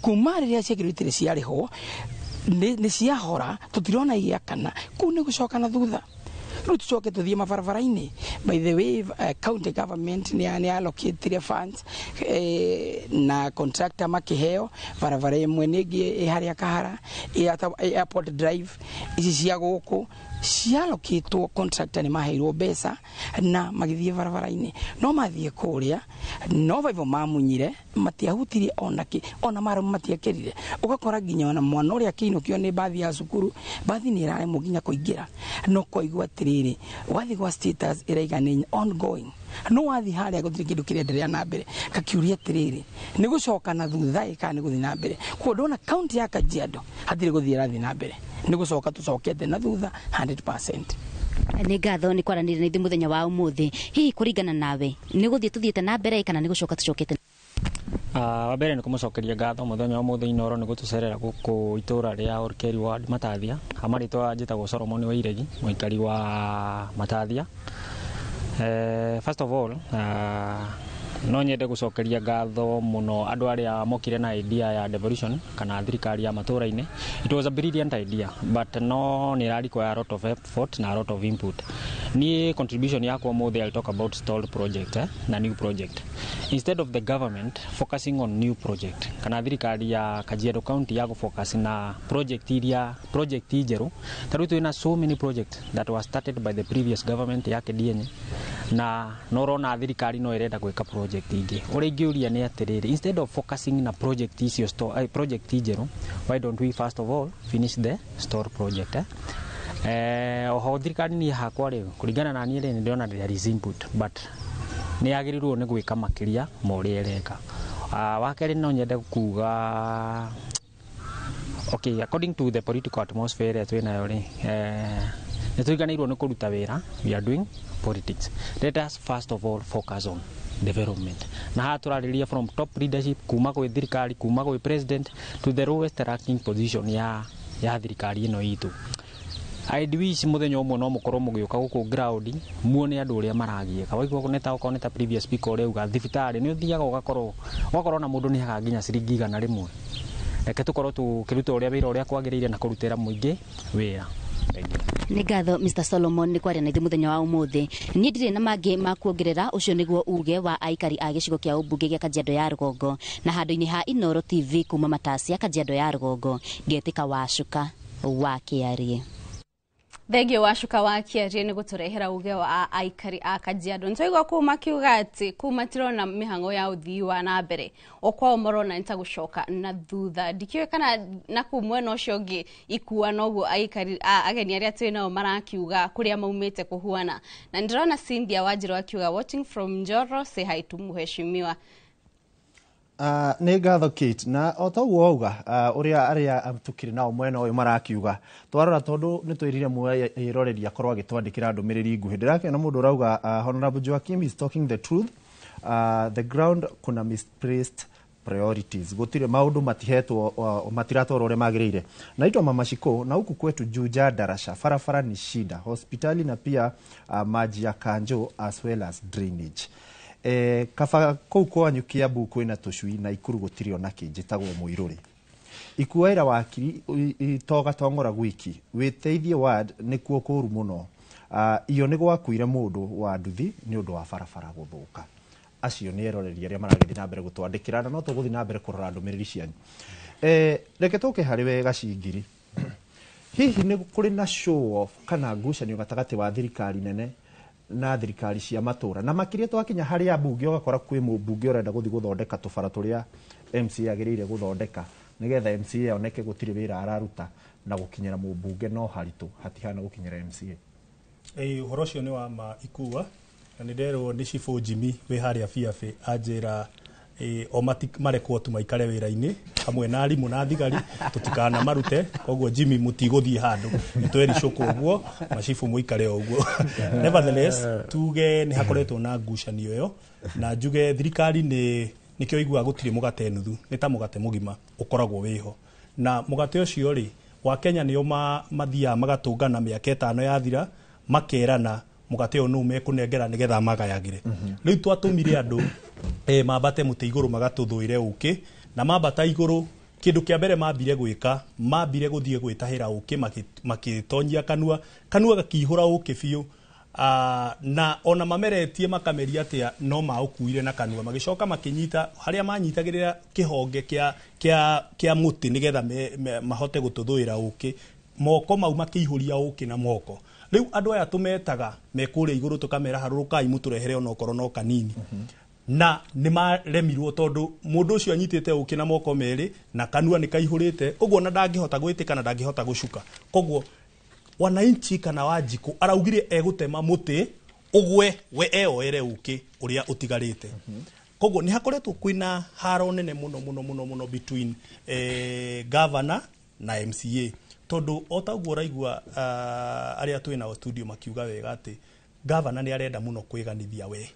kuma rĩrĩa ciekĩrirwo itirĩ ciarĩhwo, nĩ ciahora, tũtirona igĩakana, kũu nĩ gũcoka na thutha. Rĩu tũcoke tũthiĩ mabarabara-inĩ. By the way, county government nĩ allocatire funds na contractor makĩheo barabara ĩmwe nĩ ĩngĩ ĩ harĩa Kahara, Airport Drive, ici cia gũkũ cialokĩtwo, contractor nĩ maheirwo mbeca na magĩthiĩ barabara-inĩ, no mathiĩ kũrĩa no baibo mamunyire, matiahutirie ona kĩ, ona maramu matiekĩrire. Ũgakora nginya ona mwana ũrĩa akĩinũkio nĩ bathi ya cukuru, bathi nĩ ĩraremwo nginya kũingĩra. No koigua atĩrĩrĩ, wathiĩ gwa status ĩraiga nĩ ongoing, no wathiĩ harĩa gũtirĩ kĩndũ kĩrenderea na mbere. Kakiuria atĩrĩrĩ, nĩ gũcoka na thutha ĩ kana nĩ gũthiĩ na mbere? Koguo ndona kaunti ya Kajiado hatirĩ gũthiĩ ĩrathiĩ na mbere, nĩ gũcoka tũcokete na thutha 100%. Nĩ ngatho nĩ kwaranĩria na ithuĩ mũthenya wa ũmũthĩ. Hihi kũringana nawe, nĩ gũthiĩ tũthiĩte na mbere kana nĩ gũcoka tũcokete? Wa mbere nĩ kũmũcokeria ngatho mũthenya wa ũmũthĩ Inooro nĩ gũtũcerera gũkũ itũra rĩa Olkeri Ward, Matathia. Hamarĩtwa njĩtagwo Solomon Wairegi, mũikari wa Matathia. First of all, no nyende gũcokeria ngatho mũno andũ arĩa mokire na idea ya devolution kana thirikari ya matũra-inĩ. It was a brilliant idea, but no nĩ ĩra require a lot of effort na a lot of input. Niĩ contribution yakwa ũmũthĩ, I'll talk about stalled project na new project. Instead of the government focusing on new project kana thirikari ya Kajiado County ya gũfocus na project iria, project njerũ, ta rĩu twĩna so many projects that were started by the previous government ya Kedienye, na no ũrona thirikari no ĩrenda gwĩka project ingĩ. Ũrĩa ingĩũria nĩ atĩrĩrĩ, instead of focusing na project icio project njerũ, why don't we first of all finish the store project, eh? Oho thirikari niĩ hakwa rĩ, kũringana na niĩ rĩ, nĩ ndĩrona there is input, but nĩ yagĩrĩirwo nĩ gwĩka makĩria ma ũrĩa ĩreka. Wa kerĩ, no nyende kuga, okay, according to the political atmosphere ĩrĩa twĩnayo rĩ, nĩ tũriganĩirwo nĩ kũruta wĩra. We are doing politics. Let us first of all focus on development, na haha tũrarĩria from top leadership, kuma gwĩ thirikari, kuma gwĩ president to the lowest ranking position ya thirikari ĩno itũ. I'd wish mũthenya ũmwe no mũkorwo mũgĩũka gũkũ ground muone andũ ũrĩa maragiĩka. Waigua nĩ ta okorwo nĩ ta previous speaker ũrĩa uga thibitarĩ nĩ ũthiaga ũgakorwo na mũndũ nĩ aga nginya ciringi 100. Reke tũkorwo tũkĩruta ũrĩa wĩra ũrĩa kwagĩrĩire na kũrutĩra mũingĩ wĩra. Nĩ ngatho, Mr Solomon, nĩ kwaria na ithuĩ mũthenya wa ũmũthĩ. Niĩ ndirĩ na mangĩ ma kuongerera. Ũcio nĩguo uge wa aikari a gĩcigo kĩa ũmbunge gĩa Kajiado ya Rũgongo, na handũ-inĩ ha Inooro TV kuma Matacia, Kajiado ya Rũgongo, ngetĩka Wacuka wa Kĩarie. Thengio, Wacuka wa Kĩarie, nĩ gũtũrehera uge wa aikari a Kajiado. Nĩtwaigua kũu makiuga atĩ kũu matirona mĩhang'o ya ũthii wa na mbere, o kwao marona nĩ ta gũcoka na thutha. Ndikĩũĩ kana na kũu mwena ũcio ũngĩ ikua noguo aikari ageni arĩa twĩ nao marakiuga kũrĩa maumĩte kũhuana. Na ndĩrona Cynthia Wanjirũ akiuga, "Watching from Njoro, say hi to mheshimiwa." Nĩ ngatho, Kate, na o ta ũguo wauga, ũrĩa arĩa tũkĩrĩ nao mwena ũyũ marakiuga, twarora tondũ nĩ twĩrire mwĩroreri akorwo agĩtwandĩkĩra ndũmĩrĩri nguhĩ. Ndĩrakĩona mũndũ ũrauga, "Honorable Joaquim is talking the truth. The ground kuna misplaced priorities, gũtirĩ maũndũ matihetwo, matiratwarwo ũrĩa magĩrĩire. Naitwa Mama Shiko, na huku kwetu Juja Darasha barabara ni shida, hospitali na pia maji ya kanjo as well as drainage. Kaba kũu kwanyu Kiambu kwĩna tũcui na Ikuru gũtirĩ ona kĩ. Njĩtagwo Mũirũrĩ Ikuaira wakiri toga tong'ora gwiki wĩteithie ward nĩkuo kũru mũno. Iyo nĩ gwakuire mũndũ wa nduthi nĩ ũndũ wa barabara gũthũka." Acio nĩ eroreri arĩa maragĩthiĩ na mbere gũtwandĩkĩra, na no tũgũthiĩ na mbere kũrora ndũmĩrĩri cianyu. Reke tũke harĩ we Gacingiri. Hihi nĩ kũrĩ na show off kana ngucanio gatagatĩ wa thirikari nene na thirikari cia matũra, na makĩria twakinya harĩ ambunge, ũgakora kwĩ mũmbunge ũrenda gũthiĩ gũthondeka tũbara tũrĩa MCA agĩrĩire gũthondeka nĩgetha MCA oneke gũtirĩ wĩra araruta, na gũkinyĩra mũmbunge no haritũ, hatihana gũkinyĩra MCA? Ĩĩ, ũhoro ũcio nĩ wa ma, Ikua, na nĩ nderwo nĩ Cibũ Jimmy wĩ harĩa Biabĩ, anjĩra O marekwo tu maikare wĩra-inĩ hamwe na arimũ na thigari, tũtikana marute. Koguo Jimmy, mũtigũthiĩ handũ, nĩtwericũkwo ũguo, macibu mũikare o ũguo. Nevertheless, tuge nĩ hakoretwo na ngucanio ĩyo, na njuge thirikari nĩ nĩkĩo iguaga gũtirĩ mũgate nuthu, nĩ ta mũgate mũgima ũkoragwo wĩho, na mũgate ũcio rĩ wa Kenya nĩo mathiaga magatũngana mĩaka 5 yathira, makerana mũgate ũyũ nũ mekũnengera nĩgetha magayagĩre. Rĩu twatũmire andũ mambate mũtĩ igũrũ magatũthũĩre ũkĩ, na mambata igũrũ, kĩndũ kĩa mbere mambire gwĩka, mambire gũthiĩ gwĩtahĩra ũkĩ, makĩtonyia kanua, kanua gakĩihũra ũkĩ biũ. Na ona mameretie makameria atĩa, no maũkuire na kanua. Magĩcoka makĩnyita harĩa manyitagĩrĩra kĩhonge kĩa mũtĩ nĩgetha mahote gũtũthũĩra ũkĩ, moko mau makĩihũria ũkĩ na moko. Rĩu andũ aya tũmetaga me kũrĩa igũrũ, tũkamera harũrũkai mũtũrehere onokorwo no kanini, na nĩ maremirwo tondũ mũndũ ũcio anyitĩte ũkĩ na moko merĩ na kanua nĩ kaihũrĩte ũguo, na ndangĩhota gwĩtĩka na ndangĩhota gũcuka. Koguo wananchi kana Wanjikũ araugire egũtema mũtĩ ũgwe, we eoere ũkĩ ũrĩa ũtigarĩte. Koguo nĩ hakoretwo kwĩna haro nene mũno mũno mũno mũno between governor na MCA, tondũ o ta ũguo ũraigua arĩa twĩ nao studio makiuga wega atĩ governor nĩ arenda mũno kwĩganithia we,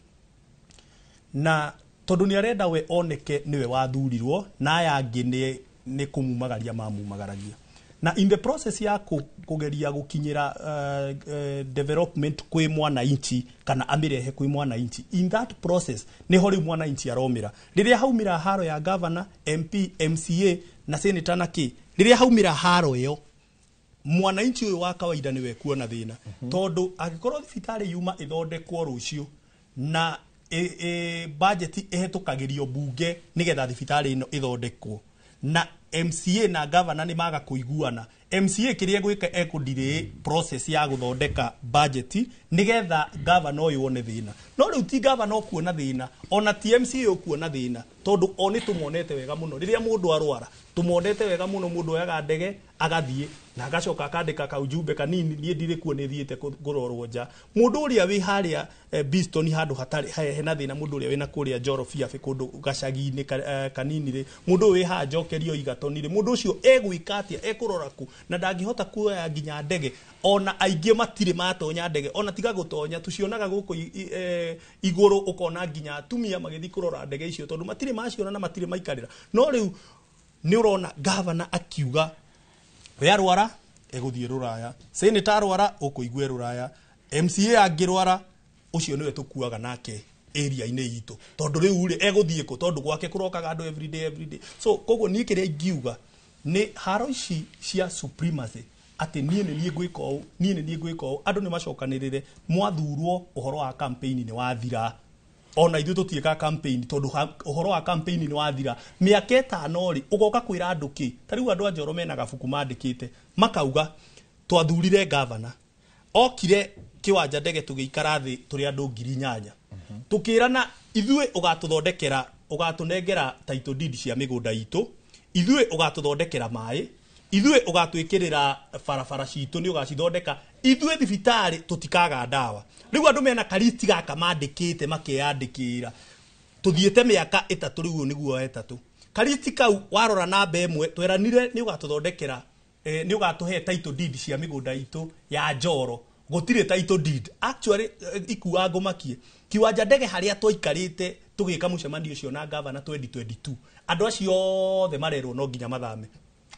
na tondũ nĩ arenda we oneke nĩwe wathurirwo na aya angĩ nĩ kũmumagaria mamumagaragia. Na in the process ya kũgeria gũkinyĩra development kwĩ mwananchi kana amĩrehe kwĩ mwananchi, in that process nĩho rĩu mwananchi aromĩra. Rĩrĩa haumĩra haro ya governor, MP, MCA na senator na kĩ, rĩrĩa haumĩra haro ĩyo, mwananchi ũyũ wa kawaida nĩwe kuona thĩna, tondũ angĩkorwo thibitarĩ yuma ĩthondekwo rũciũ na budget ĩhetũkagĩrio bunge nĩgetha thibitarĩ ĩno ĩthondekwo, na MCA na governor nĩ maga kũiguana, MCA kĩrĩa egwĩka ekũdelay process ya gũthondeka budget nĩgetha governor ũyũ one thĩna. No rĩu ti governor ũkuona thĩna, ona ti MCA ũkuona thĩna, tondũ o nĩ tũmonete wega mũno rĩrĩa mũndũ arwara, tũmonete wega mũno mũndũ oyaga ndege agathiĩ na agacoka akandĩka kaujumbe kanini, niĩ ndirĩ kuo, nĩ thiĩte kũrorwo nja. Mũndũ ũrĩa wĩ harĩa Biston handũ hatarĩ hena thĩna, mũndũ ũrĩa wĩna kũrĩa Njoro Biabe kũndũ gacagi-inĩ kanini rĩ, mũndũ ũyũ wĩ haha Njokerio Igatoni rĩ, mũndũ ũcio egwĩka atĩa, ekũrora kũ, na ndangĩhota kuoya nginya ndege. Ona aingĩ matirĩ matonya ndege, ona tiga gũtonya, tũcionaga gũkũ igũrũ, ũkona nginya atumia magĩthiĩ kũrora ndege icio tondũ matirĩ maciona na matirĩ maikarĩra. No rĩu nĩ ũrona governor akiuga we arwara egũthiĩ rũraya, senator arwara ũkũigue rũraya, MCA angĩrwara ũcio nĩwe tũkuaga nake area-inĩ itũ, tondũ rĩu rĩ egũthiĩ kũ, tondũ gwake kũrokaga andũ everyday everyday. So koguo niĩ kĩrĩa ingiuga nĩ haro ici cia supremacy, atĩ niĩ nĩ niĩ ngwĩka ũũ, niĩ nĩ niĩ ngwĩka ũũ, andũ nĩ macokanĩrĩre. Mwathurwo ũhoro wa campaign nĩ wathira, ona ithuĩ tũtiĩkaga campaign tondũ ũhoro wa campaign nĩ wathira. Mĩaka 5 rĩ, ũgoka kwĩra andũ kĩ? Ta rĩu andũ a Njoro mena gabuku mandĩkĩte makauga twathurire governor, okire kĩwanja ndege tũgĩikara thĩ tũrĩ andũ 8,000, tũkĩrana ithuĩ ũgatũthondekera, ũgatũnengera title deed cia mĩgũnda itũ, ithuĩ ũgatũthondekera maĩ, ithuĩ ũgatwĩkĩrĩra barabara citũ nĩ ũgacithondeka, ithuĩ thibitarĩ tũtikaga ndawa. Rĩu andũ mena karisti gaka mandĩkĩte makeyandĩkĩra, tũthiĩte mĩaka 3 rĩu ũyũ nĩguo wa 3. Karisti kau warora namba 1 tweranire nĩ ũgatũthondekera, nĩ ũgatũhe title deed cia mĩgũnda itũ ya Njoro, gũtirĩ title deed actually. Ikua ngũmakie kiwanja ndege harĩa twaikarĩte tũgĩka mũcemanio ũcio na governor 2022, andũ acio othe marerwo no nginya mathame,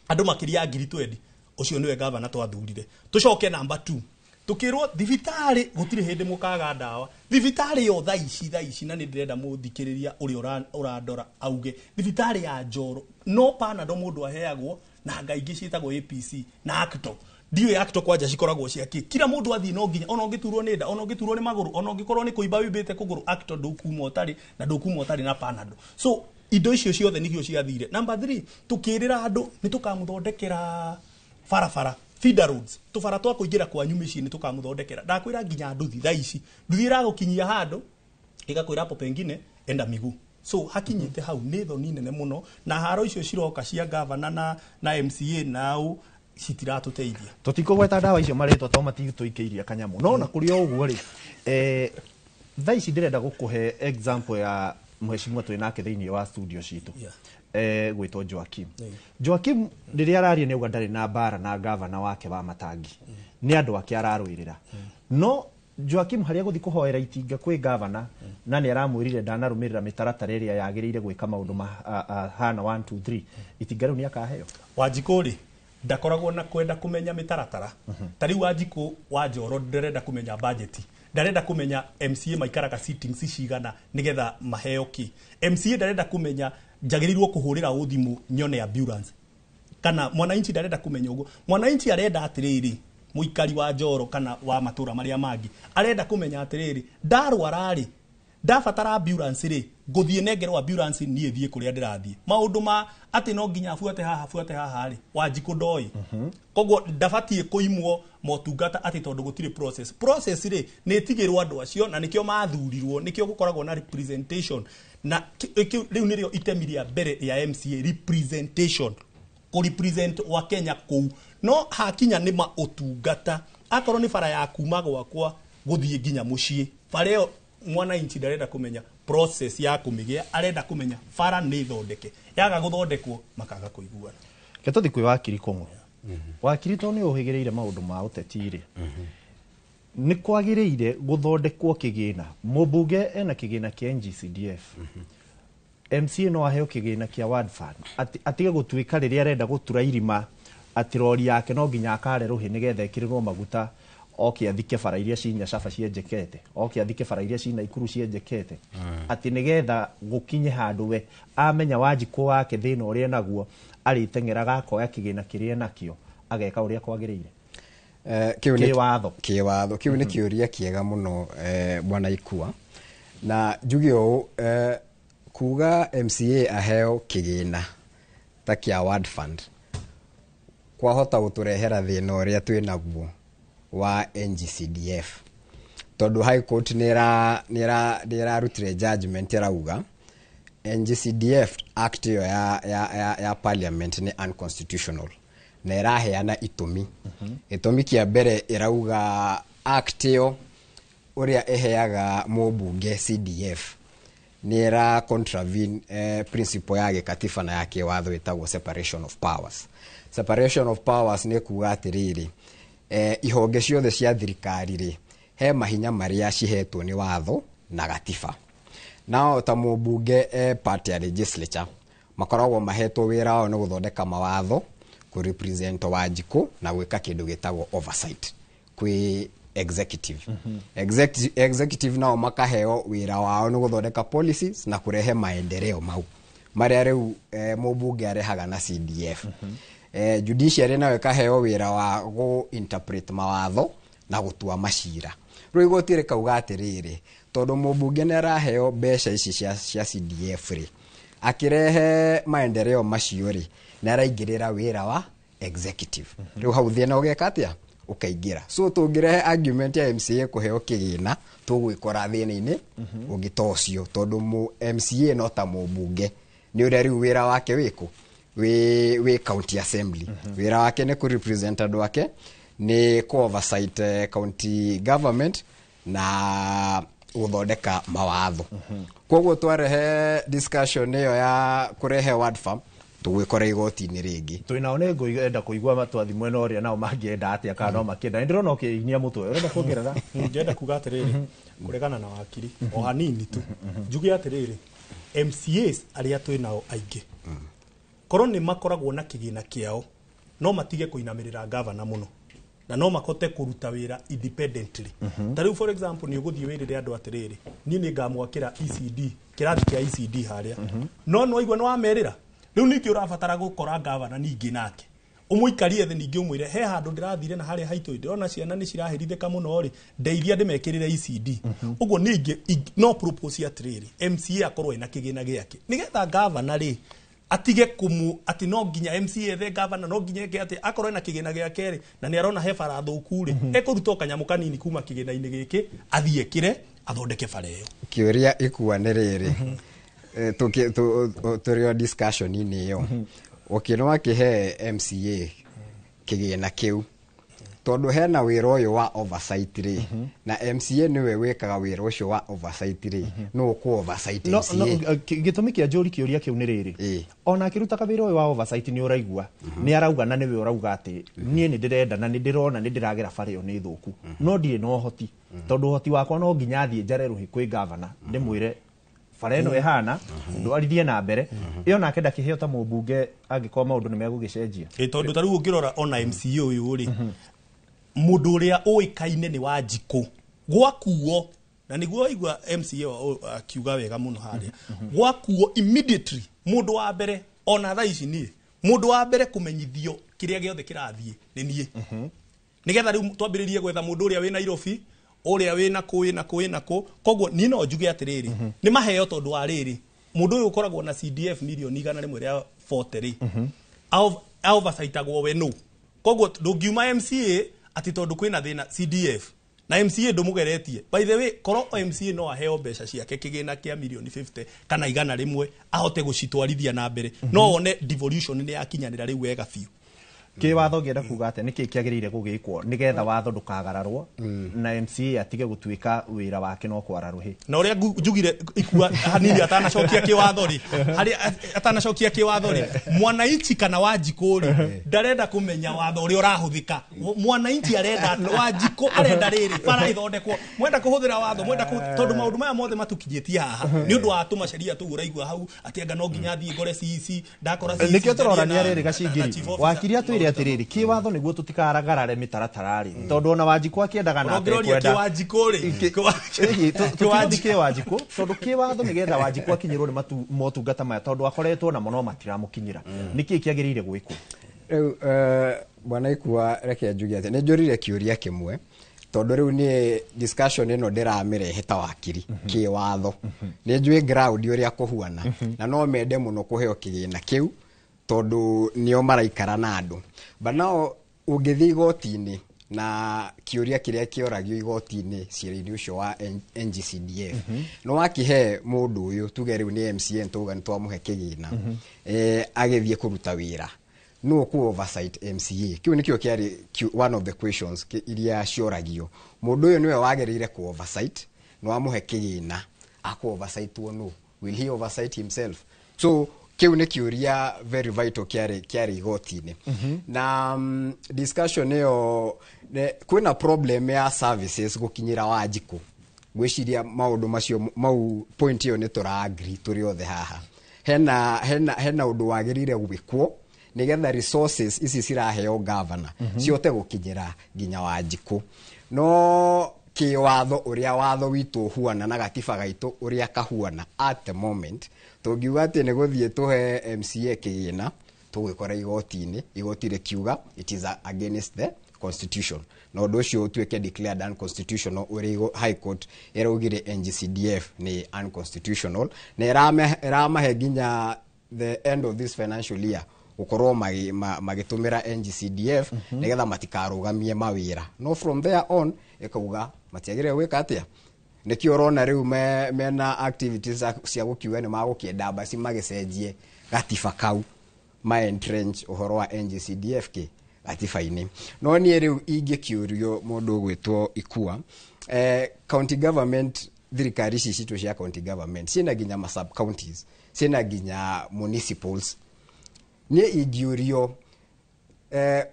andũ makĩria ya 20,000. Ũcio nĩwe governor twathurire. Tũcoke namba 2, tukirwo thibitarĩ gũtirĩ hĩndĩ mũkaga ndawa. Thibitarĩ yo thaa ici, na nĩ ndĩrenda mũthikĩrĩria ũrĩa ũrandora auge, thibitarĩ ya Njoro no Panadol mũndũ aheagwo na nga ingĩ ciĩtagwo APC na Acto. Ndiũĩ Acto kwanja cikoragwo cia kĩ. Kila mũndũ athiĩ no nginya, ona ũngĩturwo nĩ nda, ona ũngĩturwo nĩ magũrũ, ona ũngĩkorwo nĩ kũimba wĩimbĩte kũgũrũ, Acto ndũkuma ũtarĩ na ndũkuma ũtarĩ na Panadol. So indo icio ciothe nĩcio ciathire. Number 3, tukĩrĩra andũ nĩ tũkamũthondekera barabara, feeder roads, tũbara twa kũingĩra kwanyu mĩciĩ nĩ tũkamũthondekera. Ndakwĩra nginya nduthi thaa ici, nduthi ĩragũkinyia handũ ĩgakwĩra hapo pengine enda miguu. So hakinyĩte hau nĩ thoni nene mũno, na haro icio ciroka cia governor na MCA nao citiratũteithia. Tũtikũgweta ndawa icio marĩtwa to matigũtũikĩirie kanyamũ, no na kũrĩ o ũguo rĩ, thaa ici ndĩrenda gũkũhe example ya Mheshimiwa twĩ nake thĩinĩ wa studio citũ gwĩtwo Joakim. Joakim rĩrĩa araria nĩ auga ndarĩ na mbara na gavana wake wa Matangi, nĩ andũ ake ararũĩrĩra. No Joakim harĩa gũthiĩ kũhoera itinga kwĩ gavana, na nĩ aramwĩrire ndanarũmĩrĩra mĩtaratara ĩrĩa yagĩrĩire gwĩka maũndũ mahana 1 2 3, itinga rĩu nĩ akaheo. Wanjikũ rĩ, ndakoragwo na kwenda kũmenya mĩtaratara. Ta rĩu Wanjikũ wa Njoro ndarenda kũmenya budget, ndarenda kũmenya MCA maikaraga sittings cigana nĩgetha maheo kĩ. MCA ndarenda kũmenya njagĩrĩirwo kũhũrĩra ũ thimũ nyone ambulance, kana mwananchi ndarenda kũmenya ũguo. Mwananchi arenda atĩrĩrĩ, mũikari wa Njoro kana wa matũra marĩa mangĩ arenda kũmenya atĩrĩrĩ, ndarwara rĩ, ndabatara ambulance rĩ, ngũthiĩ nengerwo ambulance niĩ thiĩ kũrĩa ndĩrathiĩ. Maũndũ ma atĩ no nginya abuate haha abuate haha rĩ, Wanjikũ ndoĩ. Koguo ndabatiĩ kũimwo motungata atĩ tondũ gũtirĩ process. Process rĩ, nĩ ĩtigĩrwo andũ acio, na nĩkĩo mathurirwo, nĩkĩo gũkoragwo na representation. Na rĩu nĩrĩo itemi rĩa mbere rĩa MCA, representation, kũ represent wa Kenya kũu. No hakinya nĩ maũtungata, akorwo nĩ bara ya kuma gwakwa gũthiĩ nginya mũciĩ, bara ĩyo mwananchi ndarenda kũmenya process ya kũmĩgĩa, arenda kũmenya bara nĩ thondeke. Yaga gũthondekwo makaga kũiguana. Reke tũthiĩ kwĩ wakiri Kũng'ũ. Wakiri, tondũ nĩ ũhĩgĩrĩire maũndũ ma ũteti rĩ, nĩ kwagĩrĩire gũthondekwo kĩgĩna? Mũmbunge ena kĩgĩna kĩa NGCDF, MCA no aheo kĩgĩna kĩa ward fund, atige gũtuĩka rĩrĩa arenda gũtura irima atĩ rori yake no nginya akare rũhĩ nĩgetha ĩkĩrĩrwo maguta, oke athike bara iria ci Nyacaba cienjekete, oke athike bara iria ci Naikuru cienjekete, atĩ nĩgetha gũkinye handũ we amenya Wanjikũ wake thĩna ũrĩa enaguo, arĩteng'eraga akoya kĩgĩna kĩrĩa enakĩo ageka ũrĩa kwagĩrĩire. Kĩu nĩ Kĩwatho. Kĩwatho kĩu nĩ kĩũria kĩega mũno, bwana Ikua, na njuge ũũ, kuga MCA aheo kĩgĩna ta kĩa ward fund kwahota gũtũrehera thĩna ũrĩa twĩ naguo wa NGCDF, tondũ High Court nĩ ĩrarutire judgment ĩrauga NGCDF Act ĩyo ya parliament nĩ unconstitutional, na ĩraheana itũmi. Gĩtũmi kĩa mbere, ĩrauga act ĩyo ũrĩa ĩheaga mũmbunge CDF nĩ ĩra contravene principle ya gĩkatiba na ya kĩwatho ĩtagwo separation of powers. Separation of powers nĩ kuga atĩrĩrĩ, ihonge ciothe cia thirikari rĩ, he mahinya marĩa cihetwo nĩ watho na gatiba. Nao ta mũmbunge, part ya legislature, makoragwo mahetwo wĩra wao nĩ gũthondeka mawatho, kũ represent Wanjikũ na gwĩka kĩndũ gĩtagwo oversight kwĩ executive. Executive nao makaheo wĩra wao nĩ gũthondeka policies na kũrehe maendeleo mau marĩa rĩu mũmbunge arehaga na CDF. Judiciary nayo ĩkaheo wĩra wa gũ interpret mawatho na gũtua macira. Rĩu igoti rĩkauga atĩrĩrĩ, tondũ mũmbunge nĩ araheo mbeca ici cia CDF rĩ, akĩrehe maendeleo macio rĩ, nĩ araingĩrĩra wĩra wa executive. Rĩu hau thĩna ũgeka atĩa? Ũkaingĩra. So tũngĩrehe argument ya MCA kũheo kĩgĩna, tũgwĩkora thĩna-inĩ ũngĩ ta ũcio, tondũ MCA no ta mũmbunge nĩ ũrĩa rĩu wĩra wake wĩkũ wĩ county assembly. Wĩra wake nĩ kũ represent andũ ake, nĩ kũ oversight county government na gũthondeka mawatho. Koguo twarehe discussion ĩyo ya kũrehe ward farm, tũgwĩkora igoti-inĩ rĩngĩ. Twĩnao nĩ ngũenda kũigua matwathi mwena ũrĩa nao mangĩenda atĩa, kana no makĩenda. Nĩ ndĩrona ũkĩinia mũtwe, ũrenda kuongerera? Ngĩenda kuga atĩrĩrĩ, kũregana na wakiri o hanini tu, njuge atĩrĩrĩ, MCAs arĩa twĩ nao aingĩ korwo nĩ makoragwo na kĩgĩna kĩao, no matige kũinamĩrĩra gavana mũno na no makote kũruta wĩra independently. Ta rĩu, for example, nĩ ũgũthiĩ wĩrĩre andũ atĩrĩrĩ, niĩ nĩ ngamwakĩra ECD, kĩrathi kĩa ECD harĩa, no nĩwaigua nĩ wamerĩra. Rĩu ningĩ ũrabatara gũkora gavana ningĩ nake ũmũikarie thĩ, ningĩ ũmwĩre he handũ ndĩrathire na harĩa haitũ ndĩrona ciana nĩ ciraherithĩka mũno rĩ, ndeithia ndĩmekĩrĩre ECD. Ũguo ningĩ no propose atĩrĩrĩ, MCA akorwo ena kĩgĩna gĩake nĩgetha gavana rĩ atige kũmũ atĩ no nginya MCA ethe gavana, no nginya eke atĩ akorwo ena kĩgĩna gĩake rĩ, na nĩ arona he bara thũku rĩ, ekũruta o kanyamũ kanini kuma kĩgĩna-inĩ gĩkĩ athiĩ ekĩre athondeke bara ĩyo. Kĩũria ikua nĩ rĩrĩ, tũrĩ o discussion-inĩ ĩyo, ũkĩno akĩhe MCA kĩgĩna kĩu, Tondũ hena wĩra ũyũ wa oversight rĩ, na MCA nĩwe wĩkaga wĩra ũcio wa oversight rĩ, nũ ũkũ oversight No, MCA? no, gĩtũmi kĩa njũri kĩũria kĩu nĩ rĩrĩ, ona akĩrutaga wĩra ũyũ wa oversight, nĩ ũraigua nĩ arauga na nĩwe ũrauga atĩ niĩ nĩ ndĩrenda na nĩ ndĩrona nĩ ndĩragera bara ĩyo nĩ thũku, no ndirĩ na ũhoti, tondũ ũhoti wakwa no nginya thiĩ njare rũhĩ kwĩ gavana ndĩmwĩre bara ĩno ĩhana, ndwarithie na mbere ĩyo, nake ndakĩheo ta mũmbunge angĩkorwo maũndũ nĩ megũgĩcenjia. Ĩ, tondũ ta rĩu ũngĩrora ona MCA ũyũ rĩ, mũndũ ũrĩa ũĩkaine nĩ Wanjikũ gwakuo, na nĩguo waigua MCA akiuga wega mũno harĩa, gwakuo immediately mũndũ wa mbere, ona thaa ici niĩ mũndũ wa mbere kũmenyithio kĩrĩa gĩothe kĩrathiĩ nĩ niĩ, nĩgetha rĩu twambĩrĩrie gwetha mũndũ ũrĩa wĩ Nairobi, ũrĩa wĩ na kũ, wĩ na kũ, wĩ na kũ. Koguo niĩ no njuge atĩrĩrĩ, nĩ maheo, tondũ wa rĩrĩ, mũndũ ũyũ ũkoragwo na CDF mirioni 100 rĩa 40 rĩ, oversight-agwo we nũ? Koguo ndũngiuma MCA atĩ tondũ kwĩna thĩna CDF na MCA ndũmũgeretie. By the way, korwo MCA no aheo mbeca ciake, kĩgĩna kĩa mirioni 50 kana 100, ahote gũcitwarithia na mbere, no wone devolution nĩ yakinyanĩra rĩu wega biũ. Kĩwatho ngĩenda kuga atĩ nĩkĩ kĩagĩrĩire gũgĩkwo nĩgetha watho ndũkagararwo na MCA atige gũtuĩka wĩra wake no kwara rũhĩ? Na ũrĩa njugire ikua hanini atanacokia kĩwatho rĩ, harĩa atanacokia kĩwatho rĩ, mwananchi kana Wanjikũ rĩ, ndarenda kũmenya watho ũrĩa ũrahũthĩka. Mwananchi arenda, Wanjikũ arenda rĩrĩ, bara ĩthondekwo. Mwenda kũhũthĩra watho, mwenda tondũ maũndũ maya mothe matũkinyĩtie haha nĩ ũndũ wa tũmaceria tũu ũraigua hau atĩ anga no nginya thiĩ ngore CEC, ndakora CEC Nĩkĩo tũrorania njarie rĩrĩ na gacingiri chief officer. Wakiri atwĩre atĩrĩrĩ, kĩwatho nĩguo tũtikaragarare mĩtaratara rĩ, tondũ ona Wanjikũ akĩendaga na Ona ũngĩroria atekwenda. kĩwanjikũ rĩ, Tũtirothiĩ kĩwanjikũ, tondũ kĩwatho nĩgetha Wanjikũ akinyĩrwo nĩ motungata maya, tondũ akoretwo namo no matiramũkinyĩra, nĩkĩ kĩagĩrĩire gwĩkwo? Rĩu bwana Ikua, reke njuge atĩ nĩ njũrire kĩũria kĩmwe, tondũ rĩu niĩ discussion ĩno ndĩramĩrehe ta wakiri kĩwatho. Nĩ njũĩ ground ũrĩa kũhuana, na no mende mũno kũheo kĩgĩna kĩu tondũ nĩo maraikara na andũ. But now ũngĩthiĩ igoti-inĩ na kĩũria kĩrĩa kĩoragio igoti-inĩ cira-inĩ ũcio wa NGCDF, nĩ wakĩhe mũndũ ũyũ, tuge rĩu nĩ MCA, tauga nĩ twamũhe kĩgĩna, agĩthiĩ kũruta wĩra, no kũ oversight MCA? Kĩu nĩkĩo kĩarĩ one of the questions iria cioragio. Mũndũ ũyũ nĩwe wagĩrĩire kũ oversight, nĩ wamũhe kĩgĩna, akũ oversight no will he oversight himself? So kĩu nĩ kĩũria very vital kĩarĩ igoti-inĩ. Na discussion ĩyo, kwĩna problem ya services gũkinyĩra Wanjikũ. Ngwĩciria maũndũ macio mau, point ĩyo nĩ tũra agree tũrĩ othe haha. Hena ũndũ wagĩrĩire gwĩkwo nĩgetha resources ici ciraheo governor cihote gũkinyĩra nginya Wanjikũ. No kĩwatho, ũrĩa watho witũ ũhuana na gatiba gaitũ ũrĩa kahuana at the moment, tũngiuga atĩ nĩ gũthiĩ tũhe MCA kĩgĩna, tũgwĩkora igoti-inĩ, igoti rĩkiuga it is against the constitution, na ũndũ ũcio ũtuĩke declared unconstitutional, ũrĩa high court ĩraugire NGCDF nĩ unconstitutional, na ĩramahe nginya the end of this financial year gũkorwo magĩtũmĩra NGCDF nĩgetha matikarũgamie mawĩra. No from there on ĩkauga matiagĩrĩire gwĩka atĩa. Nĩkĩo ũrona rĩu mena activities cia gũkiuga nĩ magũkĩenda basi magĩcenjie gatiba kau, ma entrench ũhoro wa NGCDF kĩ gatiba-inĩ. No niĩ rĩu ingĩkĩũrio, mũndũ ũgwĩtwo Ikua, county government, thirikari ici citũ cia county government ciĩna nginya ma sub counties, ciĩna nginya municipals. Niĩ ingĩũrio,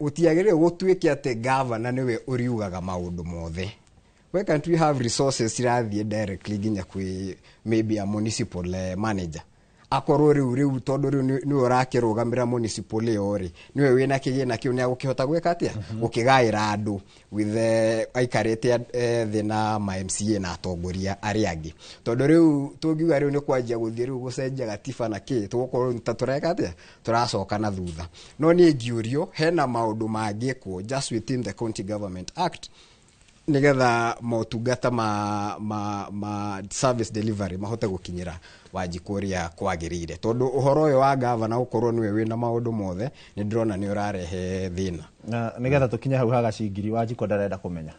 gũtiagĩrĩire gũtuĩke atĩ governor nĩwe ũriugaga maũndũ mothe. Why can't we have resources cirathiĩ directly nginya kwĩ maybe a municipal manager, akorwo rĩu tondũ rĩu nĩwe ũrakĩrũgamĩra municipal ĩyo rĩ, nĩwe wĩna kĩgĩna kĩu, nĩ agũkĩhota gwĩka atĩa, gũkĩgaĩra andũ with aikarĩte thĩ na ma MCA na atongoria arĩa angĩ? Tondũ rĩu tũngiuga rĩu nĩ kwanjia gũthiĩ rĩu gũcenjia gatiba na kĩ, tũgũkorwo ta tũreka atĩa, tũracoka na thutha. No niĩ ingĩũrio, hena maũndũ mangĩkwo just within the County Government Act nigetha motungata ma service delivery mahote gũkinyĩra Wanjikũ ũrĩa kwagĩrĩire, tondũ ũhoro ũyũ wa gavana gũkorwo nĩwe wĩna maũndũ mothe, nĩ ndĩrona nĩ ũrarehe thĩna. Na nigetha tukinye hau hagacingiri Wanjikũ ndarenda kũmenya,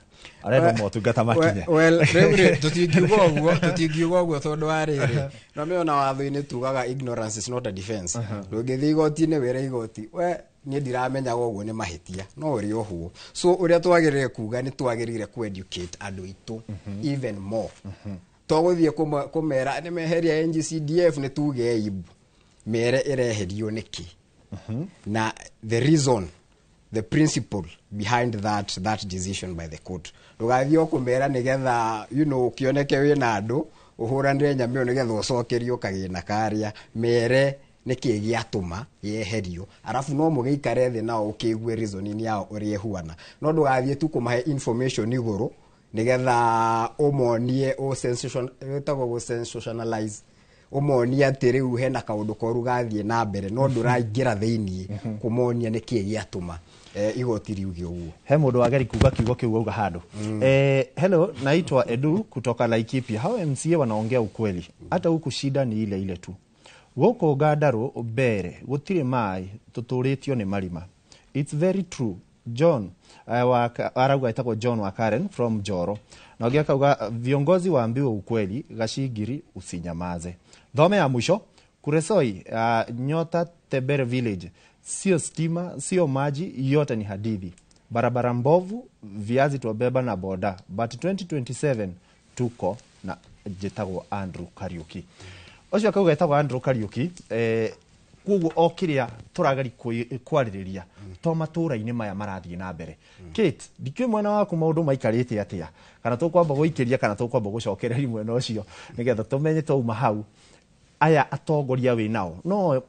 arenda motungata makinye. Well, rĩu tũtingiuga ũguo tondũ wa rĩrĩ no mĩona watho-inĩ tugaga ignorance is not a defense. Ndũngĩthiĩ igoti-inĩ wĩre igoti we niĩ ndiramenyaga ũguo nĩ mahĩtia, no ũrĩ ohwo. So ũrĩa twagĩrĩire kuga nĩ twagĩrĩire ku educate andũ aitũ even more. To gũthiĩ kũmera nĩ meheria NGCDF nĩ tuge aibu, mere ĩreherio nĩkĩ, na the reason, the principle behind that decision by the court. Ndũgathiĩ o kũmera nĩgetha ũkĩoneke wĩna andũ ũhũranĩre nyamũ ĩyo nĩgetha ũcokerio kagĩna karĩa, mere nĩkĩ gĩatũma yeherio, arabu no mũgĩikare thĩ nao ũkĩigue reasoning yao ũrĩa ĩhuana. No ndũgathiĩ tu kũmahe information igũrũ nĩgetha ũmonie ĩtagwo gũ sensationalize, ũmonie atĩ rĩu hena kaũndũ koru gathiĩ na mbere, no ndũraingĩra thĩiniĩ kũmonia nĩkĩ gĩatũma igoti riuge ũguo. He mũndũ wageri kuga kiugo kĩu auga handũ. Hello, naitwa Edu kutoka Laikipia. Hao MCA wanaongea ukweli, hata huku shida ni ile ile tu. Gũkũ Ngandarũ mbere gũtirĩ maĩ, tũtũrĩtio nĩ marima. It's very true. John arauga etagwo John wa Karen from Joro. Na ũngĩ akauga viongozi waambiwe ukweli, Gacingiri usinyamaze. Thome ya mwisho Kuresoi, Nyota Tebere Village, sio stima, sio maji, yote ni hadithi. Barabara mbovu, viazi tuwabeba na boda. But 2027 tuko na jetagwo Andrew Kariuki. Ũcio akauga etagwo Andrew Kariuki, koguo o kĩrĩa tũrageri kwarĩrĩria to matũra-inĩ maya marathiĩ na mbere. Kate, ndikĩũĩ mwena waku maũndũ maikarĩte atĩa, kana tũkwamba gũikĩria kana tũkwamba gũcokereria mwena ũcio nĩgetha tũmenye twauma hau aya atongoria wĩ nao no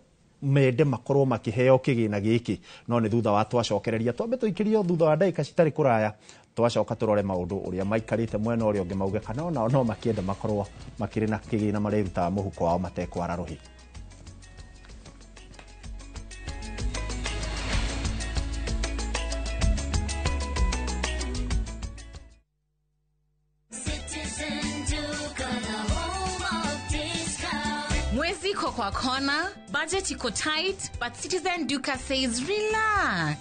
mende makorwo makĩheo kĩgĩna gĩkĩ, no nĩ thutha wa twacokereria twambe tũikĩrio thutha wa ndagĩka citarĩ kũraya, twacoka tũrore maũndũ ũrĩa maikarĩte mwena ũrĩa ũngĩ mauge kana onao no makĩenda makorwo makĩrĩ na kĩgĩna marerutaga mũhuko wao matekwara rũhĩ. Mwezi iko kwa kona, budget iko tight, but Citizen Duka says relax.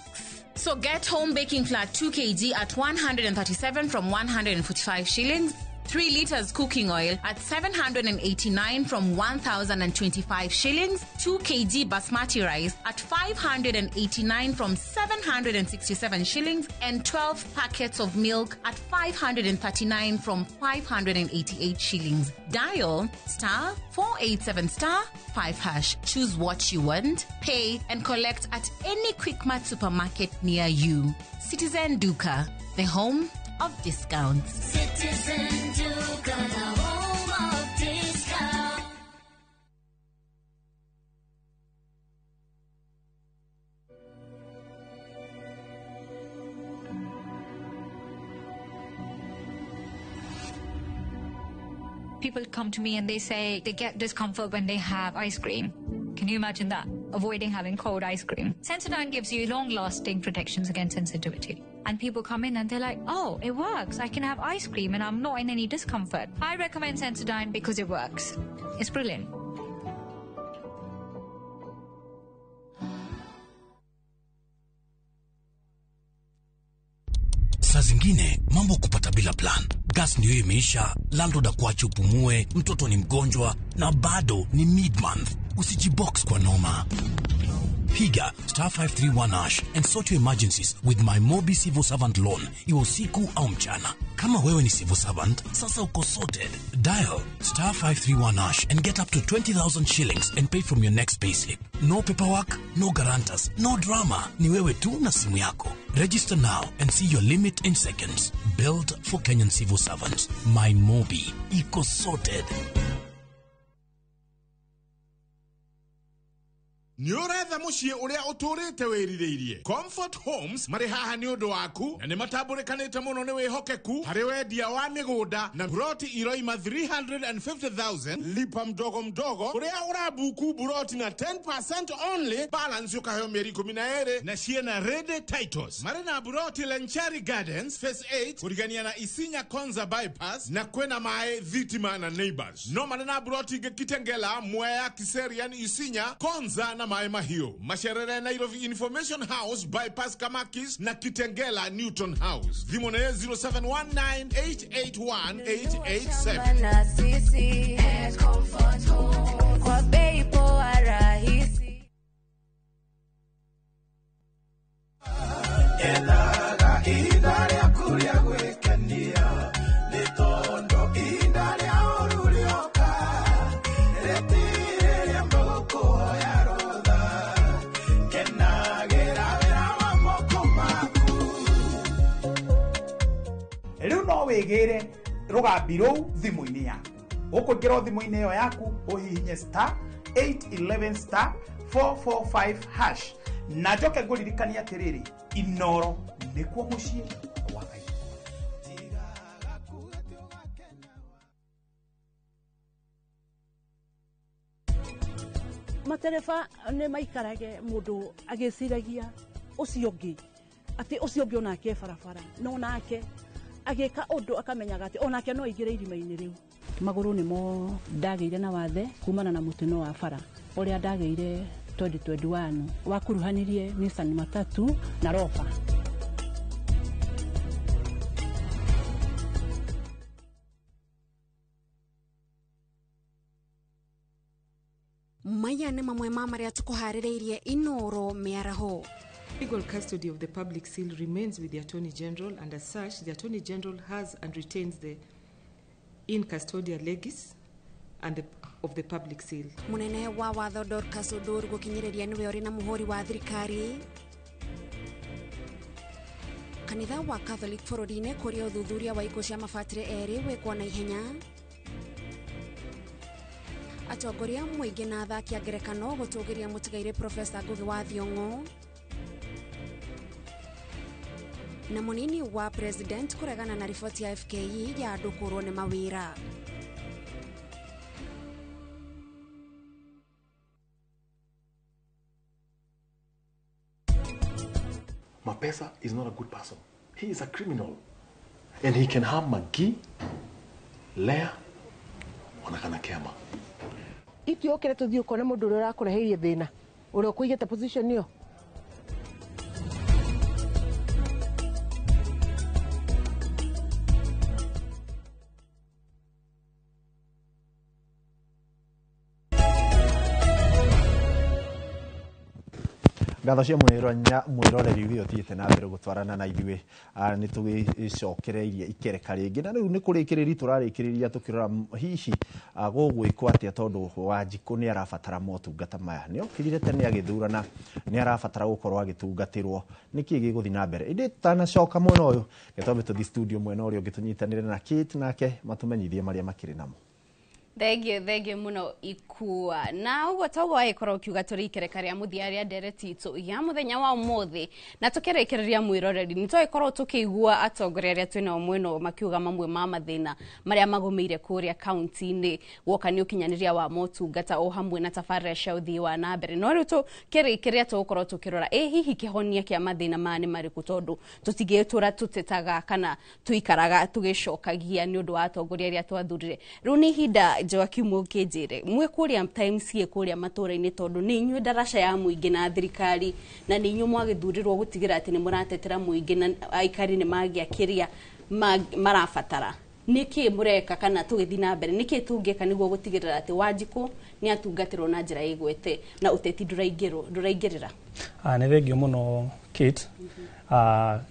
So get home baking flour 2 kg at 137 from 145 shillings, 3 liters cooking oil at 789 from 1,025 shillings, 2 kg basmati rice at 589 from 767 shillings, and 12 packets of milk at 539 from 588 shillings. Dial *487*5#. Choose what you want, pay, and collect at any Quickmart supermarket near you. Citizen Duka, the home of discounts. Citizen Duka, the home of discounts. People come to me and they say they get discomfort when they have ice cream. Can you imagine that? Avoiding having cold ice cream. Sensodyne gives you long-lasting protections against sensitivity. And people come in and they're like, oh, it works. I can have ice cream and I'm not in any discomfort. I recommend Sensodyne because it works. It's brilliant. Saa zingine mambo kupata bila plan. Gas ndio imeisha, landlord akuache upumue, mtoto ni mgonjwa na bado ni mid-month. Usijibox kwa noma. Piga *531# and sort your emergencies with my Mobi Civil Servant Loan, iwe usiku au mchana. Kama wewe ni civil servant, sasa uko sorted. Dial *531# and get up to 20,000 shillings and pay from your next payslip. No paperwork, no guarantors, no drama. Ni wewe tu na simu yako. Register now and see your limit in seconds. Built for Kenyan civil servants. My Mobi. Iko sorted. Nĩ ũretha mũciĩ ũrĩa ũtũrĩte wĩrirĩirie. Comfort Homes marĩ haha nĩ ũndũ waku na nĩ matambũrĩkanĩte mũno nĩ wĩhokeku harĩ wendia wa mĩgũnda na buroti iroima 350,000 lipa mdogo mdogo ũrĩa ũrabuku buroti na 10% only balance ũkaheo mĩeri 12 na ciena ready titles. Marĩ na buroti Lenchari Gardens Phase 8 kũrigania na Isinya Konza Bypass na kwĩna maĩ thitima na neighbors. No marĩ na buroti ingĩ Kitengela, Mwea, Kiserian, Isinya, Konza na na maĩ mahiũ. Macerere Nairobi Information House, Bypass Kamakis na Kitengela Newton House. Thimũ nĩ 0719881887. Na sisi at Comfort Home kwa bei poa rahisi. Endaga ihinda rĩaku rĩa gwĩkenia nĩ tondũ ihinda rĩa ũru rĩoka rĩtirĩ rĩa mũkũhoya rũtha kenagĩra wĩra wa moko maku. Rĩu no wĩgĩre rũgambi rũu thimũ-inĩ yaku. Ũkũingĩra o thimũ-inĩ ĩyo yaku ũhihinye star 811 star 445 hash na njoke ngũririkanie atĩrĩrĩ, Inoro nĩkuo mũciĩ wa Ngai. Matereba nĩ maikarage mũndũ agĩciragia ũcio ũngĩ atĩ ũcio ũngĩ onake barabara no nake agĩka ũndũ akamenyaga atĩ onake no aingĩre irima-inĩ rĩu. Magũrũ nĩmo ndagĩire na wathe kumana na mũtino wa bara ũrĩa ndagĩire 2021 wakuruhanirie Nissan matatu na Rover. Maya nĩ mamwe ma marĩa tũkũharĩrĩirie Inoro mĩaraho. Legal custody of the public seal remains with the Attorney General, and as such, the Attorney General has and retains the in custodia legis and of the public seal. Munene wa watho Dorcas Odur gũkinyĩrĩria nĩwe ũrĩ na mũhũri wa thirikari. Kanitha wa Catholic bũrũri-inĩ kũrĩa ũthuthuria wa ikuũ cia mabatĩrĩ erĩ wĩkwo na ihenya. Atongoria mũingĩ na athaki a ngerekano gũtũgĩria mũtigairĩ Profesa Ngugi wa Thiong'o. Na mũnini wa president kũregana na riboti ya FKE ya andũ kũũrwo nĩ mawĩra. Mapesa is not a good person. He is a criminal. And he can harm Magi, Leah, ona Kema. Itiokere tuthii ukone mundu uria urakureheirie thina uria ukuigite position iyo. Ngatho cia mwĩroreri ũrĩa ũthiĩte na mbere gũtwarana na ithuĩ, nĩ tũgĩcokereirie ikereka rĩngĩ na rĩu nĩ kũrĩkĩrĩria tũrarĩkĩrĩria tũkĩrora hihi gũgwĩkwo atĩa tondũ Wanjikũ nĩ arabatara motungata maya. Nĩ okĩrire tene agĩthurana, nĩ arabatara gũkorwo agĩtungatĩrwo. Nĩkĩ gĩgũthiĩ na mbere? Ĩndĩ tũtanacoka mwena ũyũ, reke twambe tũthiĩ studio mwena ũrĩa ũngĩ tũnyitanĩre na Kate nake matũmenyithie marĩa makĩrĩ namo. Thengiũ mũno Ikua. Na ũguo toguo agĩkorwo ũkiuga tũrĩ ikereka rĩa mũthia rĩa ndereti itũ ya mũthenya wa ũmũthĩ na tũkĩrĩkĩrĩria mwĩroreri nĩ twagĩkorwo tũkĩigua atongoria arĩa twĩnao mwena makiuga mamwe ma mathĩna marĩa magũmĩire kũrĩa kaunti-inĩ woka nĩ ũkinyanĩria wa motungata o hamwe na tabarĩra cia ũthii wa na mbere. No rĩu tũkĩrĩkĩrĩria tũgũkorwo tũkĩrora ĩ hihi kĩhonia kĩa mathĩna maya nĩ marĩkũ tondũ tũtingĩtũra tũtetaga kana tũikaraga tũgĩcokagia nĩ ũndũ wa atongoria arĩa twathurire. Rĩu nĩ ihinda Joakim ũkĩnjĩre mwĩ kũrĩa Times ĩ kũrĩa matũra-inĩ tondũ nĩ inyuĩ ndaraca ya mũingĩ na thirikari na nĩ inyuĩ mwagĩthurirwo gũtigĩra atĩ nĩ mũratetera mũingĩ na aikari nĩ magĩa kĩrĩa marabatara. Nĩkĩ mũreka kana tũgĩthiĩ na mbere nĩkĩ tũngĩka nĩguo gũtigĩrĩra atĩ Wanjikũ nĩ atungatĩrwo na njĩra ĩgwete na ũteti ndũraingĩrĩra? Nĩ thengio mũno Kate.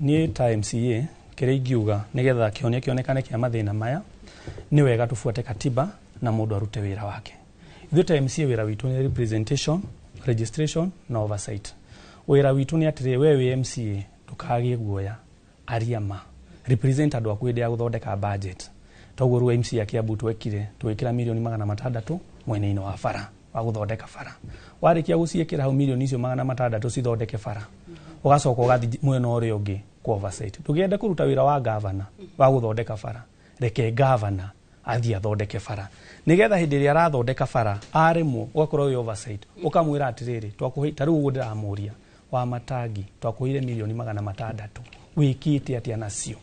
Niĩ ta MCA kĩrĩa ingiuga nĩgetha kĩhonia kĩonekane kĩa mathĩna maya nĩ wega tũbuate katiba na mũndũ arute wĩra wake. Ithuĩ ta MCA wĩra witũ nĩ representation, registration na oversight. Wĩra witũ nĩ atĩrĩ, we wĩ MCA ndũkagĩe guoya, aria ma, represent andũ aku hĩndĩ ya gũthondeka budget. Toguo rĩu MCA a Kiambu twekire twĩkĩra mirioni 600 mwena-inĩ wa bara wa gũthondeka bara. Warĩkia gũciĩkĩra hau mirioni icio 600 cithondeke bara, ũgacoka ũgathiĩ mwena ũrĩa ũngĩ ku oversight. Ndũngĩenda kũruta wĩra wa gavana wa gũthondeka bara, reke gavana athiĩ athondeke bara nigetha hĩndĩ ĩrĩa arathondeka bara aremwo ũgakorwo wĩ oversight ũkamwĩra atĩrĩrĩ, ta rĩu ũguo ndĩramũria wa matangi twakũheire mirioni 600 wĩkĩte atĩa nacio?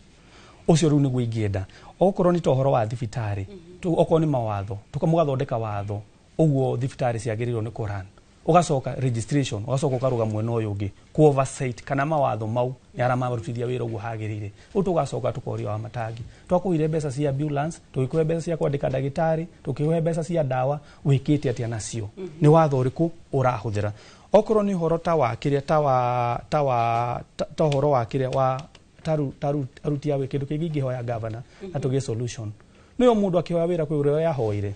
Ũcio rĩu nĩguo ingĩenda. Okorwo nĩ ta ũhoro wa thibitarĩ, okorwo nĩ mawatho, mũgathondeka watho ũguo thibitarĩ ciagĩrĩirwo nĩ kũran. Ugacoka registration, ugacoka ukaruga mwena ũyũ ũngĩ ku oversight kana mawatho mau nĩ aramarutithia wĩra ũguo hagĩrĩire. Rĩu tũgacoka tũkoria wa matangi, twakũire mbeca cia ambulance, tũgĩkũhe mbeca cia kwandĩka ndagĩtarĩ, tũkĩkũhe mbeca cia ndawa, wĩkĩte atĩa nacio? Nĩ watho ũrĩkũ ũrahũthĩra? Okorwo nĩ ũhoro ta wa kĩrĩa ta wa ta wa ta ta ũhoro wa kĩrĩa wa taru taru aruti a wĩra, kĩndũ kĩngĩ ingĩhoya governor na tũgĩe solution nĩyo mũndũ akĩhoya wĩra kwĩ ũrĩa yahoire,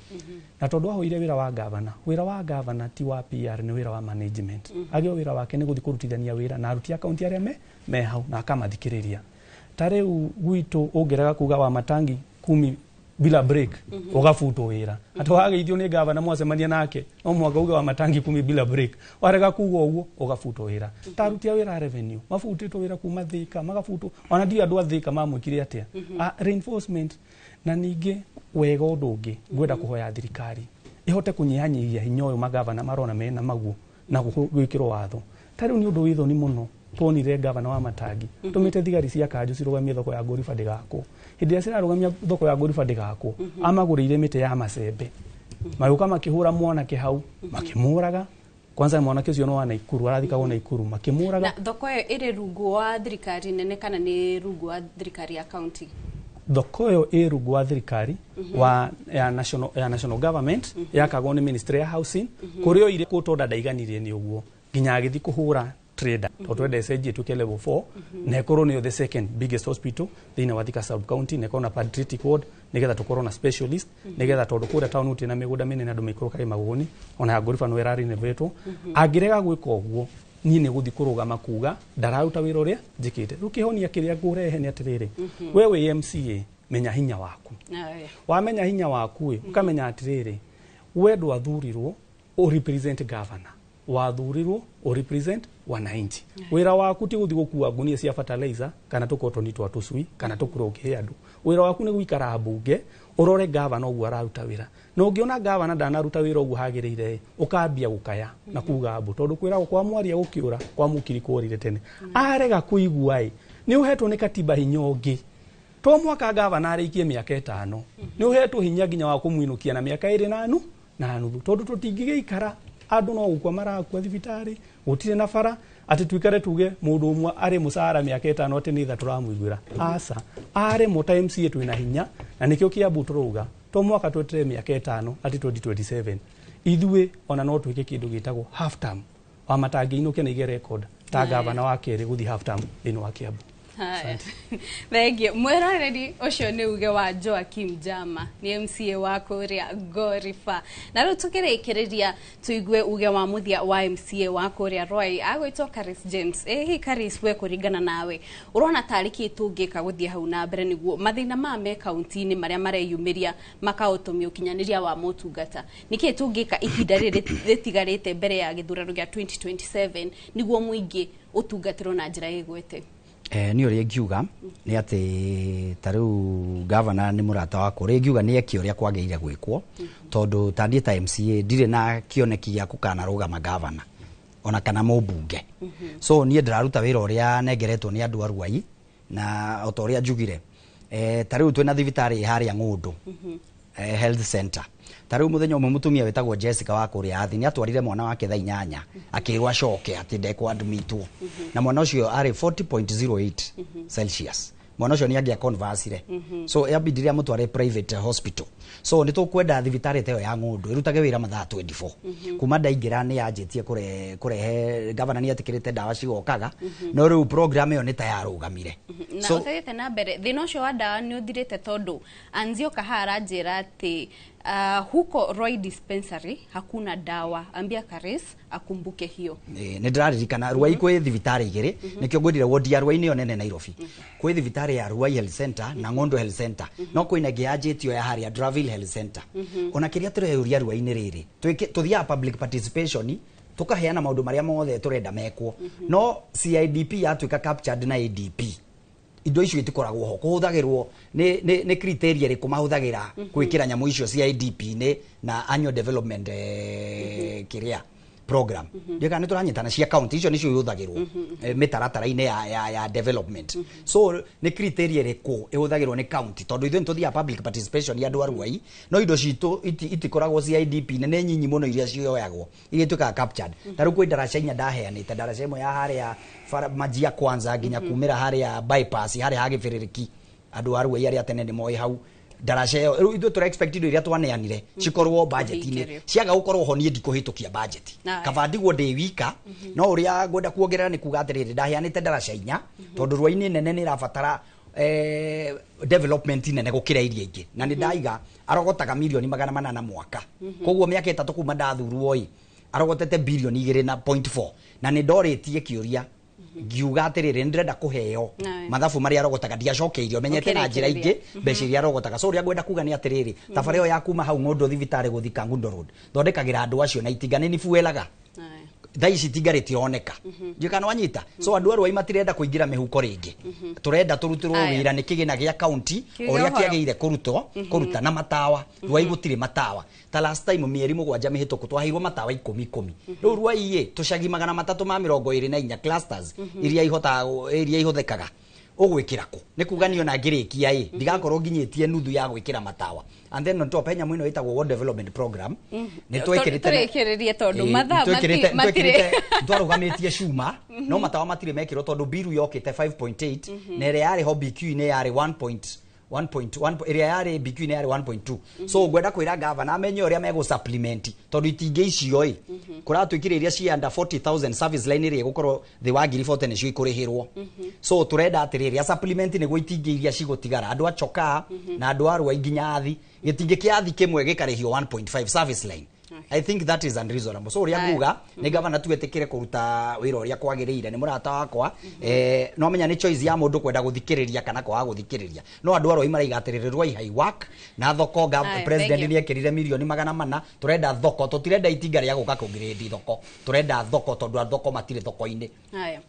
na tondũ ahoire wĩra wa gavana, wĩra wa gavana ti wa PR, nĩ wĩra wa management. Agĩo wĩra wake nĩ gũthiĩ kũrutithania wĩra na aruti a kaunti arĩa me hau na akamathikĩrĩria. Ta rĩu gwitũ ũngĩrega kuga wa matangi kumi bila break, ũgabutwo wĩra. Atĩ wageithio nĩ gavana, mwacemania nake, no mũhaka uge wa matangi kumi bila break. Warega kuga ũguo, ũgabutwo wĩra. Ta aruti a wĩra a revenue mabutĩtwo wĩra kuma Thika, magabutwo, ona ndiũĩ andũ a Thika mamwĩkire atĩa. Reinforcement na ningĩ wega ũndũ ũngĩ ngwenda kũhoya thirikari ĩhote kũnyihanyihia hinya ũyũ magavana marona mena maguo na gwĩkĩrwo watho. Ta rĩu nĩ ũndũ wĩ thoni mũno tuonire gavana wa Matangi tũmĩte thigari cia kanjũ cirũgamie thoko ya Ngoriba ndĩgakwo. Hĩndĩ ĩrĩa cirarũgamia thoko ya Ngoriba ndĩgakwo, amagũrĩire mĩtĩ ya macembe, magĩũka makĩhũra mwanake hau, makĩmũraga. Kwanza mwanake ũcio no wa Naikuru, arathikagwo Naikuru, makĩmũraga. Na thoko ĩyo ĩrĩ rungu wa thirikari nene kana nĩ rungu wa thirikari ya county? Thoko ĩyo ĩ rungu wa thirikari wa ya national government, yakagwo nĩ ministry ya housing. Kũrĩa oire kũ ndaiganirie nĩ ũguo nginya agĩthiĩ kũhũra trader, tondũ twenda ĩcenjie ĩtuĩke level 4 na ĩkorwo nĩyo the second biggest hospital thĩinĩ wa Thika sub county, na ĩkorwo na pediatric ward, nĩgetha tũkorwo na specialist, nĩgetha tondũ kũrĩa town gũtirĩ na mĩgũnda mĩnene, andũ maikũrũkage magũgũni, ona ya ngoriba no ĩrarenovatwo. Angĩrega gwĩka ũguo, niĩ nĩ gũthiĩ kũrũgama kuga ndararuta wĩra ũrĩa njĩkĩte. Rĩu kĩhonia kĩrĩa ngũrehe nĩ atĩrĩrĩ, we wĩ MCA, menya hinya waku. Wamenya hinya waku ĩ, ũkamenya atĩrĩrĩ, we ndwathurirwo ũ represent governor, wathurirwo ũ represent wananchi. Wĩra waku ti gũthiĩ gũkua ngunia cia fertilizer kana tũkotoni twa tũcui kana tũkũrwo ũkĩhe andũ. Wĩra waku nĩ gũikara mbunge ũrore gavana ũguo araruta wĩra, na ũngĩona gavana ndanaruta wĩra ũguo hagĩrĩire ĩ, ũkambia gũkaya na kuga mbu, tondũ kwĩragwo kwa mwaria gũkĩũra kwa mũkiri kworire tene. Arega kũigua ĩ, nĩ ũhetwo nĩ katiba hinya ũngĩ, to mwaka gavana arĩkie mĩaka 5, nĩ ũhetwo hinya nginya wa kũmwinũkia na mĩaka 2 na nuthu, tondũ tũtingĩgĩikara andũ no gũkua marakua thibitarĩ, gũtirĩ na bara, atĩ tuikare tuge mũndũ ũmwe arĩ mũcara mĩaka 5 atĩ nĩ tha tũramũiguĩra. Aca, arĩ ta MCA twĩna hinya, na nĩkĩo Kiambu tũrauga to mwaka tweterere mĩaka 5 atĩ 2027, ithuĩ ona no twĩke kĩndũ gĩtagwo half term, wa matangĩinũke na ige record ta gavana wa kerĩ gũthiĩ half term thĩinĩ wa Kiambu. Haya. Thengiũ mwĩroreri, ũcio nĩ uge wa Joakim Jama, nĩ MCA wa kũrĩa Ngoriba. Na rĩu tũkĩrĩkĩrĩria, tũigue uge wa mũthia wa MCA wa kũrĩa Ruai agwĩtwo Karis James. Ĩ hihi Karis, we kũringana nawe ũrona tarĩ kĩ tũngĩka gũthiĩ hau na mbere nĩguo mathĩna maya me kaunti-inĩ marĩa mareyumĩria makaũtũmia ũkinyanĩria wa motungata? Nĩkĩ tũngĩka ihinda rĩrĩ rĩtigarĩte mbere ya gĩthurano gĩa 2027 nĩguo mũingĩ ũtungatĩrwo na njĩra ĩgwete? Niĩ ũrĩa ingiuga nĩ atĩ ta rĩu gavana nĩ mũrata wakwa, ũrĩa ingiuga nĩ eke ũrĩa kwagĩrĩire gwĩkwo, tondũ ta niĩ ta MCA ndirĩ na kĩoneki gĩa kũkanarũgama gavana ona kana mũmbunge. So niĩ ndĩraruta wĩra ũrĩa nengeretwo nĩ andũ a Ruai, na o ta ũrĩa njugire, ta rĩu twĩna thibitarĩ harĩa Ng'ũndũ, health center. Ta rĩu mũthenya ũmwe mũtumia wĩtagwo Jessica wa kũrĩa Athi nĩ atwarire mwana wake thaa 8, akĩrwo acoke atĩ ndekwadmitwo, na mwana ũcio arĩ 40.08 Celsius. Mwana ũcio nĩ angĩa conversire, so yambindire amũtware private hospital. So nĩ tũkwenda thibitarĩ ta ĩyo ya Ng'ũndũ ĩrutage wĩra mathaa 24. Kuma ndaingĩra nĩ yanjĩtie kũrehe, gavana nĩ etĩkĩrĩte ndawa cigokaga, no rĩu program ĩyo nĩ ta yarũgamire. Na ũthiĩte na mbere, thĩna ũcio wa ndawa nĩ ũthirĩte? Tondũ Anzio Kaha aranjĩra atĩ huko Roy dispensary hakuna dawa, ambia Karis akumbuke hiyo. Nĩ ndĩraririkana Ruai kwĩ thibitarĩ igĩrĩ, nĩkĩo ngwĩrire wodi ya Ruai nĩyo nene Nairobi. Kwĩ thibitarĩ ya Ruai Health Center na Ng'ondo Health Center, no kwĩna ĩngĩ yanjĩtio ya harĩa Draville Health Center. Ona kĩrĩa tũreyũria Ruai-inĩ rĩrĩ, tũthiaga public participation, tukaheana maũndũ marĩa mothe tũrenda mekwo, no CIDP yatuĩka captured na ADP, indo icio itikoragwo ho. Kũhũthagĩrwo nĩ criteria ĩrĩkũ mahũthagĩra gwĩkĩra nyamũ icio CIDP nĩ na annual development, kĩrĩa Program. Ndiũĩ kana nĩ tũranyitana, cia county icio nĩcio ihũthagĩrwo mĩtaratara-inĩ ya development. So nĩ criteria ĩrĩkũ ĩhũthagĩrwo nĩ county? Tondũ ithuĩ nĩ tũthiaga public participation ya andũ a Ruai, no indo citũ itikoragwo cia IDP, nĩ nyinyi mũno iria cioyagwo, iria ituĩkaga captured. Ta rĩu kwĩ ndaraca inya ndaheanĩte, ndaraca ĩmwe ya harĩa Majia Kwanza nginya kumĩra harĩa bypass harĩa ha Gĩbĩrĩrĩki, andũ a Ruai arĩa tene nĩ moĩ hau ndaraca ĩyo. Rĩu ithuĩ tũra expect indo iria twaneanire cikorwo budget-inĩ. Ciaga gũkorwo ho, niĩ ndikũhĩtũkia budget. Kaba ndigwo ndĩ wika. No ũrĩa ngwenda kuongerera nĩ kuga atĩrĩrĩ, ndaheanĩte ndaraca inya tondũ Ruai-inĩ nene nĩ ĩrabatara development nene gũkĩra iria ingĩ, na nĩ ndaiga arogotaga mirioni 800 mwaka. Koguo mĩaka 3 kuma ndathurwo ĩ, arogotete birioni 2 na point 4, na nĩ ndorĩtie kĩũria ngiuga atĩrĩrĩ, nĩ ndĩrenda kũheo mathabu marĩa arogotaga. Ndiacokeirio, menyete na njĩra ingĩ mbeca iria arogotaga. So ũrĩa ngwenda kuga nĩ atĩrĩrĩ, tabarĩa ĩyo ya kuma hau Ng'ũndũ thibitarĩ gũthi Kangundo Road, thondekagĩra andũ acio na itinga nĩ nibuelaga. Thaa ici itinga rĩtironeka. Ndiũĩ kana wanyita. So andũ a Ruai matirenda kũingĩra mĩhuko rĩngĩ, tũrenda tũrutĩrwo wĩra nĩ kĩgĩna gĩa county Kiuge o ũrĩa ũhoro. kĩagĩrĩire kũrutwo. Kũruta na matawa, Ruai gũtirĩ matawa. Ta last time mĩeri 7 mĩhĩtũku twaheirwo matawa ikũmi ikũmi. Rĩu Ruai ĩ tũcagi 324 clusters iria ihotaga, iria ihũthĩkaga, ũgwĩkĩra kũ? Nĩ kuga niĩ ona ngĩrĩkia ĩ, ndigakorwo nginyĩtie nuthu ya gwĩkĩra matawa. And then on top he nyamũ ĩno ĩtagwo World Development Program, nĩ twekĩrĩte Tũrĩkĩrĩrie tondũ mathaa matirĩ. Twarũgamĩtie cuma, no matawa matirĩ mekĩrwo tondũ biru yokĩte 5.8 na ĩrĩa yarĩ ho BQ-inĩ yarĩ 1.1.1, ĩrĩa yarĩ BQ-inĩ yarĩ 1.2. So ngwenda kwĩra gavana amenye ũrĩa megũ supplement, tondũ itingĩ icio ĩ, kũratuĩkire iria ci under 40,000 service line ĩrĩa ĩgũkorwo thĩ wa ngiri 40 nĩcio ikũrĩhĩrwo. So tũrenda atĩrĩrĩ, a supplement nĩguo itingĩ iria cigũtigara, andũ a Chokaa na andũ a Ruai nginya Athi, gĩtingĩ kĩa Athi kĩmwe gĩkarĩhio 1.5 service line. I think that is unreasonable. So ũrĩa nguga nĩ gavana tu etĩkĩre kũruta wĩra ũrĩa kwagĩrĩire. Nĩ mũrata wakwa, no menya nĩ choice ya mũndũ kwenda gũthikĩrĩria kana kwaga gũthikĩrĩria, no andũ a Ruai maraiga atĩrĩrĩ, Ruai high work na thoko president Thank you. nĩ ekĩrire mirioni 400. Tũrenda thoko, tũtirenda itinga rĩa gũka kũngĩrĩndi thoko, tũrenda thoko tondũ a thoko matirĩ thoko-inĩ. Haya.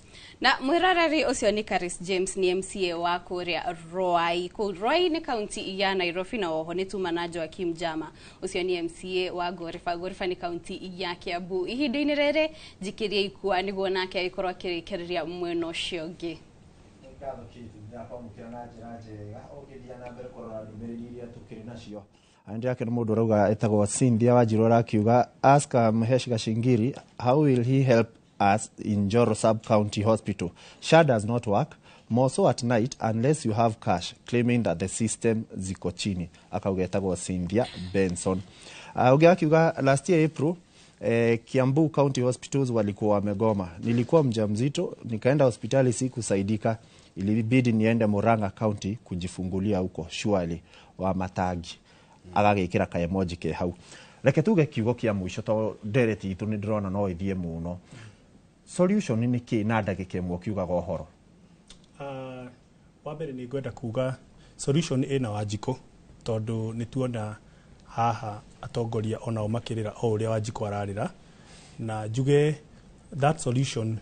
Na mwĩroreri, ũcio nĩ Karis James, nĩ MCA wa kũrĩa Ruai. Kũu Ruai nĩ kaunti ya Nairobi, na oho nĩ tuma na Joakim Jama, ũcio nĩ MCA wa Ngoriba. Ngoriba nĩ kaunti ya Kiambu. Ihinda-inĩ rĩrĩ njikĩrie Ikua nĩguo nake agĩkorwo akĩrĩkĩrĩria mwena ũcio ũngĩ. Ngatho Kate, ndakwamũkĩra na njĩra njega. Ũngĩthiĩ na mbere kũrora ndũmĩrĩri iria tũkĩrĩ nacio, ndĩrakena mũndũ ũrauga etagwo Cynthia Wanjiru, arakiuga, "Ask Mhesh Gachingiri how will he help us in Njoro Sub County Hospital. SHA does not work, more so at night unless you have cash, claiming that the system ziko chini." Akauga etagwo Cynthia Benson. Ũngĩ akiuga, "Last year April, Kiambu County Hospitals walikuwa wamegoma. Nilikuwa mjamzito, nikaenda hospitali, sikusaidika, ilibidi niende Murang'a County kujifungulia huko, surely wa matagi." Agagĩkĩra ka emoji ke hau. Reke tuge kiugo kĩa mũico tondũ ndereti itũ nĩ ndĩrona no ĩthiĩ mũno. Solution nĩ kĩ na ndagĩka ĩmwe ũkiugaga ũhoro? Wa mbere nĩ ngwenda kuga solution ĩna Wanjikũ, tondũ nĩ tuona haha atongoria onao makĩrĩra o ũrĩa Wanjikũ ararĩra, na njuge that solution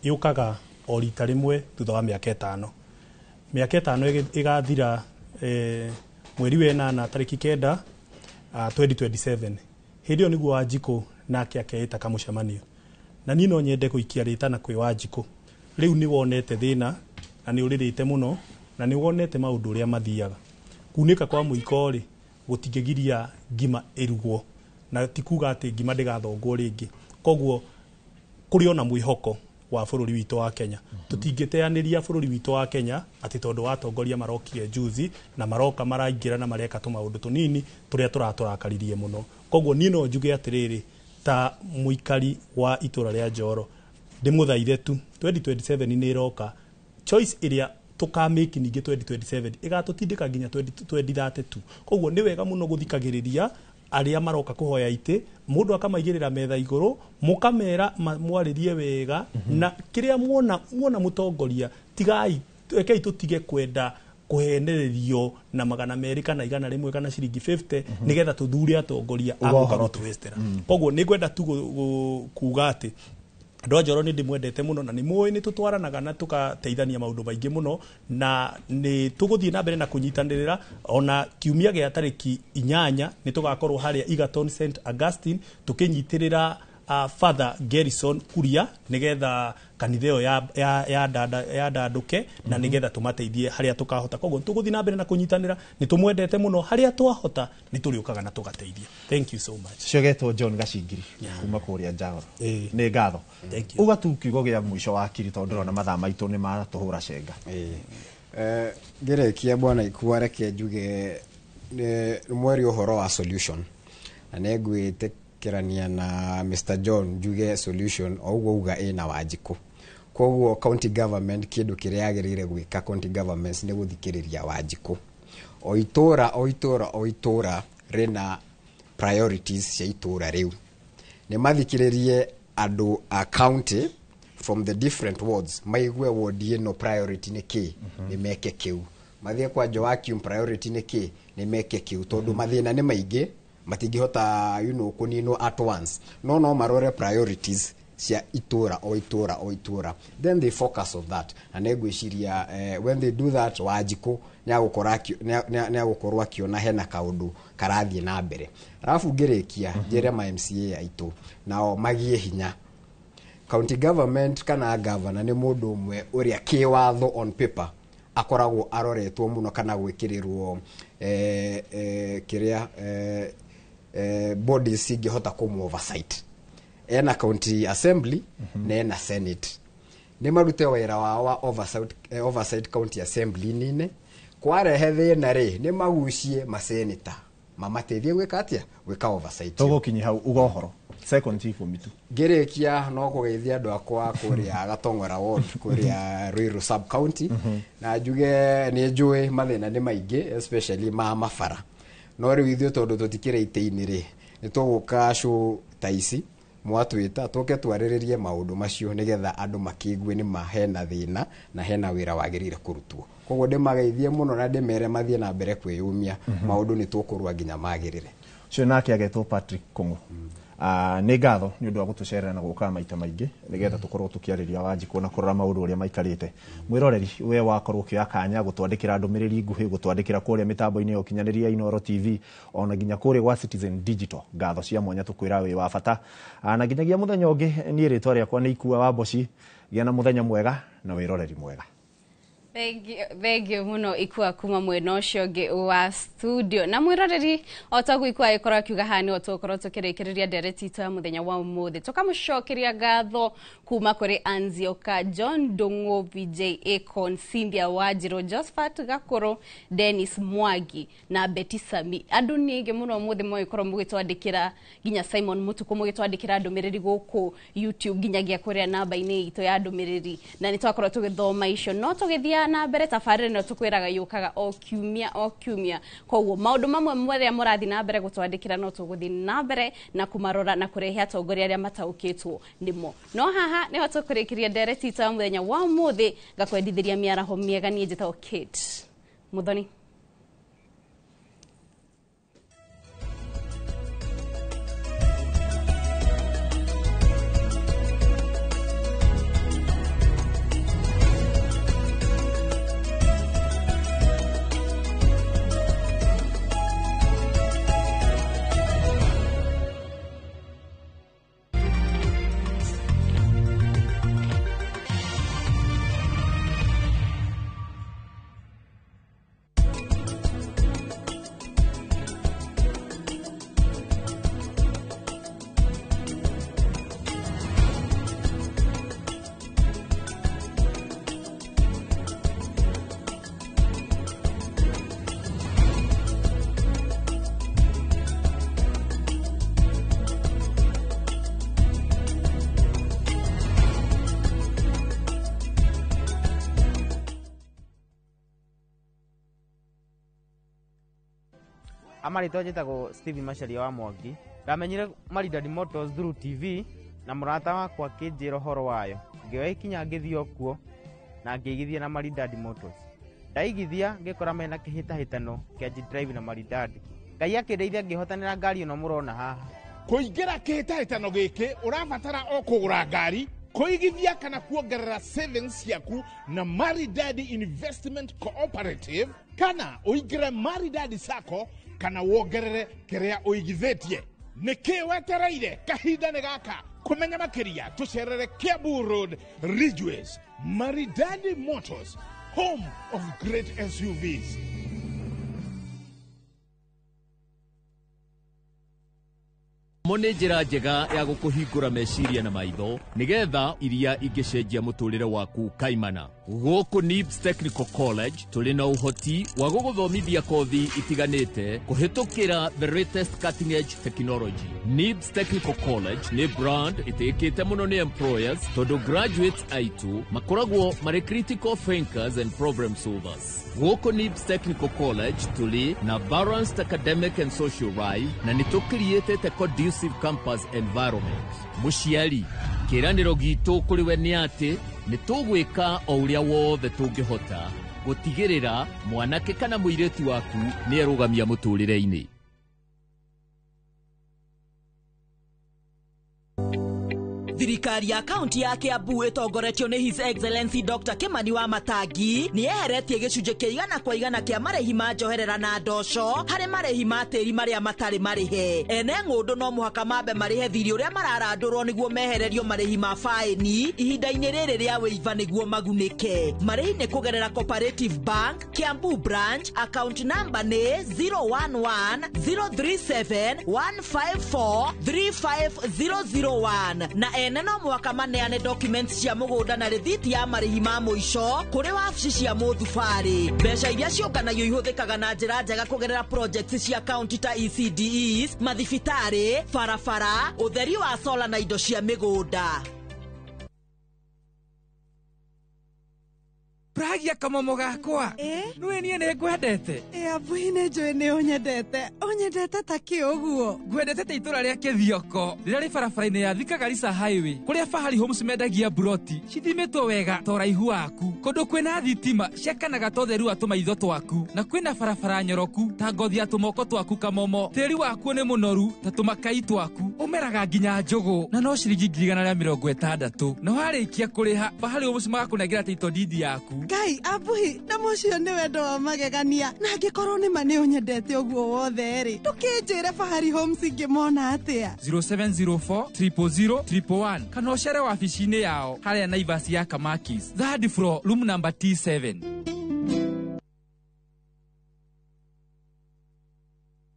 yũkaga o rita rĩmwe thutha wa mĩaka 5. Mĩaka 5 ĩgathira mweri wa 8 tarĩki 9, 2027. Hĩndĩ ĩyo nĩguo Wanjikũ nake akeĩta kamũcemanio, na niĩ no nyende gũikia rĩtana kwĩ Wanjikũ. Rĩu nĩ wonete thĩna na nĩ ũrĩrĩte mũno na nĩ wonete maũndũ ũrĩa mathiaga. Kunĩka kwa mũiko rĩ, gũtingĩgiria ngima ĩrugwo, na ti kuga atĩ ngima ndĩgathongwo rĩngĩ. Koguo kũrĩ ona mwĩhoko wa bũrũri witũ wa Kenya. Tũtingĩteanĩria bũrũri witũ wa Kenya atĩ tondũ wa atongoria marokire juzi na maroka maraingĩra na mareka tũmaũndũ tũnini tũrĩa tũratũrakaririe mũno. Koguo niĩ no njuge atĩrĩrĩ, ta mũikari wa itũra rĩa Njoro, ndĩmũthaithe tu, 2027 nĩ ĩroka. Choice ĩrĩa tũkamĩki ningĩ 2027 ĩgatũtindĩka nginya 2032. Koguo nĩ wega mũno gũthikagĩrĩria arĩa maroka kũhoya itĩ, mũndũ akamaigĩrĩra metha igũrũ, mũkamera mwarĩrie wega na kĩrĩa muona mũtongoria. Tigai, rekei tũtige kwenda kũhenererio na 200 kana 100 kana ciringi 50 nĩgetha tũthure atongoria Uga agũka ũhoro. Gũtwĩstera. Koguo nĩ ngwenda tu kuga atĩ andũ a Njoro nĩ ndĩmwendete mũno na nĩ mũĩ nĩ tũtwaranaga na tũgateithania maũndũ maingĩ mũno, na nĩ tũgũthiĩ na mbere na kũnyitanĩrĩra. Ona kiumia gĩa tarĩki 8 nĩ tũgakorwo harĩa Egerton St Augustine tũkĩnyitĩrĩra. Father Garrison Kuria nigetha kanitha ĩyo ya ndanduke na nigetha tumateithie haria tukahota. Koguo tuguthi na mbere na kunyitanira, ni tumwendete muno, haria twahota ni turiukaga na tugateithia. Thank you so much. Ciogetwo John Gacingiri kuma kuria Njagoro, nĩ ngatho. Uga tu kiugo gĩa mũico wa kiri tondu ndĩrona mathaa maitũ nĩ maratũhũra cenga. Ngĩrĩkia bwana Ikua, reke njuge nĩ mweri ũhoro wa solution, na nĩ ngwĩtĩkĩrania na Mr John njuge solution o ũguo uga ĩna Wanjikũ. Koguo county government kĩndũ kĩrĩa yagĩrĩire gwĩka county governments nĩ gũthikĩrĩria Wanjikũ. O itũra o itũra o itũra rĩna priorities cia itũra rĩu, nĩ mathikĩrĩrie andũ a county from the different wards, maigue ward ĩno priority nĩ kĩ, nĩ meke kĩu. Mathiĩ kwa Joaquim priority nĩ kĩ, nĩ meke kĩu, tondũ mathĩna nĩ maingĩ, matingĩhota kũninwo at once, no marore priorities cia itũra o itũra o itũra, then they focus on that. Na nĩ ngwĩciria when they do that, Wanjikũ nĩ agũkorwo akĩona hena kaũndũ karathiĩ na mbere. Arabu ngĩrĩkia, njĩre ma MCA aitũ nao magie hinya. County government kana governor nĩ mũndũ ũmwe ũrĩa kĩwatho on paper akoragwo aroretwo mũno kana gwĩkĩrĩrwo kĩrĩa bodies cingĩhota kũmũ oversight. Ena county assembly na ena senate, nĩ marute wĩra wao wa oversight county assembly nini. Kwarehe thĩna rĩ, nĩ magucie maseneta mamateithie gwĩka atĩa, gwĩka oversight. Tũgũkinyia hau uga ũhoro second 10 tu. Ngĩrĩkia no kũgeithia andũ akwa kũrĩa Gatong'ora ward, kũrĩa Ruiru sub county, na njuge nĩ njũĩ mathĩna nĩ maingĩ, especially ma mabara, no rĩu ithuĩ tondũ tũtikĩrĩ itĩ-inĩ rĩ, nĩ tũgũka show ta ici mwatwĩta tũke twarĩrĩrie maũndũ macio nĩgetha andũ makĩigue nĩ ma hena thĩna na hena wĩra wagĩrĩire kũrutwo. Koguo ndĩmageithie mũno na ndĩmere mathiĩ na mbere kwĩyũmia, maũndũ nĩ tũkũrũa nginya magĩrĩre. Ũcio nake agetwo Patrick Kung'u. Nĩ ngatho nĩ ũndũ wa gũtũcerera na gũka maita maingĩ nĩgetha tũkorwo tũkĩarĩria Wanjikũ na kũrora maũndũ ũrĩa maikarĩte. Mwĩroreri, we wakorwo ũkĩoya kanya gũtwandĩkĩra ndũmĩrĩri nguhĩ, gũtwandĩkĩra kũrĩa mĩtambo-inĩ ya ũkinyanĩria Inooro TV, ona nginya kũrĩa gwa Citizen Digital, ngatho cia mwanya, tũkwĩra wĩ wa bata. Na nginyagia mũthenya ũngĩ, niĩ rĩtwa rĩakwa nĩ Ikua wa Mboci. Gĩa na mũthenya mwega na wĩroreri mwega. Thank you muno Ikua kuma mwena ũcio ũngĩ wa studio. Na mwĩroreri, o taguo Ikua ĩkorwo akiuga, haha nĩho tũgũkorwo tũkĩrĩkĩrĩria ndereti itũ ya mũthenya wa ũmũthĩ. Tũkamũcokeria ngatho kuma kũrĩ Anzioka, John Ndung'u, VJ Akon, Cynthia Wanjirũ, Josephat Gakũrũ, Dennis Mwangi na Betty Sami. Andũ nĩ aingĩ mũno ũmũthĩ mũgĩkorwo mũgĩtwandĩkĩra, nginya Simon Mũtukũ mũgĩtwandĩkĩra ndũmĩrĩri gũkũ YouTube, nginyagia kũrĩa namba-inĩ itũ ya ndũmĩrĩri, na nĩ twakorwo tũgĩthoma icio. No tũgĩthiaga na mbere, tabarĩra ĩno tũkwĩraga yũkaga o kiumia o kiumia, koguo maũndũ mamwe marĩa mũrathiĩ na mbere gũtwandĩkĩra no tũgũthiĩ na mbere na kũmarora na kũrehe atongoria arĩa mataũkĩtwo nĩmo. No haha nĩho tũkũrĩkĩria ndereti itũ ya mũthenya wa ũmũthĩ. Ngakwendithĩria mĩaraho mĩega. Niĩ njĩtagwo Kate Muthoni. Amarĩtwa njĩtagwo Steven Macharia wa Mwangi. Ndamenyire Maridadi Motors through TV na mũrata wakwa akĩnjĩra ũhoro wayo. Ngĩoya ikinya ngĩthiĩ o kuo na ngĩigithia na Maridadi Motors. Ndaigithia ngĩkora mena kĩhĩtahĩtano kĩa G-Drive na Maridadi. Ngai akĩndeithia ngĩhotanĩra ngari ĩno mũrona haha. Kũingĩra kĩhĩtahĩtano gĩkĩ ũrabatara o kũgũra ngari, kũigithia kana kuongerera savings ciaku na Maridadi Investment Cooperative, kana ũingĩre Maridadi Sacco, kana wongerere kĩrĩa ũigithĩtie. Nĩ kĩ wetereire? Kahinda nĩ gaka. Kumenya makiria tucerere Kiambu Road, Ridgeways. Maridadi Motors, home of great SUVs. Mo nĩ njĩra njega ya gũkũhingũra meciria na maitho nĩgetha iria ingĩcenjia mũtũrĩre waku kaimana. Gũkũ NIBS Technical College tũrĩ na ũhoti wa gũgũthomithia kothi itiganĩte kũhĩtũkĩra the latest cutting edge technology. NIBS Technical College nĩ brand ĩtĩkĩte mũno nĩ employers tondũ graduates aitũ makoragwo marĩ critical thinkers and problem solvers. Gũkũ NIBS Technical College tũrĩ na balanced academic and social life na nĩ tũkiriĩtĩte conducive campus environment. Mũciari, kĩĩranĩro gitũ kũrĩ we nĩ atĩ nĩ tũgwĩka o ũrĩa wothe tũngĩhota gũtigĩrĩra mwanake kana mũirĩtu waku nĩ erũgamia mũtũrĩre-inĩ. Thirikari ya kaunti ya Kiambu ĩtongoretio nĩ His Excellency Dr. Kimani wa Matangi nĩ yeheretie gĩcunjĩ kĩa 100% kĩa marĩhi ma njoherera na ndoco harĩ marĩhi ma tĩri marĩa matarĩ marĩhe. Ene ng'ũndũ no mũhaka mambe marĩhe thirĩ ũrĩa mararandũrwo nĩguo mehererio marĩhi ma faĩni ihinda-inĩ rĩrĩ rĩa wĩiva nĩguo magunĩke. Marĩhi nĩ kũgerera Cooperative Bank, Kiambu Branch, account number nĩ 011 037 154 35001 na ene no mwaka maneane documents cia mũgũnda na rĩthiti ya marĩhi ma mũico kũrĩ wabici cia mũthubarĩ. Mbeca iria ciũnganagio ihũthĩkaga na njĩra njega kũgerera projects cia county ta ECDEs, mathibitarĩ, barabara, ũtheri wa sola na indo cia mĩgũnda. Pragia kamomo gakwa nĩwe niĩ nĩ ngwendete. Abuhi nĩ njũĩ nĩ ũnyendete. Ũnyendete ta kĩ ũguo? Ngwendete ta itũra rĩa Kĩthioko rĩrĩa rĩ barabara-inĩ ya Thika Garissa Highway kũrĩa Fahari Homes mendagia buroti cithimĩtwo wega ta ũraihu waku, kũndũ kwĩna thitima ciakanaga ta ũtheru wa tũmaitho twaku, na kwĩna barabara nyoroku ta ngothi ya tũmoko twaku kamomo. Tĩri wakuo nĩ mũnoru ta tũmakai twaku, ũmeraga nginya njũgũ na no ciringi 160,000. Na warĩkia kũrĩha Fahari Homes magakũnengera title deed yaku. Ngai abuhi na mũcio nĩ wendo wa magegania, na angĩkorwo nĩ ma nĩ ũnyendete ũguo wothe rĩ, ndũkĩnjĩre Fahari Homes ingĩmona atĩa? 0704 000 111 kana ũcere wabici-inĩ yao harĩa Naivas ya Kamakis, third floor, room number T7.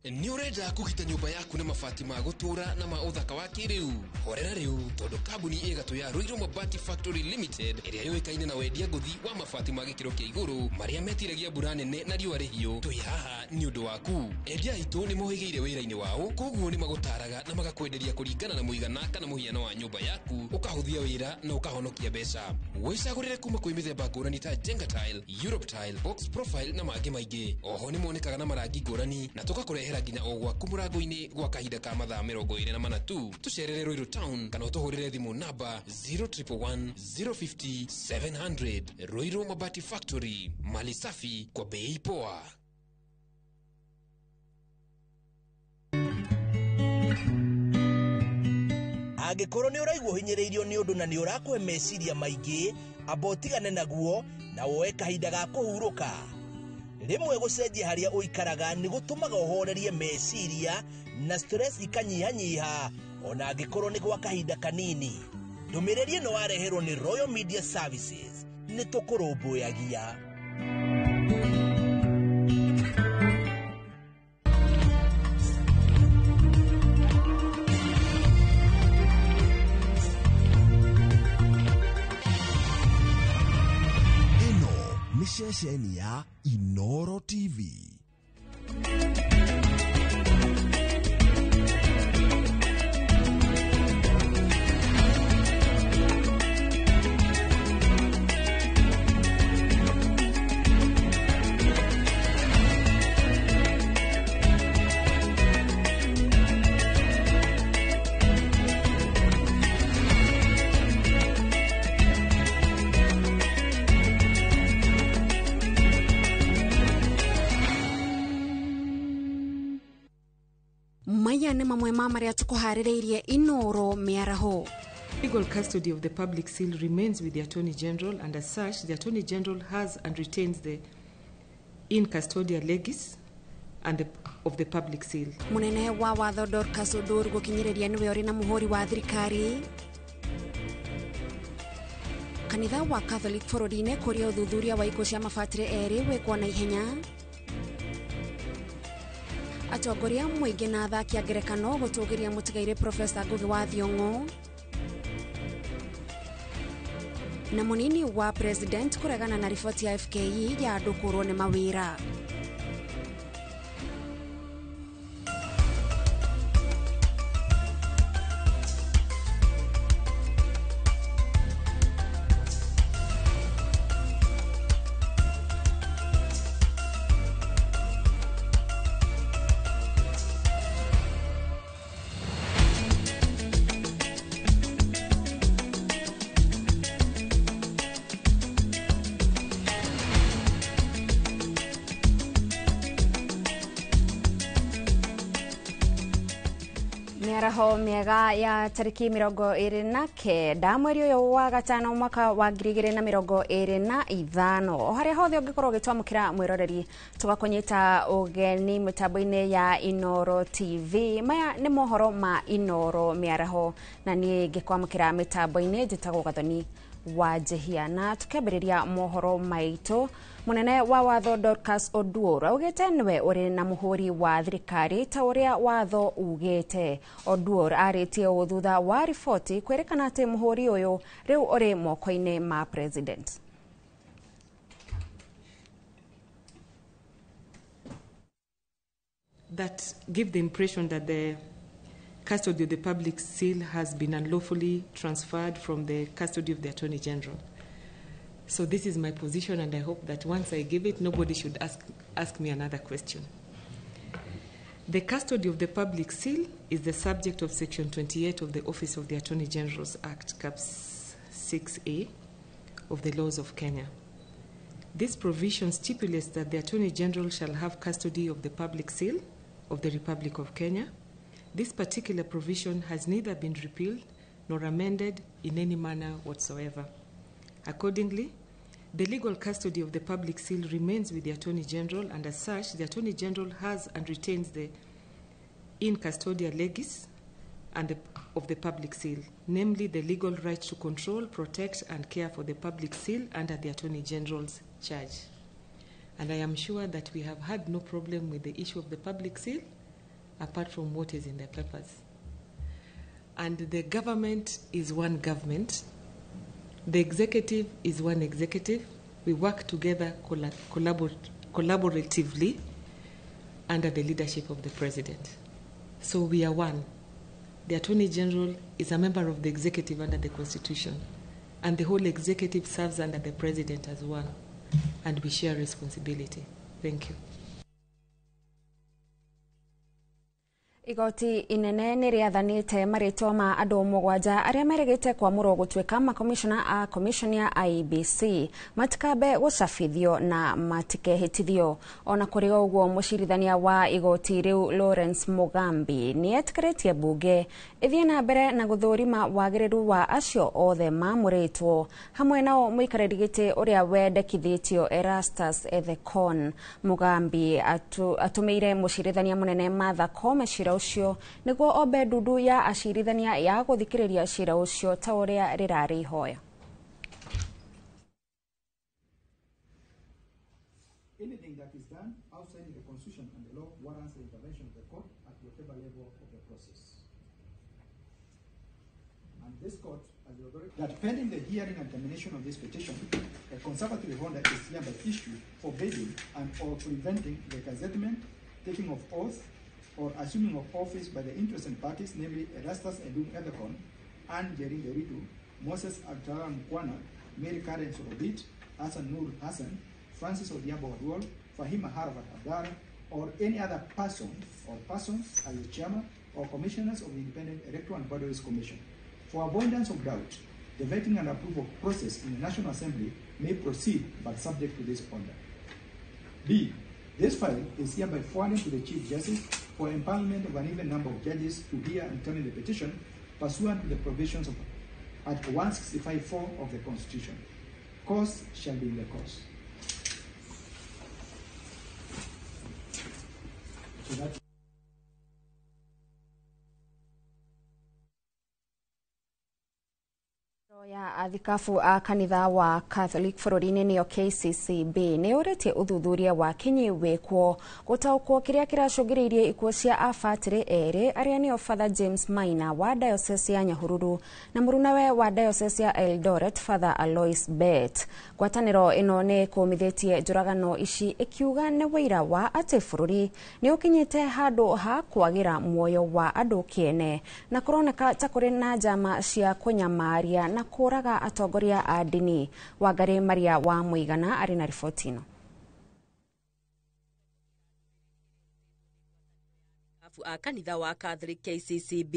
Nĩ ũrenda kũgita nyũmba yaku na mabati ma gũtũũra na ma ũthaka wa kĩrĩu? Horera rĩu tondũ kambuni ĩgatũ ya Ruiru Mabati Factory Limited ĩrĩa yũĩkaine na wendia ngũthi wa mabati ma gĩkĩro kĩa igũrũ marĩa metiragia mbura nene na riũa rĩhiũ, twĩ haha nĩ ũndũ waku. Endia aitũ nĩ mohĩgĩire wĩra-inĩ wao, koguo nĩ magũtaraga na magakwenderia kũringana na mũigana kana mũhiano wa nyũmba yaku, ũkahũthia wĩra na ũkahonokia mbeca. Wĩcagũrĩre kuma kwĩ mĩthemba ngũrani ta Jenga Tile, Europe Tile, Box Profile na mangĩ maingĩ. Oho nĩ monekaga na marangi ngũrani na tũgakũrehera nginya o gwaku mũrango-inĩ gwa kahinda ka mathaa 24 tu. Tũcerere Ruiru Town kana ũtũhũrĩre thimũ namba 0111 050 700. Ruiru Mabati Factory, mali safi kwa bei poa. Angĩkorwo nĩ ũraigua ũhinyĩrĩirio nĩ ũndũ na nĩ ũrakũhe meciria maingĩ, amba ũtigane naguo na woe kahinda ga kũhurũka. Rĩmwe gũcenjia harĩa ũikaraga nĩ gũtũmaga ũhorerie meciria na stress ikanyihanyiha ona angĩkorwo nĩ gwa kahinda kanini. Ndũmĩrĩri ĩno wareherwo nĩ Royal Media Services. Nĩ tũkũrũmbũyagia. Ĩno nĩ ceceni ya Inoro TV. Maya nĩ mamwe ma marĩa tũkũharĩrĩirie Inoro mĩaraho. Legal custody of the public seal remains with the Attorney General, and as such, the Attorney General has and retains the in custodia legis and of the public seal. Munene wa watho Dorcas Odur gukinyiriria niwe uri na muhuri wa thirikari. Kanitha wa Catholic bũrũri-inĩ kũrĩa ũthuthuria wa ikuũ cia mabatĩrĩ erĩ wĩkwo na ihenya. Atongoria mũingĩ na athaki a ngerekano gũtũgĩria mũtigairĩ Profesa Ngugi wa Thiong'o. Na munini wa president kũregana na riboti ya FKE ya andũ kũũrwo nĩ mawĩra. Mĩaraho mĩega ya tarĩki 29 mweri ũyũ wa gatano mwaka wa 2025 o harĩa hothe ũngĩkorwo ũgĩtwamũkĩra mwĩroreri tũgakũnyita ũgeni mĩtambo-inĩ ya Inooro TV. Maya nĩ mohoro ma Inooro mĩaraho na niĩ ngĩkwamũkĩra mĩtambo-inĩ njĩtagwo Gathoni wa Njehia. Na tukĩambĩrĩria mohoro maitũ, munene wa watho Dorcas Oduor augĩte nĩwe ũrĩ na mũhũri wa thirikari ta ũrĩa watho ugĩte. Oduor arĩtie ũũ thutha wa riboti kwĩrĩkana atĩ mũhũri ũyũ rĩu ũrĩ moko-inĩ ma president. That give the impression that the custody of the public seal has been unlawfully transferred from the custody of the Attorney General. So this is my position, and I hope that once I give it, nobody should ask me another question. The custody of the public seal is the subject of Section 28 of the Office of the Attorney General's Act, Cap 6A of the laws of Kenya. This provision stipulates that the Attorney General shall have custody of the public seal of the Republic of Kenya. This particular provision has neither been repealed nor amended in any manner whatsoever. Accordingly, the legal custody of the public seal remains with the Attorney General, and as such, the Attorney General has and retains the in custodia legis and of the public seal, namely the legal right to control, protect, and care for the public seal under the Attorney General's charge. And I am sure that we have had no problem with the issue of the public seal, apart from what is in the papers. And the government is one government. The executive is one executive. We work together collaboratively under the leadership of the president. So we are one. The Attorney General is a member of the executive under the Constitution, and the whole executive serves under the president as one, and we share responsibility. Thank you. Igoti inene nĩ rĩathanĩte marĩtwa ma andũ mũgwanja arĩa merĩgĩte kwamũrwo gũtuĩka makomishona a commission ya IEBC matikambe gũcabithio na matikehĩtithio. Ona kũrĩ ũguo, mũcirithania wa igoti rĩu Lawrence Mugambi nĩ etĩkĩrĩtie mbunge ĩthiĩ na mbere na gũthũrima wagĩrĩru wa acio othe mamũrĩtwo, hamwe nao mũikarĩri gĩtĩ ũrĩa wendekithĩtio Erastus Ethekon. Mugambi atũmĩire mũcirithania mũnene Martha Koome cira ũcio nĩguo ombe ndundu ya acirithania ya gũthikĩrĩria cira ũcio ta ũrĩa rĩrarĩ ihoya. Anything that is done outside the Constitution and the law warrants the intervention of the court at whatever level of the process. And this court has the authority that pending the hearing and termination of this petition, a conservative order is hereby issued forbidding and or preventing the gazettement, taking of oath, or assuming of office by the interested parties, namely Erastus Edung Ethekon, Anne Njeri Nderitu, Moses Abdallah Mukwana, Mary Karen Sorobit, Hassan Nur Hassan, Francis Odhiambo Oduol, Fahima Harvat Abdara, or any other person or persons as the chairman or commissioners of the Independent Electoral and Boundaries Commission. For avoidance of doubt, the vetting and approval process in the National Assembly may proceed but subject to this order. B. This file is hereby forwarded to the Chief Justice for empowerment of an even number of judges to hear and determine the petition pursuant to the provisions of Article 165(4) of the Constitution. Cause shall be in the cause. So that ya athikabu a kanitha wa Catholic bũrũri-inĩ nĩyo KCCB nĩ ũrĩtie ũthuthuria wa kinyi wĩkwo gũtaũkwo kĩrĩa kĩracũngĩrĩirie ikuũ cia abatĩrĩ erĩ arĩa nĩo Father James Maina wa Diocese ya Nyahururu na mũrunawe wa Diocese ya Eldoret Father Alois Bett. Ngwatanĩro ĩno nĩ ĩkũmithĩtie njũragano ici ĩkiuga nĩ wũira wa atĩ bũrũri nĩ ũkinyĩte handũ ha kwagĩra muoyo wa andũ kĩene na kũroneka ta kũrĩ na njama cia kũnyamaria na kũraga atongoria a ndini. Wangari Maria wa Mũigana arĩ na riboti ĩno. A kanitha wa Catholic KCCB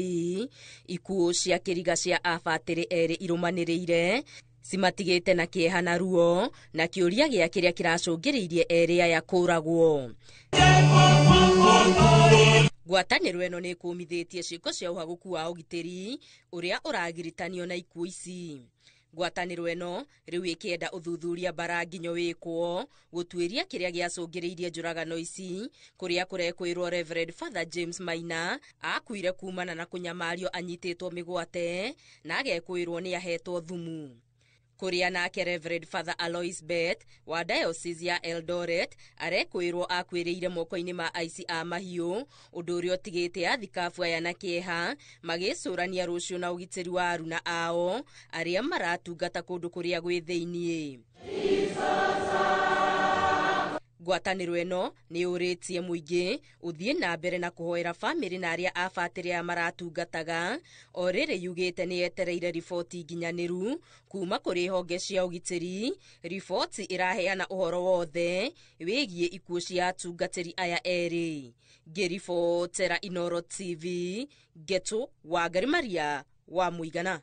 ikuũ cia kĩriga cia abatĩrĩ erĩ irũmanĩrĩire cimatigĩte na kĩeha na ruo na kĩũria gĩa kĩrĩa kĩracũngĩrĩirie erĩ aya kũragwo. Ngwatanĩro ĩno nĩ ĩkũmithĩtie ciĩko cia ũhagũku wa ũgitĩri ũrĩa ũragiritanio na ikuũ ici. Ngwatanĩro ĩno rĩu ĩkĩenda ũthuthuria mbara nginyo wĩkwo gũtuĩria kĩrĩa gĩacũngĩrĩirie njũragano ici kũrĩa kũrekwĩrwo Reverend Father James Maina akuire kumana na kũnyamario anyitĩtwo mĩgwate na agekwĩrwo nĩ ahetwo thumu. Kũrĩa nake Reverend Father Alois Bett wa Diocese ya Eldoret arekwĩrwo akuĩrĩire moko-inĩ ma aici a mahiũ ũndũ ũrĩa ũtigĩte athikabu aya na kĩeha magĩcũrania rũciũ na ũgitĩri wa aruna ao arĩa maratungata kũndũ kũrĩa gwĩ thĩiniĩ. Ngwatanĩro ĩno nĩ yũrĩtie mũingĩ ũthiĩ na mbere na kũhoera bamĩrĩ na arĩa abatĩrĩ aya maratungataga o rĩrĩ yugĩte nĩ yetereire riboti nginyanĩru kuma kũrĩ honge cia ũgitĩri. Riboti ĩraheana ũhoro wothe wĩgiĩ ikuũ cia atungatĩri aya erĩ. Ngĩribotera Inoro TV Ngetu Wangari Maria wa Mũigana.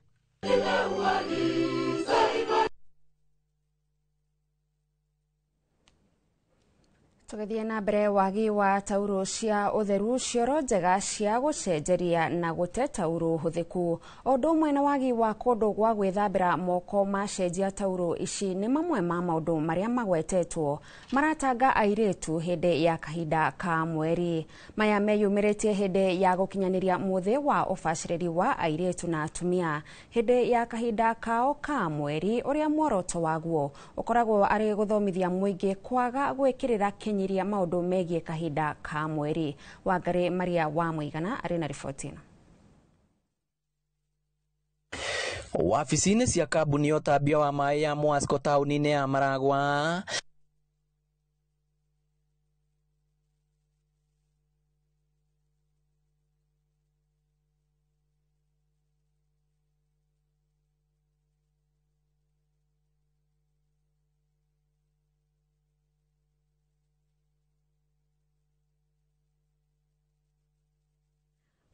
Tũgĩthiĩ na mbere, wagi wa tauro cia ũtheru, cioro njega cia gũcenjeria na gũte tauro hũthĩku, o ũndũ ũmwe na wagi wa kũndũ gwa gwĩthambĩra moko macenjia tauro ici nĩ mamwe ma maũndũ marĩa magwetetwo maratanga airĩtu hĩndĩ ya kahinda ka mweri. Maya meyumĩrĩtie hĩndĩ ya gũkinyanĩria mũthĩ wa ũbacĩrĩri wa airĩtu na atumia hĩndĩ ya kahinda kao ka mweri ũrĩa muoroto waguo ũkoragwo arĩ gũthomithia mũingĩ kwaga gwĩkĩrĩra kinyiria maũndũ megiĩ kahinda ka mweri. Wangari Maria wa Mũigana arĩ na riboti ĩno. Wabici-inĩ cia kambuni ya ũtambia wa maĩ ya Mwasco taũni-inĩ ya Maragwa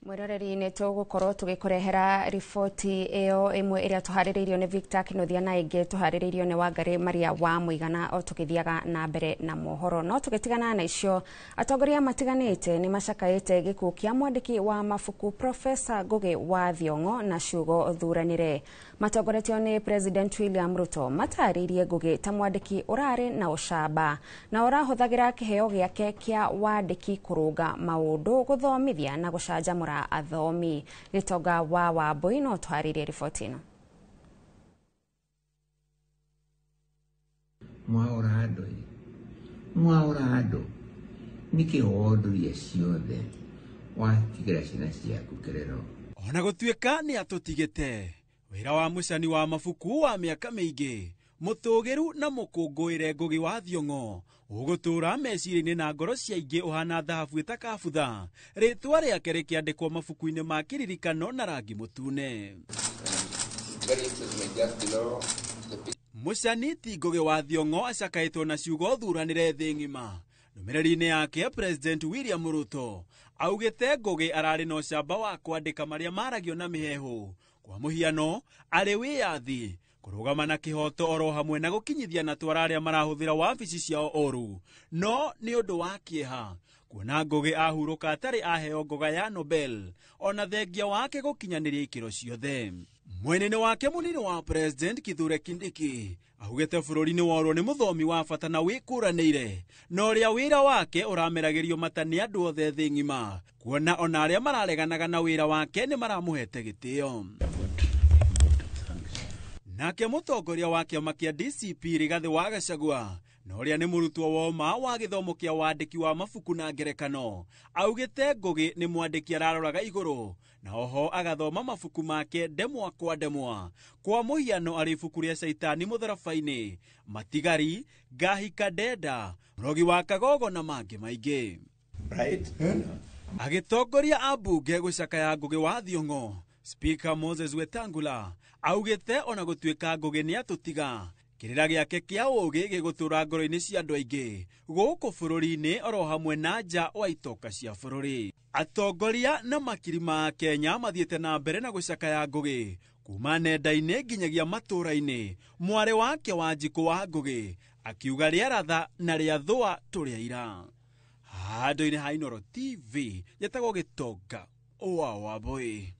Mwiroreri nĩ tũgũkorwo tũgĩkũrehera riboti ĩyo ĩmwe ĩrĩa tũharĩrĩirio nĩ Victor Kinuthia na ĩngĩ tũharĩrĩirio nĩ Wangari Maria wa Mũigana o tũgĩthiaga na mbere na mohoro. No tũgĩtigana na icio, atongoria matiganĩte nĩ macakaĩte gĩkuũ kĩa mwandĩki wa mabuku Professor Ngugi wa Thiong'o na ciugo thuranĩre. Matongoretio nĩ President William Ruto matarĩirie Ngugi ta mwandĩki ũrarĩ na ũcamba na ũrahũthagĩra kĩheo gĩake kĩa wandĩki kũrũnga maũndũ, gũthomithia na gũcanjamũra athomi. Gĩtonga wa Wambui no twarĩrie riboti ĩno. Mwaora andũ mwaora andũ nĩkĩ wondoria ciothe watigĩra ciana ciaku kĩrero. Ona gũtuĩka nĩ atũtigĩte wĩra wa mũcani wa mabuku wa mĩaka mĩingĩ mũtũgĩru na mũkũngũĩre Ngugi wa Thiong'o ũgũtũra meciria-inĩ na ngoro cia aingĩ ũhana thahabu ĩtakabutha rĩtwa rĩake rĩkĩandĩkwo mabuku-inĩ ma kĩririkano na rangi mũtune. Mũcani ti Ngugi wa Thiong'o acakaĩtwo na ciugo thuranĩre thĩ ng'ima. Ndũmĩrĩri-inĩ yake President William Ruto augĩte Ngugi ararĩ na ũcamba wa kwandĩka marĩa maragio na mĩheehũ, kwa mũhiano arĩ wĩyathi, kũrũgama na kĩhoto oro hamwe na gũkinyithia na twara arĩa marahũthĩra wabici ciao ũru. No nĩ ũndũ wa kĩeha kuona Ngugi ahurũka atarĩ aheo ngoga ya Nobel ona thengia wake gũkinyanĩria ikĩro ciothe. Mwena-inĩ wake mũnini wa President Kithure Kindiki augĩte bũrũri nĩ worwo nĩ mũthomi wa bata na wĩkũranĩire na ũrĩa wĩra wake ũrameragĩrio mata nĩ andũ othe thĩ ng'ima, kuona ona arĩa marareganaga na wĩra wake nĩ maramũhete gĩtĩo. Nake mũtongoria wa kĩama kĩa DCP Rigathĩ wa Gachagua na ũrĩa nĩ mũrutwo woma wa gĩthomo kĩa wandĩki wa mabuku na ngerekano augĩte Ngũgĩ nĩ mwandĩki araroraga igũrũ na oho agathoma mabuku make ndemwa kwa ndemwa, kwa mũhiano arĩ ibuku rĩa Caitani mũtharaba-inĩ, Matigari, Ngahika Ndenda, Mũrogi wa Kagogo na mangĩ maingĩ. Agĩtongoria ambunge gũcakaya Ngũgĩ wa Thiong'o, Speaker Moses Wetangula augĩte ona gũtuĩka Ngũgĩ nĩ atũtiga, kĩrĩra gĩake kĩa ũũgĩ gĩgũtũra ngoro-inĩ cia andũ aingĩ gũkũ bũrũri-inĩ oro hamwe na nja wa itoka cia bũrũri. Atongoria na makiri ma Kenya mathiĩte na mbere na gũcakaya Ngũgĩ kuma nenda-inĩ nginyagia matũũra-inĩ. Mwarĩ wake Wanjikũ wa Ngũgĩ akiuga rĩa ratha na rĩa thũa tũrĩa ira. Handũ-inĩ ha Inooro TV njetagwo Gĩtonga wa Wambũi.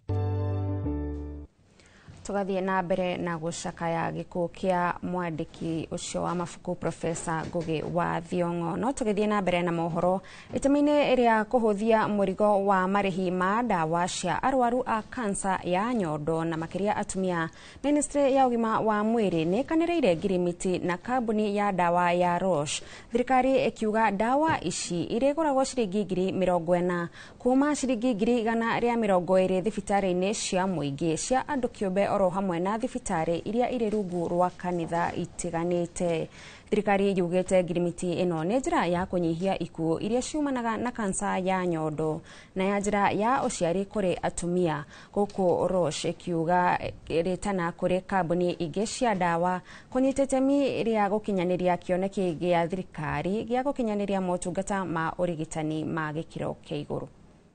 Tugathiĩ na mbere na gũcakaya gĩkuũ kĩa mwandĩki ũcio wa mabuku Profesa Ngũgĩ wa Thiong'o. No tũgĩthiĩ na mbere na mohoro itemi-inĩ rĩa kũhũthia mũrigo wa marĩhi ma ndawa cia arwaru a kansa ya nyondo na makĩria atumia, Ministry ya ũgima wa mwĩrĩ nĩ ĩkanĩrĩire ngirimiti na kambuni ya ndawa ya Roche, thirikari ĩkiuga ndawa ici irĩgũragwo ciringi 40,000 kuma ciringi 120,000 thibitarĩ-inĩ cia mũingĩ cia andũ kĩũmbe oro hamwe na thibitarĩ iria irĩ rungu rwa kanitha itiganĩte. Thirikari yugĩte ngirimiti ĩno nĩ njĩra ya kũnyihia ikuũ iria ciumanaga na kansa ya nyondo na ya njĩra ya ũciari kũrĩ atumia, gũkũ Roche ĩkiuga rĩtana kũrĩ kambuni ingĩ cia ndawa kũnyita itemi rĩa gũkinyanĩria kĩoneki gĩa thirikari gĩa gũkinyanĩria motungata ma ũrigitani ma gĩkĩro kĩa igũrũ.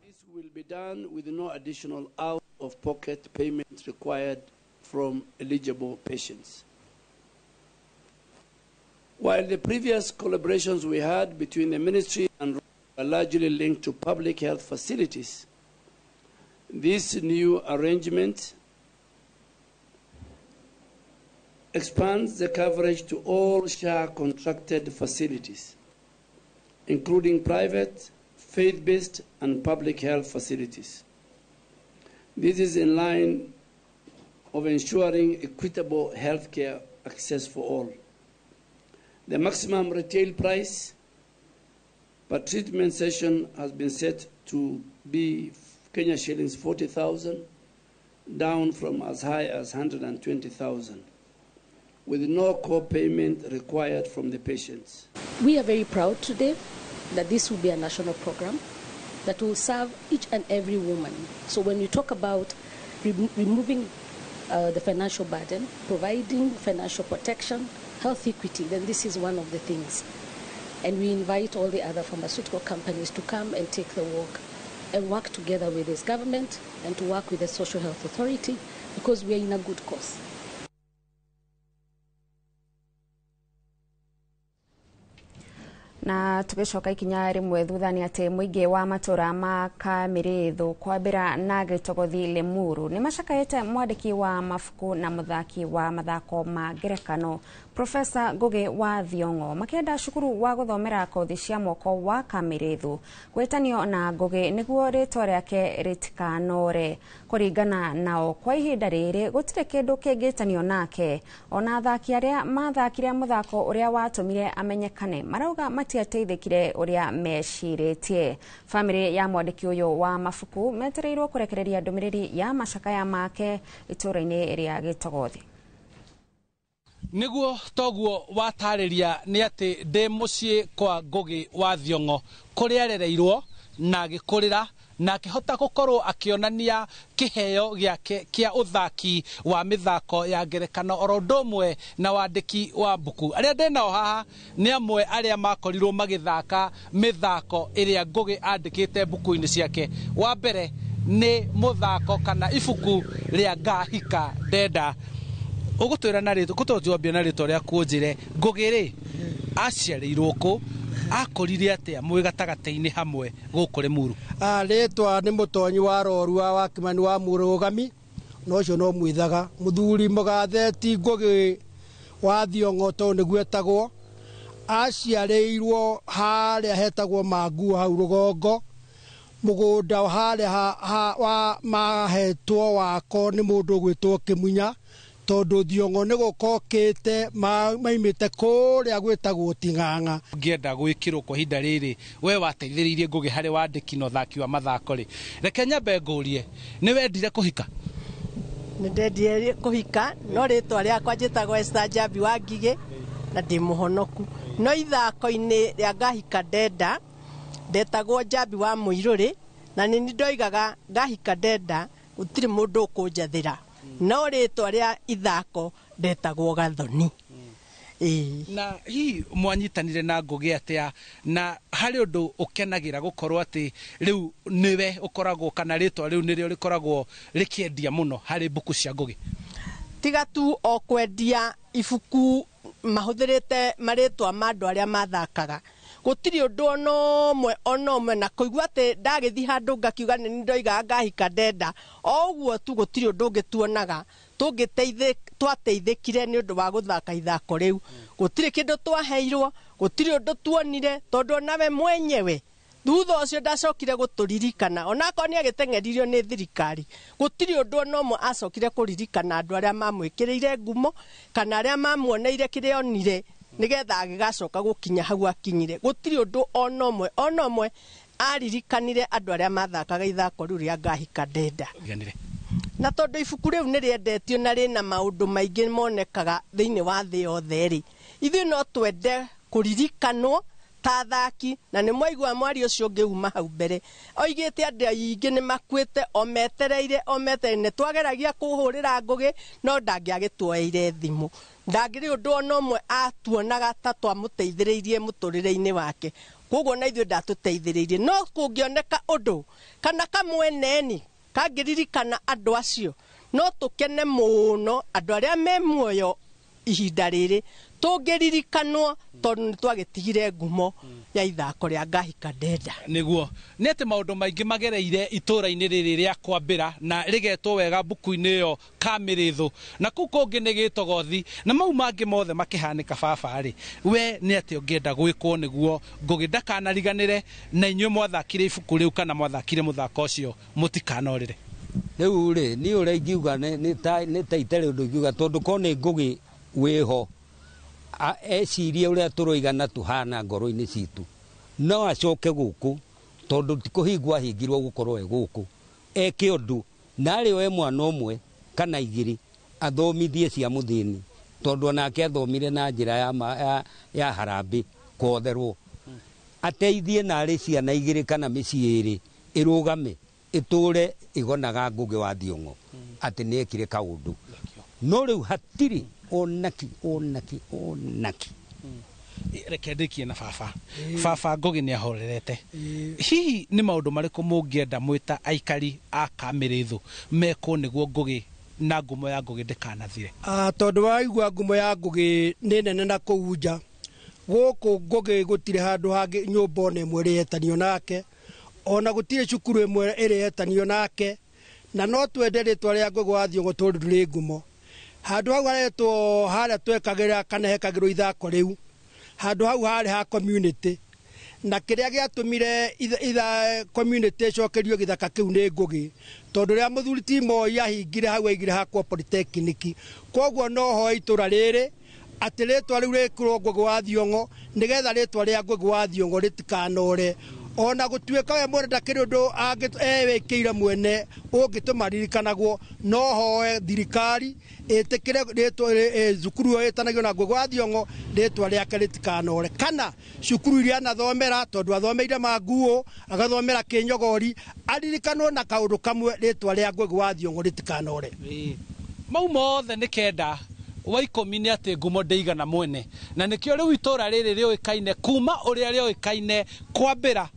This will be done with no additional out-of-pocket payment required from eligible patients. While the previous collaborations we had between the ministry and were largely linked to public health facilities, this new arrangement expands the coverage to all SHA contracted facilities, including private, faith-based, and public health facilities. This is in line of ensuring equitable healthcare access for all. The maximum retail price per treatment session has been set to be Kenya shillings 40,000, down from as high as 120,000, with no co-payment required from the patients. We are very proud today that this will be a national program that will serve each and every woman. So when you talk about removing the financial burden, providing financial protection, health equity, then this is one of the things. And we invite all the other pharmaceutical companies to come and take the walk and work together with this government and to work with the Social Health Authority, because we are in a good cause. Na tugicoka ikinya rimwe thutha ni ati muingi wa matura ma Kamĩrĩĩthũ kwambĩra na Gĩtogothi Limuru nĩ macakaĩte mwandĩki wa mabuku na mũthaki wa mathako ma ngerekano Profesa Ngũgĩ wa Thiong'o makĩenda cukuru wa gũthomera kothi cia moko wa Kamĩrĩĩthũ gwĩtanio na Ngũgĩ nĩguo rĩtwa rĩake rĩtikanore. Kũringana nao kwa ihinda rĩrĩ gũtirĩ kĩndũ kĩngĩtanio nake, ona athaki arĩa mathakire mũthako ũrĩa watũmire amenyekane marauga matiateithĩkire ũrĩa mecirĩtie. Famĩlĩ ya mwandĩki ũyũ wa mabuku metereirwo kũrekereria ndũmĩrĩri ya macakaya make itũũra-inĩ rĩa Gĩtogothi. Niguo toguo watarĩria nĩ atĩ ndĩ mũciĩ kwa Ngũgĩ wa Thiong'o kũrĩa arereirwo na agĩkũrĩra na akĩhota gũkorwo akĩonania kĩheo gĩake kĩa ũthaki wa mĩthako ya ngerekano oro ũndũ ũmwe na wandĩki wa mbuku. Arĩa ndĩ nao haha nĩ amwe arĩa makorirwo magĩthaka mĩthako ĩrĩa Ngũgĩ andĩkĩte mbuku-inĩ ciake. Wa mbere nĩ mũthako kana ibuku rĩa Ngahika Ndenda. Ũgũtwĩra na rĩtwa kũtwambia na rĩtwa rĩaku ũnjĩre Ngũgĩ rĩ aciarĩirwo kũ, akũrire atĩa mwĩ gatagatĩ-inĩ hamwe gũkũ Limuru? Rĩtwa nĩ Mũtonyi wa Rorua wa Kimani wa Mũrũgami na ũcio no mwithaga mũthuri mũgathe ti Ngũgĩ wa Thiong'o tondũ nĩguo etagwo. Aciarĩirwo harĩa hetagwo Manguo hau rũgongo, mũgũnda harĩa wa mahetwo wako nĩ mũndũ ũgwĩtwo Kĩmunya, tondũ Thiong'o nĩ gũkokĩte maimĩte kũrĩa gwĩtagwo Ting'ang'a. Ngĩenda gwĩkĩrwo kwa ihinda rĩrĩ, we wateithĩrĩirie Ngũgĩ harĩ wandĩki na ũthaki wa mathako rĩ, reke nyambe ngũrie, nĩ wendire kũhika? Nĩ ndendire kũhika, no rĩtwa rĩakwa njĩtagwo Esther Njambi wa Ngigĩ na ndĩ mũhonoku. No ithako-inĩ rĩa ngahika ndenda, ndetagwo Njambi wa Mũirũrĩ, na nĩ ndoigaga ngahika ndenda gũtirĩ mũndũ ũkũnjathĩra. No rĩtwa rĩa ithako ndetagwo Gathoni. Na hihi mwanyitanire na Ngũgĩ atĩa, na harĩ ũndũ ũkenagĩra gũkorwo atĩ rĩu nĩwe ũkoragwo kana rĩtwa rĩu nĩrĩo rĩkoragwo rĩkĩendia mũno harĩ mbuku cia Ngũgĩ? Tiga tu o kwendia ibuku mahũthĩrĩte marĩtwa ma andũ arĩa mathakaga, gũtirĩ ũndũ ona ũmwe na kũigua atĩ ndagĩthiĩ handũ ngakiuga nĩ ndoigaga ngahika ndenda, o ũguo tu gũtirĩ ũndũ ũngĩ tuonaga twateithĩkire nĩ ũndũ wa gũthaka ithako rĩu. Gũtirĩ kĩndũ twaheirwo, gũtirĩ ũndũ tuonire, tondũ onawe mwenyewe thutha ũcio ndacokire gũtũririkana, onakorwo nĩ agĩteng'eririo nĩ thirikari, gũtirĩ ũndũ ona ũmwe acokire kũririkana andũ arĩa mamwĩkĩrĩire ngumo kana arĩa mamuoneire kĩrĩa onire nĩgetha agĩgacoka gũkinya hau akinyire. Gũtirĩ ũndũ ona ũmwe aririkanire andũ arĩa mathakaga ithako rĩu rĩa ngahika ndenda. Na tondũ ibuku rĩu nĩ rĩendetio na rĩna maũndũ maingĩ monekaga thĩinĩ wa thĩ yothe rĩ, ithuĩ no twende kũririkanwo ta athaki. Na nĩ mwaigua mwaria ũcio ũngĩ uma hau mbere oigĩte andũ aingĩ nĩ makuĩte o metereire nĩ twageragia kũhũrĩra Ngũgĩ no ndangĩagĩtuoeire thimũ, ndangĩrĩ ũndũ ona ũmwe atuonaga ta twamũteithĩrĩirie mũtũrĩre-inĩ wake, koguo na ithuĩ ndatũteithĩrĩirie. No kũngĩoneka ũndũ kana kamweneni kangĩririkana andũ acio, no tũkene mũno andũ arĩa me muoyo ihinda rĩrĩ tũngĩririkanwo, tondũ nĩ twagĩtigire ngumo ya ithako rĩa ngahika ndenda. Nĩguo nĩ atĩ maũndũ maingĩ magereire itũũra-inĩ rĩrĩ rĩa kwambĩra na rĩgetwo wega mbuku-inĩ ĩyo Kamĩrĩthũ, na kũu kũngĩ nĩ Gĩtogothi, na mau mangĩ mothe makĩhanĩka baba rĩ, we nĩ atĩ ũngĩenda gwĩkwo nĩguo Ngũgĩ ndakanariganĩre, na inyuĩ mwathakire ibuku rĩu kana mwathakire mũthako ũcio mũtikanorĩre? Rĩu rĩ, niĩ ũrĩa ingiuga nĩ ta itarĩ ũndũ ingiuga, tondũ korwo nĩ Ngũgĩ wĩho ecirie ũrĩa tũroigana tũhana ngoro-inĩ citũ, no acoke gũkũ, tondũ ti kũhingwo ahingirwo gũkorwo e gũkũ, eke ũndũ na arĩ oe mwana ũmwe kana igĩrĩ athomithie cia mũthĩni, tondũ onake athomire na njĩra ya harambĩ kwotherwo, ateithie na arĩ ciana igĩrĩ kana mĩciĩ ĩrĩ ĩrũgame ĩtũre ĩgonaga Ngũgĩ wa Thiong'o atĩ nĩ ekire kaũndũ. No rĩu hatirĩ onaki. Reke ndĩkie na baba. Baba Ngũgĩ nĩ ahorerete. Hihi nĩ maũndũ marĩkũ mũngĩenda mwĩta aikari a Kamĩrĩthũ mekwo nĩguo Ngũgĩ na ngumo ya Ngũgĩ ndĩkanathire? Tondũ waigua ngumo ya Ngũgĩ nĩ nene na kũu nja, gũkũ Ngũgĩ gũtirĩ handũ hangĩ nyũmba ona ĩmwe ĩrĩetanio nake, ona gũtirĩ cukuru ĩmwe ĩrĩetanio nake, na no twende rĩtwa rĩa Ngũgĩ wa Thiong'o tondũ rĩ ngumo. Handũ hau haretwo harĩa twekagĩra kana hekagĩrwo ithako rĩu, handũ hau harĩ ha community, na kĩrĩa gĩatũmire community ĩcokerio gĩthaka kĩu nĩ Ngũgĩ, tondũ rĩrĩa mũthuri ti Moi ahingire hau aigire hakwo polytechnic. Koguo no hoe itũra rĩrĩ atĩ rĩtwa rĩu rĩkĩrwo Ngũgĩ wa Thiong'o nĩgetha rĩtwa rĩa Ngũgĩ wa Thiong'o rĩtikanore, ona gũtuĩka we mwene ndakĩrĩ ũndũ ewĩkĩire mwene ũngĩtũma ririkanagwo, no hoe thirikari ĩtĩkĩre rĩtwa cukuru ĩyo ĩtanagio na Ngũgĩ wa Thiong'o rĩtwa rĩake rĩtikanore, kana cukuru iria anathomera, tondũ athomeire Manguo agathomera Kĩnyogori, aririkanwo na kaũndũ kamwe rĩtwa rĩa Ngũgĩ wa Thiong'o rĩtikanore. Mau mothe nĩ kenda Wa 10 nĩ atĩ ngumo ndĩigana mwene, na nĩkĩo rĩu itũra rĩrĩ rĩũĩkaine kuma ũrĩa rĩũĩkaine kwambĩra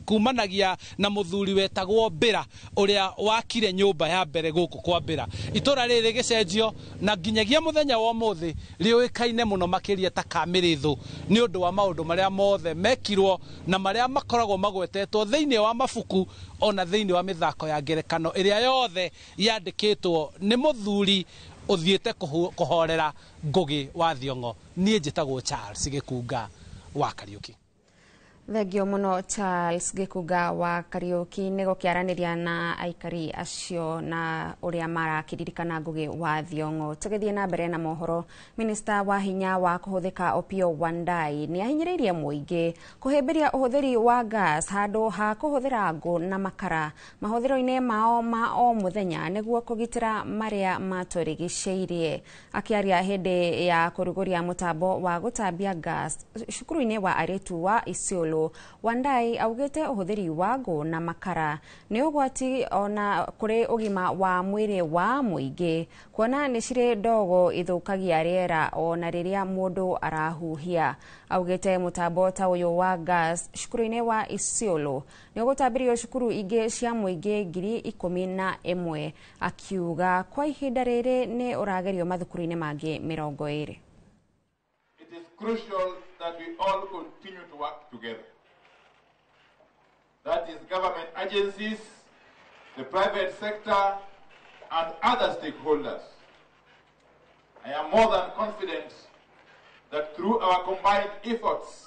kumanagia na mũthuri wetagwo Mbĩra ũrĩa wakire nyũmba ya mbere gũkũ kwambĩra. Itũra rĩrĩ rĩgĩcenjio na nginyagia mũthenya wa ũmũthĩ rĩũĩkaine mũno makĩria ta Kamĩrĩthũ nĩ ũndũ wa maũndũ marĩa mothe mekirwo na marĩa makoragwo magwetetwo thĩinĩ wa mabuku ona thĩinĩ wa mĩthako ya ngerekano ĩrĩa yothe yandĩkĩtwo nĩ mũthuri ũthiĩte kũhorera Ngugi wa Thiong'o. Niĩ njĩtagwo Charles Gĩkunga wa Kariuki. Thengio mũno Charles Gĩkunga wa Kariuki nĩ gũkĩaranĩria na aikari acio na ũrĩa marakĩririkana Ngugi wa Thiong'o. Tũgĩthiĩ na mbere na mohoro, Minista wa hinya wa kũhũthĩka Opiyo Wandayi nĩ ahinyĩrĩirie mũingĩ kũhĩmbĩria ũhũthĩri wa gas handũ ha kũhũthĩra ngũ na makara mahũthĩro-inĩ mao ma o mũthenya nĩguo kũgitĩra marĩa matũrigicĩirie. Akĩaria hĩndĩ ya kũrugũria mũtambo wa gũtambia gas cukuru-inĩ wa airĩtu wa Isiolo, Wandayi augĩte ũhũthĩri wa ngũ na makara nĩ ũgwati ona kũrĩ ũgima wa mwĩrĩ wa mũingĩ kuona nĩ cirĩ ndogo ithũkagia rĩera ona rĩrĩa mũndũ arahuhia. Augĩte mũtambo ta ũyũ wa gas cukuru-inĩ wa Isiolo nĩ ũgũtambĩrio cukuru ingĩ cia mũingĩ 11,000, akiuga kwa ihinda rĩrĩ nĩ ũragerio mathukuru-inĩ mangĩ 20. It is crucial that we all continue to work together. That is government agencies, the private sector, and other stakeholders. I am more than confident that through our combined efforts,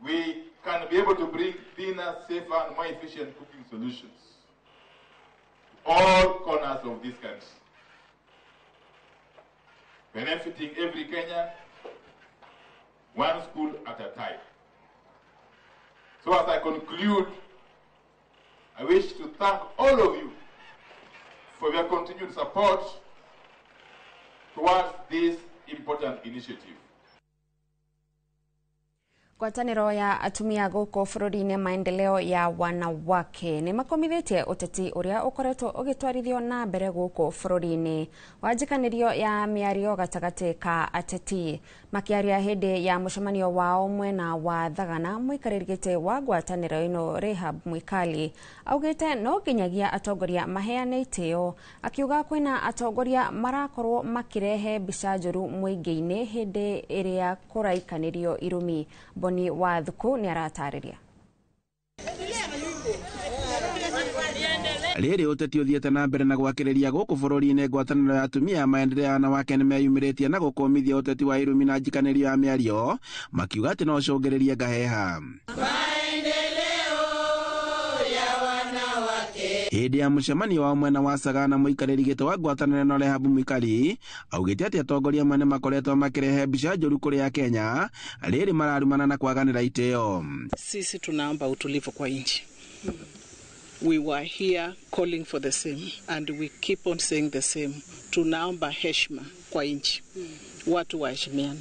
we can be able to bring cleaner, safer, and more efficient cooking solutions to all corners of this country, benefiting every Kenyan, one school at a time. So as I conclude, I wish to thank all of you for your continued support towards this important initiative. Ngwatanĩro ya atumia gũkũ bũrũri-inĩ maendeleo ya wanawake nĩ makomithĩtie ũteti ũrĩa ũkoretwo ũgĩtwarithio na mbere gũkũ bũrũri-inĩ wa njikanĩrio ya mĩario gatagatĩ ka ateti. Makĩaria hĩndĩ ya mũcemanio wao mwena wa Thagana, mũikarĩri gĩtĩ wa ngwatanĩro ĩno Rehab Mwikali augĩte no nginyagia atongoria maheane itĩo, akiuga kwĩna atongoria marakorwo makĩrehe mbica njũru mũingĩ-inĩ hĩndĩ ĩrĩa kũraikanĩrio irumi. Boni wa Thuku nĩ aratarĩria. Rĩrĩ ũteti ũthiĩte na mbere na gwakĩrĩria gũkũ bũrũri-inĩ, ngwatanĩro ya atumia maendeleo ya wanawake nĩmeyumĩrĩtie na gũkũmithia ũteti wa irumi na njikanĩrio ya mĩario, makiuga atĩ no ũcũngĩrĩrie ngaheha. Hĩndĩ ya mũcemanio wa mwena wa Sagana, mũikarĩri gĩtĩ wa ngwatanĩro ĩno Rehab Mwikali augĩte atĩ atongoria amwe nĩmakoretwo makĩrehe mbica njũru kũrĩ Akenya rĩrĩ mararumana na kwaganĩra itĩo. Sisi tunaomba utulivu kwa nchi. We were here calling for the same and we keep on saying the same. Tunaomba heshima kwa nchi. Watu waheshimiane.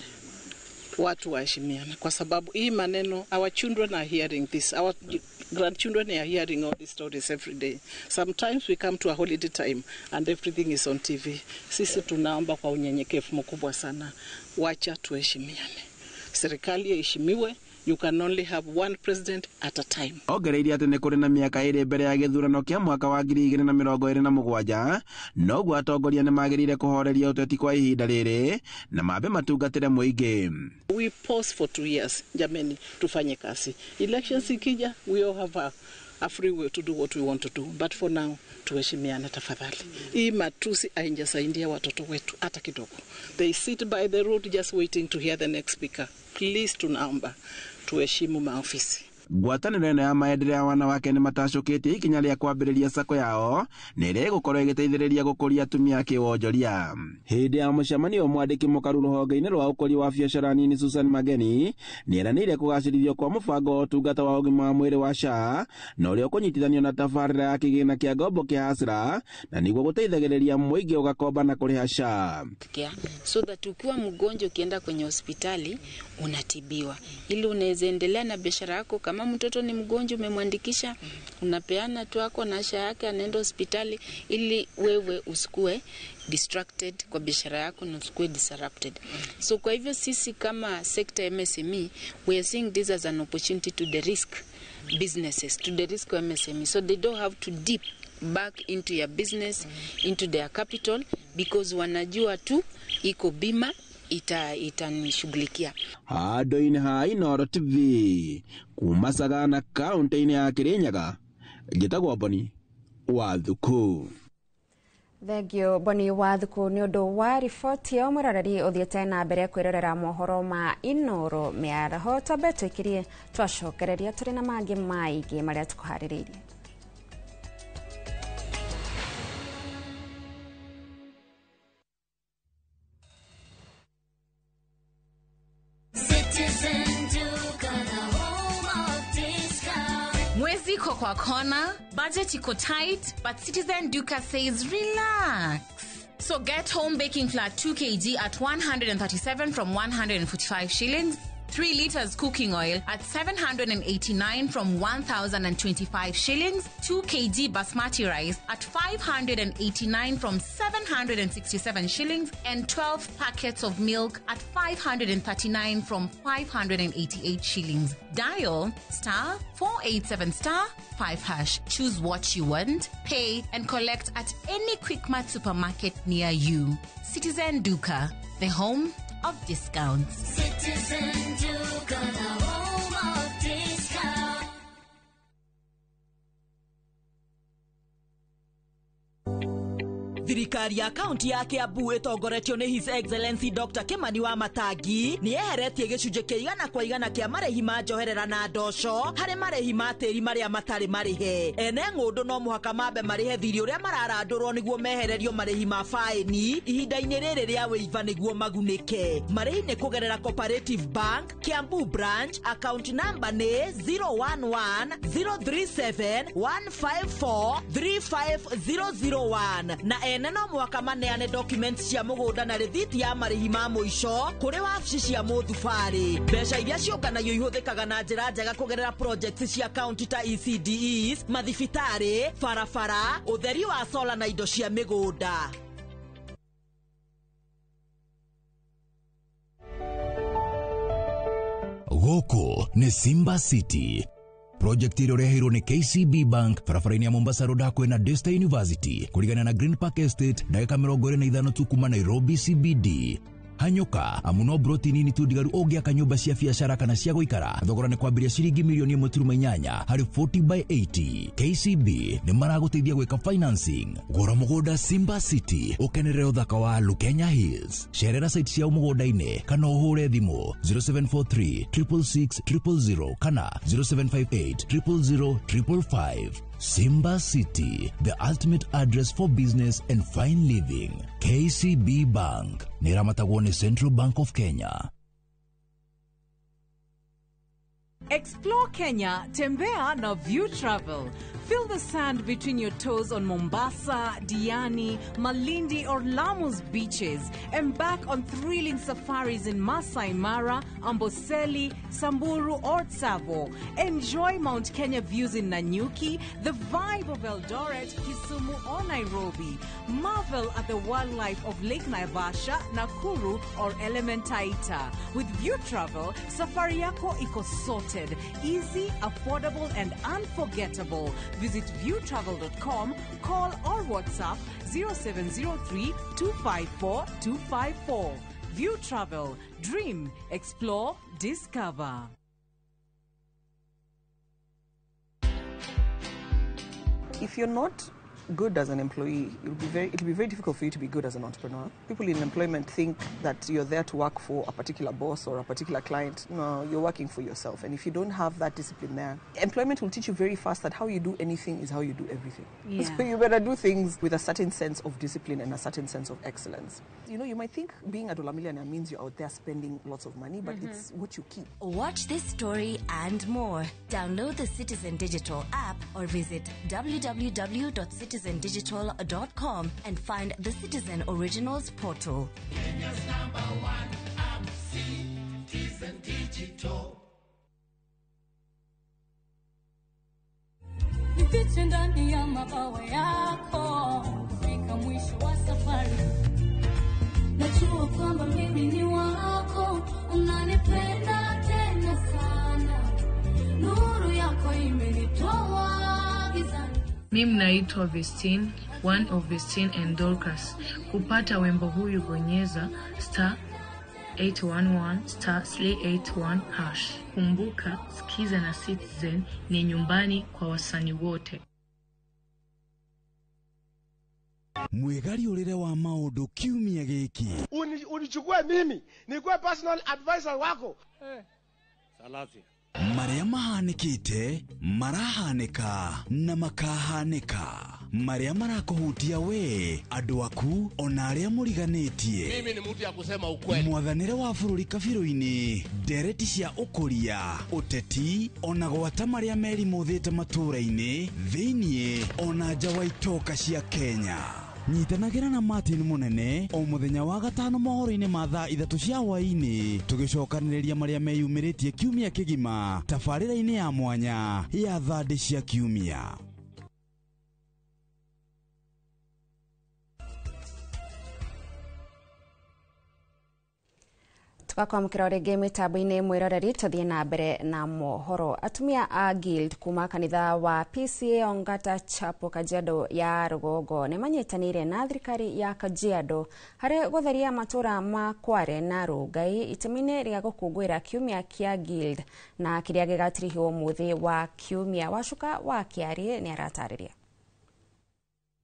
Watu waheshimiane kwa sababu hii maneno, our children are hearing this, our grandchildren are hearing all these stories every day. Sometimes we come to a holiday time and everything is on TV. Sisi tunaomba kwa unyenyekevu mkubwa sana, wacha tuheshimiane. Serikali iheshimiwe. You can only have one president at a time. Ongereire atĩ nĩ kũrĩ na mĩaka 2 mbere ya gĩthurano kĩa mwaka wa 2027, noguo atongoria nĩ magĩrĩire kũhoreria ũteti kwa ihinda rĩrĩ na mambe matungatĩre mũingĩ. We pause for 2 years, jameni, tufanye kazi. Elections ikija, we all have a free will to do what we want to do, but for now tuheshimiane tafadhali. Hii matusi haijasaidia watoto wetu hata kidogo. They sit by the road just waiting to hear the next speaker. Please, tunaomba tuheshimu maofisi. Ngwatanĩro ĩno ya maendeleo ya wanawake nĩ matacũkĩtie ikinya rĩa kwambĩrĩria sako yao na ĩrĩa ĩgũkorwo ĩgĩteithĩrĩria gũkũria atumia kĩwonjoria. Hĩndĩ ya mũcemanio, mwandĩki mũkaru rũhonge-inĩ rwa ũkũria wa biacara nini Susan Mageni nĩeranĩire kũgacĩrithio kwa mũbango wa ũtungata wa ũgima wa mwĩrĩ wa SHA na ũrĩa ũkũnyitithanio na tabarĩra ya kĩgĩna kĩa ngombo kĩa Hustler na nĩguo gũteithagĩrĩria mũingĩ ũgakomba na kũrĩha SHA. So that ukiwa mgonjwa ukienda kwenye hospitali unatibiwa ili unaweza endelea na biashara yako kama Kama mtoto ni mgonjwa umemwandikisha, unapeana tu ako na SHA yake, anaenda hospitali, ili wewe usikue distracted kwa biashara yako na usikue disrupted. So kwa hivyo sisi kama sector MSME, we are seeing this as an opportunity to the risk businesses, to the risk MSME, so they don't have to dip back into your business, into their capital, because wanajua tu iko bima itanishughulikia. Handũ-inĩ ha Inooro TV kuma Sagana kaunti-inĩ ya Kirinyaga, njĩtagwo Boni wa Thuku. Thengio Boni wa Thuku nĩ ũndũ wa riboti ĩyo. Mwĩroreri ũthiĩte na mbere kwĩrorera mohoro ma Inooro mĩaraho, twambe twĩkirie twacokereria tũrĩ na mangĩ maingĩ marĩa tũkũharĩrĩirie. Mwezi iko kwa kona, budget iko tight, but Citizen Duka says relax. So get home baking flour 2 kg at 137 from 145 shillings, 3 liters cooking oil at 789 from 1,025 shillings, 2 kg basmati rice at 589 from 767 shillings, and 12 packets of milk at 539 from 588 shillings. Dial star 487 star 5 hash. Choose what you want, pay, and collect at any Quickmart supermarket near you. Citizen Duka, the home of discounts. Citizen Duka, the home of discounts. Thirikari ya kaunti ya Kiambu ĩtongoretio nĩ His Excellency Dr. Kimani wa Matangi nĩ yeheretie gĩcunjĩ kĩa 100% kĩa marĩhi ma njoherera na ndoco harĩ marĩhi ma tĩri marĩa matarĩ marĩhe. Ene ng'ũndũ no mũhaka mambe marĩhe thirĩ ũrĩa mararandũrwo nĩguo mehererio marĩhi ma faĩni ihinda-inĩ rĩrĩ rĩa wĩiva nĩguo magunĩke. Marĩhi nĩ kũgerera Cooperative Bank, Kiambu Branch, account number nĩ 011 037 154 35001 na ene no mwaka maneane documents cia mũgũnda na rĩthiti ya marĩhi ma mũico kũrĩ wabici cia mũthubarĩ. Mbeca iria ciũnganagio ihũthĩkaga na njĩra njega kũgerera projects cia county ta ECDEs, mathibitarĩ, barabara, ũtheri wa sola na indo cia mĩgũnda. Gũkũ nĩ Simba City. Project ĩrĩa ũreheirwo nĩ KCB Bank barabara-inĩ ya Mombasa Road hakuhĩ na Daystar University kũrigana na Green Park Estate ndagĩka 25 tu kuma Nairobi CBD. Hanyũka amu no broti nini tu ndigaru ũngĩaka nyũmba cia biacara kana cia gũikara. Thogora nĩ kwambĩrĩria ciringi milioni 1.8 harĩ 40 by 80. KCB nĩ maragũteithia gwĩka financing. Gũra mũgũnda Simba City ũkenerere ũthaka wa Lukenya Hills. Cerera site ciao mũgũnda-inĩ kana ũhũre thimũ 0743 666 000 kana 0758 000 555. Simba City, the ultimate address for business and fine living. KCB Bank nĩramatagwo nĩ Central Bank of Kenya. Explore Kenya, tembea na View Travel. Feel the sand between your toes on Mombasa, Diani, Malindi or Lamu's beaches. Embark on thrilling safaris in Masai Mara, Amboseli, Samburu or Tsavo. Enjoy Mount Kenya views in Nanyuki, the vibe of Eldoret, Kisumu or Nairobi. Marvel at the wildlife of Lake Naivasha, Nakuru or Elementaita. With View Travel, safari yako iko sorted. Easy, affordable and unforgettable. Visit viewtravel.com, call or WhatsApp 0703 254 254. View Travel. Dream, explore, discover. If you're not good as an employee, it'll be very difficult for you to be good as an entrepreneur. People in employment think that you're there to work for a particular boss or a particular client. No, you're working for yourself. And if you don't have that discipline there, employment will teach you very fast that how you do anything is how you do everything. Yeah. So you better do things with a certain sense of discipline and a certain sense of excellence. You know, you might think being a dollar millionaire means you're out there spending lots of money, but it's what you keep. Watch this story and more. Download the Citizen Digital app or visit www.citizendigital.com and find the Citizen Originals portal. Kenya's number one app, Citizen Digital. mabawa yako kufika mwisho wa safari. Najua kwamba mimi ni wako, unanipenda tena sana, nuru yako imenitoa gizani. Mimi naitwa Vestine, one of Vestine and Dorcas. Kupata wimbo huyu bonyeza star 811 star 381 hash. Kumbuka, Sikiza na Citizen ni nyumbani kwa wasanii wote. Mwĩgariũrĩre wa maũndũ kiumia gĩkĩ. Unichukue mimi nikuwe personal advisor wako. Salasi. Marĩa mahanĩkĩte, marahanĩka na makahanĩka. Marĩa marakũhutia we, andũ aku, ona arĩa mũriganĩtie. Mimi ni mtu ya kusema ukweli. Mwathanĩre wa bũrũri kabirũ-inĩ, ndereti cia ũkũria, ũteti, ona gwata marĩa merimũthĩte matũũra-inĩ, thĩiniĩ, ona nja wa itoka cia Kenya. Nyitanagĩra na Martin Mũnene o mũthenya wa gatano mohoro-inĩ ma thaa 3 cia hwaĩ-inĩ, tũgĩcokanĩrĩria marĩa meyumĩrĩtie kiumia kĩgima tabarĩra-inĩ ya mwanya ya thandĩ cia kiumia. Tugakwamũkĩra rĩngĩ mĩtambo-inĩ mwĩroreri, tũthiĩ na mbere na mohoro. Atumia a Guild kuma kanitha wa PCA Ongata Chapel Kajiado ya Rũgongo nĩ manyitanĩire na thirikari ya Kajiado harĩ gũtheria matũra ma Kware na Rongai itemi-inĩ rĩa gũkũngũĩra kiumia kĩa Guild na kĩrĩa gĩgatirihwo mũthĩ wa kiumia. Wacuka wa Kĩarie nĩ aratarĩria.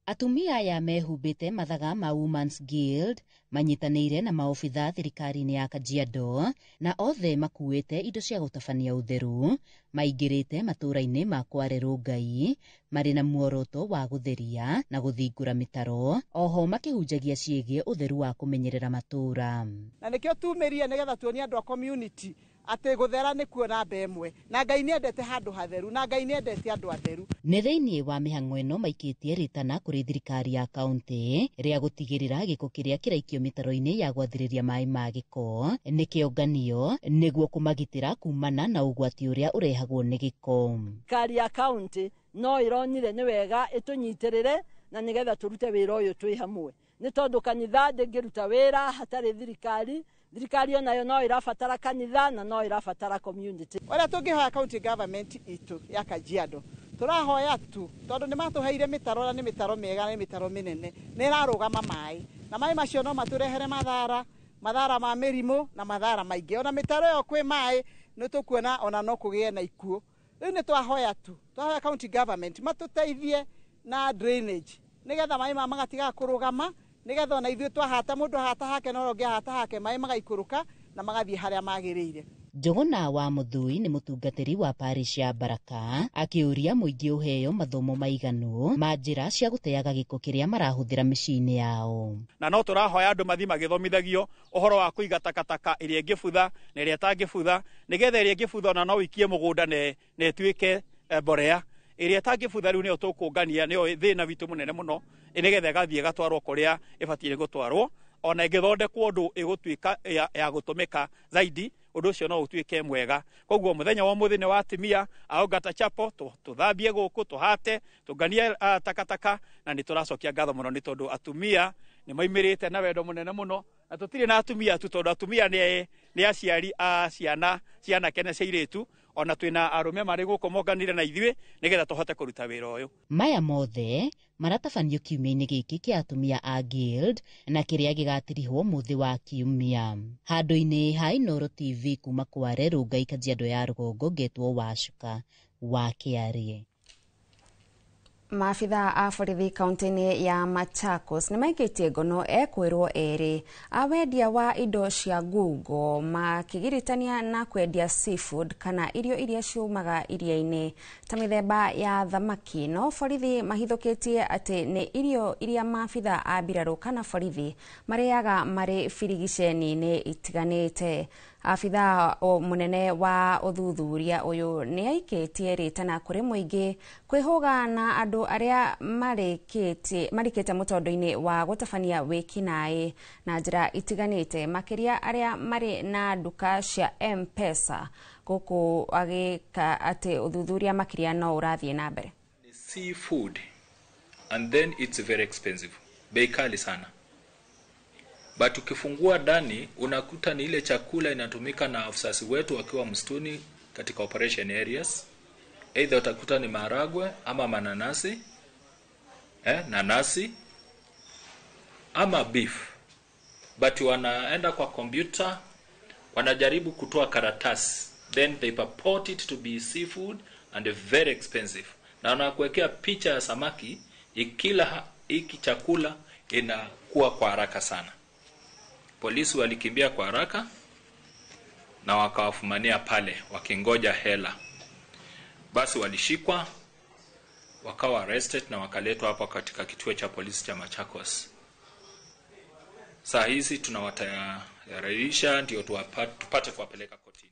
Atumia aya mehumbĩte mathaga ma Women's Guild manyitanĩire na maobitha thirikari-inĩ ya Kajiado na othe makuĩte indo cia gũtabania ũtheru, maingĩrĩte matũũra-inĩ ma Kware Rongai marĩ na muoroto wa gũtheria na gũthingũra mĩtaro, oho makĩhunjagia ciĩgiĩ ũtheru wa kũmenyerera matũũra. Na nĩkĩo tumĩrie nĩgetha tuonie andũ a community atĩ gũthera nĩ kuo namba ĩmwe, na Ngai nĩendete handũ hatheru, na Ngai nĩendete andũ atheru. Nĩ thĩinĩ wa mĩhang'o ĩno maikĩtie rĩtana kũrĩ thirikari ya kaũntĩ rĩa gũtigĩrĩra gĩko kĩrĩa kĩraikio mĩtaro-inĩ ya gwathĩrĩria maĩ ma gĩko nĩ kĩonganio nĩguo kũmagitĩra kumana na ũgwati ũrĩa ũrehagwo nĩ gĩko. Thirikari ya kaũntĩ no ĩronire nĩ wega ĩtũnyitĩrĩre na nĩgetha tũrute wĩra ũyũ twĩ hamwe, nĩ tondũ kanitha ndĩngĩruta wĩra hatarĩ thirikari. Thirikari onayo no ĩrabatara kanitha na no ĩrabatara community. Ũrĩa tũngĩhoya county government itũ ya Kajiado, tũrahoya tu tondũ nĩ matũheire mĩtaro na nĩ mĩtaro mĩega na nĩ mĩtaro mĩnene, nĩ ĩrarũgama maĩ, na maĩ macio no matũrehere mathara, mathara ma mĩrimũ na mathara maingĩ. Ona mĩtaro ĩyo kwĩ maĩ nĩ tũkuona ona no kũgĩe na ikuũ. Rĩu nĩ twahoya tu, twahoya county government matũteithie na drainage nĩgetha maĩ maya magatigaga kũrũgama, nĩgetha ona ithuĩ twahata mũndũ ahata hake na ũrĩa ũngĩ ahata hake, maĩ magaikũrũka na magathiĩ harĩa magĩrĩire. Njogona wa Mũthui nĩ mũtungatĩri wa parish ya Baraka akĩũria mũingĩ ũheo mathomo maiganu ma njĩra cia gũteaga gĩko kĩrĩa marahũthĩra mĩciĩ-inĩ yao. Na no tũrahoya andũ mathiĩ magĩthomithagio ũhoro wa kũiga takataka ĩrĩa ĩngĩbutha na ĩrĩa ĩtangĩbutha, nĩgetha ĩrĩa ĩngĩbutha ona no ũikie mũgũnda na ĩtuĩke mborea. Ĩrĩa ĩtangĩbutha rĩu nĩyo tũkũngania, nĩyo thĩna witũ mũnene mũno, nĩgetha ĩgathiĩ ĩgatwarwo kũrĩa ĩbatiĩ gũtwarwo, ona ĩngĩthondekwo ũndũ ĩgũtuĩka ya gũtũmĩka zaidi, ũndũ ũcio no ũtuĩke mwega. Koguo mũthenya wa ũmũthĩ nĩ wa atumia a Ongata Chapel, tũthambie gũkũ, tũhate, tũnganie takataka, na nĩ tũracokia ngatho mũno nĩ tondũ atumia nĩ maimĩrĩte na wendo mũnene mũno, na tũtirĩ na atumia tu tondũ atumia nĩ aciari a ciana cia anake na cia airĩtu, ona twĩna arũme marĩ gũkũ monganire na ithuĩ nĩgetha tũhote kũruta wĩra ũyũ. Maya mothe maratabanio kiumia-inĩ gĩkĩ kĩa atumia a Guild na kĩrĩa gĩgatirihwo mũthĩ wa kiumia. Handũ-inĩ ha Inooro TV kuma Kware Rongai Kajiado ya Rũgongo, ngetwo Wacuka wa Kĩarie. Maabitha a borithi kaunti-inĩ ya Machakos nĩ maikĩtie ngono ekwĩrwo erĩ a wendia wa indo cia ngungo makĩgiritania na kwendia seafood kana irio iria ciumaga iria-inĩ ta mĩthemba ya thamaki. No borithi mahithũkĩtie atĩ nĩ irio iria maabitha a mbirarũ kana borithi marĩaga marĩ birigiceni-inĩ itiganĩte. Abitha mũnene wa ũthuthuria ũyũ nĩ aikĩtie rĩtana kũrĩ mũingĩ kwĩhũga na andũ arĩa marikĩte mũtondo-inĩ wa gũtabania wĩkinaĩ na njĩra itiganĩte, makĩria arĩa marĩ na nduka cia M-Pesa, gũkũ agĩka atĩ ũthuthuria makĩria no ũrathiĩ na mbere. Seafood And then it's very expensive, bei kali sana. But ukifungua ndani unakuta ni ile chakula inatumika na afisa wetu wakiwa msituni katika operation areas. Either utakuta ni maharagwe ama mananasi, nanasi ama beef. But wanaenda kwa computer, wanajaribu kutoa karatasi, then they purport it to be seafood and very expensive. Na wanakuwekea picha ya samaki ikila hiki chakula inakuwa kwa haraka sana. Polisi walikimbia kwa haraka na wakawafumania pale wakingoja hela. Basi walishikwa, wakawa arrested na wakaletwa hapa katika kituo cha polisi cha Machakos. Saa hizi tunawatayarisha ndio tupate kuwapeleka kotini.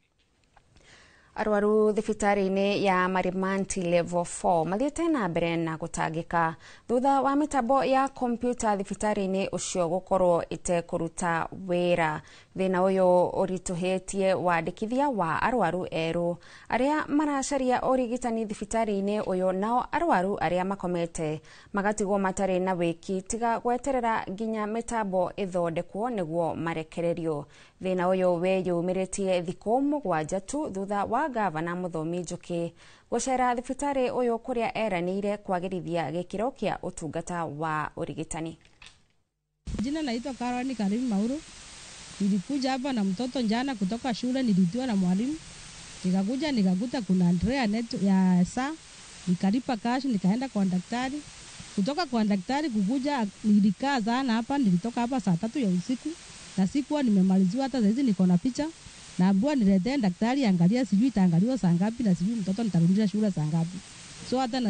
Arwaru thibitarĩ-inĩ ya Marimanti level 4 mathiĩte na mbere na gũtangĩka thutha wa mĩtambo ya kompyuta thibitarĩ-inĩ ũcio gũkorwo ĩtekũruta wĩra. Thĩna ũyũ ũritũhĩtie wandĩkithia wa arwaru erũ arĩa maracaria ũrigitani thibitarĩ-inĩ ũyũ, nao arwaru arĩa makomete magatigwo matarĩ na wĩki tiga gweterera nginya mĩtambo ĩthondekwo nĩguo marekererio. Thĩna ũyũ wĩyumĩrĩtie thikũ 7 tu thutha wa gavana Muthomi Njuki gũcera thibitarĩ ũyũ kũrĩa eranĩire kwagĩrithia gĩkĩro kĩa ũtungata wa ũrigitani. Jina naitwa Caroline Karim Mauro. Nilikuja hapa na mtoto jana kutoka shule, nilitiwa na mwalimu. Nikakuja nikakuta kuna Andrea net ya saa, nikalipa cash nikaenda kwa daktari. Kutoka kwa daktari kukuja nilikaa sana hapa, nilitoka hapa saa 3 ya usiku na sikuwa nimemaliziwa hata saizi niko na picha. Naambiwa niletee daktari angalia, sijui itaangaliwa saa ngapi na sijui mtoto nitarudisha shule saa ngapi. So hata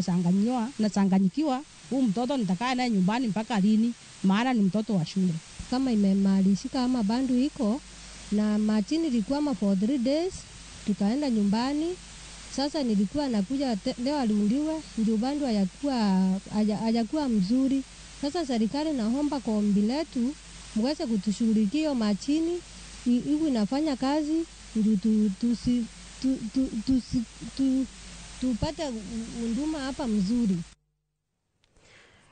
nachanganyikiwa huu mtoto nitakaa naye nyumbani mpaka lini, maana ni mtoto wa shule. Kama imemalizika ama bandu iko na machini ilikuwa for 3 days, tukaenda nyumbani. Sasa nilikuwa nakuja leo aliundiwa ndio bandu hayakuwa mzuri. Sasa serikali naomba kwa ombi letu mweze kutushughulikia machini iwe inafanya kazi ndio tupate huduma hapa mzuri.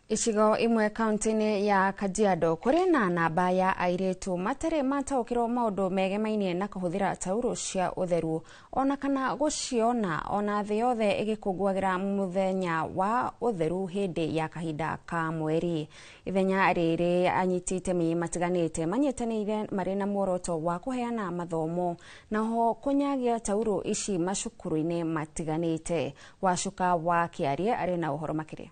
Icigo imwe kaunti-inĩ ya Kajiado kũrĩ na namba ya airĩtu matarĩ mataũkĩrwo maũndũ megemainie na kũhũthĩra taurũ cia ũtheru ona kana gũciona, ona thĩ yothe ĩgĩkũngũagĩra mũthenya wa ũtheru hĩndĩ ya kahinda ka mweri. Ithenya rĩrĩ anyiti itemi matiganĩte manyitanĩire marĩ na muoroto wa kũheana mathomo naho kũnyagia taurũ ici macukuru-inĩ matiganĩte. Wacuka wa Kĩarie arĩ na ũhoro makĩria.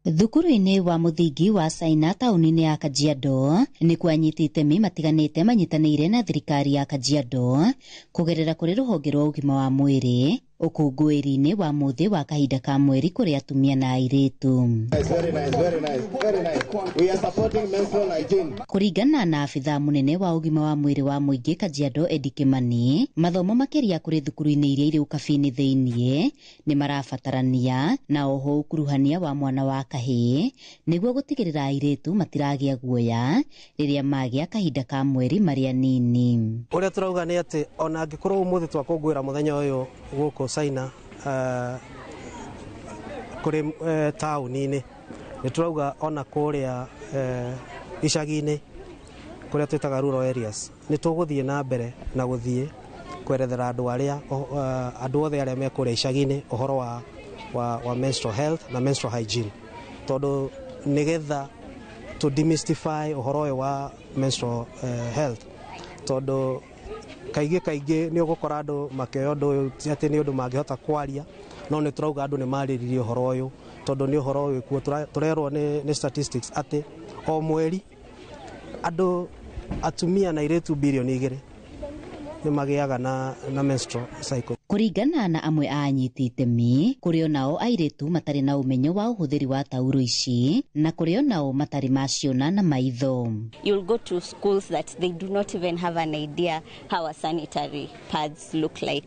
Thukuru-inĩ wa mũthingi wa Saina taũni-inĩ ya Kajiado nĩ kwanyiti itemi matiganĩte manyitanĩire na thirikari ya Kajiado kũgerera kũrĩ rũhonge rwa ũgima wa mwĩrĩ ũkũngũĩri-inĩ wa mũthĩ wa kahinda ka mweri kũrĩ atumia na airĩtu. Kũringana na abithaa mũnene wa ũgima wa mwĩrĩ wa mũingĩ Kajiado Eddie Kimani, mathomo makĩria kũrĩ thukuru-inĩ iria irĩ ũkabi-inĩ thĩiniĩ nĩ marabatarania na oho ũkuruhania wa mwana wa kahĩĩ nĩguo gũtigĩrĩra airĩtu matiragĩa guoya rĩrĩa magĩa kahinda ka mweri marĩ anini. Ũrĩa tũrauga nĩ atĩ ona angĩkorwo ũmũthĩ twakũngũĩra mũthenya ũyũ gũkũ Saina kũrĩ taũni-inĩ, nĩ tũrauga ona kũrĩa icagi-inĩ kũrĩa twĩtaga rural areas nĩ tũgũthiĩ na mbere na gũthiĩ kwerethera andũ arĩa andũ othe arĩa me kũrĩa icagi-inĩ ũhoro wa menstrual health na menstrual hygiene, tondũ nĩgetha to demystify ũhoro ũyũ wa menstrual health, tondũ kaingĩ nĩ ũgũkora andũ makĩoya ũndũ ũyũ ti atĩ nĩ ũndũ mangĩhota kwaria, no nĩ tũrauga andũ nĩ marĩrĩrie ũhoro ũyũ tondũ nĩ ũhoro wĩkuo. Tũrerwo nĩ statistics atĩ o mweri andũ atumia na airĩtu bilioni 2 nĩ magĩaga na menstrual cycle. Kũringana na amwe a anyiti itemi, kũrĩ onao airĩtu matarĩ na ũmenyo wa ũhũthĩri wa taurũ ici na kũrĩ onao matarĩ maciona na maitho. You'll go to schools that they do not even have an idea how a sanitary pads look like.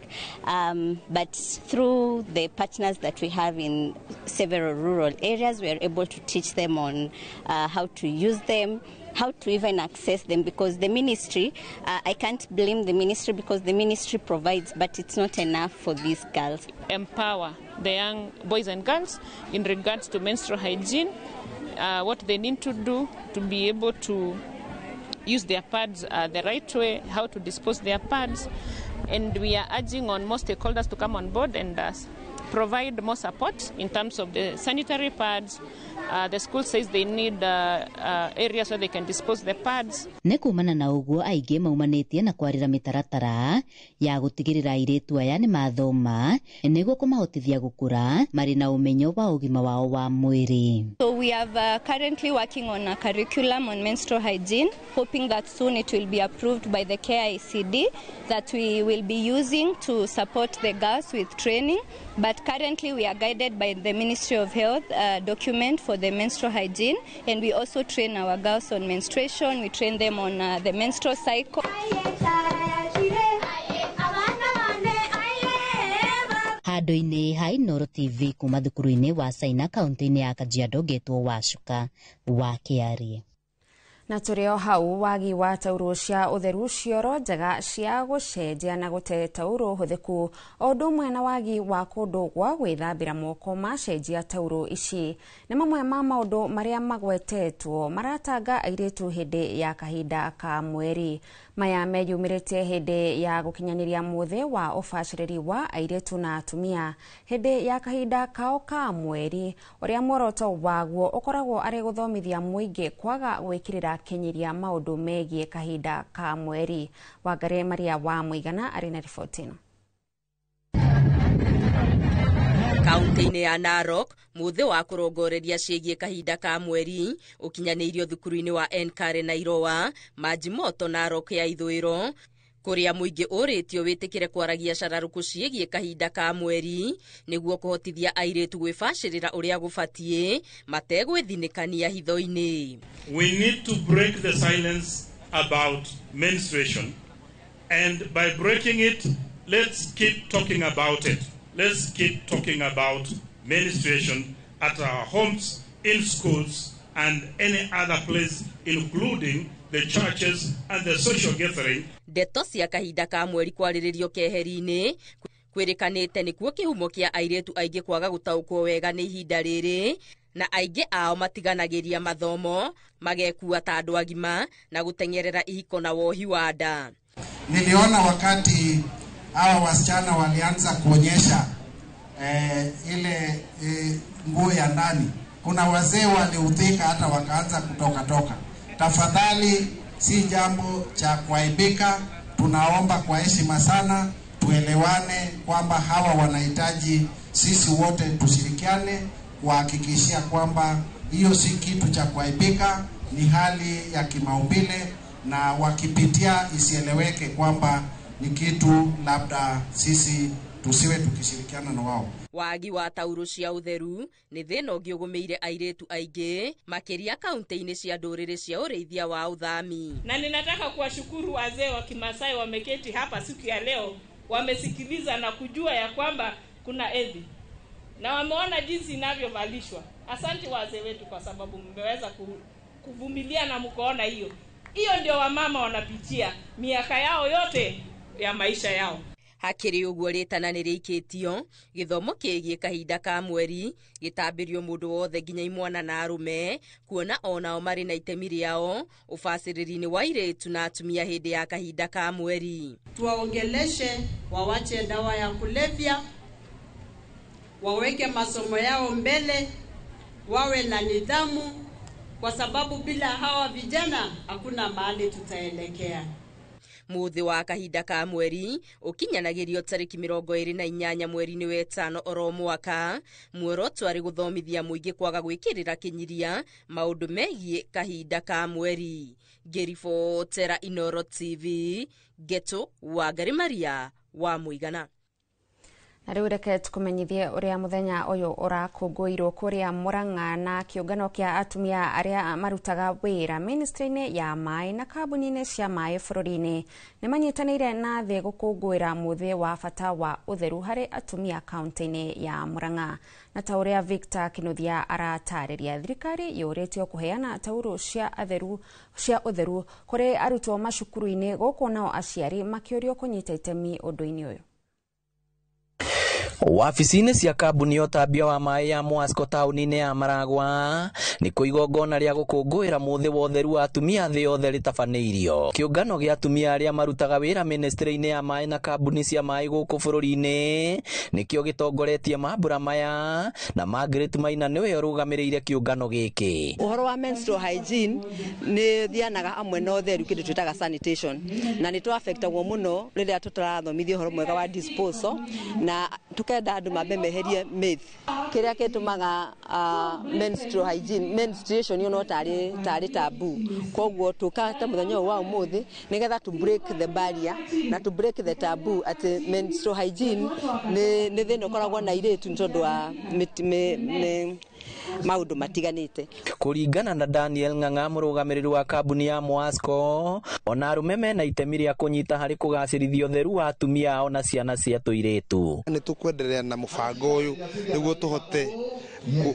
But through the partners that we have in several rural areas, we are able to teach them on how to use them, how to even access them, because the ministry, I can't blame the ministry because the ministry provides, but it's not enough for these girls. Empower the young boys and girls in regards to menstrual hygiene, what they need to do to be able to use their pads the right way, how to dispose their pads. And we are urging on more stakeholders to come on board and provide more support in terms of the sanitary pads. The school says they need areas where they can dispose the pads. Nĩ kumana na ũguo aingĩ maumanĩtie na kwarĩra mĩtaratara ya gũtigĩrĩra airĩtu aya nĩ mathoma nĩguo kũmahotithia gũkũra marĩ na ũmenyo wa ũgima wao wa mwĩrĩ. So we have currently working on a curriculum on menstrual hygiene, hoping that soon it will be approved by the KICD that we will be using to support the girls with training. But currently we are guided by the Ministry of Health document for the menstrual hygiene, and we also train our girls on menstruation. We train them on the menstrual cycle. Handũ-inĩ ha Inooro TV kuma thukuru-inĩ wa Saina kaunti-inĩ ya Kajiado ngetwo Wacuka wa Kĩarie. Na tũrĩ o hau wagi wa tauro cia ũtheru cioro njega cia gũcenjia na gũte tauro hũthĩku o ũndũ ũmwe na wagi wa kũndũ gwa gwĩthambĩra moko macenjia tauro ici nĩ mamwe ma maũndũ marĩa magwetetwo maratanga airĩtu hĩndĩ ya kahinda ka mweri. Maya meyumĩrĩtie hĩndĩ ya gũkinyanĩria mũthĩ wa ũbacĩrĩri wa airĩtu na atumia hĩndĩ ya kahinda kao ka mweri ũrĩa muoroto waguo ũkoragwo arĩ gũthomithia mũingĩ kwaga gwĩkĩrĩra kinyiria maũndũ megiĩ kahinda ka mweri. Wangari Maria wa Mũigana arĩ na riboti ĩno. Kaunti-inĩ ya Narok mũthĩ wa kũrongoreria ciĩgiĩ kahinda ka mweri ũkinyanĩirio thukuru-inĩ wa Enkare na Iroa Majimoto Narok ya ithũĩro kũrĩa mũingĩ ũrĩtio wĩtĩkĩre kwaragia cararũkũ ciĩgiĩ kahinda ka mweri nĩguo kũhotithia airĩtu gwĩbacĩrĩra ũrĩa gũbatiĩ mategwĩthinĩkania hitho-inĩ. We need to break the silence about menstruation, and by breaking it, let's keep talking about it. Let's keep talking about menstruation at our homes, in schools, and any other place, including the churches and the social gathering. Ndeto cia kahinda ka mweri kwarĩrĩrio keheri-inĩ kwĩrĩkanĩte nĩkuo kĩhumo kĩa airĩtu aingĩ kwaga gũtaũkwo wega nĩ ihinda rĩrĩ na aingĩ ao matiganagĩria mathomo magekua ta andũ agima na gũteng'erera ihiko na wohi wa nda. Niliona wakati hawa wasichana walianza kuonyesha ile nguo ya ndani, kuna wazee waliudhika hata wakaanza kutoka toka. Tafadhali, si jambo cha kuaibika. Tunaomba kwa heshima sana tuelewane kwamba hawa wanahitaji sisi wote tushirikiane kuhakikishia kwamba hiyo si kitu cha kuaibika, ni hali ya kimaumbile, na wakipitia isieleweke kwamba ni kitu labda sisi tusiwe tukishirikiana na wao. Wagi wa tauro cia ũtheru nĩ thĩna ũngĩ ũgũmĩire airĩtu aingĩ makĩria kaunti-inĩ cia ndũrĩrĩ cia ũrĩithia wa ũthami. Na ninataka kuwashukuru wazee wa Kimasai wameketi hapa siku ya leo, wamesikiliza na kujua ya kwamba kuna hedhi na wameona jinsi inavyovalishwa. Asante wazee wetu kwa sababu mmeweza kuvumilia na mkoona hiyo. Hiyo ndio wamama wanapitia miaka yao yote ya maisha yao. Hakĩrĩ ũguo rĩtana nĩ rĩikĩtio gĩthomo kĩgiĩ kahinda ka mweri gĩtambĩrio mũndũ wothe nginya imwana na arũme kuona onao marĩ na itemi rĩao ũbacĩrĩri-inĩ wa airĩtu na atumia hĩndĩ ya kahinda ka mweri. Tuwaongeleshe wawache dawa ya kulevya, waweke masomo yao mbele, wawe na nidhamu, kwa sababu bila hawa vijana hakuna mahali tutaelekea. Mũthĩ wa kahinda ka mweri ũkinyanagĩrio tarĩki 28 mweri-inĩ wa ĩtano oro mwaka. Muoroto arĩ gũthomithia mũingĩ kwaga gwĩkĩrĩra kĩnyiria maũndũ megiĩ kahinda ka mweri. Ngĩribotera Inooro TV, Geto Wangari Maria wa Mũigana. Na rĩu reke tũkũmenyithie ũrĩa mũthenya ũyũ ũrakũngũĩirwo kũrĩa Murang'a na kĩũngano kĩa atumia arĩa marutaga wĩra ministry-inĩ ya maĩ na kambuni-inĩ cia maĩ bũrũri-inĩ nĩ manyitanĩire na thĩ gũkũngũĩra mũthĩ wa bata wa ũtheru harĩ atumia kaunti-inĩ ya Murang'a. Na ta ũrĩa Victor Kinuthia aratarĩria, thirikari yũrĩtio kũheana taurũ cia ũtheru kũrĩ arutwo macukuru-inĩ gũkũ nao aciari makĩũrio kũnyita itemi ũndũ-inĩ ũyũ. Wabici-inĩ cia kambuni ya ũtambia wa maĩ ya Mwasco taũni-inĩ ya Maragwa nĩ kũ igongona rĩa gũkũngũĩra mũthĩ wa ũtheru wa atumia thĩ yothe rĩtabanĩirio. Kĩũngano gĩa atumia arĩa marutaga wĩra ministry-inĩ ya maĩ na kambuni cia maĩ gũkũ bũrũri-inĩ nĩkĩo gĩtongoretie mambura maya, na Margaret Maina nĩwe ũrũgamĩrĩire kĩũngano gĩkĩ. Ũhoro wa menstrual hygiene nĩ thianaga hamwe na ũtheru, kĩndũ twĩtaga sanitation, na nĩ tũaffectagwo mũno rĩrĩa tũtarathomithio ũhoro mwega wa disposal, na tukenda andu mambe meherie myth kiria gitumaga menstrual hygiene, menstruation yo no tari taboo. Koguo tukata muthenya wa umuthi nigetha to break the barrier na to break the taboo ati menstrual hygiene ni thina ukoragwo na iritu tondu wa maundu matiganite. Kuringana na Daniel Ng'ang'a, mũrũgamĩrĩri wa kambuni ya Mwasco, ona arũme mena itemi rĩa kũnyita harĩ kũgacĩrithia ũtheru wa atumia ao na ciana cia tũirĩtu. Nĩ tũkwenderea na mũbango ũyũ nĩguo tũhote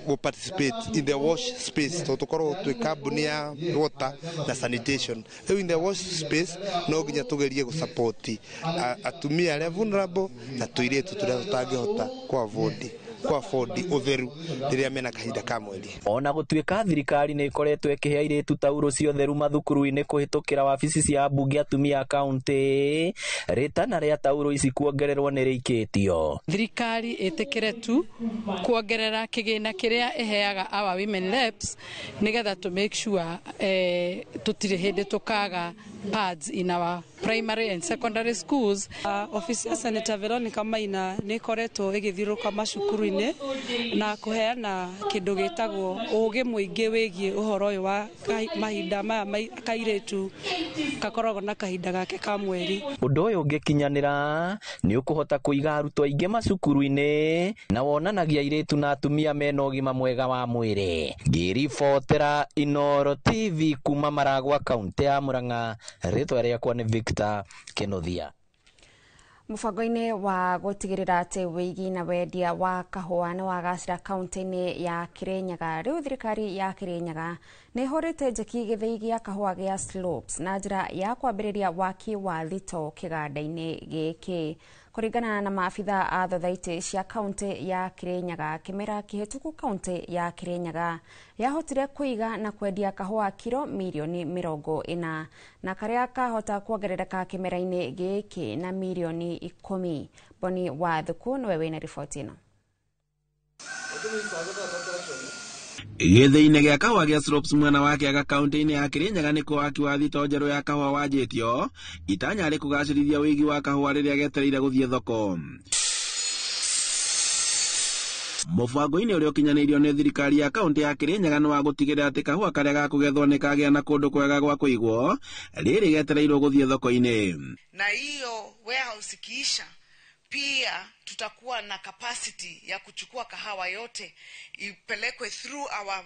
go participate in the wash space, tondũ tũkoragwo twĩ kambuni ya water na sanitation. Rĩu in the wash space no nginya tũgerie gũ-support atumia arĩa vulnerable na tũirĩtu tũrĩa tũtangĩhota kũ-afford ũtheru rĩrĩa mena kahinda ka mweri. Ona gũtuĩka thirikari nĩ ĩkoretwo ĩkĩhe airĩtu taurũ cia ũtheru mathukuru-inĩ kũhĩtũkĩra wabici cia ambunge atumia a kaunti, rĩtana rĩa taurũ ici kuongererwo nĩ rĩikĩtio. Thirikari ĩtĩkĩre tu kuongerera kĩgĩna kĩrĩa ĩheaga our women reps nĩgetha to make sure tũtirĩ hĩndĩ tũkaga pads in our primary and secondary schools. Ofisi ya Senator Veronica Maina nĩ ĩkoretwo ĩgĩthiũrũrũka macukuru-inĩ na kũheana kĩndũ gĩtagwo ũgĩ mũingĩ wĩgiĩ ũhoro ũyũ wa mahinda maya kairĩtu gakoragwo na kahinda gake ka mweri. Ũndũ ũyũ ũngĩkinyanĩra nĩ ũkũhota kũiga arutwo aingĩ macukuru-inĩ na wonanagia airĩtu na atumia mena ũgima mwega wa mwĩrĩ. Ngĩribotera Inooro TV kuma Maragwa, kaunti ya Murang'a, rĩtwa rĩakwa nĩ Victor Kinuthia. Mũbango-inĩ wa gũtigĩrĩra atĩ wĩigi na wendia wa kahũa nĩ wagacĩra kaunti-inĩ ya Kirinyaga, rĩu thirikari ya Kirinyaga nĩ ĩhũrĩte njeki gĩthĩi gĩa kahũa gĩa Slopes na njĩra ya kwambĩrĩria waki wa thito kĩganda-inĩ gĩkĩ. Kũringana na maabitha a thothaitĩ cia kaunti ya Kirinyaga, kĩmera kĩhĩtũku kaunti ya Kirinyaga yahotire kũiga na kwendia kahũa kiro mirioni 40 na karĩa kahota kuongerereka kĩmera-inĩ gĩkĩ na mirioni 10. Boni wa Thuku nĩwe wĩna riboti ĩno. Gĩthĩi-inĩ gĩa kahũa gĩa Slopes mwena wa Kĩaga kaunti-inĩ ya Kirinyaga nĩkuo waki wa thito njerũ ya kahũa wanjĩtio, itanya rĩ kũgacĩrithia ũigi wa kahũa rĩrĩa getereire gũthiĩ thoko. Mũbango-inĩ ũrĩa ũkinyanĩirio nĩ thirikari ya kaunti ya Kirinyaga nĩ wa gũtigĩrĩra atĩ kahũa karĩa gakũgethwo nĩ kagĩa na kũndũ kwega gwa kũigwo rĩrĩ getereirwo gũthiĩ thoko-inĩ. Na hiyo warehouse ikiisha, pia tutakuwa na capacity ya kuchukua kahawa yote ipelekwe through our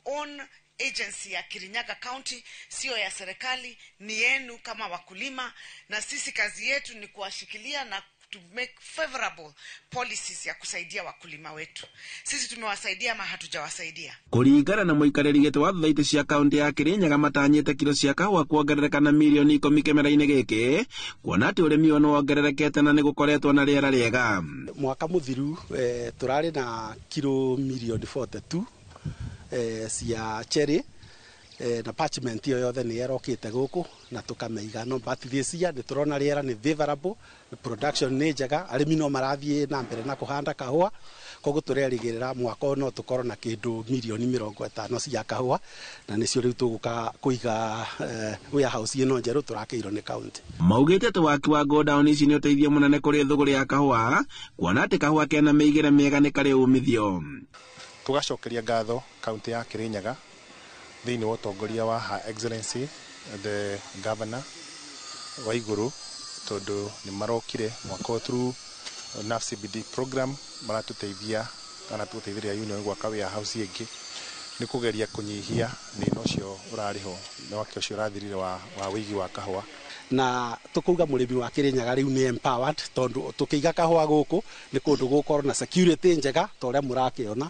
own agency ya Kirinyaga County, sio ya serikali, ni yenu kama wakulima, na sisi kazi yetu ni kuwashikilia na to make favorable policies ya kusaidia wakulima wetu. Sisi tumewasaidia ama hatujawasaidia? Kuringana na muikarĩri gĩtĩ wa thothaitĩ cia kaunti ya Kirinyaga matanyĩte kiro cia kahũa kuongerereka na mirioni 10 kĩmera-inĩ gĩkĩ, kuona atĩ ũrĩmi ũyũ nĩwongererekete na nĩgũkoretwo na rĩera rĩega. Mwaka mũthiru tũrarĩ na kiro mirioni 42 cia cherry na parchment iyo yothe nĩ ĩrokĩte gũkũ na tũkamĩiga, no but this year nĩ tũrona rĩera nĩ favorable, production nĩ njega, arĩmi no marathiĩ na mbere na kũhanda kahũa, koguo tũrerĩgĩrĩra mwaka ũyũ no tũkorwo na kĩndũ mirioni 50 cia kahũa, na nĩcio rĩu tũgũka kũiga warehouse ĩno njerũ tũrakĩirwo nĩ kaunti. Maugĩte atĩ waki wa godown ici nĩ ũteithio mũnene kũrĩ thũgũrĩ ya kahũa, kuona atĩ kahũa kena mĩigĩre mĩega nĩ karĩ umithio. Tũgacokeria ngatho kaunti ya Kirinyaga thĩinĩ wa ũtongoria wa Her Excellency the Governor Waiguru, tondũ nĩ marokire mwaka ũyũ through NAF CBD program maratuteithia kana tũteithĩrĩria union gwaka warehouse ĩngĩ nĩ kũgeria kũnyihia thĩna ũcio ũrarĩ ho mwaka ũcio ũrathirire wa wĩigi wa kahũa. Na tukuga mũrĩmi wa Kirinyaga rĩu nĩ empowered, tondũ tũkĩiga kahũa gũkũ nĩ kũndũ gũkorwo na security njega ta ũrĩa mũrakĩona.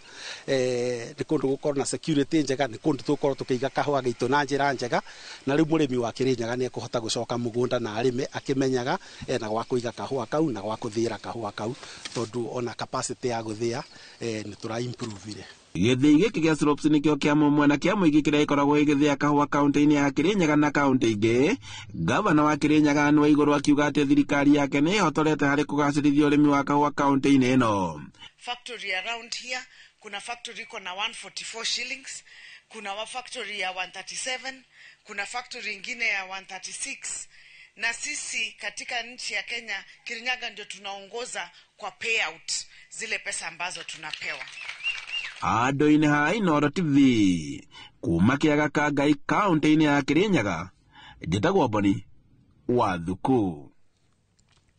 Nĩ kũndũ gũkorwo na security njega, nĩ kũndũ tũgũkorwo tũkĩiga kahũa gaitũ na njĩra njega, na rĩu mũrĩmi wa Kirinyaga nĩ ekũhota gũcoka mũgũnda na arĩme akĩmenyaga ena gwa kũiga kahũa kau na gwa kũthĩĩra kahũa kau, tondũ ona capacity ya gũthĩa nĩ tũra improve. Gĩthĩi gĩkĩ gĩa Slopes nĩkĩo kĩa mũmwe na kĩa mũingĩ kĩrĩa gĩkoragwo gĩgĩthĩa kahũa kaunti-inĩ ya Kirinyaga na kaunti ingĩ. Gavana wa Kirinyaga Anne Waigũrũ akiuga atĩ thirikari yake nĩ ĩhotorete harĩ kũgacĩrithia ũrĩmi wa kahũa kaunti-inĩ ĩno. Factory around here, kuna factory iko na 144 shillings, kuna wa factory ya 137, kuna factory ingine ya 136, na sisi katika nchi ya Kenya, Kirinyaga ndio tunaongoza kwa payout, zile pesa ambazo tunapewa. Andũ-inĩ ha Inooro TV kuma kĩaga ka Ngai kaunti-inĩ ya Kirinyaga, njĩtagwo Mboni wa Thuku.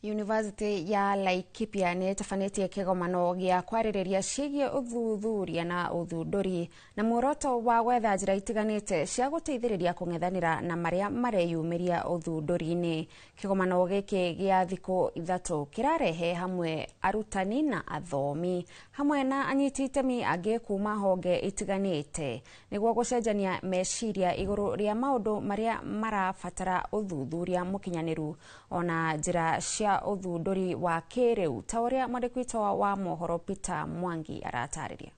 University ya Laikipia nĩ ĩtabanĩtie kĩgomano gĩa kwarĩrĩria ciĩgiĩ ũthuthuria na ũthundũri na muoroto wa gwetha njĩra itiganĩte cia gũteithĩrĩria kũng'ethanĩra na marĩa mareyumĩria ũthundũri-inĩ. Kĩgomano gĩkĩ gĩa thikũ 3 kĩrarehe hamwe arutani na athomi hamwe na anyiti itemi angĩ kuma honge itiganĩte nĩguo gũcenjania meciria igũrũ rĩa maũndũ marĩa marabatara ũthuthuria mũkinyanĩru ona njĩra cia ũthundũri wa kĩrĩu, ta ũrĩa mwandĩki witũ wa mohoro Peter Mwangi aratarĩria.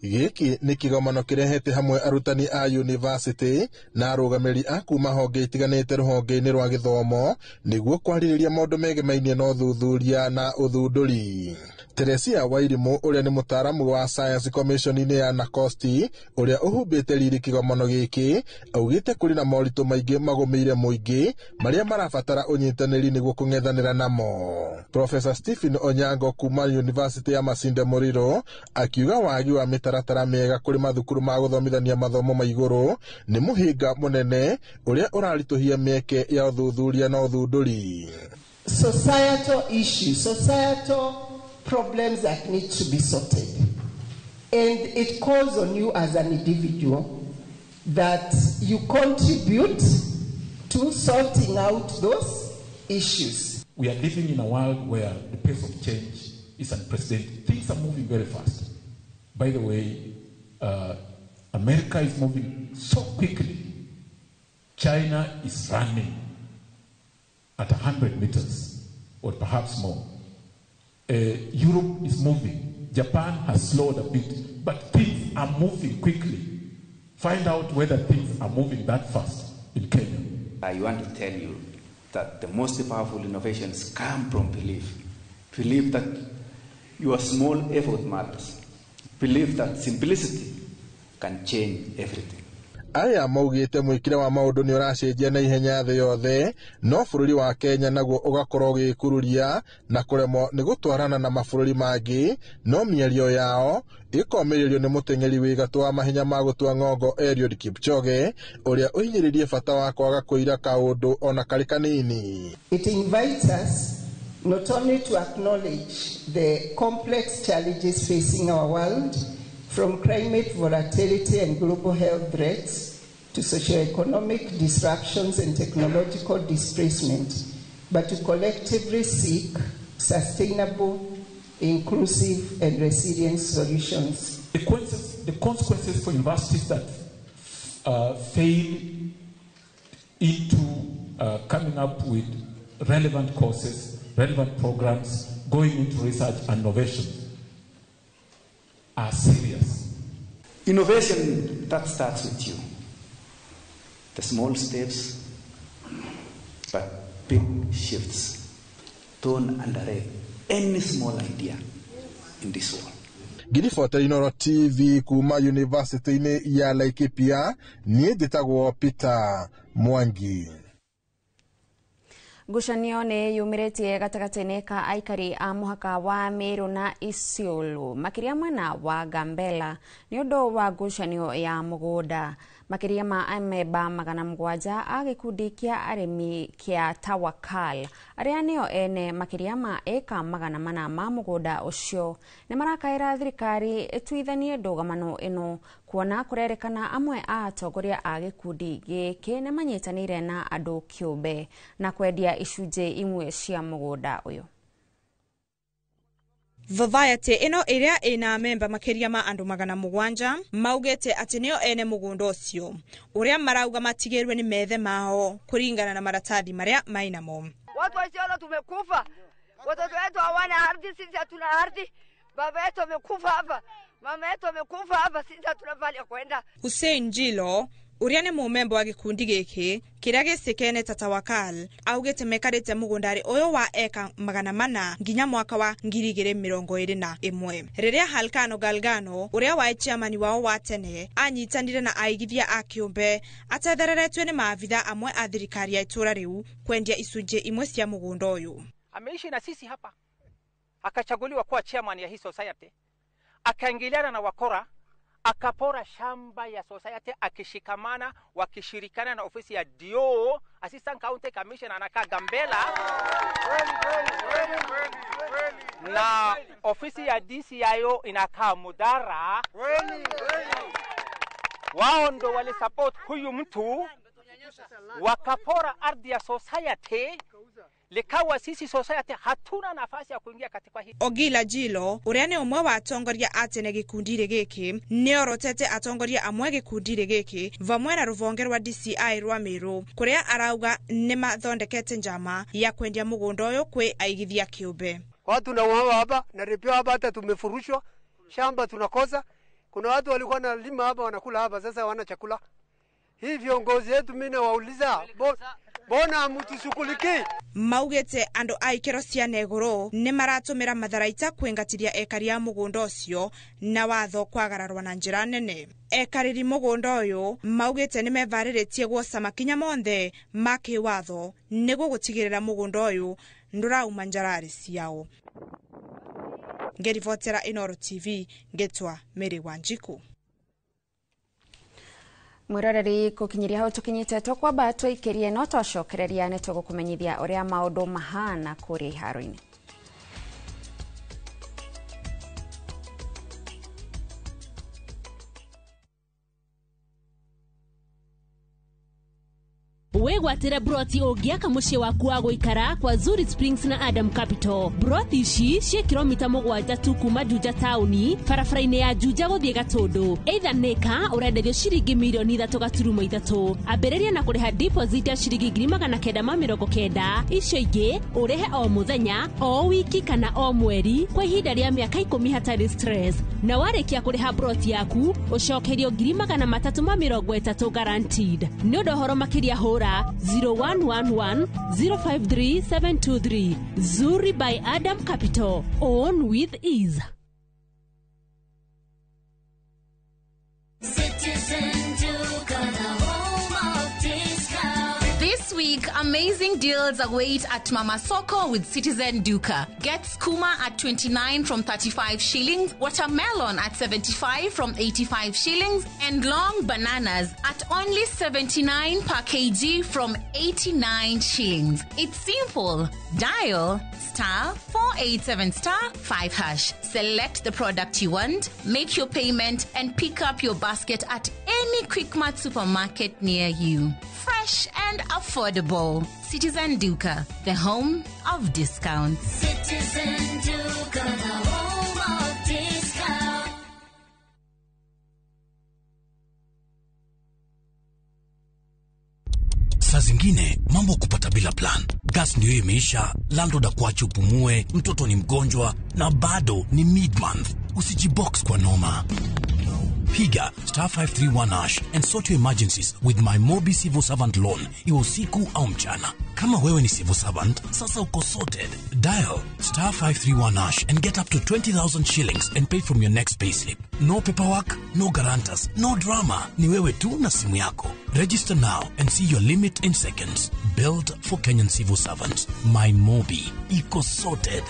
Gĩkĩ nĩ kĩgomano kĩrehete hamwe arutani a university na arũgamĩrĩri a kuma honge itiganĩte rũhonge-inĩ rwa gĩthomo nĩguo kwarĩrĩria maũndũ megemainie na ũthuthuria na ũthundũri. Teresia Wairimu ũrĩa nĩ mũtaaramu wa Science Commission-inĩ ya NACOSTI ũrĩa ũhumbĩte riri kĩgomano gĩkĩ augĩte kũrĩ na moritũ maingĩ magũmĩire mũingĩ marĩa marabatara ũnyitanĩri nĩguo kũng'ethanĩra namo. Professor Stephen Onyango kuma University ya Masinde Muliro akiuga wagi wa mĩtaratara mĩega kũrĩ mathukuru ma gũthomithania mathomo ma igũrũ nĩ mũhĩnga mũnene ũrĩa ũraritũhia mĩeke ya ũthuthuria na ũthundũri. Societal issues, societal problems that need to be sorted. And it calls on you as an individual that you contribute to sorting out those issues. We are living in a world where the pace of change is unprecedented. Things are moving very fast. By the way, America is moving so quickly. China is running at 100 meters or perhaps more. Europe is moving. Japan has slowed a bit, but things are moving quickly. Find out whether things are moving that fast in Kenya. I want to tell you that the most powerful innovations come from belief. Believe that your small effort matters. Believe that simplicity can change everything. Aya maugĩte mwĩkĩre wa maũndũ nĩ ũracenjia na ihenya thĩ yothe, no bũrũri wa Kenya naguo ũgakorwo ũgĩkururia na kũremwo nĩ gũtwarana na mabũrũri mangĩ, no mĩario yao ĩkomĩrĩrio nĩ mũteng'eri wĩ gatũ wa mahenya ma gũtua ng'ongo Eliud Kipchoge ũrĩa ũhinyĩrĩirie bata wa kwaga kũira kaũndũ ona karĩ kanini. It invites us not only to acknowledge the complex challenges facing our world, from climate volatility and global health threats to socioeconomic disruptions and technological displacement, but to collectively seek sustainable, inclusive, and resilient solutions. The consequences for universities that fail into coming up with relevant courses, relevant programs, going into research and innovation are serious. Innovation that starts with you. The small steps, but big shifts. Don't underrate any small idea in this world. Ngiribota Inooro TV kuma University-inĩ ya Laikipia, niĩ njĩtagwo Peter Mwangi. Ngucanio nĩ yumĩrĩtie gatagatĩ-inĩ ka aikari a mũhaka wa Meru na Isiolo makĩria mwena wa Gambela nĩ ũndũ wa ngucanio ya mũgũnda. Makĩria ma amemba 700 a gĩkundi kĩa arĩmi kĩa Tawakal arĩa nĩo ene makĩria ma eka 400 ma mũgũnda ũcio nĩ marakaĩra thirikari ĩtuithanie ndũgamano ĩno kuona kũrerĩkana amwe a atongoria a gĩkundi gĩkĩ nĩ manyitanĩire na andũ kĩũmbe na kwendia icunjĩ imwe cia mũgũnda ũyũ. Society ĩno ĩrĩa ĩna memba makĩria ma andũ 700 maugĩte atĩ nĩo ene mũgũnda ũcio ũrĩa marauga matigĩrwe nĩ methe mao kũringana na maratathi marĩa mainamo. Watu wa Isiolo tumekufa, watoto wetu hawana ardhi, sisi hatuna ardhi, baba yetu amekufa hapa, mama yetu amekufa hapa, sisi hatuna pahali ya kwenda. Hussein Jilo ũrĩa nĩ mũmemba wa gĩkundi gĩkĩ kĩrĩa gĩcĩkene ta Tawakal augĩte mekarĩte mũgũndarĩ ũyũ wa eka 400 nginya mwaka wa 2021 rĩrĩa Halkano Galgano ũrĩa warĩ chairman wao wa tene anyitanire na aigithia a kĩũmbe atethereretwe nĩ maabitha amwe a thirikari ya itũra rĩu kwendia icunjĩ imwe cia mũgũnda ũyũ. Ameishi na sisi hapa, akachaguliwa kuwa chairman ya hii society, akaingiliana na wakora, akapora shamba ya society, akishikamana wakishirikiana na ofisi ya DO, Assistant County Commissioner anakaa Gambela, na ofisi ya DCIO inakaa Mudara. Wao ndo wali support huyu mtu, wakapora ardhi ya society, likawa sisi society hatuna nafasi ya kuingia katika hii. Ogila Jilo ũrĩa nĩ ũmwe wa atongoria a tene gĩkundi-inĩ gĩkĩ nĩorotete atongoria amwe gĩkundi-inĩ gĩkĩ vamwe na rũhonge rwa DCI rwa Meru kũrĩa arauga nĩ mathondekete njama ya kwendia mũgũnda ũyũ kwĩ aigithia kĩũmbe. Watu na wao hapa na repio hapa, hata tumefurushwa shamba tunakosa. Kuna watu walikuwa wanalima hapa wanakula hapa, sasa hawana chakula. Hii viongozi yetu mimi nawauliza, bona mtushughulikie. Maugĩte andũ a ikĩro cia negũrũ nĩ maratũmĩra matharaita kwĩngatithia ekari a mũgũnda ũcio na watho kwagararwo na njĩra nene. Ekarĩri mũgũnda ũyũ maugĩte nĩ mevarĩrĩtie guoca makinya monthe ma kĩwatho nĩguo gũtigĩrĩra mũgũnda ũyũ ndũrauma njararĩ ciao. Ngĩribotera Inooro TV ngĩtwa Mary Wanjiku. Mwiroreri kukinyiria hau tukinyite twakwamba twikirie no twacokereria nĩ tũgũkũmenyithia ũrĩa maũndũ mahana kũrĩa iharo-inĩ. Wĩgwatĩre broti ũngĩaka mũciĩ waku wa gũikara kwa Zuri Springs na Adam Capital. Broti ici ciĩ kilomita 7 tu kuma Juja taũni, barabara-inĩ ya Juja gũthiĩ Gatũndũ. Either nĩka ũrenderio ciringi mirioni 3.3. Ambĩrĩria na kũrĩha deposit ya ciringi 990, icio ingĩ ũrĩhe o mũthenya, o wiki kana o mweri kwa ihinda rĩa mĩaka 10 hatarĩ stress. Na warĩkia kũrĩha broti yaku ũcokerio 330 guaranteed. Nĩ ũndũ ũhoro makĩria hũra 0111 053 723. Zuri by Adam Capital. Own with ease. This week, amazing deals await at Mama Soko with Citizen Duka. Get skuma at 29 from 35 shillings, watermelon at 75 from 85 shillings, and long bananas at only 79 per kg from 89 shillings. It's simple. Dial *487*5#. Select the product you want, make your payment, and pick up your basket at any Quickmart supermarket near you. Fresh and affordable. Citizen Duka, the home of discounts. Citizen Duka, the home of discounts. Saa zingine mambo kupata bila plan. Gas ndio imeisha, landlord akuache upumue, mtoto ni mgonjwa na bado ni mid-month. Usijibox kwa noma. Piga *531# and sort your emergencies with my Mobi Civil Servant Loan, iwe usiku au mchana. Kama wewe ni civil servant, sasa uko sorted. Dial *531# and get up to 20,000 shillings and pay from your next payslip. No paperwork, no guarantors, no drama. Ni wewe tu na simu yako. Register now and see your limit in seconds. Built for Kenyan civil servants. My Mobi. Iko sorted.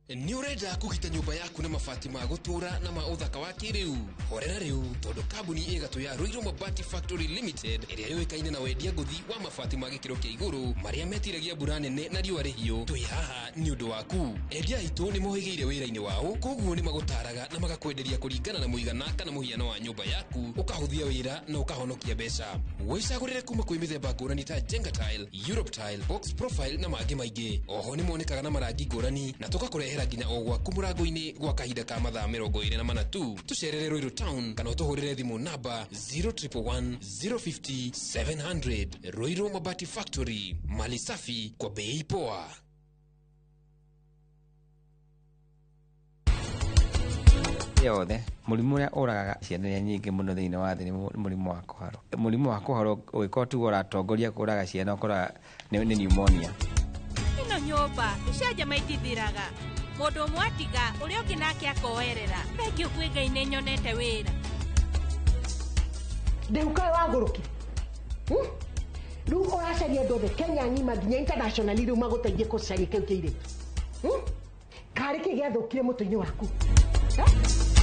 Nĩ ũrenda kũgita nyũmba yaku na mabati ma gũtũũra na ma ũthaka wa kĩrĩu? Horera rĩu, tondũ kambuni ĩgatũ ya Ruiru Mabati Factory Limited, ĩrĩa yũĩkaine na wendia ngũthi wa mabati ma gĩkĩro kĩa igũrũ marĩa metiragia mbura nene na riũa rĩhiũ, twĩ haha nĩ ũndũ waku. Endia aitũ nĩ mohĩgĩire wĩra-inĩ wao, koguo nĩ magũtaraga na magakwenderia kũringana na mũigana kana mũhiano wa nyũmba yaku, ũkahũthia wĩra na ũkahonokia mbeca. Wĩcagũrĩre kuma kwĩ mĩthemba ngũrani ta Jenga Tile, Europe Tile, Box Profile na mangĩ maingĩ. Oho nĩ monekaga na marangi ngũrani na tũgakũrehera nginya o gwaku mũrango-inĩ gwa kahinda ka mathaa 24 tu. Tũcerere Ruiru Town kana ũtũhũrĩre thimũ namba 0111 050 700. Ruiru Mabati Factory, mali safi kwa bei poa. Yothe mũrimũ ũrĩa ũragaga ciana iria nyingĩ mũno thĩinĩ wa thĩ nĩ mũrimũ wa kũharwo. Mũrimũ wa kũharwo ũgĩkorwo tugo ũratongoria kũraga ciana, ũkoraga nĩ pneumonia. Ĩno nyũmba icanjama itithiraga, mũndũ ũmwe atiga ũrĩa ũngĩ nake akoerera. Thengiũ kwĩ Ngai, nĩ nyonete wĩra. Ndĩukaĩ wagũrũkire rĩu, ũracaria andũ othe Kenya ng'ima nginya internationally, rĩu magũteithie kũcaria kĩu kĩirĩtu. Karĩ kĩ gĩathũkire mũtwe-inĩ waku? Eh?